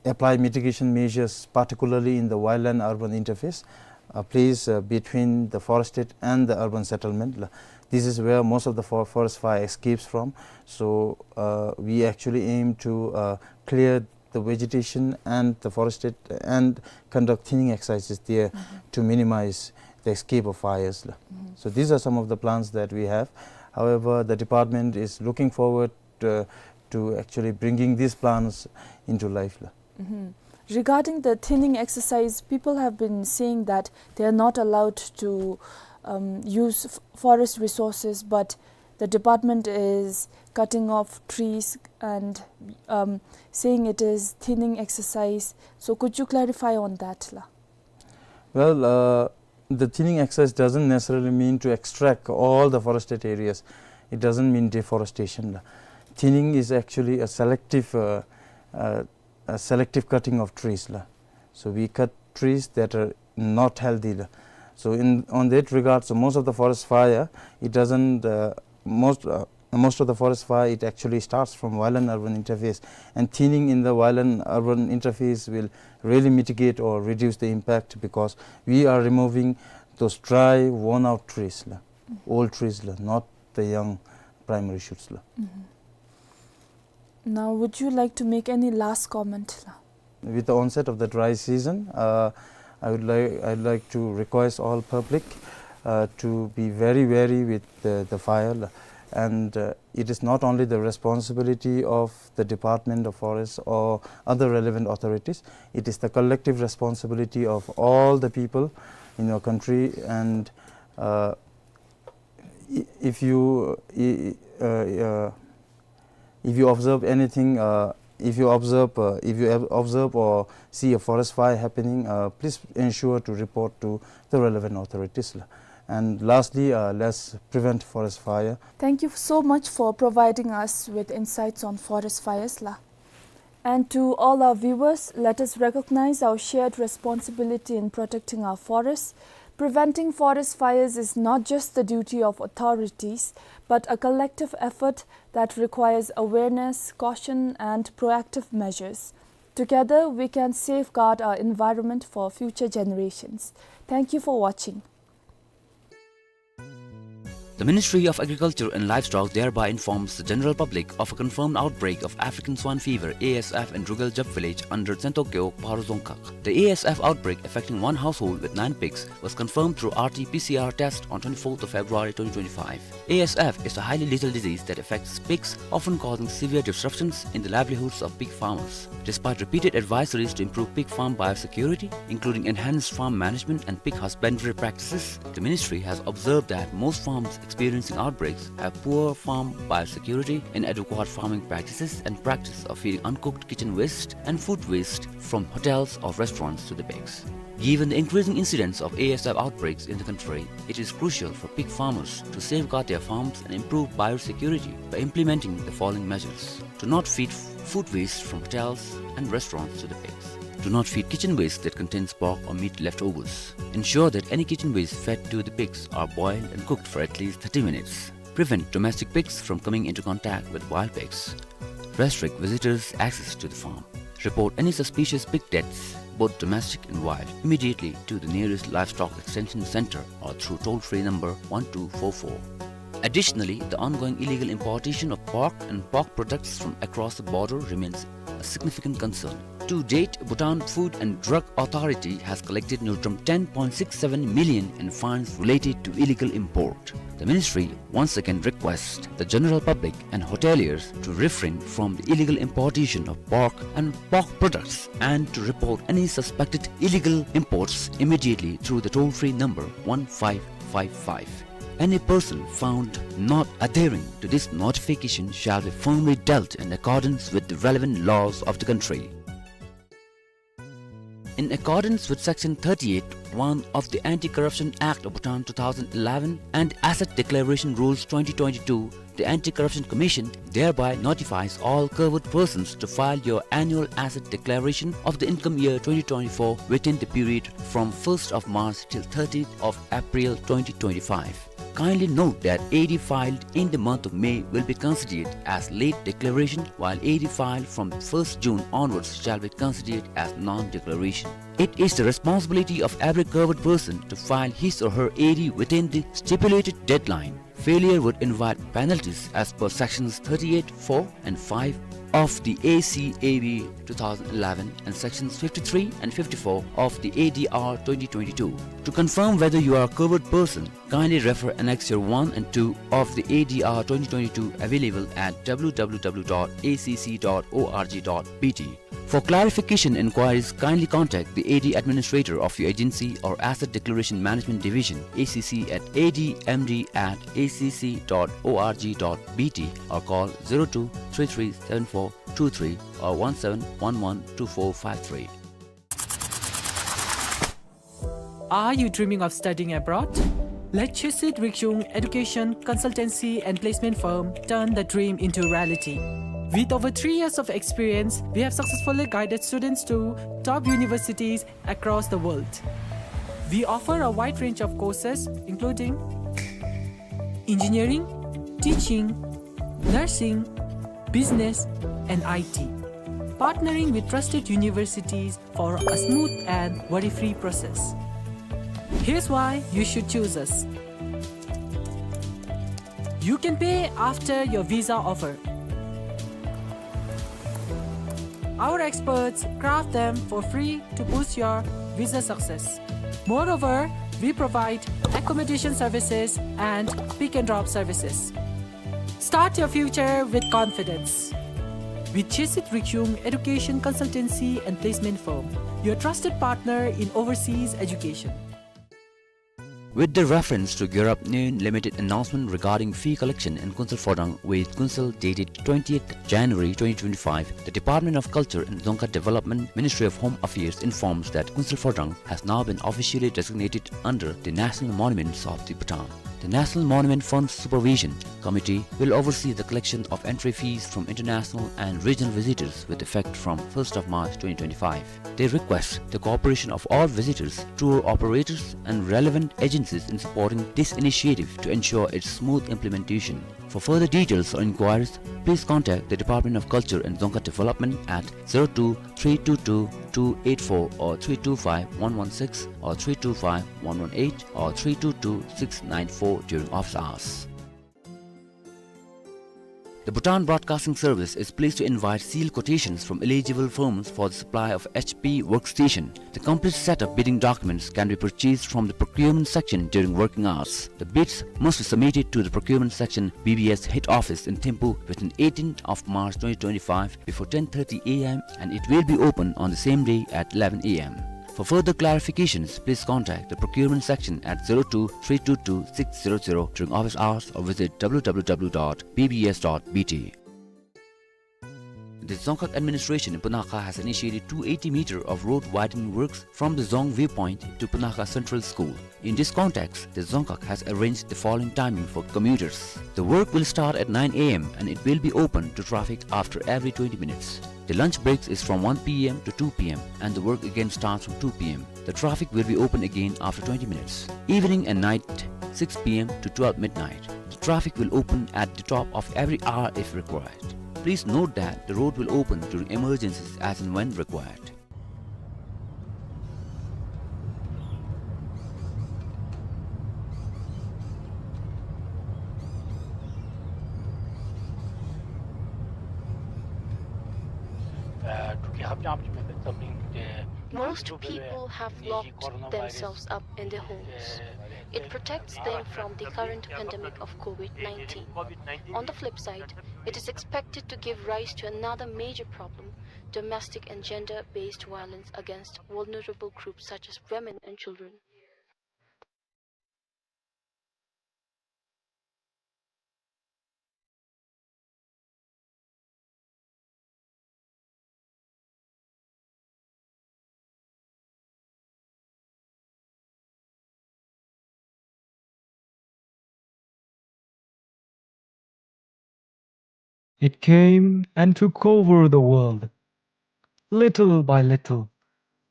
apply mitigation measures, particularly in the wildland-urban interface, a place, uh, between the forested and the urban settlement, la. This is where most of the for-, forest fire escapes from. So, uh, we actually aim to, uh, clear the vegetation and the forested and conduct thinning exercises there, mm-hmm, to minimize the escape of fires, la. Mm-hmm. So these are some of the plans that we have. However, the department is looking forward, uh, to actually bringing these plans into life, la. Mm-hmm. Regarding the thinning exercise, people have been saying that they are not allowed to, um, use f-, forest resources, but the department is cutting off trees and, um, saying it is thinning exercise. So could you clarify on that, la? Well, uh, the thinning exercise doesn't necessarily mean to extract all the forested areas. It doesn't mean deforestation, la. Thinning is actually a selective, uh, uh, a selective cutting of trees, la. So we cut trees that are not healthy, la. So in, on that regard, so most of the forest fire, it doesn't, uh, most, uh, most of the forest fire, it actually starts from violent urban interface. And thinning in the violent urban interface will really mitigate or reduce the impact, because we are removing those dry, worn-out trees, la, old trees, la, not the young primary shoots, la. Mm-hmm. Now, would you like to make any last comment, la? With the onset of the dry season, uh, I would like, I'd like to request all public, uh, to be very wary with the, the fire, la. And, uh, it is not only the responsibility of the Department of Forests or other relevant authorities. It is the collective responsibility of all the people in our country. And, uh, i-, if you, i-, i-, uh, uh, if you observe anything, uh, if you observe, uh, if you ob-, observe or see a forest fire happening, uh, please ensure to report to the relevant authorities, la. And lastly, uh, let's prevent forest fire. Thank you so much for providing us with insights on forest fires, la. And to all our viewers, let us recognize our shared responsibility in protecting our forests. Preventing forest fires is not just the duty of authorities, but a collective effort that requires awareness, caution, and proactive measures. Together, we can safeguard our environment for future generations. Thank you for watching. The Ministry of Agriculture and Livestock thereby informs the general public of a confirmed outbreak of African swine fever, A S F, in Rugal Jab village under Tsentokyo, Paro Dzongkhag. The A S F outbreak affecting one household with nine pigs was confirmed through R T P C R test on twenty-fourth of February twenty twenty-five. A S F is a highly lethal disease that affects pigs, often causing severe disruptions in the livelihoods of pig farmers. Despite repeated advisories to improve pig farm biosecurity, including enhanced farm management and pig husbandry practices, the ministry has observed that most farms experiencing outbreaks have poor farm biosecurity, inadequate farming practices, and practice of feeding uncooked kitchen waste and food waste from hotels or restaurants to the pigs. Given the increasing incidence of A S F outbreaks in the country, it is crucial for pig farmers to safeguard their farms and improve biosecurity by implementing the following measures. Do not feed food waste from hotels and restaurants to the pigs. Do not feed kitchen waste that contains pork or meat leftovers. Ensure that any kitchen waste fed to the pigs are boiled and cooked for at least thirty minutes. Prevent domestic pigs from coming into contact with wild pigs. Restrict visitors' access to the farm. Report any suspicious pig deaths, both domestic and wild, immediately to the nearest livestock extension center or through toll-free number one two four four. Additionally, the ongoing illegal importation of pork and pork products from across the border remains a significant concern. To date, Bhutan Food and Drug Authority has collected neutrum ten point six seven million in fines related to illegal import. The ministry once again requests the general public and hoteliers to refrain from the illegal importation of pork and pork products and to report any suspected illegal imports immediately through the toll-free number one five five five. Any person found not adhering to this notification shall be firmly dealt in accordance with the relevant laws of the country. In accordance with Section thirty-eight one of the Anti-Corruption Act of Bhutan two thousand eleven and Asset Declaration Rules twenty twenty-two, the Anti-Corruption Commission thereby notifies all covered persons to file your annual asset declaration of the income year twenty twenty-four within the period from first of March till thirtieth of April twenty twenty-five. Kindly note that A D filed in the month of May will be considered as late declaration, while A D filed from first June onwards shall be considered as non-declaration. It is the responsibility of every covered person to file his or her A D within the stipulated deadline. Failure would invite penalties as per sections thirty-eight four and five of the A C A B two thousand eleven and sections fifty-three and fifty-four of the A D R twenty twenty-two. To confirm whether you are a covered person, kindly refer Annexure one and two of the A D R twenty twenty-two, available at W W W dot A C C dot org dot B T. For clarification inquiries, kindly contact the A D administrator of your agency or Asset Declaration Management Division, A C C, at A D M D at A C C dot org dot B T, or call zero two three three seven four two three or one seven one one two four five three. Are you dreaming of studying abroad? Let Chisit Rikyung Education Consultancy and Placement Firm turn the dream into reality. With over three years of experience, we have successfully guided students to top universities across the world. We offer a wide range of courses, including engineering, teaching, nursing, business, and I T, partnering with trusted universities for a smooth and worry-free process. Here's why you should choose us. You can pay after your visa offer. Our experts craft them for free to boost your visa success. Moreover, we provide accommodation services and pick and drop services. Start your future with confidence. With Chisit Rikyung Education Consultancy and Placement Firm, your trusted partner in overseas education. With the reference to Gyurap Nyoen Limited announcement regarding fee collection in Kunsel Phodrang with Kunsel dated twentieth January twenty twenty-five, the Department of Culture and Dzongkha Development, Ministry of Home Affairs informs that Kunsel Phodrang has now been officially designated under the National Monuments of the Bhutan. The National Monument Fund Supervision Committee will oversee the collection of entry fees from international and regional visitors with effect from first of March twenty twenty-five. They request the cooperation of all visitors, tour operators, and relevant agencies in supporting this initiative to ensure its smooth implementation. For further details or inquiries, please contact the Department of Culture and Dzongkha Development at zero two three two two two eight four or three two five one one six or three two five one one eight or three two two six nine four during office hours. The Bhutan Broadcasting Service is pleased to invite sealed quotations from eligible firms for the supply of H P workstation. The complete set of bidding documents can be purchased from the procurement section during working hours. The bids must be submitted to the procurement section, B B S head office in Thimphu, within eighteenth of March twenty twenty-five before ten thirty A M, and it will be open on the same day at eleven A M. For further clarifications, please contact the procurement section at zero two three two two six zero zero during office hours or visit W W W dot B B S dot B T. The Dzongkhag administration in Punakha has initiated two eighty meter of road widening works from the Dzong viewpoint to Punakha Central School. In this context, the Dzongkhag has arranged the following timing for commuters. The work will start at nine A M and it will be open to traffic after every twenty minutes. The lunch breaks is from one P M to two P M and the work again starts from two P M. The traffic will be open again after twenty minutes. Evening and night, six P M to twelve midnight. The traffic will open at the top of every hour if required. Please note that the road will open during emergencies as and when required. Most people have locked themselves up in their homes. It protects them from the current pandemic of COVID nineteen. On the flip side, it is expected to give rise to another major problem: domestic and gender-based violence against vulnerable groups such as women and children. It came and took over the world, little by little,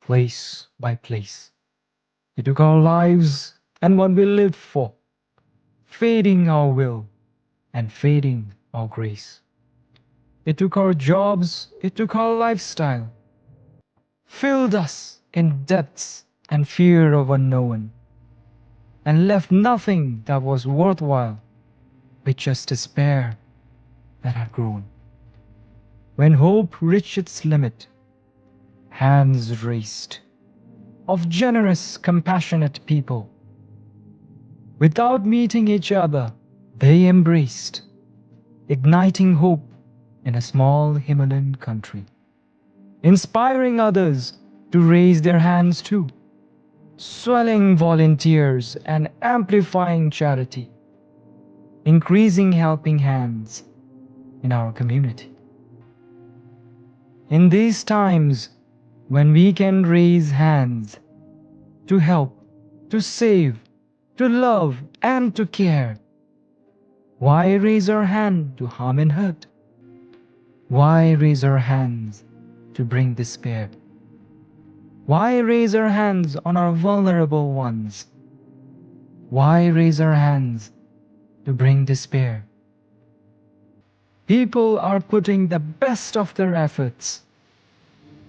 place by place. It took our lives and what we lived for. fading our will and fading our grace. It took our jobs, it took our lifestyle, filled us in debts and fear of unknown, and left nothing that was worthwhile, with just despair that had grown. When hope reached its limit, hands raised of generous, compassionate people. Without meeting each other, they embraced, igniting hope in a small Himalayan country, inspiring others to raise their hands too, swelling volunteers and amplifying charity, increasing helping hands in our community. In these times when we can raise hands to help, to save, to love, and to care, why raise our hand to harm and hurt? Why raise our hands to bring despair? Why raise our hands on our vulnerable ones? Why raise our hands to bring despair? People are putting the best of their efforts,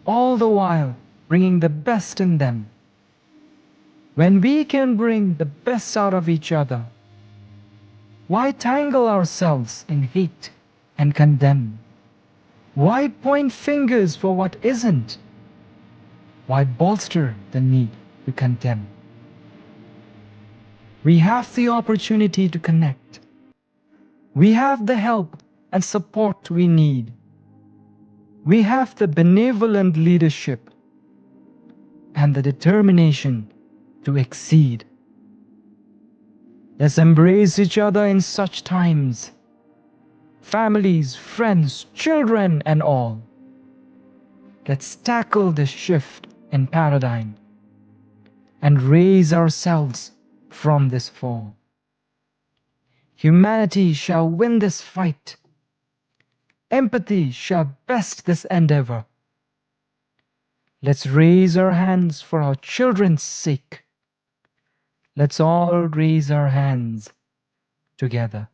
all the while bringing the best in them. When we can bring the best out of each other, why tangle ourselves in hate and condemn? Why point fingers for what isn't? Why bolster the need to condemn? We have the opportunity to connect. We have the help and support we need. We have the benevolent leadership and the determination to exceed. Let's embrace each other in such times. Families, friends, children, and all. Let's tackle this shift in paradigm and raise ourselves from this fall. Humanity shall win this fight. Empathy shall best this endeavor. Let's raise our hands for our children's sake. Let's all raise our hands together.